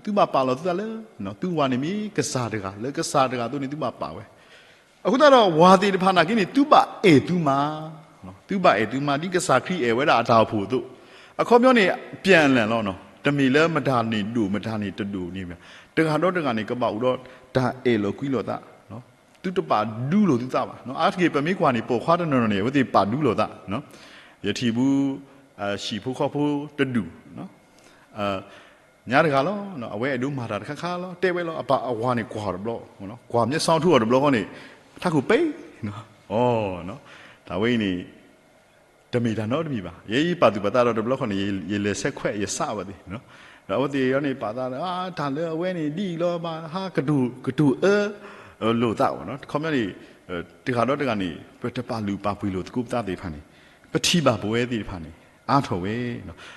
သုဘၣ်ပာ်လီၤသုသးလၢ သုဝၤန့ၣ်မ့ၢ်ကစၢ်တဂၤ လၢကစၢ်တဂၤအသိးန့ၣ် သုဘၣ်ပာ်ဝဲ. အဃိသတးဒီး ဝၤသ့ၣ်တဖၣ်နာ်က့န့ၣ် သုဘၣ်အဲၣ်သုမါ, သုဘၣ်အဲၣ်သုမါ ဒ်ကစၢ်ခရံာ်အဲၣ်ဝဲဒၣ်အတၢ်အိၣ်ဖှိၣ်အသိး. အခီပညီန့ၣ် အပြန်အလှန်လီၤ. တမ့ၢ်လၢမတၤန့ၣ်ဒိၣ် မတၤန့ၣ်တဒိၣ်န့ၣ်ဘၣ်. တဂၤဒီးတဂၤန့ၣ် ကဘၣ်အိၣ်ဒီးတၢ်အဲၣ်လီၤကွံလိာ်သး, သုတပာ်ဒူလိာ်သုသးဘၣ်. အါတက့ၢ် ပမ့ၢ်ကွၢ်န့ၣ် ပိာ်ခွါတနီၤနီၤန့ၣ် အဝဲသ့ၣ်ပာ်ဒူလိာ်သး. ယထံၣ်ဘူး ဟံၣ်ဖိဃီဖိတဒူၣ် ညါတဂၤလီၤ. အဝဲအဲၣ်ဒိးမၤတၢ်တခါခါလီၤ. တဲဝဲလီၤ အပၢ်အဝၤန့ၣ်ကွၢ်အီၤတဘျီ, ကွၢ်မျက်စောင်းထိုးအီၤတဘျီဃီန့ၣ် ထးခိၣ်ပဲ, အီ, တၢ်ဝဲအံၤန့ၣ် တမ့ၢ်တၢ်နီတမံၤဘၣ်. ယဲယပာ်သူၣ်ပာ်သးဒီးတဘျီဃီန့ၣ် ယလဲၤဆဲးခွဲးယစးဝဲသ့ၣ်, ဒီးအဝဲသ့ၣ်အံၤန့ၣ် ပာ်သး တၢ်လၢအဝဲန့ၣ် ဒ်အံၤလီၤဘၣ် ဟးကတိၤအၢ လိာ်သးအီၤ, ခီပညီန့ၣ် တဂၤဒီးတဂၤန့ၣ် ပတပာ်လုၢ်ပာ်ပှ့ၤလိာ်သကိးပသးသ့ၣ်တဖၣ်န့ၣ် ပထံၣ်ဘၣ်ပဝဲသ့ၣ်တဖၣ်န့ၣ် အါထီၣ်ဝဲ.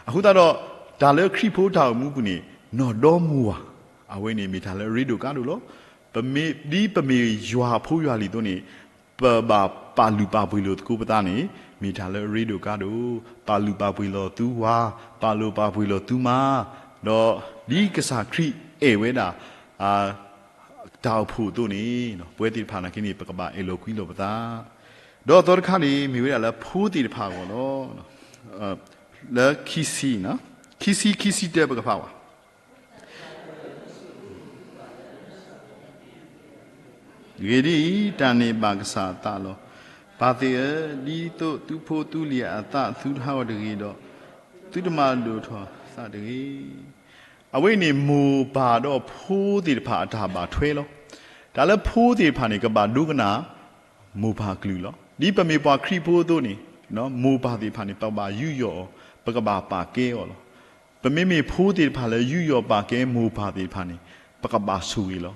အဃိသတးဒီး တၢ်လၢခရံာ်ဖိတၢ်အိၣ်မူပူၤန့ၣ် နီၢ်ဒီမိၢ်ဝၤ အဝဲန့ၣ်မ့ၢ်တၢ်လၢအရ့ဒိၣ်ကါဒိၣ်လီၤ. ဒ်ပမ့ၢ်ယွၤဖိယွၤလံၤအသိးန့ၣ် ပဘၣ်ပာ်လုၢ်ပာ်ပှ့ၤလိာ်သကိးပသးန့ၣ် မ့ၢ်တၢ်လၢအရ့ဒိၣ်ကါဒိၣ်, ပာ်လုၢ်ပာ်ပှ့ၤလိာ်သုဝၤ, ပာ်လုၢ်ပာ်ပှ့ၤလိာ်သုမါ, ဒီးဒ်ကစၢ်ခရံာ်အဲၣ်ဝဲဒၣ် တၢ်အိၣ်ဖှိၣ်အသိးန့ၣ် ပဝဲသ့ၣ်တဖၣ်နာ်က့န့ၣ် ပကဘၣ်အဲၣ်လီၤကွံလိာ်ပသး, ဒီးအသီတခါန့ၣ် မ့ၢ်ဝဲဒၣ်လၢဖိသ့ၣ်တဖၣ်အဂီၢ်လီၤ. လၢခံဆံ, ခံဆံ ခံဆံတၢပကဖးဝဲ ဂ့ၢ်ဒ်အံၤ, တၢ်န့ၣ်ဘၣ်ကစၢ်အသးလီၤ. ပၢ်သ့ၣ်ဧၢ, ဒ်သိးသုဖိသုလံၤအသးသုတဟးဂီၤတဂ့ၤဒီး, သုတမၤဒိၣ်ထီၣ်သးတဂ့ၤ. အဝဲအံၤန့ၣ် မိၢ်ပၢ်ဒီးဖိသ့ၣ်တဖၣ်အတၢ်ဘၣ်ထွဲလီၤ. တၢ်လၢဖိသ့ၣ်တဖၣ်န့ၣ် ကဘၣ်ဒိကနၣ် မိၢ်ပၢ်အကလုၢ်လီၤ. ဒ်ပမ့ၢ်ပှၤခရံာ်ဖိအသိးန့ၣ် မိၢ်ပၢ်သ့ၣ်တဖၣ်န့ၣ် ပကဘၣ်ယူးယီၣ်အီၤ, ပကဘၣ်ပာ်ကဲအီၤလီၤ. ပမ့မ့ၢ်ဖိသ့ၣ်တဖၣ်လၢယူးယီၣ်ပာ်ကဲမိၢ်ပၢ်သ့ၣ်တဖၣ်န့ၣ် ပကဘၣ်ဆိၣ်ဂ့ၤလီၤ.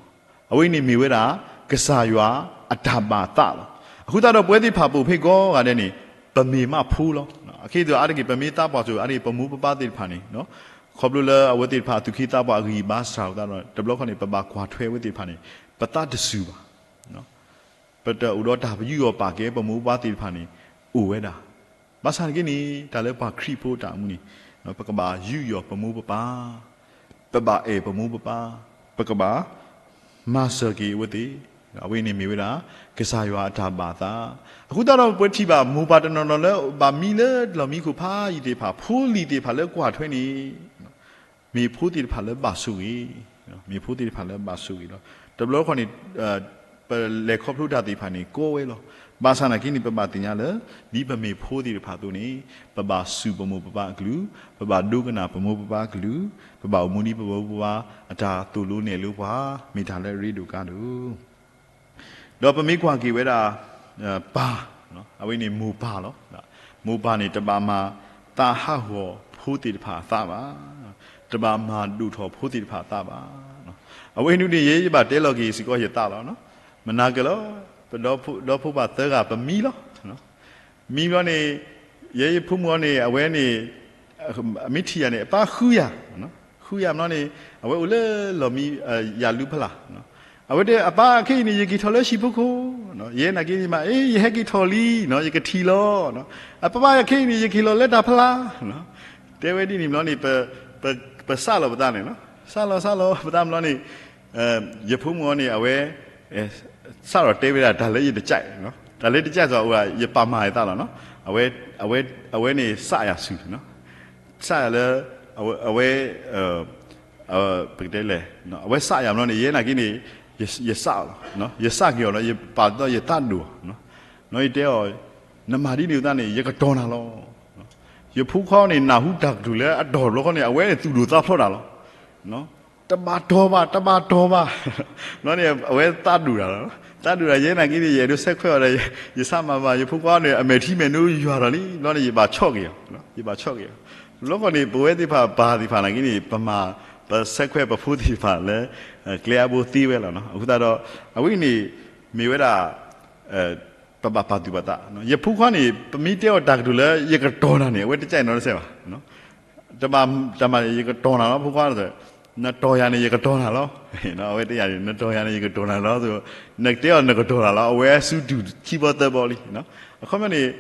အဝဲန့ၣ်မ့ၢ်ဝဲဒၣ် ကစၢ်ယွၤအတၢ်ဘၣ်သးလီၤ. အဃိသတးဒီးပဝဲသ့ၣ်တဖၣ်ပိာ်ဖဲဂီၤဂၤဒဲးန့ၣ် ပမ့ၢ်မးဖိလီၤ. အခဲအံၤအါတက့ၢ် ပမ့ၢ်သးပှၢ်စိၤ အါတက့ၢ်ပမိၢ်ပပၢ်သ့ၣ်တဖၣ်န့ၣ် ခီဖျိလၢအဝဲသ့ၣ်တဖၣ်အသူၣ်က့သးပှၢ်အဂံၢ်အဘါစှၤအသးဒီး တဘျီခီန့ၣ် ပဘၣ်ကွၢ်ထွဲအဝဲသ့ၣ်တဖၣ်န့ၣ် ပသးတစူၤဘၣ်. ပတအိၣ်ဒီးတၢ်ပယူးယီၣ်ပာ်ကဲပမိၢ်ပပၢ်သ့ၣ်တဖၣ်န့ၣ် အိၣ်ဝဲဒၣ်. ဘၣ်ဆၣ်နာ်က့န့ၣ် တၢ်လၢပှၤခရံာ်ဖိတၢ်အိၣ်မူန့ၣ် ပကဘၣ်ယူးယီၣ်ပမိၢ်ပပၢ်, ပဘၣ်အဲၣ်ပမိၢ်ပပၢ်, ပကဘၣ်မၤစၢၤက့ၤအဝဲသ့ၣ်. အဝဲန့ၣ်မ့ၢ်ဝဲဒၣ် ကစၢ်ယွၤအတၢ်ဘၣ်သး. အဃိသတးဒီးပဝဲထံၣ်ဘၣ်မိၢ်ပၢ်တနီၤနီၤလၢဘၣ်မံလၢလီၢ်မံခိၣ်ဖးယံၤသ့ၣ်တဖၣ် ဖိလံၤသ့ၣ်တဖၣ်လၢကွၢ်ထွဲန့ၣ် မ့ၢ်ဖိသ့ၣ်တဖၣ်လၢဘၣ်ဆိၣ်ဂ့ၤ, မ့ၢ်ဖိသ့ၣ်တဖၣ်လၢဘၣ်ဆိၣ်ဂ့ၤလီၤ. တဘျီတခီၣ်န့ၣ် ပလဲၤခီဖျိတၢ်သ့ၣ်တဖၣ်န့ၣ် ကီဝဲလီၤ. ဘၣ်ဆၣ်နာ်က့န့ၣ် ပဘၣ်သ့ၣ်ညါလၢ ဒ်ပမ့ၢ်ဖိသ့ၣ်တဖၣ်အသိးန့ၣ် ပဘၣ်စူၢ်ပမိၢ်ပပၢ်အကလုၢ်, ပဘၣ်ဒိကနၣ်ပမိၢ်ပပၢ်အကလုၢ်, ပဘၣ်အိၣ်မူဒ်ပမိၢ်ပပၢ်အတၢ်သိၣ်လိနဲၣ်လိပှၤ, မ့ၢ်တၢ်လၢအရ့ဒိၣ်ကါဒိၣ် ဒီးပမ့ၢ်ကွၢ်က့ၤဝဲဒၣ် ပၢ်, အဝဲန့ၣ်မိၢ်ပၢ်လီၤ. မိၢ်ပၢ်န့ၣ် တဘၣ်မၤသးဟးဂီၤဖိသ့ၣ်တဖၣ်အသးဘၣ်, တဘၣ်မၤဒိၣ်ထီၣ်ဖိသ့ၣ်တဖၣ်အသးဘၣ်. အဝဲအံၤဒုန့ၣ် ယဲယဘၣ်တဲလီၤက့ၤစ့ၢ်ကီးယသးလီၤ. မနၤကလီၤ, ပဒီဖိပၢ်သၢဂၤပမံလီၤ. မံဘျီန့ၣ် ယဲယဖိမုၣ်အီၤန့ၣ် အဝဲန့ၣ် အမ့ၢ်ထံၣ်ယၤန့ၣ် အပၢ်ဃုယၤ, ဃုယၤဘျီန့ၣ် အဝဲအိၣ်လၢလီၢ်မံ ယၤလူဖးလၢ်. အဝဲတဲ အပၢ်ခဲအံၤန့ၣ် ယက့ၤထီၣ်လၢဟံၣ်ဖိခိၣ်, ယဲနာ်က့န့ၣ်မး အ့ ယဟဲက့ၤထီၣ်လံ, ယကထံၣ်လီၤ. အပၢ်ပၢ်ခဲအံၤန့ၣ် ယက့ၤလီၤလၢတၢ်ဖးလၢ်. တဲဝဲဒ်န့ၣ်ဘျီန့ၣ် ပစးလီၤပသးန့ၣ်လီၤ. စးလီၤစးလီၤပသးဘျီန့ၣ် ယဖိမုၣ်အီၤန့ၣ် အဝဲ စးထီၣ်တဲဝဲဒၣ်တၢ်လၢယတကး, တၢ်လၢတကးစီၤအိၣ် ယပာ်မၤယသးလီၤ. အဝဲန့ၣ်စးယၤဆူၣ်, စးယၤလၢ အဝဲ ပကတဲလဲၣ်, အဝဲစးယၤဘျီန့ၣ် ယဲနာ်က့န့ၣ် ယစးလီၤ, ယစးက့ၤအီၤလီၤ, ယပာ်သီယသးဒိၣ်, ယတဲအီၤ နမၤဒ်န့ၣ်အသးန့ၣ် ယကတီၤနၤလီၤ. ယဖိခွါန့ၣ် နၢ်ဟူတၢ်ကတိၤလၢအတီၢ်တဘျီဃီန့ၣ် အဝဲန့ၣ်သူၣ်ဒိၣ်သးဖျိးတၢ်လီၤ. တဘၣ်တီၤဘၣ်, တဘၣ်တီၤဘၣ်. ဘျီန့ၣ် အဝဲသးဒိၣ်တၢ်လီၤ. သးဒိၣ်တၢ် ယဲနာ်က့န့ၣ် ယအဲၣ်ဒိးဆဲးခွဲးအီၤဒီး ယဆးမၤမၤ ယဖိခွါန့ၣ် အမဲာ်ထံမဲာ်နိယွၤထီၣ်လံ. ဘျီန့ၣ် ယဘၣ်ဆီၣ်က့ၤအီၤ, ယဘၣ်ဆီၣ်က့ၤအီၤ. တဘျီဃီန့ၣ် ပဝဲသ့ၣ်တဖၣ်ပၢ်သ့ၣ်တဖၣ်နာ်က့န့ၣ် ပမၤ ပဆဲးခွဲးပဖိသ့ၣ်တဖၣ်လၢ ကျဲအဘိသ့ဝဲလီၤ. အဃိသတးဒီး အဝဲန့ၣ် မ့ၢ်ဝဲဒၣ် ပဘၣ်ပာ်သူၣ်ပာ်သး. ယဖိခွါန့ၣ် ပမ့ၢ်တဲအီၤတၢ်ကတိၤလၢ ယကတီၤနၤန့ၣ် အဝဲတကးနီတစဲးဘၣ်. တဘၣ်တၢ်မၤန့ၣ် ယကတီၤနၤလီၤ ဖိခွါ, နတီၤယၤန့ၣ် ယကတီၤနၤလီၤ. အဝဲတဲယၤန့ၣ် နတီၤယၤန့ၣ် ယကတီၤနၤလီၤ. နကတဲအီၤနကတီၤနၤလီၤ အဝဲစူတူၢ်ခံဘီသၢဘီလံ. အခီပညီန့ၣ်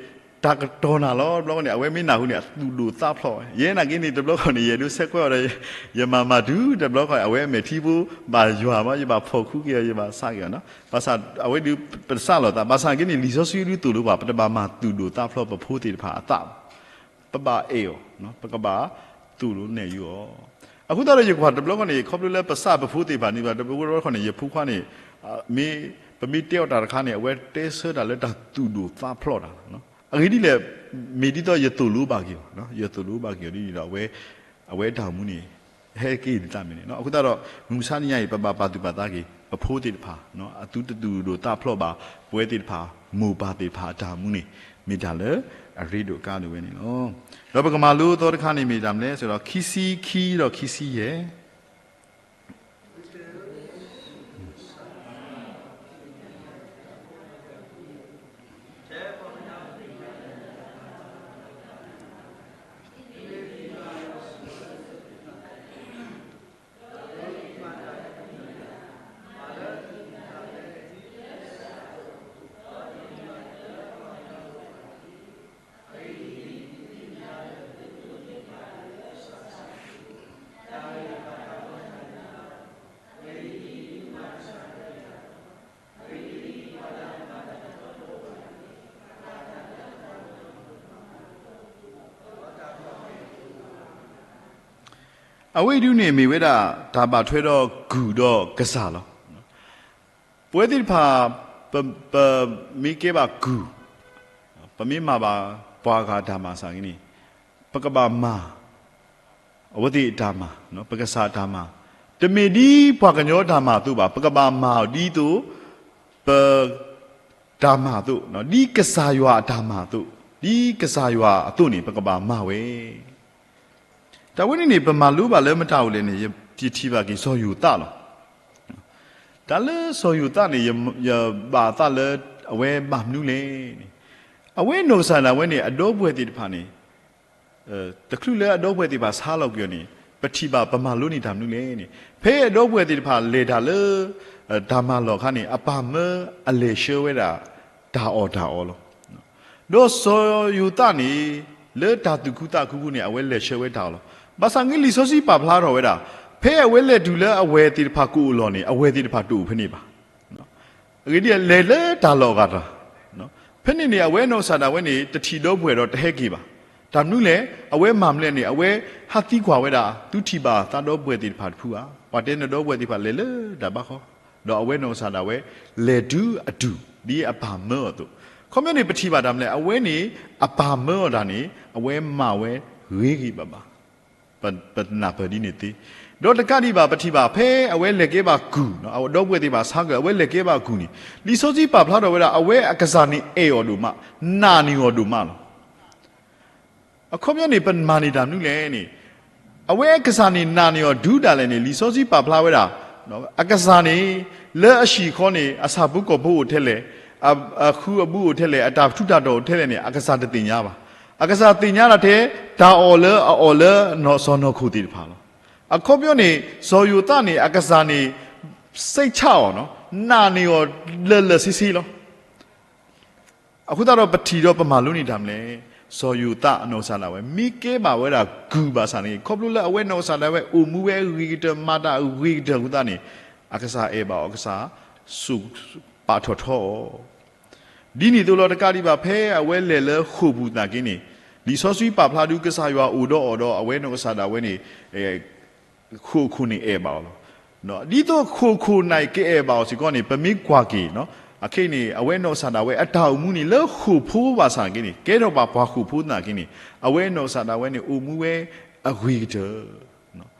တၢ်ကတီၤနၤလီၤ တဘျီဃီန့ၣ် အဝဲမ့ၢ်နၢ်ဟူန့ၣ် အသူၣ်ဒိၣ်သးဖျိးဝဲ. ယဲနာ်က့န့ၣ် တဘျီဃီန့ၣ် ယအဲၣ်ဒိးဆဲးခွဲးအီၤဒီး ယမၤမၤတုၤ တဘျီဃီန့ၣ် အဝဲအမဲာ်ထံဖိ ဘၣ်ယွၤမး ယဘၣ်ဖီၣ်ဃုက့ၤအီၤ ယဘၣ်ဆးက့ၤအီၤ. ဘၣ်ဆၣ်အဝဲဒုး ပတစးလီၤသး ဘၣ်ဆၣ်နာ်က့န့ၣ် လံာ်စီဆှံဒုးသိၣ်လိပှၤ ပတဘၣ်မၤသူၣ်ဒိၣ်သးဖျိးပဖိသ့ၣ်တဖၣ်အသးဘၣ်. ပဘၣ်အဲၣ်အီၤ, ပကဘၣ်သိၣ်လိနဲၣ်ယုာ်အီၤ. အဃိသတးဒီးယကွၢ်တဘျီဃီန့ၣ် ခီဖျိလၢပစးပဖိသ့ၣ်တဖၣ်န့ၣ် တဘျီဃီန့ၣ် ယဖိခွါန့ၣ် မ့ၢ် ပမ့ၢ်တဲအီၤတၢ်တခါန့ၣ် အဝဲတဲဆၢတၢ်လၢတၢ်သူၣ်ဒိၣ်သးဖျိးတၢ်လီၤ. အဂ့ၢ်ဒ်လဲၣ်, မ့ၢ်ဒ်သိးယသိၣ်လိဘၣ်က့ၤအီၤ, ယသိၣ်လိဘၣ်က့ၤအီၤဒ်န့ၣ်ဒီး အဝဲအတၢ်အိၣ်မူန့ၣ် ဟဲက့ၤန့ၣ်တမံၤန့ၣ်. အဃိသတးဒီး မုၢ်မဆါတနံၤအံၤ ပဘၣ်ပာ်သူၣ်ပာ်သးက့ၤ ပဖိသ့ၣ်တဖၣ်, အသုတသူၣ်ဒိၣ်သးဖျိးဘၣ် ပဝဲသ့ၣ်တဖၣ် မိၢ်ပၢ်သ့ၣ်တဖၣ်အတၢ်အိၣ်မူန့ၣ် မ့ၢ်တၢ်လၢအရ့ဒိၣ်ကါဒိၣ်ဝဲန့ၣ်လီၤ. ဒီးပကမၤလိသီတခါန့ၣ်မ့ၢ်တၢ်မနုၤလဲၣ်, စံးထီၣ်ပတြၢၤခံဆံခံဒီးခံဆံယဲၢ်. အဝဲအံၤဒုန့ၣ် မ့ၢ်ဝဲဒၣ် တၢ်ဘၣ်ထွဲဒီးကုၢ်ဒီးကစၢ်လီၤ. ပဝဲသ့ၣ်တဖၣ် ပမ့ၢ်ကဲဘၣ်ကုၢ်, ပမ့ၢ်မၤဘၣ်ပှၤဂၤတၢ်မၤစ့ၢ်ကီးန့ၣ် ပကဘၣ်မၤ အဝဲသ့ၣ်အတၢ်မၤ, ပကစၢ်အတၢ်မၤ, တမ့ၢ်ဒ်ပှၤကညီအတၢ်မၤအသိးဘၣ်, ပကဘၣ်မၤအီၤဒ်သိး ပ တၢ်မၤအသိး, ဒ်ကစၢ်ယွၤအတၢ်မၤအသိး, ဒ်ကစၢ်ယွၤအသိးန့ၣ် ပကဘၣ်မၤဝဲ. တၢ်ဝဲန့ၣ်န့ၣ် ပမၤလိဘၣ်လၢမတၤအိၣ်လဲၣ်န့ၣ် ယထံၣ်ဘၣ်က့ၤစီၤယိၤသးလီၤ. တၢ်လၢစီၤယိၤသးန့ၣ် ယဘၣ်အသးလၢအဝဲဘၣ်မနုၤလဲၣ်န့ၣ်, အဝဲနီၢ်ကစၢ်ဒၣ်ဝဲန့ၣ် အဒီပုၢ်ဝဲၢ်သ့ၣ်တဖၣ်န့ၣ် တချုးလၢအဒီပုၢ်ဝဲၢ်သ့ၣ်တဖၣ်ဆါလီၤကွံာ်အီၤန့ၣ် ပထံၣ်ဘၣ်ပမၤလိန့ၢ်တၢ်မနုၤလဲၣ်န့ၣ်, ဖဲအဒီပုၢ်ဝဲၢ်သ့ၣ်တဖၣ်လဲၤတၢ်လၢ တၢ်မၤလီၢ်အခါန့ၣ် အပၢ်မၢအလဲၤဆှၢဝဲဒၣ် တၢ်အီၣ်တၢ်အီလီၤ. ဒီးစီၤယိၤသးန့ၣ် လၢတၢ်သူၣ်ခုသးခုအပူၤန့ၣ် အဝဲလဲၤဆှၢဝဲတၢ်အီၣ်လီၤ. ဘၣ်ဆၣ်ဂ့ၤလံာ်စီဆှံပာ်ဖျါထီၣ်ဝဲဒၣ် ဖဲအဝဲလဲၤတုၤလၢအဝဲၢ်သ့ၣ်တဖၣ်ကအိၣ်အလီၢ်န့ၣ် အဝဲၢ်သ့ၣ်တဖၣ်တအိၣ်ဖဲန့ၣ်ဘၣ်. အဂ့ၢ်ဒ်အံၤ လဲၤလၢတၢ်လီၢ်အဂၤတၢ်, ဖဲန့ၣ်န့ၣ် အဝဲနီၢ်ကစၢ်ဒၣ်ဝဲန့ၣ် တထံၣ်ဒီပုၢ်ဝဲၢ်ဒီးတဟဲက့ၤဘၣ်. တၢ်မနုၤလဲၣ်, အဝဲမၤမနုၤလဲၣ်န့ၣ် အဝဲဟးသံကွၢ်ဝဲဒၣ် သုထံၣ်ဘၣ်သးဒီပုၢ်ဝဲၢ်သ့ၣ်တဖၣ်တဖုဧါ, ပှၤတဲနဒီပုၢ်ဝဲၢ်သ့ၣ်တဖၣ်လဲၤလၢတၢ်ဘါဃီ, ဒီးအဝဲနီၢ်ကစၢ်ဒၣ်ဝဲ လဲၤတုၤအတုၤ ဒ်အပၢ်မၢအီၤအသိး, ခီပညီန့ၣ် ပထံၣ်ဘၣ်တၢ်မနုၤလဲၣ်, အဝဲန့ၣ် အပၢ်မၢအီၤတၢ်န့ၣ် အဝဲမၤဝဲဂ့ၤဂ့ၤဘၣ်ဘၣ် ပနၢ်ပၢၢ်ဒ်န့ၣ်သ့, ဒီးတကးဒံးဘၣ် ပထံၣ်ဘၣ်ဖဲအဝဲလဲၤကဲဘၣ်ကုၢ်, အဒီပုၢ်ဝဲၢ်သ့ၣ်တဖၣ်ဆါကွံာ် အဝဲလဲၤကဲဘၣ်ကုၢ်န့ၣ် လံာ်စီဆှံပာ်ဖျါထီၣ်ဝဲဒၣ် အဝဲအကစၢ်န့ၣ်အဲၣ်အီၤဒိၣ်မး, နာ်န့ၢ်အီၤဒိၣ်မးလီၤ. အခီပညီန့ၣ် ပမၤန့ၢ်တၢ်မနုၤလဲၣ်န့ၣ်, အဝဲအကစၢ်န့ၣ်နာ်န့ၢ်အီၤဒုးဒၣ်လဲာ်န့ၣ် လံာ်စီဆှံပာ်ဖျါဝဲဒၣ် အကစၢ်န့ၣ် လၢအဟံၣ်ဃီန့ၣ် အဆၣ်ဖိကီၢ်ဖိအိၣ်ထဲလဲၣ်, အဃုအဘူးအိၣ်ထဲလဲၣ်, အတၢ်ထူးတၢ်တီၤအိၣ်ထဲလဲၣ်န့ၣ် အကစၢ်တသ့ၣ်ညါဘၣ်. အကစၢ်သ့ၣ်ညါဒၣ်ထဲ တၢ်အီၣ်လၢအအီၣ်လၢနီၢ်စီၢ်နီၢ်ခိၣ်သ့ၣ်တဖၣ်လီၤ. အခီပညီန့ၣ် စီၤယိၤသးန့ၣ် အကစၢ်န့ၣ် စိတ်ချအီၤ, နာ်န့ၢ်အီၤလၢာ်လၢာ်ဆ့ဆ့လီၤ. အဃိသတးဒီးပထံၣ်ဒီးပမၤလိန့ၢ်တၢ်မနုၤလဲၣ်, စီၤယိၤသးအနီၢ်ကစၢ်ဒၣ်ဝဲ မ့ၢ်ကဲဘၣ်ဝဲဒၣ်ကုၢ်ဘၣ်ဆၣ်န့ၣ် ခီဖျိလၢအဝဲနီၢ်ကစၢ်ဒၣ်ဝဲ အိၣ်မူဝဲအဂ့ၤကတၢၢ် မၤတၢ်အဂ့ၤကတၢၢ်အဃိသတးန့ၣ် အကစၢ်အဲၣ်ဘၣ်အီၤ အကစၢ်စူၢ်ပာ်ထီၣ်ထီအီၤ ဒ်န့ၣ်အသိးလီၤ. တကးဒံးဘၣ် ဖဲအဝဲလဲၤလၢဃိာ်ပူၤသနာ်က့န့ၣ် လံာ်စီဆှံပာ်ဖျါဒုး ကစၢ်ယွၤအိၣ်ဒီးအီၤဒီး အဝဲနီၢ်ကစၢ်ဒၣ်ဝဲန့ၣ် ဃိာ်ခိၣ်န့ၣ်အဲၣ်ဘၣ်အီၤလီၤ. ဒ်သိးဃိာ်ခိၣ်န့ၣ်ကအဲၣ်ဘၣ်အီၤစ့ၢ်ကီးန့ၣ် ပမ့ၢ်ကွၢ်က့ၤ အခဲအံၤန့ၣ် အဝဲနီၢ်ကစၢ်ဒၣ်ဝဲအတၢ်အိၣ်မူန့ၣ် လၢဃိာ်ဖိဘၣ်ဆၣ်သနာ်က့န့ၣ် ကဲထီၣ်ဘၣ်ပှၤဃိာ်ဖိသနာ်က့န့ၣ် အဝဲနီၢ်ကစၢ်ဒၣ်ဝဲန့ၣ် အိၣ်မူဝဲအဂ့ၤကတၢၢ်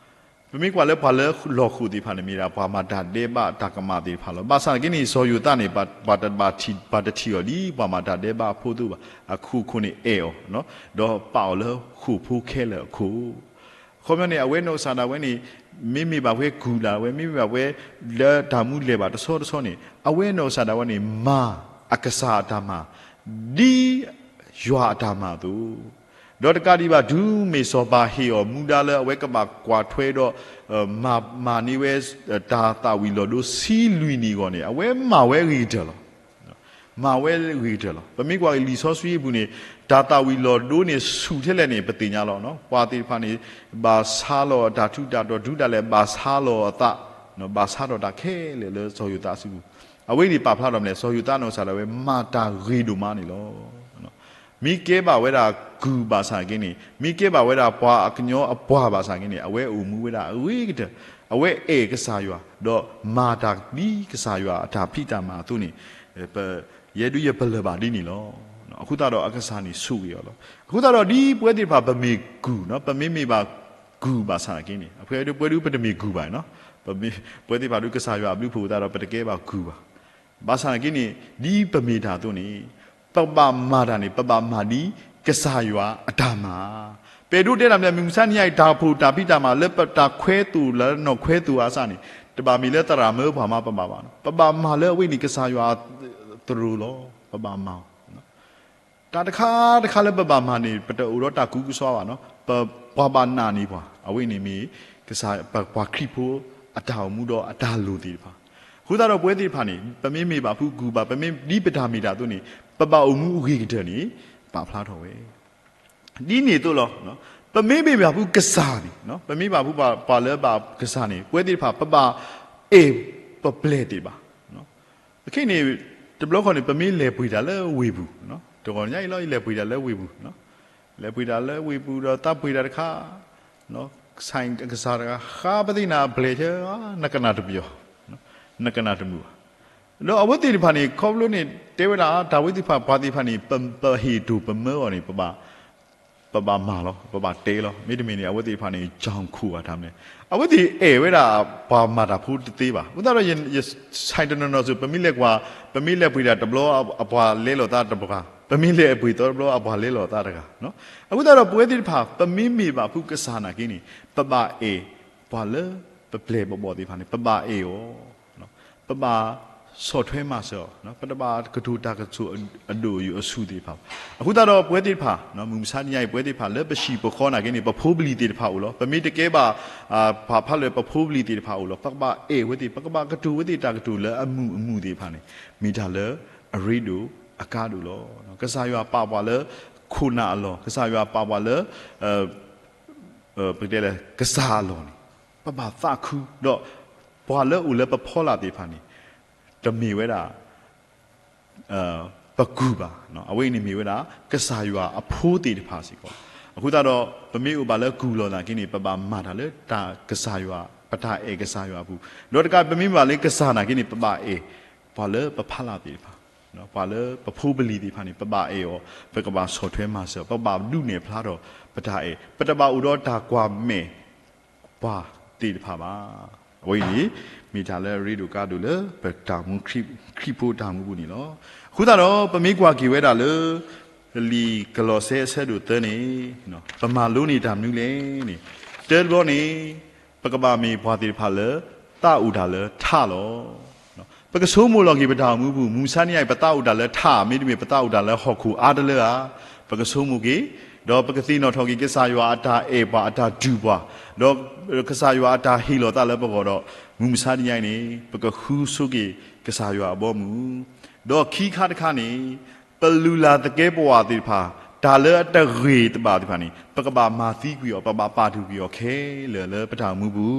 ပမ့ၢ်ကွၢ်လၢပှၤလၢလီၢ်ဃိာ်သ့ၣ်တဖၣ်န့ၣ် မ့ၢ်ဒၣ်ပှၤမၤတၢ်ဒဲးဘးတၢ်ကမၣ်သ့ၣ်တဖၣ်လီၤ. ဘၣ်ဆၣ်သနာ်က့န့ၣ် စီၤယိၤသးန့ၣ် ပှၤတထံၣ်အီၤဒ်ပှၤမၤတၢ်ဒဲးဘးအဖိအသိးဘၣ်. အဃိာ်ခိၣ်န့ၣ်အဲၣ်အီၤ ဒီးပာ်အီၤလၢဃိာ်ဖိခဲလၢာ်အခိၣ် အခီပညီန့ၣ် အဝဲနီၢ်ကစၢ်ဒၣ်ဝဲန့ၣ် မ့မ့ၢ်ဘၣ်ဝဲကုၢ်ဒၣ်ဝဲ မ့မ့ၢ်ဘၣ်ဝဲ လၢတၢ်မူလဲၤဘၣ်တဆီတဆီန့ၣ် အဝဲနီၢ်ကစၢ်ဒၣ်ဝဲန့ၣ် မၤအကစၢ်အတၢ်မၤ ဒ်ယွၤအတၢ်မၤအသိး ဒီးတကးဒံးဘၣ် တုၤမ့ၢ်စီၤပၤဟ့ၣ်အီၤမူဒါလၢအဝဲကဘၣ်ကွၢ်ထွဲဒီး မၤန့ၢ်ဝဲ တၢ်သၣ်ဝံၤလီၤဒိဆံလွံၢ်နံၣ်အဂီၢ်န့ၣ် အဝဲမၤဝဲအဂ့ၤကတၢၢ်လီၤ. မၤဝဲအဂ့ၤကတၢၢ်လီၤ. ပမ့ၢ်ကွၢ်လံာ်စီဆှံအပူၤန့ၣ် တၢ်သၣ်ဝံၤလီၤဒိန့ၣ်ဆူၣ်ထဲလဲၣ်န့ၣ် ပသ့ၣ်ညါလီၤ. ပှၤသ့ၣ်တဖၣ်န့ၣ် ဘၣ်ဆါလီၤအတၢ်ထူးတၢ်တီၤ တုၤဒၣ်လဲာ်ဘၣ်ဆါလီၤအသး ဘၣ်ဆါထီၣ်တၢ်ခဲလၢာ်လၢစီၤယိၤသးအစုပူၤ အဝဲန့ၣ်ပာ်ဖျါထီၣ်မနုၤလဲၣ်, စီၤယိၤသးနီၢ်ကစၢ်ဒၣ်ဝဲ မၤတၢ်ဂ့ၤဒိၣ်မးန့ၣ်လီၤ. မ့ၢ်ကဲဘၣ်ဝဲဒၣ်ကုၢ်ဘၣ်ဆၣ်သနာ်က့န့ၣ် မ့ၢ်ကဲဘၣ်ဝဲဒၣ်ပှၤအကညီအပှၤဘၣ်ဆၣ်သနာ်က့န့ၣ် အဝဲအိၣ်မူဝဲဒၣ်အဂ့ၤကတၢၢ်, အဝဲအဲၣ်ကစၢ်ယွၤ ဒီးမၤတၢ်ဒ်ကစၢ်ယွၤအတၢ်ဖံးတၢ်မၤအသိးန့ၣ် ယဲဒၣ်ယပလၢၢ်ဘၣ်ဒ်န့ၣ်လီၤ. အဃိသတးဒီးအကစၢ်န့ၣ်ဆိၣ်ဂ့ၤအီၤလီၤ. အဃိသတးဒီးဒ်ပဝဲသ့ၣ်တဖၣ်ပမ့ၢ်ကုၢ်, ပမ့မ့ၢ်ဘၣ်ကုၢ်ဘၣ်ဆၣ်သနာ်က့န့ၣ်, အဖဲဒ်ပဝဲဒၣ်ပတမ့ၢ်ကုၢ်ဘၣ်န့ၣ်, ပဝဲသ့ၣ်တဖၣ်ဒ်ကစၢ်ယွၤအဘျုးအဖှိၣ်အဃိသတးဒီး ပတကဲဘၣ်ကုၢ်ဘၣ်. ဘၣ်ဆၣ်သနာ်က့န့ၣ် ဒ်ပမ့ၢ်တၢ်အသိးန့ၣ် ပဘၣ်မၤတၢ်န့ၣ် ပဘၣ်မၤဒ်ကစၢ်ယွၤအတၢ်မၤ. ပအဲၣ်ဒိးတဲတၢ်မနုၤလဲၣ်, မုၢ်မဆါတနံၤအံၤ တၢ်ဖှိၣ်တၢ်ဖံးတၢ်မၤလၢပတၢ်ခွဲသိၣ်လၢနီၢ်ခွဲသိၣ်အစးန့ၣ် တဘၣ်မ့ၢ်လၢသရၣ်မၢပှၤမၤပဘၣ်ဘၣ်, ပဘၣ်မၤလၢအဝဲန့ၣ် ကစၢ်ယွၤသရိာ်လီၤ. ပဘၣ်မၤအီၤ တၢ်တခါတခါလၢပဘၣ်မၤန့ၣ် ပတအိၣ်ဒီးတၢ်ကူကစီဘၣ်န့ၣ်, ပှၤဘၣ်နာ်န့ၢ်ပှၤ, အဝဲန့ၣ်မ့ၢ် ပှၤခရံာ်ဖိအတၢ်အိၣ်မူဒီးအတၢ်လိၣ်သ့ၣ်တဖၣ်. အဃိသတးဒီးပဝဲသ့ၣ်တဖၣ်န့ၣ် ပမ့မ့ၢ်ဘၣ်ဖုးကုၢ်ဘၣ်, ပမ့ၢ်ဒ်ပတၢ်မ့ၢ်တၢ်အသိးန့ၣ် ပဘၣ်အိၣ်မူအဂ့ၤကတၢၢ်န့ၣ် ပာ်ဖျါထီၣ်ဝဲ ဒ်န့ၣ်အသိးလီၤ. ပမ့မ့ၢ်ဘၣ်ဖုးကစၢ်န့ၣ်, ပမ့မ့ၢ်ဘၣ်ဖုးပှၤလၢဘၣ်ကစၢ်န့ၣ် ပဝဲသ့ၣ်တဖၣ် ပဘၣ်အဲၣ်ပပျဲၢ်သ့ၣ်တဖၣ်. အခဲအံၤန့ၣ် တဘျီဃီန့ၣ် ပမ့ၢ်လဲၤပှ့ၤတၢ်လၢဝ့ၢ်ပူၤ, တဂီၤညါအံၤလီၤ ယလဲၤပှ့ၤတၢ်လၢဝ့ၢ်ပူၤ, လဲၤပှ့ၤတၢ်လၢဝ့ၢ်ပူၤဒီးသးပှ့ၤတၢ်တခါ ဆဲးကစၢ်တဂၤ ဃါပသ့ၣ်နၤအပျဲၢ်ဆၢ နကနၣ်တပယီၤ, နကနၣ်တမုာ်ဘၣ်. ဒီးအဝဲသ့ၣ်တဖၣ်န့ၣ် ခီဖျိန့ၣ် တဲဝဲဒၣ် တၢ်ဝဲသ့ၣ်တဖၣ် ပှၤသ့ၣ်တဖၣ်န့ၣ် ပဟ့ၣ်တိၢ်ပမၢအီၤန့ၣ် ပဘၣ်မၤလီၤ, ပဘၣ်တဲလီၤ. မ့တမ့ၢ်န့ၣ် အဝဲသ့ၣ်တဖၣ်န့ၣ် ကၠီၣ်ခိၣ်ဘၣ်တၢ်မနုၤလဲၣ်, အဝဲသ့ၣ်အဲၣ်ဝဲဒၣ်ပှၤမၤတၢ်ဖိတသ့ဘၣ်. အဃိသတးဒီး ယဆဲးတနီၤနီၤစ့ၢ် ပမ့ၢ်လဲၤကွၢ်, ပမ့ၢ်လဲၤပှ့ၤတၢ်တဘျီ အပှၤလဲလိာ်သးတဂၤ, ပမ့ၢ်လဲၤပှ့ၤသီတဘျီ အပှၤလဲလိာ်သးတဂၤ. အဃိသတးဒီး ပဝဲသ့ၣ်တဖၣ် ပမ့မ့ၢ်ဘၣ်ဖုးကစၢ်နာ်က့န့ၣ် ပဘၣ်အဲၣ်ပှၤလၢပပျဲၢ်ဘီၣ်ဘီၣ်သ့ၣ်တဖၣ်န့ၣ် ပဘၣ်အဲၣ်အီၤ, ပဘၣ်ဆီၣ်ထွဲမၤစၢၤအီၤ, ပတဘၣ်ကတိၤတၢ်ကတိၤအဒိၣ်အယိာ်အဆူၣ်သ့ၣ်တဖၣ်ဘၣ်. အဃိသတးဒီး ပဝဲသ့ၣ်တဖၣ် မုၢ်မဆါတနံၤအံၤ ပဝဲသ့ၣ်တဖၣ်လၢပဟံၣ်ပဃီနာ်က့န့ၣ် ပဖိပလံၤသ့ၣ်တဖၣ်အိၣ်လီၤ. ပမ့ၢ်တကဲဘၣ် ပှၤဖးလၢပဖိပလံၤသ့ၣ်တဖၣ်အိၣ်လီၤ. ပကဘၣ်အဲၣ်ဝဲသ့ၣ်, ပကဘၣ်ကတိၤဝဲသ့ၣ်တၢ်ကတိၤလၢအမုာ်အမုာ်သ့ၣ်တဖၣ်န့ၣ် မ့ၢ်တၢ်လၢအရ့ဒိၣ်အကါဒိၣ်လီၤ. ကစၢ်ယွၤပာ်ပှၤလၢခိၣ်နၢ်အလီၢ်, ကစၢ်ယွၤပာ်ပှၤလၢ ပကတဲလၢကစၢ်အလီၢ်န့ၣ် ပဘၣ်သးခု, ဒီးပှၤလၢအိၣ်လၢပဖီလာ်သ့ၣ်တဖၣ်န့ၣ် တမ့ၢ်ဝဲဒၣ် ပကုၢ်ဘၣ်, အဝဲအံၤန့ၣ်မ့ၢ်ဝဲဒၣ် ကစၢ်ယွၤအဖိသ့ၣ်တဖၣ်စ့ၢ်ကီး. အဃိသတးဒီး ပမ့ၢ်အိၣ်ဘၣ်လၢကုၢ်လီၢ်နာ်က့န့ၣ် ပဘၣ်မၤတၢ်လၢတၢ်ကစၢ်ယွၤ, ပတၢ်အဲၣ်ကစၢ်ယွၤအပူၤ, ဒီးတကး ပမ့ၢ်ဘၣ်လၢကစၢ်နာ်က့န့ၣ် ပဘၣ်အဲၣ်ပှၤလၢပဖီလာ်သ့ၣ်တဖၣ်, ပှၤလၢပဖိပလံၤသ့ၣ်တဖၣ်န့ၣ် ပဘၣ်အဲၣ်အီၤ, ပကဘၣ်ဆီၣ်ထွဲမၤစၢၤ, ပကဘၣ်ဒုးနဲၣ်ဖျါထီၣ်ပတၢ်အဲၣ်, ပတဘၣ်အိၣ်ဒီးတၢ်ကွၢ်မဲာ် ပှၤသ့ၣ်တဖၣ်ဘၣ်. အဝဲအံၤန့ၣ် မ့ၢ်တၢ်လၢအရ့ဒိၣ်ကါဒိၣ်လၢ ပတၢ်မူ ခရံာ်ဖိတၢ်မူပူၤန့ၣ်လီၤ. အဃိသတးဒီး ပမ့ၢ်ကွၢ်က့ၤဝဲဒၣ်လၢ လံာ်ကလီးစဲအဆၢဒိၣ်သၢန့ၣ် ပမၤလိန့ၢ်တၢ်မနုၤလဲၣ်န့ၣ်, တၢတဘျီန့ၣ် ပကဘၣ်မ့ၢ်ပှၤသ့ၣ်တဖၣ်လၢ သးအိၣ်တၢ်လၢထးလီၤ. ပကဆိကမိၣ်လီၤက့ၤပတၢ်အိၣ်မူပူၤ, မုၢ်မဆါတနံၤအံၤ ပသးအိၣ်တၢ်လၢထး, မ့တမ့ၢ်ပသးအိၣ်တၢ်လၢဟီၣ်ခိၣ်အါတလၢဧါ. ပကဆိကမိၣ်က့ၤ, ဒီးပကသ့ၣ်နီၣ်ထီၣ်က့ၤ ကစၢ်ယွၤအတၢ်အဲၣ်ပှၤ အတၢ်တူၢ်ပှၤ, ဒီးကစၢ်ယွၤအတၢ်ဟ့ၣ်လီၤသးလၢပဂီၢ်ဒီး မုၢ်မဆါတနံၤအံၤန့ၣ် ပကဃုဆိက့ၤကစၢ်ယွၤအဘီအမုၢ်, ဒီးခံခါတခါန့ၣ် ပလုၢ်လၢ်သကဲးပဝးသ့ၣ်တဖၣ် တၢ်လၢအတဂ့ၤတဘၣ်သ့ၣ်တဖၣ်န့ၣ် ပကဘၣ်မၤသံကွံာ်အီၤ, ပကဘၣ်ပာ်ဒုၣ်ကွံာ်အီၤခဲလၢာ်လၢပတၢ်အိၣ်မူပူ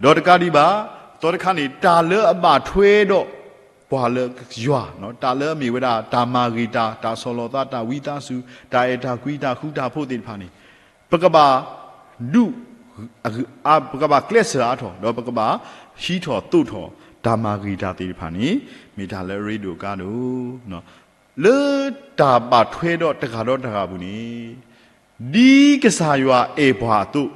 ၤ, ဒီးတကးဒံးဘၣ် သီတခါန့ၣ် တၢ်လၢအဘၣ်ထွဲဒီးပှၤလၢယွၤ, တၢ်လၢအမ့ၢ်ဝဲဒၣ် တၢ်မၤဂ့ၤတၢ်, တၢ်ဆီၣ်လီၤသး, တၢ်ဝံသးစူၤ, တၢ်အဲၣ်တၢ်ကွံ, တၢ်ဃူတၢ်ဖိးသ့ၣ်တဖၣ်န့ၣ် ပကဘၣ်ဒုး ပကဘၣ်ကျဲးစၢးအါထီၣ်, ဒီးပကဘၣ်ဟံးထီၣ်သိးထီၣ် တၢ်မၤဂ့ၤတၢ်သ့ၣ်တဖၣ်န့ၣ် မ့ၢ်တၢ်လၢအရ့ဒိၣ်ကါဒိၣ် လၢတၢ်ဘၣ်ထွဲဒီးတဂၤဒီးတဂၤအပူၤန့ၣ် ဒ်ကစၢ်ယွၤအဲၣ်ပှၤအသိး,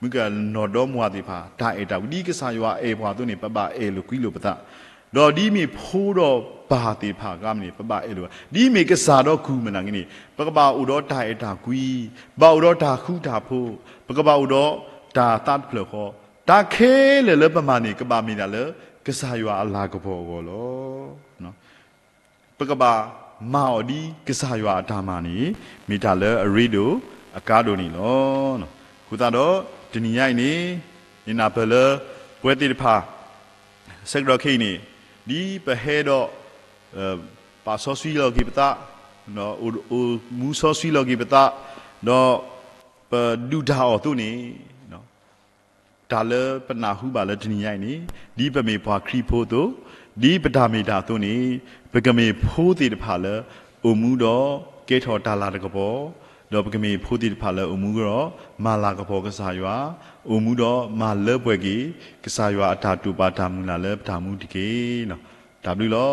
မ့ၢ်ကနီၢ်ဒီမါဝၤသ့ၣ်တဖၣ် တၢ်အဲၣ်တၢ်ကွံ ဒ်ကစၢ်ယွၤအဲၣ်ပှၤအသိးန့ၣ် ပဘၣ်အဲၣ်လိာ်ကွံလိာ်ပသး, ဒီးဒ်မ့ၢ်ဖိဒီးပၢ်သ့ၣ်တဖၣ်အဂီၢ်န့ၣ် ပဘၣ်အဲၣ်လိာ်, ဒ်မ့ၢ်ကစၢ်ဒီးကုၢ်မနုၤက့န့ၣ် ပကဘၣ်အိၣ်ဒီးတၢ်အဲၣ်တၢ်ကွံ, ဘၣ်အိၣ်ဒီးတၢ်ဃူတၢ်ဖိး, ပကဘၣ်အိၣ်ဒီးတၢ်သးတဖျၢၣ်ဃီ, တၢ်ခဲလၢာ်လၢပမၤန့ၣ် ကဘၣ်မ့ၢ်တၢ်လၢကစၢ်ယွၤအလၤကပီၤအဂီၢ်လီၤ. ပကဘၣ်မၤအီၤဒ်ကစၢ်ယွၤအတၢ်မၤန့ၣ် မ့ၢ်တၢ်လၢအရ့ဒိၣ်အကါဒိၣ်န့ၣ်လီၤ. အဃိသတးဒီး တနံၤညါအံၤန့ၣ် ယနၢ်ပၢၢ်လၢ ပဝဲသ့ၣ်တဖၣ် ဆၢကတီၢ်ခဲအံၤန့ၣ် ဒ်ပဟဲဒီး ပာ်စီဆှံလီၤက့ၤပသး, အိၣ်မူစီဆှံလီၤက့ၤပသး, ဒီးပဒုၣ်ဒါအီၤအသိးန့ၣ် တၢ်လၢပနၢ်ဟူဘၣ်လၢတနံၤညါအံၤန့ၣ် ဒ်ပမ့ၢ်ပှၤခရံာ်ဖိအသိး, ဒ်ပတၢ်မ့ၢ်တၢ်အသိးန့ၣ် ပကမ့ၢ်ဖိသ့ၣ်တဖၣ်လၢအိၣ်မူဒီးကဲထီၣ်တၢ်လၤတကပီၤ, ဒီးပကမ့ၢ်ဖိသ့ၣ်တဖၣ်လၢအိၣ်မူဒီး မၤလၤကပီၤကစၢ်ယွၤ, အိၣ်မူဒီးမၤလၢပှဲၤက့ၤ ကစၢ်ယွၤအတၢ်တိာ်ပာ်တၢ်မုၢ်လၢ်လၢပတၢ်မူတက့ၢ်. တၢ်ဘျုးလီၤ.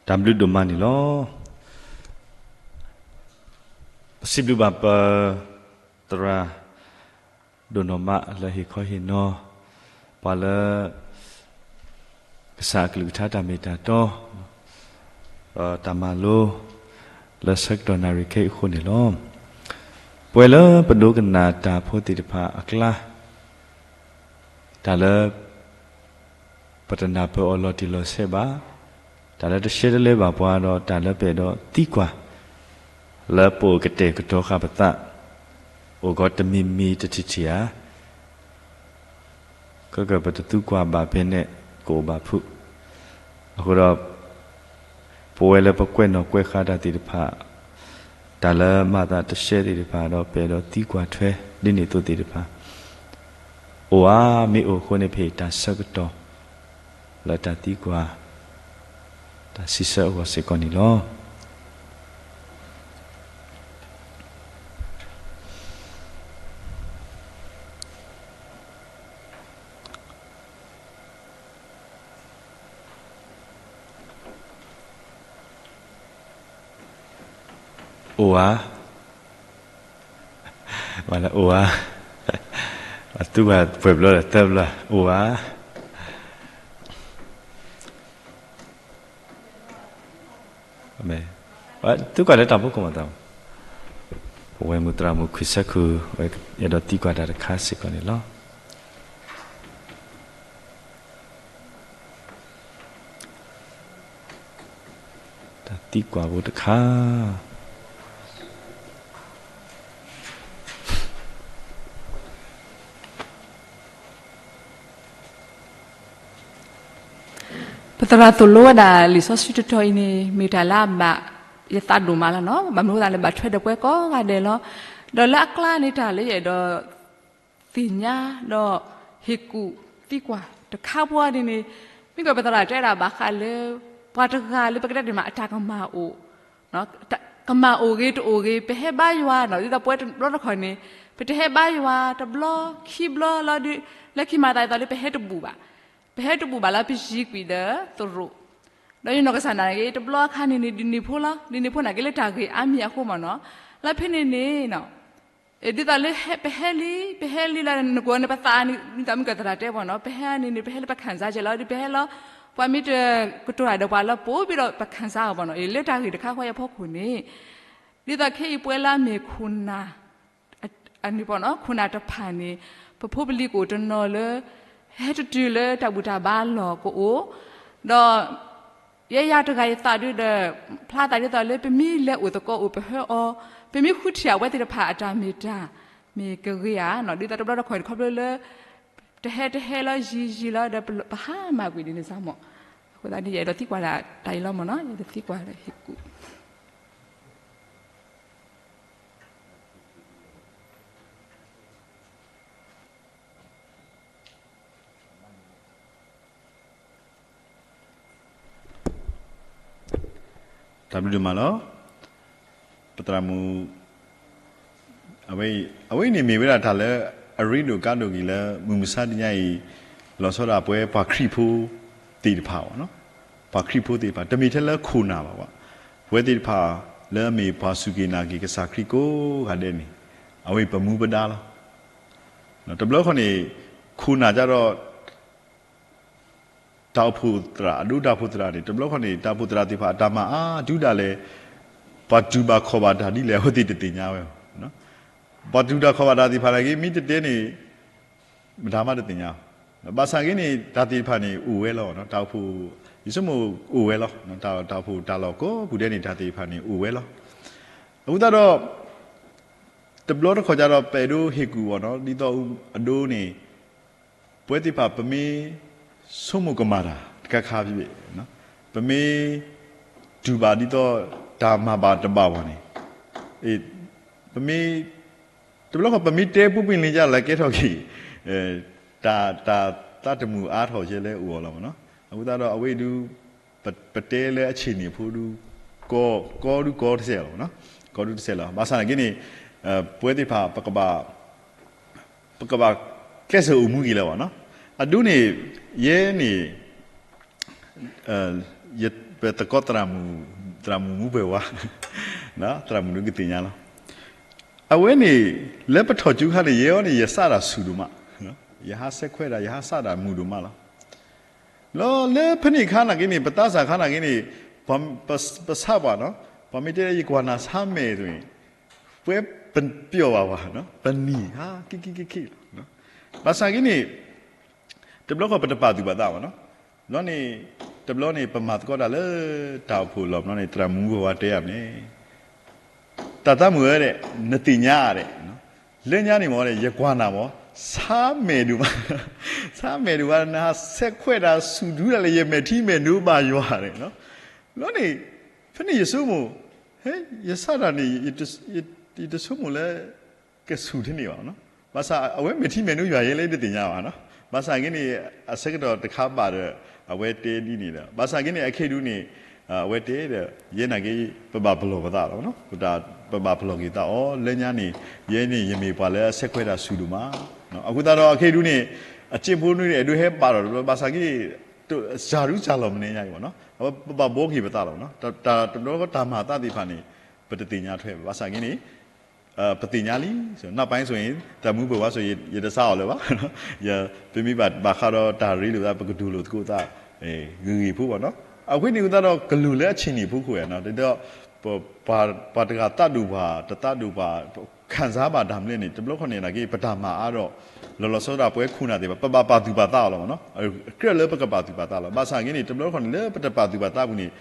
တၢ်ဘျုးဒိၣ်မးန့ၣ်လီၤ. ပစံးဘျုးဘၣ်ပသရၣ် ဒိၣ်နီၢ်မးလၢဟ့ၣ်ခီဟ့ၣ်နီၤ ပှၤလၢ ကစၢ်အကလုၢ်ကထါတၢ်မ့ၢ်တၢ်တီ ဒီးတၢ်မၤလိ လၢဆၢကတီၢ်နၣ်ရံၣ်ခဲအံၤအဃိန့ၣ်လီၤ. ပဝဲလၢပဒိကနၣ်တၢ်ဖိသ့ၣ်တဖၣ်အကျါ တၢ်လၢ ပတနၢ်ပၢၢ်အီၤလီၤတံၢ်လီၤဆဲးဘၣ်, တၢ်လၢတရှဲတလဲဘၣ်ပှၤဒီး တၢ်လၢပအဲၣ်ဒိးသံကွၢ် လၢပအိၣ်ကတဲာ်ကတီၤဃာ်ပသး အိၣ်ကီးတမံၤမံၤတထံၣ်ထံၣ်ဧါ ကကပတသံကွၢ်ဘၣ်ဖဲန့ၣ် ကအိၣ်ဘၣ်ဖုး. အဃိဒီး ပဝဲလၢပကွဲးနီၣ်ကွဲးဃါတၢ်သ့ၣ်တဖၣ် တၢ်လၢမၤသးတရှဲသ့ၣ်တဖၣ်ဒီး ပအဲၣ်ဒိးသံကွၢ်ထွဲ ဒ်န့ၣ်အသိးသ့ၣ်တဖၣ် အိၣ်ဧါ, မ့ၢ်အိၣ်အဃိန့ၣ် ပဟ့ၣ်တၢ်ဆၢကတီၢ် လၢတၢ်သံကွၢ် တၢ်စံးဆၢအဂီၢ်စ့ၢ်ကီးန့ၣ်လီၤ. အိၣ်ဧါ, မ့ၢ်လၢအိၣ်ဧါ, အသုဘၣ်ပှဲၤဘျီဒီးသၢဘျီ, အိၣ်ဧါ. သုကွၢ်လၢတၢ်ဖိခိၣ်မၤသး, ပဝဲမုၢ်သရၣ်မုၣ်ခွံဆၢခိၣ် အဲၣ်ဒိးသံကွၢ်တၢ်တခါစ့ၢ်ကီးန့ၣ်လီၤ. တၢ်သံကွၢ်ဖိတခါ ပသရၣ်သိၣ်လိဝဲဒၣ် လံာ်စီဆှံတတီၤအံၤန့ၣ် မ့ၢ်တၢ်လၢအဘၣ်ယသးဒိၣ်မးလီၤနီၤ. ဘၣ်မနုၤအဃိသတးလဲၣ် ဘၣ်ထွဲဒီးပှၤကိးဂၤဒဲးလီၤ. ဒီးလၢအကျါန့ၣ် တၢ်လၢယအဲၣ်ဒိးသ့ၣ်ညါ ဒီးဟ့ၣ်ကူၣ်သံကွၢ်တခါဖိန့ၣ်န့ၣ် မ့ၢ်ကပသရၣ်တဲဒၣ်ဘၣ်ဃးလၢ ပှၤတဂၤလၢပကတဲဒ်မး အတၢ်ကမၣ်အိၣ် ကမၣ်အိၣ်ဂ့ၤတအိၣ်ဂ့ၤ ပဟဲဘါယွၤနီၤ ဒ်သိးပဝဲတဘျီတခီၣ်န့ၣ် ပတဟဲဘါယွၤတဘျီခံဘျီလီၤဒီး လၢခံမၤသးဒ်သိးလၢပဟဲတဘူၣ်ဘၣ်. ပဟဲတဘူၣ်ဘၣ်လၢပယံၤကွံာ်ဒီးသရိာ် ဒီးယနီၢ်ကစၢ်နာ်က့ တဘျီအခါန့ၣ်န့ၣ် ဒ်န့ၣ်ဖိလီၤ ဒ်န့ၣ်ဖိနာ်က့လၢတၢ်ဂ့ၢ်အါမံၤအဃိမ့ၢ်နီၤ လၢဖဲန့ၣ်န့ၣ် ဒ်သိးလၢပဟဲလံ ပဟဲလံလၢနကိးန့ၣ် ပသးန့ၣ် ဒ်သိးမုၢ်ကသရၣ်တဲမ့ၢ်နီၤ ပဟဲန့ၣ်န့ၣ် ပဟဲလၢပခံစားချက်လီၤ ဒ်ပဟဲလီၤ ပှၤမ့ၢ်တကတိၤတၢ်ဒီးပှၤလၢပိာ်ဘံဒီးပခံစားအီၤမ့ၢ်နီၤ လၢတၢ်ဂ့ၢ်တခါဃီအဖီခိၣ်န့ၣ် ဒ်သိးခဲအံၤပဝဲလၢအမ့ၢ် ခိၣ်နၢ်တဖၣ်န့ၣ် ပဖိပလံၤကအိၣ်တနီၤလၢ ဟဲတတုၤလၢတၢ်ဘူၣ်တၢ်ဘါလီၢ်ကအိၣ် ဒီး ယဲယၤတဂၤယသးဒုဒီး ဖျါသးဒ်သိးလၢပမ့ၢ်လဲၤအိၣ်သကိးအိၣ်ပဟၢအီၤ ပမ့ၢ်ဃုထံၣ်အဝဲသ့ၣ်တဖၣ်အတၢ်မ့ၢ်တၢ် မ့ၢ်ကဂ့ၤဧါ ဒ်သိးတဘျီတခီၣ်ခီဖျိလၢ တဟဲတဟဲလီၤယံၤယံၤလီၤဒီးပဟါမၢ်ကွံာ်ဒ်န့ၣ်စ့ၢ်မ့ၢ် အဃိသတးဒ်ယအဲၣ်ဒိးသံကွၢ်ဒၣ်တၢ်အံၤလီၤမ့ၢ်နီၤ ယအဲၣ်ဒိးသံကွၢ်ဒီးဟ့ၣ်ကူၣ် တၢ်ဘျုးဒိၣ်မးလီၤ. ပသရၣ်မုၣ် အဝဲအံၤန့ၣ်မ့ၢ်ဝဲဒၣ်တၢ်လၢအရ့ဒိၣ်ကါဒိၣ်ဂ့ၤလၢ မုၢ်မဆါတနံၤအံၤ လီၤဆီဒၣ်ပဝဲပှၤခရံာ်ဖိသ့ၣ်တဖၣ်ဘၣ်, ပှၤခရံာ်ဖိသ့ၣ်တဖၣ် တမ့ၢ်ထဲလၢခိၣ်နၢ်ဘၣ်ဘၣ်, ပဝဲသ့ၣ်တဖၣ်လၢအမ့ၢ်ပှၤစူၢ်က့ၤနာ်က့ၤကစၢ်ခရံာ်ကိးဂၤဒဲးန့ၣ် အဝဲအံၤပမူပဒါလီၤ. တဘျီခီန့ၣ် ခိၣ်နၢ်ကဒီး တၢ်အိၣ်ဖှိၣ်သရၣ် အဒိတၢ်အိၣ်ဖှိၣ်သရၣ်န့ၣ် တဘျီခီန့ၣ် တၢ်အိၣ်ဖှိၣ်သရၣ်သ့ၣ်တဖၣ်အတၢ်မၤအါတုၤဒၣ်လဲာ် ပှၤတူၢ်ဘၣ်ခီၣ်ဘၣ်တၢ်ဒ်လဲၣ် အဝဲသ့ၣ်တသ့ၣ်ညါဝဲဘၣ်. ပှၤတူၢ်တၢ်ခီၣ်ဘၣ်တၢ်သ့ၣ်တဖၣ်နာ်က့ မ့ၢ်တတဲန့ၣ် မတၤမးတသ့ၣ်ညါဘၣ်. ဘၣ်ဆၣ်က့န့ၣ် တၢ်သ့ၣ်တဖၣ်န့ၣ်အိၣ်ဝဲလီၤ. တၢ်အိၣ်ဖှိၣ် ယဆိကမိၣ်အိၣ်ဝဲလီၤ. တၢ်အိၣ်ဖှိၣ်တၢ်လီၢ်ကိးပူၤဒဲးန့ၣ် တၢ်သ့ၣ်တဖၣ်န့ၣ်အိၣ်ဝဲလီၤ. အဃိသတးဒီး တဘျီတခီၣ်ကဒီး ပအဲၣ်ဒိးဟ့ၣ်ကူၣ်ဘၣ်နီၤ ဒ်သိးအဒိန့ၣ် ပဝဲသ့ၣ်တဖၣ် ပမ့ၢ်ဆိကမိၣ်ကမၣ်တၢ်တခါခါဖဲ ပမ့ၢ်တူၢ်ဘၣ်ဒ်သိးတၢ်မၤဘၣ်တဘၣ်ဘၣ်န့ၣ် ပမ့ၢ် တဘျီခီ ပမ့ၢ်တဲပူၤပ့ၢ်လ့ကလဲၤကဲထီၣ်က့ၤ တၢ်သးတမုာ်အါထီၣ်ကဲလၢအိၣ်အီၤလီၤမ့ၢ်နီၤ. အဃိသတးဒီးအဝဲအံၤဒု ပတဲလၢအဆံးန့ၣ်အဖိဒု ကီဒုကီတစဲးလီၤ. ကီဒုတစဲးလီၤ. ဘၣ်ဆၣ်နာ်က့န့ၣ် ပဝဲသ့ၣ်တဖၣ် ပကဘၣ် ပကဘၣ်ကျဲးစၢးအိၣ်မူက့ၤလၢၤဘၣ်နီၤ. အဒိန့ၣ် ယဲန့ၣ် ယ ပသကိးသရၣ်မုၣ်, သရၣ်မုၣ်မူပှဲၤဝါ, သရၣ်မုၣ်ဒုးကသ့ၣ်ညါလီၤ. အဝဲန့ၣ် လၢပထီၣ်ကၠူခါန့ၣ် ယဲအီၤန့ၣ် ယစးတၢ်ဆူၣ်ဒိၣ်မး, ယဟးဆဲးခွဲးတၢ် ယဟးစးတၢ်မုာ်ဒိၣ်မးလီၤ. လီၤလၢဖဲန့ၣ်အခါနာ်က့န့ၣ် ပသးစၢ်ခါနာ်က့န့ၣ် ပ, ပ, ပဆါပှၤနီၤ, ပှၤမ့ၢ်တဲယကွၢ်နၤဆါမဲာ်အသိးန့ၣ် ပှဲၤပပျီၢ်ဘၣ်ပှၤ, ပနံၤဟးက့ၤက့ၤက့ၤက့ၤလီၤ. ဘၣ်ဆၣ်က့န့ၣ် တဘျီဃီပတပာ်သူၣ်ပာ်သးဘၣ်နီၤ. ဘျီန့ၣ် တဘျီန့ၣ် ပမၤသကိးတၢ်လၢတၢ်အိၣ်ဖှိၣ်အလီၢ်ဘျီန့ၣ် သရၣ်မုၣ်မူပှဲၤဝါတဲယၤန့ၣ် တၢ်သးမုာ်ဧၢ, နသ့ၣ်ညါဧါ, လၢညါန့ၣ်မ့ၢ် ယကွၢ်နၤမ့ၢ် ဆါမဲာ်ဒိၣ်မး, ဆါမဲာ်ဒိၣ်မး, နဟးဆဲးခွဲးတၢ်ဆူၣ်ဒူဒၣ်လဲာ် ယမဲာ်ထံမဲာ်နိဘၣ်ယွၤန့ၣ်. ဘျီန့ၣ် ဖဲန့ၣ်ယဆိကမိၣ်, ဟဲ, ယစးတၢ်န့ၣ် ယတဆိကမိၣ်လၢ ကဆူၣ်ထဲန့ၣ်ဘၣ်နီၤ. ဘၣ်ဆၣ်အဝဲမဲာ်ထံမဲာ်နိယွၤယဲလၢယတသ့ၣ်ညါဘၣ်နီၤ. ဘၣ်ဆၣ်က့န့ၣ် အဆၢကတီၢ်တခါဘၣ်ဒီး အဝဲတဲဒ်န့ၣ်ဒီး ဘၣ်ဆၣ်က့န့ၣ် အခဲဒုန့ၣ် အဝဲတဲဒီး ယဲနာ်က့ ပဘၣ်ပလီၢ်ပသးလီၤ. ပဘၣ်ပလီၢ်က့ၤသးအီၤ လၢညါန့ၣ် ယဲန့ၣ် ယမ့ၢ်ပှၤလၢအဆဲးခွဲးတၢ်ဆူၣ်ဒိၣ်မး. အဃိသတးဒီးအခဲဒုန့ၣ် အစ့ဖိန့ၣ် အဲၣ်ဒိးဟဲပာ်ဒီး ဘၣ်ဆၣ်က့ စၢ်ဒူစၢ်လီၢ်မနုၤညါအံၤဘၣ်နီၤ. အဝဲပဘၣ်ဘှီက့ၤပသးလီၤ. တၢ်တဘျီတၢ်မၤသးသ့ၣ်တဖၣ်န့ၣ် ပတသ့ၣ်ညါထွဲဘၣ်. ဘၣ်ဆၣ်က့န့ၣ် ပသ့ၣ်ညါလံ, နောက်ပိုင်းဆိုရင် သရၣ်မုၣ်မူပှဲၤဝါဆိုရင် ယတစးအီၤလၢၤဘၣ်. ပမ့ၢ်ဘၣ်ဘၣ်ဃးဒီးတၢ်ရ့လိာ်သး ပကတိၤလိာ်သကိးသး ဂ့ၤဂ့ၤဖိဘၣ်နီၤ. အဃိန့ၣ်အဃိသတးဒီး ကလူၤလၢအဆ့ၣ်န့ၣ်ဖိခိၣ်ဧါ, ဒီး ပှၤတဂၤသးဒိၣ်ပှၤ တသးဒိၣ်ပှၤ ခံစားဘၣ်တၢ်မနုၤလဲၣ်န့ၣ် တဘျီဃီန့ၣ်နာ်က့ ပတၢ်မၤအါဒီး လီၤလီၤဆီဆီဒၣ်ပှၤခိၣ်နၢ်သ့ၣ်တဖၣ် ပဘၣ်ပာ်သူၣ်ပာ်သးအီၤလီၤမ့ၢ်နီၤ. ကြၢးလၢပကပာ်သူၣ်ပာ်သးလီၤ. ဘၣ်ဆၣ်က့န့ၣ် တဘျီဃီန့ၣ် လၢပတပာ်သူၣ်ပာ်သးပူၤန့ၣ်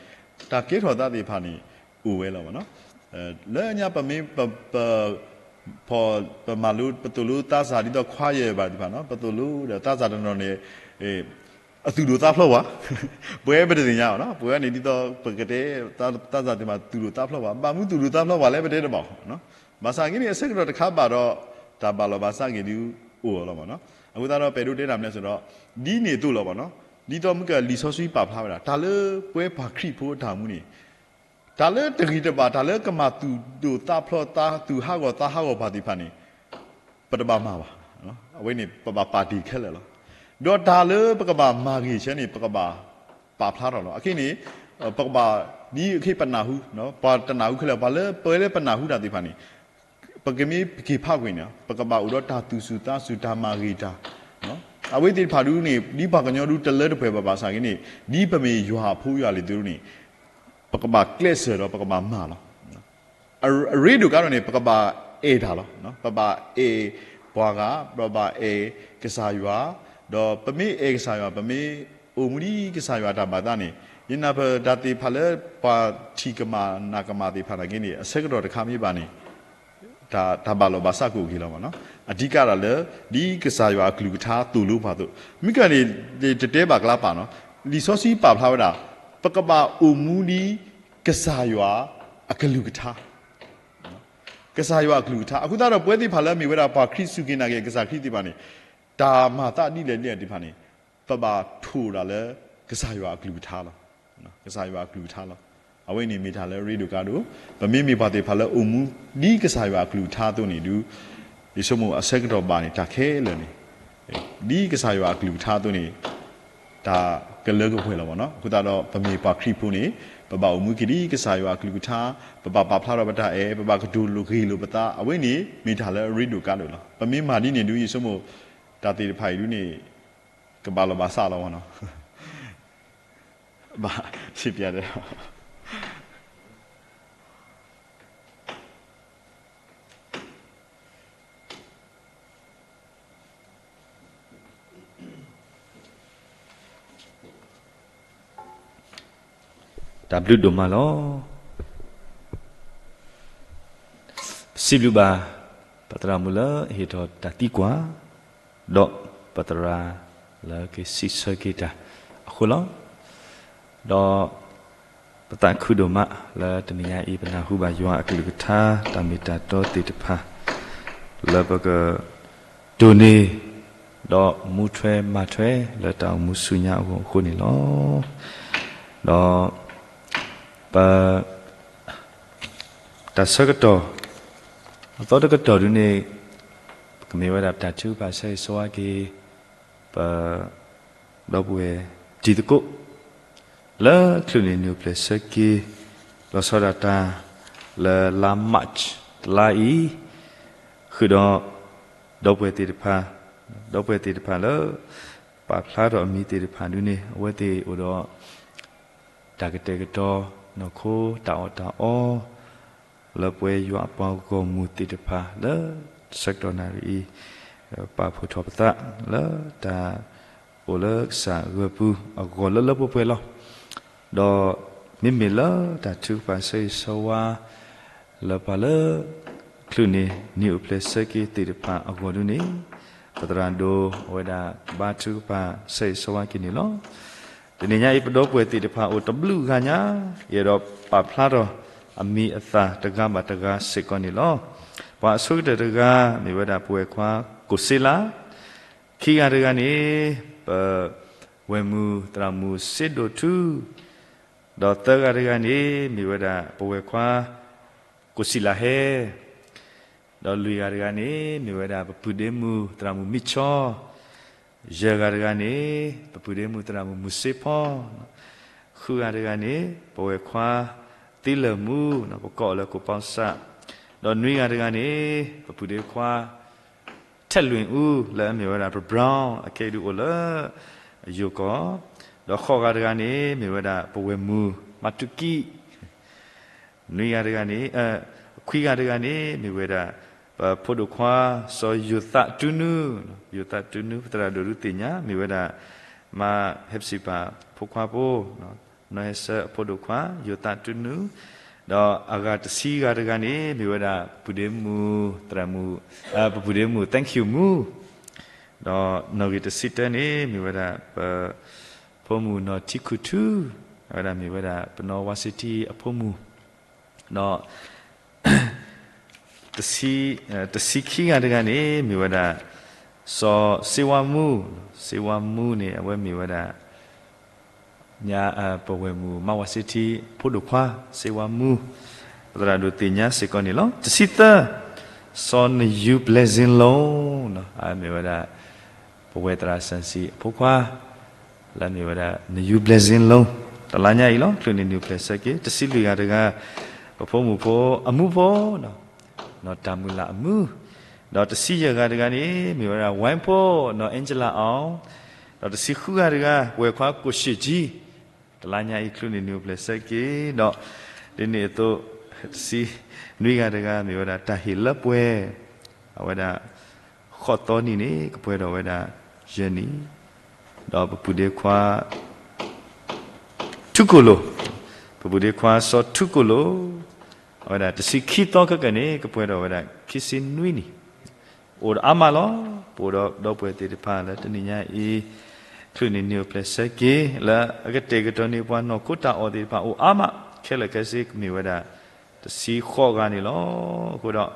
တၢ်ကဲထီၣ်သးသ့ၣ်တဖၣ်န့ၣ် အိၣ်ဝဲလီၤမ့ၢ်နီၤ. လၢညါပမ့ၢ် ပ ပမၤလိ ပသိၣ်လိသးစၢ်ဒ်သိး choir ဘၣ်သ့ၣ်တဖၣ်နီၤ, ပသိၣ်လိဒီးသးစၢ်တနီၤန့ၣ် အသူၣ်ဒိၣ်သးဖျိးပှၤ, ပဝဲပတသ့ၣ်ညါဘၣ်နီၤ. ပဝဲန့ၣ်ဒ်သိးပကတဲ သးစၢ်သ့ၣ်တဖၣ်သူၣ်ဒိၣ်သးဖျိးပှၤ, ဘၣ်မနုၤသူၣ်ဒိၣ်သးဖျိးပှၤလဲၣ် ပတဲတဘၣ်ဘၣ်. ဘၣ်ဆၣ်က့န့ၣ် အဆၢကတီၢ်တခါဘၣ်ဒီး တၢ်ဘၣ်လီၤဘၣ်စးက့ၤဒုးအိၣ်အီၤလီၤမ့ၢ်နီၤ. အဃိသတးဒီး ပအဲၣ်ဒိးတဲတၢ်မနုၤလဲၣ်ဆိုဒီး ဒ်န့ၣ်အသိးလီၤမ့ၢ်နီၤ. ဒ်သိးမုၢ်ကလံာ်စီဆှံပာ်ဖျါဝဲဒၣ် တၢ်လၢပဝဲပှၤခရံာ်ဖိအတၢ်အိၣ်မူန့ၣ် တၢ်လၢတဂ့ၤတဘၣ် တၢ်လၢကမၤသူၣ်ဒိၣ်သးဖျိးသး သူၣ်ဟးဂီၤသးဟးဂီၤပှၤသ့ၣ်တဖၣ်န့ၣ် ပတဘၣ်မၤဘၣ်. အဝဲန့ၣ် ပဘၣ်ပာ်တ့ၢ်ခဲလၢာ်လီၤ. ဒီးတၢ်လၢပကဘၣ်မၤဂ့ၤဆၢန့ၣ် ပကဘၣ်ပာ်ဖျါထီၣ်လီၤ. အခဲအံၤန့ၣ် ပကဘၣ် ဒ်အခဲအံၤပနၢ်ဟူ ပှၤတနၢ်ဟူခဲလၢာ် ပှၤလၢပဝဲလၢပနၢ်ဟူတၢ်သ့ၣ်တဖၣ်န့ၣ် ပကမ့ၢ်က့ၤဖးကွံာ်န့ၣ် ပကဘၣ်အိၣ်ဒီးတၢ်သူၣ်ဆူၣ်သးဆူၣ် တၢ်မၤဂ့ၤတၢ် အဝဲသ့ၣ်တဖၣ်ဒုန့ၣ် ဒ်ပှၤကညီဒုတလၢတပှဲၤဘၣ်ဘၣ်ဆၣ်က့န့ၣ် ဒ်ပမ့ၢ်ယွၤအဖိယွၤလံၤသုန့ၣ် ပကဘၣ်ကျဲးစၢးဒီးပကဘၣ်မၤလီၤ. အရ့ဒိၣ်ကါဒိၣ်န့ၣ် ပကဘၣ်အဲၣ်တၢ်လီၤ. ပဘၣ်အဲၣ်ပှၤဂၤ ပဘၣ်အဲၣ်ကစၢ်ယွၤ, ဒီးပမ့ၢ်အဲၣ်ကစၢ်ယွၤ ပမ့ၢ်အိၣ်မူဒ်ကစၢ်ယွၤတၢ်ဘၣ်သးန့ၣ် ယနာ်ပတၢ်သ့ၣ်တဖၣ်လၢပှၤထံၣ်ကမၣ်နာ်ကမၣ်သ့ၣ်တဖၣ်နာ်က့န့ၣ် အဆၢကတီၢ်တခါမ့ၢ်ဘၣ်န့ၣ် တၢ်ဘၣ်လီၤဘၣ်စးကအိၣ်က့ၤလီၤမ့ၢ်နီၤ. အဓိကတၢ်လၢ ဒ်ကစၢ်ယွၤအကလုၢ်ကထါသိၣ်လိပှၤအသိး မ့ၢ်ကန့ၣ် တတဲဘၣ်ကျါပာ်နီၤ လံာ်စီဆှံပာ်ဖျါဝဲဒၣ် ပကဘၣ်အိၣ်မူဒ်ကစၢ်ယွၤအကလုၢ်ကထါ ကစၢ်ယွၤအကလုၢ်ကထါ အဃိသတးဒီး ပဝဲသ့ၣ်တဖၣ်လၢအမ့ၢ်ဝဲဒၣ်ပှၤခရံာ်စူၢ်က့ၤနာ်က့ၤကစၢ်ခရံာ်သ့ၣ်တဖၣ်န့ၣ် တၢ်မၤသးဒ်လဲၣ်ဒ်လဲၣ်သ့ၣ်တဖၣ်န့ၣ် ပဘၣ်ထိၣ်ဒၣ်လၢကစၢ်ယွၤအကလုၢ်ကထါလီၤ. ကစၢ်ယွၤအကလုၢ်ကထါလီၤ. အဝဲန့ၣ်မ့ၢ်တၢ်လၢအရ့ဒိၣ်ကါဒိၣ် ပမ့မ့ၢ်ပှၤသ့ၣ်တဖၣ်လၢအိၣ်မူဒ်ကစၢ်ယွၤအကလုၢ်ကထါအသိးန့ၣ်ဒုး ယဆိကမိၣ်အဆၢကတီၢ်ဘၣ်န့ၣ် တၢ်ခဲလၢာ်န့ၣ် ဒ်ကစၢ်ယွၤအကလုၢ်ကထါအသိးန့ၣ် တၢ်ကလၢကပှဲၤလီၤမ့ၢ်နီၤ. အဃိသတးဒီး ပမ့ၢ်ပှၤခရံာ်ဖိန့ၣ် ပဘၣ်အိၣ်မူက့ၤဒ်ကစၢ်ယွၤအကလုၢ်ကထါ ပဘၣ်ပာ်ဖျါထီၣ်ပတၢ်အဲၣ် ပဘၣ်ကတိၤလိာ်ဂ့ၤလိာ်ပသး အဝဲန့ၣ်မ့ၢ်တၢ်လၢအရ့ဒိၣ်ကါဒိၣ်လီၤ. ပမ့ၢ်မၤဒ်န့ၣ်ဒုး ယဆိကမိၣ် တၢ်သ့ၣ်တဖၣ်အံၤဒုးန့ၣ် ကဘၣ်လီၤဘၣ်စးလီၤမ့ၢ်နီၤ. ဘၣ်စံးပျါဒီး တၢ်ဘျုးဒိၣ်မးလီၤ. ပစံးဘျုးဘၣ် ပသရၣ်မုၣ်လၢအဟ့ၣ်ထီၣ်တၢ်သံကွၢ် ဒီးပသရၣ်လၢကစံးဆၢက့ၤတၢ်အဃိလီၤ. ဒီးပသးခုဒိၣ်မးလၢတနံၤညါအံၤ ပနၢ်ဟူဘၣ်ယွၤအကလုၢ်ကထါ တၢ်မ့ၢ်တၢ်တီသ့ၣ်တဖၣ် လၢပက တိၢ်န့ၢ် ဒီးမူထွဲမၤထွဲလၢတၢ်အိၣ်မူဆူညါအဂီၢ်အဃိန့ၣ်လီၤ. ဒီးပ တၢ်ဆၢကတီၢ် အသီတကတီၢ်ဒုန့ၣ် ပကမ့ၢ်ဝဲဒၣ်ပတၢ်ထုကဖၣ်ဆၢဂ့ၤဆၢဝါက့ၤ ပ ဒီပုၢ်ဝဲၢ်တံၤသကိး လၢချုးန့ၣ်နံၣ်အိၣ်ဖျဲၣ်ဆၢက့ၤ လီၤဆီဒၣ်တၢ် လၢလါ March တလါအံၤ ဃုာ်ဒီး ဒီပုၢ်ဝဲၢ်သ့ၣ်တဖၣ်, ဒီပုၢ်ဝဲၢ်သ့ၣ်တဖၣ်လၢ ပာ်ဖျါထီၣ်အမံၤသ့ၣ်တဖၣ်ဒုန့ၣ် အဝဲသ့ၣ်အိၣ်ဒီး တၢ်ကတဲာ်ကတီၤ နီၢ်ခိတၢ်အီၣ်တၢ်အီ လၢပဝဲယွၤအပှၤဂီၢ်မုၢ်သ့ၣ်တဖၣ်လၢ ဆၢကတီၢ်နၣ်ရံၣ်အံၤ ပာ်ဖှိၣ်ထီၣ်ပသးလၢတၢ်အိၣ်လၢကစၢ်အဂၢၢ်ပူၤအဂီၢ်လၢလၢပှဲၤပှဲၤလီၤ. ဒီးမ့မ့ၢ်လၢတၢ်ထုကဖၣ်ဆၢဂ့ၤဆၢဝါ လၢပှၤလၢ ချုးန့ၣ်နံၣ်အိၣ်ဖျဲၣ်ဆၢက့ၤသ့ၣ်တဖၣ်အဂီၢ်ဒုန့ၣ် ပသရၣ်ဒိၣ်အဝဲဒၣ်ဘါထုကဖၣ်ဆၢဂ့ၤဆၢဝါက့ၤန့ၣ်လီၤ. တနံၤညါအံၤ ပဒီပုၢ်ဝဲၢ်သ့ၣ်တဖၣ်အိၣ်တဘျုးဂၤညါ ယအဲၣ်ဒိးပာ်ဖျါထီၣ်အမံၤအသၣ်တဂၤဘၣ်တဂၤစ့ၢ်ကီးန့ၣ်လီၤ. ပှၤအဆိကတၢၢ်တဂၤ မ့ၢ်ဝဲဒၣ်ပဝဲၢ်ခွါကိၣ်စ့လး, ခံဂၤတဂၤန့ၣ် ပဝဲၢ်မုၢ်သရၣ်မုၣ်စ့ဒိၣ်ထူ, ဒီးသၢဂၤတဂၤန့ၣ် မ့ၢ်ဝဲဒၣ်ပဝဲၢ်ခွါ ကိၣ်စံၣ်လးဟဲ ဒီးလွံၢ်ဂၤတဂၤန့ၣ် မ့ၢ်ဝဲဒၣ်ပပုၢ်ဒ့မုၣ်သရၣ်မုၣ်မံဆီ, ယဲၢ်ဂၤတဂၤန့ၣ် ပပုၢ်ဒ့မုၣ်သရၣ်မုၣ်မုၢ်စ့ဖီ, ဃုဂၤတဂၤန့ၣ် ပဝဲၢ်ခွါသံလၢၢ်မူ, ပကိးအီၤလၢကိၣ်ပီစး, ဒီးနွံဂၤတဂၤန့ၣ် ပပုၢ်ဒ့ခွါ ထဲးလွံၣ်အူ လၢအမ့ၢ်ဝဲဒၣ်ပ brown အခဲအံၤဒုးအိၣ်လၢ ယိၤကီၢ်, ဒီးဃိးဂၤတဂၤန့ၣ် မ့ၢ်ဝဲဒၣ်ပဝဲၢ်မုၢ်မၤတူၢ်ကံး နွံဂၤတဂၤန့ၣ်, ခွံဂၤတဂၤန့ၣ် မ့ၢ်ဝဲဒၣ် ပဖိဒိၣ်ခွါ စီၤယိၤသးတူနူ, ယိၤသးတူနူ ပသရၣ်ဒိၣ်ဒုးသ့ၣ်ညါ မ့ၢ်ဝဲဒၣ် မါဟဲပစံးပာ်ဖိခွါဖိ, နီၢ်ဟဲဆၢအဖိဒိၣ်ခွါ ယိၤသးတူနူ, ဒီးအဂၤတဆံဂၤတဂၤန့ၣ် မ့ၢ်ဝဲဒၣ် ပုၢ်ဒ့မုၣ်သရၣ်မုၣ်, ပပုၢ်ဒ့မုၣ် thank you မူ, ဒီးနီၣ်ဂံၢ်တဆံတၢန့ၣ် မ့ၢ်ဝဲဒၣ်ပ ဖိမုၣ်နီၢ်ထံခူၣ်ထူ, အဝဲဒၣ်မ့ၢ်ဝဲဒၣ် ပနီၢ်ဝါစ့ထံအဖိမုၣ်, ဒီး တဆံခံဂၤတဂၤန့ၣ် မ့ၢ်ဝဲဒၣ် စီၤစ့ဝါမူ, စ့ဝါမူန့ၣ် အဝဲမ့ၢ်ဝဲဒၣ် ပဝဲၢ်မုၣ်မါဝၤစ့ထံ ဖိဒိၣ်ခွါ စ့ဝါမူ, ပသရၣ်ဒိၣ်သ့ၣ်ညါစ့ၢ်ကီးန့ၣ်လီၤ. တဆံသၢ စီၤနယူၤဘျဲၣ်စ့လိၤ, အမ့ၢ်ဝဲဒၣ် ပဝဲၢ်သရၣ်စၣ်စံးအဖိခွါ လၢအမ့ၢ်ဝဲဒၣ် နယူၤဘျဲၣ်စ့လိၤ, တလါညါအံၤလီၤ ချုးန့ၣ်နံၣ်အိၣ်ဖျဲၣ်ဆၢက့ၤ တဆံလွံၢ်ဂၤတဂၤ ပဖိမုၣ်ဖိအမူဖိ နီၢ်တၢ်မုၢ်လၢ်အမူ, ဒီးတဆံယဲၢ်ဂၤတဂၤန့ၣ် မ့ၢ်ဝဲဒၣ်ဝဲဖိ နီၢ်အ့ကလးအီၤ, ဒီးတဆံဃုဂၤတဂၤ ပဝဲၢ်ခွါကိၣ်ၡ့ၣ်ကၠံ, တလါညါအံၤ ချုးန့ၣ်နံၣ်အိၣ်ဖျဲၣ်ဆၢက့ၤ ဒီး ဒ်န့ၣ်အသိး တဆံနွံဂၤတဂၤ မ့ၢ်ဝဲဒၣ်တၢ်ဟ့ၣ်လၢပှဲၤ အဝဲဒၣ် ဃိးသီနံၤန့ၣ် ကပှဲၤဒီးဝဲဒၣ်ယဲၢ်နံၣ်, ဒီးပပုၢ်ဒ့ခွါ ထူကိၣ်လိၤ, ပပုၢ်ဒ့ခွါစီၤထူကိၣ်လိၤ, အဝဲဒၣ်တဆံခံသီခဲကနံၣ်န့ၣ် ကပှဲၤဒီးဝဲဒၣ်ခံဆံနွံနံၣ်, အိၣ်ဒီးအါမးလီၤ. ပအိၣ်ဒီးဒီပုၢ်ဝဲၢ်သ့ၣ်တဖၣ်လၢတနံၤညါအံၤ ချုးန့ၣ်နံၣ်အိၣ်ဖျဲၣ်ဆၢက့ၤ လၢအကတဲာ်ကတီၤန့ၢ်ပှၤနီၢ်ခိတၢ်အီၣ်သ့ၣ်တဖၣ်အိၣ်အါမး ခဲလၢာ်ခဲဆ့ကမ့ၢ်ဝဲဒၣ် တဆံဃိးဂၤန့ၣ်လီၤ. အဃိဒီး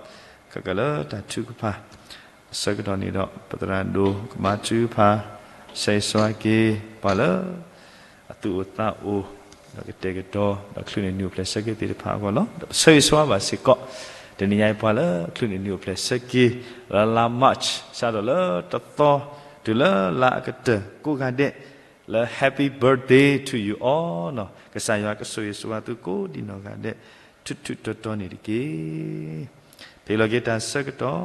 ခဲကလၢတၢ်ထုကဖၣ် အဆၢကတီၢ်န့ၣ်ဒီး ပသရၣ်ဒိၣ်ကဘါထုကဖၣ် ဆၢဂ့ၤဆၢဝါက့ၤ ပှၤလၢ အသူၣ်အိၣ်သးအိၣ် ဒီးကတဲာ်ကတီၤ ဒီးချုးန့ၣ်နံၣ်အိၣ်ဖျဲၣ်ဆၢက့ၤသ့ၣ်တဖၣ်အဂီၢ်လီၤ. ဒီးပဆၢဂ့ၤဆၢဝါဘၣ်စ့ၢ်ကီး တနံၤညါအံၤပှၤလၢချုးန့ၣ်နံၣ်အိၣ်ဖျဲၣ်ဆၢက့ၤ လၢလါ March စးထီၣ်လၢတသီ တုၤလၢလါအကတၢၢ်ကိးဂၤဒဲး လၢ Happy birthday to you all နီၤ ကစၢ်ယွၤကဆိၣ်ဂ့ၤဆိၣ်ဝါသုကိးဒံးနီၢ်ဂၤဒဲး ထူးထူးတီၤတီၤန့ၣ်တက့ၢ်. ဖဲအံၤလီၤက့ၤတၢ်ဆၢကတီၢ်